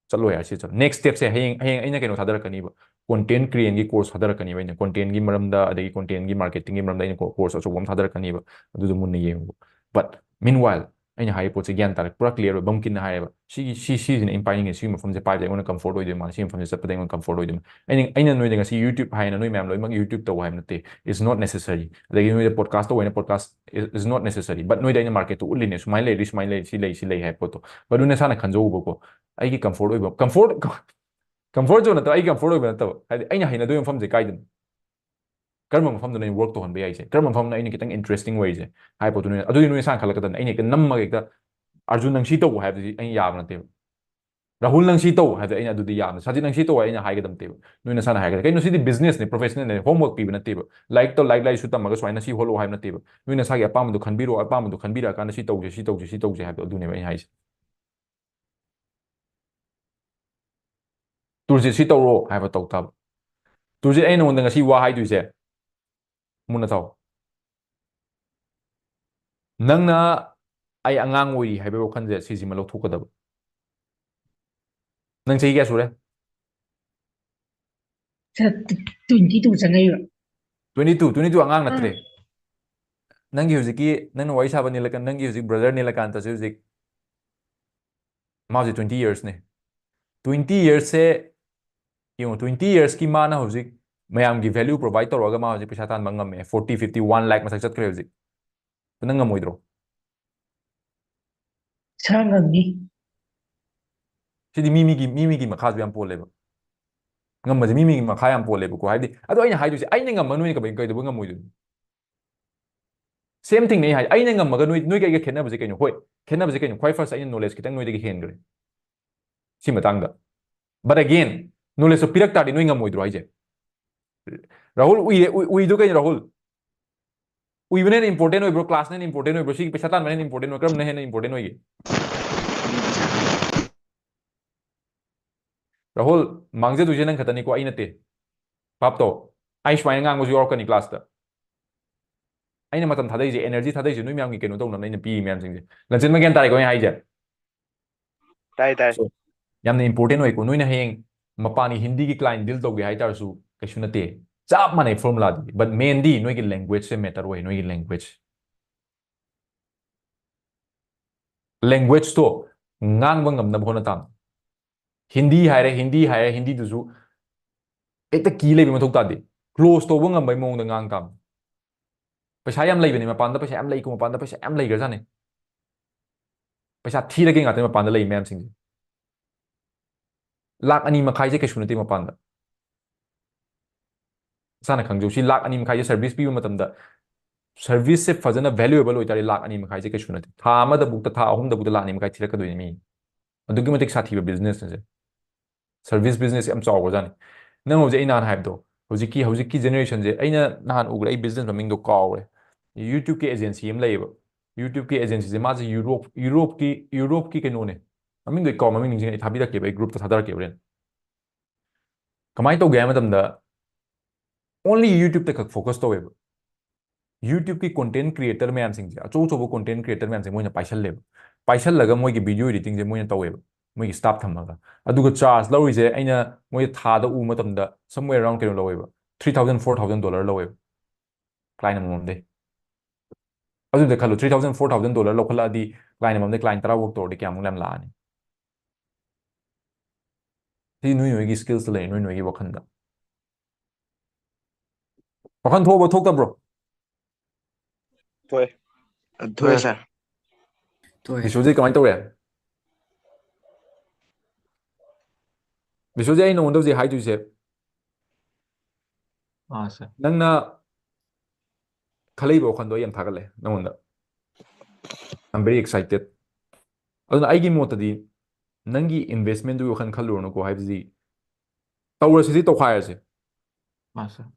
ꯆꯠꯂꯣ ꯌꯥꯔꯦ, ꯁꯤ ꯆꯠꯂꯣ꯫ Next step ꯁꯦ ꯍꯌꯦꯡ, ꯍꯌꯦꯡ ꯑꯩꯅ ꯀꯩꯅꯣ ꯊꯥꯗꯔꯛꯀꯅꯤꯕ, content creation ꯒꯤ course ꯊꯥꯗꯔꯛꯀꯅꯤꯕ ꯑꯩꯅ꯫ Content ꯒꯤ ꯃꯔꯝꯗ, ꯑꯗꯒꯤ content ꯒꯤ marketing ꯒꯤ ꯃꯔꯝꯗ ꯑꯩꯅ ꯀꯣ-, course ꯑꯆꯧꯕ ꯑꯃ ꯊꯥꯗꯔꯛꯀꯅꯤꯕ, ꯑꯗꯨꯗꯣ ꯃꯨꯟꯅ ꯌꯦꯡꯉꯨ꯫ But meanwhile, ꯑꯩꯅ ꯍꯥꯏꯔꯤꯕ ꯄꯣꯠꯁꯦ ꯒ꯭ꯌꯥꯟ ꯇꯥꯔꯦ, ꯄꯨꯔꯥ clear ꯑꯣꯏ꯫ ꯕꯝꯀꯤꯟꯅ ꯍꯥꯏꯌꯦꯕ, "ꯁꯤꯒꯤ, ꯁꯤ, ꯁꯤꯁꯤꯅ ꯑꯩꯅ ꯄꯥꯏꯅꯤꯡꯉꯦ, ꯁꯤꯒꯤ ꯃꯐꯝꯁꯦ ꯄꯥꯏꯕꯗ ꯑꯩꯉꯣꯟꯗ comfort ꯑꯣꯏꯗꯣꯏ ꯃꯥꯜꯂꯦ, ꯁꯤ ꯃꯐꯝꯁꯦ ꯆꯠꯄꯗ ꯑꯩꯉꯣꯟꯗ comfort ꯑꯣꯏꯗꯣꯏ ꯃꯥꯜꯂꯦ"꯫ ꯑꯩꯅ, ꯑꯩꯅ ꯅꯣꯏꯗ ꯉꯁꯤ YouTube ꯍꯥꯏꯅ ꯅꯣꯏ ꯃꯌꯥꯝ ꯂꯣꯏꯅꯃꯛ YouTube ꯇꯧ ꯍꯥꯏꯕ ꯅꯠꯇꯦ, it's not necessary꯫ ꯑꯗꯒꯤ ꯅꯣꯏꯗ podcast ꯇꯧ ꯍꯥꯏꯅ podcast is, is not necessary, but ꯅꯣꯏꯗ ꯑꯩꯅ market ꯇꯣ ꯎꯠꯂꯤꯅꯦ, ꯁꯨꯃꯥꯏꯅ ꯂꯩꯔꯤ, ꯁꯨꯃꯥꯏꯅ ꯂꯩꯔꯤ, ꯁꯤ ꯂꯩ, ꯁꯤ ꯂꯩ ꯍꯥꯏꯕ ꯄꯣꯠꯇꯣ꯫ But ꯅꯣꯏ ꯅꯁꯥꯅ ꯈꯟꯖꯧꯕꯀꯣ, ꯑꯩꯒꯤ comfort ꯑꯣꯏꯕ, comfort, comfort zone ꯅꯠꯇꯕ, ꯑꯩꯒꯤ comfort ꯑꯣꯏꯕ ꯅꯠꯇꯕ, ꯍꯥꯏꯗꯤ ꯑꯩꯅ ꯍꯩꯅꯗꯣꯏꯕ ꯃꯐꯝꯁꯦ ꯀꯥꯏꯗꯅꯣ? ꯀꯔꯝꯕ ꯃꯐꯝꯗꯅꯣ ꯑꯩꯅ work ꯇꯧꯍꯟꯕ ꯌꯥꯏꯁꯦ? ꯀꯔꯝꯕ ꯃꯐꯝꯗ ꯑꯩꯅ ꯈꯤꯇꯪ interesting ꯑꯣꯏꯔꯤꯁꯦ? ꯍꯥꯏꯕ ꯄꯣꯠꯇꯨ ꯅꯣꯏ, ꯑꯗꯨꯗꯤ ꯅꯣꯏ ꯅꯁꯥꯅ ꯈꯜꯂꯛꯀꯗꯕꯅꯤ꯫ ꯑꯩꯅ ꯍꯦꯛꯇ ꯅꯝꯃꯒ ꯍꯦꯛꯇ, "ꯑꯔꯖꯨꯟ, ꯅꯪ ꯁꯤ ꯇꯧ" ꯍꯥꯏꯕꯗꯨꯗꯤ ꯑꯩꯅ ꯌꯥꯕ ꯅꯠꯇꯦꯕ꯫ "ꯔꯥꯍꯨꯜ, ꯅꯪ ꯁꯤ ꯇꯧ" ꯍꯥꯏꯕꯗꯤ ꯑꯩꯅ ꯑꯗꯨꯗꯤ ꯌꯥꯕ ꯅꯠꯇꯦ꯫ "ꯁꯥꯖꯤꯠ, ꯅꯪ ꯁꯤ ꯇꯧ" ꯑꯩꯅ ꯍꯥꯏꯒꯗꯕ ꯅꯠꯇꯦꯕ꯫ ꯅꯣꯏ ꯅꯁꯥꯅ ꯍꯥꯏꯒꯗꯕ꯫ ꯀꯩꯅꯣ, ꯁꯤꯗꯤ business ꯅꯦ, professional ꯅꯦ, homework ꯄꯤꯕ ꯅꯠꯇꯦꯕ꯫ ꯂꯥꯏꯔꯤꯛ ꯇꯧ, ꯂꯥꯏꯔꯤꯛ ꯂꯥꯏꯁꯨ ꯇꯝꯃꯒ ꯁꯨꯃꯥꯏꯅ ꯁꯤ ꯍꯣꯠꯂꯣ ꯍꯥꯏꯕ ꯅꯠꯇꯦꯕ꯫ ꯅꯣꯏ ꯅꯁꯥꯒꯤ ꯑꯄꯥꯝꯕꯗꯣ ꯈꯟꯕꯤꯔꯣ, ꯑꯄꯥꯝꯕꯗꯣ ꯈꯟꯕꯤꯔꯛꯑꯀꯥꯟꯗ ꯁꯤ ꯇꯧꯁꯦ, ꯁꯤ ꯇꯧꯁꯦ, ꯁꯤ ꯇꯧꯁꯦ ꯍꯥꯏꯕꯗꯣ ꯑꯗꯨꯅꯦꯕ ꯑꯩꯅ ꯍꯥꯏꯁꯦ꯫ ꯇꯨꯔꯖꯤꯠ, ꯁꯤ ꯇꯧꯔꯣ ꯍꯥꯏꯕ ꯇꯧ ꯇꯥꯕ꯫ ꯇꯨꯔꯖꯤꯠ, ꯑꯩꯅ ꯅꯉꯣꯟꯗ ꯉꯁꯤ ꯋꯥ ꯍꯥꯏꯗꯣꯏꯁꯦ, ꯃꯨꯟꯅ ꯇꯥꯎ꯫ ꯅꯪꯅ "ꯑꯩ ꯑꯉꯥꯡ ꯑꯣꯏꯔꯤ" ꯍꯥꯏꯕꯒꯤ ꯋꯥꯈꯜꯁꯦ, ꯁꯤꯁꯤꯃ ꯂꯧꯊꯣꯛꯀꯗꯕ꯫ ꯅꯪ ꯆꯍꯤ ꯀꯌꯥ ꯁꯨꯔꯦ? Sir, twenty two ꯆꯪꯉꯛꯏꯕ꯫ Twenty two, twenty two ꯑꯉꯥꯡ ꯅꯠꯇ꯭ꯔꯦ꯫ ꯑꯥ꯫ ꯅꯪꯒꯤ ꯍꯧꯖꯤꯛꯀꯤ, ꯅꯪꯅ ꯋꯥꯔꯤ ꯁꯥꯕ ꯅꯤꯂꯀꯥꯟ, ꯅꯪꯒꯤ ꯍꯧꯖꯤꯛ brother ꯅꯤꯂꯀꯥꯟꯇꯁꯦ ꯍꯧꯖꯤꯛ, ꯃꯥ ꯍꯧꯖꯤꯛ twenty yearsꯅꯦ꯫ Twenty yearsꯁꯦ ꯌꯦꯡꯉꯣ, twenty yearsꯀꯤ ꯃꯥꯅ ꯍꯧꯖꯤꯛ ꯃꯌꯥꯝꯒꯤ value provide ꯇꯧꯔꯒ ꯃꯥ ꯍꯧꯖꯤꯛ ꯄꯩꯁꯥ ꯇꯥꯟꯕ ꯉꯝꯃꯦ꯫ Forty, fifty, one lakh ꯃꯊꯛ ꯆꯠꯈ꯭ꯔꯦ ꯍꯧꯖꯤꯛ꯫ ꯑꯗꯨ ꯅꯪ ꯉꯝꯃꯣꯏꯗ꯭ꯔꯣ? ꯁꯥ ꯉꯝꯅꯤ꯫ ꯁꯤꯗꯤ ꯃꯤ ꯃꯤꯒꯤ, ꯃꯤ ꯃꯤꯒꯤ ꯃꯈꯥꯁꯨ ꯌꯥꯝ ꯄꯣꯜꯂꯦꯕ꯫ ꯉꯝꯕꯁꯦ ꯃꯤ ꯃꯤꯒꯤ ꯃꯈꯥ ꯌꯥꯝ ꯄꯣꯜꯂꯦꯕꯀꯣ꯫ ꯍꯥꯏꯗꯤ, ꯑꯗꯣ ꯑꯩꯅ ꯍꯥꯏꯗꯣꯏꯁꯦ, ꯑꯩꯅ ꯉꯝꯃ ꯅꯣꯏꯅ ꯀꯃꯥꯏ-, ꯀꯩꯗꯧꯕ ꯉꯝꯃꯣꯏꯗꯣꯏꯅꯣ? Same thingꯅꯦ ꯑꯩ ꯍꯥꯏ-, ꯑꯩꯅ ꯉꯝꯃꯒ ꯅꯣꯏ, ꯅꯣꯏꯒ ꯑꯩꯒ ꯈꯦꯠꯅꯕꯁꯦ ꯀꯩꯅꯣ? ꯍꯣꯏ, ꯈꯦꯠꯅꯕꯁꯦ ꯀꯩꯅꯣ? ꯈ꯭ꯋꯥꯏ first ꯑꯩꯅ knowledge ꯈꯤꯇꯪ ꯅꯣꯏꯗꯒꯤ ꯍꯦꯟꯈ꯭ꯔꯦ ꯁꯤ ꯃꯇꯥꯡꯗ꯫ But again, knowledgeꯇꯣ ꯄꯤꯔꯛ ꯇꯥꯔꯗꯤ ꯅꯣꯏ ꯉꯝꯃꯣꯏꯗ꯭ꯔꯣ ꯍꯥꯏꯁꯦ? ꯔꯥꯍꯨꯜ, ꯎꯏꯔꯦ, ꯎꯏ-, ꯎꯏꯗꯣ ꯀꯩꯅꯣ, ꯔꯥꯍꯨꯜ? ꯎꯏꯕꯅ ꯍꯦꯟꯅ important ꯑꯣꯏꯕ꯭ꯔꯣ? Classꯅ ꯍꯦꯟꯅ important ꯑꯣꯏꯕ꯭ꯔꯣ? ꯁꯤꯒꯤ ꯄꯩꯁꯥ ꯇꯥꯟꯕꯅ ꯍꯦꯟꯅ important ꯑꯣꯏ-, ꯀꯔꯝꯕꯅ ꯍꯦꯟꯅ important ꯑꯣꯏꯒꯦ? ꯔꯥꯍꯨꯜ, ꯃꯥꯡꯖꯗꯣꯏꯁꯦ ꯅꯪ ꯈꯛꯇꯅꯤꯀꯣ, ꯑꯩ ꯅꯠꯇꯦ꯫ ꯚꯥꯞ ꯇꯧ꯫ ꯑꯩ ꯁꯨꯃꯥꯏꯅ ꯉꯥꯡꯕꯁꯨ ꯌꯥꯎꯔꯛꯀꯅꯤ classꯇ꯫ ꯑꯩꯅ ꯃꯇꯝ ꯊꯥꯗꯩꯁꯦ, energy ꯊꯥꯗꯩꯁꯦ ꯅꯣꯏ ꯃꯌꯥꯝꯒꯤ ꯀꯩꯅꯣ ꯇꯧꯅꯕ ꯑꯩꯅ ꯄꯤꯔꯤ ꯃꯌꯥꯝꯁꯤꯡꯁꯦ꯫ ꯂꯟꯆꯦꯟꯕ ꯒ꯭ꯌꯥꯟ ꯇꯥꯔꯦꯀꯣ ꯑꯩꯅ ꯍꯥꯏꯁꯦ? ꯇꯥꯏ, ꯇꯥꯏ꯫ So, ꯌꯥꯝꯅ important ꯑꯣꯏꯀꯣ꯫ ꯅꯣꯏꯅ ꯍꯌꯦꯡ ꯃꯄꯥꯟꯒꯤ ꯍꯤꯟꯗꯤꯒꯤ client deal ꯇꯧꯒꯦ ꯍꯥꯏ ꯇꯥꯔꯁꯨ ꯀꯩꯁꯨ ꯅꯠꯇꯦ꯫ ꯆꯞ ꯃꯥꯟꯅꯩ formulaꯗꯤ꯫ But mainꯗꯤ ꯅꯣꯏꯒꯤ languageꯁꯦ matter ꯑꯣꯏ, ꯅꯣꯏꯒꯤ language꯫ Languageꯇꯣ ꯉꯥꯡꯕ ꯉꯝꯅꯕ ꯍꯣꯠꯅ ꯇꯥꯕꯅꯤ꯫ ꯍꯤꯟꯗꯤ ꯍꯥꯏꯔꯦ, ꯍꯤꯟꯗꯤ ꯍꯥꯏꯔꯦ, ꯍꯤꯟꯗꯤꯗꯨꯁꯨ ꯍꯦꯛꯇ ꯀꯤ ꯂꯩꯕ ꯃꯊꯧ ꯇꯥꯗꯦ꯫ Close ꯇꯧꯕ ꯉꯝꯕꯒꯤ ꯃꯑꯣꯡꯗ ꯉꯥꯡ ꯇꯥꯕꯅꯤ꯫ ꯄꯩꯁꯥ ꯌꯥꯝ ꯂꯩꯕꯅꯤ ꯃꯄꯥꯟꯗ, ꯄꯩꯁꯥ ꯌꯥꯝ ꯂꯩꯀꯣ, ꯃꯄꯥꯟꯗ ꯄꯩꯁꯥ ꯌꯥꯝ ꯂꯩꯈ꯭ꯔꯖꯥꯠꯅꯤ꯫ ꯄꯩꯁꯥ ꯊꯤꯔꯒꯦ ꯉꯥꯛꯇꯅꯤ ꯃꯄꯥꯟꯗ ꯂꯩ ꯃꯌꯥꯝꯁꯤꯡꯁꯦ꯫ ꯂꯥꯛ ꯑꯅꯤ ꯃꯈꯥꯏꯁꯦ ꯀꯩꯁꯨ ꯅꯠꯇꯦ ꯃꯄꯥꯟꯗ꯫ ꯏꯁꯥꯅ ꯈꯪꯖꯧ, ꯁꯤ ꯂꯥꯛ ꯑꯅꯤ ꯃꯈꯥꯏꯁꯦ service ꯄꯤꯕ ꯃꯇꯝꯗ, serviceꯁꯦ ꯐꯖꯅ valuable ꯑꯣꯏꯇꯥꯔꯗꯤ ꯂꯥꯛ ꯑꯅꯤ ꯃꯈꯥꯏꯁꯦ ꯀꯩꯁꯨ ꯅꯠꯇꯦ꯫ ꯊꯥ ꯑꯃꯗꯕꯨꯛꯇ, ꯊꯥ ꯑꯍꯨꯝꯗꯕꯨꯛꯇ ꯂꯥꯛ ꯑꯅꯤ ꯃꯈꯥꯏ ꯊꯤꯔꯛꯀꯗꯣꯏꯅꯤ ꯃꯤ꯫ ꯑꯗꯨꯛꯀꯤ ꯃꯇꯤꯛ ꯁꯥꯊꯤꯕ businessꯅꯦ ꯁꯦ꯫ Service business ꯌꯥꯝ ꯆꯥꯎꯕꯖꯥꯠꯅꯤ꯫ ꯅꯪ ꯍꯧꯖꯤꯛ ꯑꯩ ꯅꯍꯥꯟ ꯍꯥꯏꯕꯗꯣ, ꯍꯧꯖꯤꯛꯀꯤ, ꯍꯧꯖꯤꯛꯀꯤ generationꯁꯦ, ꯑꯩꯅ ꯅꯍꯥꯟ ꯎꯈ꯭ꯔꯦ, ꯑꯩ business ꯃꯃꯤꯡꯗꯣ ꯀꯥꯎꯔꯦ꯫ YouTubeꯀꯤ agency ꯑꯃ ꯂꯩꯌꯦꯕ꯫ YouTubeꯀꯤ agencyꯁꯦ, ꯃꯥꯁꯦ Europe, Europeꯀꯤ, Europeꯀꯤ ꯀꯩꯅꯣꯅꯦ꯫ ꯃꯃꯤꯡꯗꯣ ꯑꯩ ꯀꯥꯎ, ꯃꯃꯤꯡ ꯅꯤꯡꯁꯤꯡꯉꯦ, ꯑꯩ ꯊꯥꯕꯤꯔꯛꯀꯦꯕ, ꯑꯩ groupꯇ ꯊꯥꯗꯔꯛꯀꯦꯕ ꯍꯣꯔꯦꯟ꯫ ꯀꯃꯥꯏꯅ ꯇꯧꯒꯦ ꯍꯥꯏꯕ ꯃꯇꯝꯗ, only YouTubeꯇ ꯈꯛ focus ꯇꯧꯋꯦꯕ꯫ YouTubeꯀꯤ content creator ꯃꯌꯥꯝꯁꯤꯡꯁꯦ, ꯑꯆꯧ ꯑꯆꯧꯕ content creator ꯃꯌꯥꯝꯁꯦ ꯃꯣꯏꯅ ꯄꯥꯏꯁꯜꯂꯦꯕ꯫ ꯄꯥꯏꯁꯜꯂꯒ ꯃꯣꯏꯒꯤ video editingꯁꯦ ꯃꯣꯏꯅ ꯇꯧꯋꯦꯕ, ꯃꯣꯏꯒꯤ staff ꯊꯝꯃꯒ꯫ ꯑꯗꯨꯒ charge ꯂꯧꯔꯤꯁꯦ ꯑꯩꯅ ꯃꯣꯏ ꯊꯥꯗ ꯎꯕ ꯃꯇꯝꯗ somewhere around ꯀꯩꯅꯣ ꯂꯧꯋꯦꯕ, three thousand, four thousand dollar ꯂꯧꯋꯦꯕ client ꯑꯃꯃꯝꯗꯩ꯫ ꯑꯗꯨꯗ ꯈꯜꯂꯣ, three thousand, four thousand dollar ꯂꯧꯈꯠꯂꯛꯑꯗꯤ, client ꯑꯃꯗ client ꯇꯔꯥ work ꯇꯧꯔꯗꯤ ꯀꯌꯥꯃꯨꯛ ꯌꯥꯝ ꯂꯥꯛꯑꯅꯤ? ꯁꯤ ꯅꯣꯏ ꯅꯣꯏꯒꯤ skills ꯂꯩ, ꯅꯣꯏ ꯅꯣꯏꯒꯤ ꯋꯥꯈꯜꯗ꯫ ꯋꯥꯈꯜ ꯊꯣꯛꯑꯕ, ꯊꯣꯛꯇꯕ꯭ꯔꯣ? ꯊꯣꯛꯑꯦ꯫ ꯊꯣꯛꯑꯦ, ꯁꯥꯔ꯫ ꯊꯣꯛꯑꯦ꯫ ꯕꯤꯁꯣꯖꯤꯠ, ꯀꯃꯥꯏꯅ ꯇꯧꯔꯦ? ꯕꯤꯁꯣꯖꯤꯠ, ꯑꯩ ꯅꯉꯣꯟꯗ ꯍꯧꯖꯤꯛ ꯍꯥꯏꯗꯣꯏꯁꯦ, ꯑꯥ, ꯁꯥꯔ꯫ ꯅꯪꯅ ꯈꯜꯂꯛꯏꯕ ꯋꯥꯈꯜꯗꯣ ꯑꯩ ꯌꯥꯝ ꯊꯥꯒꯠꯂꯦ ꯅꯉꯣꯟꯗ꯫ I'm very excited. ꯑꯗꯨꯅ ꯑꯩꯒꯤ ꯃꯣꯠꯇꯗꯤ ꯅꯪꯒꯤ investment ꯗꯨꯒꯤ ꯋꯥꯈꯜ ꯈꯜꯂꯨꯔꯅꯨꯀꯣ, ꯍꯥꯏꯕꯗꯤ ꯇꯧꯔꯁꯤꯗꯤ ꯇꯧꯈꯥꯏꯔꯁꯦ꯫ ꯑꯥ, ꯁꯥꯔ꯫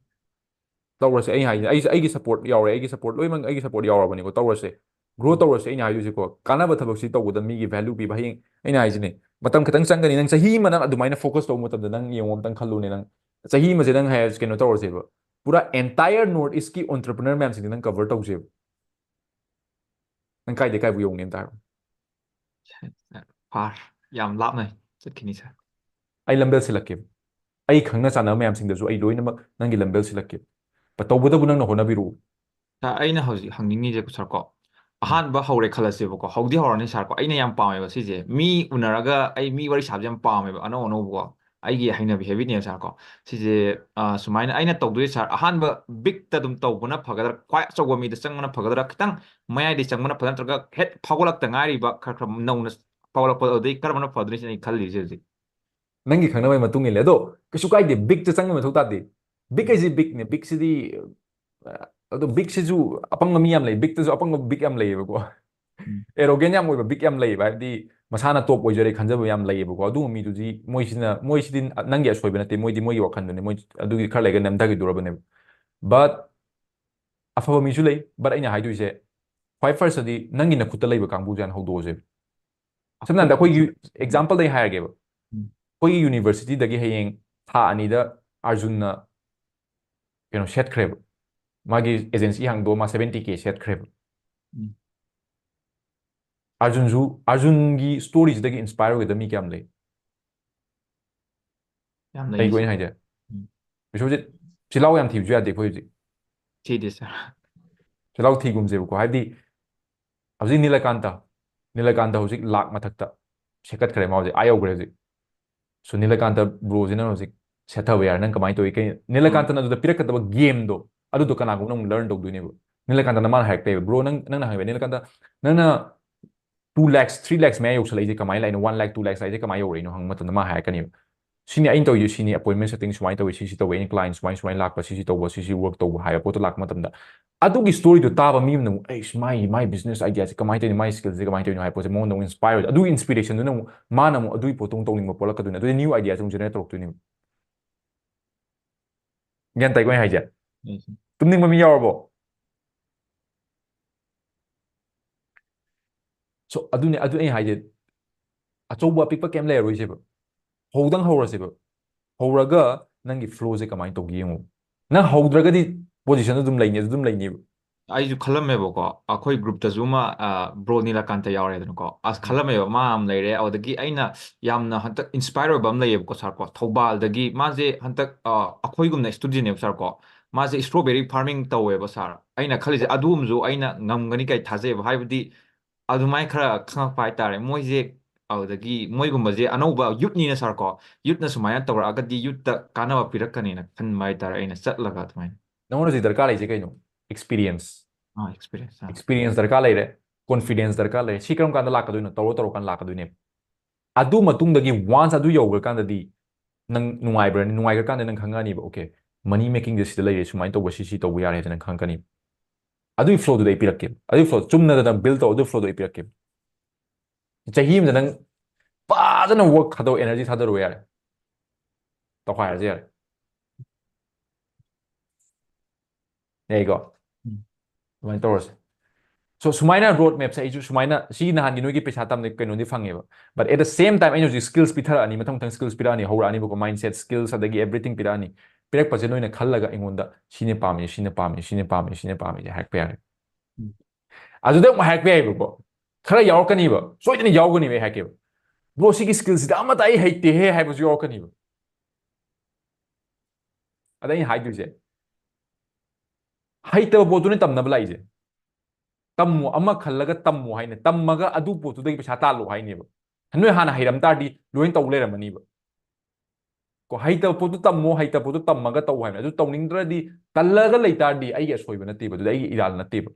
ꯇꯧꯔꯁꯦ, ꯑꯩ ꯍꯥꯏꯁꯦ, ꯑꯩꯁꯨ, ꯑꯩꯒꯤ support ꯌꯥꯎꯔꯦ, ꯑꯩꯒꯤ support ꯂꯣꯏꯅꯃꯛ ꯑꯩꯒꯤ support ꯌꯥꯎꯔꯕꯅꯤꯀꯣ꯫ ꯇꯧꯔꯁꯦ, grow ꯇꯧꯔꯁꯦ꯫ ꯑꯩꯅ ꯍꯥꯏꯗꯣꯏꯁꯦꯀꯣ, ꯀꯥꯟꯅꯕ ꯊꯕꯛꯁꯤ ꯇꯧꯕꯗ ꯃꯤꯒꯤ value ꯄꯤꯕ꯫ ꯍꯌꯦꯡ ꯑꯩꯅ ꯍꯥꯏꯁꯤꯅꯦ, ꯃꯇꯝ ꯈꯤꯇꯪ ꯆꯪꯒꯅꯤ꯫ ꯅꯪ ꯆꯍꯤ ꯑꯃ ꯅꯪ ꯑꯗꯨꯃꯥꯏꯅ focus ꯇꯧꯕ ꯃꯇꯝꯗ, ꯅꯪ ꯌꯦꯡꯉꯣ, ꯑꯝꯇꯪ ꯈꯜꯂꯨꯅꯦ꯫ ꯅꯪ ꯆꯍꯤ ꯑꯃꯁꯦ ꯅꯪ ꯍꯥꯏ, ꯀꯩꯅꯣ ꯇꯧꯔꯁꯦꯕ, ꯄꯨꯔꯥ entire North East ꯀꯤ entrepreneur ꯃꯌꯥꯝꯁꯤꯡꯁꯦ ꯅꯪ cover ꯇꯧꯁꯦꯕ꯫ ꯅꯪ ꯀꯥꯏꯗꯩ ꯀꯥꯏꯕꯨ ꯌꯧꯅꯤ ꯑꯝꯇ ꯍꯥꯏꯔꯣ꯫ ꯐꯥꯔ ꯌꯥꯝ ꯂꯥꯞꯅ ꯆꯠꯈꯤꯅꯤ, ꯁꯥꯔ꯫ ꯑꯩ ꯂꯝꯕꯦꯜ ꯁꯤꯜꯂꯛꯀꯦꯕ꯫ ꯑꯩ ꯈꯪꯅ ꯆꯥꯟꯅꯕ ꯃꯌꯥꯝꯁꯤꯡꯗꯁꯨ ꯑꯩ ꯂꯣꯏꯅꯃꯛ ꯅꯪꯒꯤ ꯂꯝꯕꯦꯜ ꯁꯤꯜꯂꯛꯀꯦꯕ꯫ ꯇꯧꯕꯇꯕꯨ ꯅꯪꯅ ꯍꯣꯠꯅꯕꯤꯔꯛꯎ꯫ ꯁꯥꯔ, ꯑꯩꯅ ꯍꯧꯖꯤꯛ ꯍꯪꯅꯤꯡꯉꯤꯁꯦ, ꯁꯥꯔ ꯀꯣ, ꯑꯍꯥꯟꯕ ꯍꯧꯔꯦ ꯈꯜꯂꯁꯦꯕꯀꯣ, ꯍꯧꯗꯤ ꯍꯧꯔꯅꯤ, ꯁꯥꯔ ꯀꯣ꯫ ꯑꯩꯅ ꯌꯥꯝ ꯄꯥꯝꯃꯦꯕ ꯁꯤꯁꯦ, ꯃꯤ ꯎꯅꯔꯒ ꯑꯩ ꯃꯤ ꯋꯥꯔꯤ ꯁꯥꯕꯁꯦ ꯌꯥꯝ ꯄꯥꯝꯃꯦꯕ, ꯑꯅꯧ ꯑꯅꯧꯕꯀꯣ꯫ ꯑꯩꯒꯤ ꯍꯩꯅꯕꯤ, habit ꯅꯦꯕ, ꯁꯥꯔ ꯀꯣ꯫ ꯁꯤꯁꯦ, ꯑ, ꯁꯨꯃꯥꯏꯅ ꯑꯩꯅ ꯇꯧꯗꯣꯏꯁꯦ, ꯁꯥꯔ, ꯑꯍꯥꯟꯕ big ꯇ ꯑꯗꯨꯝ ꯇꯧꯕꯅ ꯐꯒꯗ꯭ꯔꯥ, ꯈ꯭ꯋꯥꯏ ꯑꯆꯧꯕ ꯃꯤꯗ ꯆꯪꯕꯅ ꯐꯒꯗ꯭ꯔꯥ, ꯈꯤꯇꯪ ꯃꯌꯥꯏꯗꯩ ꯆꯪꯕꯅ ꯐꯒꯗ꯭ꯔꯥ, ꯅꯠꯇ꯭ꯔꯒ ꯍꯦꯛ ꯐꯥꯎꯒꯠꯂꯛꯇ ꯉꯥꯏꯔꯤꯕ, ꯈꯔ ꯈꯔ ꯅꯧꯅ ꯐꯥꯎꯒꯠꯂꯛꯄ, ꯑꯗꯨꯗꯩ ꯀꯔꯝꯕꯅ ꯐꯗꯣꯏꯅꯣ ꯁꯤꯅ ꯑꯩ ꯈꯜꯂꯤꯁꯦ ꯍꯧꯖꯤꯛ꯫ ꯅꯪꯒꯤ ꯈꯪꯅꯕꯒꯤ ꯃꯇꯨꯡ ꯏꯜꯂꯦ꯫ ꯑꯗꯣ ꯀꯩꯁꯨ ꯀꯥꯏꯗꯦ, big ꯇ ꯆꯪꯕ ꯃꯊꯧ ꯇꯥꯗꯦ꯫ Big ꯍꯥꯏꯁꯤ big ꯅꯦ, big ꯁꯤꯗꯤ, ꯑ, ꯑꯗꯣ big ꯁꯤꯁꯨ ꯑꯄꯪꯕ ꯃꯤ ꯌꯥꯝ ꯂꯩ, big ꯇꯁꯨ ꯑꯄꯪꯕ big ꯌꯥꯝ ꯂꯩꯌꯦꯕꯀꯣ꯫ ꯎꯝ꯫ Arrogant ꯌꯥꯝ ꯑꯣꯏꯕ big ꯌꯥꯝ ꯂꯩꯌꯦꯕ, ꯍꯥꯏꯕꯗꯤ ꯃꯁꯥꯅ top ꯑꯣꯏꯖꯔꯦ ꯈꯟꯖꯕ ꯌꯥꯝ ꯂꯩꯌꯦꯕꯀꯣ꯫ ꯑꯗꯨꯒꯨꯝꯕ ꯃꯤꯗꯨꯗꯤ, ꯃꯣꯏꯁꯤꯅ, ꯃꯣꯏꯁꯤꯗꯤ ꯅꯪꯒꯤ ꯑꯁꯣꯏꯕ ꯅꯠꯇꯦ, ꯃꯣꯏꯗꯤ ꯃꯣꯏꯒꯤ ꯋꯥꯈꯜꯗꯨꯅꯤ, ꯃꯣꯏ ꯑꯗꯨꯒꯤ ꯈꯔ ꯂꯩꯔꯒ ꯅꯝꯊꯈꯤꯗꯣꯔꯕꯅꯦꯕ꯫ But ꯑꯐꯕ ꯃꯤꯁꯨ ꯂꯩ, but ꯑꯩꯅ ꯍꯥꯏꯗꯣꯏꯁꯦ, ꯈ꯭ꯋꯥꯏ first ꯇꯗꯤ ꯅꯪꯒꯤ ꯅꯈꯨꯠꯇ ꯂꯩꯕ ꯀꯥꯡꯕꯨꯁꯦ ꯍꯥꯟꯅ ꯍꯧꯗꯣꯛꯑꯁꯦ꯫ ꯁꯝꯅ ꯍꯥꯏꯔꯕꯗ ꯑꯩꯈꯣꯏꯒꯤ example ꯗ ꯑꯩ ꯍꯥꯏꯔꯒꯦꯕ꯫ ꯎꯝ꯫ ꯑꯩꯈꯣꯏꯒꯤ university ꯗꯒꯤ ꯍꯌꯦꯡ ꯊꯥ ꯑꯅꯤꯗ ꯑꯥꯔꯖꯨꯟꯅ ꯀꯩꯅꯣ ꯁꯦꯠꯈ꯭ꯔꯦꯕ, ꯃꯥꯒꯤ agency ꯍꯥꯡꯗꯣꯛꯑ ꯃꯥ seventy K ꯁꯦꯠꯈ꯭ꯔꯦꯕ꯫ ꯎꯝ꯫ ꯑꯥꯔꯖꯨꯟꯁꯨ, ꯑꯥꯔꯖꯨꯟꯒꯤ story ꯁꯤꯗꯒꯤ inspire ꯑꯣꯏꯒꯗꯕ ꯃꯤ ꯀꯌꯥꯝ ꯂꯩ? ꯌꯥꯝ ꯑꯩꯒꯤ ꯂꯩ, ꯑꯣꯏꯅ ꯁꯥꯔ꯫ ꯍꯥꯏꯖꯦ꯫ ꯎꯝ꯫ ꯕꯤꯁꯣꯖꯤꯠ, ꯆꯤꯜꯍꯥꯎ ꯌꯥꯝ ꯊꯤꯕꯁꯨ ꯌꯥꯗꯦ ꯑꯩꯈꯣꯏ ꯍꯧꯖꯤꯛ꯫ ꯊꯤꯗꯦ, ꯁꯥꯔ꯫ ꯆꯤꯜꯍꯥꯎ ꯊꯤꯒꯨꯝꯁꯦꯕꯀꯣ꯫ ꯍꯥꯏꯕꯗꯤ ꯍꯧꯖꯤꯛ ꯅꯤꯂꯀꯥꯟꯇ, ꯅꯤꯂꯀꯥꯟꯇ ꯍꯧꯖꯤꯛ ꯂꯥꯛ ꯃꯊꯛꯇ ꯁꯦꯠꯀꯠꯈ꯭ꯔꯦ, ꯃꯥ ꯍꯧꯖꯤꯛ ꯑꯥ ꯌꯧꯈ꯭ꯔꯦ ꯍꯧꯖꯤꯛ꯫ So ꯅꯤꯂꯀꯥꯟꯇ ꯕ꯭ꯔꯣꯁꯤꯅ ꯍꯧꯖꯤꯛ ꯁꯦꯠꯊꯕ ꯌꯥꯔꯦ꯫ ꯅꯪ ꯀꯃꯥꯏꯅ ꯇꯧꯏ? ꯀꯩ ꯅꯤꯂꯀꯥꯟꯇꯅ ꯑꯗꯨꯗ ꯄꯤꯔꯛꯀꯗꯕ ꯒꯦꯝꯗꯣ ꯑꯗꯨꯗꯣ ꯀꯅꯥꯒꯨꯝꯕꯅ ꯑꯃꯨꯛ ꯂꯔꯟ ꯇꯧꯗꯣꯏꯅꯦꯕ꯫ ꯅꯤꯂꯀꯥꯟꯇꯅ ꯃꯥꯅ ꯍꯥꯏꯔꯛꯇꯦꯕ, "ꯕ꯭ꯔꯣ, ꯅꯪ, ꯅꯪꯅ ꯍꯪꯉꯦꯕ, ꯅꯤꯂꯀꯥꯟꯇ, ꯅꯪꯅ ꯇꯨ ꯂꯥꯛꯁ, ꯊ꯭ꯔꯤ ꯂꯥꯛꯁ ꯃꯌꯥ ꯌꯧꯁꯜꯂꯛꯏꯁꯦ ꯀꯃꯥꯏꯅ ꯂꯥꯛꯏꯅꯣ? ꯋꯥꯟ ꯂꯥꯛ, ꯇꯨ ꯂꯥꯛꯁ ꯂꯥꯛꯏꯁꯦ ꯀꯃꯥꯏꯅ ꯌꯧꯔꯛꯏꯅꯣ?" ꯍꯪꯕ ꯃꯇꯝꯗ ꯃꯥ ꯍꯥꯏꯔꯛꯀꯅꯦꯕ, "ꯁꯤꯅꯤ ꯑꯩꯅ ꯇꯧꯔꯤꯁꯦ, ꯁꯤꯅꯤ, ꯑꯦꯄꯣꯏꯟꯃꯦꯟ ꯁꯦꯠꯇꯤꯡ ꯁꯨꯃꯥꯏꯅ ꯇꯧꯋꯤ, ꯁꯤꯁꯤ ꯇꯧꯋꯤ, ꯑꯩꯅ ꯀ꯭ꯂꯥꯏꯟ ꯁꯨꯃꯥꯏꯅ ꯁꯨꯃꯥꯏꯅ ꯂꯥꯛꯄ, ꯁꯤꯁꯤ ꯇꯧꯕ, ꯁꯤꯁꯤ ꯋꯔꯛ ꯇꯧꯕ" ꯍꯥꯏꯕ ꯄꯣꯠꯇꯣ ꯂꯥꯛꯄ ꯃꯇꯝꯗ ꯑꯗꯨꯒꯤ ꯁ꯭ꯇꯣꯔꯤꯗꯣ ꯇꯥꯕ ꯃꯤ ꯑꯃꯅ ꯑꯃꯨꯛ, "ꯑꯩꯁ, ꯃꯥꯒꯤ, ꯃꯥꯏ ꯕꯤꯖꯤꯅꯦꯁ ꯑꯥꯏꯗꯤꯌꯥꯁꯦ ꯀꯃꯥꯏꯅ ꯇꯧꯔꯤꯅꯣ? ꯃꯥꯏ ꯁ꯭ꯀꯤꯜꯁꯦ ꯀꯃꯥꯏꯅ ꯇꯧꯔꯤꯅꯣ?" ꯍꯥꯏꯕ ꯄꯣꯠꯁꯦ ꯃꯉꯣꯟꯗ ꯑꯃꯨꯛ ꯏꯟꯁꯄꯥꯏꯔ ꯑꯣꯏꯗꯣꯏꯅꯦ꯫ ꯑꯗꯨꯒꯤ ꯏꯟꯁꯄꯤꯔꯦꯁꯟꯗꯨꯅ ꯑꯃꯨꯛ ꯃꯥꯅ ꯑꯃꯨꯛ ꯑꯗꯨꯒꯤ ꯄꯣꯠꯇꯣ ꯑꯃꯨꯛ ꯇꯧꯅꯤꯡꯕ ꯄꯣꯛꯂꯛꯀꯗꯣꯏꯅꯦ꯫ ꯑꯗꯨꯗꯤ ꯅ꯭ꯌꯨ ꯑꯥꯏꯗꯤꯌꯥꯁꯦ ꯑꯃꯨꯛ ꯖꯦꯅꯦꯔꯦꯠ ꯇꯧꯔꯛꯇꯣꯏꯅꯦꯕ꯫ ꯒ꯭ꯌꯥꯟ ꯇꯥꯏꯀꯣ ꯑꯩ ꯍꯥꯏꯁꯦ? ꯎꯝ꯫ ꯇꯨꯝꯅꯤꯡꯕ ꯃꯤ ꯌꯥꯎꯔꯕꯣ? So ꯑꯗꯨꯅꯦ, ꯑꯗꯨ ꯑꯩ ꯍꯥꯏꯁꯦ, ꯑꯆꯧꯕ ꯑꯄꯤꯛꯄ ꯀꯩꯝ ꯂꯩꯔꯔꯣꯏꯁꯦꯕ꯫ ꯍꯧꯗꯪ ꯍꯧꯔꯁꯦꯕ꯫ ꯍꯧꯔꯒ ꯅꯪꯒꯤ ꯐ꯭ꯂꯣꯁꯦ ꯀꯃꯥꯏꯅ ꯇꯧꯒꯦ ꯌꯦꯡꯉꯣ꯫ ꯅꯪ ꯍꯧꯗ꯭ꯔꯒꯗꯤ ꯄꯣꯖꯤꯁꯟ ꯑꯗꯨꯝ ꯂꯩꯅꯤ, ꯑꯗꯨ ꯑꯗꯨꯝ ꯂꯩꯅꯤꯕ꯫ ꯑꯩꯁꯨ ꯈꯜꯂꯝꯃꯦꯕꯀꯣ, ꯑꯩꯈꯣꯏ ꯒ꯭ꯔꯨꯞꯇꯁꯨ ꯑꯃ, ꯑ, ꯕ꯭ꯔꯣ ꯅꯤꯂꯀꯥꯟꯇ ꯌꯥꯎꯔꯦꯗꯅꯀꯣ꯫ ꯑꯁ, ꯎꯝ꯫ ꯈꯜꯂꯝꯃꯦꯕ, ꯃꯥ ꯑꯃ ꯂꯩꯔꯦ꯫ ꯑꯗꯨꯗꯒꯤ ꯑꯩꯅ ꯌꯥꯝꯅ ꯍꯟꯗꯛ ꯏꯟꯁꯄꯥꯌꯔ ꯑꯣꯏꯕ ꯑꯃ ꯂꯩꯌꯦꯕꯀꯣ, ꯁꯥꯔ ꯀꯣ, ꯊꯧꯕꯥꯜꯗꯒꯤ꯫ ꯃꯥꯁꯦ ꯍꯟꯗꯛ, ꯑ, ꯑꯩꯈꯣꯏꯒꯨꯝꯅ ꯏꯁꯇꯨꯗꯦꯟꯅꯦꯕ, ꯁꯥꯔ ꯀꯣ꯫ ꯃꯥꯁꯦ ꯏꯁꯇ꯭ꯔꯣꯕꯦꯔꯤ ꯐꯥꯔꯃꯤꯡ ꯇꯧꯋꯦꯕ, ꯁꯥꯔ꯫ ꯑꯩꯅ ꯈꯜꯂꯤꯁꯦ ꯑꯗꯨꯒꯨꯝꯕꯁꯨ ꯑꯩꯅ ꯉꯝꯒꯅꯤ ꯀꯥꯏ ꯊꯥꯖꯩꯌꯦꯕ, ꯍꯥꯏꯕꯗꯤ ꯑꯗꯨꯃꯥꯏꯅ ꯈꯔ ꯈꯪꯉꯛꯄ ꯍꯥꯏꯇꯥꯔꯦ꯫ ꯃꯣꯏꯁꯦ ꯑꯗꯨꯗꯒꯤ ꯃꯣꯏꯒꯨꯝꯕꯁꯦ ꯑꯅꯧꯕ ꯌꯨꯠꯅꯤꯅ, ꯁꯥꯔ ꯀꯣ, ꯌꯨꯠꯅ ꯁꯨꯃꯥꯏꯅ ꯇꯧꯔꯛꯑꯒꯗꯤ ꯌꯨꯠꯇ ꯀꯥꯟꯅꯕ ꯄꯤꯔꯛꯀꯅꯤꯅ ꯈꯟꯕ ꯍꯥꯏꯇꯥꯔꯦ, ꯑꯩꯅ ꯆꯠꯂꯒ ꯑꯗꯨꯃꯥꯏꯅ꯫ ꯅꯉꯣꯟꯗ ꯍꯧꯖꯤꯛ ꯗꯔꯀꯥꯔ ꯂꯩꯁꯦ ꯀꯩꯅꯣ? ꯑꯦꯛꯁꯄꯤꯔꯤꯌꯦꯟꯁ꯫ ꯑꯥ, ꯑꯦꯛꯁꯄꯤꯔꯤꯌꯦꯟꯁ, ꯑꯥ꯫ ꯑꯦꯛꯁꯄꯤꯔꯤꯌꯦꯟꯁ ꯗꯔꯀꯥꯔ ꯂꯩꯔꯦ, ꯀꯣꯟꯐꯤꯗꯦꯟꯁ ꯗꯔꯀꯥꯔ ꯂꯩꯔꯦ꯫ ꯁꯤ ꯀꯔꯝ ꯀꯥꯟꯗ ꯂꯥꯛꯀꯗꯣꯏꯅꯣ? ꯇꯧꯔ ꯇꯧꯔꯀꯥꯟꯗ ꯂꯥꯛꯀꯗꯣꯏꯅꯦꯕ꯫ ꯑꯗꯨ ꯃꯇꯨꯡꯗꯒꯤ ꯋꯥꯟꯁ ꯑꯗꯨ ꯌꯧꯈ꯭ꯔꯀꯥꯟꯗꯗꯤ ꯅꯪ ꯅꯨꯡꯉꯥꯏꯕ꯭ꯔꯅꯤ? ꯅꯨꯡꯉꯥꯏꯈ꯭ꯔꯀꯥꯟꯗ ꯅꯪ ꯈꯪꯉꯅꯤꯕ, "ꯑꯣꯀꯦ, ꯃꯅꯤ ꯃꯦꯀꯤꯡꯁꯦ ꯁꯤꯗ ꯂꯩꯔꯦ, ꯁꯨꯃꯥꯏꯅ ꯇꯧꯕ, ꯁꯤ, ꯁꯤ ꯇꯧꯕ ꯌꯥꯔꯦ" ꯍꯥꯏꯗꯅ ꯈꯪꯉꯛꯀꯅꯤ꯫ ꯑꯗꯨꯒꯤ ꯐ꯭ꯂꯣꯗꯨꯗ ꯑꯩ ꯄꯤꯔꯛꯀꯦ꯫ ꯑꯗꯨꯒꯤ ꯐ꯭ꯂꯣ ꯆꯨꯝꯅꯗ ꯅꯪ ꯕꯤꯜ ꯇꯧ, ꯑꯗꯨꯒꯤ ꯐ꯭ꯂꯣꯗꯣ ꯑꯩ ꯄꯤꯔꯛꯀꯦ꯫ ꯆꯍꯤ ꯑꯃꯗ ꯅꯪ ꯐꯖꯅ ꯋꯔꯛ ꯊꯥꯗꯧ, ꯑꯦꯅꯔꯖꯤ ꯊꯥꯗꯔꯨ ꯌꯥꯔꯦ꯫ ꯇꯧꯈꯥꯏꯔꯁꯨ ꯌꯥꯔꯦ꯫ ꯌꯥꯏꯀꯣ? ꯎꯝ꯫ ꯑꯗꯨꯃꯥꯏꯅ ꯇꯧꯔꯁꯦ꯫ So, ꯁꯨꯃꯥꯏꯅ ꯔꯣꯗ ꯃꯦꯞꯁꯦ ꯑꯩꯁꯨ ꯁꯨꯃꯥꯏꯅ, ꯁꯤ ꯅꯍꯥꯟꯒꯤ ꯅꯣꯏꯒꯤ ꯄꯩꯁꯥ ꯇꯝꯕꯗ ꯀꯩꯅꯣꯗꯤ ꯐꯪꯉꯦꯕ꯫ But at the same time, ꯑꯩꯅ ꯍꯧꯖꯤꯛ ꯁ꯭ꯀꯤꯜꯁ ꯄꯤꯊꯔꯛꯑꯅꯤ, ꯃꯊꯪ ꯃꯊꯪ ꯁ꯭ꯀꯤꯜꯁ ꯄꯤꯔꯛꯑꯅꯤ, ꯍꯧꯔꯛꯑꯅꯤꯕꯀꯣ, ꯃꯥꯏꯟꯁꯦꯠ, ꯁ꯭ꯀꯤꯜꯁ, ꯑꯗꯒꯤ ꯑꯦꯕ꯭ꯔꯤꯊꯤꯡ ꯄꯤꯔꯛꯑꯅꯤ꯫ ꯄꯤꯔꯛꯄꯁꯦ ꯅꯣꯏꯅ ꯈꯜꯂꯒ ꯑꯩꯉꯣꯟꯗ ꯁꯤꯅ ꯄꯥꯝꯃꯤ, ꯁꯤꯅ ꯄꯥꯝꯃꯤ, ꯁꯤꯅ ꯄꯥꯝꯃꯤ, ꯁꯤꯅ ꯄꯥꯝꯃꯤꯁꯦ ꯍꯥꯏꯔꯛꯄ ꯌꯥꯔꯦ꯫ ꯎꯝ꯫ ꯑꯗꯨꯗ ꯑꯃꯨꯛ ꯍꯥꯏꯔꯛꯄ ꯌꯥꯏꯕꯀꯣ꯫ ꯈꯔ ꯌꯥꯎꯔꯛꯀꯅꯤꯕ, ꯁꯣꯏꯗꯅ ꯌꯥꯎꯒꯅꯤꯕ ꯑꯩ ꯍꯥꯏꯔꯛꯀꯦꯕ꯫ "ꯕ꯭ꯔꯣ, ꯁꯤꯒꯤ ꯁ꯭ꯀꯤꯜꯁꯤꯗ ꯑꯃꯠꯇ ꯑꯩ ꯍꯩꯇꯦꯍꯦ" ꯍꯥꯏꯕꯁꯨ ꯌꯥꯎꯔꯛꯀꯅꯤꯕ꯫ ꯑꯗ ꯑꯩꯅ ꯍꯥꯏꯗꯣꯏꯁꯦ, ꯍꯩꯇꯕ ꯄꯣꯠꯇꯨꯅ ꯇꯝꯅꯕ ꯂꯥꯛꯏꯁꯦ꯫ ꯇꯝꯃꯣ, ꯑꯃ ꯈꯜꯂꯒ ꯇꯝꯃꯣ ꯍꯥꯏꯅ, ꯇꯝꯃꯒ ꯑꯗꯨ ꯄꯣꯠꯇꯨꯗꯒꯤ ꯄꯩꯁꯥ ꯇꯥꯜꯂꯣ ꯍꯥꯏꯅꯦꯕ꯫ ꯅꯣꯏ ꯍꯥꯟꯅ ꯍꯩꯔꯝ ꯇꯥꯔꯗꯤ ꯂꯣꯏꯅ ꯇꯧ ꯂꯩꯔꯝꯃꯅꯤꯕ꯫ ꯀꯣ, ꯍꯩꯇꯕ ꯄꯣꯠꯇꯨ ꯇꯝꯃꯣ, ꯍꯩꯇꯕ ꯄꯣꯠꯇꯨ ꯇꯝꯃꯒ ꯇꯧ ꯍꯥꯏꯕꯅꯤ꯫ ꯑꯗꯨ ꯇꯧꯅꯤꯡꯗ꯭ꯔꯗꯤ, ꯇꯜꯂꯒ ꯂꯩ ꯇꯥꯔꯗꯤ ꯑꯩꯒꯤ ꯑꯁꯣꯏꯕ ꯅꯠꯇꯦꯕ, ꯑꯗꯨꯗꯤ ꯑꯩꯒꯤ ꯏꯔꯥꯜ ꯅꯠꯇꯦꯕ꯫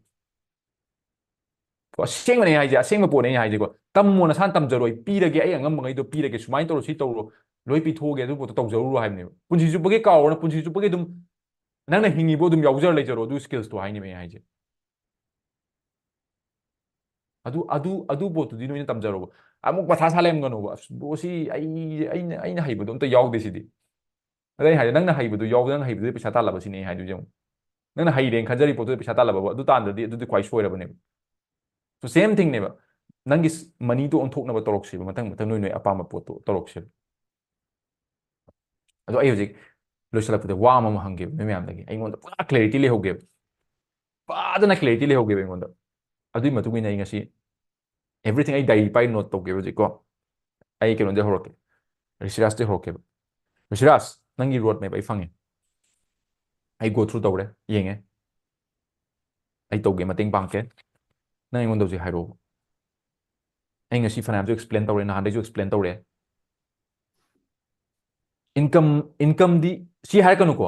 ꯀꯣ, ꯑꯁꯦꯡꯕꯅꯦ ꯑꯩ ꯍꯥꯏꯁꯦ, ꯑꯁꯦꯡꯕ ꯄꯣꯠꯅꯦ ꯑꯩꯅ ꯍꯥꯏꯁꯦꯀꯣ꯫ ꯇꯝꯃꯣ, ꯅꯁꯥꯅ ꯇꯝꯖꯔꯣ, ꯑꯩ ꯄꯤꯔꯒꯦ, ꯑꯩ ꯑꯉꯝꯕꯉꯩꯗꯣ ꯄꯤꯔꯒꯦ, ꯁꯨꯃꯥꯏꯅ ꯇꯧꯔꯣ, ꯁꯤ ꯇꯧꯔꯣ, ꯂꯣꯏ ꯄꯤꯊꯣꯛꯑꯒꯦ, ꯑꯗꯨ ꯄꯣꯠꯇꯣ ꯇꯧꯖꯔꯨꯔꯣ ꯍꯥꯏꯕꯅꯦꯕ꯫ ꯄꯨꯟꯁꯤ ꯆꯨꯞꯄꯒꯤ ꯀꯥꯎꯔꯣꯅ, ꯄꯨꯟꯁꯤ ꯆꯨꯞꯄꯒꯤ ꯑꯗꯨꯝ ꯅꯪꯅ ꯍꯤꯡꯉꯤꯕꯣ ꯑꯗꯨꯝ ꯌꯥꯎꯖꯔ ꯂꯩꯖꯔꯣ, ꯑꯗꯨ skillsꯇꯣ ꯍꯥꯏꯅꯦꯕ ꯑꯩꯅ ꯍꯥꯏꯁꯦ꯫ ꯑꯗꯨ, ꯑꯗꯨ, ꯑꯗꯨ ꯄꯣꯠꯇꯨꯗꯤ ꯅꯣꯏꯅ ꯇꯝꯖꯔꯣꯕ꯫ ꯑꯃꯨꯛ ꯃꯊꯥ ꯁꯥ ꯂꯩꯔꯝꯒꯅꯣꯕ, "ꯑꯁ, ꯕ꯭ꯔꯣ, ꯁꯤ ꯑꯩ, ꯑꯩꯅ, ꯑꯩꯅ ꯍꯩꯕꯗꯣ ꯑꯝꯇ ꯌꯥꯎꯗꯦ ꯁꯤꯗꯤ"꯫ ꯑꯗ ꯑꯩꯅ ꯍꯥꯏꯁꯦ, ꯅꯪꯅ ꯍꯩꯕꯗꯨ ꯌꯥꯎꯗ, ꯅꯪ ꯍꯩꯕꯗꯨꯗꯤ ꯄꯩꯁꯥ ꯇꯥꯜꯂꯕ ꯁꯤꯅꯦ ꯑꯩ ꯍꯥꯏꯗꯣꯏꯁꯦ ꯑꯃꯨꯛ꯫ ꯅꯪꯅ ꯍꯩꯔꯦꯅ ꯈꯟꯖꯔꯤ ꯄꯣꯠꯇꯨꯗ ꯄꯩꯁꯥ ꯇꯥꯜꯂꯕ, ꯑꯗꯨ ꯇꯥꯟꯗ꯭ꯔꯗꯤ ꯑꯗꯨꯗꯤ ꯈ꯭ꯋꯥꯏ ꯁꯣꯏꯔꯕꯅꯦꯕ꯫ So same thingꯅꯦꯕ꯫ ꯅꯪꯒꯤ ꯁ-, moneyꯗꯣ ꯑꯣꯟꯊꯣꯛꯅꯕ ꯇꯧꯔꯛꯁꯦꯕ, ꯃꯊꯪ ꯃꯊꯪ ꯅꯣꯏ ꯅꯣꯏ ꯑꯄꯥꯝꯕ ꯄꯣꯠꯇꯣ ꯇꯧꯔꯛꯁꯦꯕ꯫ ꯑꯗꯣ ꯑꯩ ꯍꯧꯖꯤꯛ ꯂꯣꯏꯁꯤꯜꯂꯛꯄꯗ ꯋꯥ ꯑꯃꯃꯨꯛ ꯍꯪꯒꯦꯕ ꯅꯣꯏ ꯃꯌꯥꯝꯗꯒꯤ꯫ ꯑꯩꯉꯣꯟꯗ ꯄꯨꯔꯥ clarity ꯂꯩꯍꯧꯒꯦꯕ꯫ ꯐꯖꯅ clarity ꯂꯩꯍꯧꯒꯦꯕ ꯑꯩꯉꯣꯟꯗ꯫ ꯑꯗꯨꯒꯤ ꯃꯇꯨꯡ ꯏꯟꯅ ꯑꯩ ꯉꯁꯤ everything ꯑꯩ diary ꯄꯥꯏ note ꯇꯧꯒꯦꯕ ꯍꯧꯖꯤꯛꯀꯣ꯫ ꯑꯩ ꯀꯩꯅꯣꯗꯩ ꯍꯧꯔꯛꯀꯦ꯫ ꯔꯤꯁꯤꯔꯥꯖꯇꯩ ꯍꯧꯔꯛꯀꯦꯕ꯫ ꯔꯤꯁꯤꯔꯥꯖ, ꯅꯪꯒꯤ road map ꯑꯩ ꯐꯪꯉꯦ꯫ ꯑꯩ go through ꯇꯧꯔꯦ, ꯌꯦꯡꯉꯦ꯫ ꯑꯩ ꯇꯧꯒꯦ, ꯃꯇꯦꯡ ꯄꯥꯡꯉꯛꯀꯦ꯫ ꯅꯪ ꯑꯩꯉꯣꯟꯗ ꯍꯧꯖꯤꯛ ꯍꯥꯏꯔꯛꯑꯣꯕ꯫ ꯑꯩ ꯉꯁꯤ ꯐꯅꯌꯥꯝꯁꯨ explain ꯇꯧꯔꯦ, ꯅꯍꯥꯟꯗꯩꯁꯨ explain ꯇꯧꯔꯦ꯫ Income, incomeꯗꯤ ꯁꯤ ꯍꯥꯏꯔꯛꯀꯅꯨꯀꯣ,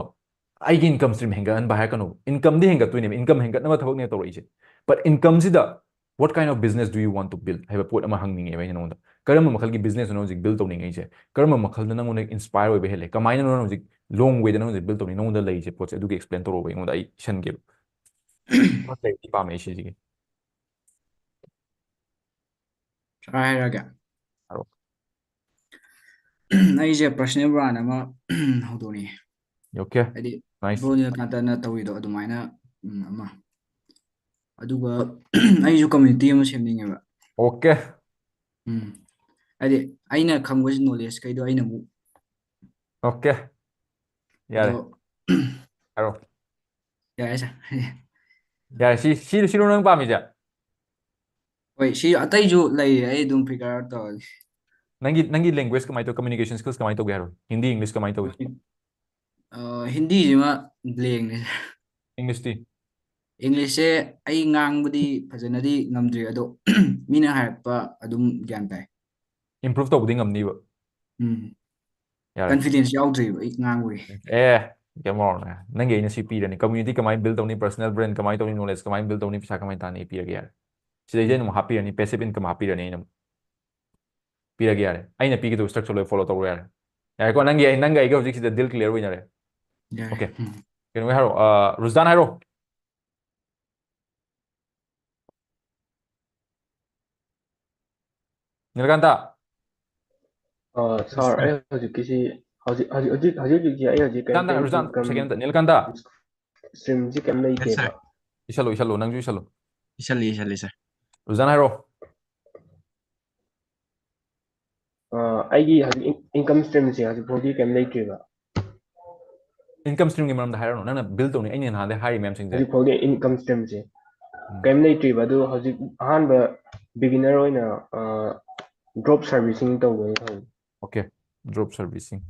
"ꯑꯩꯒꯤ income stream ꯍꯦꯟꯒꯠꯍꯟꯕ" ꯍꯥꯏꯔꯛꯀꯅꯨ꯫ Incomeꯗꯤ ꯍꯦꯟꯒꯠꯇꯣꯏꯅꯦꯕ, income ꯍꯦꯟꯒꯠꯅꯕ ꯊꯕꯛꯅꯦ ꯇꯧꯔꯛꯏꯁꯦ꯫ But incomeꯁꯤꯗ, "What kind of business do you want to build?" ꯍꯥꯏꯕ ꯄꯣꯠ ꯑꯃ ꯍꯪꯅꯤꯡꯉꯦꯕ ꯑꯩꯅ ꯅꯉꯣꯟꯗ꯫ ꯀꯔꯝꯕ ꯃꯈꯜꯒꯤ businessꯅꯣ ꯅꯪ ꯍꯧꯖꯤꯛ build ꯇꯧꯅꯤꯡꯉꯛꯏꯁꯦ? ꯀꯔꯝꯕ ꯃꯈꯜꯗ ꯅꯪꯉꯣꯟꯗ inspire ꯑꯣꯏꯕ ꯍꯦꯜꯂꯦ? ꯀꯃꯥꯏꯅꯅꯣ ꯅꯪ ꯍꯧꯖꯤꯛ long wayꯗ ꯅꯪ ꯍꯧꯖꯤꯛ build ꯇꯧꯅꯤꯡ, ꯅꯉꯣꯟꯗ ꯂꯩꯔꯤꯁꯦ ꯄꯣꯠꯁꯦ? ꯑꯗꯨꯒꯤ explain ꯇꯧꯔꯛꯑꯣꯕ ꯑꯩꯉꯣꯟꯗ, ꯑꯩ ꯁꯤꯟꯒꯦꯕ꯫ ꯈꯔ clarity ꯄꯥꯝꯃꯦ ꯑꯩ ꯁꯤꯁꯤꯒꯤ꯫ ꯈꯔ ꯍꯥꯏꯔꯛꯑꯒꯦ꯫ ꯍꯥꯏꯔꯛꯑꯣ꯫ ꯑꯩꯁꯦ personal brand ꯑꯃ ꯍꯧꯗꯣꯛꯅꯤꯡꯉꯦ꯫ Okay. ꯍꯥꯏꯗꯤ nice. ꯕ꯭ꯔꯣꯅ ꯀꯥꯟꯇꯅ ꯇꯧꯔꯤꯗꯣ ꯑꯗꯨꯃꯥꯏꯅ, ꯎꯝ, ꯑꯃ꯫ ꯑꯗꯨꯒ ꯑꯩꯁꯨ community ꯑꯃ ꯁꯦꯝꯅꯤꯡꯉꯦꯕ꯫ Okay. ꯎꯝ꯫ ꯍꯥꯏꯗꯤ ꯑꯩꯅ ꯈꯪꯕꯁꯤ knowledge ꯈꯩꯗꯣ ꯑꯩꯅ ꯑꯃꯨꯛ Okay. ꯌꯥꯔꯦ꯫ ꯑꯗꯣ ꯍꯥꯏꯔꯣ꯫ ꯌꯥꯔꯦ, sir꯫ ꯌꯥꯔꯦ, ꯁꯤ, ꯁꯤ, ꯁꯤꯔꯣ ꯅꯪ ꯄꯥꯝꯃꯤꯁꯦ? ꯍꯣꯏ, ꯁꯤ ꯑꯇꯩꯁꯨ ꯂꯩꯔꯤ, ꯑꯩ ꯑꯗꯨꯝ figure out ꯇꯧꯔꯒꯦ꯫ ꯅꯪꯒꯤ, ꯅꯪꯒꯤ language ꯀꯃꯥꯏꯅ ꯇꯧ-, communication skills ꯀꯃꯥꯏꯅ ꯇꯧꯒꯦ ꯍꯥꯏꯔꯣ? ꯍꯤꯟꯗꯤ, English ꯀꯃꯥꯏꯅ ꯇꯧꯏ? ꯑ, ꯍꯤꯟꯗꯤꯁꯤꯃ blank ꯅꯦ, sir꯫ English ꯇꯤ? ꯏꯪꯂꯤꯁꯁꯦ ꯑꯩ ꯉꯥꯡꯕꯗꯤ ꯐꯖꯅꯗꯤ ꯉꯝꯗ꯭ꯔꯤ, ꯑꯗꯣ ꯃꯤꯅ ꯍꯥꯏꯔꯛꯄ ꯑꯗꯨꯝ ꯒ꯭ꯌꯥꯟ ꯇꯥꯏ꯫ ꯏꯝꯄ꯭ꯔꯨꯚ ꯇꯧꯕꯗꯤ ꯉꯝꯅꯤꯕ꯫ ꯎꯝ ꯌꯥꯔꯦ꯫ ꯀꯟꯐꯤꯗꯦꯟꯁ ꯌꯥꯎꯗ꯭ꯔꯤꯕ ꯑꯩ ꯉꯥꯡꯕꯒꯤ꯫ ꯑꯦ, ꯀꯩꯝ ꯋꯥꯔꯨꯅꯨ꯫ ꯅꯪꯒꯤ ꯑꯩꯅ ꯁꯤ ꯄꯤꯔꯅꯤ, ꯀꯝꯃ꯭ꯌꯨꯅꯤꯇꯤ ꯀꯃꯥꯏꯅ ꯕꯤꯜ ꯇꯧꯅꯤ, ꯄꯔꯁꯅꯦꯜ ꯕ꯭ꯔꯦꯟ ꯀꯃꯥꯏꯅ ꯇꯧꯅꯤ, ꯅꯣꯂꯦꯖ ꯀꯃꯥꯏꯅ ꯕꯤꯜ ꯇꯧꯅꯤ, ꯄꯩꯁꯥ ꯀꯃꯥꯏꯅ ꯇꯥꯅꯤ, ꯑꯩ ꯄꯤꯔꯒꯦ ꯌꯥꯔꯦ꯫ ꯁꯤꯗꯩꯗꯤ ꯑꯩꯅ ꯑꯃꯨꯛ ꯍꯥꯞꯄꯤꯔꯅꯤ, ꯄꯦꯁꯤꯚ ꯏꯟꯀꯝ ꯍꯥꯞꯄꯤꯔꯅꯤ ꯑꯩꯅ ꯑꯃꯨꯛ꯫ ꯄꯤꯔꯒꯦ ꯌꯥꯔꯦ꯫ ꯑꯩꯅ ꯄꯤꯒꯗꯕ ꯁ꯭ꯇ꯭ꯔꯛꯆꯔ ꯂꯣꯏ ꯐꯣꯂꯣ ꯇꯧꯔꯣ ꯌꯥꯔꯦ꯫ ꯌꯥꯔꯦꯀꯣ, ꯅꯪꯒꯤ ꯅꯪꯒ ꯑꯩꯒ ꯍꯧꯖꯤꯛ ꯁꯤꯗ ꯗꯤꯜ ꯀ꯭ꯂꯤꯌꯔ ꯑꯣꯏꯅꯔꯦ꯫ ꯌꯥꯔꯦ꯫ ꯑꯣꯀꯦ꯫ ꯎꯝ꯫ ꯀꯩꯅꯣ ꯍꯥꯏꯔꯣ, ꯑ, ꯔꯨꯖꯗꯥꯟ ꯍꯥꯏꯔꯣ꯫ ꯅꯤꯂꯀꯥꯟꯇ꯫ ꯑ, ꯁꯥꯔ, ꯑꯩ ꯍꯧꯖꯤꯛꯀꯤꯁꯤ ꯍꯧꯖꯤꯛ ꯍꯧꯖꯤꯛ ꯍꯧꯖꯤꯛ ꯍꯧꯖꯤꯛ ꯍꯧꯖꯤꯛ ꯍꯧꯖꯤꯛ ꯍꯧꯖꯤꯛ ꯑꯩ ꯔꯨꯖꯗꯥꯟ, ꯍꯧꯖꯤꯛ ꯔꯨꯖꯗꯥꯟ, ꯏꯟꯀꯝ ꯁꯦꯀꯦꯟ ꯑꯝꯇ꯫ ꯅꯤꯂꯀꯥꯟꯇ, ꯁ꯭ꯇ꯭ꯔꯤꯝꯁꯤ ꯀꯩꯝ Yes, ꯂꯩꯇꯦꯕ꯫ sir. ꯏꯁꯜꯂꯨ, ꯏꯁꯜꯂꯨ, ꯅꯪꯁꯨ ꯏꯁꯜꯂꯨ꯫ ꯏꯁꯜꯂꯤ, ꯏꯁꯜꯂꯤ, sir. ꯔꯨꯖꯗꯥꯟ ꯍꯥꯏꯔꯣ꯫ ꯑ, ꯑꯩꯒꯤ ꯍꯧꯖꯤꯛ ꯏꯟ- ꯏꯟꯀꯝ ꯁ꯭ꯇ꯭ꯔꯤꯝꯁꯦ ꯍꯧꯖꯤꯛ ꯐꯥꯎꯗꯤ ꯀꯩꯝ ꯂꯩꯇ꯭ꯔꯤꯕ꯫ ꯏꯟꯀꯝ ꯁ꯭ꯇ꯭ꯔꯤꯝꯒꯤ ꯃꯔꯝꯗ ꯍꯥꯏꯔꯛꯎꯅꯣ, ꯅꯪꯅ ꯕꯤꯜ ꯇꯧꯅꯤ, ꯑꯩꯅ ꯅꯍꯥꯟꯗꯩ ꯍꯥꯏꯔꯤ ꯃꯌꯥꯝꯁꯤꯡꯁꯦ꯫ ꯍꯧꯖꯤꯛ ꯐꯥꯎꯗꯤ ꯏꯟꯀꯝ ꯁ꯭ꯇ꯭ꯔꯤꯝꯁꯦ ꯎꯝ. ꯀꯩꯝ ꯂꯩꯇ꯭ꯔꯤꯕ꯫ ꯑꯗꯨ ꯍꯧꯖꯤꯛ ꯑꯍꯥꯟꯕ ꯕꯤꯒꯤꯅꯔ ꯑꯣꯏꯅ, ꯑ, ꯗ꯭ꯔꯣꯞ ꯁꯥꯔꯚꯤꯁꯤꯡ ꯇꯧꯒꯦꯅ ꯈꯜꯂꯤ꯫ Okay, drop servicing.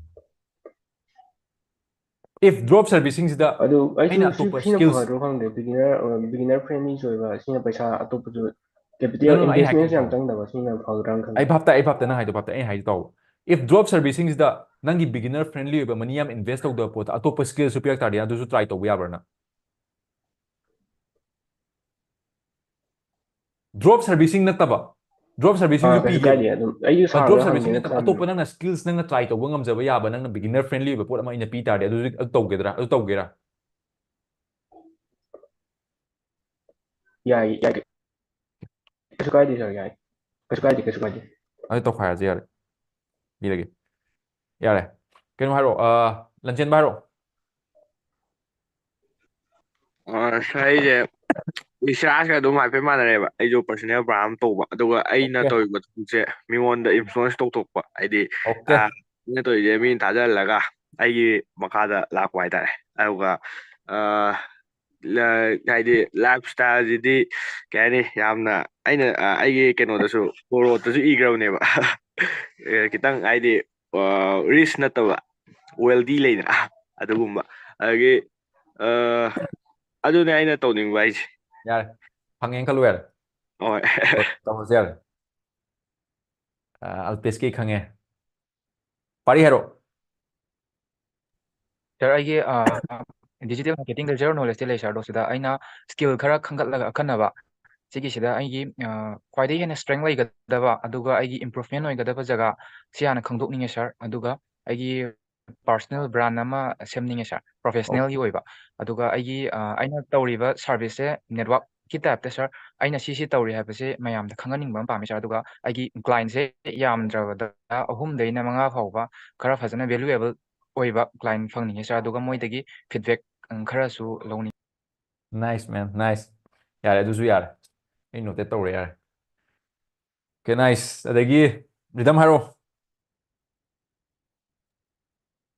If drop ꯁꯥꯔꯚꯤꯁꯤꯡꯁꯤꯗ ꯑꯗꯨ ꯑꯩꯁꯨ ꯑꯩꯅ ꯁꯤ ꯑꯇꯣꯞꯄ ꯁꯤꯅ skills ꯐꯒꯗ꯭ꯔꯣ ꯈꯪꯗꯦ, ꯕꯤꯒꯤꯅꯔ, ꯕꯤꯒꯤꯅꯔ ꯐ꯭ꯔꯦꯟꯂꯤ ꯑꯣꯏꯕ, ꯁꯤꯅ ꯄꯩꯁꯥ ꯑꯇꯣꯞꯄꯁꯨ, capital No, no, no, ꯑꯩ ꯍꯥꯏꯒꯦ investment ꯌꯥꯝ ꯇꯧꯕ꯫ ꯆꯪꯗꯕ, ꯁꯤꯅ ꯐꯒꯗ꯭ꯔꯥ ꯈꯪꯗꯦ꯫ ꯑꯩ ꯚꯥꯞ ꯇꯥꯏ, ꯑꯩ ꯚꯥꯞ ꯇꯥꯏ, ꯅꯪ ꯍꯥꯏꯗꯣ ꯚꯥꯞ ꯇꯥꯏ, ꯑꯩ ꯍꯥꯏꯒꯦ ꯇꯧꯕ꯫ If ꯗ꯭ꯔꯣꯞ ꯁꯥꯔꯚꯤꯁꯤꯡꯁꯤꯗ ꯅꯪꯒꯤ ꯕꯤꯒꯤꯅꯔ ꯐ꯭ꯔꯦꯟꯂꯤ ꯑꯣꯏꯕ, ꯃꯅꯤ ꯌꯥꯝ ꯏꯟꯚꯦꯁ ꯇꯧꯗꯕ ꯄꯣꯠꯇ ꯑꯇꯣꯞꯄ ꯁ꯭ꯀꯤꯜꯁꯨ ꯄꯤꯔꯛ ꯇꯥꯔꯗꯤ ꯑꯗꯨꯁꯨ ꯇ꯭ꯔꯥꯏ ꯇꯧꯕ ꯌꯥꯕ꯭ꯔꯥ ꯅꯪ? ꯗ꯭ꯔꯣꯞ ꯁꯥꯔꯚꯤꯁꯤꯡ ꯅꯠꯇꯕ, ꯗ꯭ꯔꯣꯞ ꯁꯥꯔꯚꯤꯁꯤꯡꯁꯨ ꯑꯥ, ꯀꯩꯁꯨ ꯄꯤꯒꯦꯕ꯫ ꯀꯥꯏꯗꯦ, ꯑꯗꯨꯝ ꯑꯩꯁꯨ ꯗ꯭ꯔꯣꯞ ꯁꯥꯔꯒ ꯁꯥꯔꯚꯤꯁꯤꯡ ꯍꯪꯒꯦꯅ ꯅꯠꯇꯕ ꯈꯜꯂꯝꯃꯤꯅꯦ꯫ ꯑꯇꯣꯞꯄ ꯅꯪꯅ ꯁ꯭ꯀꯤꯜꯁ ꯅꯪꯅ ꯇ꯭ꯔꯥꯏ ꯇꯧꯕ ꯉꯝꯖꯕ ꯌꯥꯕ, ꯅꯪꯅ ꯕꯤꯒꯤꯅꯔ ꯐ꯭ꯔꯦꯟꯂꯤ ꯑꯣꯏꯕ ꯄꯣꯠ ꯑꯃ ꯑꯩꯅ ꯄꯤ ꯇꯥꯔꯗꯤ ꯑꯗꯨ ꯑꯗꯨ ꯇꯧꯒꯗ꯭ꯔꯥ? ꯑꯗꯨ ꯇꯧꯒꯦꯔꯥ? ꯌꯥꯏ, ꯌꯥꯏ꯫ ꯀꯩꯁꯨ ꯀꯥꯏꯗꯦ, ꯁꯥꯔ, ꯌꯥꯏ꯫ ꯀꯩꯁꯨ ꯀꯥꯏꯗꯦ, ꯀꯩꯁꯨ ꯀꯥꯏꯗꯦ꯫ ꯑꯗꯨ ꯇꯧꯈꯥꯏꯔꯁꯦ, ꯌꯥꯔꯦ꯫ ꯄꯤꯔꯒꯦ꯫ ꯌꯥꯔꯦ꯫ ꯀꯩꯅꯣ ꯍꯥꯏꯔꯣ, ꯑ, ꯂꯟꯆꯦꯟꯕ ꯍꯥꯏꯔꯣ꯫ ꯑ, ꯁꯥꯔ, ꯑꯩꯁꯦ ꯔꯤꯁꯥꯔꯁꯀ ꯑꯗꯨꯝ ꯍꯥꯏꯐꯦꯠ ꯃꯥꯟꯅꯔꯦꯕ꯫ ꯑꯩꯁꯨ ꯄꯔꯁꯅꯦꯜ ꯕ꯭ꯔꯥꯟ ꯑꯃ ꯇꯧꯕ, ꯑꯗꯨꯒ ꯑꯩꯅ ꯑꯣꯀꯦ꯫ ꯇꯧꯔꯤꯕ ꯊꯕꯛꯁꯦ ꯃꯤꯉꯣꯟꯗ ꯏꯟꯐ꯭ꯂꯨꯋꯦꯟꯁ ꯇꯧꯊꯣꯛꯄ, ꯍꯥꯏꯗꯤ, ꯑꯣꯀꯦ꯫ ꯑ, ꯑꯩꯅ ꯇꯧꯔꯤꯁꯦ ꯃꯤꯅ ꯊꯥꯖꯍꯜꯂꯒ ꯑꯩꯒꯤ ꯃꯈꯥꯗ ꯂꯥꯛꯄ ꯍꯥꯏꯇꯥꯔꯦ꯫ ꯑꯗꯨꯒ, ꯑ, ꯂ-, ꯍꯥꯏꯗꯤ, ꯂꯥꯏꯐ ꯁ꯭ꯇꯥꯏꯜꯁꯤꯗꯤ, ꯀꯩ ꯍꯥꯏꯅꯤ, ꯌꯥꯝꯅ, ꯑꯩꯅ, ꯑ, ꯑꯩꯒꯤ ꯀꯩꯅꯣꯗꯁꯨ, ꯀꯣꯔꯣꯠꯇꯁꯨ ꯏꯈ꯭ꯔꯕꯅꯦꯕ꯫ ꯑꯦ, ꯈꯤꯇꯪ, ꯍꯥꯏꯗꯤ, ꯑ, ꯔꯤꯆ ꯅꯠꯇꯕ, ꯋꯦꯜꯗꯤ ꯂꯩꯗꯅ, ꯑꯗꯨꯒꯨꯝꯕ꯫ ꯑꯗꯒꯤ, ꯑ, ꯑꯗꯨꯅꯦ ꯑꯩꯅ ꯇꯧꯅꯤꯡꯕ ꯍꯥꯏꯁꯦ꯫ ꯌꯥꯔꯦ, ꯐꯪꯉꯦꯅ ꯈꯜꯂꯨ ꯌꯥꯔꯦ. ꯍꯣꯏ. ꯇꯧꯔꯁꯦ ꯌꯥꯔꯦ. ꯑ, ꯑꯜꯄꯦꯁꯀꯤ ꯈꯪꯉꯦ. ꯄꯥꯔꯤ ꯍꯥꯏꯔꯣ. ꯁꯥꯔ, ꯑꯩꯒꯤ ꯗꯤꯖꯤꯇꯦꯜ ꯃꯥꯔꯀꯦꯇꯤꯡꯗ ꯖꯦꯔꯣ ꯅꯣꯂꯦꯖꯇꯤ ꯂꯩ ꯁꯥꯔ, ꯑꯗꯣ ꯁꯤꯗ ꯑꯩꯅ ꯁ꯭ꯀꯤꯜ ꯈꯔ ꯈꯟꯒꯠꯂꯒ ꯑꯈꯟꯅꯕ, ꯁꯤꯒꯤꯁꯤꯗ ꯑꯩꯒꯤ ꯑ, ꯈ꯭ꯋꯥꯏꯗꯒꯤ ꯍꯦꯟꯅ ꯁ꯭ꯇꯔꯦꯡ ꯂꯩꯒꯗꯕ ꯑꯗꯨꯒ ꯑꯩꯒꯤ ꯏꯝꯄ꯭ꯔꯨꯚꯃꯦꯟ ꯑꯣꯏꯒꯗꯕ ꯖꯒꯥ, ꯁꯤ ꯍꯥꯟꯅ ꯈꯪꯗꯣꯛꯅꯤꯡꯉꯦ ꯁꯥꯔ꯫ ꯑꯗꯨꯒ ꯑꯩꯒꯤ ꯄꯥꯔꯁꯣꯅꯦꯜ ꯕ꯭ꯔꯥꯟ ꯑꯃ ꯁꯦꯝꯅꯤꯡꯉꯦ ꯁꯥꯔ, ꯄ꯭ꯔꯣꯐꯦꯁꯅꯦꯜꯒꯤ ꯑꯣꯏꯕ꯫ ꯑꯗꯨꯒ ꯑꯩꯒꯤ ꯑ, ꯑꯩꯅ ꯇꯧꯔꯤꯕ ꯁꯥꯔꯚꯤꯁꯁꯦ ꯅꯦꯠꯋꯥꯛꯀꯤ ꯇꯥꯏꯞꯇ ꯁꯥꯔ, ꯑꯩꯅ ꯁꯤ ꯁꯤ ꯇꯧꯔꯤ ꯍꯥꯏꯕꯁꯦ ꯃꯌꯥꯝꯗ ꯈꯪꯍꯟꯅꯤꯡꯕ ꯑꯃ ꯄꯥꯝꯃꯤ ꯁꯥꯔ꯫ ꯑꯗꯨꯒ ꯑꯩꯒꯤ ꯀ꯭ꯂꯥꯏꯟꯁꯦ ꯌꯥꯝꯗ꯭ꯔꯕꯗ ꯑꯍꯨꯝꯗꯩꯅ ꯃꯉꯥ ꯐꯥꯎꯕ ꯈꯔ ꯐꯖꯅ ꯚꯦꯂꯨꯑꯦꯕꯜ ꯑꯣꯏꯕ ꯀ꯭ꯂꯥꯏꯟ ꯐꯪꯅꯤꯡꯉꯦ ꯁꯥꯔ꯫ ꯑꯗꯨꯒ ꯃꯣꯏꯗꯒꯤ ꯐꯤꯗꯕꯦꯛ ꯈꯔꯁꯨ ꯂꯧꯅꯤꯡꯉꯤ꯫ Nice man, nice. ꯌꯥꯔꯦ, ꯑꯗꯨꯁꯨ ꯌꯥꯔꯦ, ꯑꯩ ꯅꯣꯇꯦꯠ ꯇꯧꯔꯦ, ꯌꯥꯔꯦ. Okay, nice. ꯑꯗꯒꯤ ꯔꯤꯗꯝ ꯍꯥꯏꯔꯣ.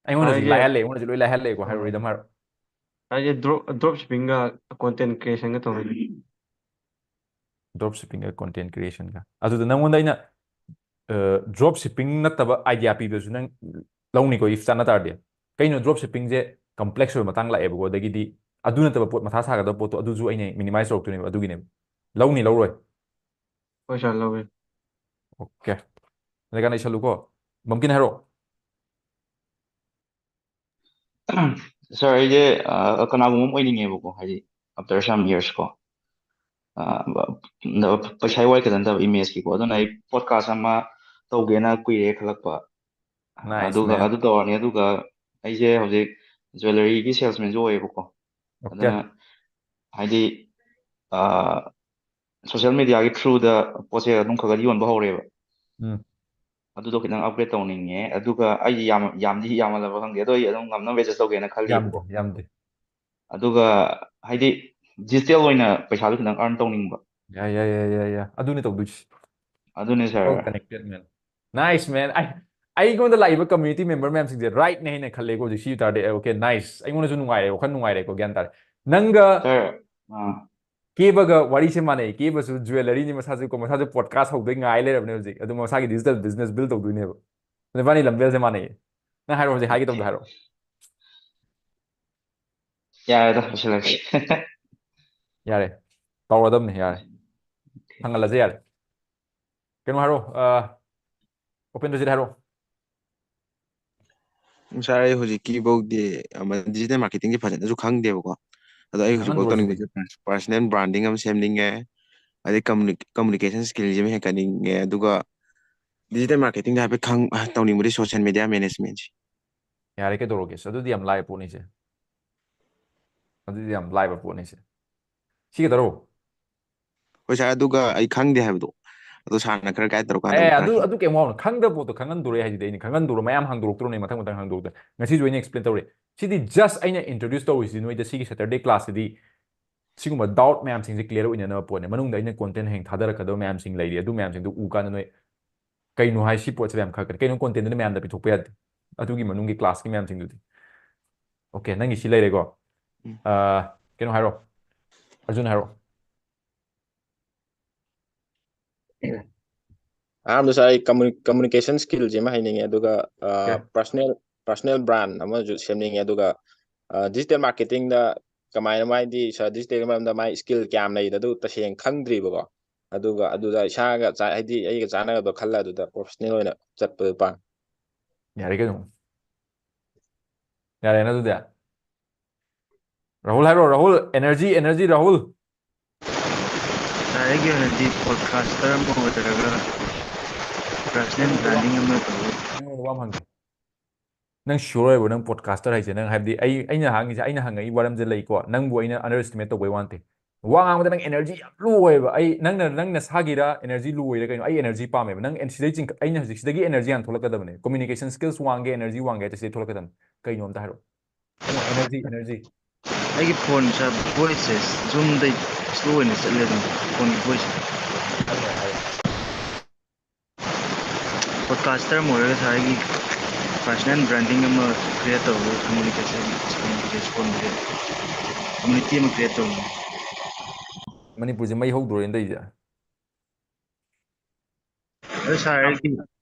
ꯑꯩꯉꯣꯟꯗꯁꯨ ꯍꯥꯏꯒꯦ꯫ ꯂꯥꯏꯍꯜꯂꯦ, ꯑꯩꯉꯣꯟꯗꯁꯨ ꯂꯣꯏ ꯂꯥꯏꯍꯜꯂꯦꯀꯣ. ꯍꯥꯏꯔꯣ, ꯎꯝ꯫ ꯔꯤꯗꯝ ꯍꯥꯏꯔꯣ. ꯑꯩꯁꯦ ꯗ꯭ꯔꯣꯞ ꯗ꯭ꯔꯣꯞ ꯁꯤꯞꯄꯤꯡꯒ ꯀꯣꯟꯇꯦꯟ ꯀ꯭ꯔꯤꯌꯦꯁꯟꯒ ꯇꯧꯅꯤꯡꯉꯤ꯫ ꯗ꯭ꯔꯣꯞ ꯁꯤꯞꯄꯤꯡꯒ ꯀꯣꯟꯇꯦꯟ ꯀ꯭ꯔꯤꯌꯦꯁꯟꯒ. ꯑꯗꯨꯗ ꯅꯪꯉꯣꯟꯗ ꯑꯩꯅ ꯗ꯭ꯔꯣꯞ ꯁꯤꯞꯄꯤꯡ ꯅꯠꯇꯕ ꯑꯥꯏꯗꯤꯌꯥ ꯄꯤꯕꯁꯨ ꯅꯪ ꯂꯧꯅꯤꯀꯣ, if ꯆꯥꯟꯅ ꯇꯥꯔꯗꯤ. ꯀꯩꯅꯣ, ꯗ꯭ꯔꯣꯞ ꯁꯤꯞꯄꯤꯡꯁꯦ ꯀꯝꯄ꯭ꯂꯦꯛꯁ ꯑꯣꯏꯕ ꯃꯇꯥꯡ ꯂꯥꯛꯑꯦꯕꯀꯣ. ꯑꯗꯒꯤꯗꯤ ꯑꯗꯨ ꯅꯠꯇꯕ ꯄꯣꯠ, ꯃꯊꯥ ꯁꯥꯒꯗꯕ ꯄꯣꯠꯇꯣ, ꯑꯗꯨꯁꯨ ꯑꯩꯅ ꯃꯤꯅꯤꯃꯥꯏꯁ ꯇꯧꯔꯛꯇꯣꯏꯅꯦꯕ, ꯑꯗꯨꯒꯤꯅꯦꯕ. ꯂꯧꯅꯤ, ꯂꯧꯔꯣꯏ? ꯍꯣꯏ ꯁꯥꯔ, ꯂꯧꯋꯦ꯫ Okay. ꯑꯗꯨꯒ ꯏꯁꯜꯂꯨꯀꯣ. ꯕꯝꯀꯤꯟ ꯍꯥꯏꯔꯣ. ꯁꯥꯔ, ꯑꯩꯁꯦ ꯑ, ꯀꯅꯥꯒꯨꯝꯕ ꯑꯃ ꯑꯣꯏꯅꯤꯡꯉꯦꯕꯀꯣ, ꯍꯥꯏꯗꯤ after some years ꯀꯣ, ꯑ, ꯄꯩꯁꯥꯒꯤ ꯋꯥꯔꯤ ꯈꯛꯇ ꯅꯠꯇꯕ, ꯏꯃꯦꯖꯀꯤꯀꯣ. ꯑꯗꯨꯅ ꯑꯩ ꯄꯣꯗꯀꯥꯁ ꯑꯃ ꯇꯧꯒꯦꯅ ꯀꯨꯏꯔꯦ ꯈꯜꯂꯛꯄ. Nice, ꯑꯗꯨꯒ man. ꯑꯗꯨ ꯇꯧꯔꯅꯤ. ꯑꯗꯨꯒ ꯑꯩꯁꯦ ꯍꯧꯖꯤꯛ ꯖ꯭ꯋꯦꯂꯔꯤꯒꯤ ꯁꯦꯜꯁꯃꯦꯟꯁꯨ ꯑꯣꯏꯌꯦꯕꯀꯣ. Okay. ꯑꯗꯨꯅ ꯍꯥꯏꯗꯤ, ꯑ, ꯁꯣꯁꯦꯜ ꯃꯦꯗꯤꯌꯥꯒꯤ ꯊ꯭ꯔꯨꯗ ꯄꯣꯠꯁꯦ ꯑꯗꯨꯝ ꯈꯔ ꯈꯔ ꯌꯣꯟꯕ ꯍꯧꯔꯦꯕ. ꯎꯝ. ꯑꯗꯨꯗꯣ ꯈꯤꯇꯪ ꯑꯞꯒ꯭ꯔꯦꯗ ꯇꯧꯅꯤꯡꯉꯦ꯫ ꯑꯗꯨꯒ ꯑꯩ ꯌꯥꯝ, ꯌꯥꯝꯗꯤ ꯌꯥꯝꯃꯜꯂꯕ ꯈꯪꯗꯦ, ꯑꯗꯣ ꯑꯩ ꯑꯗꯨꯝ ꯉꯝꯅꯕ ꯑꯦꯗꯖꯁ ꯇꯧꯒꯦꯅ ꯈꯜꯂꯤꯕꯀꯣ. ꯌꯥꯝꯗꯦ, ꯌꯥꯝꯗꯦ. ꯑꯗꯨꯒ ꯍꯥꯏꯗꯤ ꯗꯤꯖꯤꯇꯦꯜ ꯑꯣꯏꯅ ꯄꯩꯁꯥꯗꯣ ꯈꯤꯇꯪ ꯑꯔꯟ ꯇꯧꯅꯤꯡꯕ꯫ ꯌꯥꯏ, ꯌꯥꯏ, ꯌꯥꯏ, ꯌꯥꯏ, ꯌꯥꯏ. ꯑꯗꯨꯅꯦ ꯇꯧꯗꯣꯏꯁꯤ. ꯑꯗꯨꯅꯦ All ꯁꯥꯔ꯫ connected, man. Nice, man. ꯑꯩ, ꯑꯩꯉꯣꯟꯗ ꯂꯥꯛꯏꯕ community member ꯃꯌꯥꯝꯁꯤꯡꯁꯦ right ꯅꯦ ꯍꯥꯏꯅ ꯈꯜꯂꯦꯀꯣ ꯍꯧꯖꯤꯛ ꯁꯤ ꯇꯥꯔꯗꯤ. Okay, nice. ꯑꯩꯉꯣꯟꯗꯁꯨ ꯅꯨꯡꯉꯥꯏꯔꯦ, ꯋꯥꯈꯜ ꯅꯨꯡꯉꯥꯏꯔꯦꯀꯣ, ꯒ꯭ꯌꯥꯟ ꯇꯥꯔꯦ. ꯅꯪꯒ ꯁꯥꯔ, ꯑꯥ, ꯀꯦꯕꯒ ꯋꯥꯔꯤꯁꯦ ꯃꯥꯟꯅꯩ. ꯀꯦꯕꯁꯨ ꯖ꯭ꯋꯦꯂꯔꯤꯅꯤ, ꯃꯁꯥꯁꯨ ꯀꯣ, ꯃꯁꯥꯁꯨ ꯄꯣꯗꯀꯥꯁ ꯍꯧꯗꯣꯏ ꯉꯥꯏ ꯂꯩꯔꯕꯅꯦ ꯍꯧꯖꯤꯛ. ꯑꯗꯨ ꯃꯁꯥꯒꯤ digital business build ꯇꯧꯗꯣꯏꯅꯦꯕ. ꯅꯕꯥꯅꯤ ꯂꯝꯕꯦꯜꯁꯦ ꯃꯥꯟꯅꯩꯌꯦ. ꯅꯪ ꯍꯥꯏꯔꯣ, ꯍꯧꯖꯤꯛ ꯍꯥꯏꯒꯦ ꯇꯧꯕꯗꯣ ꯍꯥꯏꯔꯣ. ꯌꯥꯔꯦꯗ, ꯂꯣꯏꯁꯤꯜꯂꯒꯦ꯫ ꯌꯥꯔꯦ, ꯇꯧꯔꯗꯕꯅꯤ꯫ ꯌꯥꯔꯦ, ꯊꯥꯡꯒꯠꯂꯁꯦ꯫ ꯌꯥꯔꯦ, ꯀꯩꯅꯣ ꯍꯥꯏꯔꯣ, ꯑ, ꯎꯄꯦꯟꯗ꯭ꯔꯖꯤꯠ ꯍꯥꯏꯔꯣ꯫ ꯁꯥꯔ, ꯑꯩ ꯍꯧꯖꯤꯛꯀꯤ ꯐꯥꯎꯗꯤ ꯗꯤꯖꯤꯇꯦꯜ ꯃꯥꯔꯀꯦꯇꯤꯡꯁꯦ ꯐꯖꯅꯁꯨ ꯈꯪꯗꯦꯕꯀꯣ꯫ ꯑꯗꯣ ꯑꯩ ꯍꯧꯖꯤꯛꯐꯥꯎ ꯈꯪꯍꯟꯗ꯭ꯔꯣ ꯇꯧꯅꯤꯡꯕꯁꯦ ꯄꯥꯔꯁꯣꯅꯦꯜ ꯕ꯭ꯔꯥꯟꯗꯤꯡ ꯑꯃ ꯁꯦꯝꯅꯤꯡꯉꯦ, ꯑꯗꯩ ꯀꯝꯃꯨꯅꯤꯀꯦꯁꯟ ꯁ꯭ꯀꯤꯜꯁꯦ ꯑꯃ ꯍꯦꯟꯒꯠꯅꯤꯡꯉꯦ, ꯑꯗꯨꯒ ꯗꯤꯖꯤꯇꯦꯜ ꯃꯥꯔꯀꯦꯇꯤꯡꯗ ꯍꯥꯏꯐꯦꯠ ꯈꯪ ꯇꯧꯅꯤꯡꯕꯗꯤ ꯁꯣꯁꯤꯌꯦꯜ ꯃꯦꯗꯤꯌꯥ ꯃꯦꯅꯦꯖꯃꯦꯟꯁꯦ꯫ ꯌꯥꯔꯦ, ꯀꯩꯗꯧꯔꯒꯦ? ꯑꯗꯨꯗꯤ ꯌꯥꯝ ꯂꯥꯏꯕ ꯄꯣꯠꯅꯤꯁꯦ꯫ ꯑꯗꯨꯗꯤ ꯌꯥꯝ ꯂꯥꯏꯕ ꯄꯣꯠꯅꯤꯁꯦ꯫ ꯁꯤꯒꯗꯧꯔꯣ? ꯍꯣꯏ ꯁꯥꯔ, ꯑꯗꯨꯒ ꯑꯩ ꯈꯪꯗꯦ ꯍꯥꯏꯕꯗꯣ, ꯑꯗꯣ ꯁꯥꯔꯅ ꯈꯔ ꯒꯥꯏꯗ ꯇꯧꯔꯀꯥꯟꯗ ꯑꯦ, ꯑꯃꯨꯛ ꯑꯗꯨ ꯇꯥꯛꯄꯤꯌꯨ꯫ ꯑꯗꯨ ꯀꯩꯝ ꯋꯥꯎꯅ, ꯈꯪꯗꯕ ꯄꯣꯠꯇꯣ ꯈꯪꯍꯟꯗꯣꯔꯦ ꯍꯥꯏꯁꯤꯗꯤ꯫ ꯑꯩꯅ ꯈꯪꯍꯟꯗꯣꯔꯣ, ꯃꯌꯥꯝ ꯍꯥꯡꯗꯣꯔꯛꯇ꯭ꯔꯣꯅꯦ, ꯃꯊꯪ ꯃꯊꯪ ꯍꯥꯡꯗꯣꯔꯛꯇ꯫ ꯉꯁꯤꯁꯨ ꯑꯩꯅ ꯑꯦꯛꯁꯄ꯭ꯂꯦꯟ ꯇꯧꯔꯦ꯫ ꯁꯤꯗꯤ ꯖꯁ ꯑꯩꯅ ꯏꯟꯇ꯭ꯔꯣꯗ꯭ꯌꯨꯁ ꯇꯧꯔꯤꯁꯤꯗꯤ ꯅꯣꯏꯗ, ꯁꯤꯒꯤ ꯁꯦꯇꯔꯗꯦ ꯀ꯭ꯂꯥꯁꯁꯤꯗꯤ ꯁꯤꯒꯨꯝꯕ ꯗꯥꯎꯠ ꯃꯌꯥꯝꯁꯤꯡꯁꯦ ꯀ꯭ꯂꯤꯌꯥꯔ ꯑꯣꯏꯅꯅꯕ ꯄꯣꯠꯅꯦ꯫ ꯃꯅꯨꯡꯗ ꯑꯩꯅ ꯀꯣꯟꯇꯦꯟ ꯍꯌꯦꯡ ꯊꯥꯗꯔꯛꯀꯗꯕ ꯃꯌꯥꯝꯁꯤꯡ ꯂꯩꯔꯤ, ꯑꯗꯨ ꯃꯌꯥꯝꯁꯤꯡꯗꯣ ꯎ ꯀꯥꯟꯗ ꯅꯣꯏ ꯀꯩꯅꯣ ꯍꯥꯏ, ꯁꯤ ꯄꯣꯠꯁꯦ ꯌꯥꯝ ꯈꯔ ꯀꯩꯅꯣ, ꯀꯣꯟꯇꯦꯟꯗꯨꯅ ꯃꯌꯥꯝꯗ ꯄꯤꯊꯣꯛꯄ ꯌꯥꯗꯦ꯫ ꯑꯗꯨꯒꯤ ꯃꯅꯨꯡꯒꯤ ꯀ꯭ꯂꯥꯁꯀꯤ ꯃꯌꯥꯝꯁꯤꯡꯗꯨꯗꯤ꯫ ꯑꯣꯀꯦ, ꯅꯪꯒꯤ ꯁꯤ ꯂꯩꯔꯦꯀꯣ꯫ ꯎꯝ꯫ ꯑ, ꯀꯩꯅꯣ ꯍꯥꯏꯔꯣ, ꯑꯔꯖꯨꯟ ꯍꯥꯏꯔꯣ꯫ ꯑꯍꯥꯟꯕꯗ ꯁꯥꯔ, ꯑꯩ ꯀꯝꯃꯨꯅꯤꯀꯦꯁꯟ ꯁ꯭ꯀꯤꯜꯁꯦ ꯑꯃ ꯍꯩꯅꯤꯡꯉꯦ, ꯑꯗꯨꯒ ꯑꯣꯀꯦ꯫ ꯄꯔꯁꯅꯦꯜ ꯄꯔꯁꯅꯦꯜ ꯕ꯭ꯔꯥꯟ ꯑꯃꯁꯨ ꯁꯦꯝꯅꯤꯡꯉꯦ, ꯑꯗꯨꯒ ꯗꯤꯖꯤꯇꯦꯜ ꯃꯥꯔꯀꯦꯇꯤꯡꯗ ꯀꯃꯥꯏꯅ, ꯃꯥꯏꯗꯤ ꯁꯥꯔ, ꯗꯤꯖꯤꯇꯦꯜꯒꯤ ꯃꯔꯝꯗ ꯃꯥꯏ ꯁ꯭ꯀꯤꯜ ꯀꯌꯥꯝ ꯂꯩꯗ ꯑꯗꯨ ꯇꯁꯦꯡꯅ ꯈꯪꯗ꯭ꯔꯤꯕꯀꯣ꯫ ꯑꯗꯨꯒ ꯑꯗꯨꯗ ꯏꯁꯥꯒ ꯆꯥ-, ꯍꯥꯏꯗꯤ ꯑꯩꯒ ꯆꯥꯟꯅꯒꯗꯕ ꯈꯜꯂ ꯑꯗꯨꯗ ꯄ꯭ꯔꯣꯐꯦꯁꯅꯦꯜ ꯑꯣꯏꯅ ꯆꯠꯄꯗꯣ ꯄꯥꯝꯃꯤ꯫ ꯌꯥꯔꯦ ꯀꯩꯅꯣ꯫ ꯌꯥꯔꯦꯅ ꯑꯗꯨꯗꯤ꯫ ꯔꯥꯍꯨꯜ ꯍꯥꯏꯔꯣ, ꯔꯥꯍꯨꯜ, ꯑꯦꯅꯔꯖꯤ, ꯑꯦꯅꯔꯖꯤ, ꯔꯥꯍꯨꯜ꯫ ꯁꯥꯔ, ꯑꯩꯒꯤ ꯑꯣꯏꯅꯗꯤ ꯄꯣꯗꯀꯥꯁꯇꯔ ꯑꯃ ꯑꯣꯏꯔꯒ ꯄꯔꯁꯅꯦꯜ ꯕ꯭ꯔꯥꯟꯗꯤꯡ ꯑꯃ ꯇꯧꯔꯒ ꯅꯪꯉꯣꯟꯗ ꯋꯥ ꯑꯃ ꯍꯪꯒꯦ꯫ ꯅꯪ ꯁꯤꯌꯣꯔ ꯑꯣꯏꯕ꯭ꯔꯣ ꯅꯪ ꯄꯣꯗꯀꯥꯁꯇꯔ ꯍꯥꯏꯁꯦ? ꯅꯪ ꯍꯥꯏꯕꯗꯤ ꯑꯩ, ꯑꯩꯅ ꯍꯪꯉꯤꯁꯦ, ꯑꯩꯅ ꯍꯪꯉꯛꯏ ꯋꯥꯔꯝꯁꯦ ꯂꯩꯀꯣ, ꯅꯪꯕꯨ ꯑꯩꯅ ꯑꯟꯗꯔ ꯑꯦꯁꯇꯤꯃꯦꯠ ꯇꯧꯕꯩ ꯋꯥ ꯅꯠꯇꯦ꯫ ꯋꯥ ꯉꯥꯡꯕꯗ ꯅꯪ ꯑꯦꯅꯔꯖꯤ ꯌꯥꯝ ꯂꯣ ꯑꯣꯏꯌꯦꯕ꯫ ꯑꯩ, ꯅꯪꯅ, ꯅꯪ ꯅꯁꯥꯒꯤꯔ ꯑꯦꯅꯔꯖꯤ ꯂꯣ ꯑꯣꯏꯔ ꯀꯩꯅꯣ? ꯑꯩ ꯑꯦꯅꯔꯖꯤ ꯄꯥꯝꯃꯦꯕ꯫ ꯅꯪ ꯑꯦꯟ-, ꯁꯤꯗꯩ ꯆꯤꯡꯈꯠ-, ꯑꯩꯅ ꯍꯧꯖꯤꯛ ꯁꯤꯗꯒꯤ ꯑꯦꯅꯔꯖꯤ ꯌꯥꯝ ꯊꯣꯛꯂꯛꯀꯗꯕꯅꯦ꯫ ꯀꯝꯃ꯭ꯌꯨꯅꯤꯀꯦꯁꯟ ꯁ꯭ꯀꯤꯜꯁ ꯋꯥꯡꯒꯦ, ꯑꯦꯅꯔꯖꯤ ꯋꯥꯡꯒꯦ ꯍꯥꯏꯗꯤ ꯁꯤꯗꯩ ꯊꯣꯛꯂꯛꯀꯗꯕꯅꯦ꯫ ꯀꯩꯅꯣ ꯑꯝꯇ ꯍꯥꯏꯔꯛꯑꯣ꯫ Energy, energy. ꯑꯩꯒꯤ ꯐꯣꯟ ꯁꯥꯔ, ꯚꯣꯏꯁꯁꯦ ꯖꯨꯝꯗꯩ ꯁ꯭ꯂꯣ ꯑꯣꯏꯅ ꯆꯠꯂꯦ ꯑꯗꯨꯝ, ꯐꯣꯟꯒꯤ ꯚꯣꯏꯁꯁꯦ꯫ ꯄꯣꯗꯀꯥꯁꯇꯔ ꯑꯃ ꯑꯣꯏꯔꯒ ꯁꯥꯔ, ꯑꯩꯒꯤ ꯄꯔꯁꯅꯦꯜ ꯕ꯭ꯔꯥꯟꯗꯤꯡ ꯑꯃ ꯀ꯭ꯔꯤꯌꯦꯠ ꯇꯧꯔꯒ ꯀꯝꯃ꯭ꯌꯨꯅꯤꯀꯦꯁꯟ ꯁ꯭ꯀꯤꯜꯒꯤ ꯔꯦꯁꯄꯣꯟꯁꯁꯦ, ꯀꯝꯃ꯭ꯌꯨꯅꯤꯇꯤ ꯑꯃ ꯀ꯭ꯔꯤꯌꯦꯠ ꯇꯧꯅꯤꯡꯉꯤ꯫ ꯃꯅꯤꯄꯨꯔꯁꯦ ꯃꯩ ꯍꯧꯗꯣꯔꯦꯅ ꯇꯧꯔꯤꯁꯦ꯫ ꯑꯗꯣ ꯁꯥꯔ, ꯑꯩꯒꯤ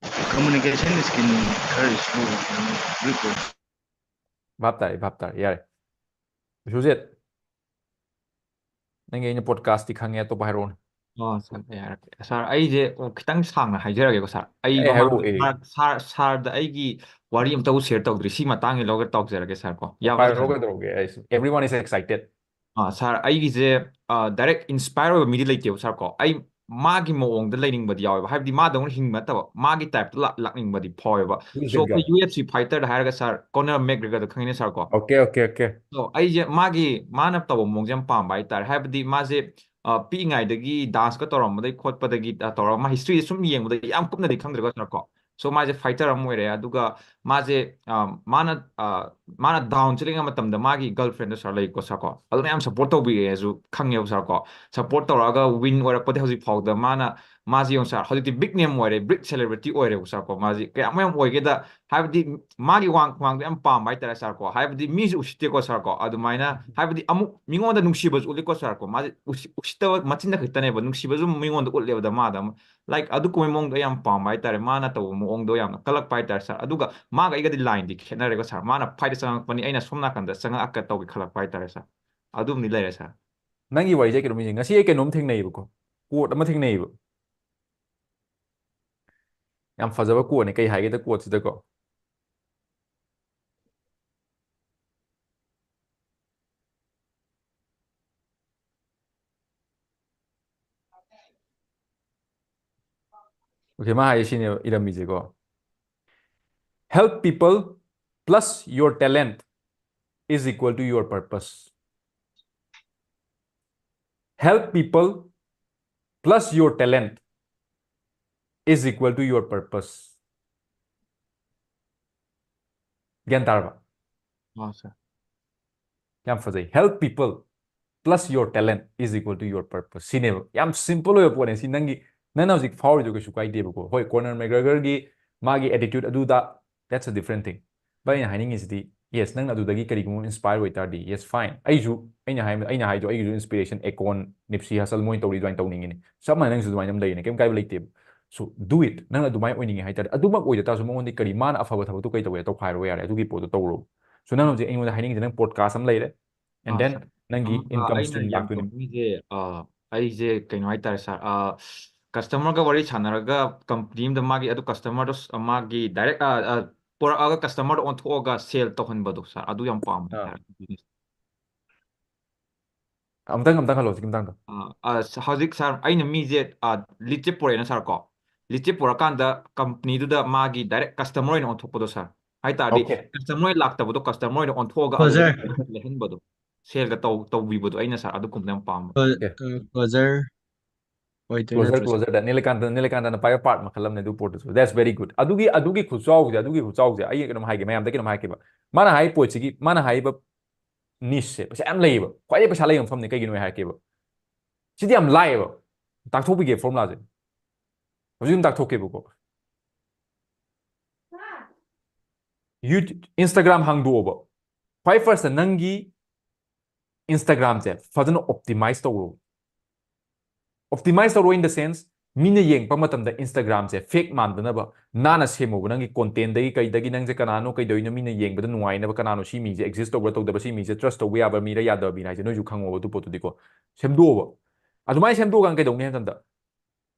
ꯀꯝꯃ꯭ꯌꯨꯅꯤꯀꯦꯁꯟ ꯁ꯭ꯀꯤꯜ ꯈꯔ ꯁ꯭ꯂꯣ ꯑꯣꯏ꯫ ꯚꯥꯞ ꯇꯥꯔꯦ, ꯚꯥꯞ ꯇꯥꯔꯦ, ꯌꯥꯔꯦ꯫ ꯕꯤꯁ꯭ꯋꯖꯤꯠ, ꯅꯪꯒꯤ ꯑꯩꯅ ꯄꯣꯗꯀꯥꯁꯇꯤ ꯈꯪꯉꯦ, ꯑꯇꯣꯞꯄ ꯍꯥꯏꯔꯛꯑꯣꯅꯦ꯫ ꯑꯣ ꯁꯥꯔ, ꯑꯩ ꯍꯥꯏꯔꯛꯀꯦ ꯁꯥꯔ, ꯑꯩꯁꯦ ꯈꯤꯇꯪ ꯁꯥꯡꯅ ꯍꯥꯏꯖꯔꯒꯦꯀꯣ ꯁꯥꯔ꯫ ꯑꯩ ꯑꯦ, ꯃꯃꯥꯡ ꯍꯥꯏꯔꯛꯑꯣ, ꯑꯦ꯫ ꯁꯥꯔ ꯁꯥꯔ ꯁꯥꯔꯗ ꯑꯩꯒꯤ ꯋꯥꯔꯤ ꯑꯝꯇꯕꯨ ꯁꯤꯌꯔ ꯇꯧꯗ꯭ꯔꯤ꯫ ꯁꯤ ꯃꯇꯥꯡꯒꯤ ꯂꯧꯔꯒ ꯇꯧꯖꯔꯒꯦ ꯁꯥꯔ ꯀꯣ, ꯌꯥꯕ ꯅꯠꯇ꯭ꯔꯣ ꯍꯥꯏꯔꯛꯑꯣ, ꯁꯥꯔ? ꯀꯩꯗꯧꯔꯒꯦ? ꯑꯩ, everyone is excited. ꯑꯥ ꯁꯥꯔ, ꯑꯩꯒꯤꯁꯦ ꯗꯥꯏꯔꯦꯛ ꯏꯟꯁꯄꯥꯌꯔ ꯑꯣꯏꯕ ꯃꯤꯗꯤ ꯂꯩꯇꯦꯕ ꯁꯥꯔ ꯀꯣ꯫ ꯑꯩ ꯃꯥꯒꯤ ꯃꯑꯣꯡꯗ ꯂꯩꯅꯤꯡꯕꯗꯤ ꯌꯥꯎꯋꯦꯕ, ꯍꯥꯏꯕꯗꯤ ꯃꯥꯗꯧꯅ ꯍꯤꯡꯕ ꯅꯠꯇꯕ, ꯃꯥꯒꯤ ꯇꯥꯏꯞꯇ ꯂꯥꯛꯅꯤꯡꯕꯗꯤ ꯐꯥꯎꯋꯦꯕ꯫ Who is ꯁꯣ that ꯑꯩꯈꯣꯏ guy? ꯌꯨ ꯑꯦꯐ ꯁꯤ ꯐꯥꯏꯇꯔꯗ ꯍꯥꯏꯔꯒ ꯁꯥꯔ, ꯀꯣꯅꯔ ꯃꯦꯛꯒ꯭ꯔꯦꯒꯔꯗꯣ ꯈꯪꯉꯤꯅꯦ ꯁꯥꯔ ꯀꯣ? Okay, okay, okay. ꯑꯗꯣ ꯑꯩꯁꯦ ꯃꯥꯒꯤ, ꯃꯥꯅ ꯇꯧꯕ ꯃꯑꯣꯡꯁꯦ ꯌꯥꯝ ꯄꯥꯝꯕ ꯍꯥꯏꯇꯥꯔꯦ꯫ ꯍꯥꯏꯕꯗꯤ ꯃꯥꯁꯦ ꯑ, ꯄꯤꯛꯏꯉꯩꯗꯒꯤ ꯗꯥꯟꯁꯀ ꯇꯧꯔꯝꯕꯗꯒꯤ ꯈꯣꯠꯄꯗꯒꯤ, ꯑ, ꯇꯧꯔꯒ ꯃꯥ ꯍꯤꯁꯇ꯭ꯔꯤꯁꯦ ꯁꯨꯝ ꯌꯦꯡꯕꯗ ꯌꯥꯝ ꯀꯨꯞꯅꯗꯤ ꯈꯪꯗ꯭ꯔꯦꯀꯣ ꯁꯥꯔ ꯀꯣ꯫ ꯁꯣ ꯃꯥꯁꯦ ꯐꯥꯏꯇꯔ ꯑꯃ ꯑꯣꯏꯔꯦ, ꯑꯗꯨꯒ ꯃꯥꯁꯦ, ꯑ, ꯃꯥꯅ ꯑ, ꯃꯥꯅ ꯗꯥꯎꯟ ꯆꯠꯂꯤꯉꯩ ꯃꯇꯝꯗ ꯃꯥꯒꯤ ꯒꯔꯜ ꯐ꯭ꯔꯦꯟꯗꯣ ꯁꯥꯔ ꯂꯩꯀꯣ ꯁꯥꯔ ꯀꯣ, ꯑꯗꯨꯅ ꯌꯥꯝ ꯁꯞꯄꯣꯔꯠ ꯇꯧꯕꯤꯔꯛꯑꯦꯁꯨ ꯈꯪꯉꯦꯕ ꯁꯥꯔ ꯀꯣ꯫ ꯁꯞꯄꯣꯔꯠ ꯇꯧꯔꯛꯑꯒ ꯋꯤꯟ ꯑꯣꯏꯔꯛꯄꯗꯒꯤ ꯍꯧꯖꯤꯛ ꯐꯥꯎꯗ ꯃꯥꯅ, ꯃꯥꯁꯦ ꯌꯦꯡꯉꯨ ꯁꯥꯔ, ꯍꯧꯖꯤꯛꯇꯤ ꯕꯤꯛ ꯅꯦꯝ ꯑꯣꯏꯔꯦ, ꯕꯤꯛ ꯁꯦꯂꯦꯕ꯭ꯔꯤꯇꯤ ꯑꯣꯏꯔꯦꯕ ꯁꯥꯔ ꯀꯣ꯫ ꯃꯥꯁꯦ ꯀꯌꯥꯃꯨꯛ ꯌꯥꯝ ꯑꯣꯏꯒꯦꯗ, ꯍꯥꯏꯕꯗꯤ ꯃꯥꯒꯤ ꯋꯥꯡ ꯈꯨꯋꯥꯡꯗꯣ ꯌꯥꯝ ꯄꯥꯝꯕ ꯍꯥꯏꯇꯥꯔꯦ ꯁꯥꯔ ꯀꯣ꯫ ꯍꯥꯏꯕꯗꯤ ꯃꯤꯁꯨ ꯎꯁꯤꯠꯇꯦꯀꯣ ꯁꯥꯔ ꯀꯣ꯫ ꯑꯗꯨꯃꯥꯏꯅ ꯍꯥꯏꯕꯗꯤ ꯑꯃꯨꯛ ꯃꯤꯉꯣꯟꯗ ꯅꯨꯡꯁꯤꯕꯁꯨ ꯎꯠꯂꯤꯀꯣ ꯁꯥꯔ ꯀꯣ꯫ ꯃꯥꯁꯦ ꯎꯁꯤ-, ꯎꯁꯤꯠꯇꯕ ꯃꯆꯤꯟꯅ ꯈꯛꯇꯅꯦꯕ, ꯅꯨꯡꯁꯤꯕꯁꯨ ꯃꯤꯉꯣꯟꯗ ꯎꯠꯂꯦꯕ ꯗꯃꯥꯗ ꯑꯃ꯫ ꯂꯥꯏꯛ ꯑꯗꯨ ꯀꯨꯝꯕꯩ ꯃꯑꯣꯡꯗꯣ ꯑꯩ ꯌꯥꯝ ꯄꯥꯝꯕ ꯍꯥꯏꯇꯥꯔꯦ꯫ ꯃꯥꯅ ꯇꯧꯕ ꯃꯑꯣꯡꯗꯣ ꯌꯥꯝꯅ ꯀꯜꯂꯛꯄ ꯍꯥꯏꯇꯥꯔꯦ ꯁꯥꯔ꯫ ꯑꯗꯨꯒ ꯃꯥꯒ ꯑꯩꯒꯗꯤ ꯂꯥꯏꯟꯗꯤ ꯈꯦꯠꯅꯔꯦꯀꯣ ꯁꯥꯔ꯫ ꯃꯥꯅ ꯐꯥꯏꯠꯇ ꯆꯪꯉꯛꯄꯅꯤ, ꯑꯩꯅ ꯁꯣꯝ ꯅꯥꯀꯟꯗ ꯆꯪꯉꯛꯑꯒ ꯇꯧꯒꯦ ꯈꯜꯂꯛꯄ ꯍꯥꯏꯇꯥꯔꯦ ꯁꯥꯔ꯫ ꯑꯗꯨꯝꯗꯤ ꯂꯩꯔꯦ ꯁꯥꯔ꯫ ꯅꯪꯒꯤ ꯋꯥꯔꯤꯁꯦ ꯀꯩꯅꯣꯝ ꯌꯦꯡꯁꯦ꯫ ꯉꯁꯤ ꯑꯩ ꯀꯩꯅꯣꯝ ꯊꯦꯡꯅꯩꯌꯦꯕꯀꯣ, ꯀꯣꯠ ꯑꯃ ꯊꯦꯡꯅꯩꯌꯦꯕ꯫ ꯌꯥꯝ ꯐꯖꯕ ꯀꯣꯠꯅꯦ꯫ ꯀꯩ ꯍꯥꯏꯒꯦꯗ ꯀꯣꯠꯁꯤꯗꯀꯣ? Okay, ꯃꯥ ꯍꯥꯏꯁꯦ ꯁꯤꯅꯦꯕ ꯏꯔꯝꯃꯤꯁꯦꯀꯣ: "Help people plus your talent is equal to your purpose." Help people plus your talent is equal to your purpose. ꯒ꯭ꯌꯥꯟ ꯇꯥꯔꯕ? ꯑꯣ ꯁꯥꯔ꯫ ꯌꯥꯝ ꯐꯖꯩ꯫ "Help people plus your talent is equal to your purpose." ꯁꯤꯅꯦꯕ꯫ ꯌꯥꯝ ꯁꯤꯝꯄꯜ ꯑꯣꯏꯕ ꯄꯣꯠꯅꯦ ꯁꯤ꯫ ꯅꯪꯒꯤ, ꯅꯪꯅ ꯍꯧꯖꯤꯛ ꯐꯥꯎꯔꯤꯗꯣ ꯀꯩꯁꯨ ꯀꯥꯏꯗꯦꯕꯀꯣ꯫ ꯍꯣꯏ, ꯀꯣꯅꯔ ꯃꯦꯒ꯭ꯔꯦꯒꯔꯒꯤ ꯃꯥꯒꯤ ꯑꯦꯇꯤꯇ꯭ꯌꯨꯠ ꯑꯗꯨꯗ, that's a different thing. But ꯑꯩꯅ ꯍꯥꯏꯅꯤꯡꯉꯤꯁꯤꯗꯤ, ꯌꯦꯁ, ꯅꯪꯅ ꯑꯗꯨꯗꯒꯤ ꯀꯔꯤꯒꯨꯝꯕ ꯏꯟꯁꯄꯥꯌꯔ ꯑꯣꯏ ꯇꯥꯔꯗꯤ, ꯌꯦꯁ, ꯐꯥꯏꯟ꯫ ꯑꯩꯁꯨ, ꯑꯩꯅ ꯍꯥꯏ-, ꯑꯩꯅ ꯍꯥꯏꯗꯣ, ꯑꯩꯒꯤꯁꯨ ꯏꯟꯁꯄꯤꯔꯦꯁꯟ ꯑꯦꯀꯣꯟ, ꯅꯤꯞꯁꯤ ꯍꯁꯜ, ꯃꯣꯏꯅ ꯇꯧꯔꯤ ꯑꯗꯨꯃꯥꯏꯅ ꯇꯧꯅꯤꯡꯉꯤꯅꯦ꯫ ꯆꯞ ꯃꯥꯟꯅꯩ, ꯅꯪꯁꯨ ꯑꯗꯨꯃꯥꯏꯅ ꯑꯗꯨꯝ ꯂꯩꯔꯤꯅꯦ, ꯀꯩꯝ ꯀꯥꯏꯕ ꯂꯩꯇꯦꯕ꯫ So do it. ꯅꯪꯅ ꯑꯗꯨꯃꯥꯏꯅ ꯑꯣꯏꯅꯤꯡꯉꯦ ꯍꯥꯏ ꯇꯥꯔꯗꯤ, ꯑꯗꯨꯃꯛ ꯑꯣꯏꯗ ꯇꯥꯔꯁꯨ ꯃꯉꯣꯟꯗ ꯀꯔꯤ, ꯃꯥꯅ ꯑꯐꯕ ꯊꯕꯛꯇꯣ ꯀꯩ ꯇꯧꯒꯦ ꯇꯧꯈꯥꯏꯔꯣ ꯌꯥꯔꯦ, ꯑꯗꯨꯒꯤ ꯄꯣꯠꯇꯣ ꯇꯧꯔꯣ꯫ So ꯅꯪ ꯍꯧꯖꯤꯛ ꯑꯩꯉꯣꯟꯗ ꯍꯥꯏꯅꯤꯡꯉꯤꯁꯦ, ꯅꯪ ꯄꯣꯗꯀꯥꯁ ꯑꯃ ꯂꯩꯔꯦ, and then ꯅꯪꯒꯤ income stream ꯂꯥꯛꯇꯣꯏꯅꯦ꯫ ꯃꯤꯁꯦ ꯑꯩꯁꯦ ꯀꯩꯅꯣ ꯍꯥꯏꯇꯥꯔꯦ ꯁꯥꯔ, ꯀꯁꯇꯃꯔꯒ ꯋꯥꯔꯤ ꯁꯥꯟꯅꯔꯒ ꯀꯝꯄꯅꯤ ꯑꯃꯗ ꯃꯥꯒꯤ ꯑꯗꯨ ꯀꯁꯇꯃꯔꯗꯣ ꯃꯥꯒꯤ ꯗꯥꯏꯔꯦꯛ ꯄꯨꯔꯛꯑꯒ ꯀꯁꯇꯃꯔꯗ ꯑꯣꯟꯊꯣꯛꯑꯒ ꯁꯦꯜ ꯇꯧꯍꯟꯕꯗꯣ ꯁꯥꯔ, ꯑꯗꯨ ꯌꯥꯝ ꯄꯥꯝꯃꯦ ꯑꯥ꯫ ꯁꯥꯔ꯫ ꯑꯃꯨꯛꯇꯪ ꯑꯃꯨꯛꯇꯪ ꯍꯜꯂꯣ ꯁꯤꯒꯤ ꯃꯇꯥꯡꯗ꯫ ꯑ, ꯑ, ꯁ- ꯍꯧꯖꯤꯛ ꯁꯥꯔ, ꯑꯩꯅ ꯃꯤꯁꯦ ꯂꯤꯠꯁꯦ ꯄꯨꯔꯛꯑꯦꯅ ꯁꯥꯔ ꯀꯣ, ꯂꯤꯠꯁꯦ ꯄꯨꯔꯛꯀꯥꯟꯗ ꯀꯝꯄꯅꯤꯗꯨꯗ ꯃꯥꯒꯤ ꯗꯥꯏꯔꯦꯛ ꯀꯁꯇꯃꯔ ꯑꯣꯏꯅ ꯑꯣꯟꯊꯣꯛꯄꯗꯣ ꯁꯥꯔ, ꯍꯥꯏ ꯇꯥꯔꯗꯤ Okay. ꯀꯁꯇꯃꯔ ꯂꯥꯛꯇꯕꯗꯣ ꯀꯁꯇꯃꯔ ꯑꯣꯏꯅ ꯑꯣꯟꯊꯣꯛꯑꯒ ꯍꯣꯏ, ꯑꯗꯨꯗ ꯁꯥꯔ꯫ ꯂꯩꯍꯟꯕꯗꯣ, ꯁꯦꯜꯒ ꯇꯧ ꯇꯧꯕꯤꯕꯗꯣ ꯑꯩꯅ ꯁꯥꯔ ꯑꯗꯨꯒꯨꯝꯕꯗ ꯌꯥꯝ ꯄꯥꯝꯕ꯫ ꯀ꯭ꯂꯣꯖꯔ ꯑꯣꯏꯗꯣꯏ ꯀ꯭ꯂꯣꯖꯔ ꯅꯠꯇ꯭ꯔꯣ, ꯁꯥꯔ? ꯀ꯭ꯂꯣꯖꯔꯗ ꯅꯤꯂꯀꯥꯟꯇ ꯅꯤꯂꯀꯥꯟꯇꯅ ꯄꯥꯏꯕ ꯄꯥꯔꯠ ꯃꯈꯜ ꯑꯃꯅꯦ ꯑꯗꯨ ꯄꯣꯠꯇꯨꯁꯨ꯫ That's very good. ꯑꯗꯨꯒꯤ ꯑꯗꯨꯒꯤ ꯈꯨꯆꯥꯎꯁꯦ ꯑꯗꯨꯒꯤ ꯈꯨꯆꯥꯎꯁꯦ ꯑꯩ ꯀꯩꯅꯣꯝ ꯍꯥꯏꯒꯦ, ꯃꯌꯥꯝꯗ ꯀꯩꯅꯣꯝ ꯍꯥꯏꯒꯦꯕ꯫ ꯃꯥꯅ ꯍꯥꯏ ꯄꯣꯠꯁꯤꯒꯤ ꯃꯥꯅ ꯍꯥꯏꯔꯤꯕ ꯅꯤꯁꯁꯦ ꯄꯩꯁꯥ ꯌꯥꯝ ꯂꯩꯌꯦꯕ, ꯈ꯭ꯋꯥꯏꯗꯒꯤ ꯄꯩꯁꯥ ꯂꯩꯕ ꯃꯐꯝꯅꯦ꯫ ꯀꯩꯒꯤꯅꯣ ꯑꯩ ꯍꯥꯏꯔꯛꯀꯦꯕ꯫ ꯁꯤꯗꯤ ꯌꯥꯝ ꯂꯥꯏꯌꯦꯕ, ꯇꯥꯛꯊꯣꯛꯄꯤꯒꯦ ꯐꯣꯔꯃꯨꯂꯥꯁꯦ꯫ ꯍꯧꯖꯤꯛ ꯑꯗꯨꯝ ꯇꯥꯛꯊꯣꯛꯀꯦꯕꯀꯣ꯫ U Instagram ꯍꯥꯡꯗꯣꯛꯑꯣꯕ꯫ ꯈ꯭ꯋꯥꯏ ꯐꯥꯔꯁꯇ ꯅꯪꯒꯤ Instagram ꯁꯦ ꯐꯖꯅ ꯑꯣꯞꯇꯤꯃꯥꯏꯁ ꯇꯧꯔꯣ꯫ ꯑꯣꯞꯇꯤꯃꯥꯏꯁ ꯇꯧꯔꯣ in the sense, ꯃꯤꯅ ꯌꯦꯡꯉꯛꯄ ꯃꯇꯝꯗ Instagram ꯁꯦ ꯐꯦꯛ ꯃꯥꯟꯗꯅꯕ ꯅꯥꯟꯅ ꯁꯦꯝꯃꯣꯕ꯫ ꯅꯪꯒꯤ ꯀꯣꯟꯇꯦꯟꯗꯒꯤ ꯀꯩꯗꯒꯤ ꯅꯪꯁꯦ ꯀꯅꯥꯅꯣ ꯀꯩꯗꯧꯔꯤꯅꯣ ꯃꯤꯅ ꯌꯦꯡꯕꯗ ꯅꯨꯡꯉꯥꯏꯅꯕ, ꯀꯅꯥꯅꯣ ꯁꯤ ꯃꯤꯁꯦ ꯑꯦꯛꯖꯤꯁ ꯇꯧꯕ꯭ꯔꯥ ꯇꯧꯗꯕ, ꯁꯤ ꯃꯤꯁꯦ ꯇ꯭ꯔꯁ ꯇꯧꯕ ꯌꯥꯕ ꯃꯤꯔꯥ ꯌꯥꯗꯕ ꯃꯤꯔꯥ ꯍꯥꯏꯁꯦ ꯅꯣꯏꯁꯨ ꯈꯪꯉꯣꯕ ꯑꯗꯨ ꯄꯣꯠꯇꯨꯗꯤꯀꯣ꯫ ꯁꯦꯝꯗꯣꯛꯑꯣꯕ꯫ ꯑꯗꯨꯃꯥꯏꯅ ꯁꯦꯝꯗꯣꯛꯑꯀꯥꯟꯗ ꯀꯩꯗꯧꯅꯤ ꯍꯥꯏꯕ ꯃꯇꯝꯗ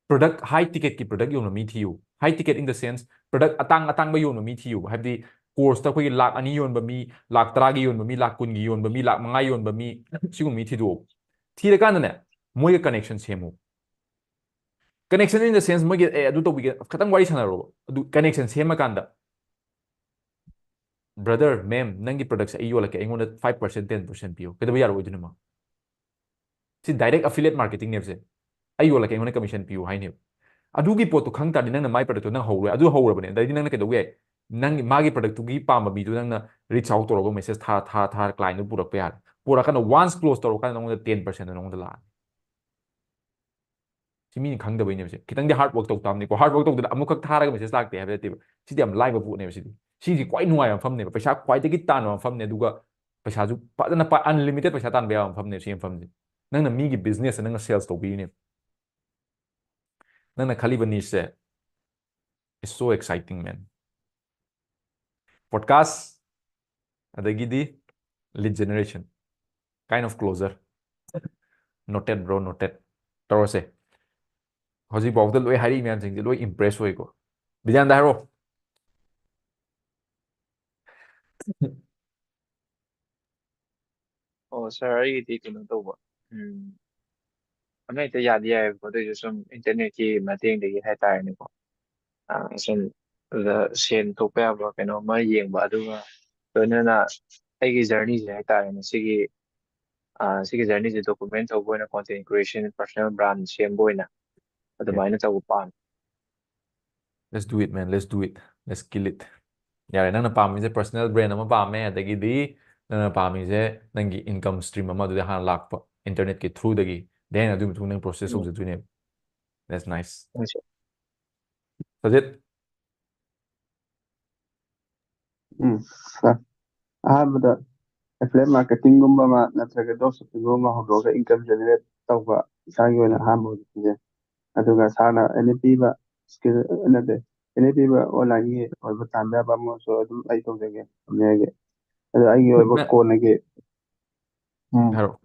ꯄ꯭ꯔꯗꯛ ꯍꯥꯏ ꯇꯤꯀꯦꯠꯀꯤ ꯄ꯭ꯔꯗꯛ ꯌꯣꯟꯕ ꯃꯤ ꯊꯤꯌꯨ꯫ High ticket in the sense, ꯄ꯭ꯔꯗꯛ ꯑꯇꯥꯡ ꯑꯇꯥꯡꯕ ꯌꯣꯟꯕ ꯃꯤ ꯊꯤꯌꯨ꯫ ꯍꯥꯏꯕꯗꯤ ꯀꯣꯔꯁꯇ ꯑꯩꯈꯣꯏꯒꯤ ꯂꯥꯛ ꯑꯅꯤ ꯌꯣꯟꯕ ꯃꯤ, ꯂꯥꯛ ꯇꯔꯥꯒꯤ ꯌꯣꯟꯕ ꯃꯤ, ꯂꯥꯛ ꯀꯨꯟꯒꯤ ꯌꯣꯟꯕ ꯃꯤ, ꯂꯥꯛ ꯃꯉꯥ ꯌꯣꯟꯕ ꯃꯤ, ꯁꯤꯒꯨꯝꯕ ꯃꯤ ꯊꯤꯗꯣꯛꯑꯣ꯫ ꯊꯤꯔꯀꯥꯟꯗꯅꯦ ꯃꯣꯏꯒ ꯀꯅꯦꯛꯁꯟ ꯁꯦꯝꯃꯨ꯫ ꯀꯅꯦꯛꯁꯟ in the sense ꯃꯣꯏꯒꯤ ꯑꯦ ꯑꯗꯨ ꯇꯧꯕꯤꯒꯦ ꯈꯇꯪ ꯋꯥꯔꯤ ꯁꯥꯟꯅꯔꯣꯕ꯫ ꯑꯗꯨ ꯀꯅꯦꯛꯁꯟ ꯁꯦꯝꯃꯀꯥꯟꯗ ꯕ꯭ꯔꯗꯔ, ꯃꯦꯝ, ꯅꯪꯒꯤ ꯄ꯭ꯔꯗꯛꯁꯦ ꯑꯩ ꯌꯣꯜꯂꯛꯀꯦ, ꯑꯩꯉꯣꯟꯗ five percent ten percent ꯄꯤꯌꯣ꯫ ꯀꯩꯗꯧꯕ ꯌꯥꯔꯣꯏꯗꯣꯏꯅꯣ ꯃꯥ? ꯁꯤ ꯗꯥꯏꯔꯦꯛ ꯑꯦꯐꯤꯂꯦꯠ ꯃꯥꯔꯀꯦꯇꯤꯡꯅꯦꯕꯁꯦ꯫ ꯑꯩ ꯌꯣꯜꯂꯛꯀꯦ, ꯑꯩꯉꯣꯟꯗ ꯀꯃꯤꯁꯟ ꯄꯤꯌꯨ ꯍꯥꯏꯅꯦꯕ꯫ ꯑꯗꯨꯒꯤ ꯄꯣꯠꯇꯣ ꯈꯪ ꯇꯥꯔꯗꯤ ꯅꯪꯅ ꯃꯥꯏ ꯄ꯭ꯔꯗꯛꯇꯣ ꯅꯪ ꯍꯧꯔꯣꯏ꯫ ꯑꯗꯨ ꯍꯧꯔꯕꯅꯦ, ꯑꯗꯩꯗꯤ ꯅꯪꯅ ꯀꯩꯗꯧꯕ ꯌꯥꯏ? ꯅꯪꯒꯤ ꯃꯥꯒꯤ ꯄ꯭ꯔꯗꯛꯇꯨꯒꯤ ꯄꯥꯝꯕ ꯃꯤꯗꯨ ꯅꯪꯅ ꯔꯤꯆ ꯑꯥꯎꯠ ꯇꯧꯔꯒ ꯃꯦꯁꯦꯖ ꯊꯥ ꯊꯥ ꯊꯥꯔ ꯀ꯭ꯂꯥꯏꯟꯗꯨ ꯄꯨꯔꯛꯄ ꯌꯥꯔꯦ꯫ ꯄꯨꯔꯛꯀꯥꯟꯗ ꯋꯥꯟꯁ ꯀ꯭ꯂꯣꯖ ꯇꯧꯔꯀꯥꯟꯗ ꯅꯉꯣꯟꯗ ꯇꯦꯟ ꯄꯔꯁꯦꯟꯗꯣ ꯅꯉꯣꯟꯗ ꯂꯥꯛꯑꯅꯤ꯫ ꯁꯤ ꯃꯤꯅ ꯈꯪꯗꯕꯩꯅꯦꯕꯁꯦ꯫ ꯈꯤꯇꯪꯗꯤ ꯍꯥꯔꯗ ꯋꯥꯔꯛ ꯇꯧ ꯇꯥꯕꯅꯤꯀꯣ꯫ ꯍꯥꯔꯗ ꯋꯥꯔꯛ ꯇꯧꯗꯅ ꯑꯃꯨꯛꯈꯛ ꯊꯥꯔꯒ ꯃꯦꯁꯦꯖ ꯂꯥꯛꯇꯦ ꯍꯥꯏꯕ ꯅꯠꯇꯦꯕ꯫ ꯁꯤꯗꯤ ꯌꯥꯝ ꯂꯥꯏꯕ ꯄꯣꯠꯅꯦꯕ ꯁꯤꯗꯤ꯫ ꯁꯤꯁꯤ ꯈ꯭ꯋꯥꯏ ꯅꯨꯡꯉꯥꯏꯕ ꯃꯐꯝꯅꯦꯕ, ꯄꯩꯁꯥ ꯈ꯭ꯋꯥꯏꯗꯒꯤ ꯇꯥꯟꯕ ꯃꯐꯝꯅꯦ, ꯑꯗꯨꯒ ꯄꯩꯁꯥꯁꯨ ꯐꯖꯅ ꯑꯟꯂꯤꯃꯤꯇꯦꯠ ꯄꯩꯁꯥ ꯇꯥꯟꯕ ꯌꯥꯕ ꯃꯐꯝꯅꯦꯕ ꯁꯤ ꯃꯐꯝꯁꯦ꯫ ꯅꯪꯅ ꯃꯤꯒꯤ ꯕꯤꯖꯤꯅꯦꯁꯇ ꯅꯪꯅ ꯁꯦꯜꯁ ꯇꯧꯕꯤꯔꯤꯅꯦꯕ꯫ ꯅꯪꯅ ꯈꯜꯂꯤꯕ ꯅꯤꯁꯁꯦ, it's so exciting, man. Podcast, ꯑꯗꯒꯤꯗꯤ lead generation. Kind of closer. Noted, bro, noted. ꯇꯧꯔꯁꯦ. ꯍꯧꯖꯤꯛꯐꯥꯎꯗ ꯂꯣꯏ ꯍꯥꯏꯔꯛꯏ ꯃꯌꯥꯝꯁꯤꯡꯁꯦ ꯂꯣꯏ impress ꯑꯣꯏꯀꯣ. ꯕꯤꯗ꯭ꯌꯥꯅꯟꯗ, ꯍꯥꯏꯔꯛꯑꯣ. ꯑꯣ, ꯁꯥꯔ, ꯑꯩꯒꯤꯗꯤ ꯀꯩꯅꯣ ꯇꯧꯕ, ꯎꯝ, ꯑꯃ ꯍꯦꯛꯇ ꯌꯥꯗꯤ ꯌꯥꯏꯌꯦꯕꯀꯣ, ꯑꯗꯨꯑꯣꯏꯁꯨ ꯁꯨꯝ ꯏꯟꯇꯔꯅꯦꯠꯀꯤ ꯃꯇꯦꯡꯗꯒꯤ ꯍꯥꯏꯇꯥꯔꯦꯅꯦꯀꯣ, ꯑ, ꯁꯨꯝ, ꯑꯗꯨꯗ ꯁꯦꯟ ꯊꯣꯛꯄ ꯌꯥꯕ ꯀꯩꯅꯣꯝꯃ ꯌꯦꯡꯕ, ꯑꯗꯨꯒ ꯂꯣꯏꯅꯅ ꯑꯩꯒꯤ ꯖꯔꯅꯤꯁꯦ ꯍꯥꯏꯇꯥꯔꯦꯅꯦ, ꯁꯤꯒꯤ, ꯑ, ꯁꯤꯒꯤ ꯖꯔꯅꯤꯁꯦ ꯗꯣꯀꯨꯃꯦꯟ ꯇꯧꯕ ꯑꯣꯏꯅ, ꯀꯣꯟꯇꯦꯟ ꯀ꯭ꯔꯤꯌꯦꯁꯟ, ꯄꯔꯁꯣꯅꯦꯜ ꯕ꯭ꯔꯥꯟ ꯁꯦꯝꯕ ꯑꯣꯏꯅ ꯑꯗꯨꯃꯥꯏꯅ ꯇꯧꯕ ꯄꯥꯝꯃꯤ꯫ Let's do it, man. Let's do it. Let's kill it. ꯌꯥꯔꯦ, ꯅꯪꯅ ꯄꯥꯝꯃꯤꯁꯦ ꯄꯔꯁꯣꯅꯦꯜ ꯕ꯭ꯔꯥꯟ ꯑꯃ ꯄꯥꯝꯃꯦ, ꯑꯗꯒꯤꯗꯤ ꯅꯪꯅ ꯄꯥꯝꯃꯤꯁꯦ ꯅꯪꯒꯤ ꯏꯟꯀꯝ ꯁ꯭ꯇ꯭ꯔꯤꯝ ꯑꯃ ꯑꯗꯨꯗ ꯍꯥꯟꯅ ꯂꯥꯛꯄ, ꯏꯟꯇꯔꯅꯦꯠꯀꯤ ꯊ꯭ꯔꯨꯗꯒꯤ, then ꯑꯗꯨꯒꯤ ꯃꯇꯨꯡ ꯅꯪ ꯄ꯭ꯔꯣꯁꯦꯁ ꯎꯝ, ꯍꯧꯖꯗꯣꯏꯅꯦꯕ. That's nice. ꯑꯩꯁꯨ꯫ ꯁꯖꯤꯠ? ꯎꯝ, ꯁꯥꯔ꯫ ꯑꯍꯥꯟꯕꯗ ꯑꯦꯐꯤꯂꯦꯠ ꯃꯥꯔꯀꯦꯇꯤꯡꯒꯨꯝꯕ ꯑꯃ ꯅꯠꯇ꯭ꯔꯒ ꯗ꯭ꯔꯣꯞ ꯁꯤꯞꯄꯤꯡꯒꯨꯝꯕ ꯑꯃ ꯍꯧꯗꯣꯛꯑꯒ ꯏꯟꯀꯝ ꯖꯦꯅꯦꯔꯦꯠ ꯇꯧꯕ ꯏꯁꯥꯒꯤ ꯑꯣꯏꯅ ꯑꯍꯥꯟꯕ ꯍꯧꯖꯤꯛꯀꯤꯁꯦ꯫ ꯑꯗꯨꯒ ꯁꯥꯔꯅ ꯑꯦꯅꯤ ꯄꯤꯕ ꯁ꯭ꯀꯤꯜ, ꯅꯠꯇꯦ, ꯑꯦꯅꯤ ꯄꯤꯕ ꯑꯣꯟꯂꯥꯏꯟꯒꯤ ꯑꯣꯏꯕ ꯇꯥꯟꯕ ꯌꯥꯕ ꯑꯃꯁꯨ ꯑꯗꯨꯝ ꯑꯩ ꯇꯧꯖꯒꯦ, ꯇꯧꯖꯒꯦ꯫ ꯑꯗꯣ ꯑꯩꯒꯤ ꯑꯣꯏꯕ ꯅ- ꯀꯣꯟꯅꯒꯤ, ꯎꯝ, ꯍꯥꯏꯔꯛꯑꯣ.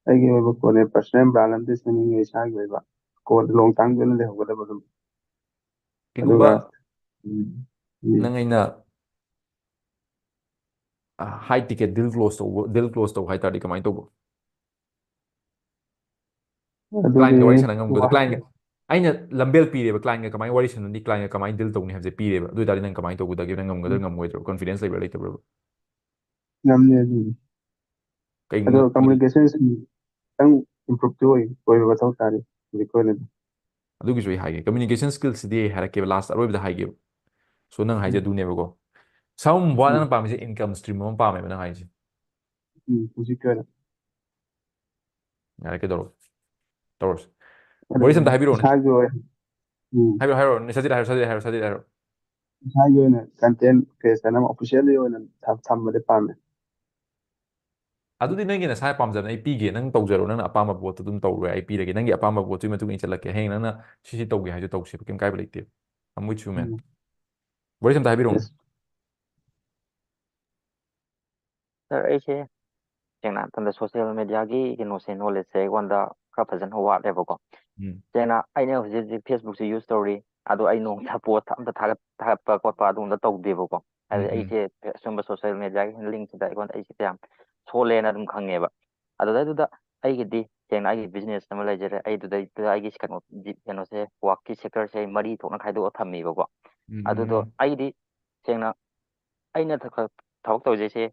ꯑꯩꯒꯤ ꯑꯣꯏꯕ ꯀꯣꯟꯅ ꯄꯔꯁꯣꯅꯦꯜ ꯕ꯭ꯔꯥꯟ ꯑꯃꯗꯤ ꯁꯦꯝꯅꯤꯡꯉꯦ, ꯏꯁꯥꯒꯤ ꯑꯣꯏꯕ ꯀꯣꯟ ꯂꯣꯡ ꯇꯥꯝꯒꯤ ꯑꯣꯏꯅ ꯂꯩꯍꯧꯒꯗꯕ ꯑꯗꯨꯝ꯫ ꯀꯩꯒꯨꯝꯕ ꯑꯗꯨꯒ, ꯎꯝ, ꯎꯝ, ꯅꯪ ꯑꯩꯅ ꯍꯥꯏ ꯇꯤꯀꯦꯠ ꯗꯤꯜ ꯀ꯭ꯂꯣꯁ ꯇꯧꯕ, ꯗꯤꯜ ꯀ꯭ꯂꯣꯁ ꯇꯧ ꯍꯥꯏ ꯇꯥꯔꯗꯤ ꯀꯃꯥꯏꯅ ꯇꯧꯕ? ꯑꯗꯨꯗꯤ ꯀ꯭ꯂꯥꯏꯟꯒ ꯋꯥꯔꯤ ꯁꯥꯟꯅ ꯉꯝꯒꯗ꯭ꯔꯥ? ꯋꯥ- ꯀ꯭ꯂꯥꯏꯟꯒ, ꯑꯩꯅ ꯂꯝꯕꯦꯜ ꯄꯤꯔꯦꯕ, ꯀ꯭ꯂꯥꯏꯟꯒ ꯀꯃꯥꯏꯅ ꯋꯥꯔꯤ ꯁꯥꯟꯅꯅꯤ, ꯀ꯭ꯂꯥꯏꯟꯒ ꯀꯃꯥꯏꯅ ꯗꯤꯜ ꯇꯧꯅꯤ ꯍꯥꯏꯕꯁꯦ ꯄꯤꯔꯦꯕ꯫ ꯑꯗꯨ ꯑꯣꯏ ꯇꯥꯔꯗꯤ ꯅꯪ ꯀꯃꯥꯏꯅ ꯇꯧꯒꯗꯒꯦ? ꯅꯪ ꯉꯝꯒꯗ꯭ꯔꯥ, ꯎꯝ, ꯉꯝꯃꯣꯏꯗ꯭ꯔꯣ? ꯀꯣꯟꯐꯤꯗꯦꯟꯁ ꯂꯩꯕ꯭ꯔꯥ, ꯂꯩꯇꯕ꯭ꯔꯥ? ꯉꯝꯅꯤ ꯑꯗꯨꯗꯤ꯫ ꯀꯩ ꯑꯗꯣ ꯉꯝ-, ꯀꯃꯥꯏꯅ? ꯀꯝꯃꯨꯅꯤꯀꯦꯁꯟ ꯁ꯭ꯀꯤꯜ ꯈꯤꯇꯪ ꯏꯝꯄ꯭ꯔꯨꯞꯇꯤ ꯑꯣꯏ, ꯑꯣꯏꯕ ꯃꯊꯧ ꯇꯥꯔꯤ ꯍꯧꯖꯤꯛꯀꯤ ꯑꯣꯏꯅꯗꯤ꯫ ꯑꯗꯨꯒꯤꯁꯨ ꯑꯩ ꯍꯥꯏꯒꯦ, ꯀꯝꯃꯨꯅꯤꯀꯦꯁꯟ ꯁ꯭ꯀꯤꯜꯁꯤꯗꯤ ꯑꯩ ꯍꯥꯏꯔꯛꯀꯦꯕ, ꯂꯥꯁ ꯑꯔꯣꯏꯕꯗ ꯍꯥꯏꯒꯦꯕ꯫ ꯁꯣ, ꯅꯪ ꯍꯥꯏꯁꯦ ꯎꯝ, ꯑꯗꯨꯅꯦꯕꯀꯣ, ꯁꯝ ꯋꯥ, ꯎꯝ, ꯅꯪꯅ ꯄꯥꯝꯃꯤꯁꯦ ꯏꯟꯀꯝ ꯁ꯭ꯇ꯭ꯔꯤꯝ ꯑꯃ ꯄꯥꯝꯃꯦꯕ ꯅꯪ ꯍꯥꯏꯁꯦ꯫ ꯎꯝ, ꯍꯧꯖꯤꯛꯀꯤ ꯑꯣꯏꯅ꯫ ꯌꯥꯔꯦ, ꯀꯩꯗꯧꯔꯕ? ꯇꯧꯔꯁꯤ. ꯑꯗꯨ ꯕꯣꯔꯤꯁ, ꯑꯝꯇ ꯍꯥꯏꯕꯤꯔꯛꯑꯣꯅꯦ. ꯏꯁꯥꯒꯤ ꯑꯣꯏ-, ꯎꯝ, ꯍꯥꯏꯔꯣ, ꯍꯥꯏꯔꯣ, ꯁꯖꯤꯠ ꯍꯥꯏꯔꯣ, ꯁꯖꯤꯠ ꯍꯥꯏꯔꯣ, ꯁꯖꯤꯠ ꯍꯥꯏꯔꯣ. ꯏꯁꯥꯒꯤ ꯑꯣꯏꯅ ꯀꯟꯇꯦꯟ ꯀ꯭ꯔꯤꯌꯦꯁꯟ ꯑꯃ ꯑꯣꯐꯤꯁꯤꯌꯦꯜꯂꯤ ꯑꯣꯏꯅ ꯊꯝ-, ꯊꯝꯕꯗꯤ ꯄꯥꯝꯃꯦ꯫ ꯑꯗꯨꯗꯤ ꯅꯪꯒꯤ ꯅꯁꯥ ꯄꯥꯝꯖꯕꯅ ꯑꯩ ꯄꯤꯒꯦ, ꯅꯪ ꯇꯧꯖꯔꯣ, ꯅꯪꯅ ꯑꯄꯥꯝꯕ ꯄꯣꯠꯇꯨ ꯑꯗꯨꯝ ꯇꯧꯔꯣ, ꯑꯩ ꯄꯤꯔꯒꯦ, ꯅꯪꯒꯤ ꯑꯄꯥꯝꯕ ꯄꯣꯠꯇꯨꯒꯤ ꯃꯇꯨꯡ ꯏꯟꯅ ꯆꯠꯂꯛꯀꯦ꯫ ꯍꯌꯦꯡ ꯅꯪꯅ ꯁꯤ ꯁꯤ ꯇꯧꯒꯦ ꯍꯥꯏꯁꯨ ꯇꯧꯁꯦꯕ, ꯀꯩꯝ ꯀꯥꯏꯕ ꯂꯩꯇꯦ꯫ I'm with you, man. ꯎꯝ, ꯕꯣꯔꯤꯁ, ꯑꯝꯇ ꯍꯥꯏꯕꯤꯔꯛꯑꯣꯅꯦ. ꯌꯦꯁ꯫ ꯁꯥꯔ, ꯑꯩꯁꯦ ꯁꯦꯡꯅ ꯍꯥꯏꯔꯀꯥꯟꯗ social media ꯒꯤ ꯀꯩꯅꯣꯁꯦ, knowledge ꯁꯦ ꯑꯩꯉꯣꯟꯗ ꯈꯔ ꯐꯖꯅ ꯋꯥꯠꯂꯦꯕꯀꯣ꯫ ꯎꯝ ꯁꯦꯡꯅ ꯑꯩꯅ ꯍꯧꯖꯤꯛ ꯍꯧꯖꯤꯛ Facebook ꯁꯦ use ꯇꯧꯔꯤ, ꯑꯗꯣ ꯑꯩ ꯅꯣꯡꯃꯇ post ꯑꯝꯇ ꯊꯥꯒꯠ ꯊꯥꯒꯠꯄ ꯈꯣꯠꯄ ꯑꯗꯨꯒꯨꯝꯕ ꯇꯧꯗꯦꯕꯀꯣ꯫ ꯎꯝ ꯍꯥꯏꯕꯗꯤ ꯎꯝ ꯑꯩꯁꯦ ꯑꯁꯨꯝꯕ social media ꯒꯤ handling ꯁꯤꯗ ꯑꯩꯉꯣꯟꯗ ꯑꯩꯁꯦ ꯌꯥꯝ ꯁꯣꯜꯂꯦꯅ ꯑꯗꯨꯝ ꯈꯪꯉꯦꯕ꯫ ꯑꯗꯨꯗꯩꯗꯨꯗ ꯑꯩꯒꯤꯗꯤ ꯁꯦꯡꯅ ꯑꯩꯒꯤ business ꯑꯃ ꯂꯩꯖꯔꯦ, ꯑꯩꯗꯨꯗꯩꯗꯨꯗ ꯑꯩꯒꯤ ꯀꯩꯅꯣ ꯀꯩꯅꯣꯁꯦ, work ꯀꯤ sector ꯁꯦ ꯑꯩ ꯃꯔꯤ ꯊꯣꯛꯅ ꯈꯥꯏꯗꯣꯛꯑ ꯊꯝꯃꯤꯕꯀꯣ꯫ ꯎꯝ ꯑꯗꯨꯗꯣ ꯎꯝ ꯑꯩꯗꯤ ꯁꯦꯡꯅ ꯑꯩꯅ ꯊ- ꯊꯕꯛ ꯇꯧꯖꯩꯁꯦ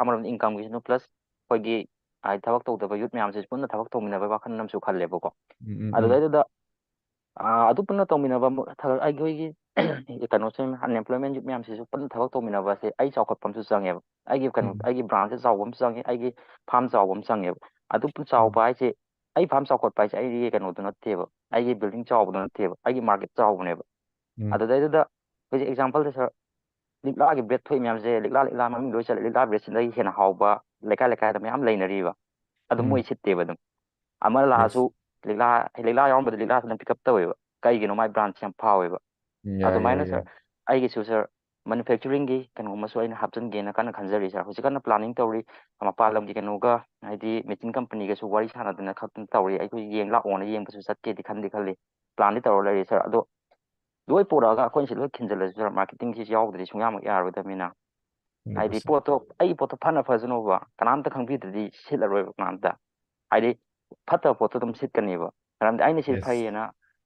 ꯑꯃꯔꯣꯝꯗ income ꯒꯤꯁꯨ plus ꯑꯩꯈꯣꯏꯒꯤ ꯍꯥꯏꯗꯤ ꯊꯕꯛ ꯇꯧꯗꯕ youth ꯃꯌꯥꯝꯁꯤꯁꯨ ꯄꯨꯟꯅ ꯊꯕꯛ ꯇꯧꯃꯤꯟꯅꯕꯒꯤ ꯋꯥꯈꯜ ꯑꯃꯁꯨ ꯈꯜꯂꯦꯕꯀꯣ꯫ ꯎꯝ ꯎꯝ ꯎꯝ ꯑꯗꯨꯗꯩꯗꯨꯗ ꯑꯥ, ꯑꯗꯨ ꯄꯨꯟꯅ ꯇꯧꯃꯤꯟꯅꯕ ꯃ- ꯊꯕꯛ ꯑꯩꯈꯣꯏꯒꯤ ꯀꯩꯅꯣꯁꯦ, unemployment youth ꯃꯌꯥꯝꯁꯤꯁꯨ ꯄꯨꯟꯅ ꯊꯕꯛ ꯇꯧꯃꯤꯟꯅꯕꯁꯦ ꯑꯩ ꯆꯥꯎꯈꯠꯄ ꯑꯃꯁꯨ ꯆꯪꯉꯦꯕ꯫ ꯑꯩꯒꯤ ꯀꯩꯅꯣ ꯎꯝ ꯑꯩꯒꯤ branch ꯁꯦ ꯆꯥꯎꯕ ꯑꯃ ꯆꯪꯉꯦ, ꯑꯩꯒꯤ farm ꯆꯥꯎꯕ ꯑꯃ ꯆꯪꯉꯦꯕ꯫ ꯑꯗꯨ ꯄꯨ- ꯎꯝ ꯆꯥꯎꯕ ꯍꯥꯏꯁꯦ, ꯑꯩ farm ꯆꯥꯎꯈꯠꯄ ꯍꯥꯏꯁꯦ ꯑꯩꯒꯤ ꯀꯩꯅꯣꯗꯨ ꯅꯠꯇꯦꯕ, ꯑꯩꯒꯤ building ꯆꯥꯎꯕꯗꯨ ꯅꯠꯇꯦꯕ, ꯑꯩꯒꯤ market ꯆꯥꯎꯕꯅꯦꯕ꯫ ꯎꯝ ꯑꯗꯨꯗꯩꯗꯨꯗ ꯍꯧꯖꯤꯛ example ꯗ sir, ꯂꯤꯛꯂꯥꯒꯤ breed ꯊꯣꯛꯏ ꯃꯌꯥꯝꯁꯦ, ꯂꯤꯛꯂꯥ ꯂꯤꯛꯂꯥ ꯃꯃꯤꯡ ꯂꯣꯏ ꯆꯠꯂꯦ, ꯂꯤꯛꯂꯥ breed ꯁꯤꯗꯒꯤ ꯍꯦꯟꯅ ꯍꯥꯎꯕ ꯂꯩꯀꯥꯏ ꯂꯩꯀꯥꯏꯗ ꯃꯌꯥꯝ ꯂꯩꯅꯔꯤꯕ꯫ ꯑꯗꯨꯝ ꯃꯣꯏ ꯎꯝ ꯁꯤꯠꯇꯦꯕ ꯑꯗꯨꯝ꯫ ꯑꯃ yes ꯂꯥꯛꯑꯁꯨ ꯂꯤꯛꯂꯥ ꯂꯤꯛꯂꯥ ꯌꯥꯎꯔꯝꯕꯗ ꯂꯤꯛꯂꯥꯗꯨꯅ pick up ꯇꯧꯋꯦꯕ꯫ ꯀꯩꯒꯤꯅꯣ? ꯃꯥꯏ branch ꯁꯦ ꯌꯥꯝ ꯐꯥꯎꯋꯦꯕ꯫ ꯎꯝ, ꯌꯥꯏ ꯌꯥꯏ ꯑꯗꯨꯃꯥꯏꯅ sir, ꯌꯥꯏ ꯑꯩꯒꯤꯁꯨ sir, manufacturing ꯒꯤ ꯀꯩꯅꯣꯝꯃꯁꯨ ꯑꯩꯅ ꯍꯥꯞꯆꯤꯟꯒꯦꯅ ꯀꯟꯅ ꯈꯟꯖꯔꯤ sir꯫ ꯍꯧꯖꯤꯛ ꯀꯟꯅ planning ꯇꯧꯔꯤ꯫ ꯃꯄꯥꯟ ꯂꯝꯒꯤ ꯀꯩꯅꯣꯒ ꯍꯥꯏꯗꯤ machine company ꯒꯁꯨ ꯋꯥꯔꯤ ꯁꯥꯟꯅꯗꯅ ꯈꯣꯠꯇꯅ ꯇꯧꯔꯤ꯫ ꯑꯩꯈꯣꯏ ꯌꯦꯡ ꯂꯥꯛꯑꯣꯅ ꯌꯦꯡꯕꯁꯨ ꯆꯠꯀꯦꯗꯤ ꯈꯟꯗꯤ ꯈꯜꯂꯤ꯫ Plan ꯗꯤ ꯇꯧꯔ ꯂꯩꯔꯤ sir꯫ ꯑꯗꯣ ꯂꯣꯏ ꯄꯨꯔꯛꯑꯒ ꯑꯩꯈꯣꯏꯅ ꯁꯤ ꯂꯣꯏ ꯈꯤꯟꯖꯤꯜꯂꯁꯨ sir, marketing ꯁꯤ ꯌꯥꯎꯗ꯭ꯔꯗꯤ ꯁꯨꯡꯌꯥꯃꯛ ꯌꯥꯔꯣꯏꯗꯕꯅꯤꯅ꯫ ꯍꯥꯏꯗꯤ ꯌꯦꯡꯉꯁꯤ ꯄꯣꯠꯇꯣ, ꯑꯩꯒꯤ ꯄꯣꯠꯇꯣ ꯐꯅ ꯐꯖꯅꯣꯕ, ꯀꯅꯥꯝꯇ ꯈꯪꯕꯤꯗ꯭ꯔꯗꯤ ꯁꯤꯠꯂꯔꯣꯏꯕ ꯀꯅꯥꯝꯇ꯫ ꯍꯥꯏꯗꯤ ꯐꯠꯇꯕ ꯄꯣꯠꯇꯣ ꯑꯗꯨꯝ ꯁꯤꯠꯀꯅꯦꯕ꯫ ꯃꯔꯝꯗꯤ ꯑꯩꯅ ꯁꯤ yes ꯐꯩꯌꯦꯅ,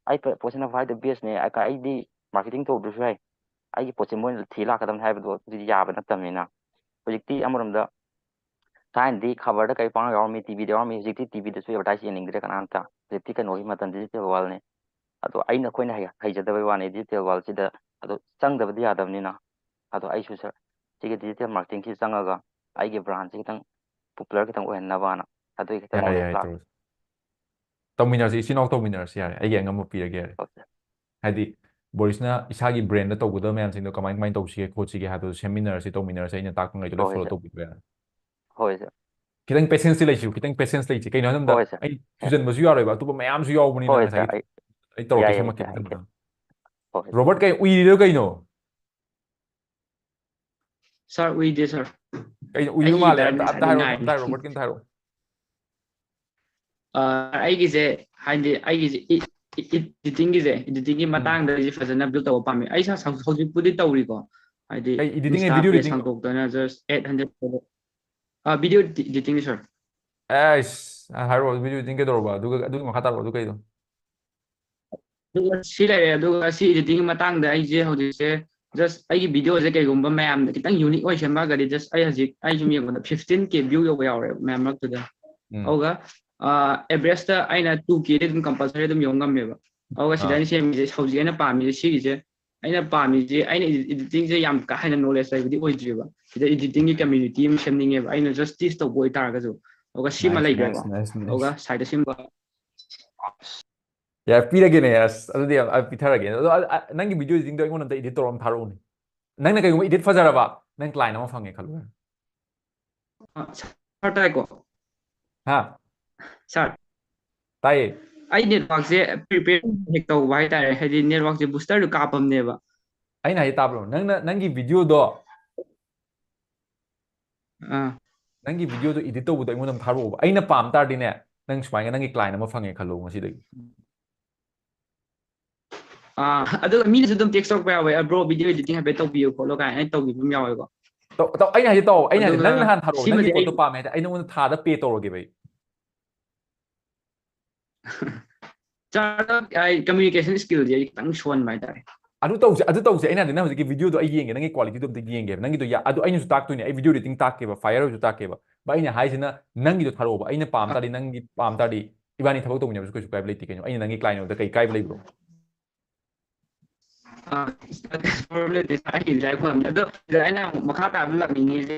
ꯑꯩ ꯄ- ꯄꯣꯠꯁꯤꯅ ꯈ꯭ꯋꯥꯏꯗ best ꯅꯦ, ꯑꯩ ꯀ- ꯑꯩꯗꯤ marketing ꯇꯧꯗ꯭ꯔꯁꯨ ꯌꯥꯏ, ꯑꯩꯒꯤ ꯄꯣꯠꯁꯦ ꯃꯣꯏꯅ ꯊꯤ ꯂꯥꯛꯀꯗꯕꯅꯤ ꯍꯥꯏꯕꯗꯣ ꯑꯗꯨꯗꯤ ꯌꯥꯕ ꯅꯠꯇꯕꯅꯤꯅ꯫ ꯍꯧꯖꯤꯛꯇꯤ ꯑꯃꯔꯣꯝꯗ ꯊꯥꯏꯅꯗꯤ ꯈꯕꯔꯗ ꯀꯩ ꯄꯥꯡ ꯌꯥꯎꯔꯝꯃꯤ, ꯇꯤꯚꯤꯗ ꯌꯥꯎꯔꯝꯃꯤ, ꯍꯧꯖꯤꯛꯇꯤ ꯇꯤꯚꯤꯗꯁꯨ advertise ꯌꯦꯡꯅꯤꯡꯗ꯭ꯔꯦ ꯀꯅꯥꯝꯇ꯫ ꯍꯧꯖꯤꯛꯇꯤ ꯀꯩꯅꯣꯒꯤ ꯃꯇꯝ, digital world ꯅꯦ꯫ ꯑꯗꯣ ꯑꯩꯅ, ꯑꯩꯈꯣꯏꯅ ꯍꯩ- ꯍꯩꯖꯗꯕꯩ ꯋꯥꯅꯤ digital world ꯁꯤꯗ꯫ ꯑꯗꯣ ꯆꯪꯗꯕꯗꯤ ꯌꯥꯗꯕꯅꯤꯅ꯫ ꯑꯗꯣ ꯑꯩꯁꯨ sir, ꯁꯤꯒꯤ digital marketing ꯁꯤ ꯆꯪꯉꯒ ꯑꯩꯒꯤ brand ꯁꯤ ꯈꯤꯇꯪ popular ꯈꯤꯇꯪ ꯑꯣꯏꯍꯟꯅꯕꯅ ꯑꯗꯨꯒꯤ ꯈꯤꯇꯪ ꯌꯥꯔꯦ knowledge ꯌꯥꯔꯦ ꯂꯥꯛ ꯇꯧꯔꯁꯤ꯫ ꯇꯧꯃꯤꯟꯅꯔꯁꯤ, ꯏꯆꯤꯟ ꯏꯅꯥꯎ ꯇꯧꯃꯤꯟꯅꯔꯁꯤ ꯌꯥꯔꯦ, ꯑꯩꯒꯤ ꯑꯉꯝꯕ ꯄꯤꯔꯒꯦ ꯌꯥꯔꯦ꯫ ꯍꯣꯏ sir꯫ ꯍꯥꯏꯗꯤ ꯕꯣꯔꯤꯁꯅ ꯏꯁꯥꯒꯤ brand ꯇꯧꯒꯗꯕ ꯃꯌꯥꯝꯁꯤꯡꯗꯣ ꯀꯃꯥꯏ ꯀꯃꯥꯏꯅ ꯇꯧꯁꯤꯒꯦ ꯈꯣꯠꯁꯤꯒꯦ ꯍꯥꯏꯕꯗꯣ ꯁꯦꯝꯃꯤꯟꯅꯔꯁꯤ, ꯇꯧꯃꯤꯟꯅꯔꯁꯤ, ꯑꯩꯅ ꯇꯥꯛꯄꯉꯩꯗꯣ ꯂꯣꯏ ꯍꯣꯏ follow sir꯫ ꯇꯧꯕꯤꯕ ꯌꯥꯔꯦ꯫ ꯍꯣꯏ sir꯫ ꯈꯤꯇꯪ patience ꯇꯤ ꯂꯩꯁꯤꯀꯣ, ꯈꯤꯇꯪ patience ꯂꯩꯁꯤ꯫ ꯀꯩꯅꯣ ꯍꯥꯏꯕ ꯃꯇꯝꯗ ꯍꯣꯏ sir꯫ ꯑꯩ ꯍꯣꯏ꯫ ꯊꯤꯖꯤꯟꯕꯁꯨ ꯌꯥꯔꯣꯏꯕ, ꯑꯇꯣꯞꯄ ꯃꯌꯥꯝꯁꯨ ꯌꯥꯎꯕꯅꯤꯅ ꯍꯣꯏ sir꯫ ꯉꯁꯥꯏꯒꯤ꯫ ꯑꯩ ꯑꯩ ꯇꯧꯔꯛꯀꯦ, ꯌꯥꯏ, ꯌꯥꯏ ꯁꯦꯝꯃꯛꯀꯦ sir, ꯑꯩ ꯃꯊꯪ sir꯫ ꯃꯊꯪ꯫ ꯍꯣꯏ sir꯫ ꯔꯣꯕꯔꯠ, ꯀꯩ ꯎꯏꯔꯤꯔꯣ ꯀꯩꯅꯣ? Sir, ꯎꯏꯗꯦ sir꯫ ꯀꯩꯅꯣ ꯎꯏꯕ ꯃꯥꯜꯂꯦ? ꯑꯝꯇ ꯍꯥꯏꯔꯛꯑꯣ, ꯑꯝꯇ ꯍꯥꯏꯔꯛꯑꯣ, ꯔꯣꯕꯔꯠꯀꯤ ꯑꯝꯇ ꯍꯥꯏꯔꯛꯑꯣ꯫ ꯑꯩꯒꯤꯁꯦ ꯍꯥꯏꯗꯤ ꯑꯩꯒꯤꯁꯦ ꯏꯗꯤꯇꯤꯡꯒꯤꯁꯦ, ꯏꯗꯤꯇꯤꯡꯒꯤ ꯃꯇꯥꯡꯗ ꯑꯩꯁꯦ ꯐꯖꯅ ꯕꯤꯜ ꯇꯧꯕ ꯄꯥꯝꯃꯦ꯫ ꯑꯩ ꯍꯧꯖꯤꯛꯄꯨꯗꯤ ꯇꯧꯔꯤꯀꯣ, ꯍꯥꯏꯗꯤ ꯀꯩ editing, Insta video page editing? ꯍꯥꯡꯗꯣꯛꯇꯅ just eight hundred꯫ Video editing, sir꯫ ꯑꯩꯁ, ꯍꯥꯏꯔꯛꯑꯣ, video editing ꯀꯩꯗꯧꯔꯕ? ꯑꯗꯨꯒ ꯑꯗꯨꯒꯤ ꯃꯈꯥ ꯇꯥꯔꯛꯑꯣ, ꯑꯗꯨ ꯀꯩꯗꯣ? ꯑꯗꯨꯒ ꯁꯤ ꯂꯩꯔꯦ꯫ ꯑꯗꯨꯒ ꯁꯤ editing ꯒꯤ ꯃꯇꯥꯡꯗ ꯑꯩꯁꯦ ꯍꯧꯖꯤꯛꯁꯦ just ꯑꯩꯒꯤ video ꯁꯦ ꯀꯩꯒꯨꯝꯕ ꯃꯌꯥꯝꯗ ꯈꯤꯇꯪ unique ꯑꯣꯏꯁꯦ ꯃꯥꯒꯗꯤ just ꯑꯩ ꯍꯧꯖꯤꯛ ꯑꯩ ꯁꯨꯝ ꯌꯦꯡꯕꯗ fifteen K view ꯌꯧꯕ ꯌꯥꯎꯔꯦꯕ ꯃꯌꯥꯝ ꯃꯔꯛꯇꯨꯗ꯫ ꯎꯝ. ꯑꯗꯨꯒ average ꯇ ꯑꯩꯅ two K ꯗꯤ ꯑꯗꯨꯝ compulsory ꯑꯗꯨꯝ ꯌꯧ ꯉꯝꯃꯦꯕ꯫ ꯑꯗꯨꯒ ꯁꯤꯗ ꯑꯥ. ꯑꯩꯅ ꯁꯦꯝꯃꯤꯁꯦ ꯍꯧꯖꯤꯛ ꯑꯩꯅ ꯄꯥꯝꯃꯤꯁꯦ ꯁꯤꯒꯤꯁꯦ꯫ ꯑꯩꯅ ꯄꯥꯝꯃꯤꯁꯦ ꯑꯩꯅ editing ꯁꯦ ꯌꯥꯝ ꯀꯥ ꯍꯦꯟꯅ knowledge ꯂꯩꯕꯗꯤ ꯑꯣꯏꯗ꯭ꯔꯤꯕ꯫ ꯁꯤꯗ editing ꯒꯤ community ꯑꯃ ꯁꯦꯝꯅꯤꯡꯉꯦꯕ꯫ ꯑꯩꯅ just tease ꯇꯧꯕ ꯑꯣꯏꯇꯥꯔꯒꯁꯨ꯫ ꯑꯗꯨꯒ ꯁꯤꯃ Nice, ꯂꯩꯈ꯭ꯔꯦꯀꯣ꯫ nice, nice, nice. ꯑꯗꯨꯒ side ꯇ ꯁꯦꯝꯕ ꯌꯥꯔꯦ, ꯄꯤꯔꯒꯦꯅꯦ꯫ ꯑꯁ, ꯑꯗꯨꯗꯤ ꯌꯥꯝ, ꯑ, ꯄꯤꯊꯔꯒꯦ꯫ ꯑꯗꯣ, ꯑ, ꯑ, ꯅꯪꯒꯤ video editing ꯗꯣ ꯑꯩꯉꯣꯟꯗ ꯑꯝꯇ edit ꯇꯧꯔ ꯑꯃ ꯊꯥꯔꯛꯎꯅꯦ꯫ ꯅꯪꯅ ꯀꯩꯒꯨꯝꯕ edit ꯐꯖꯔꯕ, ꯅꯪ client ꯑꯃ ꯐꯪꯉꯦ ꯈꯜꯂꯣ꯫ ꯑ, sir ꯇꯥꯏꯀꯣ? ꯍꯥ? Sir, ꯇꯥꯏꯌꯦ꯫ ꯑꯩ network ꯁꯦ prepare ꯍꯦꯛ ꯇꯧꯕ ꯍꯥꯏꯇꯥꯔꯦ, ꯍꯥꯏꯗꯤ network ꯁꯦ booster ꯗꯨ ꯀꯥꯞꯄꯝꯅꯦꯕ꯫ ꯑꯩꯅ ꯍꯥꯏꯁꯦ ꯇꯥꯕ꯭ꯔꯣ? ꯅꯪꯅ ꯅꯪꯒꯤ video ꯗꯣ ꯑꯥ꯫ ꯅꯪꯒꯤ video ꯗꯣ edit ꯇꯧꯕꯗꯣ ꯑꯩꯉꯣꯟꯗ ꯑꯃ ꯊꯥꯔꯛꯑꯣꯕ꯫ ꯑꯩꯅ ꯄꯥꯝ ꯇꯥꯔꯗꯤꯅꯦ, ꯅꯪ ꯁꯨꯃꯥꯏꯅ ꯅꯪꯒꯤ client ꯑꯃ ꯐꯪꯉꯦ ꯈꯜꯂꯣ ꯉꯁꯤꯗꯒꯤ꯫ ꯑꯥ, ꯑꯗꯨꯒ ꯃꯤꯅꯁꯨ ꯑꯗꯨꯝ text ꯇꯧꯔꯛꯄ ꯌꯥꯎꯋꯦ, "ꯑ, bro, video editing ꯍꯥꯏꯐꯦꯠ ꯇꯧꯕꯤꯌꯨ ꯈꯣꯠꯂꯣ" ꯀꯥꯏꯅ ꯑꯩꯅ ꯇꯧꯕꯤꯕ ꯑꯃ ꯌꯥꯎꯋꯦꯀꯣ꯫ ꯇꯧ-, ꯇꯧ-, ꯑꯩꯅ ꯍꯥꯏꯁꯦ ꯇꯧ, ꯑꯩꯅ ꯍꯥꯏꯁꯦ ꯑꯗꯨꯒ ꯅꯪ ꯅꯍꯥꯟ ꯊꯥꯔꯛꯑꯣ, ꯅꯪꯒꯤ ꯁꯤꯃꯗꯤ ꯄꯣꯠꯇꯣ ꯑꯩ ꯄꯥꯝꯃꯦ ꯍꯥꯏꯗꯤ ꯑꯩ ꯅꯉꯣꯟꯗ ꯊꯥꯗ pay ꯇꯧꯔꯒꯦꯕ ꯑꯩ꯫ Sir, ꯑꯩ communication skill ꯁꯦ ꯑꯩ ꯈꯤꯇꯪ ꯁꯣꯟꯕ ꯍꯥꯏꯇꯥꯔꯦ꯫ ꯑꯗꯨ ꯇꯧꯁꯦ, ꯑꯗꯨ ꯇꯧꯁꯦ꯫ ꯑꯩꯅ ꯍꯥꯏꯗꯤ ꯅꯪ ꯍꯧꯖꯤꯛꯀꯤ video ꯗꯣ ꯑꯩ ꯌꯦꯡꯒꯦ, ꯅꯪꯒꯤ quality ꯗꯣ ꯑꯝꯇ ꯌꯦꯡꯒꯦꯕ꯫ ꯅꯪꯒꯤꯗꯣ ꯌꯥ-, ꯑꯗꯨ ꯑꯩꯅꯁꯨ ꯇꯥꯛꯇꯣꯏꯅꯦ, ꯑꯩ video editing ꯇꯥꯛꯀꯦꯕ, Fire ꯍꯣꯏꯁꯨ ꯇꯥꯛꯀꯦꯕ꯫ But ꯑꯩꯅ ꯍꯥꯏꯁꯤꯅ ꯅꯪꯒꯤꯗꯣ ꯊꯥꯔꯛꯑꯣꯕ, ꯑꯩꯅ ꯄꯥꯝ ꯇꯥꯔꯗꯤ, ꯅꯪꯒꯤ ꯄꯥꯝ ꯇꯥꯔꯗꯤ ꯏꯕꯥꯅꯤ ꯊꯕꯛ ꯇꯧꯃꯤꯟꯅꯕꯁꯨ ꯀꯩꯁꯨ ꯀꯥꯏꯕ ꯂꯩꯇꯦ ꯀꯩꯅꯣ꯫ ꯑꯩꯅ ꯅꯪꯒꯤ client ꯑꯣꯏꯕꯗ ꯀꯩ ꯀꯥꯏꯕ ꯂꯩꯕ꯭ꯔꯣ? ꯑꯥ, problem ꯂꯩꯇꯦ, sir, ꯑꯩꯒꯤꯗꯤ ꯂꯥꯏꯔꯤꯛ ꯐꯪꯉꯝꯅꯤ꯫ ꯑꯗꯣ sir, ꯑꯩꯅ ꯑꯃꯨꯛ ꯃꯈꯥ ꯇꯥꯕ ꯂꯥꯛꯅꯤꯡꯉꯤꯁꯦ,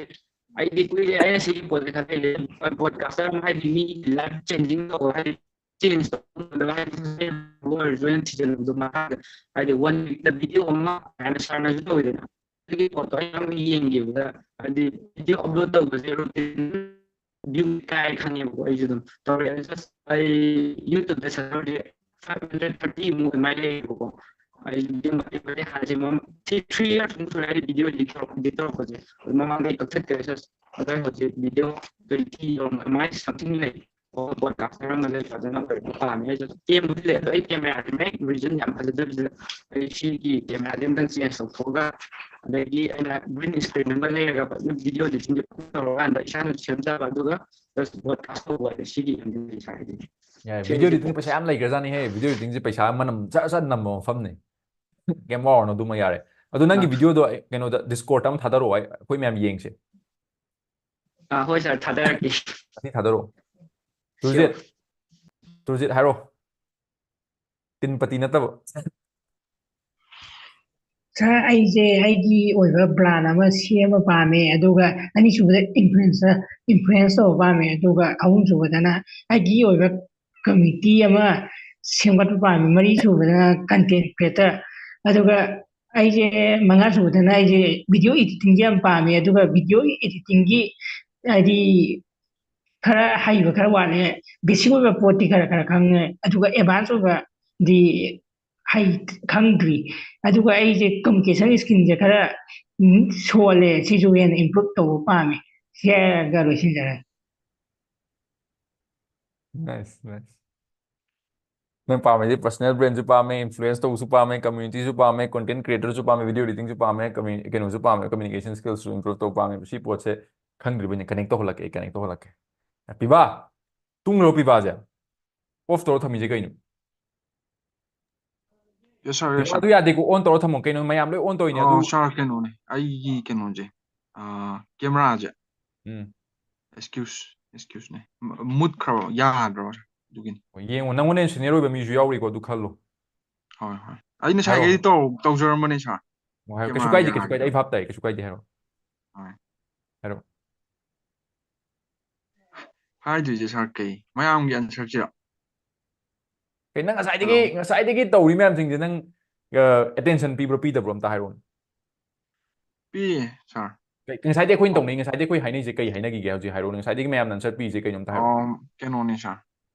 ꯑꯩꯗꯤ ꯀꯨꯏꯔꯦ ꯑꯩꯅ ꯁꯤꯒꯤ ꯄꯣꯠꯁꯦ ꯈꯜꯂꯛꯏꯁꯦ, broadcaster ꯑꯃ ꯍꯥꯏꯗꯤ ꯃꯤ life changing ꯇꯧꯕ ꯍꯥꯏꯗꯤ change ꯇꯧꯕ ꯍꯥꯏꯗꯤ ꯑꯣꯏꯔꯁꯨ ꯑꯩꯅ ꯊꯤꯖꯤꯜꯂꯨꯕꯗꯣ ꯃꯈꯥꯗ ꯍꯥꯏꯗꯤ one week ꯇ video ꯑꯃ ꯍꯥꯏꯅ sir ꯅꯁꯨ ꯇꯧꯋꯤꯗꯅ, ꯑꯗꯨꯒꯤ ꯄꯣꯠꯇꯣ ꯑꯩ ꯌꯥꯝ ꯌꯦꯡꯈꯤꯕꯗ ꯍꯥꯏꯗꯤ video upload ꯇꯧꯕꯁꯦ routine view ꯀꯥꯏ ꯈꯪꯉꯦꯕꯀꯣ꯫ ꯑꯩꯁꯨ ꯑꯗꯨꯝ ꯇꯧꯔꯦ꯫ Just ꯑꯩ YouTube ꯇ subscriber five hundred thirty ꯃꯨꯛ ꯑꯗꯨꯃꯥꯏꯅ ꯂꯩꯌꯦꯕꯀꯣ꯫ ꯑꯩ ꯚꯤꯗꯤꯑꯣ ꯃꯇꯦꯛ ꯃꯇꯦꯛ ꯍꯥꯏꯁꯦ ꯃꯃꯥꯡ ꯁꯤ ꯊ꯭ꯔꯤ ꯏꯌꯔꯁ ꯃꯨꯛ ꯁꯨꯔꯦ ꯑꯩ ꯚꯤꯗꯤꯑꯣ ꯏꯗꯤꯠ ꯇꯧꯔꯛꯄꯁꯦ꯫ ꯃꯃꯥꯡꯗꯩ ꯀꯛꯊꯠꯈ꯭ꯔꯦ ꯁꯁ꯫ ꯑꯗꯩ ꯍꯧꯖꯤꯛ ꯚꯤꯗꯤꯑꯣ ꯇ꯭ꯋꯦꯟꯇꯤ ꯌꯧꯔꯝ ꯑꯗꯨꯃꯥꯏꯅ ꯁꯝꯊꯤꯡ ꯂꯩ꯫ ꯑꯣ ꯄꯣꯗꯀꯥꯁꯇꯔ ꯑꯃ ꯂꯩ ꯐꯖꯅ ꯑꯣꯏꯔꯗꯤ ꯄꯥꯝꯃꯦ꯫ ꯑꯩꯁꯨ ꯀꯦꯝꯕꯨꯗꯤ ꯂꯩ ꯑꯗꯣ ꯑꯩ ꯀꯦꯃꯦꯔꯥꯁꯦ ꯃꯦꯟ ꯔꯤꯖꯟ ꯌꯥꯝ ꯐꯖꯗꯕꯁꯤꯗ ꯑꯩ ꯁꯤꯒꯤ ꯀꯦꯃꯦꯔꯥꯁꯦ ꯑꯝꯇꯪ ꯆꯦꯟꯖ ꯇꯧꯊꯣꯛꯑꯒ ꯑꯗꯒꯤ ꯑꯩꯅ ꯒ꯭ꯔꯤꯟ ꯁ꯭ꯀ꯭ꯔꯤꯟ ꯑꯃ ꯂꯩꯔꯒ ꯐꯖꯅ ꯚꯤꯗꯤꯑꯣ ꯏꯗꯤꯇꯤꯡꯁꯦ ꯐꯖꯅ ꯇꯧꯔꯀꯥꯟꯗ ꯏꯁꯥꯅ ꯁꯦꯝꯖꯕ ꯑꯗꯨꯒ ꯖꯁ ꯕ꯭ꯔꯣꯗꯀꯥꯁ ꯇꯧꯕ ꯍꯥꯏꯗꯤ ꯁꯤꯒꯤ ꯑꯦꯝ ꯕꯤ ꯑꯦ ꯁꯥꯏꯗꯤ꯫ ꯌꯥꯏ, ꯁꯤ ꯚꯤꯗꯤꯑꯣ ꯍꯧꯖꯤꯛ ꯏꯗꯤꯇꯤꯡ ꯄꯩꯁꯥ ꯌꯥꯝ ꯂꯩꯈ꯭ꯔꯖꯥꯠꯅꯤꯍꯦ꯫ ꯚꯤꯗꯤꯑꯣ ꯏꯗꯤꯇꯤꯡꯁꯦ ꯄꯩꯁꯥ ꯃꯅꯝ ꯖꯠ ꯖꯠ ꯅꯝꯕ ꯃꯐꯝꯅꯤ꯫ ꯀꯩꯝ ꯋꯥꯔꯨꯅꯣ, ꯑꯗꯨꯃ ꯌꯥꯔꯦ꯫ ꯑꯗꯨ ꯅꯪꯒꯤ ꯑꯥ꯫ ꯚꯤꯗꯤꯑꯣꯗꯣ ꯑꯩ ꯀꯩꯅꯣꯗ ꯗꯤꯁꯀꯣꯔꯗ ꯑꯃ ꯊꯥꯗꯔꯛꯑꯣ, ꯑꯩ, ꯑꯩꯈꯣꯏ ꯃꯌꯥꯝ ꯌꯦꯡꯁꯦ꯫ ꯑꯥ, ꯍꯣꯏ ꯁꯥꯔ, ꯊꯥꯗꯔꯛꯀꯦ꯫ ꯑꯁꯤ ꯊꯥꯗꯔꯛꯑꯣ꯫ ꯁꯤꯌꯣꯔ꯫ ꯇꯨꯔꯖꯤꯠ, ꯇꯨꯔꯖꯤꯠ ꯍꯥꯏꯔꯣ꯫ ꯇꯤꯟ ꯄꯇꯤ ꯅꯠꯇꯕ꯫ ꯁꯥꯔ, ꯑꯩꯁꯦ ꯑꯩꯒꯤ ꯑꯣꯏꯕ ꯕ꯭ꯔꯥꯟ ꯑꯃ ꯁꯦꯝꯕ ꯄꯥꯝꯃꯦ, ꯑꯗꯨꯒ ꯑꯅꯤꯁꯨꯕꯗ ꯏꯟꯐ꯭ꯂꯨꯌꯦꯟꯁꯔ, ꯏꯟꯐ꯭ꯂꯨꯌꯦꯟꯁ ꯇꯧꯕ ꯄꯥꯝꯃꯦ, ꯑꯗꯨꯒ ꯑꯍꯨꯝꯁꯨꯕꯗꯅ ꯑꯩꯒꯤ ꯑꯣꯏꯕ ꯀꯝꯃ꯭ꯌꯨꯅꯤꯇꯤ ꯑꯃ ꯁꯦꯝꯒꯠꯄ ꯄꯥꯝꯃꯤ, ꯃꯔꯤꯁꯨꯕꯗꯅ ꯀꯟꯇꯦꯟ ꯀ꯭ꯔꯤꯌꯦꯇꯔ, ꯑꯗꯨꯒ ꯑꯩꯁꯦ ꯃꯉꯥꯁꯨꯕꯗꯅ ꯑꯩꯁꯦ ꯚꯤꯗꯤꯑꯣ ꯏꯗꯤꯇꯤꯡꯁꯦ ꯌꯥꯝ ꯄꯥꯝꯃꯦ, ꯑꯗꯨꯒ ꯚꯤꯗꯤꯑꯣ ꯏꯗꯤꯇꯤꯡꯒꯤ ꯍꯥꯏꯗꯤ ꯈꯔ ꯍꯩꯕ ꯈꯔ ꯋꯥꯠꯂꯦ, ꯕꯦꯁꯤꯛ ꯑꯣꯏꯕ ꯄꯣꯠꯇꯤ ꯈꯔ ꯈꯔ ꯈꯪꯉꯦ, ꯑꯗꯨꯒ ꯑꯦꯗꯚꯥꯟꯁ ꯑꯣꯏꯕꯗꯤ ꯍꯩ ꯈꯪꯗ꯭ꯔꯤ꯫ ꯑꯗꯨꯒ ꯑꯩꯁꯦ ꯀꯝꯃ꯭ꯌꯨꯅꯤꯀꯦꯁꯟ ꯁ꯭ꯀꯤꯜꯁꯦ ꯈꯔ ꯎꯝ, ꯁꯣꯜꯂꯦ, ꯁꯤꯁꯨ ꯍꯦꯟꯅ ꯏꯝꯄ꯭ꯔꯨꯞ ꯇꯧꯕ ꯄꯥꯝꯃꯦ꯫ ꯁꯤ ꯍꯥꯏꯔꯒ ꯂꯣꯏꯁꯤꯟꯖꯔꯒꯦ꯫ Nice, nice. ꯅꯪ ꯄꯥꯝꯃꯤꯁꯦ ꯄꯔꯁꯣꯅꯦꯜ ꯕ꯭ꯔꯦꯟꯁꯨ ꯄꯥꯝꯃꯦ, ꯏꯟꯐ꯭ꯂꯨꯌꯦꯟꯁ ꯇꯧꯕꯁꯨ ꯄꯥꯝꯃꯦ, ꯀꯝꯃ꯭ꯌꯨꯅꯤꯇꯤꯁꯨ ꯄꯥꯝꯃꯦ, ꯀꯣꯟꯇꯦꯟ ꯀ꯭ꯔꯤꯌꯦꯇꯔꯁꯨ ꯄꯥꯝꯃꯦ, ꯚꯤꯗꯤꯑꯣ ꯏꯗꯤꯇꯤꯡꯁꯨ ꯄꯥꯝꯃꯦ, ꯀꯝꯃ꯭ꯌꯨꯅꯤ-, ꯀꯩꯅꯣꯁꯨ ꯄꯥꯝꯃꯦ, ꯀꯝꯃ꯭ꯌꯨꯅꯤꯀꯦꯁꯟ ꯁ꯭ꯀꯤꯜꯁꯨ ꯏꯝꯄ꯭ꯔꯨꯞ ꯇꯧꯕ ꯄꯥꯝꯃꯦ꯫ ꯁꯤ ꯄꯣꯠꯁꯦ ꯈꯪꯗ꯭ꯔꯤꯕꯅꯤ, ꯀꯅꯦꯛ ꯇꯧꯍꯜꯂꯛꯀꯦ, ꯑꯩ ꯀꯅꯦꯛ ꯇꯧꯍꯜꯂꯛꯀꯦ꯫ ꯄꯤꯕꯥ, ꯇꯨꯝꯈ꯭ꯔꯕ ꯄꯤꯕꯥꯁꯦ? ꯑꯣꯐ ꯇꯧꯔ ꯊꯝꯃꯤꯁꯦ ꯀꯩꯅꯣ? Yes sir, yes ꯄꯤꯕꯥ, sir. ꯑꯗꯨ ꯌꯥꯗꯦꯀꯣ, ꯑꯣꯟ ꯇꯧꯔ ꯊꯝꯃꯣ ꯀꯩꯅꯣ, ꯃꯌꯥꯝ ꯂꯣꯏ ꯑꯣꯟ ꯇꯧꯔꯤꯅꯦ꯫ ꯑꯗꯨ ꯑꯣ, sir, ꯀꯩꯅꯣꯅꯦ, ꯑꯩꯒꯤ ꯀꯩꯅꯣꯁꯦ, ꯑꯥ, ꯀꯦꯃꯦꯔꯥꯁꯦ꯫ ꯎꯝ꯫ Excuse, excuse ꯅꯦ꯫ ꯃꯨꯠꯈ꯭ꯔꯕ, ꯌꯥꯗ꯭ꯔꯕ, sir? ꯑꯗꯨꯒꯤꯅꯤ꯫ ꯑꯣ, ꯌꯦꯡꯉꯣ, ꯅꯪꯉꯣꯟꯗ ꯁꯤꯅꯤꯌꯔ ꯑꯣꯏꯕ ꯃꯤꯁꯨ ꯌꯥꯎꯔꯤꯀꯣ, ꯑꯗꯨ ꯈꯜꯂꯣ꯫ ꯍꯣꯏ, ꯍꯣꯏ꯫ ꯑꯩ ꯉꯁꯥꯏꯒꯩꯗꯤ ꯍꯥꯏꯔꯛꯑꯣ꯫ ꯇꯧ-, ꯇꯧꯖꯔꯝꯕꯅꯦ, sir꯫ ꯑꯣ, ꯍꯥꯏꯔꯣ꯫ ꯀꯩꯁꯨ ꯀꯦꯃꯦꯔꯥ ꯀꯥꯏꯗꯦ, ꯀꯩꯁꯨ ꯀꯥꯏꯗꯦ꯫ ꯌꯥꯍꯟꯗꯕ꯫ ꯑꯩ ꯚꯥꯞ ꯇꯥꯏ, ꯀꯩꯁꯨ ꯀꯥꯏꯗꯦ, ꯍꯥꯏꯔꯣ꯫ ꯍꯣꯏ꯫ ꯍꯥꯏꯔꯣ꯫ ꯍꯥꯏꯗꯣꯏꯁꯦ, sir, ꯀꯩ? ꯃꯌꯥꯝꯒꯤ answer ꯁꯤꯔꯣ? ꯀꯩ, ꯅꯪ ꯉꯁꯥꯏꯗꯒꯤ, Hello? ꯉꯁꯥꯏꯗꯒꯤ ꯇꯧꯔꯤ ꯃꯌꯥꯝꯁꯤꯡꯁꯦ ꯅꯪ, ꯑ, attention ꯄꯤꯕ꯭ꯔꯣ, ꯄꯤꯗꯕ꯭ꯔꯣ, ꯑꯝꯇ ꯍꯥꯏꯔꯛꯑꯣꯅꯦ꯫ ꯄꯤꯌꯦ, sir꯫ ꯀꯩ, ꯉꯁꯥꯏꯗꯒꯤ ꯑꯩꯈꯣꯏꯅ ꯇꯧꯅꯩ, ꯉꯁꯥꯏꯗꯒꯤ ꯑꯩꯈꯣꯏ ꯍꯥꯏꯅꯩꯁꯦ ꯀꯩ ꯍꯥꯏꯅꯈꯤꯒꯦ ꯍꯧꯖꯤꯛ ꯍꯥꯏꯔꯛꯑꯣꯅꯦ꯫ ꯉꯁꯥꯏꯗꯒꯤ ꯃꯌꯥꯝꯅ answer ꯄꯤꯔꯤꯁꯦ ꯀꯩꯅꯣ, ꯑꯝꯇ ꯍꯥꯏꯔꯛꯑꯣ꯫ ꯑꯣ, ꯀꯩꯅꯣꯅꯦ, sir꯫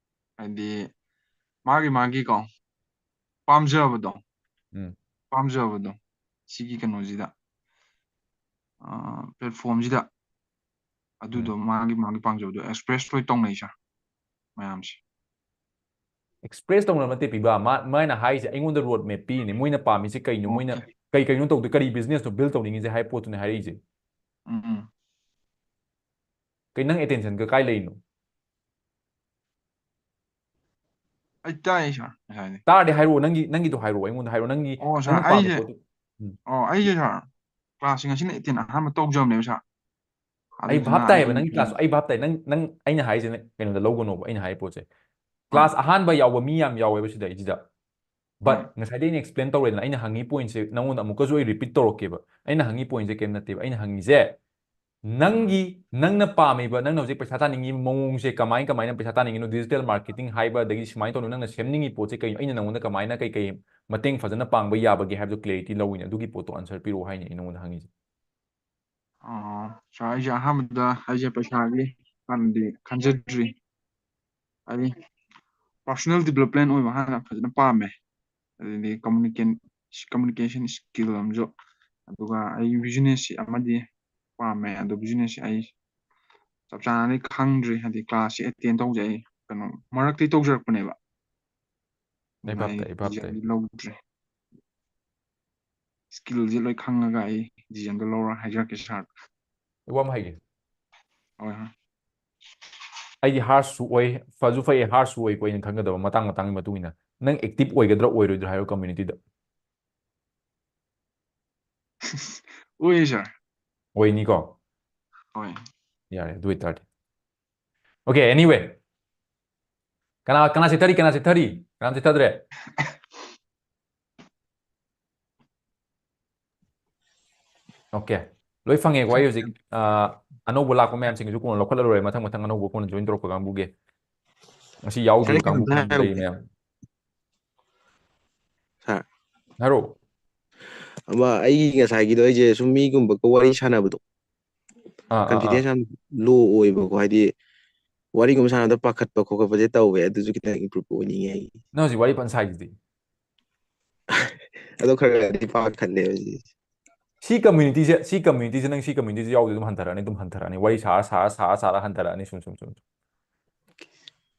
ꯍꯥꯏꯗꯤ, ꯃꯥꯒꯤ ꯃꯥꯒꯤꯀꯣ, ꯄꯥꯝꯖꯕꯗꯣ꯫ ꯎꯝ꯫ ꯄꯥꯝꯖꯕꯗꯣ ꯁꯤꯒꯤ ꯀꯩꯅꯣꯁꯤꯗ, ꯄ꯭ꯂꯦꯠꯐꯣꯝꯁꯤꯗ, ꯑꯗꯨꯗꯣ ꯃꯥꯒꯤ ꯃꯥꯒꯤ ꯄꯥꯝꯖꯕꯗꯣ ꯑꯦꯛꯁꯄ꯭ꯔꯦꯁ ꯂꯣꯏ ꯇꯧꯅꯩ ꯁꯥꯔ, ꯃꯌꯥꯝꯁꯦ꯫ ꯑꯦꯛꯁꯄ꯭ꯔꯦꯁ ꯇꯧꯅꯕ ꯅꯠꯇꯦ ꯄꯤꯕ, ꯃꯥ ꯃꯥꯅ ꯍꯥꯏꯔꯤꯁꯦ ꯑꯩꯉꯣꯟꯗ ꯔꯣꯗ ꯃꯦꯞ ꯄꯤꯔꯤꯅꯦ, ꯃꯣꯏꯅ ꯄꯥꯝꯃꯤꯁꯦ ꯀꯩꯅꯣ, ꯃꯣꯏꯅ ꯑꯣꯀꯦ꯫ ꯀꯩ ꯀꯩꯅꯣ ꯇꯧꯗꯣꯏ, ꯀꯔꯤ ꯕꯤꯖꯤꯅꯦꯁꯅꯣ ꯕꯤꯜ ꯇꯧꯅꯤꯡꯉꯤꯁꯦ ꯍꯥꯏꯕ ꯄꯣꯠꯇꯨꯅꯦ ꯍꯥꯏꯔꯛꯏꯁꯦ꯫ ꯎꯝ ꯎꯝ꯫ ꯀꯩ ꯅꯪ ꯑꯦꯇꯦꯟꯁꯟꯒ ꯀꯥꯏ ꯂꯩꯔꯤꯅꯣ? ꯑꯩ ꯇꯥꯏ ꯁꯥꯔ ꯉꯁꯥꯏꯗꯤ꯫ ꯇꯥꯔꯗꯤ ꯍꯥꯏꯔꯛꯑꯣ, ꯅꯪꯒꯤ ꯅꯪꯒꯤꯗꯣ ꯍꯥꯏꯔꯛꯑꯣ, ꯑꯩꯉꯣꯟꯗ ꯍꯥꯏꯔꯛꯑꯣ, ꯅꯪꯒꯤ ꯑꯣ ꯁꯥꯔ ꯅꯪꯅ ꯄꯥꯝꯃꯤ ꯑꯩꯁꯦ ꯄꯣꯠꯇꯨ꯫ ꯎꯝ꯫ ꯑꯣ ꯑꯩꯁꯦ ꯁꯥꯔ ꯀ꯭ꯂꯥꯁꯁꯦ ꯉꯁꯤꯅ ꯑꯦꯇꯦꯟ ꯑꯍꯥꯟꯕ ꯇꯧꯖꯕꯅꯦꯕ ꯁꯥꯔ꯫ ꯑꯩ ꯑꯗꯨꯗꯨꯅ ꯚꯥꯞ ꯇꯥꯏꯌꯦꯕ ꯑꯩꯁꯦ ꯅꯪꯒꯤ ꯀ꯭ꯂꯥꯁ, ꯑꯩ ꯚꯥꯞ ꯇꯥꯏ꯫ ꯅꯪ ꯅꯪ ꯑꯩꯅ ꯍꯥꯏꯁꯦ ꯅꯪ ꯀꯩꯅꯣꯗ ꯂꯧꯒꯅꯣꯕ, ꯑꯩꯅ ꯍꯥꯏ ꯄꯣꯠꯁꯦ꯫ ꯍꯣꯏ ꯀ꯭ꯂꯥꯁ ꯑꯍꯥꯟꯕ ꯌꯥꯎꯕ ꯃꯤ ꯌꯥꯝ ꯌꯥꯎꯋꯦꯕ ꯁꯤꯗꯩꯁꯤꯗ꯫ ꯕꯠ ꯍꯣꯏ ꯉꯁꯥꯏꯗꯩ ꯑꯩꯅ ꯑꯦꯛꯁꯄ꯭ꯂꯦꯟ ꯇꯧꯔꯦꯗꯅ, ꯑꯩꯅ ꯍꯪꯉꯤ ꯄꯣꯏꯟꯠꯁꯦ ꯅꯪꯉꯣꯟꯗ ꯑꯃꯨꯛꯀꯁꯨ ꯑꯩ ꯔꯤꯄꯤꯠ ꯇꯧꯔꯛꯀꯦꯕ꯫ ꯑꯩꯅ ꯍꯪꯉꯤ ꯄꯣꯏꯟꯠꯁꯦ ꯀꯩꯝ ꯅꯠꯇꯦꯕ꯫ ꯑꯩꯅ ꯍꯪꯉꯤꯁꯦ ꯎꯝ ꯅꯪꯒꯤ, ꯅꯪꯅ ꯄꯥꯝꯃꯤꯕ, ꯅꯪꯅ ꯍꯧꯖꯤꯛ ꯄꯩꯁꯥ ꯇꯥꯅꯤꯡꯉꯤꯕ ꯃꯑꯣꯡꯁꯦ ꯀꯃꯥꯏ ꯀꯃꯥꯏꯅ ꯄꯩꯁꯥ ꯇꯥꯅꯤꯡꯉꯤꯅꯣ, ꯗꯤꯖꯤꯇꯦꯜ ꯃꯥꯔꯀꯦꯇꯤꯡ ꯍꯥꯏꯕ, ꯑꯗꯒꯤ ꯁꯨꯃꯥꯏꯅ ꯇꯧꯅ ꯅꯪꯅ ꯁꯦꯝꯅꯤꯡꯉꯤ ꯄꯣꯠꯁꯦ ꯀꯩꯅꯣ, ꯑꯩꯅ ꯅꯪꯉꯣꯟꯗ ꯀꯃꯥꯏꯅ ꯀꯩ ꯀꯩ ꯃꯇꯦꯡ ꯐꯖꯅ ꯄꯥꯡꯕ ꯌꯥꯕꯒꯦ ꯍꯥꯏꯕꯗꯨ ꯀ꯭ꯂꯦꯔꯤꯇꯤ ꯂꯧꯋꯤꯅꯦ꯫ ꯑꯗꯨꯒꯤ ꯄꯣꯠꯇꯣ ꯑꯟꯁꯔ ꯄꯤꯔꯛꯑꯣ ꯍꯥꯏꯅꯤ ꯑꯩ ꯅꯉꯣꯟꯗ ꯍꯪꯉꯤꯁꯦ꯫ ꯑꯣ ꯁꯥꯔ ꯑꯩꯁꯦ ꯑꯍꯥꯟꯕꯗ ꯑꯩꯁꯦ ꯄꯩꯁꯥꯒꯤ ꯍꯥꯟꯅꯗꯤ ꯈꯟꯖꯗ꯭ꯔꯤ꯫ ꯑꯩ ꯄꯥꯔꯁꯣꯅꯦꯜ ꯗꯤꯕꯂꯞꯃꯦꯟ ꯑꯣꯏꯕ ꯍꯥꯟꯅ ꯐꯖꯅ ꯄꯥꯝꯃꯦ꯫ ꯑꯗꯩꯗꯤ ꯀꯝꯃꯨꯅꯤꯀꯦꯟ ꯀꯝꯃꯨꯅꯤꯀꯦꯁꯟ ꯁ꯭ꯀꯤꯜ ꯑꯃꯁꯨ, ꯑꯗꯨꯒ ꯑꯩ ꯕꯤꯖꯤꯅꯦꯁ ꯑꯃꯗꯤ ꯄꯥꯝꯃꯦ꯫ ꯑꯗꯣ ꯕꯤꯖꯤꯅꯦꯁꯁꯦ ꯑꯩ ꯆꯞ ꯆꯥꯅꯗꯤ ꯈꯪꯗ꯭ꯔꯤ, ꯍꯥꯏꯗꯤ ꯀ꯭ꯂꯥꯁꯁꯦ ꯑꯦꯇꯦꯟ ꯇꯧꯖꯩ꯫ ꯑꯩ ꯀꯩꯅꯣ ꯃꯔꯛꯇꯤ ꯇꯧꯖꯔꯛꯄꯅꯦꯕ꯫ ꯑꯩ ꯑꯗꯨꯅ ꯚꯥꯞ ꯑꯩ ꯇꯥꯏ, ꯑꯩ ꯚꯥꯞ ꯇꯥꯏ꯫ ꯗꯤꯁꯤꯖꯟꯗꯤ ꯂꯧꯗ꯭ꯔꯤ꯫ ꯁ꯭ꯀꯤꯜꯁꯦ ꯂꯣꯏ ꯈꯪꯉꯒ ꯑꯩ ꯗꯤꯁꯤꯖꯟꯗꯣ ꯂꯧꯔ ꯍꯥꯏꯖꯔꯛꯀꯦ ꯁꯥꯔ꯫ ꯑꯩ ꯋꯥ ꯑꯃ ꯍꯥꯏꯒꯦ꯫ ꯍꯣꯏ ꯍꯣꯏ꯫ ꯑꯩꯗꯤ ꯍꯥꯔꯁꯁꯨ ꯑꯣꯏ, ꯐꯁꯨ ꯐꯩ, ꯍꯥꯔꯁꯁꯨ ꯑꯣꯏꯀꯣ, ꯑꯩꯅ ꯈꯪꯒꯗꯕ ꯃꯇꯥꯡ ꯃꯇꯥꯡꯒꯤ ꯃꯇꯨꯡ ꯏꯟꯅ꯫ ꯅꯪ ꯑꯦꯛꯇꯤꯞ ꯑꯣꯏꯒꯗ꯭ꯔꯥ ꯑꯣꯏꯔꯣꯏꯗ꯭ꯔꯥ ꯍꯥꯏꯕ ꯀꯝꯃ꯭ꯌꯨꯅꯤꯇꯤꯗ? ꯑꯣꯏꯌꯦ ꯁꯥꯔ꯫ ꯑꯣꯏꯅꯤꯀꯣ? ꯍꯣꯏ꯫ ꯌꯥꯔꯦ, ꯑꯗꯨ ꯑꯣꯏꯇꯥꯔꯗꯤ꯫ Okay, anyway. ꯀꯅꯥ ꯀꯅꯥ ꯆꯤꯠꯊꯔꯤ? ꯀꯅꯥ ꯆꯤꯠꯊꯔꯤ? ꯀꯅꯥꯝ ꯆꯤꯠꯊꯗ꯭ꯔꯦ? ꯑꯣꯀꯦ꯫ ꯂꯣꯏ ꯐꯪꯉꯦꯀꯣ꯫ ꯑꯩ ꯍꯧꯖꯤꯛ ꯑ, ꯑꯅꯧꯕ ꯂꯥꯛꯄ ꯃꯌꯥꯝꯁꯤꯡꯒꯤꯁꯨ ꯀꯣꯟꯅ ꯂꯧꯈꯠꯂ ꯂꯣꯏꯔꯦ, ꯃꯊꯪ ꯃꯊꯪ ꯑꯅꯧꯕ ꯀꯣꯟꯅ ꯖꯣꯏꯟ ꯇꯧꯔꯛꯄ ꯀꯥꯡꯕꯨꯒꯤ꯫ ꯉꯁꯤ ꯌꯥꯎꯗ꯭ꯔꯤꯕ ꯀꯥꯡꯕꯨ ꯃꯌꯥꯝ ꯂꯩꯔꯤ ꯃꯌꯥꯝ꯫ ꯁꯥꯔ꯫ ꯍꯥꯏꯔꯛꯑꯣ꯫ ꯑꯃ ꯑꯩꯒꯤ ꯉꯁꯥꯏꯒꯤꯗꯣ, ꯑꯩꯁꯦ ꯁꯨꯝ ꯃꯤꯒꯨꯝꯕꯒ ꯋꯥꯔꯤ ꯁꯥꯟꯅꯕꯗꯣ, ꯑꯥ, ꯑꯥ, ꯑꯥ꯫ ꯀꯟꯐꯤꯗꯦꯟꯁ ꯌꯥꯝ ꯂꯣ ꯑꯣꯏꯕꯀꯣ, ꯍꯥꯏꯗꯤ ꯋꯥꯔꯤꯒꯨꯝꯕ ꯁꯥꯟꯅꯕꯗ ꯄꯥꯈꯠꯄ ꯈꯣꯠꯀꯠꯄꯁꯦ ꯇꯧꯋꯦ, ꯑꯗꯨꯁꯨ ꯈꯤꯇꯪ ꯏꯝꯄ꯭ꯔꯨꯞ ꯑꯣꯏꯅꯤꯡꯉꯦ ꯑꯩ꯫ ꯅꯪ ꯍꯧꯖꯤꯛ ꯋꯥꯔꯤ ꯐꯖꯅ ꯁꯥꯏꯁꯤꯗꯤ꯫ ꯑꯗꯣ ꯈꯔ ꯈꯔꯗꯤ ꯄꯥꯈꯠꯂꯦ ꯍꯧꯖꯤꯛ꯫ ꯁꯤ communityꯁꯦ ꯁꯤ communityꯁꯦ ꯅꯪ ꯁꯤ communityꯁꯦ ꯌꯥꯎꯗꯤ ꯑꯗꯨꯝ ꯍꯟꯊꯔꯛꯑꯅꯤ, ꯑꯗꯨꯝ ꯍꯟꯊꯔꯛꯑꯅꯤ, ꯋꯥꯔꯤ ꯁꯥꯔ ꯁꯥꯔ ꯁꯥꯔ ꯁꯥꯔ ꯍꯟꯊꯔꯛꯑꯅꯤ ꯁꯨꯝ ꯁꯨꯝ ꯁꯨꯝ ꯁꯨꯝ꯫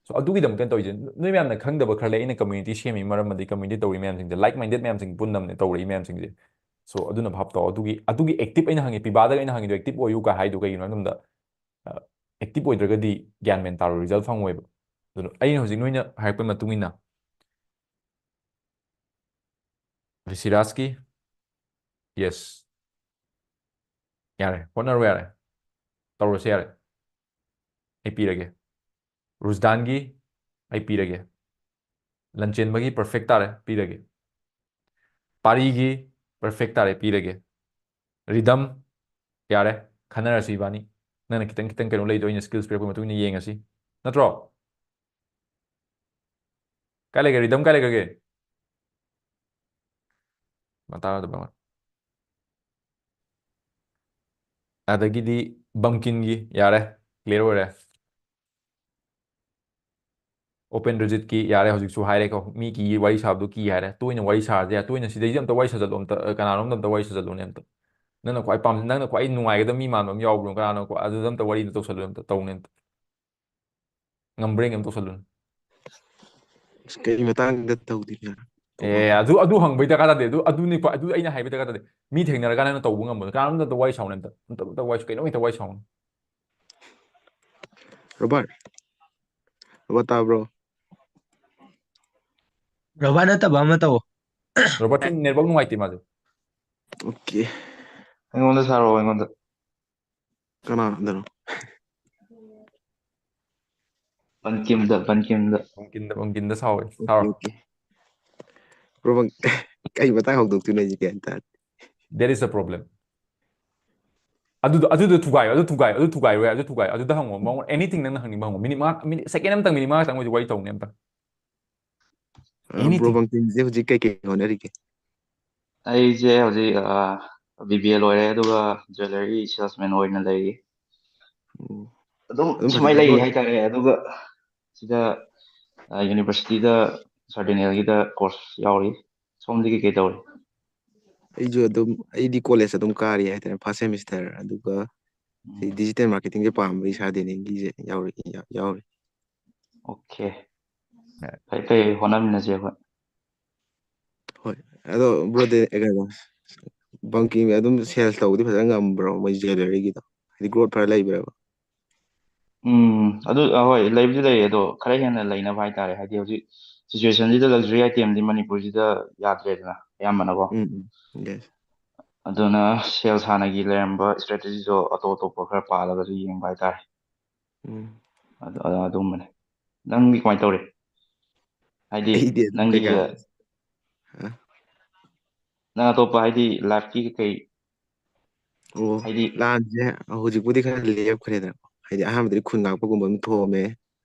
So ꯑꯗꯨꯒꯤꯗꯃꯛꯇ ꯇꯧꯔꯤꯁꯦ, ꯅꯣꯏ ꯃꯌꯥꯝꯅ ꯈꯪꯗꯕ ꯈꯔ ꯂꯩ꯫ ꯑꯩꯅ community ꯁꯦꯝꯃꯤ ꯃꯔꯝ ꯑꯗꯤ community ꯇꯧꯔꯤ ꯃꯌꯥꯝꯁꯤꯡꯁꯦ, like minded ꯃꯌꯥꯝꯁꯤꯡ ꯄꯨꯟꯅꯕꯅꯦ ꯇꯧꯔꯛꯏ ꯃꯌꯥꯝꯁꯤꯡꯁꯦ꯫ So ꯑꯗꯨꯅ ꯚꯥꯞ ꯇꯧ꯫ ꯑꯗꯨꯒꯤ ꯑꯗꯨꯒꯤ active ꯑꯩꯅ ꯍꯪꯉꯤ, ꯄꯤꯕꯥꯗꯒ ꯑꯩꯅ ꯍꯪꯉꯤꯗꯣ active ꯑꯣꯏꯌꯨ ꯀꯥꯏ ꯍꯥꯏꯗꯣ ꯀꯩꯒꯤꯅꯣ ꯍꯥꯏꯕ ꯃꯇꯝꯗ, ꯑ, active ꯑꯣꯏꯗ꯭ꯔꯒꯗꯤ ꯒ꯭ꯌꯥꯟ ꯃꯦꯟ ꯇꯥꯔꯣꯏ, result ꯐꯪꯉꯣꯏꯕ꯫ ꯑꯗꯨꯅ ꯑꯩꯅ ꯍꯧꯖꯤꯛ ꯅꯣꯏꯅ ꯍꯥꯏꯔꯛꯄꯒꯤ ꯃꯇꯨꯡ ꯏꯟꯅ ꯔꯤꯁꯤꯔꯥꯖꯀꯤ yes꯫ ꯌꯥꯔꯦ, ꯍꯣꯠꯅꯔꯣ ꯌꯥꯔꯦ, ꯇꯧꯔꯁꯦ ꯌꯥꯔꯦ꯫ ꯑꯩ ꯄꯤꯔꯒꯦ꯫ ꯔꯨꯖꯗꯥꯟꯒꯤ ꯑꯩ ꯄꯤꯔꯒꯦ꯫ ꯂꯟꯆꯦꯟꯕꯒꯤ perfect ꯇꯥꯔꯦ, ꯄꯤꯔꯒꯦ꯫ ꯄꯥꯔꯤꯒꯤ perfect ꯇꯥꯔꯦ, ꯄꯤꯔꯒꯦ꯫ Rhythm ꯌꯥꯔꯦ, ꯈꯟꯅꯔꯁꯤ ꯏꯕꯥꯅꯤ꯫ ꯅꯪꯅ ꯈꯤꯇꯪ ꯈꯤꯇꯪ ꯀꯩꯅꯣ ꯂꯩꯗꯣ ꯑꯩꯅ skills ꯄꯤꯔꯛꯄꯒꯤ ꯃꯇꯨꯡ ꯏꯟꯅ ꯌꯦꯡꯉꯁꯤ, ꯅꯠꯇ꯭ꯔꯣ? ꯀꯥꯏ ꯂꯩꯒꯦ? Rhythm ꯀꯥꯏ ꯂꯩꯈ꯭ꯔꯒꯦ? ꯃꯇꯥ ꯌꯥꯗꯕ ꯑꯃ꯫ ꯑꯗꯒꯤꯗꯤ ꯕꯪꯀꯤꯟꯒꯤ ꯌꯥꯔꯦ, clear ꯑꯣꯏꯔꯦ꯫ ꯑꯣꯄꯦꯟꯗ꯭ꯔꯖꯤꯠꯀꯤ ꯌꯥꯔꯦ, ꯍꯧꯖꯤꯛꯁꯨ ꯍꯥꯏꯔꯦꯀꯣ, ꯃꯤ ꯀꯤ ꯋꯥꯔꯤ ꯁꯥꯕꯗꯣ ꯀꯤ ꯍꯥꯏꯔꯦ꯫ ꯇꯣꯏꯅ ꯋꯥꯔꯤ ꯁꯥꯔꯁꯦ, ꯇꯣꯏꯅ ꯁꯤꯗꯩꯁꯦ ꯑꯝꯇ ꯋꯥꯔꯤ ꯁꯥꯖꯜꯂꯣ, ꯑꯝꯇ, ꯑ, ꯀꯅꯥꯅꯣꯝꯗ ꯑꯝꯇ ꯋꯥꯔꯤ ꯁꯥꯖꯜꯂꯣꯅꯦ ꯑꯝꯇ꯫ ꯅꯪꯅ ꯈ꯭ꯋꯥꯏ ꯄꯥꯝ-, ꯅꯪꯅ ꯈ꯭ꯋꯥꯏ ꯅꯨꯡꯉꯥꯏꯒꯗꯕ ꯃꯤ ꯃꯥꯟꯕ ꯑꯃ ꯌꯥꯎꯕ꯭ꯔꯣ? ꯀꯅꯥꯅꯣ ꯈ꯭ꯋꯥꯏ-, ꯑꯗꯨꯗ ꯑꯝꯇ ꯋꯥꯔꯤꯗꯣ ꯇꯧꯁꯜꯂꯣ, ꯑꯝꯇ ꯇꯧꯅꯦ ꯑꯝꯇ꯫ ꯉꯝꯕ꯭ꯔꯥ ꯌꯦꯡꯒꯦ, ꯑꯝꯇ ꯇꯧꯁꯜꯂꯣꯅꯦ꯫ ꯑꯁ, ꯀꯩ ꯃꯇꯥꯡꯗ ꯇꯧꯗꯣꯏꯅꯣ? ꯑꯦ, ꯑꯗꯨ, ꯑꯗꯨ ꯍꯪꯕꯩ ꯗꯔꯀꯥꯔ ꯇꯥꯗꯦ꯫ ꯑꯗꯨ, ꯑꯗꯨꯅꯤ ꯈ꯭ꯋꯥꯏ-, ꯑꯗꯨ ꯑꯩꯅ ꯍꯥꯏꯕꯩ ꯗꯔꯀꯥꯔ ꯇꯥꯗꯦ꯫ ꯃꯤ ꯊꯦꯡꯅꯔꯀꯥꯟꯗ ꯅꯪꯅ ꯇꯧꯕ ꯉꯝꯕꯗꯣ꯫ ꯀꯅꯥꯅꯣꯝꯗ ꯑꯝꯇ ꯋꯥꯔꯤ ꯁꯥꯎꯅꯦ ꯑꯝꯇ꯫ ꯑꯝꯇ, ꯑꯝꯇ ꯋꯥꯔꯤ ꯁꯥꯎ-, ꯀꯩꯅꯣꯝ ꯍꯦꯛꯇ ꯋꯥꯔꯤ ꯁꯥꯎꯅꯦ꯫ ꯔꯣꯕꯥꯔꯠ, ꯔꯣꯕꯥꯔꯠ ꯇꯥꯕ꯭ꯔꯣ? ꯔꯣꯕꯥꯔꯠ ꯅꯠꯇꯕ ꯑꯃ ꯇꯧ꯫ ꯔꯣꯕꯥꯔꯠꯁꯦ network ꯅꯨꯡꯉꯥꯏꯇꯦ ꯃꯥꯁꯦ꯫ Okay. ꯑꯩꯉꯣꯟꯗ ꯁꯥꯔꯛꯑꯣ, ꯑꯩꯉꯣꯟꯗ꯫ ꯀꯅꯥꯗꯅꯣ? ꯕꯟꯀꯤꯝꯗ, ꯕꯟꯀꯤꯝꯗ꯫ ꯕꯪꯀꯤꯟꯗ, ꯕꯪꯀꯤꯟꯗ ꯁꯥꯎꯋꯦ, Okay, ꯁꯥꯎꯔꯣ꯫ Okay. ꯕ꯭ꯔꯣ, ꯕꯪ-, ꯀꯩ ꯃꯇꯥꯡ ꯍꯧꯗꯣꯛꯇꯣꯏꯅꯣ ꯑꯩꯁꯦ ꯒ꯭ꯌꯥꯟ ꯇꯥꯗꯦ꯫ There is a problem. ꯑꯗꯨꯗꯣ, ꯑꯗꯨꯗꯣ ꯊꯨꯒꯥꯏꯌꯣ, ꯑꯗꯨ ꯊꯨꯒꯥꯏꯌꯣ, ꯑꯗꯨ ꯊꯨꯒꯥꯏꯌꯣ, ꯑꯗꯨ ꯊꯨꯒꯥꯏꯌꯣ, ꯑꯗꯨꯗ ꯍꯪꯉꯣ, ꯃꯉꯣꯟ anything ꯅꯪꯅ ꯍꯪꯅꯤꯡꯕ ꯍꯪꯉꯣ꯫ Minute ꯃꯉꯥ, minute, second ꯑꯃꯇꯪ, minute ꯃꯉꯥ ꯈꯛꯇꯪ ꯑꯣꯏꯁꯨ ꯋꯥꯔꯤ ꯇꯧꯅꯤ ꯑꯝꯇ꯫ ꯑ, ꯕ꯭ꯔꯣ Anything. ꯕꯪꯀꯤꯟꯁꯦ ꯍꯧꯖꯤꯛ ꯀꯩꯀꯩ ꯍꯣꯠꯅꯔꯤꯒꯦ? ꯑꯩꯁꯦ ꯍꯧꯖꯤꯛ, ꯑ, B B A ꯂꯣꯏꯔꯦ, ꯑꯗꯨꯒ jewellery salesman ꯑꯣꯏꯅ ꯂꯩꯔꯤ꯫ ꯎꯝ. ꯑꯗꯨꯝ ꯑꯗꯨꯝ ꯁꯨꯃꯥꯏ ꯐꯖꯅ ꯂꯩꯔꯤ ꯍꯣꯠ- ꯍꯥꯏꯇꯥꯔꯦ꯫ ꯑꯗꯨꯒ ꯁꯤꯗ, ꯑ, universityꯗ Cardinalꯒꯤꯗ course ꯌꯥꯎꯔꯤ꯫ ꯁꯣꯝꯗꯤ ꯀꯩꯀꯩ ꯇꯧꯔꯤ? ꯑꯩꯁꯨ ꯑꯗꯨꯝ, ꯑꯩꯗꯤ ꯀꯣꯂꯦꯖ ꯑꯗꯨꯝ ꯀꯥꯔꯤ ꯍꯥꯏꯇꯥꯔꯦ, ꯐꯥꯔꯁ ꯁꯦꯃꯤꯁꯇꯔ꯫ ꯑꯗꯨꯒ ꯁꯤ ꯎꯝ, ꯗꯤꯖꯤꯇꯦꯜ ꯃꯥꯔꯀꯦꯇꯤꯡꯁꯦ ꯄꯥꯝꯕ ꯏꯁꯥꯗꯤ ꯅꯦꯡꯒꯤꯁꯦ ꯌꯥꯎꯔꯤ, ꯌꯥ- ꯌꯥꯎꯔꯤ꯫ ꯑꯣꯀꯦ꯫ ꯐꯩ ꯐꯩ, ꯍꯣꯠꯅꯃꯤꯟꯅꯁꯦ ꯑꯩꯈꯣꯏ꯫ ꯍꯣꯏ꯫ ꯑꯗꯣ ꯕ꯭ꯔꯣꯗꯤ ꯀꯩꯅꯣ, ꯕꯪꯀꯤ ꯑꯗꯨꯝ ꯁꯦꯜꯁ ꯇꯧꯕꯗꯤ ꯐꯖꯅ ꯉꯝꯕ꯭ꯔꯣ, ꯃꯣꯏ ꯖ꯭ꯋꯦꯂꯔꯤꯒꯤꯗꯣ? ꯍꯥꯏꯗꯤ ꯒ꯭ꯔꯣꯠ ꯐꯔ ꯂꯩꯕ꯭ꯔꯕ? ꯎꯝ, ꯑꯗꯨ ꯑ, ꯍꯣꯏ, ꯂꯩꯕꯨꯗꯤ ꯂꯩ, ꯑꯗꯣ ꯈꯔ ꯍꯦꯟꯅ ꯂꯩꯅꯕ ꯍꯥꯏꯇꯥꯔꯦ꯫ ꯍꯥꯏꯗꯤ ꯍꯧꯖꯤꯛ ꯁꯤꯆꯨꯋꯦꯁꯟꯁꯤꯗ ꯂꯛꯖꯔꯤ ꯑꯥꯏꯇꯦꯝꯗꯤ ꯃꯅꯤꯄꯨꯔꯁꯤꯗ ꯌꯥꯗ꯭ꯔꯦꯗꯅ, ꯑꯌꯥꯝꯕꯅꯀꯣ꯫ ꯎꯝ, ꯎꯝ, ꯌꯦꯁ꯫ ꯑꯗꯨꯅ ꯁꯦꯜꯁ ꯍꯥꯟꯅꯒꯤ ꯂꯩꯔꯝꯕ ꯏꯁꯇ꯭ꯔꯦꯇꯦꯖꯤꯗꯣ ꯑꯇꯣꯞ ꯑꯇꯣꯞꯄ ꯈꯔ ꯄꯥꯜꯂꯒꯁꯨ ꯌꯦꯡꯕ ꯍꯥꯏꯇꯥꯔꯦ꯫ ꯎꯝ꯫ ꯑꯗꯨ ꯑꯗꯨ- ꯑꯗꯨꯝꯕꯅꯦ꯫ ꯅꯪꯗꯤ ꯀꯃꯥꯏꯅ ꯇꯧꯔꯤ? ꯍꯥꯏꯗꯤ ꯑꯩꯗꯤ ꯑꯗꯨꯝ ꯅꯪꯒꯤ ꯀꯩꯀꯥ ꯑ, ꯍꯥ? ꯅꯪ ꯑꯇꯣꯞꯄ ꯍꯥꯏꯗꯤ ꯂꯥꯏꯐꯀꯤ ꯀꯩꯀꯩ ꯑꯣ, ꯍꯥꯏꯗꯤ ꯂꯥꯟꯁꯦ ꯍꯧꯖꯤꯛꯄꯨꯗꯤ ꯈꯔ ꯂꯦꯞꯈ꯭ꯔꯦꯗꯅ, ꯍꯥꯏꯗꯤ ꯑꯍꯥꯟꯕꯗꯗꯤ ꯈꯨꯟ ꯉꯥꯛꯄꯒꯨꯝꯕ ꯑꯃ ꯊꯣꯛꯑꯝꯃꯦ,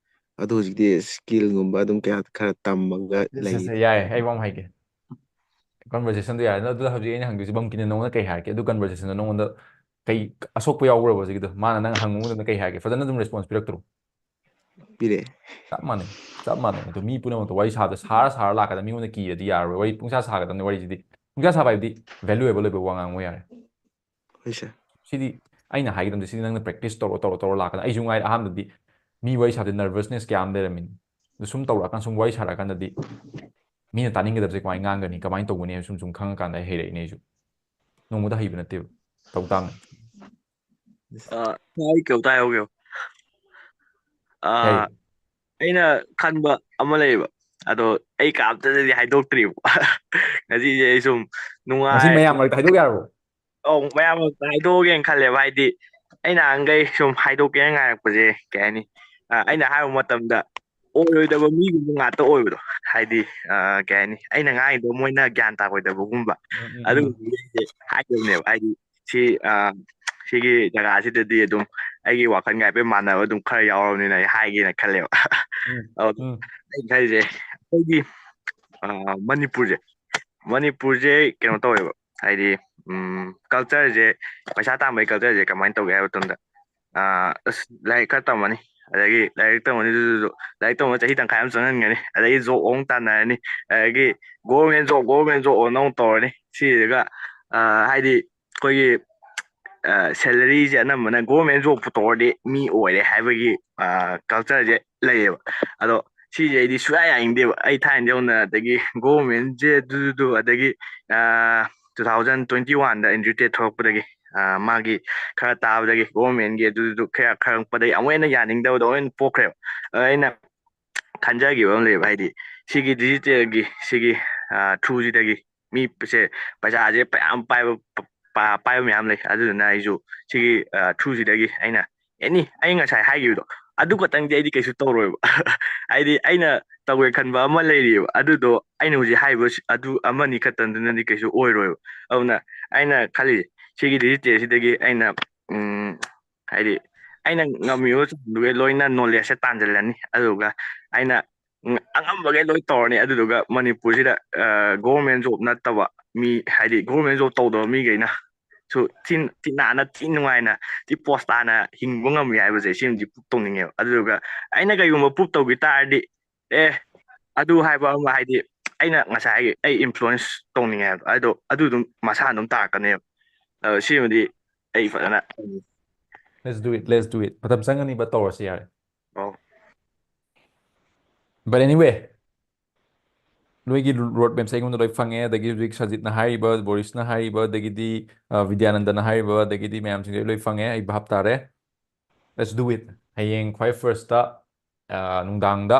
ꯑꯗꯣ ꯍꯧꯖꯤꯛꯇꯤ ꯁ꯭ꯀꯤꯜꯒꯨꯝꯕ ꯑꯗꯨꯝ ꯀꯌꯥ ꯈꯔ ꯇꯝꯃꯒ ꯁꯦ, ꯁꯦ, ꯂꯩꯔꯤ꯫ ꯁꯦ, ꯌꯥꯏ, ꯑꯩ ꯋꯥ ꯑꯃ ꯍꯥꯏꯒꯦ꯫ ꯀꯟꯚꯔꯁꯦꯁꯟꯗꯣ ꯌꯥꯔꯦ꯫ ꯑꯗꯨ ꯍꯧꯖꯤꯛ ꯑꯩꯅ ꯍꯪꯗꯣꯏꯁꯦ, ꯕꯪꯀꯤꯅ ꯅꯉꯣꯟꯗ ꯀꯩ ꯍꯥꯏꯔꯛꯀꯦ? ꯑꯗꯨ ꯀꯟꯚꯔꯁꯦꯁꯟꯗꯣ ꯅꯉꯣꯟꯗ ꯀꯩ ꯑꯁꯣꯛꯄ ꯌꯥꯎꯕ꯭ꯔꯕ ꯍꯧꯖꯤꯛꯀꯤꯗꯣ? ꯃꯥꯅ ꯅꯪ ꯍꯪꯕ ꯃꯇꯝꯗ ꯀꯩ ꯍꯥꯏꯔꯛꯀꯦ? ꯐꯖꯅ ꯑꯗꯨꯝ ꯔꯦꯁꯄꯣꯟꯁ ꯄꯤꯔꯛꯇ꯭ꯔꯣ? ꯄꯤꯔꯛꯑꯦ꯫ ꯆꯞ ꯃꯥꯟꯅꯩ, ꯆꯞ ꯃꯥꯟꯅꯩ꯫ ꯑꯗꯣ ꯃꯤ ꯄꯨꯝꯅꯃꯛꯇ ꯋꯥꯔꯤ ꯁꯥꯕꯗ ꯁꯥꯔ ꯁꯥꯔ ꯂꯥꯛꯀꯗꯕ, ꯃꯤꯉꯣꯟꯗ ꯀꯤꯔꯗꯤ ꯌꯥꯔꯣꯏ꯫ ꯋꯥꯔꯤ ꯄꯨꯡꯁꯥ ꯁꯥꯒꯗꯕꯅꯤ꯫ ꯋꯥꯔꯤꯁꯤꯗꯤ ꯄꯨꯡꯁꯥ ꯁꯥꯕ ꯍꯥꯏꯕꯗꯤ ꯚꯦꯂꯨꯑꯦꯕꯜ ꯑꯣꯏꯕ ꯋꯥ ꯉꯥꯡꯉꯨ ꯌꯥꯔꯦ꯫ ꯍꯣꯏ ꯁꯥꯔ꯫ ꯁꯤꯗꯤ ꯑꯩꯅ ꯍꯥꯏꯒꯗꯕꯁꯦ, ꯁꯤꯗꯤ ꯅꯪꯅ ꯄ꯭ꯔꯦꯛꯇꯤꯁ ꯇꯧꯔ ꯇꯧꯔ ꯇꯧꯔ ꯂꯥꯛꯀꯗꯕꯅꯤ꯫ ꯑꯩꯁꯨ ꯉꯥꯏꯔꯦ, ꯑꯍꯥꯟꯕꯗꯤ ꯃꯤ ꯋꯥꯔꯤ ꯁꯥꯕꯗꯤ ꯅꯔꯚꯁꯅꯦꯁ ꯀꯌꯥ ꯑꯃ ꯂꯩꯔꯝꯃꯤꯅꯤ꯫ ꯑꯗꯣ ꯁꯨꯝ ꯇꯧꯔꯛꯑꯀꯥꯟꯗ, ꯁꯨꯝ ꯋꯥꯔꯤ ꯁꯥꯔꯛꯑꯀꯥꯟꯗꯗꯤ ꯃꯤꯅ ꯇꯥꯅꯤꯡꯒꯗꯕꯁꯦ ꯀꯃꯥꯏꯅ ꯉꯥꯡꯒꯅꯤ, ꯀꯃꯥꯏꯅ ꯇꯧꯒꯅꯤ ꯍꯥꯏꯕ ꯁꯨꯝ ꯁꯨꯝ ꯈꯪꯉꯀꯥꯟꯗ ꯑꯩ ꯍꯩꯔꯛꯏꯅꯦ ꯑꯩꯁꯨ꯫ ꯅꯣꯡꯃꯗ ꯍꯩꯕ ꯅꯠꯇꯦꯕ, ꯇꯧ ꯇꯥꯕꯅꯤ꯫ ꯑ, ꯑꯩ ꯀꯩꯅꯣꯝꯇ ꯍꯥꯏꯍꯧꯒꯦ꯫ ꯑ, ꯌꯥꯏꯌꯦ꯫ ꯑꯩꯅ ꯈꯟꯕ ꯑꯃ ꯂꯩꯌꯦꯕ, ꯑꯗꯣ ꯑꯩ ꯀꯅꯥꯝꯇꯗꯗꯤ ꯍꯥꯏꯗꯣꯛꯇ꯭ꯔꯤꯕ꯫ ꯉꯁꯤꯁꯦ ꯑꯩ ꯁꯨꯝ ꯉꯁꯤ ꯅꯨꯡꯉꯥꯏ ꯃꯌꯥꯝ ꯃꯔꯛꯇ ꯍꯥꯏꯗꯣꯛ ꯌꯥꯔꯕꯣ? ꯑꯧ, ꯃꯌꯥꯝ ꯃꯔꯛꯇ ꯍꯥꯏꯗꯣꯛꯑꯒꯦꯅ ꯈꯜꯂꯦꯕ꯫ ꯍꯥꯏꯗꯤ ꯑꯩ ꯅꯍꯥꯟꯈꯩ ꯁꯨꯝ ꯍꯥꯏꯗꯣꯛꯀꯦꯅ ꯉꯥꯏꯔꯛꯄꯁꯦ, ꯀꯩ ꯍꯥꯏꯅꯤ, ꯑ, ꯑꯩꯅ ꯍꯥꯏꯔꯨꯕ ꯃꯇꯝꯗ ꯑꯣꯏꯔꯣꯏꯗꯕ ꯃꯤꯒꯨꯝꯕ ꯉꯥꯛꯇ ꯑꯣꯏꯕꯗꯣ, ꯍꯥꯏꯗꯤ, ꯑ, ꯀꯩ ꯍꯥꯏꯅꯤ, ꯑꯩꯅ ꯉꯥꯡꯉꯤꯗꯣ ꯃꯣꯏꯅ ꯒ꯭ꯌꯥꯟ ꯇꯥꯔꯣꯏꯗꯕꯒꯨꯝꯕ, ꯎꯝ, ꯎꯝ, ꯎꯝ. ꯑꯗꯨꯒꯨꯝꯕ ꯃꯤꯁꯦ ꯍꯥꯏꯗꯕꯅꯦꯕ꯫ ꯍꯥꯏꯗꯤ ꯁꯤ, ꯑ, ꯁꯤꯒꯤ ꯖꯒꯥꯁꯤꯗꯗꯤ ꯑꯗꯨꯝ ꯑꯩꯒꯤ ꯋꯥꯈꯜꯒ ꯍꯥꯏꯐꯦꯠ ꯃꯥꯟꯅꯕ ꯑꯗꯨꯝ ꯈꯔ ꯌꯥꯎꯔꯕꯅꯤꯅ ꯑꯩ ꯍꯥꯏꯒꯦꯅ ꯈꯜꯂꯦꯕ꯫ ꯎꯝ, ꯑꯗꯣ ꯎꯝ. ꯑꯩꯅ ꯈꯜꯂꯤꯁꯦ, ꯑꯩꯈꯣꯏꯒꯤ, ꯑ, ꯃꯅꯤꯄꯨꯔꯁꯦ, ꯃꯅꯤꯄꯨꯔꯁꯦ ꯀꯩꯅꯣ ꯇꯧꯋꯦꯕ, ꯍꯥꯏꯗꯤ, ꯎꯝ, ꯀꯜꯆꯔꯁꯦ, ꯄꯩꯁꯥ ꯇꯥꯟꯕꯒꯤ ꯀꯜꯆꯔꯁꯦ ꯀꯃꯥꯏꯅ ꯇꯧꯒꯦ ꯍꯥꯏꯕ ꯃꯇꯝꯗ, ꯑ, ꯑꯁ, ꯂꯥꯏꯔꯤꯛ ꯈꯔ ꯇꯝꯃꯅꯤ, ꯑꯗꯒꯤ ꯂꯥꯏꯔꯤꯛ ꯇꯝꯃꯅꯤ, ꯑꯗꯨꯗꯨꯁꯨ ꯂꯥꯏꯔꯤꯛ ꯇꯝꯕ ꯆꯍꯤ ꯇꯪꯈꯥꯏ ꯑꯃ ꯆꯪꯍꯟꯒꯅꯤ, ꯑꯗꯒꯤ ꯖꯣꯕ ꯑꯃꯨꯛ ꯇꯥꯟꯅꯔꯅꯤ, ꯑꯗꯒꯤ ꯒꯣꯔꯃꯦꯟ ꯖꯣꯕ, ꯒꯣꯔꯃꯦꯟ ꯖꯣꯕ ꯑꯅ ꯑꯃꯨꯛ ꯇꯧꯔꯅꯤ꯫ ꯁꯤꯁꯤꯒ, ꯑ, ꯍꯥꯏꯗꯤ ꯑꯩꯈꯣꯏꯒꯤ, ꯑ, ꯁꯦꯂꯔꯤꯁꯦ ꯑꯅꯝꯕꯅ ꯒꯣꯔꯃꯦꯟ ꯖꯣꯕꯄꯨ ꯇꯧꯔꯗꯤ ꯃꯤ ꯑꯣꯏꯔꯦ ꯍꯥꯏꯕꯒꯤ, ꯑ, ꯀꯜꯆꯔꯁꯦ ꯂꯩꯌꯦꯕ꯫ ꯑꯗꯣ ꯁꯤꯁꯦ ꯑꯩꯗꯤ ꯁꯨꯡꯌꯥ ꯌꯥꯅꯤꯡꯗꯦꯕ꯫ ꯑꯩ ꯊꯥꯏꯅꯗꯤ ꯍꯧꯅ, ꯑꯗꯒꯤ ꯒꯣꯔꯃꯦꯟꯁꯦ ꯑꯗꯨꯗꯨ, ꯑꯗꯒꯤ, ꯑ, two thousand twenty one ꯗ ꯑꯦꯟꯗ꯭ꯔꯨ ꯇꯦꯠ ꯊꯣꯛꯂꯛꯄꯗꯒꯤ, ꯑ, ꯃꯥꯒꯤ ꯈꯔ ꯇꯥꯕꯗꯒꯤ, ꯒꯣꯔꯃꯦꯟꯒꯤ ꯑꯗꯨꯗꯨ ꯈꯔ ꯈꯪꯉꯛꯄꯗꯒꯤ ꯑꯃꯨꯛ ꯍꯦꯟꯅ ꯌꯥꯅꯤꯡꯗꯕꯗꯣ ꯑꯃꯨꯛ ꯍꯦꯟꯅ ꯄꯣꯛꯈ꯭ꯔꯦꯕ꯫ ꯑꯗ ꯑꯩꯅ ꯈꯟꯖꯈꯤꯕ ꯑꯃ ꯂꯩꯌꯦꯕ, ꯍꯥꯏꯗꯤ ꯁꯤꯒꯤ ꯗꯤꯖꯤꯇꯦꯜꯒꯤ ꯁꯤꯒꯤ, ꯑ, ꯊ꯭ꯔꯨꯁꯤꯗꯒꯤ ꯃꯤꯁꯦ ꯄꯩꯁꯥꯁꯦ ꯃꯌꯥꯝ ꯄꯥꯏꯕ, ꯄ-, ꯄ-, ꯄꯥꯏꯕ ꯃꯌꯥꯝ ꯂꯩ꯫ ꯑꯗꯨꯗꯨꯅ ꯑꯩꯁꯨ ꯁꯤꯒꯤ, ꯑ, ꯊ꯭ꯔꯨꯁꯤꯗꯒꯤ ꯑꯩꯅ ꯑꯦꯅꯤ, ꯑꯩ ꯉꯁꯥꯏ ꯍꯥꯏꯈꯤꯕꯗꯣ, ꯑꯗꯨ ꯈꯛꯇꯪꯗꯤ ꯑꯩꯗꯤ ꯀꯩꯁꯨ ꯇꯧꯔꯣꯏꯕ꯫ ꯍꯥꯏꯗꯤ ꯑꯩꯅ ꯇꯧꯒꯦ ꯈꯟꯕ ꯑꯃ ꯂꯩꯔꯤꯑꯕ, ꯑꯗꯨꯗꯣ ꯑꯩꯅ ꯍꯧꯖꯤꯛ ꯍꯥꯏꯔꯤꯕ ꯁꯤ-, ꯑꯗꯨ ꯑꯃꯅꯤ ꯈꯛꯇꯪꯗꯨꯅꯗꯤ ꯀꯩꯁꯨ ꯑꯣꯏꯔꯣꯏꯕ꯫ ꯑꯗꯨꯅ ꯑꯩꯅ ꯈꯜꯂꯤꯁꯦ, ꯁꯤꯒꯤ ꯗꯤꯖꯤꯇꯦꯜꯁꯤꯗꯒꯤ ꯑꯩꯅ, ꯎꯝ, ꯍꯥꯏꯗꯤ ꯑꯩꯅ ꯉꯝꯃꯤꯕ ꯆꯥꯡꯗꯨꯒ ꯂꯣꯏꯅ ꯅꯣꯂꯦꯖꯁꯦ ꯇꯥꯟꯁꯤꯜꯂꯅꯤ, ꯑꯗꯨꯒ ꯑꯩꯅ, ꯎꯝ, ꯑꯉꯝꯕꯈꯩ ꯂꯣꯏ ꯇꯧꯔꯅꯤ꯫ ꯑꯗꯨꯗꯨꯒ ꯃꯅꯤꯄꯨꯔꯁꯤꯗ, ꯑ, ꯒꯣꯔꯃꯦꯟ ꯖꯣꯕ ꯅꯠꯇꯕ ꯃꯤ, ꯍꯥꯏꯗꯤ ꯒꯣꯔꯃꯦꯟ ꯖꯣꯕ ꯇꯧꯗꯕ ꯃꯤꯈꯩꯅ ꯁꯨ ꯊꯤ, ꯊꯤ ꯅꯥꯟꯅ, ꯊꯤ ꯅꯨꯡꯉꯥꯏꯅ, ꯊꯤ ꯄꯣꯁ ꯇꯥꯅ ꯍꯤꯡꯕ ꯉꯝꯃꯤ ꯍꯥꯏꯕꯁꯦ ꯁꯤꯃꯗꯤ ꯄ꯭ꯔꯨꯞ ꯇꯧꯅꯤꯡꯉꯦꯕ꯫ ꯑꯗꯨꯗꯨꯒ ꯑꯩꯅ ꯀꯩꯒꯨꯝꯕ ꯄ꯭ꯔꯨꯞ ꯇꯧꯈꯤ ꯇꯥꯔꯗꯤ, ꯑꯦ, ꯑꯗꯨ ꯍꯥꯏꯕ ꯑꯃ, ꯍꯥꯏꯗꯤ ꯑꯩꯅ ꯉꯁꯥꯏ ꯍꯥꯏꯒꯤ ꯑꯩ ꯏꯟꯐ꯭ꯂꯨꯋꯦꯟꯁ ꯇꯧꯅꯤꯡꯉꯦ ꯍꯥꯏꯕꯗꯣ, ꯑꯗꯨ ꯑꯗꯨꯝ ꯃꯁꯥꯅ ꯑꯗꯨꯝ ꯇꯥꯔꯛꯀꯅꯦꯕ꯫ ꯑꯗꯣ ꯁꯤꯃꯗꯤ ꯑꯩ ꯐꯖꯅ Let's do it, let's do it. ꯃꯇꯝ ꯆꯪꯒꯅꯤꯕ, ꯇꯧꯔꯁꯤ ꯌꯥꯔꯦ꯫ ꯑꯣ꯫ But anyway, ꯅꯣꯏꯒꯤ ꯔꯣꯗ ꯃꯦꯞꯁꯦ ꯑꯩꯉꯣꯟꯗ ꯂꯣꯏ ꯐꯪꯉꯦ, ꯑꯗꯒꯤ ꯍꯧꯖꯤꯛ ꯁꯖꯤꯠꯅ ꯍꯥꯏꯔꯤꯕ, ꯕꯣꯔꯤꯁꯅ ꯍꯥꯏꯔꯤꯕ, ꯑꯗꯒꯤꯗꯤ, ꯑ, ꯕꯤꯗ꯭ꯌꯥꯅꯟꯗꯅ ꯍꯥꯏꯔꯤꯕ, ꯑꯗꯒꯤꯗꯤ ꯃꯌꯥꯝꯁꯤꯡꯁꯦ ꯂꯣꯏ ꯐꯪꯉꯦ꯫ ꯑꯩ ꯚꯥꯞ ꯇꯥꯔꯦ꯫ Let's do it. ꯍꯌꯦꯡ ꯈ꯭ꯋꯥꯏ ꯐꯥꯔꯁꯇ, ꯑ, ꯅꯨꯡꯗꯥꯡꯗ,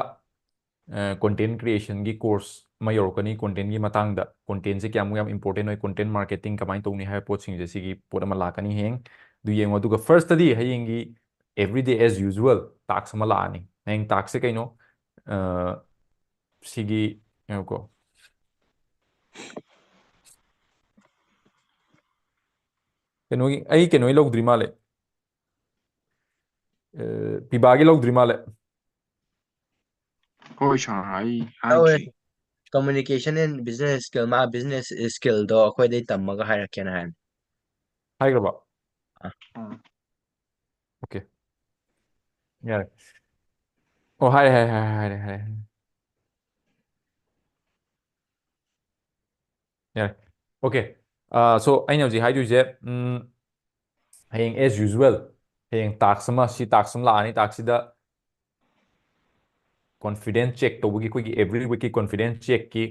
ꯑ, ꯀꯣꯟꯇꯦꯟ ꯀ꯭ꯔꯤꯌꯦꯁꯟꯒꯤ ꯀꯣꯔꯁ ꯑꯃ ꯌꯧꯔꯛꯀꯅꯤ꯫ ꯀꯣꯟꯇꯦꯟꯒꯤ ꯃꯇꯥꯡꯗ, ꯀꯣꯟꯇꯦꯟꯁꯦ ꯀꯌꯥꯃꯨꯛ ꯌꯥꯝ ꯏꯝꯄꯣꯔꯇꯦꯟ ꯑꯣꯏ, ꯀꯣꯟꯇꯦꯟ ꯃꯥꯔꯀꯦꯇꯤꯡ ꯀꯃꯥꯏꯅ ꯇꯧꯅꯤ ꯍꯥꯏꯕ ꯄꯣꯠꯁꯤꯡꯁꯦ, ꯁꯤꯒꯤ ꯄꯣꯠ ꯑꯃ ꯂꯥꯛꯀꯅꯤ ꯍꯌꯦꯡ꯫ ꯑꯗꯨ ꯌꯦꯡꯉꯣ꯫ ꯑꯗꯨꯒ ꯐꯥꯔꯁꯇꯗꯤ ꯍꯌꯦꯡꯒꯤ everyday as usual ꯇꯥꯛꯁ ꯑꯃ ꯂꯥꯛꯑꯅꯤ꯫ ꯍꯌꯦꯡ ꯇꯥꯛꯁꯁꯦ ꯀꯩꯅꯣ? ꯑ, ꯁꯤꯒꯤ, ꯉꯥꯏꯈꯣꯀꯣ꯫ ꯀꯩꯅꯣꯒꯤ, ꯑꯩ ꯀꯩꯅꯣꯒꯤ ꯂꯧꯗ꯭ꯔꯤ ꯃꯥꯜꯂꯦ꯫ ꯑ, ꯄꯤꯕꯥꯒꯤ ꯂꯧꯗ꯭ꯔꯤ ꯃꯥꯜꯂꯦ꯫ ꯍꯣꯏ ꯁꯥꯔ, ꯑꯩ ꯇꯧꯋꯦ꯫ ꯍꯥꯏꯈꯤ꯫ Communication and business skill, ꯃꯥ business skillꯗꯣ ꯑꯩꯈꯣꯏꯗꯩ ꯇꯝꯃꯒ ꯍꯥꯏꯔꯛꯀꯦꯅ ꯍꯥꯏꯕꯅꯤ꯫ ꯍꯥꯏꯈ꯭ꯔꯕ? ꯑ꯫ ꯑ꯫ Okay. ꯌꯥꯔꯦ꯫ ꯑꯣ, ꯍꯥꯏꯔꯦ, ꯍꯥꯏꯔꯦ, ꯍꯥꯏꯔꯦ, ꯍꯥꯏꯔꯦ, ꯍꯥꯏꯔꯦ꯫ ꯌꯥꯔꯦ꯫ Okay꯫ ꯑꯥ, so ꯑꯩꯅ ꯍꯧꯖꯤꯛ ꯍꯥꯏꯗꯣꯏꯁꯦ, ꯎꯝ, ꯍꯌꯦꯡ as usual, ꯍꯌꯦꯡ task ꯑꯃ, ꯁꯤ task ꯑꯃ ꯂꯥꯛꯑꯅꯤ, task ꯁꯤꯗ confidence check ꯇꯧꯕꯒꯤ, ꯑꯩꯈꯣꯏꯒꯤ every week ꯀꯤ confidence check ꯀꯤ,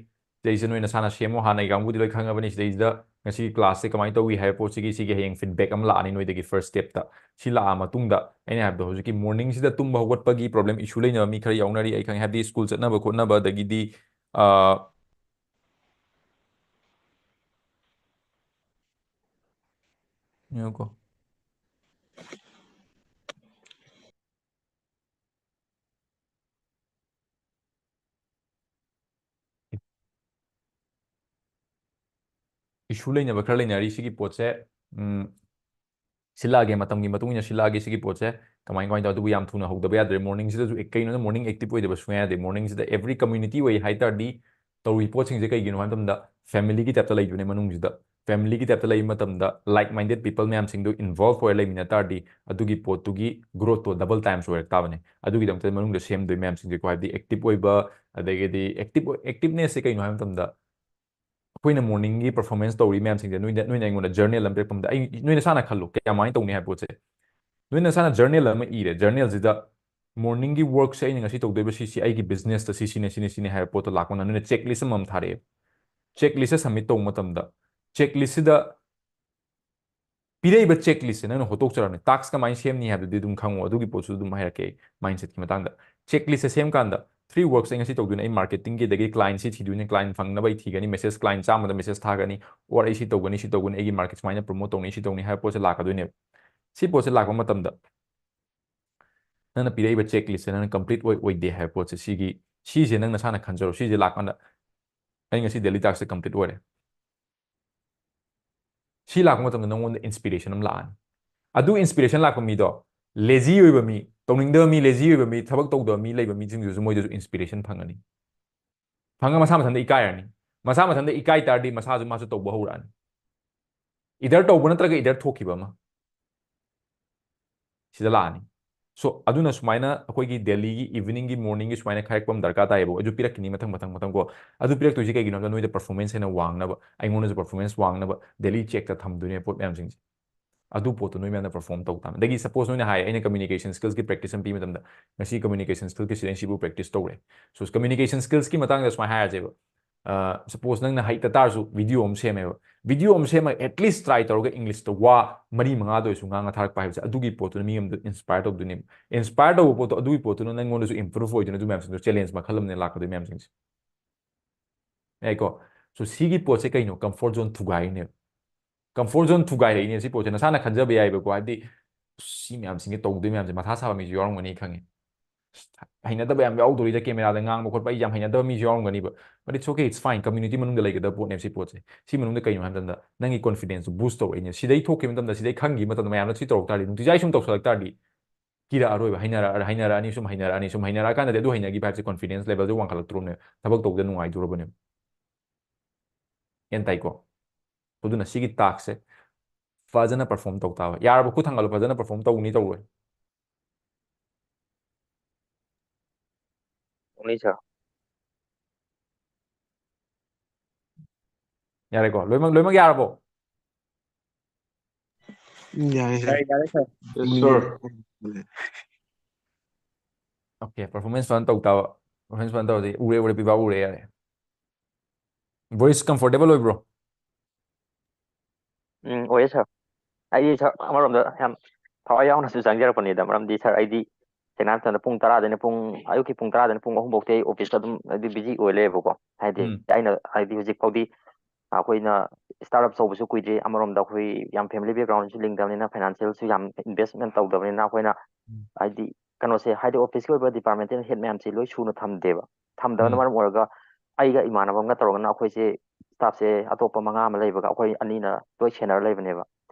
ꯁꯤꯗꯩꯁꯤꯗ ꯅꯣꯏ ꯅꯁꯥꯅ ꯁꯦꯝꯃꯣ, ꯍꯥꯟꯅꯒꯤ ꯀꯥꯡꯕꯨꯗꯤ ꯂꯣꯏ ꯈꯪꯉꯕꯅꯤ꯫ ꯁꯤꯗꯩꯁꯤꯗ ꯉꯁꯤꯒꯤ class ꯁꯦ ꯀꯃꯥꯏꯅ ꯇꯧꯏ ꯍꯥꯏꯕ ꯄꯣꯠꯁꯤꯒꯤ, ꯁꯤꯒꯤ ꯍꯌꯦꯡ feedback ꯑꯃ ꯂꯥꯛꯑꯅꯤ ꯅꯣꯏꯗꯒꯤ first step ꯇ꯫ ꯁꯤ ꯂꯥꯛꯑ ꯃꯇꯨꯡꯗ ꯑꯩꯅ ꯍꯥꯏꯕꯗꯣ, ꯍꯧꯖꯤꯛꯀꯤ morning ꯁꯤꯗ ꯇꯨꯝꯕ ꯍꯧꯒꯠꯄꯒꯤ problem issue ꯂꯩꯅꯕ ꯃꯤ ꯈꯔ ꯌꯥꯎꯅꯔꯤ, ꯑꯩ ꯈꯪꯉꯦ, ꯍꯥꯏꯕꯗꯤ school ꯆꯠꯅꯕ ꯈꯣꯠꯅꯕ, ꯑꯗꯒꯤꯗꯤ, ꯑꯥ, ꯉꯥꯏꯈꯣꯀꯣ꯫ Issue ꯂꯩꯅꯕ ꯈꯔ ꯂꯩꯅꯔꯤ ꯁꯤꯒꯤ ꯄꯣꯠꯁꯦ꯫ ꯎꯝ, ꯁꯤꯜꯂꯛꯑꯒꯦ, ꯃꯇꯝꯒꯤ ꯃꯇꯨꯡ ꯏꯟꯅ ꯁꯤꯜꯂꯛꯑꯒꯦ ꯁꯤꯒꯤ ꯄꯣꯠꯁꯦ꯫ ꯀꯃꯥꯏ, ꯀꯃꯥꯏꯅ ꯇꯧ, ꯑꯗꯨꯕꯨ ꯌꯥꯝ ꯊꯨꯅ ꯍꯧꯗꯕ ꯌꯥꯗ꯭ꯔꯦ꯫ Morning ꯁꯤꯗꯁꯨ ꯑꯦ-, ꯀꯩꯅꯣꯗ morning active ꯑꯣꯏꯗꯕ ꯁꯨꯡꯌꯥ ꯌꯥꯗꯦ꯫ Morning ꯁꯤꯗ every community ꯑꯣꯏ ꯍꯥꯏ ꯇꯥꯔꯗꯤ, ꯇꯧꯔꯤ ꯄꯣꯠꯁꯤꯡꯁꯦ ꯀꯩꯒꯤꯅꯣ ꯍꯥꯏꯕ ꯃꯇꯝꯗ, family ꯒꯤ type ꯇ ꯂꯩꯕꯅꯦ ꯃꯅꯨꯡꯁꯤꯗ꯫ Family ꯒꯤ type ꯇ ꯂꯩꯕ ꯃꯇꯝꯗ, like minded people ꯃꯌꯥꯝꯁꯤꯡꯗꯨ involve ꯑꯣꯏꯔ ꯂꯩꯃꯤꯟꯅ ꯇꯥꯔꯗꯤ, ꯑꯗꯨꯒꯤ ꯄꯣꯠꯇꯨꯒꯤ growth ꯇꯣ double times ꯑꯣꯏꯔꯛ ꯇꯥꯕꯅꯦ꯫ ꯑꯗꯨꯒꯤꯗꯃꯛꯇ ꯃꯅꯨꯡꯗ ꯁꯦꯝꯗꯣꯏ ꯃꯌꯥꯝꯁꯤꯡꯁꯦꯀꯣ, ꯍꯥꯏꯕꯗꯤ active ꯑꯣꯏꯕ, ꯑꯗꯒꯤꯗꯤ active, activeness ꯁꯦ ꯀꯩꯅꯣ ꯍꯥꯏꯕ ꯃꯇꯝꯗ, ꯑꯩꯈꯣꯏꯅ morning ꯒꯤ performance ꯇꯧꯔꯤ ꯃꯌꯥꯝꯁꯤꯡꯁꯦ, ꯅꯣꯏꯗ, ꯅꯣꯏꯅ ꯑꯩꯉꯣꯟꯗ journal ꯑꯃ ꯄꯤꯔꯛꯄ ꯃꯇꯝꯗ, ꯑꯩ, ꯅꯣꯏ ꯅꯁꯥꯅ ꯈꯜꯂꯣ, ꯀꯌꯥꯃꯥꯏꯅ ꯇꯧꯅꯤ ꯍꯥꯏꯕ ꯄꯣꯠꯁꯦ꯫ ꯅꯣꯏ ꯅꯁꯥꯅ journal ꯑꯃ ꯏꯔꯦ, journal ꯁꯤꯗ morning ꯒꯤ work ꯁꯦ ꯑꯩꯅ ꯉꯁꯤ ꯇꯧꯗꯣꯏꯕ ꯁꯤꯁꯤ, ꯑꯩꯒꯤ business ꯇ ꯁꯤ ꯁꯤꯅꯦ, ꯁꯤꯅꯦ, ꯁꯤꯅꯦ ꯍꯥꯏꯕ ꯄꯣꯠꯇꯣ ꯂꯥꯛꯄ ꯀꯥꯟꯗ, ꯅꯣꯏꯅ checklist ꯑꯃꯃꯝ ꯊꯥꯔꯛꯑꯦ꯫ Checklist ꯁꯦ submit ꯇꯧꯕ ꯃꯇꯝꯗ, checklist ꯁꯤꯗ ꯄꯤꯔꯛꯏꯕ checklist ꯁꯦ ꯅꯪꯅ ꯍꯣꯠꯇꯣꯛꯆꯔꯕꯅꯤ꯫ Task ꯀꯃꯥꯏꯅ ꯁꯦꯝꯅꯤ ꯍꯥꯏꯕꯗꯨꯗꯤ ꯑꯗꯨꯝ ꯈꯪꯉꯣ, ꯑꯗꯨꯒꯤ ꯄꯣꯠꯁꯨ ꯑꯗꯨꯝ ꯍꯥꯏꯔꯛꯀꯦ ꯑꯩ, mindset ꯀꯤ ꯃꯇꯥꯡꯗ꯫ Checklist ꯁꯦ ꯁꯦꯝ ꯀꯥꯟꯗ, three works ꯑꯩ ꯉꯁꯤ ꯇꯧꯗꯣꯏꯅꯦ꯫ ꯑꯩ marketing ꯒꯤ, ꯑꯗꯒꯤ client ꯁꯤ ꯊꯤꯗꯣꯏꯅꯦ, client ꯐꯪꯅꯕ ꯑꯩ ꯊꯤꯒꯅꯤ, message, client ꯆꯥꯝꯃꯗ message ꯊꯥꯒꯅꯤ, or ꯑꯩ ꯁꯤ ꯇꯧꯒꯅꯤ, ꯁꯤ ꯇꯧꯒꯅꯤ, ꯑꯩꯒꯤ market ꯁꯨꯃꯥꯏꯅ promote ꯇꯧꯅꯤ, ꯁꯤ ꯇꯧꯅꯤ ꯍꯥꯏꯕ ꯄꯣꯠꯁꯦ ꯂꯥꯛꯀꯗꯣꯏꯅꯦꯕ꯫ ꯁꯤ ꯄꯣꯠꯁꯦ ꯂꯥꯛꯄ ꯃꯇꯝꯗ ꯅꯪꯅ ꯄꯤꯔꯛꯏꯕ checklist ꯁꯦ ꯅꯪꯅ complete ꯑꯣꯏ, ꯑꯣꯏꯗꯦ ꯍꯥꯏꯕ ꯄꯣꯠꯁꯦ, ꯁꯤꯒꯤ, ꯁꯤꯁꯦ ꯅꯪ ꯅꯁꯥꯅ ꯈꯟꯖꯔꯣ꯫ ꯁꯤꯁꯦ ꯂꯥꯛꯀꯥꯟꯗ ꯑꯩ ꯉꯁꯤ daily task ꯁꯦ complete ꯑꯣꯏꯔꯦ꯫ ꯁꯤ ꯂꯥꯛꯄ ꯃꯇꯝꯗ ꯅꯪꯉꯣꯟꯗ inspiration ꯑꯃ ꯂꯥꯛꯑꯅꯤ꯫ ꯑꯗꯨ inspiration ꯂꯥꯛꯄ ꯃꯤꯗꯣ, lazy ꯑꯣꯏꯕ ꯃꯤ, ꯇꯧꯅꯤꯡꯗꯕ ꯃꯤ, lazy ꯑꯣꯏꯕ ꯃꯤ, ꯊꯕꯛ ꯇꯧꯗꯕ ꯃꯤ ꯂꯩꯕ ꯃꯤꯁꯤꯡꯗꯨꯁꯨ ꯃꯣꯏꯗꯁꯨ inspiration ꯐꯪꯒꯅꯤ꯫ ꯐꯪꯉ ꯃꯁꯥ ꯃꯊꯟꯇ ꯏꯀꯥꯏꯔꯅꯤ꯫ ꯃꯁꯥ ꯃꯊꯟꯇ ꯏꯀꯥꯏ ꯇꯥꯔꯗꯤ ꯃꯁꯥꯁꯨ ꯃꯥꯁꯨ ꯇꯧꯕ ꯍꯧꯔꯛꯑꯅꯤ꯫ Either ꯇꯧꯕ ꯅꯠꯇ꯭ꯔꯒ either ꯊꯣꯛꯈꯤꯕ ꯑꯃ ꯁꯤꯗ ꯂꯥꯛꯑꯅꯤ꯫ So ꯑꯗꯨꯅ ꯁꯨꯃꯥꯏꯅ ꯑꯩꯈꯣꯏꯒꯤ ꯗꯦꯂꯤꯒꯤ ꯏꯚꯤꯅꯤꯡꯒꯤ ꯃꯣꯔꯅꯤꯡꯒꯤ ꯁꯨꯃꯥꯏꯅ ꯈꯥꯏꯔꯛꯄ ꯑꯃ ꯗꯔꯀꯥꯔ ꯇꯥꯏꯌꯦꯕ꯫ ꯑꯗꯨ ꯄꯤꯔꯛꯈꯤꯅꯤ ꯃꯊꯪ ꯃꯊꯪ ꯃꯊꯪ ꯀꯣ꯫ ꯑꯗꯨ ꯄꯤꯔꯛꯇꯣꯏꯁꯦ ꯀꯩꯒꯤꯅꯣ ꯍꯥꯏꯕꯗ ꯅꯣꯏꯗ ꯄꯔꯐꯣꯔꯃꯦꯟꯁ ꯍꯦꯟꯅ ꯋꯥꯡꯅꯕ, ꯑꯩꯉꯣꯟꯗꯁꯨ ꯄꯔꯐꯣꯔꯃꯦꯟꯁ ꯋꯥꯡꯅꯕ, ꯗꯦꯂꯤ ꯆꯦꯛꯇ ꯊꯝꯗꯣꯏꯅꯦ ꯄꯣꯠ ꯃꯌꯥꯝꯁꯤꯡꯁꯦ꯫ ꯑꯗꯨ ꯄꯣꯠꯇꯣ ꯅꯣꯏ ꯃꯌꯥꯝꯅ ꯄꯔꯐꯣꯔꯝ ꯇꯧ ꯇꯥꯕꯅꯤ꯫ ꯑꯗꯒꯤ ꯁꯄꯣꯁ ꯅꯣꯏꯅ ꯍꯥꯏ, "ꯑꯩꯅ ꯀꯝꯃ꯭ꯌꯨꯅꯤꯀꯦꯁꯟ ꯁ꯭ꯀꯤꯜꯁꯀꯤ ꯄ꯭ꯔꯦꯛꯇꯤꯁ ꯑꯃ ꯄꯤ ꯃꯇꯝꯗ ꯉꯁꯤ ꯀꯝꯃ꯭ꯌꯨꯅꯤꯀꯦꯁꯟ ꯁ꯭ꯀꯤꯜꯒꯤ ꯁꯤꯗ ꯑꯩꯅ ꯁꯤꯕꯨ ꯄ꯭ꯔꯦꯛꯇꯤꯁ ꯇꯧꯔꯦ"꯫ So ꯀꯝꯃ꯭ꯌꯨꯅꯤꯀꯦꯁꯟ ꯁ꯭ꯀꯤꯜꯁꯀꯤ ꯃꯇꯥꯡꯗ ꯁꯨꯃꯥꯏꯅ ꯍꯥꯏꯔꯁꯦꯕ꯫ ꯁꯄꯣꯁ ꯅꯪꯅ ꯍꯩꯇ ꯇꯥꯔꯁꯨ ꯚꯤꯗꯤꯑꯣ ꯑꯃ ꯁꯦꯝꯃꯦꯕ꯫ ꯚꯤꯗꯤꯑꯣ ꯑꯃ ꯁꯦꯝꯃꯒ ꯑꯦꯠꯂꯤꯁ ꯇ꯭ꯔꯥꯏ ꯇꯧꯔꯒ ꯏꯪꯂꯤꯁꯇ ꯋꯥ ꯃꯔꯤ ꯃꯉꯥꯗ ꯑꯣꯏꯔꯁꯨ ꯉꯥꯡꯉ ꯊꯥꯔꯛꯄ ꯍꯥꯏꯕꯁꯦ ꯑꯗꯨꯒꯤ ꯄꯣꯠꯇꯨꯅ ꯃꯤ ꯑꯃꯗ ꯏꯟꯁꯄꯥꯌꯔ ꯇꯧꯗꯣꯏꯅꯦꯕ꯫ ꯏꯟꯁꯄꯥꯌꯔ ꯇꯧꯕ ꯄꯣꯠꯇꯣ, ꯑꯗꯨꯒꯤ ꯄꯣꯠꯇꯨꯅ ꯅꯪꯉꯣꯟꯗꯁꯨ ꯏꯝꯄ꯭ꯔꯨꯚ ꯑꯣꯏꯗꯣꯏꯅꯦ꯫ ꯑꯗꯨ ꯃꯌꯥꯝꯁꯤꯡꯗꯣ ꯆꯦꯂꯦꯟꯖ ꯃꯈꯜ ꯑꯃꯅꯦ ꯂꯥꯛꯀꯗꯣꯏ ꯃꯌꯥꯝꯁꯤꯡꯁꯦ꯫ ꯌꯥꯏꯀꯣ? So ꯁꯤꯒꯤ ꯄꯣꯠꯁꯦ ꯀꯩꯅꯣ? ꯀꯝꯐꯣꯔꯠ ꯖꯣꯟ ꯊꯨꯒꯥꯏꯔꯤꯅꯦꯕ꯫ ꯀꯝꯐꯣꯔꯠ ꯖꯣꯟ ꯊꯨꯒꯥꯏꯔꯛꯏꯅꯦ ꯁꯤ ꯄꯣꯠꯁꯦ꯫ ꯅꯁꯥꯅ ꯈꯟꯖꯕ ꯌꯥꯏꯕꯀꯣ, ꯍꯥꯏꯗꯤ, "ꯁꯤ ꯃꯌꯥꯝꯁꯤꯡꯁꯦ ꯇꯧꯗꯣꯏ ꯃꯌꯥꯝꯁꯦ", ꯃꯊꯥ ꯁꯥꯕ ꯃꯤꯁꯨ ꯌꯥꯎꯔꯝꯒꯅꯤ ꯈꯪꯉꯦ꯫ "ꯍꯩꯅꯗꯕ ꯌꯥꯝ ꯌꯥꯎꯗꯣꯔꯤꯗ, ꯀꯦꯃꯦꯔꯥꯗ ꯉꯥꯡꯕ ꯈꯣꯠꯄ ꯑꯩ ꯌꯥꯝ ꯍꯩꯅꯗꯕ ꯃꯤꯁꯨ ꯌꯥꯎꯔꯝꯒꯅꯤꯕ꯫ But it's okay, it's fine, community ꯃꯅꯨꯡꯗ ꯂꯩꯒꯗꯕ ꯄꯣꯠꯅꯦꯕ ꯁꯤ ꯄꯣꯠꯁꯦ꯫ ꯁꯤ ꯃꯅꯨꯡꯗ ꯀꯩꯅꯣ ꯍꯥꯏꯕ ꯃꯇꯝꯗ ꯅꯪꯒꯤ ꯀꯣꯟꯐꯤꯗꯦꯟꯁꯇꯨ ꯕꯨꯁ ꯇꯧꯔꯛꯏꯅꯦ꯫ ꯁꯤꯗꯩ ꯊꯣꯛꯈꯤꯕ ꯃꯇꯝꯗ, ꯁꯤꯗꯩ ꯈꯪꯈꯤꯕ ꯃꯇꯝꯗ ꯃꯌꯥꯝꯅ ꯁꯤ ꯇꯧꯔꯛ ꯇꯥꯔꯗꯤ, ꯅꯨꯡꯇꯤꯖꯥꯏ ꯁꯨꯝ ꯇꯧꯁꯜꯂꯛ ꯇꯥꯔꯗꯤ ꯀꯤꯔꯛꯑꯔꯣꯏꯕ꯫ ꯍꯩꯅꯔꯛ-, ꯍꯩꯅꯔꯛꯑꯅꯤ, ꯁꯨꯝ ꯍꯩꯅꯔꯛꯑꯅꯤ, ꯁꯨꯝ ꯍꯩꯅꯔꯛꯑꯀꯥꯟꯗꯗꯤ ꯑꯗꯨ ꯍꯩꯅꯈꯤꯕ ꯍꯥꯏꯕꯁꯦ ꯀꯣꯟꯐꯤꯗꯦꯟꯁ ꯂꯦꯚꯦꯜꯁꯦ ꯋꯥꯡꯈꯠꯂꯛꯇ꯭ꯔꯣꯕꯅꯦꯕ, ꯊꯕꯛ ꯇꯧꯕꯗ ꯅꯨꯡꯉꯥꯏꯗꯣꯔꯕꯅꯦꯕ꯫ ꯒ꯭ꯌꯥꯟ ꯇꯥꯏꯀꯣ? ꯑꯗꯨꯅ ꯁꯤꯒꯤ ꯇꯥꯛꯁꯁꯦ ꯐꯖꯅ ꯄꯔꯐꯣꯔꯝ ꯇꯧ ꯇꯥꯕ꯫ ꯌꯥꯔꯕ? ꯈꯨꯠ ꯊꯥꯡꯒꯠꯂꯣ, ꯐꯖꯅ ꯄꯔꯐꯣꯔꯝ ꯇꯧꯅꯤ ꯇꯧꯔꯣꯏ? ꯇꯧꯅꯤ, ꯁꯥꯔ꯫ ꯌꯥꯔꯦꯀꯣ? ꯂꯣꯏꯅꯃꯛ, ꯂꯣꯏꯅꯃꯛ ꯌꯥꯔꯕꯣ? ꯎꯝ, ꯌꯥꯔꯦ, ꯁꯥꯔ꯫ ꯌꯥꯔꯦ, ꯌꯥꯔꯦ, ꯁꯥꯔ꯫ ꯎꯝ, ꯁꯥꯔ꯫ ꯑꯣꯀꯦ, ꯄꯔꯐꯣꯔꯃꯦꯟꯁ ꯐꯖꯅ ꯇꯧ ꯇꯥꯕ꯫ ꯄꯔꯐꯣꯔꯃꯦꯟꯁ ꯐꯖꯅ ꯇꯧꯔꯗꯤ ꯎꯔꯦ, ꯎꯔꯦ, ꯄꯤꯕꯥ ꯎꯔꯦ, ꯌꯥꯔꯦ꯫ ꯕꯣꯔꯤꯁ, ꯀꯝꯐꯣꯔꯇꯦꯕꯜ ꯑꯣꯏꯕ꯭ꯔꯣ? ꯎꯝ, ꯑꯣꯏꯌꯦ, ꯁꯥꯔ꯫ ꯑꯩꯗꯤ, ꯁꯥꯔ, ꯑꯃꯔꯣꯝꯗ ꯌꯥꯝ ꯊꯋꯥꯏ ꯌꯥꯎꯅꯁꯨ ꯆꯪꯖꯔꯛꯄꯅꯤꯗ, ꯃꯔꯝꯗꯤ, ꯁꯥꯔ, ꯑꯩꯗꯤ ꯁꯦꯡꯅ ꯍꯥꯏꯔ ꯃꯇꯝꯗ ꯄꯨꯡ ꯇꯔꯥꯗꯩꯅ ꯄꯨꯡ, ꯑꯌꯨꯛꯀꯤ ꯄꯨꯡ ꯇꯔꯥꯗꯩꯅ ꯄꯨꯡ ꯑꯍꯨꯝ ꯐꯥꯎꯗꯤ ꯑꯩ ꯑꯣꯐꯤꯁꯇ ꯑꯗꯨꯝ ꯑꯩꯗꯤ ꯕꯤꯖꯤ ꯑꯣꯏ ꯂꯩꯌꯦꯕꯀꯣ꯫ ꯍꯥꯏꯗꯤ, ꯎꯝ꯫ ꯑꯩꯅ, ꯍꯥꯏꯗꯤ, ꯍꯧꯖꯤꯛ ꯐꯥꯎꯗꯤ ꯑꯩꯈꯣꯏꯅ ꯁ꯭ꯇꯥꯔꯠ ꯑꯞ ꯇꯧꯕꯁꯨ ꯀꯨꯏꯗ꯭ꯔꯤ, ꯑꯃꯔꯣꯝꯗ ꯑꯩꯈꯣꯏ ꯌꯥꯝ ꯐꯦꯃꯤꯂꯤ ꯕꯦꯛꯒ꯭ꯔꯥꯎꯟꯁꯨ ꯂꯤꯡꯗꯕꯅꯤꯅ, ꯐꯥꯏꯅꯥꯟꯁꯤꯌꯦꯜꯁꯨ ꯌꯥꯝ ꯏꯟꯚꯦꯁꯃꯦꯟ ꯇꯧꯗꯕꯅꯤꯅ, ꯑꯩꯈꯣꯏꯅ, ꯎꯝ꯫ ꯍꯥꯏꯗꯤ, ꯀꯩꯅꯣꯁꯦ, ꯍꯥꯏꯗꯤ, ꯑꯣꯐꯤꯁꯀꯤ ꯑꯣꯏꯕ ꯗꯤꯄꯥꯔꯠꯃꯦꯟꯇꯦꯜ ꯍꯦꯗ ꯃꯌꯥꯝꯁꯦ ꯂꯣꯏ ꯁꯨꯅ ꯊꯝꯗꯦꯕ꯫ ꯊꯝꯗꯕꯅ ꯎꯝ꯫ ꯃꯔꯝ ꯑꯣꯏꯔꯒ ꯑꯩꯒ ꯏꯃꯥꯟꯅꯕ ꯑꯃꯒ ꯇꯧꯔꯒꯅ ꯑꯩꯈꯣꯏꯁꯦ ꯁ꯭ꯇꯥꯐꯁꯦ ꯑꯇꯣꯞꯄ ꯃꯉꯥ ꯑꯃ ꯂꯩꯕꯒ ꯑꯩꯈꯣꯏ ꯑꯅꯤꯅ ꯂꯣꯏ ꯁꯦꯟꯅꯔ ꯂꯩꯕꯅꯦꯕ꯫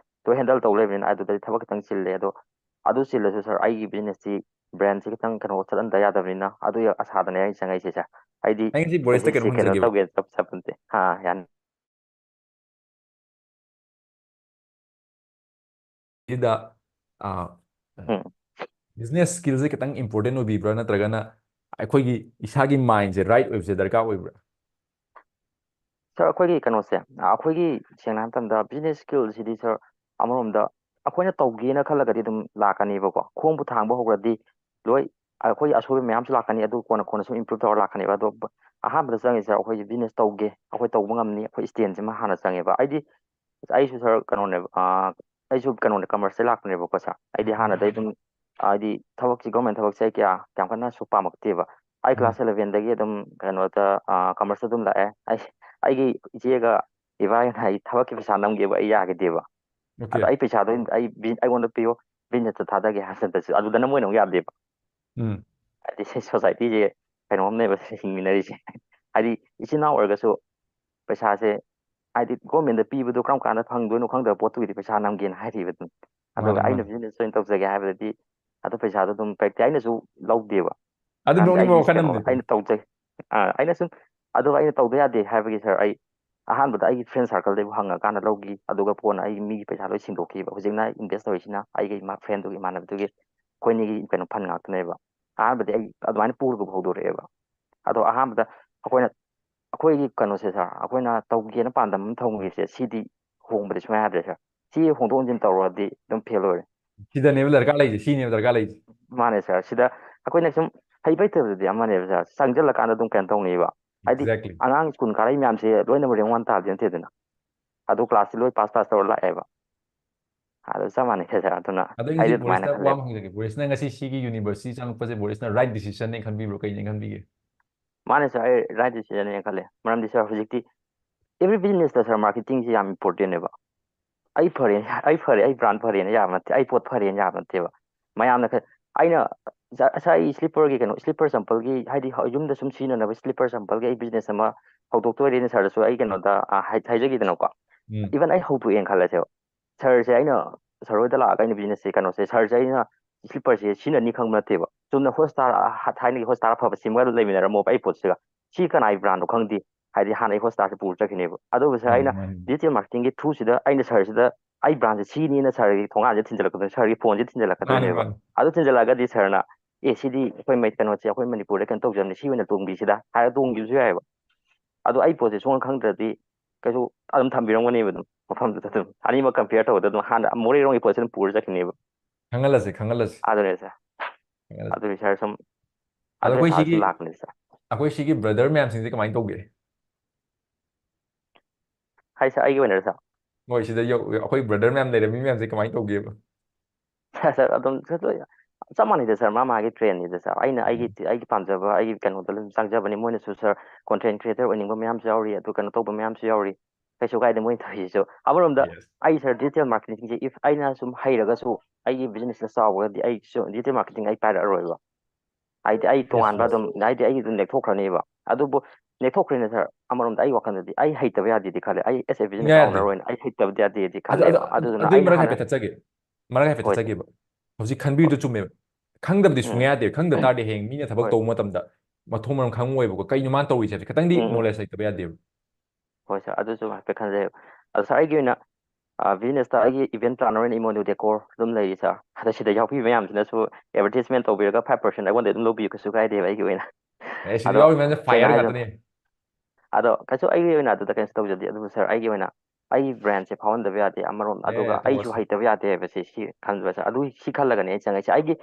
ꯂꯣꯏ ꯍꯦꯟꯗꯜ ꯇꯧ ꯂꯩꯕꯅꯤꯅ ꯑꯗꯨꯗꯗꯤ ꯊꯕꯛ ꯈꯤꯇꯪ ꯆꯤꯜꯂꯦ꯫ ꯑꯗꯣ ꯑꯗꯨ ꯆꯤꯜꯂꯁꯨ, ꯁꯥꯔ, ꯑꯩꯒꯤ ꯕꯤꯖꯤꯅꯦꯁꯁꯤ, ꯕ꯭ꯔꯥꯟꯁꯤ ꯈꯤꯇꯪ ꯀꯩꯅꯣ ꯆꯠꯍꯟꯗ ꯌꯥꯗꯕꯅꯤꯅ ꯑꯗꯨꯒꯤ ꯑꯁꯥꯗꯅꯦ ꯑꯩ ꯆꯪꯉꯛꯏꯁꯦ, ꯁꯥꯔ꯫ ꯍꯥꯏꯗꯤ ꯑꯩ ꯉꯁꯤ ꯕꯣꯔꯤꯁꯇ ꯀꯩꯅꯣꯝ ꯍꯧꯖꯤꯛꯁꯦ ꯀꯩꯅꯣ ꯍꯪꯖꯒꯦꯕ꯫ ꯇꯧꯒꯦ, ꯆꯠ-, ꯆꯠꯄ ꯅꯠꯇꯦ꯫ ꯑꯥ, ꯌꯥꯅꯤ꯫ ꯁꯤꯗ, ꯑ, ꯎꯝ꯫ Business skillꯁꯦ ꯈꯤꯇꯪ important ꯑꯣꯏꯕꯤꯕ꯭ꯔꯥ, ꯅꯠꯇ꯭ꯔꯒꯅ ꯑꯩꯈꯣꯏꯒꯤ ꯏꯁꯥꯒꯤ mindꯁꯦ right ꯑꯣꯏꯕꯁꯦ ꯗꯔꯀꯥꯔ ꯑꯣꯏꯕ꯭ꯔꯥ? Sir, ꯑꯩꯈꯣꯏꯒꯤ ꯀꯩꯅꯣꯁꯦ, ꯑꯩꯈꯣꯏꯒꯤ ꯁꯦꯡꯅ ꯍꯥꯏꯕ ꯃꯇꯝꯗ business skillꯁꯤꯗꯤ sir, ꯑꯃꯔꯣꯝꯗ ꯑꯩꯈꯣꯏꯅ ꯇꯧꯒꯦꯅ ꯈꯜꯂꯒꯗꯤ ꯑꯗꯨꯝ ꯂꯥꯛꯀꯅꯦꯕꯀꯣ꯫ ꯈꯣꯡꯕꯨ ꯊꯥꯡꯕ ꯍꯧꯈ꯭ꯔꯗꯤ ꯂꯣꯏ ꯑꯩꯈꯣꯏ ꯑꯁꯣꯏꯕ ꯃꯌꯥꯝꯁꯨ ꯂꯥꯛꯀꯅꯤ, ꯑꯗꯨ ꯀꯣꯟꯅ ꯀꯣꯟꯅ ꯁꯨꯝ improve ꯇꯧꯔ ꯂꯥꯛꯀꯅꯦꯕ꯫ ꯑꯗꯣ ꯑꯍꯥꯟꯕꯗ ꯆꯪꯉꯤꯁꯦ ꯑꯩꯈꯣꯏꯁꯦ business ꯇꯧꯒꯦ, ꯑꯩꯈꯣꯏ ꯇꯧꯕ ꯉꯝꯅꯤ, ꯑꯩꯈꯣꯏ standꯁꯤꯃ ꯍꯥꯟꯅ ꯆꯪꯉꯦꯕ꯫ ꯑꯩꯗꯤ ꯑꯩꯁꯨ sir ꯀꯩꯅꯣꯅꯦꯕ, ꯑꯩꯁꯨ ꯀꯩꯅꯣꯅꯦ, commerceꯇ ꯂꯥꯛꯄꯅꯦꯕꯀꯣ sir꯫ ꯑꯩꯗꯤ ꯍꯥꯟꯅꯗꯩ ꯑꯗꯨꯝ ꯍꯥꯏꯗꯤ ꯊꯕꯛꯁꯤ, government ꯊꯕꯛꯁꯦ ꯑꯩ ꯀꯌꯥ ꯌꯥꯝ ꯀꯟꯅꯁꯨ ꯄꯥꯝꯃꯛꯇꯦꯕ꯫ ꯑꯩ class elevenꯗꯒꯤ ꯑꯗꯨꯝ ꯀꯩꯅꯣꯗ commerceꯇ ꯑꯗꯨꯝ ꯂꯥꯛꯑꯦ꯫ ꯑꯩ ꯑꯩꯒꯤ ꯏꯆꯦꯒ ꯏꯕꯥꯏꯒꯅ ꯑꯩ ꯊꯕꯛꯀꯤ ꯄꯩꯁꯥ ꯅꯝꯒꯦꯕ ꯑꯩ ꯌꯥꯈꯤꯗꯦꯕ꯫ ꯑꯗꯣ Okay. ꯑꯩ ꯄꯩꯁꯥꯗꯣ ꯑꯩ ꯑꯩꯉꯣꯟꯗ ꯄꯤꯌꯣ, businessꯇ ꯊꯥꯗꯒꯦ ꯍꯥꯏꯕꯗꯁꯨ ꯑꯗꯨꯗꯅ ꯃꯣꯏꯅ ꯑꯃꯨꯛ ꯌꯥꯗꯦꯕ꯫ ꯎꯝ. ꯍꯥꯏꯗꯤ ꯁꯤ societyꯁꯦ ꯀꯩꯅꯣꯝꯅꯦꯕ ꯍꯤꯡꯃꯤꯟꯅꯔꯤꯁꯦ꯫ ꯍꯥꯏꯗꯤ ꯏꯆꯤꯟ ꯏꯅꯥꯎ ꯑꯣꯏꯔꯒꯁꯨ ꯄꯩꯁꯥꯁꯦ ꯍꯥꯏꯗꯤ governmentꯗ ꯄꯤꯕꯗꯣ ꯀꯔꯝ ꯀꯥꯟꯗ ꯐꯪꯗꯣꯏꯅꯣ ꯈꯪꯗꯕ ꯄꯣꯠꯇꯨꯒꯤꯗꯤ ꯄꯩꯁꯥ ꯅꯝꯒꯦꯅ ꯍꯥꯏꯔꯤꯕ ꯑꯗꯨꯝ꯫ ꯑꯗꯨꯒ ꯃꯥꯅꯦ, ꯑꯩꯅ ꯃꯥꯅꯦ. business ꯑꯣꯏꯅ ꯇꯧꯖꯒꯦ ꯍꯥꯏꯕꯗꯗꯤ ꯑꯗꯨ ꯄꯩꯁꯥꯗꯣ ꯑꯗꯨꯝ practically ꯑꯩꯅꯁꯨ ꯂꯧꯗꯦꯕ꯫ ꯑꯗꯨ ꯍꯥꯏꯕꯗꯤ ꯅꯣꯛꯅꯤꯡꯕ ꯑꯩꯒꯤ ꯋꯥꯈꯜ ꯀꯩꯅꯣ ꯑꯃꯅꯤꯀꯣ. ꯑꯩꯅ ꯇꯧꯖꯩ, ꯑꯥ, ꯑꯩꯅ ꯁꯨꯝ ꯑꯗꯨꯒ ꯑꯩꯅ ꯇꯧꯗ ꯌꯥꯗꯦ ꯍꯥꯏꯕꯒꯤ sir, ꯑꯩ ꯑꯍꯥꯟꯕꯗ ꯑꯩꯒꯤ friend circleꯗꯩꯕꯨ ꯍꯪꯉꯀꯥꯟꯗ ꯂꯧꯈꯤ꯫ ꯑꯗꯨꯒ ꯀꯣꯟꯅ ꯑꯩꯒꯤ ꯃꯤꯒꯤ ꯄꯩꯁꯥ ꯂꯣꯏ ꯁꯤꯡꯗꯣꯛꯈꯤꯕ꯫ ꯍꯧꯖꯤꯛꯅ invest ꯇꯧꯔꯤꯁꯤꯅ ꯑꯩꯒꯤ ꯏꯃꯥ friendꯗꯨꯒꯤ, ꯏꯃꯥꯟꯅꯕꯗꯨꯒꯤ, ꯑꯩꯈꯣꯏꯅꯤꯒꯤ ꯀꯩꯅꯣ fund ꯉꯥꯛꯇꯅꯦꯕ꯫ ꯑꯍꯥꯟꯕꯗꯤ ꯑꯩ ꯑꯗꯨꯃꯥꯏꯅ ꯄꯨꯔꯒ ꯍꯧꯗꯣꯔꯛꯑꯦꯕ꯫ ꯑꯗꯣ ꯑꯍꯥꯟꯕꯗ ꯑꯩꯈꯣꯏꯅ ꯑꯩꯈꯣꯏꯒꯤ ꯀꯩꯅꯣꯁꯦ sir, ꯑꯩꯈꯣꯏꯅ ꯇꯧꯒꯦꯅ ꯄꯥꯟꯗꯝ ꯑꯃ ꯊꯝꯈꯤꯕꯁꯦ, ꯁꯤꯗꯤ ꯍꯣꯡꯕꯗꯤ ꯁꯨꯡꯌꯥ ꯌꯥꯗ꯭ꯔꯦ sir꯫ ꯁꯤ ꯍꯣꯡꯗꯣꯛ ꯍꯣꯡꯖꯤꯟ ꯇꯧꯔꯗꯤ ꯑꯗꯨꯝ fail ꯑꯣꯏꯔꯦ꯫ ꯁꯤꯗꯅꯦꯕ ꯗꯔꯀꯥꯔ ꯂꯩꯁꯦ, ꯁꯤꯅꯦꯕ ꯗꯔꯀꯥꯔ ꯂꯩꯁꯦ. ꯃꯥꯅꯦ sir, ꯁꯤꯗ ꯑꯩꯈꯣꯏꯅ ꯁꯨꯝ ꯍꯩꯕ ꯍꯩꯇꯕꯗꯨꯗꯤ ꯑꯃꯅꯦꯕ sir, ꯆꯪꯁꯤꯜꯂꯀꯥꯟꯗ ꯑꯗꯨꯝ ꯀꯩꯅꯣ ꯇꯧꯅꯤꯕ꯫ ꯍꯥꯏꯗꯤ Exactly. ꯑꯉꯥꯡ school ꯀꯥꯔꯛꯏ ꯃꯌꯥꯝꯁꯦ ꯂꯣꯏꯅꯃꯛ rank one ꯇꯥꯕꯗꯤ ꯅꯠꯇꯦꯗꯅ꯫ ꯑꯗꯨ classꯁꯤ ꯂꯣꯏ pass pass ꯇꯧꯔ ꯂꯥꯛꯑꯦꯕ꯫ ꯑꯗꯨ ꯆꯞ ꯃꯥꯟꯅꯩ sir, ꯑꯗꯨꯅ ꯑꯗꯩ ꯑꯩꯗꯤ ꯍꯧꯖꯤꯛ ꯑꯗꯨꯃꯥꯏꯅ ꯕꯣꯔꯤꯁꯅ ꯋꯥ ꯈꯜꯂꯦꯕ꯫ ꯑꯃ ꯍꯪꯖꯒꯦ, ꯕꯣꯔꯤꯁꯅ ꯉꯁꯤ ꯁꯤꯒꯤ university ꯆꯪꯉꯛꯄꯁꯦ ꯕꯣꯔꯤꯁꯅ right decisionꯅꯦ ꯈꯟꯕꯤꯕ꯭ꯔꯣ, ꯀꯩꯅꯦ ꯈꯟꯕꯤꯒꯦ? ꯃꯥꯅꯦ sir, ꯑꯩ right decisionꯅꯦꯅ ꯈꯜꯂꯦ꯫ ꯃꯔꯝꯗꯤ sir, ꯍꯧꯖꯤꯛꯇꯤ every businessꯇ sir, marketingꯁꯤ ꯌꯥꯝ importantꯅꯦꯕ꯫ ꯑꯩ ꯐꯔꯦ, ꯑꯩ ꯐꯔꯦ, ꯑꯩ brand ꯐꯔꯦꯅ ꯌꯥꯕ ꯅꯠꯇꯦ, ꯑꯩ ꯄꯣꯠ ꯐꯔꯦꯅ ꯌꯥꯕ ꯅꯠꯇꯦꯕ꯫ ꯃꯌꯥꯝꯅ ꯈ-, ꯑꯩꯅ sir, sir, ꯑꯩ slipperꯒꯤ ꯀꯩꯅꯣ, slipper champalꯒꯤ, ꯍꯥꯏꯗꯤ ꯍ-, ꯌꯨꯝꯗ ꯁꯨꯝ ꯁꯤꯖꯤꯟꯅꯅꯕ slipper champalꯒꯤ ꯑꯩ business ꯑꯃ ꯍꯧꯗꯣꯛꯇꯣꯏꯔꯦꯅ sirꯗꯁꯨ ꯑꯩ ꯀꯩꯅꯣꯗ, ꯑ, ꯍꯥꯏ-, ꯍꯥꯏꯖꯈꯤꯗꯅꯀꯣ꯫ ꯎꯝ. Even ꯑꯩ ꯍꯧꯗꯣꯛꯑꯦꯅ ꯈꯜꯂꯁꯦꯕ꯫ Sirꯁꯦ ꯑꯩꯅ, sir ꯍꯣꯏꯗ ꯂꯥꯛꯑꯒ ꯑꯩꯅ businessꯁꯦ ꯀꯩꯅꯣꯁꯦ, sirꯁꯦ ꯑꯩꯅ slipperꯁꯦ ꯁꯤꯖꯤꯟꯅꯅꯤ ꯈꯪꯕ ꯅꯠꯇꯦꯕ꯫ ꯆꯨꯝꯅ Hotstar, ꯑ, ꯊꯥꯏꯅꯒꯤ Hotstar ꯑꯐꯕ ꯁꯦꯝꯃꯒ ꯂꯩꯃꯤꯟꯅꯔꯝꯃꯣꯕ ꯑꯩ ꯄꯣꯠꯁꯤꯒ꯫ ꯁꯤ ꯀꯅꯥꯒꯤ brandꯅꯣ ꯈꯪꯗꯦ꯫ ꯍꯥꯏꯗꯤ ꯍꯥꯟꯅ ꯑꯩ Hotstarꯁꯦ ꯄꯨꯔ ꯆꯠꯈꯤꯅꯦꯕ꯫ ꯑꯗꯨꯕꯨ sir, ꯃꯥꯅꯤ, ꯑꯩꯅ ꯃꯥꯅꯤ. digital marketingꯒꯤ throughꯁꯤꯗ ꯑꯩꯅ sirꯁꯤꯗ ꯑꯩ branch ꯁꯤꯅꯤꯅ sir ꯒꯤ ꯊꯣꯡꯒꯥꯟꯁꯦ ꯊꯤꯟꯖꯜꯂꯛꯀꯗꯣꯏꯅꯦ, sir ꯒꯤ phone ꯁꯦ ꯊꯤꯟꯖꯜꯂꯛꯀꯗꯣꯏꯅꯦꯕ꯫ ꯑꯗꯨ ꯊꯤꯟꯖꯜꯂꯛꯑꯒꯗꯤ sir ꯅ, "ꯑꯦ, ꯁꯤꯗꯤ ꯑꯩꯈꯣꯏ ꯃꯩ-, ꯀꯩꯅꯣꯁꯦ, ꯑꯩꯈꯣꯏ ꯃꯅꯤꯄꯨꯔꯗ ꯀꯩꯅꯣ ꯇꯧꯖꯕꯅꯤ, ꯁꯤ ꯑꯣꯏꯅ ꯇꯣꯡꯕꯤꯁꯤꯗ" ꯍꯥꯏꯔ ꯇꯣꯡꯈꯤꯕꯁꯨ ꯌꯥꯏꯑꯕ꯫ ꯑꯗꯣ ꯑꯩ ꯄꯣꯠꯁꯦ ꯁꯨꯡꯈꯪ ꯈꯪꯗ꯭ꯔꯗꯤ ꯀꯩꯁꯨ ꯑꯗꯨꯝ ꯊꯝꯕꯤꯔꯝꯒꯅꯦꯕ, ꯑꯗꯨꯝ ꯃꯐꯝꯗꯨꯗ ꯑꯗꯨꯝ ꯑꯅꯤꯃꯛ compare ꯇꯧꯕꯗ ꯑꯗꯨꯝ ꯍꯥꯟꯅ ꯃꯣꯔꯦꯔꯣꯝꯒꯤ ꯄꯣꯠꯁꯦ ꯑꯗꯨꯝ ꯄꯨꯔ ꯆꯠꯈꯤꯅꯦꯕ꯫ ꯈꯪꯍꯜꯂꯁꯤ, ꯈꯪꯍꯜꯂꯁꯤ, ꯑꯗꯨꯅꯦ sir꯫ ꯈꯪꯍꯜꯂꯁꯤ꯫ ꯑꯗꯨꯅꯤ sir, ꯁꯨꯝ ꯑꯗꯣ ꯑꯗꯨ ꯑꯩꯈꯣꯏ ꯍꯥꯏꯕꯁꯨ ꯁꯤꯒꯤ ꯂꯥꯛꯄꯅꯦ sir꯫ ꯑꯩꯈꯣꯏ ꯁꯤꯒꯤ brother ꯃꯌꯥꯝꯁꯤꯡꯁꯦ ꯀꯃꯥꯏꯅ ꯇꯧꯒꯦ? ꯍꯥꯏ sir, ꯑꯩꯒꯤ ꯑꯣꯏꯅꯔ sir? ꯍꯣꯏ, ꯁꯤꯗ ꯌꯧ-, ꯑꯩꯈꯣꯏ brother ꯃꯌꯥꯝ ꯂꯩꯔꯝꯃꯤ ꯃꯌꯥꯝꯁꯦ ꯀꯃꯥꯏꯅ ꯇꯧꯒꯦꯕ? Sir, sir, ꯑꯗꯨꯝ sir, ꯂꯣꯏ ꯆꯞ ꯃꯥꯟꯅꯩꯗ sir, ꯃꯥ ꯃꯥꯒꯤ trend ꯅꯤꯗ sir꯫ ꯑꯩꯅ ꯑꯩꯒꯤ ꯎꯝ꯫ ꯑꯩꯒꯤ ꯄꯥꯝꯖꯕ, ꯑꯩꯒꯤ ꯀꯩꯅꯣꯗ ꯑꯗꯨꯝ ꯆꯪꯖꯕꯅꯤ, ꯃꯣꯏꯅꯁꯨ sir content creator ꯑꯣꯏꯅꯤꯡꯕ ꯃꯌꯥꯝꯁꯨ ꯌꯥꯎꯔꯤ, ꯑꯗꯨ ꯀꯩꯅꯣ ꯇꯧꯕ ꯃꯌꯥꯝꯁꯨ ꯌꯥꯎꯔꯤ, ꯀꯩꯁꯨ ꯀꯥꯏꯗꯦ ꯃꯣꯏꯅ ꯇꯧꯔꯤꯁꯤꯁꯨ꯫ ꯑꯃꯔꯣꯝꯗ Yes. ꯑꯩ sir digital marketing say if ꯑꯩꯅ ꯁꯨꯝ ꯍꯩꯔꯒꯁꯨ ꯑꯩꯒꯤ business ꯅ ꯆꯥꯎꯈ꯭ꯔꯒꯗꯤ ꯑꯩꯁꯨ digital marketing ꯑꯩ ꯄꯥꯏꯔꯛꯑꯔꯣꯏꯕ꯫ ꯍꯥꯏꯗꯤ ꯑꯩ Yes, ꯇꯣꯉꯥꯟꯕ yes. ꯑꯗꯨꯝ, ꯍꯥꯏꯗꯤ ꯑꯩ ꯑꯗꯨꯝ ꯂꯦꯞꯊꯣꯛꯈ꯭ꯔꯅꯦꯕ꯫ ꯑꯗꯨꯕꯨ ꯂꯦꯞꯊꯣꯛꯈ꯭ꯔꯦꯅ sir, ꯑꯃꯔꯣꯝꯗ ꯑꯩ ꯋꯥꯈꯜꯗꯗꯤ ꯑꯩ ꯍꯩꯇꯕ ꯌꯥꯗꯦꯗꯤ ꯈꯜꯂꯦ, ꯑꯩ as a business ꯁꯨꯡꯌꯥ ꯌꯥꯗꯦ꯫ owner ꯑꯣꯏꯅ ꯑꯩ ꯍꯩꯇꯕꯗꯤ ꯌꯥꯗꯦꯗꯤ ꯑꯗꯨ, ꯈꯜꯂꯦꯕ꯫ ꯑꯗꯨ, ꯑꯗꯨꯗꯨꯅ ꯑꯗꯨꯒꯤ ꯑꯩꯅ ꯃꯔꯛ ꯍꯥꯟꯅ ꯍꯥꯏꯐꯦꯠ ꯊꯠꯆꯒꯦ, ꯃꯔꯛ ꯍꯥꯏꯐꯦꯠ ꯍꯣꯏ sir꯫ ꯊꯠꯆꯒꯦꯕ꯫ ꯍꯧꯖꯤꯛ ꯈꯟꯕꯤꯗꯨ ꯆꯨꯝꯃꯦꯕ꯫ ꯈꯪꯗꯕꯗꯤ ꯎꯝ꯫ ꯁꯨꯡꯌꯥ ꯌꯥꯗꯦ, ꯈꯪꯗ ꯇꯥꯔꯗꯤ ꯍꯌꯦꯡ ꯃꯤꯅ ꯊꯕꯛ ꯍꯣꯏ꯫ ꯇꯧꯕ ꯃꯇꯝꯗ ꯃꯊꯣꯡ ꯃꯔꯝ ꯈꯪꯉꯣꯏꯕꯀꯣ, ꯀꯩꯅꯣ ꯃꯥꯅ ꯇꯧꯔꯤꯁꯦ ꯍꯥꯏꯕꯁꯦ ꯈꯤꯇꯪꯗꯤ ꯎꯝ, ꯎꯝ꯫ knowledge ꯂꯩꯇꯕ ꯌꯥꯗꯦꯕ꯫ ꯍꯣꯏ sir, ꯑꯗꯨꯁꯨ ꯍꯥꯏꯐꯦꯠ ꯈꯟꯖꯩꯕ꯫ ꯑꯗꯣ sir, ꯑꯩꯒꯤ ꯑꯣꯏꯅ, ꯑ, business ꯇ ꯑꯩꯒꯤ event planner ꯑꯣꯏꯅ ꯏꯃꯣꯅꯨ ꯗꯦꯀꯣꯔ ꯑꯗꯨꯝ ꯂꯩꯔꯤ sir꯫ ꯑꯗꯣ ꯁꯤꯗ ꯌꯥꯎꯕꯤꯕ ꯃꯌꯥꯝꯁꯤꯅꯁꯨ advertisement ꯇꯧꯕꯤꯔꯒ five percent ꯑꯩꯉꯣꯟꯗ ꯑꯗꯨꯝ ꯂꯧꯕꯤꯌꯨ, ꯀꯩꯁꯨ ꯀꯥꯏꯗꯦꯕ ꯑꯩꯒꯤ ꯑꯣꯏꯅ꯫ ꯑꯦ, ꯁꯤꯗ ꯑꯗꯣ ꯌꯥꯎꯔꯤ ꯃꯌꯥꯝꯁꯦ ꯁꯦꯡꯅ fire ꯍꯥꯏꯖ-, ꯉꯥꯛꯇꯅꯦ꯫ ꯑꯗꯣ ꯀꯩꯁꯨ ꯑꯩꯒꯤ ꯑꯣꯏꯅ ꯑꯗꯨꯗ ꯀꯩꯁꯨ ꯇꯧꯖꯗꯦ, ꯑꯗꯨꯕꯨ sir, ꯑꯩꯒꯤ ꯑꯣꯏꯅ ꯑꯩꯒꯤ brand ꯁꯦ ꯐꯥꯎꯍꯟꯗꯕ ꯌꯥꯗꯦ ꯑꯃꯔꯣꯝ, ꯌꯥꯏ, ꯑꯗꯨꯒ ꯌꯥꯏ, ꯑꯩꯁꯨ ꯇꯧꯔꯁꯤ꯫ ꯍꯩꯇꯕ ꯌꯥꯗꯦ ꯍꯥꯏꯕꯁꯦ ꯁꯤ ꯈꯟꯕ sir꯫ ꯑꯗꯨ ꯁꯤ ꯈꯜꯂꯒꯅꯦ ꯑꯩ ꯆꯪꯉꯛꯏꯁꯦ꯫ ꯑꯩꯒꯤ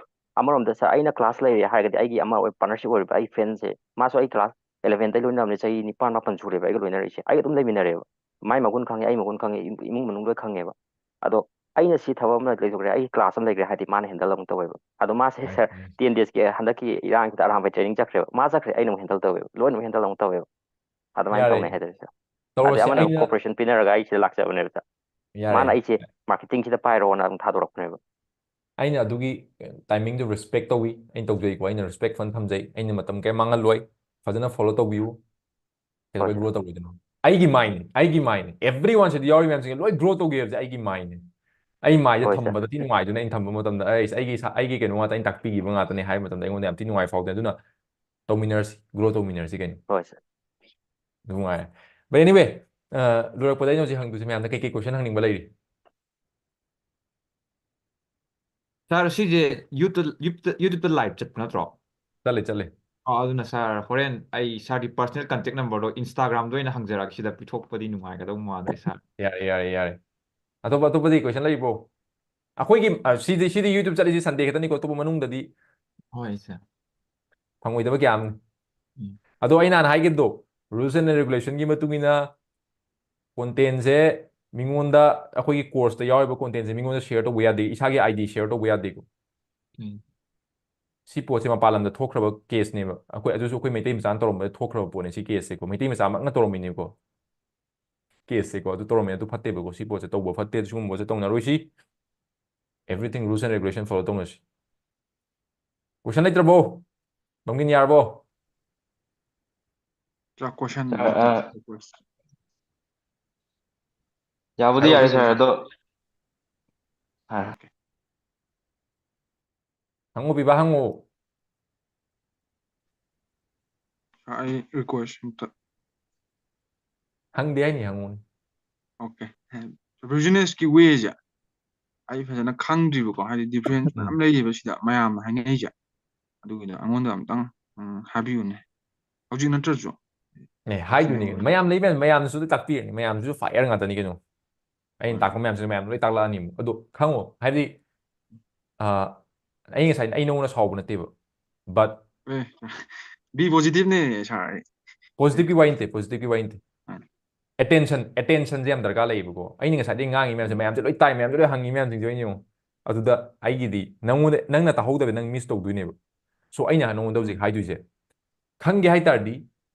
ꯑꯃꯔꯣꯝꯗ sir, ꯑꯩꯅ class ꯂꯩꯔꯦ ꯍꯥꯏꯔꯒꯗꯤ ꯑꯩꯒꯤ ꯑꯃ ꯑꯣꯏ partnership ꯑꯣꯏꯔꯤꯕ ꯑꯩ friend ꯁꯦ, ꯃꯥꯁꯨ ꯑꯩ class eleven ꯗꯩ ꯂꯣꯏꯅꯕꯅꯦ, ꯆꯍꯤ ꯅꯤꯄꯥꯟ ꯃꯥꯄꯟ ꯁꯨꯔꯦꯕ ꯑꯩꯒ ꯂꯣꯏꯅꯔꯛꯏꯁꯦ, ꯑꯩꯒ ꯑꯗꯨꯝ ꯂꯩꯃꯤꯟꯅꯔꯦꯕ꯫ ꯃꯥꯏ ꯃꯒꯨꯟ ꯈꯪꯉꯦ, ꯑꯩ ꯃꯒꯨꯟ ꯈꯪꯉꯦ, ꯏꯃꯨꯡ ꯃꯅꯨꯡ ꯂꯣꯏ ꯈꯪꯉꯦꯕ꯫ ꯑꯗꯣ ꯑꯩꯅ ꯁꯤ ꯊꯕꯛ ꯑꯃ ꯂꯩꯊꯣꯛꯈ꯭ꯔꯦ, ꯑꯩꯒꯤ class ꯑꯃ ꯂꯩꯈ꯭ꯔꯦ ꯍꯥꯏꯗꯤ ꯃꯥꯅ handle ꯑꯃꯨꯛ ꯇꯧꯋꯦꯕ꯫ ꯑꯗꯣ ꯃꯥꯁꯦ sir, ten days ꯀꯤ ꯍꯟꯗꯛꯀꯤ ꯏꯔꯥꯡꯁꯤꯗ ꯑꯔꯥꯝꯕꯥꯏ training ꯆꯠꯈ꯭ꯔꯦꯕ, ꯃꯥ ꯆꯠꯈ꯭ꯔꯦ ꯑꯩꯅ ꯑꯃꯨꯛ handle ꯇꯧꯋꯦꯕ, ꯂꯣꯏꯅꯃꯛ handle ꯑꯃꯨꯛ ꯇꯧꯋꯦꯕ꯫ ꯑꯗꯨꯃꯥꯏꯅ ꯌꯥꯔꯦ꯫ ꯇꯧꯅꯩ ꯍꯥꯏꯇꯥꯔꯦ sir꯫ ꯑꯗꯩ ꯇꯧꯔꯁꯦ, ꯑꯃꯅ ꯑꯃꯨꯛ ꯑꯩꯅ cooperation ꯄꯤꯅꯔꯒ ꯑꯩ ꯁꯤꯗ ꯂꯥꯛꯆꯕꯅꯦꯕ sir꯫ ꯌꯥꯔꯦ꯫ ꯃꯥꯅ ꯑꯩꯁꯦ marketing ꯁꯤꯗ ꯄꯥꯏꯔꯣꯅ ꯑꯗꯨꯝ ꯊꯥꯗꯣꯔꯛꯄꯅꯦꯕ꯫ ꯑꯩꯅ ꯑꯗꯨꯒꯤ timing ꯗꯨ respect ꯇꯧꯏ, ꯑꯩꯅ ꯇꯧꯖꯩꯀꯣ, ꯑꯩꯅ respect ꯐꯖꯅ ꯊꯝꯖꯩ, ꯑꯩꯅ ꯃꯇꯝ ꯀꯩꯝ ꯃꯥꯡꯍꯜꯂꯣꯏ, ꯐꯖꯅ follow ꯇꯧꯕꯤꯌꯨ, ꯀꯩꯗꯧꯕꯩ ꯍꯣꯏ grow ꯇꯧꯔꯣꯏꯗꯣꯏꯅꯣ? ꯑꯩꯒꯤ ꯃꯥꯏꯅꯤ, ꯑꯩꯒꯤ ꯃꯥꯏꯅꯤ, everyone ꯁꯤꯗ ꯌꯥꯎꯔꯤ ꯃꯌꯥꯝꯁꯤꯡꯁꯦ ꯂꯣꯏ grow ꯇꯧꯒꯦ ꯍꯥꯏꯕꯁꯦ ꯑꯩꯒꯤ ꯃꯥꯏꯅꯤ꯫ ꯑꯩ ꯃꯥꯏꯁꯦ ꯍꯣꯏ sir꯫ ꯊꯝꯕꯗ ꯊꯤ ꯅꯨꯡꯉꯥꯏꯗꯨꯅ ꯑꯩꯅ ꯊꯝꯕ ꯃꯇꯝꯗ ꯑꯩ, ꯑꯩꯒꯤ ꯏꯁꯥ-, ꯑꯩꯒꯤ ꯀꯩꯅꯣ ꯉꯥꯛꯇ, ꯑꯩꯅ ꯇꯥꯛꯄꯤꯈꯤꯕ ꯉꯥꯛꯇꯅꯦ ꯍꯥꯏꯕ ꯃꯇꯝꯗ ꯑꯩꯉꯣꯟꯗ ꯌꯥꯝ ꯊꯤ ꯅꯨꯡꯉꯥꯏ ꯐꯥꯎꯗꯦ꯫ ꯑꯗꯨꯅ ꯇꯧꯃꯤꯟꯅꯔꯁꯤ, grow ꯇꯧꯃꯤꯟꯅꯔꯁꯤ ꯀꯩꯅꯣ꯫ ꯍꯣꯏ sir꯫ ꯑꯗꯨ ꯅꯨꯡꯉꯥꯏꯔꯦ꯫ But anyway, ꯑ, ꯂꯣꯏꯔꯛꯄꯗ ꯑꯩꯅ ꯍꯧꯖꯤꯛ ꯍꯪꯗꯣꯏꯁꯦ ꯃꯌꯥꯝꯗ ꯀꯩꯀꯩ question ꯍꯪꯅꯤꯡꯕ ꯂꯩꯔꯤ? ꯁꯥꯔ, ꯁꯤꯁꯦ YouTube, YouTube, YouTube live ꯆꯠꯄ ꯅꯠꯇ꯭ꯔꯣ? ꯆꯠꯂꯦ, ꯆꯠꯂꯦ꯫ ꯑꯥ, ꯑꯗꯨꯅ ꯁꯥꯔ, ꯍꯣꯔꯦꯟ ꯑꯩ ꯏꯁꯥꯒꯤ personal contact number ꯗꯣ Instagram ꯗ ꯑꯣꯏꯅ ꯍꯪꯖꯔꯛꯑꯒꯦ, ꯁꯤꯗ ꯄꯤꯊꯣꯛꯄꯗꯤ ꯅꯨꯡꯉꯥꯏꯒꯗꯧ ꯃꯥꯟꯗ꯭ꯔꯦ ꯁꯥꯔ꯫ ꯌꯥꯔꯦ, ꯌꯥꯔꯦ, ꯌꯥꯔꯦ꯫ ꯑꯇꯣꯞꯄ, ꯑꯇꯣꯞꯄꯗꯤ question ꯂꯩꯕ꯭ꯔꯣ? ꯑꯩꯈꯣꯏꯒꯤ, ꯑ, ꯁꯤꯗꯤ, ꯁꯤꯗꯤ YouTube ꯆꯠꯂꯤꯁꯤ Sunday ꯈꯛꯇꯅꯤꯀꯣ, ꯑꯇꯣꯞꯄ ꯃꯅꯨꯡꯗꯗꯤ ꯍꯣꯏ ꯁꯥꯔ꯫ ꯐꯪꯉꯣꯏꯗꯕ ꯀꯌꯥ ꯑꯃꯅꯤ꯫ ꯎꯝ꯫ ꯑꯗꯣ ꯑꯩꯅ ꯍꯥꯟꯅ ꯍꯥꯏꯈꯤꯕꯗꯣ, rules and regulation ꯒꯤ ꯃꯇꯨꯡ ꯏꯟꯅ content ꯁꯦ ꯃꯤꯉꯣꯟꯗ, ꯑꯩꯈꯣꯏꯒꯤ course ꯇ ꯌꯥꯎꯔꯤꯕ content ꯁꯦ ꯃꯤꯉꯣꯟꯗ share ꯇꯧꯕ ꯌꯥꯗꯦ, ꯏꯁꯥꯒꯤ ID share ꯇꯧꯕ ꯌꯥꯗꯦꯀꯣ꯫ ꯎꯝ꯫ ꯁꯤ ꯄꯣꯠꯁꯦ ꯃꯄꯥꯟ ꯂꯝꯗ ꯊꯣꯛꯈ꯭ꯔꯕ case ꯅꯦꯕ꯫ ꯑꯩꯈꯣꯏ, ꯑꯗꯨꯁꯨ ꯑꯩꯈꯣꯏ ꯃꯩꯇꯩ ꯃꯆꯥꯅ ꯇꯧꯔꯝꯕꯗ ꯊꯣꯛꯈ꯭ꯔꯕ ꯄꯣꯠꯅꯦ ꯁꯤ case ꯁꯦꯀꯣ꯫ ꯃꯩꯇꯩ ꯃꯆꯥꯃꯛꯅ ꯇꯧꯔꯝꯃꯤꯅꯦꯀꯣ꯫ Case ꯁꯦꯀꯣ꯫ ꯑꯗꯨ ꯇꯧꯔꯝꯃꯦ, ꯑꯗꯨ ꯐꯠꯇꯦꯕꯀꯣ꯫ ꯁꯤ ꯄꯣꯠꯁꯦ ꯇꯧꯕ ꯐꯠꯇꯦ, ꯁꯤꯒꯨꯝꯕ ꯄꯣꯠꯁꯦ ꯇꯧꯅꯔꯣꯏꯁꯤ꯫ Everything rules and regulation follow ꯇꯧꯅꯁꯤ꯫ Question ꯂꯩꯇ꯭ꯔꯕꯣ? ꯕꯝꯒꯤꯟ ꯌꯥꯔꯕꯣ? ꯁꯥꯔ, question ꯁꯥꯔ, ꯂꯩꯇꯦ, ꯑ, ꯁꯥꯔ, question꯫ ꯌꯥꯕꯨꯗꯤ ꯍꯥꯏꯔꯛꯑꯣ, ꯌꯥꯔꯦ ꯁꯤꯗꯤ ꯁꯥꯔ, ꯁꯥꯔ꯫ ꯑꯗꯣ ꯍꯥꯏꯔꯣ꯫ Okay. ꯍꯪꯉꯨ, ꯄꯤꯕ, ꯍꯪꯉꯨ꯫ ꯑꯩ request ꯑꯝꯇ ꯍꯪꯗꯦ ꯍꯥꯏꯅꯤ, ꯍꯪꯉꯨꯅꯤ꯫ Okay. Business ꯀꯤ way ꯁꯦ ꯑꯩ ꯐꯖꯅ ꯈꯪꯗ꯭ꯔꯤꯕꯀꯣ, ꯍꯥꯏꯗꯤ difference ꯎꯝ꯫ ꯃꯌꯥꯝ ꯂꯩꯌꯦꯕ ꯁꯤꯗ ꯃꯌꯥꯝꯅ ꯍꯥꯏꯅꯩꯁꯦ꯫ ꯑꯗꯨꯒꯤꯗꯣ ꯑꯩꯉꯣꯟꯗ ꯑꯝꯇꯪ, ꯎꯝ, ꯍꯥꯏꯕꯤꯌꯨꯅꯦ, ꯍꯧꯖꯤꯛ ꯅꯠꯇ꯭ꯔꯁꯨ꯫ ꯑꯦ, ꯍꯥꯏꯗꯣꯏꯅꯤ ꯁꯤꯅ ꯀꯩꯅꯣ꯫ ꯃꯌꯥꯝ ꯂꯩ, ꯃꯌꯥꯝ, ꯃꯌꯥꯝꯗꯨꯁꯨ ꯇꯥꯛꯄꯤꯔꯅꯤ꯫ ꯃꯌꯥꯝꯗꯨꯁꯨ fire ꯉꯥꯛꯇꯅꯤ ꯀꯩꯅꯣ꯫ ꯑꯩꯅ ꯍꯣꯏ꯫ ꯇꯥꯛꯄ ꯃꯌꯥꯝꯁꯤꯅ ꯃꯌꯥꯝ ꯂꯣꯏ ꯇꯥꯛꯂꯛꯑꯅꯤ꯫ ꯑꯗꯣ ꯈꯪꯉꯣ, ꯍꯥꯏꯕꯗꯤ, ꯑ, ꯑꯩ ꯉꯁꯥꯏ, ꯑꯩ ꯅꯉꯣꯟꯗ ꯁꯥꯎꯕ ꯅꯠꯇꯦꯕ, but ꯑꯦ, be positive ꯅꯦ ꯁꯥꯔ ꯑꯩ꯫ Positive ꯀꯤ ꯋꯥꯔꯤ ꯅꯠꯇꯦ, positive ꯀꯤ ꯋꯥꯔꯤ ꯅꯠꯇꯦ꯫ ꯍꯣꯏ꯫ Attention, attention ꯁꯦ ꯌꯥꯝ ꯗꯔꯀꯥꯔ ꯂꯩꯌꯦꯕꯀꯣ꯫ ꯑꯩꯅ ꯉꯁꯥꯏꯗꯩ ꯉꯥꯡꯉꯤ ꯃꯌꯥꯝꯁꯦ, ꯎꯝ꯫ ꯃꯌꯥꯝꯁꯦ ꯂꯣꯏ ꯇꯥꯏ, ꯃꯌꯥꯝꯁꯦ ꯂꯣꯏ ꯍꯪꯉꯤ ꯃꯌꯥꯝꯁꯤꯡꯁꯦ ꯂꯣꯏ ꯌꯦꯡꯉꯣ꯫ ꯑꯗꯨꯗ ꯑꯩꯒꯤꯗꯤ ꯅꯪꯉꯣꯟꯗ, ꯅꯪꯅ ꯇꯥꯍꯧꯗꯕ ꯅꯪ miss ꯇꯧꯗꯣꯏꯅꯦꯕ꯫ So ꯑꯩꯅ ꯅꯉꯣꯟꯗ ꯍꯧꯖꯤꯛ ꯎꯝ꯫ ꯍꯥꯏꯗꯣꯏꯁꯦ, ꯈꯪꯒꯦ ꯍꯥꯏ ꯇꯥꯔꯗꯤ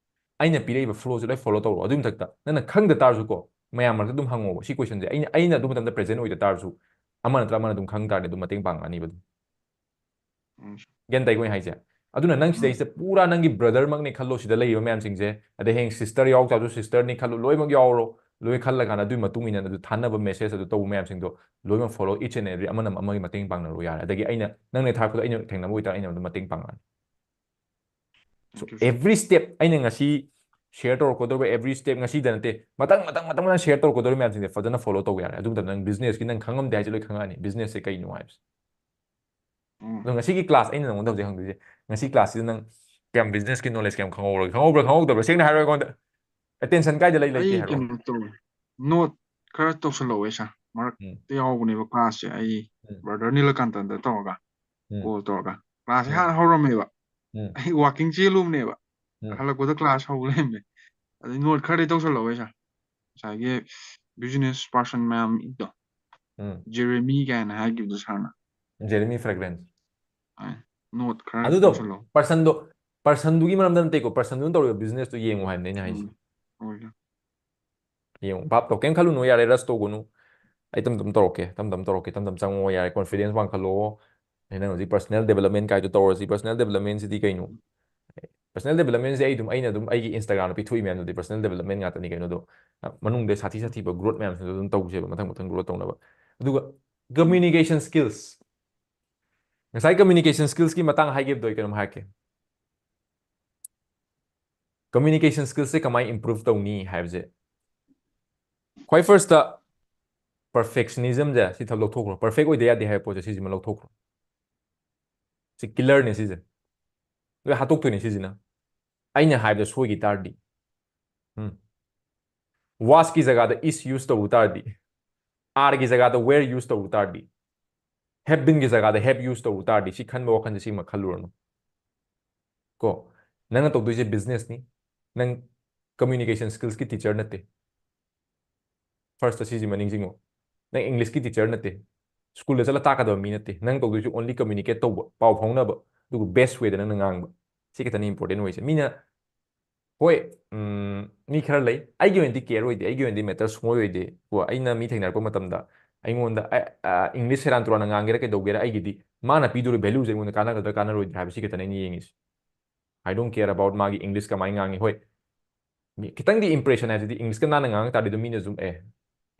ꯑꯩꯅ ꯄꯤꯔꯛꯏꯕ flow ꯁꯦ ꯂꯣꯏ follow ꯇꯧꯔꯣ꯫ ꯑꯗꯨꯒꯤ ꯃꯊꯛꯇ ꯅꯪꯅ ꯈꯪꯗ ꯇꯥꯔꯁꯨꯀꯣ, ꯃꯌꯥꯝ ꯃꯔꯛꯇ ꯑꯗꯨꯝ ꯍꯪꯉꯣꯕ ꯁꯤ question ꯁꯦ꯫ ꯑꯩꯅ, ꯑꯩꯅ ꯑꯗꯨ ꯃꯇꯝꯗ present ꯑꯣꯏꯗ ꯇꯥꯔꯁꯨ, ꯑꯃ ꯅꯠꯇ꯭ꯔ ꯑꯃꯅ ꯑꯗꯨꯝ ꯈꯪ ꯇꯥꯔꯗꯤ ꯑꯗꯨꯝ ꯃꯇꯦꯡ ꯄꯥꯡꯉꯛꯑꯅꯤꯕ ꯑꯗꯨꯝ꯫ ꯎꯝ꯫ ꯒ꯭ꯌꯥꯟ ꯇꯥꯏꯀꯣ ꯑꯩꯅ ꯍꯥꯏꯁꯦ? ꯑꯗꯨꯅ ꯅꯪ ꯎꯝ꯫ ꯁꯤꯗꯩꯁꯤꯗ ꯄꯨꯔꯥ ꯅꯪꯒꯤ brother ꯃꯛꯅꯦ ꯈꯜꯂꯣ, ꯁꯤꯗ ꯂꯩꯔꯤꯕ ꯃꯌꯥꯝꯁꯤꯡꯁꯦ, ꯑꯗꯩ ꯍꯌꯦꯡ sister ꯌꯥꯎ ꯇꯥꯔꯁꯨ sister ꯅꯦ ꯈꯜꯂꯣ, ꯂꯣꯏꯅꯃꯛ ꯌꯥꯎꯔꯣ꯫ ꯂꯣꯏ ꯈꯜꯂ ꯀꯥꯟꯗ ꯑꯗꯨꯒꯤ ꯃꯇꯨꯡ ꯏꯟꯅ ꯑꯗꯨ ꯊꯥꯅꯕ message ꯑꯗꯨ ꯇꯧꯕ ꯃꯌꯥꯝꯁꯤꯡꯗꯣ ꯂꯣꯏꯅꯃꯛ follow, each and every ꯑꯃꯅ ꯑꯃꯒꯤ ꯃꯇꯦꯡ ꯄꯥꯡꯅꯔꯣ ꯌꯥꯔꯦ꯫ ꯑꯗꯒꯤ ꯑꯩꯅ, ꯅꯪꯅ ꯊꯥꯔꯛꯄꯗꯣ ꯑꯩꯅ ꯊꯦꯡꯅꯕ ꯑꯣꯏꯇꯥꯔꯗꯤ ꯑꯩꯅ ꯑꯗꯨꯝ ꯃꯇꯦꯡ ꯄꯥꯡꯉꯛꯑꯅꯤ꯫ So Thank you, sir. Every step ꯑꯩꯅ ꯉꯁꯤ share ꯇꯧꯔꯛꯀꯗꯧꯔꯤꯕ every step, ꯉꯁꯤꯗ ꯅꯠꯇꯦ, ꯃꯊꯪ, ꯃꯊꯪ, ꯃꯊꯪ, ꯃꯊꯪ share ꯇꯧꯔꯛꯀꯗꯧꯔꯤꯕ ꯃꯌꯥꯝꯁꯤꯡꯁꯦ ꯐꯖꯅ follow ꯇꯧꯕ ꯌꯥꯔꯦ꯫ ꯑꯗꯨ ꯃꯇꯝꯗ ꯅꯪ business ꯀꯤ ꯅꯪ ꯈꯪꯉꯝꯗꯦ ꯍꯥꯏꯁꯦ ꯂꯣꯏ ꯈꯪꯉꯛꯑꯅꯤ, business ꯁꯦ ꯀꯩꯅꯣ ꯍꯥꯏꯕꯁꯦ꯫ ꯎꯝ꯫ ꯑꯗꯣ ꯉꯁꯤꯒꯤ class ꯑꯩꯅ ꯅꯉꯣꯟꯗ ꯍꯧꯖꯤꯛ ꯍꯪꯗꯣꯏꯁꯦ, ꯉꯁꯤ class ꯁꯤꯗ ꯅꯪ ꯀꯌꯥꯝ business ꯀꯤ knowledge ꯀꯌꯥꯝ ꯈꯪꯍꯧꯔꯒꯦ? ꯈꯪꯍꯧꯕ꯭ꯔꯥ ꯈꯪꯍꯧꯗꯕ꯭ꯔꯥ? ꯁꯦꯡꯅ ꯍꯥꯏꯔꯣ ꯑꯩꯉꯣꯟꯗ꯫ Attention ꯀꯥꯏꯗ ꯂꯩ ꯂꯩꯒꯦ ꯑꯩ ꯍꯥꯏꯔꯣ꯫ ꯀꯩꯅꯣ ꯇꯧꯋꯦ, note ꯈꯔ ꯇꯧꯁꯜꯍꯧꯋꯦ sir꯫ ꯎꯝ꯫ ꯃꯔꯛꯇ ꯌꯥꯎꯕꯅꯦꯕ class ꯁꯦ, ꯑꯩ ꯎꯝ꯫ brother ꯅꯤꯂꯀꯥꯟꯇꯟꯗ ꯇꯧꯔꯒ ꯎꯝ꯫ call ꯇꯧꯔꯒ꯫ Class ꯁꯦ ꯎꯝ꯫ ꯍꯥꯟꯅ ꯍꯧꯔꯝꯃꯦꯕ꯫ ꯎꯝ꯫ ꯑꯩ walking ꯆꯦꯜꯂꯨꯕꯅꯦꯕ꯫ ꯎꯝ꯫ ꯍꯜꯂꯛꯄꯗ class ꯍꯧ ꯂꯩꯔꯝꯃꯦ꯫ ꯑꯗꯩ note ꯈꯔꯗꯤ ꯇꯧꯁꯜꯍꯧꯋꯦ sir꯫ ꯉꯁꯥꯏꯒꯤ business person ꯃꯌꯥꯝꯗꯣ, ꯎꯝ꯫ Jeremy ꯀꯥꯏꯅ ꯍꯥꯏꯈꯤꯕꯗꯣ sir ꯅ꯫ Jeremy Fragrance꯫ ꯑꯩ note ꯈꯔ ꯑꯗꯨꯗꯣ ꯇꯧꯁꯜꯍꯧ꯫ Person ꯗꯣ, person ꯗꯨꯒꯤ ꯃꯔꯝꯗ ꯅꯠꯇꯦꯀꯣ, person ꯗꯨꯅ ꯇꯧꯔꯤꯕ business ꯇꯣ ꯌꯦꯡꯉꯨ ꯍꯥꯏꯕꯅꯦ ꯑꯩꯅ ꯍꯥꯏꯁꯦ꯫ ꯎꯝ, ꯍꯣꯏ sir꯫ ꯌꯦꯡꯉꯨ, ꯚꯥꯞ ꯇꯧ, ꯀꯩꯝ ꯈꯜꯂꯨꯅꯨ ꯌꯥꯔꯦ, rush ꯇꯧꯒꯅꯨ꯫ ꯑꯩ ꯇꯞ ꯇꯞ ꯇꯧꯔꯛꯀꯦ, ꯇꯞ ꯇꯞ ꯇꯧꯔꯛꯀꯦ, ꯇꯞ ꯇꯞ ꯆꯪꯉꯛꯑꯣ ꯌꯥꯔꯦ, confidence ꯋꯥꯡꯈꯠꯂꯛꯑꯣ꯫ ꯑꯩ ꯅꯪ ꯍꯧꯖꯤꯛ personal development ꯀꯥꯏꯗꯣ ꯇꯧꯔꯁꯤ꯫ Personal development ꯁꯤꯗꯤ ꯀꯩꯅꯣ? Personal development ꯁꯦ ꯑꯩ ꯑꯗꯨꯝ, ꯑꯩꯅ ꯑꯗꯨꯝ ꯑꯩꯒꯤ Instagram ꯗ ꯄꯤꯊꯣꯛꯏ ꯃꯌꯥꯝꯗꯨꯗꯤ personal development ꯉꯥꯛꯇꯅꯤ ꯀꯩꯅꯣ꯫ ꯑꯗꯣ ꯃꯅꯨꯡꯗ ꯁꯥꯊꯤ ꯁꯥꯊꯤꯕ growth ꯃꯌꯥꯝꯁꯤꯡꯗꯣ ꯑꯗꯨꯝ ꯇꯧꯁꯦꯕ, ꯃꯊꯪ ꯃꯊꯪ growth ꯇꯧꯅꯕ꯫ ꯑꯗꯨꯒ communication skills, ꯉꯁꯥꯏ communication skills ꯀꯤ ꯃꯇꯥꯡ ꯍꯥꯏꯈꯤꯕꯗꯣ ꯑꯩ ꯀꯩꯅꯣꯝ ꯍꯥꯏꯔꯛꯀꯦ꯫ Communication skills ꯁꯦ ꯀꯃꯥꯏꯅ improve ꯇꯧꯅꯤ ꯍꯥꯏꯕꯁꯦ, ꯈ꯭ꯋꯥꯏ first ꯇ perfectionism ꯁꯦ ꯁꯤ ꯊꯛ ꯂꯧꯊꯣꯛꯈ꯭ꯔꯣ꯫ Perfect ꯑꯣꯏꯗ ꯌꯥꯗꯦ ꯍꯥꯏꯕ ꯄꯣꯠꯁꯦ ꯁꯤꯁꯤꯃ ꯂꯧꯊꯣꯛꯈ꯭ꯔꯣ꯫ ꯁꯤ killer ꯅꯦ ꯁꯤꯁꯦ꯫ ꯂꯣꯏ ꯍꯥꯠꯇꯣꯛꯇꯣꯏꯅꯦ ꯁꯤꯁꯤꯅ꯫ ꯑꯩꯅ ꯍꯥꯏꯕꯗ ꯁꯣꯏꯈꯤ ꯇꯥꯔꯗꯤ꯫ ꯎꯝ꯫ Was ꯀꯤ ꯖꯒꯥꯗ is use ꯇꯧꯕ ꯇꯥꯔꯗꯤ꯫ Are ꯒꯤ ꯖꯒꯥꯗ were use ꯇꯧꯕ ꯇꯥꯔꯗꯤ꯫ Have been ꯒꯤ ꯖꯒꯥꯗ have use ꯇꯧꯕ ꯇꯥꯔꯗꯤ, ꯁꯤ ꯈꯟꯕ ꯋꯥꯈꯜꯁꯦ ꯁꯤꯃ ꯈꯜꯂꯨꯔꯅꯨ꯫ ꯀꯣ, ꯅꯪꯅ ꯇꯧꯗꯣꯏꯁꯦ business ꯅꯤ꯫ ꯅꯪ communication skills ꯀꯤ teacher ꯅꯠꯇꯦ꯫ First ꯇ ꯁꯤꯁꯤꯃ ꯅꯤꯡꯁꯤꯡꯉꯣ꯫ ꯅꯪ English ꯀꯤ teacher ꯅꯠꯇꯦ꯫ School ꯗ ꯆꯠꯂ ꯇꯥꯛꯀꯗꯕ ꯃꯤ ꯅꯠꯇꯦ꯫ ꯅꯪ ꯇꯧꯗꯣꯏꯁꯤ only communicate ꯇꯧꯕ, ꯄꯥꯎ ꯐꯥꯎꯅꯕ, ꯑꯗꯨꯒ best way ꯗ ꯅꯪꯅ ꯉꯥꯡꯕ꯫ ꯁꯤ ꯈꯛꯇꯅꯤ important ꯑꯣꯏꯁꯦ꯫ ꯃꯤꯅ, ꯍꯣꯏ, ꯎꯝ, ꯃꯤ ꯈꯔ ꯂꯩ, ꯑꯩꯒꯤ ꯑꯣꯏꯅꯗꯤ care ꯑꯣꯏꯗꯦ, ꯑꯩꯒꯤ ꯑꯣꯏꯅꯗꯤ matter ꯁꯨꯡꯑꯣꯏ ꯑꯣꯏꯗꯦ꯫ ꯀꯣ, ꯑꯩꯅ ꯃꯤ ꯊꯦꯡꯅꯔꯛꯄ ꯃꯇꯝꯗ ꯑꯩꯉꯣꯟꯗ, ꯑ, ꯑ, English ꯁꯦꯔꯥꯟ ꯇꯨꯔꯥꯟꯅ ꯉꯥꯡꯒꯦꯔꯥ ꯀꯩꯗꯧꯒꯦꯔꯥ, ꯑꯩꯒꯤꯗꯤ ꯃꯥꯅ ꯄꯤꯗꯣꯔꯤꯕ value ꯁꯦ ꯑꯩꯉꯣꯟꯗ ꯀꯥꯟꯅꯒꯗ꯭ꯔꯥ ꯀꯥꯟꯅꯔꯣꯏꯗ꯭ꯔꯥ ꯍꯥꯏꯕ ꯁꯤ ꯈꯛꯇꯅꯦ ꯑꯩꯅ ꯌꯦꯡꯉꯤꯁꯦ꯫ I don't care about ꯃꯥꯒꯤ English ꯀꯃꯥꯏꯅ ꯉꯥꯡꯉꯤ꯫ ꯍꯣꯏ, ꯃꯤ, ꯈꯤꯇꯪꯗꯤ impression ꯍꯥꯏꯕꯁꯤꯗꯤ English ꯀ ꯅꯥꯟꯅ ꯉꯥꯡꯉꯛ ꯇꯥꯔꯗꯤ ꯑꯗꯨꯝ ꯃꯤꯅ ꯁꯨꯝ, ꯑꯦ,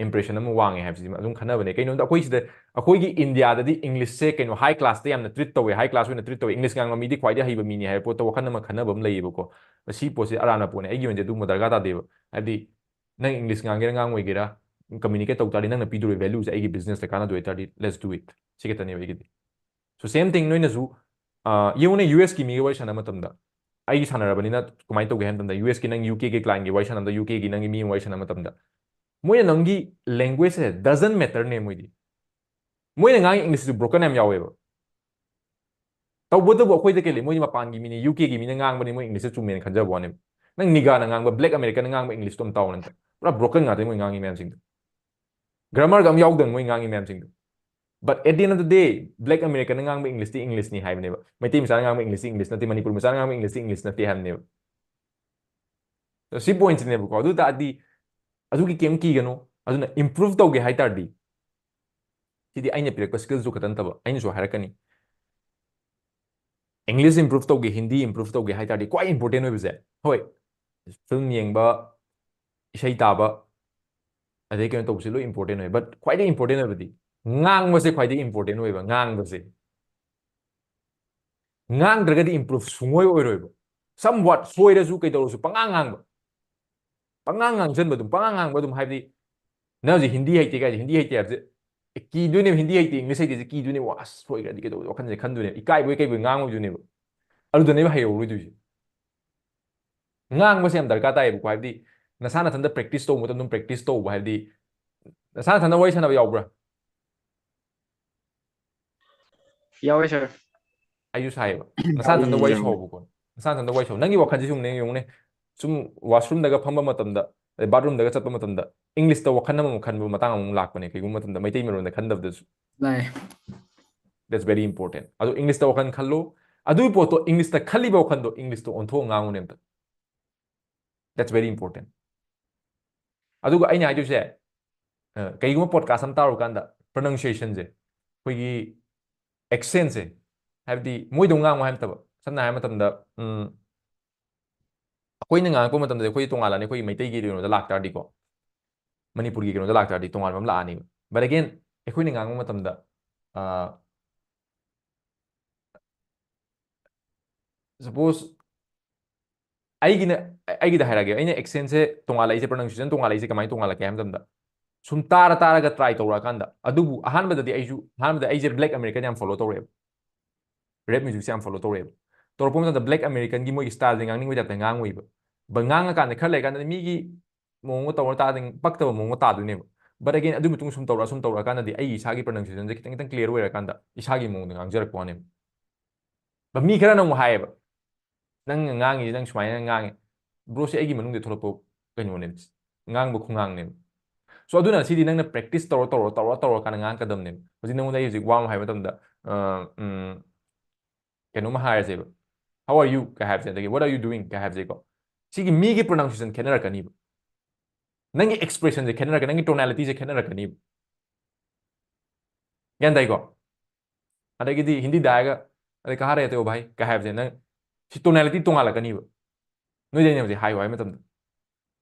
impression ꯑꯃ ꯋꯥꯡꯉꯦ ꯍꯥꯏꯕꯁꯤꯗꯤ ꯑꯗꯨꯝ ꯈꯟꯅꯕꯅꯦ꯫ ꯀꯩꯅꯣꯗ ꯑꯩꯈꯣꯏ ꯁꯤꯗ, ꯑꯩꯈꯣꯏꯒꯤ India ꯗꯗꯤ English ꯁꯦ ꯀꯩꯅꯣ high class ꯇ ꯌꯥꯝꯅ treat ꯇꯧꯋꯦ, high class ꯑꯣꯏꯅ treat ꯇꯧꯋꯦ꯫ English ꯉꯥꯡꯕ ꯃꯤꯗꯤ ꯈ꯭ꯋꯥꯏꯗꯒꯤ ꯍꯩꯕ ꯃꯤꯅꯤ ꯍꯥꯏꯕ ꯄꯣꯠꯇ ꯋꯥꯈꯜ ꯑꯃ ꯈꯟꯅꯕ ꯑꯃ ꯂꯩꯌꯦꯕꯀꯣ꯫ ꯁꯤ ꯄꯣꯠꯁꯦ ꯑꯔꯥꯟꯕ ꯄꯣꯠꯅꯦ, ꯑꯩꯒꯤ ꯑꯣꯏꯅꯗꯤ ꯑꯗꯨꯒꯨꯝꯕ ꯗꯔꯀꯥꯔ ꯇꯥꯗꯦꯕ꯫ ꯍꯥꯏꯕꯗꯤ ꯅꯪ English ꯉꯥꯡꯒꯦꯔꯥ ꯉꯥꯡꯉꯣꯏꯒꯦꯔꯥ, communicate ꯇꯧ ꯇꯥꯔꯗꯤ ꯅꯪꯅ ꯄꯤꯗꯣꯔꯤꯕ value ꯁꯦ ꯑꯩꯒꯤ business ꯇ ꯀꯥꯟꯅꯗꯣꯏ ꯇꯥꯔꯗꯤ, let's do it꯫ ꯁꯤ ꯈꯛꯇꯅꯦꯕ ꯑꯩꯒꯤꯗꯤ꯫ So same thing, ꯅꯣꯏꯅꯁꯨ ꯑ, ꯌꯦꯡꯉꯨꯅꯦ, ꯌꯨ ꯑꯦꯁꯀꯤ ꯃꯤꯒ ꯋꯥꯔꯤ ꯁꯥꯟꯅꯕ ꯃꯇꯝꯗ, ꯑꯩꯒꯤ ꯁꯥꯟꯅꯔꯕꯅꯤꯅ ꯀꯃꯥꯏꯅ ꯇꯧꯒꯦ ꯍꯥꯏꯕ ꯃꯇꯝꯗ, ꯌꯨ ꯑꯦꯁꯀꯤ ꯅꯪ ꯌꯨ ꯀꯦꯒꯤ ꯀ꯭ꯂꯥꯏꯟꯒꯤ ꯋꯥꯔꯤ ꯁꯥꯟꯅꯕꯗ, ꯌꯨ ꯀꯦꯒꯤ ꯅꯪꯒꯤ ꯃꯤ ꯑꯃ ꯋꯥꯔꯤ ꯁꯥꯟꯅꯕ ꯃꯇꯝꯗ, ꯃꯣꯏꯅ ꯅꯪꯒꯤ language ꯁꯦ doesn't matter ꯅꯦ ꯃꯣꯏꯗꯤ꯫ ꯃꯣꯏꯅ ꯉꯥꯡꯉꯤ ꯏꯪꯂꯤꯁꯁꯨ broken ꯌꯥꯝ ꯌꯥꯎꯋꯦꯕ꯫ ꯇꯧꯕꯇꯕꯨ ꯑꯩꯈꯣꯏꯗ ꯀꯩ ꯂꯩ? ꯃꯣꯏꯗꯤ ꯃꯄꯥꯟꯒꯤ ꯃꯤꯅꯤ, ꯌꯨ ꯀꯦꯒꯤ ꯃꯤꯅ ꯉꯥꯡꯕꯅꯤ, ꯃꯣꯏ ꯏꯪꯂꯤꯁꯁꯦ ꯆꯨꯝꯃꯦꯅ ꯈꯟꯖꯕ ꯋꯥꯅꯦꯕ꯫ ꯅꯪ ꯅꯤꯒꯥꯅ ꯉꯥꯡꯕ, ꯕ꯭ꯂꯦꯛ ꯑꯃꯦꯔꯤꯀꯟꯅ ꯉꯥꯡꯕ ꯏꯪꯂꯤꯁꯇꯣ ꯑꯝ ꯇꯥꯎ ꯅꯪ꯫ ꯄꯨꯔꯥ broken ꯉꯥꯛꯇꯅꯤ ꯃꯣꯏ ꯉꯥꯡꯉꯤ ꯃꯌꯥꯝꯁꯤꯡꯗꯣ꯫ ꯒ꯭ꯔꯥꯃꯔꯒ ꯑꯝ ꯌꯥꯎꯗꯕꯅꯤ ꯃꯣꯏ ꯉꯥꯡꯉꯤ ꯃꯌꯥꯝꯁꯤꯡꯗꯣ꯫ But at the end of the day, black ꯑꯃꯦꯔꯤꯀꯟꯅ ꯉꯥꯡꯕ ꯏꯪꯂꯤꯁꯇꯤ ꯏꯪꯂꯤꯁꯅꯤ ꯍꯥꯏꯕꯅꯦꯕ꯫ ꯃꯩꯇꯩ ꯃꯆꯥꯅ ꯉꯥꯡꯕ ꯏꯪꯂꯤꯁꯇꯤ ꯏꯪꯂꯤꯁ ꯅꯠꯇꯦ, ꯃꯅꯤꯄꯨꯔ ꯃꯆꯥꯅ ꯉꯥꯡꯕ ꯏꯪꯂꯤꯁꯇꯤ ꯏꯪꯂꯤꯁ ꯅꯠꯇꯦ ꯍꯥꯏꯕꯅꯦꯕ꯫ So, ꯁꯤ ꯄꯣꯏꯟꯠꯁꯤꯅꯦꯕꯀꯣ꯫ ꯑꯗꯨ ꯇꯥꯔꯗꯤ ꯑꯗꯨꯒꯤ ꯀꯩꯝ ꯀꯤꯒꯅꯨ꯫ ꯑꯗꯨꯅ ꯏꯝꯄ꯭ꯔꯨꯚ ꯇꯧꯒꯦ ꯍꯥꯏ ꯇꯥꯔꯗꯤ, ꯁꯤꯗꯤ ꯑꯩꯅ ꯄꯤꯔꯛꯄ ꯁ꯭ꯀꯤꯜꯁꯨ ꯈꯛꯇ ꯅꯠꯇꯕ, ꯑꯩꯅꯁꯨ ꯍꯥꯏꯔꯛꯀꯅꯤ, ꯏꯪꯂꯤꯁ ꯏꯝꯄ꯭ꯔꯨꯚ ꯇꯧꯒꯦ, ꯍꯤꯟꯗꯤ ꯏꯝꯄ꯭ꯔꯨꯚ ꯇꯧꯒꯦ ꯍꯥꯏ ꯇꯥꯔꯗꯤ ꯈ꯭ꯋꯥꯏ ꯏꯝꯄꯣꯔꯇꯦꯟ ꯑꯣꯏꯕꯁꯦ, ꯍꯣꯏ, ꯐꯤꯂꯝ ꯌꯦꯡꯕ, ꯏꯁꯩ ꯇꯥꯕ, ꯑꯗꯩ ꯀꯩꯅꯣ ꯇꯧꯕꯁꯦ ꯂꯣꯏ ꯏꯝꯄꯣꯔꯇꯦꯟ ꯑꯣꯏ, ꯕꯠ ꯈ꯭ꯋꯥꯏꯗꯒꯤ ꯏꯝꯄꯣꯔꯇꯦꯟ ꯑꯣꯏꯕꯗꯤ ꯉꯥꯡꯕꯁꯦ ꯈ꯭ꯋꯥꯏꯗꯒꯤ ꯏꯝꯄꯣꯔꯇꯦꯟ ꯑꯣꯏꯕ꯫ ꯉꯥꯡꯕꯁꯦ, ꯉꯥꯡꯗ꯭ꯔꯒꯗꯤ ꯏꯝꯄ꯭ꯔꯨꯚ ꯁꯨꯡꯑꯣꯏ ꯑꯣꯏꯔꯣꯏꯕ꯫ Somewhat ꯁꯣꯏꯔꯁꯨ ꯀꯩꯗꯧꯔꯁꯨ ꯄꯉꯥꯡ ꯉꯥꯡꯕ, ꯄꯉꯥꯡ ꯉꯥꯡꯁꯤꯟꯕ ꯑꯗꯨꯝ, ꯄꯉꯥꯡ ꯉꯥꯡꯕ ꯑꯗꯨꯝ, ꯍꯥꯏꯕꯗꯤ ꯅꯪ ꯍꯧꯖꯤꯛ ꯍꯤꯟꯗꯤ ꯍꯩꯇꯦ ꯀꯥꯏꯁꯦ, ꯍꯤꯟꯗꯤ ꯍꯩꯇꯦ ꯍꯥꯏꯕꯁꯦ, ꯑꯦ, ꯀꯤꯗꯣꯏꯅꯦꯕ꯫ ꯍꯤꯟꯗꯤ ꯍꯩꯇꯦ, ꯏꯪꯂꯤꯁ ꯍꯩꯇꯦꯁꯦ ꯀꯤꯗꯣꯏꯅꯦꯕ꯫ "ꯑꯁ, ꯁꯣꯏꯈ꯭ꯔꯗꯤ ꯀꯩꯗꯧꯕ?" ꯋꯥꯈꯜꯁꯦ ꯈꯟꯗꯣꯏꯅꯦꯕ, ꯏꯀꯥꯏꯕꯣꯏ ꯀꯩꯕꯣꯏ ꯉꯥꯡꯉꯣꯏꯗꯣꯏꯅꯦꯕ꯫ ꯑꯗꯨꯗꯅꯦꯕ ꯍꯩꯍꯧꯔꯣꯏꯗꯣꯏꯁꯦ꯫ ꯉꯥꯡꯕꯁꯦ ꯌꯥꯝ ꯗꯔꯀꯥꯔ ꯇꯥꯏꯌꯦꯕꯀꯣ꯫ ꯍꯥꯏꯕꯗꯤ ꯅꯁꯥ ꯅꯊꯟꯗ ꯄ꯭ꯔꯦꯛꯇꯤꯁ ꯇꯧꯕ ꯃꯇꯝꯗ ꯑꯗꯨꯝ ꯄ꯭ꯔꯦꯛꯇꯤꯁ ꯇꯧꯕ, ꯍꯥꯏꯕꯗꯤ ꯅꯁꯥ ꯅꯊꯟꯗ ꯋꯥꯔꯤ ꯁꯥꯟꯅꯕ ꯌꯥꯎꯕ꯭ꯔꯥ? ꯌꯥꯎꯋꯦ, ꯁꯥꯔ꯫ ꯑꯩꯁꯨ ꯁꯥꯏꯌꯦꯕ꯫ ꯅꯁꯥ ꯅꯊꯟꯗ ꯋꯥꯔꯤ ꯁꯥꯎꯕꯀꯣ꯫ ꯅꯁꯥ ꯅꯊꯟꯗ ꯋꯥꯔꯤ ꯁꯥꯎ꯫ ꯅꯪꯒꯤ ꯋꯥꯈꯜꯁꯦ ꯁꯨꯝ ꯌꯦꯡꯉꯨꯅꯦ, ꯁꯨꯝ ꯋꯥꯁꯔꯨꯝꯗꯒ ꯐꯝꯕ ꯃꯇꯝꯗ, ꯑꯗꯩ ꯕꯥꯠꯔꯨꯝꯗꯒ ꯆꯠꯄ ꯃꯇꯝꯗ, ꯏꯪꯂꯤꯁꯇ ꯋꯥꯈꯜ ꯑꯃꯃꯨꯛ ꯈꯟꯕ ꯃꯇꯥꯡ ꯑꯃꯃꯨꯛ ꯂꯥꯛꯄꯅꯦ, ꯀꯩꯒꯨꯝꯕ ꯃꯇꯝꯗ ꯃꯩꯇꯩ ꯃꯔꯣꯟꯗ ꯈꯟꯗꯕꯗꯁꯨ꯫ ꯂꯥꯛꯑꯦ꯫ That's very important. ꯑꯗꯣ ꯏꯪꯂꯤꯁꯇ ꯋꯥꯈꯜ ꯈꯜꯂꯣ, ꯑꯗꯨꯒꯤ ꯄꯣꯠꯇꯣ, ꯏꯪꯂꯤꯁꯇ ꯈꯜꯂꯤꯕ ꯋꯥꯈꯜꯗꯣ ꯏꯪꯂꯤꯁꯇ ꯑꯣꯟꯊꯣꯛꯑ ꯉꯥꯡꯉꯨꯅꯦ ꯑꯝꯇ꯫ That's very important. ꯑꯗꯨꯒ ꯑꯩꯅ ꯍꯥꯏꯗꯣꯏꯁꯦ, ꯑ, ꯀꯩꯒꯨꯝꯕ ꯄꯣꯗꯀꯥꯁ ꯑꯃ ꯇꯥꯔꯨꯀꯥꯟꯗ ꯄ꯭ꯔꯣꯅꯟꯁꯤꯌꯦꯁꯟꯁꯦ, ꯑꯩꯈꯣꯏꯒꯤ ꯑꯦꯛꯁꯦꯟꯁꯦ, ꯍꯥꯏꯕꯗꯤ ꯃꯣꯏꯗꯧ ꯉꯥꯡꯉꯣ ꯍꯥꯏꯕ ꯅꯠꯇꯕ, ꯁꯝꯅ ꯍꯥꯏꯔꯕ ꯃꯇꯝꯗ, ꯎꯝ, ꯑꯩꯈꯣꯏꯅ ꯉꯥꯡꯉꯛꯄ ꯃꯇꯝꯗ ꯑꯩꯈꯣꯏ ꯇꯣꯉꯥꯜꯂꯅꯤ, ꯑꯩꯈꯣꯏꯒꯤ ꯃꯩꯇꯩꯒꯤ ꯀꯩꯅꯣꯗ ꯂꯥꯛꯇꯥꯔꯗꯤꯀꯣ, ꯃꯅꯤꯄꯨꯔꯒꯤ ꯀꯩꯅꯣꯗ ꯂꯥꯛꯇꯥꯔꯗꯤ ꯇꯣꯉꯥꯟꯕ ꯑꯃ ꯂꯥꯛꯑꯅꯤꯕ꯫ But again, ꯑꯩꯈꯣꯏꯅ ꯉꯥꯡꯕ ꯃꯇꯝꯗ, ꯑ, suppose ꯑꯩꯒꯤꯅ, ꯑꯩꯒꯤꯗ ꯍꯥꯏꯔꯛꯑꯒꯦ, ꯑꯩꯅ ꯑꯦꯛꯁꯦꯟꯁꯦ ꯇꯣꯉꯥꯜꯂꯛꯏꯁꯦ, ꯄ꯭ꯔꯣꯅꯟꯁꯤꯌꯦꯁꯟ ꯇꯣꯉꯥꯜꯂꯛꯏꯁꯦ ꯀꯃꯥꯏꯅ ꯇꯣꯉꯥꯜꯂꯛꯀꯦ ꯍꯥꯏꯕ ꯃꯇꯝꯗ, ꯁꯨꯝ ꯇꯥꯔ ꯇꯥꯔꯒ ꯇ꯭ꯔꯥꯏ ꯇꯧꯔꯛꯑꯀꯥꯟꯗ, ꯑꯗꯨꯕꯨ ꯑꯍꯥꯟꯕꯗꯗꯤ ꯑꯩꯁꯨ, ꯑꯍꯥꯟꯕꯗ ꯑꯩꯁꯦ ꯕ꯭ꯂꯦꯛ ꯑꯃꯦꯔꯤꯀꯟ ꯌꯥꯝ ꯐꯣꯂꯣ ꯇꯧꯔꯛꯑꯦꯕ꯫ rap musicꯁꯦ ꯌꯥꯝ follow ꯇꯧꯔꯛꯑꯦꯕ꯫ ꯇꯧꯔꯛꯄ ꯃꯇꯝꯗ black Americanꯒꯤ ꯃꯣꯏꯒꯤ styleꯁꯦ ꯉꯥꯡꯅꯤꯡꯕꯩ typeꯇ ꯉꯥꯡꯉꯨꯏꯕ꯫ But ꯉꯥꯡꯉꯀꯥꯟꯗ ꯈꯔ ꯂꯩꯔꯀꯥꯟꯗꯗꯤ ꯃꯤꯒꯤ ꯃꯑꯣꯡꯗ ꯇꯧꯔ ꯇꯥꯔꯗꯤ ꯄꯛꯇꯕ ꯃꯑꯣꯡꯗ ꯇꯥꯗꯣꯏꯅꯦꯕ꯫ But again, ꯑꯗꯨꯒꯤ ꯃꯇꯨꯡ ꯁꯨꯝ ꯇꯧꯔꯛꯑ ꯁꯨꯝ ꯇꯧꯔꯛꯑꯀꯥꯟꯗꯗꯤ ꯑꯩꯒꯤ ꯏꯁꯥꯒꯤ pronunciationꯁꯦ ꯈꯤꯇꯪ ꯈꯤꯇꯪ clear ꯑꯣꯏꯔꯀꯥꯟꯗ ꯏꯁꯥꯒꯤ ꯃꯑꯣꯡꯗ ꯉꯥꯡꯖꯔꯛꯄ ꯋꯥꯅꯦꯕ꯫ But ꯃꯤ ꯈꯔꯅ ꯑꯃꯨꯛ ꯍꯥꯏꯌꯦꯕ, "ꯅꯪꯅ ꯉꯥꯡꯉꯤꯁꯦ ꯅꯪ ꯁꯨꯃꯥꯏꯅ ꯉꯥꯡꯉꯦ, bro, ꯁꯤ ꯑꯩꯒꯤ ꯃꯅꯨꯡꯗ ꯊꯣꯛꯂꯛꯄ ꯀꯩꯅꯣꯅꯦ, ꯉꯥꯡꯕ ꯈꯨꯉꯥꯡꯅꯦꯕ꯫ So ꯑꯗꯨꯅ ꯁꯤꯗꯤ ꯅꯪꯅ practice ꯇꯧꯔ ꯇꯧꯔ ꯇꯧꯔ ꯇꯧꯔꯀꯥꯟꯗ ꯉꯥꯡꯉꯛꯀꯗꯕꯅꯦꯕ꯫ ꯍꯧꯖꯤꯛ ꯅꯉꯣꯟꯗ ꯑꯩ ꯍꯧꯖꯤꯛ ꯋꯥ ꯑꯃ ꯍꯥꯏꯕ ꯃꯇꯝꯗ, ꯑ, ꯎꯝ, ꯀꯩꯅꯣꯝꯃ ꯍꯥꯏꯔꯁꯦꯕ, "How are you?" ꯀꯩ ꯍꯥꯏꯕꯁꯦ, ꯑꯗꯒꯤ "What are you doing?" ꯀꯩ ꯍꯥꯏꯕꯁꯦꯀꯣ, ꯁꯤꯒꯤ ꯃꯤꯒꯤ pronunciation ꯈꯦꯠꯅꯔꯛꯀꯅꯤꯕ, ꯅꯪꯒꯤ expressionꯁꯦ ꯈꯦꯠꯅꯔꯛꯀꯅꯤ, ꯅꯪꯒꯤ tonalityꯁꯦ ꯈꯦꯠꯅꯔꯛꯀꯅꯤꯕ꯫ ꯒ꯭ꯌꯥꯟ ꯇꯥꯏꯀꯣ? ꯑꯗꯒꯤꯗꯤ ꯍꯤꯟꯗꯤꯗ ꯍꯥꯏꯔꯒ, "ꯑꯔꯦ ꯀꯍꯥ ꯔꯦꯍꯇꯦ ꯍꯣ ꯚꯥꯏ?" ꯀꯩ ꯍꯥꯏꯕꯁꯦ, ꯅꯪ ꯁꯤ tonality ꯇꯣꯉꯥꯜꯂꯛꯀꯅꯤꯕ꯫ ꯅꯣꯏꯗ ꯑꯩꯅ ꯍꯧꯖꯤꯛ ꯍꯥꯏꯌꯨ ꯍꯥꯏ ꯃꯇꯝꯗ,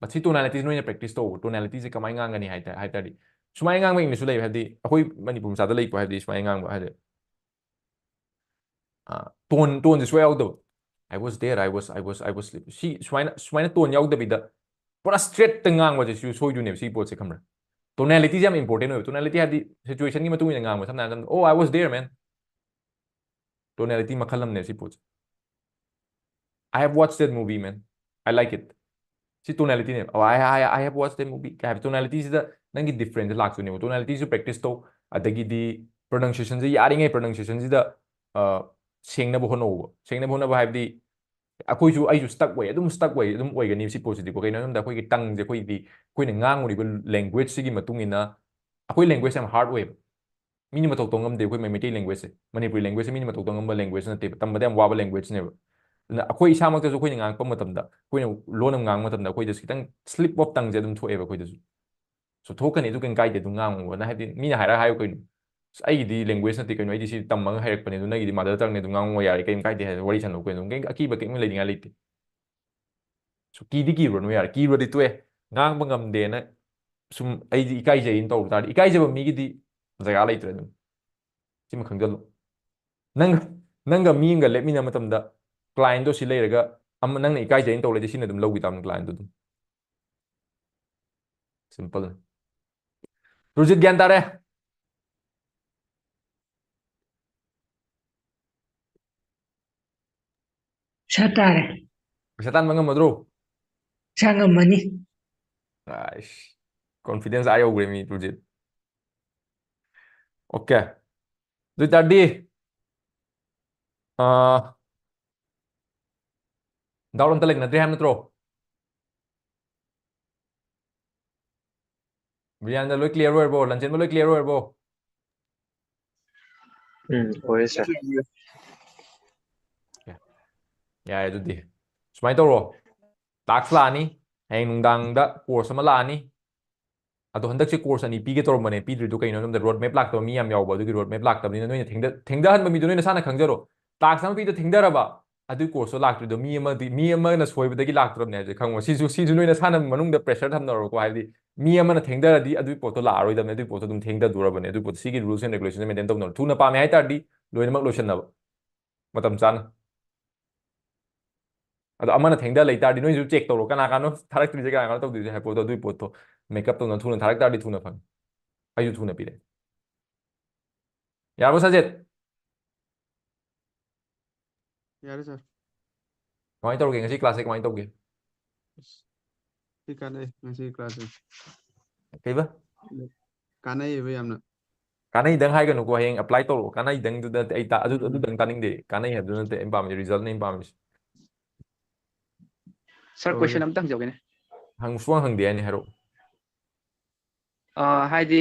but ꯁꯤ tonalityꯁꯦ ꯅꯣꯏꯅ practice ꯇꯧꯕ, tonalityꯁꯦ ꯀꯃꯥꯏꯅ ꯉꯥꯡꯒꯅꯤ ꯍꯥꯏ ꯇꯥ-, ꯍꯥꯏ ꯇꯥꯔꯗꯤ, ꯁꯨꯃꯥꯏꯅ ꯉꯥꯡꯕ Englishꯁꯨ ꯂꯩꯕ, ꯍꯥꯏꯕꯗꯤ ꯑꯩꯈꯣꯏ ꯃꯅꯤꯄꯨꯔ ꯃꯆꯥꯗ ꯂꯩꯀꯣ, ꯍꯥꯏꯕꯗꯤ ꯁꯨꯃꯥꯏꯅ ꯉꯥꯡꯕ ꯍꯥꯏꯗꯤ, ꯑ, tone, toneꯁꯦ ꯁꯨꯡꯌꯥꯎ ꯌꯥꯎꯗꯕ꯫ "I was there, I was, I was, I was sleeping." ꯁꯤ ꯁꯨꯃꯥꯏꯅ, ꯁꯨꯃꯥꯏꯅ tone ꯌꯥꯎꯗꯕꯤꯗ ꯄꯨꯔꯥ straightꯇ ꯉꯥꯡꯕꯁꯦ ꯁꯤ ꯁꯣꯏꯗꯣꯏꯅꯦꯕ, ꯁꯤ ꯄꯣꯠꯁꯦ, ꯈꯪꯕ꯭ꯔꯥ? Tonalityꯁꯦ ꯌꯥꯝ important ꯑꯣꯏꯕ꯫ Tonality ꯍꯥꯏꯕꯗꯤ situationꯒꯤ ꯃꯇꯨꯡ ꯏꯟꯅ ꯉꯥꯡꯕ꯫ ꯁꯝꯅ ꯍꯥꯏꯔꯕꯗ, "Oh, I was there, man." Tonality ꯃꯈꯜ ꯑꯃꯅꯦ ꯁꯤ ꯄꯣꯠꯁꯦ꯫ "I have watched that movie, man. I like it." ꯁꯤ tonalityꯅꯦꯕ꯫ "Oh, I, I, I have watched that movie" ꯀꯩ ꯍꯥꯏꯕ tonalityꯁꯤꯗ ꯅꯪꯒꯤ difference ꯂꯥꯛꯇꯣꯏꯅꯦꯕ꯫ Tonalityꯁꯨ practice ꯇꯧ, ꯑꯗꯒꯤꯗꯤ pronunciationꯁꯦ, ꯌꯥꯔꯤꯉꯩ pronunciationꯁꯤꯗ, ꯑ, ꯁꯦꯡꯅꯕ ꯍꯣꯠꯅꯧꯕ꯫ ꯁꯦꯡꯅꯕ ꯍꯣꯠꯅꯕ ꯍꯥꯏꯕꯗꯤ ꯑꯩꯈꯣꯏꯁꯨ, ꯑꯩꯁꯨ stuck ꯑꯣꯏ, ꯑꯗꯨꯝ stuck ꯑꯣꯏ, ꯑꯗꯨꯝ ꯑꯣꯏꯒꯅꯤ ꯁꯤ ꯄꯣꯠꯁꯤꯗꯤꯀꯣ꯫ ꯀꯩꯅꯣ ꯍꯥꯏꯕꯗ ꯑꯩꯈꯣꯏꯒꯤ tongueꯁꯦ, ꯑꯩꯈꯣꯏꯗꯤ ꯑꯩꯈꯣꯏꯅ ꯉꯥꯡꯉꯨꯔꯤꯕ language໋uꯁꯤꯒꯤ ꯃꯇꯨꯡ ꯏꯟꯅ, ꯑꯩꯈꯣꯏ language ꯌꯥꯝ hard ꯑꯣꯏꯌꯦꯕ꯫ ꯃꯤꯅ ꯃꯇꯧ ꯇꯧ ꯉꯝꯗꯦ ꯑꯩꯈꯣꯏ ꯃꯩ-, ꯃꯩꯇꯩ languageꯁꯦ꯫ ꯃꯅꯤꯄꯨꯔꯤ languageꯁꯦ ꯃꯤꯅ ꯃꯇꯧ ꯇꯧ ꯉꯝꯕ language ꯅꯠꯇꯦꯕ꯫ ꯇꯝꯕꯗ ꯌꯥꯝ ꯋꯥꯕ language໋ꯅꯦꯕ꯫ ꯑꯗꯨꯅ ꯑꯩꯈꯣꯏ ꯏꯁꯥꯃꯛꯇꯁꯨ ꯑꯩꯈꯣꯏꯅ ꯉꯥꯡꯉꯛꯄ ꯃꯇꯝꯗ, ꯑꯩꯈꯣꯏꯅ ꯂꯣꯟ ꯑꯃ ꯉꯥꯡꯕ ꯃꯇꯝꯗ ꯑꯩꯈꯣꯏꯗꯁꯨ ꯈꯤꯇꯪ slip of tongueꯁꯦ ꯑꯗꯨꯝ ꯊꯣꯛꯑꯦꯕ ꯑꯩꯈꯣꯏꯗꯁꯨ꯫ So ꯊꯣꯛꯀꯅꯤ, ꯑꯗꯨ ꯀꯩꯝ ꯀꯥꯏꯗꯦ, ꯑꯗꯨꯝ ꯉꯥꯡꯉꯣꯅ꯫ ꯍꯥꯏꯕꯗꯤ ꯃꯤꯅ ꯍꯥꯏꯔꯒ ꯍꯥꯏꯌꯨ ꯀꯩꯅꯣ, "ꯑꯁ, ꯑꯩꯒꯤꯗꯤ language ꯅꯠꯇꯦ ꯀꯩꯅꯣ, ꯑꯩꯗꯤ ꯁꯤ ꯇꯝꯃꯒ ꯍꯩꯔꯛꯄꯅꯦ, ꯑꯗꯨ ꯅꯪꯒꯤꯗꯤ mother tongueꯅꯦ, ꯑꯗꯨꯝ ꯉꯥꯡꯉꯣ ꯌꯥꯔꯦ, ꯀꯩꯝ ꯀꯥꯏꯗꯦ" ꯍꯥꯏꯅ ꯋꯥꯔꯤ ꯁꯥꯟꯅꯧ ꯀꯩꯅꯣ, ꯀꯩꯝ ꯑꯀꯤꯕ ꯀꯩꯝ ꯂꯩꯅꯤꯡꯉꯥꯏ ꯂꯩꯇꯦ꯫ So ꯀꯤꯗꯤ ꯀꯤꯔꯨꯔꯅꯨ ꯌꯥꯔꯦ, ꯀꯤꯔꯨꯔꯗꯤ ꯇꯣꯛꯑꯦ꯫ ꯉꯥꯡꯕ ꯉꯝꯗꯦꯅ ꯁꯨꯝ ꯑꯩꯗꯤ ꯏꯀꯥꯏꯖꯩꯅ ꯇꯧꯕ ꯇꯥꯔꯗꯤ, ꯏꯀꯥꯏꯖꯕ ꯃꯤꯒꯤꯗꯤ ꯖꯒꯥ ꯂꯩꯇ꯭ꯔꯦ ꯑꯗꯨꯝ꯫ ꯁꯤꯃ ꯈꯪꯖꯜꯂꯨ꯫ ꯅꯪ, ꯅꯪꯒ ꯃꯤ ꯑꯃꯒ ꯂꯦꯞꯃꯤꯟꯅꯕ ꯃꯇꯝꯗ clientꯇꯣ ꯁꯤ ꯂꯩꯔꯒ ꯑꯃ ꯅꯪꯅ ꯏꯀꯥꯏꯖꯩꯅ ꯇꯧ ꯂꯩꯔꯗꯤ ꯁꯤꯅ ꯑꯗꯨꯝ ꯂꯧꯈꯤ ꯇꯥꯕꯅꯤ clientꯇꯣ ꯑꯗꯨꯝ꯫ Simple꯫ ꯔꯨꯖꯤꯠ ꯒ꯭ꯌꯥꯟ ꯇꯥꯔꯦ? ꯄꯩꯁꯥ ꯇꯥꯔꯦ꯫ ꯄꯩꯁꯥ ꯇꯥꯟꯕ ꯉꯝꯃꯗ꯭ꯔꯣ? ꯄꯩꯁꯥ ꯉꯝꯃꯅꯤ꯫ ꯑꯥꯏꯁ, confidence ꯑꯥ ꯌꯧꯈ꯭ꯔꯦ ꯃꯤ ꯇꯨꯖꯤꯠ꯫ Okay, ꯑꯗꯨ ꯑꯣꯏꯇꯥꯔꯗꯤ ꯑꯥ, doubt ꯑꯝꯇ ꯂꯩꯅꯗ꯭ꯔꯦ ꯍꯥꯏꯕ ꯅꯠꯇ꯭ꯔꯣ? ꯕ꯭ꯔꯤꯌꯥꯟꯗ ꯂꯣꯏ clear ꯑꯣꯏꯔꯕꯣ? ꯂꯟꯆꯦꯟꯕ ꯂꯣꯏ clear ꯑꯣꯏꯔꯕꯣ? ꯎꯝ, ꯑꯣꯏꯔꯦ ꯁꯥꯔ꯫ ꯌꯥꯔꯦ, ꯑꯗꯨꯗꯤ ꯁꯨꯃꯥꯏꯅ ꯇꯧꯔꯣ, task ꯂꯥꯛꯑꯅꯤ, ꯍꯌꯦꯡ ꯅꯨꯡꯗꯥꯡꯗ course ꯑꯃ ꯂꯥꯛꯑꯅꯤ꯫ ꯑꯗꯣ ꯍꯟꯗꯛꯁꯦ course ꯑꯅꯤ ꯄꯤꯒꯦ ꯇꯧꯔꯝꯕꯅꯦ, ꯄꯤꯗ꯭ꯔꯤꯗꯣ ꯀꯩꯅꯣ ꯍꯥꯏꯕꯗ road map ꯂꯥꯛꯇꯕ ꯃꯤ ꯌꯥꯝ ꯌꯥꯎꯕ, ꯑꯗꯨꯒꯤ road map ꯂꯥꯛꯇꯕꯅꯤꯅ ꯅꯣꯏꯅ ꯊꯦꯡꯗ-, ꯊꯦꯡꯗꯍꯟꯕ ꯃꯤꯗꯣ ꯅꯣꯏ ꯅꯁꯥꯅ ꯈꯪꯖꯔꯣ꯫ Task ꯑꯃ ꯄꯤꯗ ꯊꯦꯡꯗꯔꯕ, ꯑꯗꯨꯒꯤ course ꯇꯣ ꯂꯥꯛꯇ꯭ꯔꯤꯗꯣ ꯃꯤ ꯑꯃꯗꯤ, ꯃꯤ ꯑꯃꯅ ꯁꯣꯏꯕꯗꯒꯤ ꯂꯥꯛꯇ꯭ꯔꯕꯅꯦ ꯍꯥꯏꯕꯁꯦ ꯈꯪꯉꯣ꯫ ꯁꯤꯁꯨ, ꯁꯤꯁꯨ ꯅꯣꯏ ꯅꯁꯥꯅ ꯃꯅꯨꯡꯗ pressure ꯊꯝꯅꯔꯣꯀꯣ, ꯍꯥꯏꯕꯗꯤ ꯃꯤ ꯑꯃꯅ ꯊꯦꯡꯗꯔꯗꯤ ꯑꯗꯨꯒꯤ ꯄꯣꯠꯇꯣ ꯂꯥꯛꯑꯔꯣꯏꯗꯕꯅꯦ, ꯑꯗꯨꯒꯤ ꯄꯣꯠꯇꯣ ꯑꯗꯨꯝ ꯊꯦꯡꯗꯗꯣꯔꯕꯅꯦ꯫ ꯑꯗꯨꯒꯤ ꯄꯣꯠꯇꯣ ꯁꯤꯒꯤ rules and regulation maintain ꯇꯧꯅꯔꯣ꯫ ꯊꯨꯅ ꯄꯥꯝꯃꯦ ꯍꯥꯏ ꯇꯥꯔꯗꯤ ꯂꯣꯏꯅꯃꯛ ꯂꯣꯏꯁꯟꯅꯕ ꯃꯇꯝ ꯆꯥꯅ꯫ ꯑꯗꯣ ꯑꯃꯅ ꯊꯦꯡꯗ ꯂꯩ ꯇꯥꯔꯗꯤ ꯅꯣꯏꯁꯨ check ꯇꯧꯔꯣ, ꯀꯅꯥ ꯀꯅꯥꯅꯣ ꯊꯥꯔꯛꯇ꯭ꯔꯤꯁꯦ, ꯀꯅꯥ ꯀꯅꯥꯅꯣ ꯇꯧꯗꯣꯏꯁꯦ ꯍꯥꯏꯕ ꯄꯣꯠꯇꯣ, ꯑꯗꯨꯒꯤ ꯄꯣꯠꯇꯣ make up ꯇꯧꯅ ꯊꯨꯅ ꯊꯥꯔꯛ ꯇꯥꯔꯗꯤ ꯊꯨꯅ ꯐꯪꯉꯤ꯫ ꯑꯩꯁꯨ ꯊꯨꯅ ꯄꯤꯔꯛꯑꯦ꯫ ꯌꯥꯔꯕꯣ ꯁꯖꯤꯠ? ꯌꯥꯔꯦ ꯁꯥꯔ꯫ ꯀꯃꯥꯏꯅ ꯇꯧꯔꯒꯦ ꯉꯁꯤ class ꯁꯦ, ꯀꯃꯥꯏꯅ ꯇꯧꯒꯦ? ꯁꯤ ꯀꯥꯟꯅꯩ ꯉꯁꯤ class ꯁꯦ꯫ ꯀꯩꯕ? ꯀꯥꯟꯅꯩꯌꯦꯕ ꯌꯥꯝꯅ꯫ ꯀꯥꯟꯅꯩꯗꯪ ꯍꯥꯏꯒꯅꯨꯀꯣ, ꯍꯌꯦꯡ apply ꯇꯧꯔꯛꯑꯣ꯫ ꯀꯥꯟꯅꯩꯗꯪꯗꯨꯗ ꯑꯩ ꯇꯥ-, ꯑꯗꯨ, ꯎꯝ꯫ ꯑꯗꯨꯗꯪ ꯇꯥꯅꯤꯡꯗꯦ꯫ ꯀꯥꯟꯅꯩ ꯍꯥꯏꯕꯗꯨ ꯅꯠꯇꯦ ꯑꯩꯅ ꯄꯥꯝꯃꯤꯁꯦ, result ꯅꯦ ꯑꯩꯅ ꯄꯥꯝꯃꯤꯁꯦ꯫ ꯁꯥꯔ, ꯍꯣꯏ, question ꯍꯣꯏ꯫ ꯑꯝꯇ ꯍꯪꯖꯍꯧꯒꯦꯅꯦ꯫ ꯍꯪ-, ꯁꯨꯡꯍꯪ ꯍꯪꯗꯦ ꯍꯥꯏꯅꯤ, ꯍꯥꯏꯔꯛꯑꯣ꯫ ꯑ, ꯍꯥꯏꯗꯤ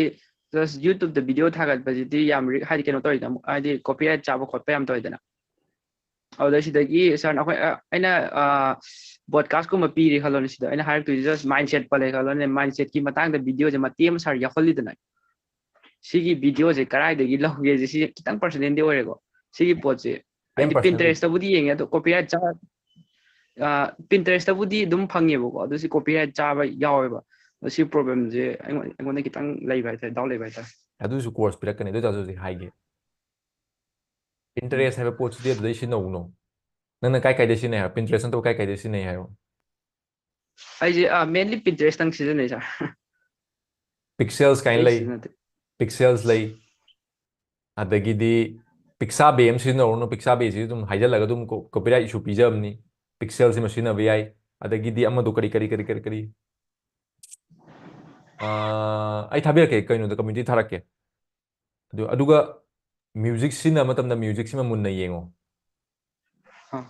just YouTube ꯇ video ꯊꯥꯒꯠꯄꯁꯤꯗꯤ ꯌꯥꯝ ꯔꯤ-, ꯍꯥꯏꯗꯤ ꯀꯩꯅꯣ ꯇꯧꯔꯤꯗꯅ, ꯍꯥꯏꯗꯤ copyright ꯆꯥꯕ ꯈꯣꯠꯄ ꯌꯥꯝ ꯇꯧꯋꯤꯗꯅ꯫ ꯑꯗꯨꯗ ꯁꯤꯗꯒꯤ ꯁꯥꯔꯅ ꯑꯩꯈꯣꯏ, ꯑ, ꯑꯩꯅ, ꯑ, broadcast ꯀꯨꯝꯕ ꯄꯤꯔꯦ ꯈꯜꯂꯣꯅꯦ, ꯁꯤꯗ ꯑꯩꯅ ꯍꯥꯏꯔꯛꯇꯣꯏꯁꯦ just mindset ꯄꯜꯂꯦ ꯈꯜꯂꯣꯅꯦ, mindset ꯀꯤ ꯃꯇꯥꯡꯗ video ꯁꯦ ꯃꯇꯦꯛ ꯑꯃ ꯁꯥꯔ ꯌꯥꯎꯍꯜꯂꯤꯗꯅ꯫ ꯁꯤꯒꯤ video ꯁꯦ ꯀꯗꯥꯏꯗꯒꯤ ꯂꯧꯒꯦꯁꯦ, ꯁꯤ ꯈꯤꯇꯪ personal ꯗꯤ ꯑꯣꯏꯔꯦꯀꯣ꯫ ꯁꯤꯒꯤ ꯄꯣꯠꯁꯦ ꯍꯥꯏꯗꯤ personal? Pinterest ꯇꯕꯨꯗꯤ ꯌꯦꯡꯉꯦ, ꯑꯗꯣ copyright ꯆꯥ-, ꯑ, Pinterest ꯇꯕꯨꯗꯤ ꯑꯗꯨꯝ ꯐꯪꯉꯦꯕꯀꯣ, ꯑꯗꯨ ꯁꯤ copyright ꯆꯥꯕ ꯌꯥꯎꯋꯦꯕ꯫ ꯑꯗꯣ ꯁꯤ problem ꯁꯦ ꯑꯩꯉꯣꯟ-, ꯑꯩꯉꯣꯟꯗ ꯈꯤꯇꯪ ꯂꯩꯕ ꯍꯥꯏꯇꯥꯔꯦ, doubt ꯂꯩꯕ ꯍꯥꯏꯇꯥꯔꯦ꯫ ꯑꯗꯨꯁꯨ course ꯄꯤꯔꯛꯀꯅꯤ, ꯑꯗꯨ ꯑꯣꯏꯇꯥꯔꯁꯨ ꯍꯧꯖꯤꯛ ꯍꯥꯏꯒꯦ꯫ Pinterest ꯍꯥꯏꯕ ꯄꯣꯠꯁꯤꯗꯤ ꯑꯗꯨꯗꯩ ꯁꯤꯖꯤꯟꯅꯧꯅꯣ꯫ ꯅꯪꯅ ꯀꯥꯏ ꯀꯥꯏꯗꯩ ꯁꯤꯖꯤꯟꯅꯩ ꯍꯥꯏꯕ? Pinterest ꯅꯠꯇꯕ ꯀꯥꯏ ꯀꯥꯏꯗꯩ ꯁꯤꯖꯤꯟꯅꯩ ꯍꯥꯏꯔꯣ? ꯑꯩꯁꯦ, ꯑ, mainly Pinterest ꯇꯪ ꯁꯤꯖꯤꯟꯅꯩ, ꯁꯥꯔ꯫ Pexels ꯀꯥꯏꯅ ꯑꯇꯩ ꯂꯩ, ꯁꯤꯖꯤꯟꯅꯗꯦ꯫ Pexels ꯂꯩ, ꯑꯗꯒꯤꯗꯤ Pixabay ꯑꯃ ꯁꯤꯖꯤꯟꯅꯧꯔꯅꯨ, Pixabay ꯁꯤ ꯑꯗꯨꯝ ꯍꯥꯏꯖꯜꯂꯒ ꯑꯗꯨꯝ copyright issue ꯄꯤꯖꯕꯅꯤ꯫ Pixel ꯁꯤꯃ ꯁꯤꯖꯤꯟꯅꯕ ꯌꯥꯏ꯫ ꯑꯗꯒꯤꯗꯤ ꯑꯃꯗꯣ ꯀꯔꯤ, ꯀꯔꯤ, ꯀꯔꯤ, ꯀꯔꯤ, ꯀꯔꯤ? ꯑꯥ, ꯑꯩ ꯊꯥꯕꯤꯔꯛꯀꯦ, ꯀꯩꯅꯣꯗ community ꯊꯥꯔꯛꯀꯦ꯫ ꯑꯗꯨ, ꯑꯗꯨꯒ music ꯁꯤꯖꯤꯟꯅꯕ ꯃꯇꯝꯗ music ꯁꯤꯃ ꯃꯨꯟꯅ ꯌꯦꯡꯉꯣ꯫ ꯑꯥ꯫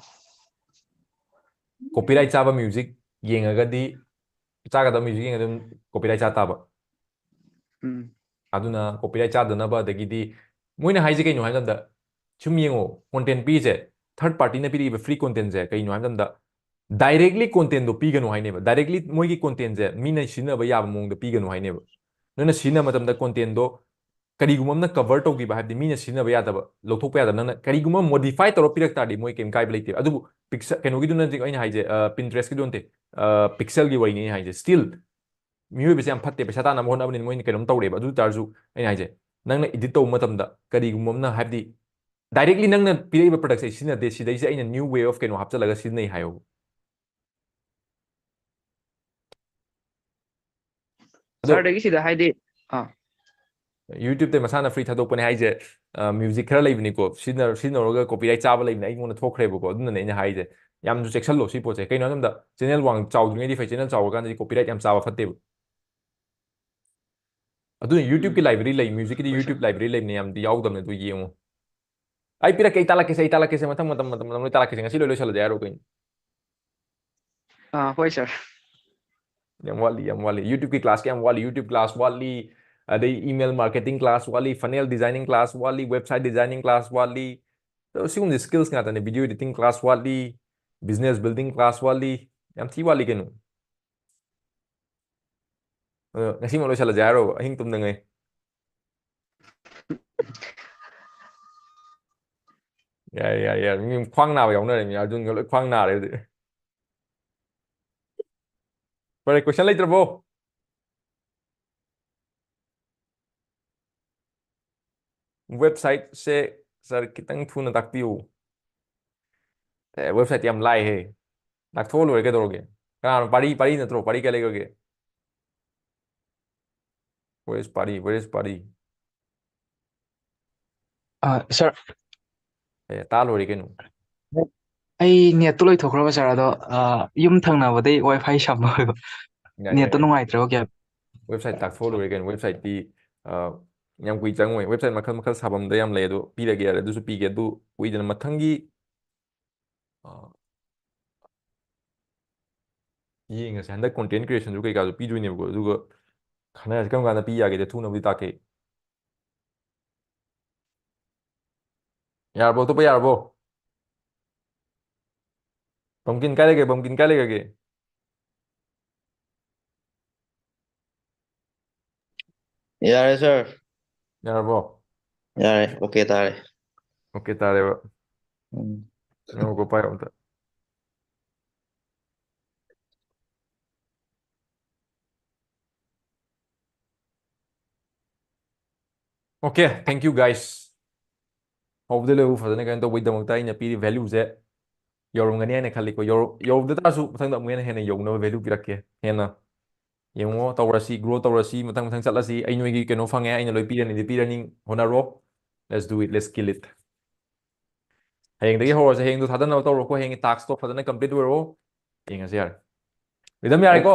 Copyright ꯆꯥꯕ music ꯌꯦꯡꯉꯒꯗꯤ, ꯆꯥꯒꯗꯕ music ꯌꯦꯡꯉꯒꯗꯤ ꯑꯗꯨꯝ copyright ꯆꯥ ꯇꯥꯕ꯫ ꯎꯝ꯫ ꯑꯗꯨꯅ copyright ꯆꯥꯗꯅꯕ, ꯑꯗꯒꯤꯗꯤ ꯃꯣꯏꯅ ꯍꯥꯏꯁꯦ ꯀꯩꯅꯣ ꯍꯥꯏ ꯃꯇꯝꯗ, ꯁꯨꯝ ꯌꯦꯡꯉꯣ, content ꯄꯤꯔꯤꯁꯦ, third party ꯅ ꯄꯤꯔꯛꯏꯕ free content ꯁꯦ ꯀꯩꯅꯣ ꯍꯥꯏ ꯃꯇꯝꯗ, directly content ꯗꯣ ꯄꯤꯒꯅꯨ ꯍꯥꯏꯅꯦꯕ꯫ Directly ꯃꯣꯏꯒꯤ content ꯁꯦ ꯃꯤꯅ ꯁꯤꯖꯤꯟꯅꯕ ꯌꯥꯕ ꯃꯑꯣꯡꯗ ꯄꯤꯒꯅꯨ ꯍꯥꯏꯅꯦꯕ꯫ ꯅꯣꯏꯅ ꯁꯤꯖꯤꯟꯅꯕ ꯃꯇꯝꯗ content ꯗꯣ ꯀꯔꯤꯒꯨꯝꯕ ꯑꯃꯅ cover ꯇꯧꯈꯤꯕ, ꯍꯥꯏꯕꯗꯤ ꯃꯤꯅ ꯁꯤꯖꯤꯟꯅꯕ ꯌꯥꯗꯕ, ꯂꯧꯊꯣꯛꯄ ꯌꯥꯗꯕ, ꯅꯪꯅ ꯀꯔꯤꯒꯨꯝꯕ modify ꯇꯧꯔ ꯄꯤꯔꯛ ꯇꯥꯔꯗꯤ ꯃꯣꯏ ꯀꯩꯝ ꯀꯥꯏꯕ ꯂꯩꯇꯦꯕ꯫ ꯑꯗꯨꯕꯨ Pixel, ꯀꯩꯅꯣꯒꯤꯗꯨꯅꯗꯤ ꯑꯩꯅ ꯍꯥꯏꯁꯦ, ꯑ, Pinterest ꯀꯤꯗꯨ ꯅꯠꯇꯦ, ꯑ, Pixel ꯒꯤ ꯋꯥꯔꯤꯅꯤ ꯑꯩꯅ ꯍꯥꯏꯁꯦ꯫ Still ꯃꯤꯑꯣꯏꯕꯁꯦ ꯌꯥꯝ ꯐꯠꯇꯦ, ꯄꯩꯁꯥ ꯇꯥꯟꯅꯕ ꯍꯣꯠꯅꯕꯅꯤꯅ ꯃꯣꯏꯅ ꯀꯩꯅꯣꯝ ꯇꯧꯔꯦꯕ꯫ ꯑꯗꯨ ꯑꯣꯏ ꯇꯥꯔꯁꯨ ꯑꯩꯅ ꯍꯥꯏꯁꯦ, ꯅꯪꯅ edit ꯇꯧꯕ ꯃꯇꯝꯗ ꯀꯔꯤꯒꯨꯝꯕ ꯑꯃꯅ, ꯍꯥꯏꯕꯗꯤ directly ꯅꯪꯅ ꯄꯤꯔꯛꯏꯕ product ꯁꯦ ꯑꯩ ꯁꯤꯖꯤꯟꯅꯗꯦ, ꯁꯤꯗꯩꯁꯤꯗ ꯑꯩꯅ new way of ꯀꯩꯅꯣ ꯍꯥꯞꯆꯜꯂꯒ ꯁꯤꯖꯤꯟꯅꯩ ꯍꯥꯏꯌꯣ꯫ ꯑꯗꯣ Sir ꯗꯒꯤ ꯁꯤꯗ ꯍꯥꯏꯗꯤ, ꯑꯥ꯫ YouTube ꯇ ꯃꯁꯥꯅ free ꯊꯥꯗꯣꯛꯄꯅꯦ ꯍꯥꯏꯁꯦ, ꯑ, music ꯈꯔ ꯂꯩꯕꯅꯤꯀꯣ, ꯁꯤꯖꯤꯟꯅ-, ꯁꯤꯖꯤꯟꯅꯔꯒ copyright ꯆꯥꯕ ꯂꯩꯕꯅꯦ, ꯑꯩꯉꯣꯟꯗ ꯊꯣꯛꯈ꯭ꯔꯦꯕꯀꯣ, ꯑꯗꯨꯅꯅꯦ ꯑꯩꯅ ꯍꯥꯏꯁꯦ꯫ ꯌꯥꯝꯅꯁꯨ ꯆꯦꯛꯁꯜꯂꯣ ꯁꯤ ꯄꯣꯠꯁꯦ꯫ ꯀꯩꯅꯣ ꯍꯥꯏ ꯃꯇꯝꯗ, channel ꯋꯥꯡ ꯆꯥꯎꯗ꯭ꯔꯤꯉꯩꯗꯤ ꯐꯩ, channel ꯆꯥꯎꯔꯀꯥꯟꯗꯗꯤ copyright ꯌꯥꯝ ꯆꯥꯕ ꯐꯠꯇꯦꯕ꯫ ꯑꯗꯨꯅ YouTube ꯀꯤ ꯎꯝ꯫ Library ꯂꯩ, music ꯀꯤꯗꯤ ꯍꯣꯏ, sir꯫ YouTube library ꯂꯩꯕꯅꯦ, ꯌꯥꯝꯗꯤ ꯌꯥꯎꯗꯕꯅꯦ, ꯑꯗꯨ ꯌꯦꯡꯉꯣ꯫ ꯑꯩ ꯄꯤꯔꯛꯀꯦ, ꯑꯩ ꯇꯥꯛꯂꯛꯀꯦꯁꯦ, ꯑꯩ ꯇꯥꯛꯂꯛꯀꯦꯁꯦ, ꯃꯊꯪ, ꯃꯊꯪ, ꯃꯊꯪ, ꯃꯊꯪ ꯂꯣꯏ ꯇꯥꯛꯂꯛꯀꯦꯁꯦ, ꯉꯁꯤ ꯂꯣꯏ ꯂꯣꯏꯁꯜꯂꯁꯦ ꯍꯥꯏꯔꯣ ꯀꯩꯅꯣ? ꯑꯥ, ꯍꯣꯏ, sir꯫ ꯌꯥꯝ ꯋꯥꯠꯂꯤ, ꯌꯥꯝ ꯋꯥꯠꯂꯤ꯫ YouTube ꯀꯤ class ꯀ ꯌꯥꯝ ꯋꯥꯠꯂꯤ꯫ YouTube class ꯋꯥꯠꯂꯤ, ꯑꯗꯩ email marketing class ꯋꯥꯠꯂꯤ, funnel designing class ꯋꯥꯠꯂꯤ, website designing class ꯋꯥꯠꯂꯤ꯫ ꯑꯗꯣ ꯁꯤꯒꯨꯝꯕꯗꯤ skills ꯉꯥꯛꯇꯅꯦ꯫ Video editing class ꯋꯥꯠꯂꯤ, business building class ꯋꯥꯠꯂꯤ, ꯌꯥꯝ ꯊꯤ ꯋꯥꯠꯂꯤ ꯀꯩꯅꯣ꯫ ꯑꯗꯣ ꯉꯁꯤꯃꯛ ꯂꯣꯏꯁꯜꯂꯁꯦ ꯍꯥꯏꯔꯣꯕ, ꯑꯍꯤꯡ ꯇꯨꯝꯗꯉꯩ? ꯌꯥꯏ, ꯌꯥꯏ, ꯌꯥꯏ꯫ ꯃꯤ ꯈ꯭ꯋꯥꯡ ꯅꯥꯕ ꯌꯥꯎꯅꯔꯦ, ꯃꯤ ꯑꯥꯔꯖꯨꯟꯒ ꯂꯣꯏ ꯈ꯭ꯋꯥꯡ ꯅꯥꯔꯦ ꯍꯧꯖꯤꯛ꯫ ꯐꯔꯦ, question ꯂꯩꯇ꯭ꯔꯕꯣ? Website ꯁꯦ sir ꯈꯤꯇꯪ ꯊꯨꯅ ꯇꯥꯛꯄꯤꯌꯨ꯫ ꯑꯦ, website ꯌꯥꯝ ꯂꯥꯏꯍꯦ꯫ ꯇꯥꯛꯊꯣꯛꯑ ꯂꯣꯏꯔꯦ ꯀꯩꯗꯧꯔꯒꯦ? ꯀꯅꯥꯅꯣ ꯄꯥꯔꯤ, ꯄꯥꯔꯤ ꯅꯠꯇ꯭ꯔꯣ? ꯄꯥꯔꯤ ꯀꯥꯏ ꯂꯩꯈ꯭ꯔꯒꯦ? Where is ꯄꯥꯔꯤ? Where is ꯄꯥꯔꯤ? ꯑ, ꯁꯥꯔ, ꯑꯦ, ꯇꯥ ꯂꯣꯏꯔꯦ ꯀꯩꯅꯣ꯫ ꯑꯩ ꯅꯦꯠꯇꯨ ꯂꯣꯏꯊꯣꯛꯈ꯭ꯔꯕ ꯁꯥꯔ, ꯑꯗꯣ ꯑ, ꯌꯨꯝ ꯊꯪꯅꯕꯗꯩ ꯋꯥꯏ ꯐꯥꯏ ꯁꯝꯕ ꯑꯣꯏꯕ꯫ ꯌꯥꯏ, ꯅꯦꯠꯇꯣ ꯌꯥꯏ꯫ ꯅꯨꯡꯉꯥꯏꯇ꯭ꯔꯕ ꯀꯌꯥ꯫ ꯋꯦꯕꯁꯥꯏꯠ ꯇꯥꯛꯊꯣꯛꯑ ꯂꯣꯏꯔꯦ ꯀꯩꯅꯣ꯫ ꯋꯦꯕꯁꯥꯏꯠꯇꯤ ꯑ, ꯌꯥꯝ ꯀꯨꯏ ꯆꯪꯉꯣꯏ꯫ ꯋꯦꯕꯁꯥꯏꯠ ꯃꯈꯜ ꯃꯈꯜ ꯁꯥꯐꯝꯗ ꯌꯥꯝ ꯂꯩ, ꯑꯗꯣ ꯄꯤꯔꯒꯦ ꯌꯥꯔꯦ, ꯑꯗꯨꯁꯨ ꯄꯤꯒꯦ꯫ ꯑꯗꯨ ꯀꯨꯏꯗꯅ ꯃꯊꯪꯒꯤ ꯑ, ꯌꯦꯡꯉꯁꯦ꯫ ꯍꯟꯗꯛ ꯀꯣꯟꯇꯦꯟ ꯀ꯭ꯔꯤꯌꯦꯁꯟꯁꯨ ꯀꯩꯀꯥꯁꯨ ꯄꯤꯗꯣꯏꯅꯦꯕꯀꯣ, ꯑꯗꯨꯒ ꯈꯟꯅꯔꯁꯦ ꯀꯔꯝ ꯀꯥꯟꯗ ꯄꯤ ꯌꯥꯒꯦꯗꯤ ꯊꯨꯅꯕꯨꯗꯤ ꯇꯥꯛꯀꯦ꯫ ꯌꯥꯔꯕꯣ? ꯑꯇꯣꯞꯄ ꯌꯥꯔꯕꯣ? ꯄꯝꯀꯤꯟ ꯀꯥꯏ ꯂꯩꯒꯦ? ꯄꯝꯀꯤꯟ ꯀꯥꯏ ꯂꯩꯈ꯭ꯔꯒꯦ? ꯌꯥꯔꯦ ꯁꯥꯔ꯫ ꯌꯥꯔꯕꯣ? ꯌꯥꯔꯦ, ꯑꯣꯀꯦ ꯇꯥꯔꯦ꯫ ꯑꯣꯀꯦ ꯇꯥꯔꯦꯕ꯫ ꯎꯝ꯫ ꯉꯥꯏꯈꯣꯀꯣ, ꯄꯥꯏꯌꯣ ꯑꯝꯇ꯫ Okay, thank you guys. ꯍꯧꯕꯗ ꯂꯣꯏꯕ ꯐꯖꯅ ꯀꯩꯅꯣ ꯇꯧꯕꯒꯤꯗꯃꯛꯇ ꯑꯩꯅ ꯄꯤꯔꯤꯕ ꯚꯦꯂꯨꯁꯦ ꯌꯧꯔꯝꯒꯅꯤ ꯍꯥꯏꯅ ꯈꯜꯂꯤꯀꯣ꯫ ꯌꯧꯔ-, ꯌꯧꯔꯝꯗ ꯇꯥꯔꯁꯨ ꯃꯊꯪꯗ ꯑꯃꯨꯛ ꯍꯦꯟꯅ ꯍꯦꯟꯅ ꯌꯧꯅꯕ ꯚꯦꯂꯨ ꯄꯤꯔꯛꯀꯦ꯫ ꯍꯦꯟꯅ ꯌꯦꯡꯉꯣ, ꯇꯧꯔꯁꯤ, ꯒ꯭ꯔꯣ ꯇꯧꯔꯁꯤ, ꯃꯊꯪ ꯃꯊꯪ ꯆꯠꯂꯁꯤ꯫ ꯑꯩ ꯅꯣꯏꯒꯤ ꯀꯩꯅꯣ ꯐꯪꯉꯦ, ꯑꯩꯅ ꯂꯣꯏ ꯄꯤꯔꯅꯤꯗꯤ ꯄꯤꯔꯅꯤ, ꯍꯣꯠꯅꯔꯣ꯫ Let's do it, let's kill it. ꯍꯌꯦꯡꯗꯒꯤ ꯍꯧꯔꯁꯦ, ꯍꯌꯦꯡꯗꯣ ꯊꯥꯗꯅꯕ ꯇꯧꯔꯣꯀꯣ꯫ ꯍꯌꯦꯡꯒꯤ ꯇꯥꯛꯁꯇꯣ ꯐꯖꯅ ꯀꯝꯄ꯭ꯂꯤꯠ ꯑꯣꯏꯔꯣ꯫ ꯌꯦꯡꯉꯁꯤ ꯌꯥꯔꯦ꯫ ꯔꯤꯗꯝ ꯌꯥꯔꯦꯀꯣ?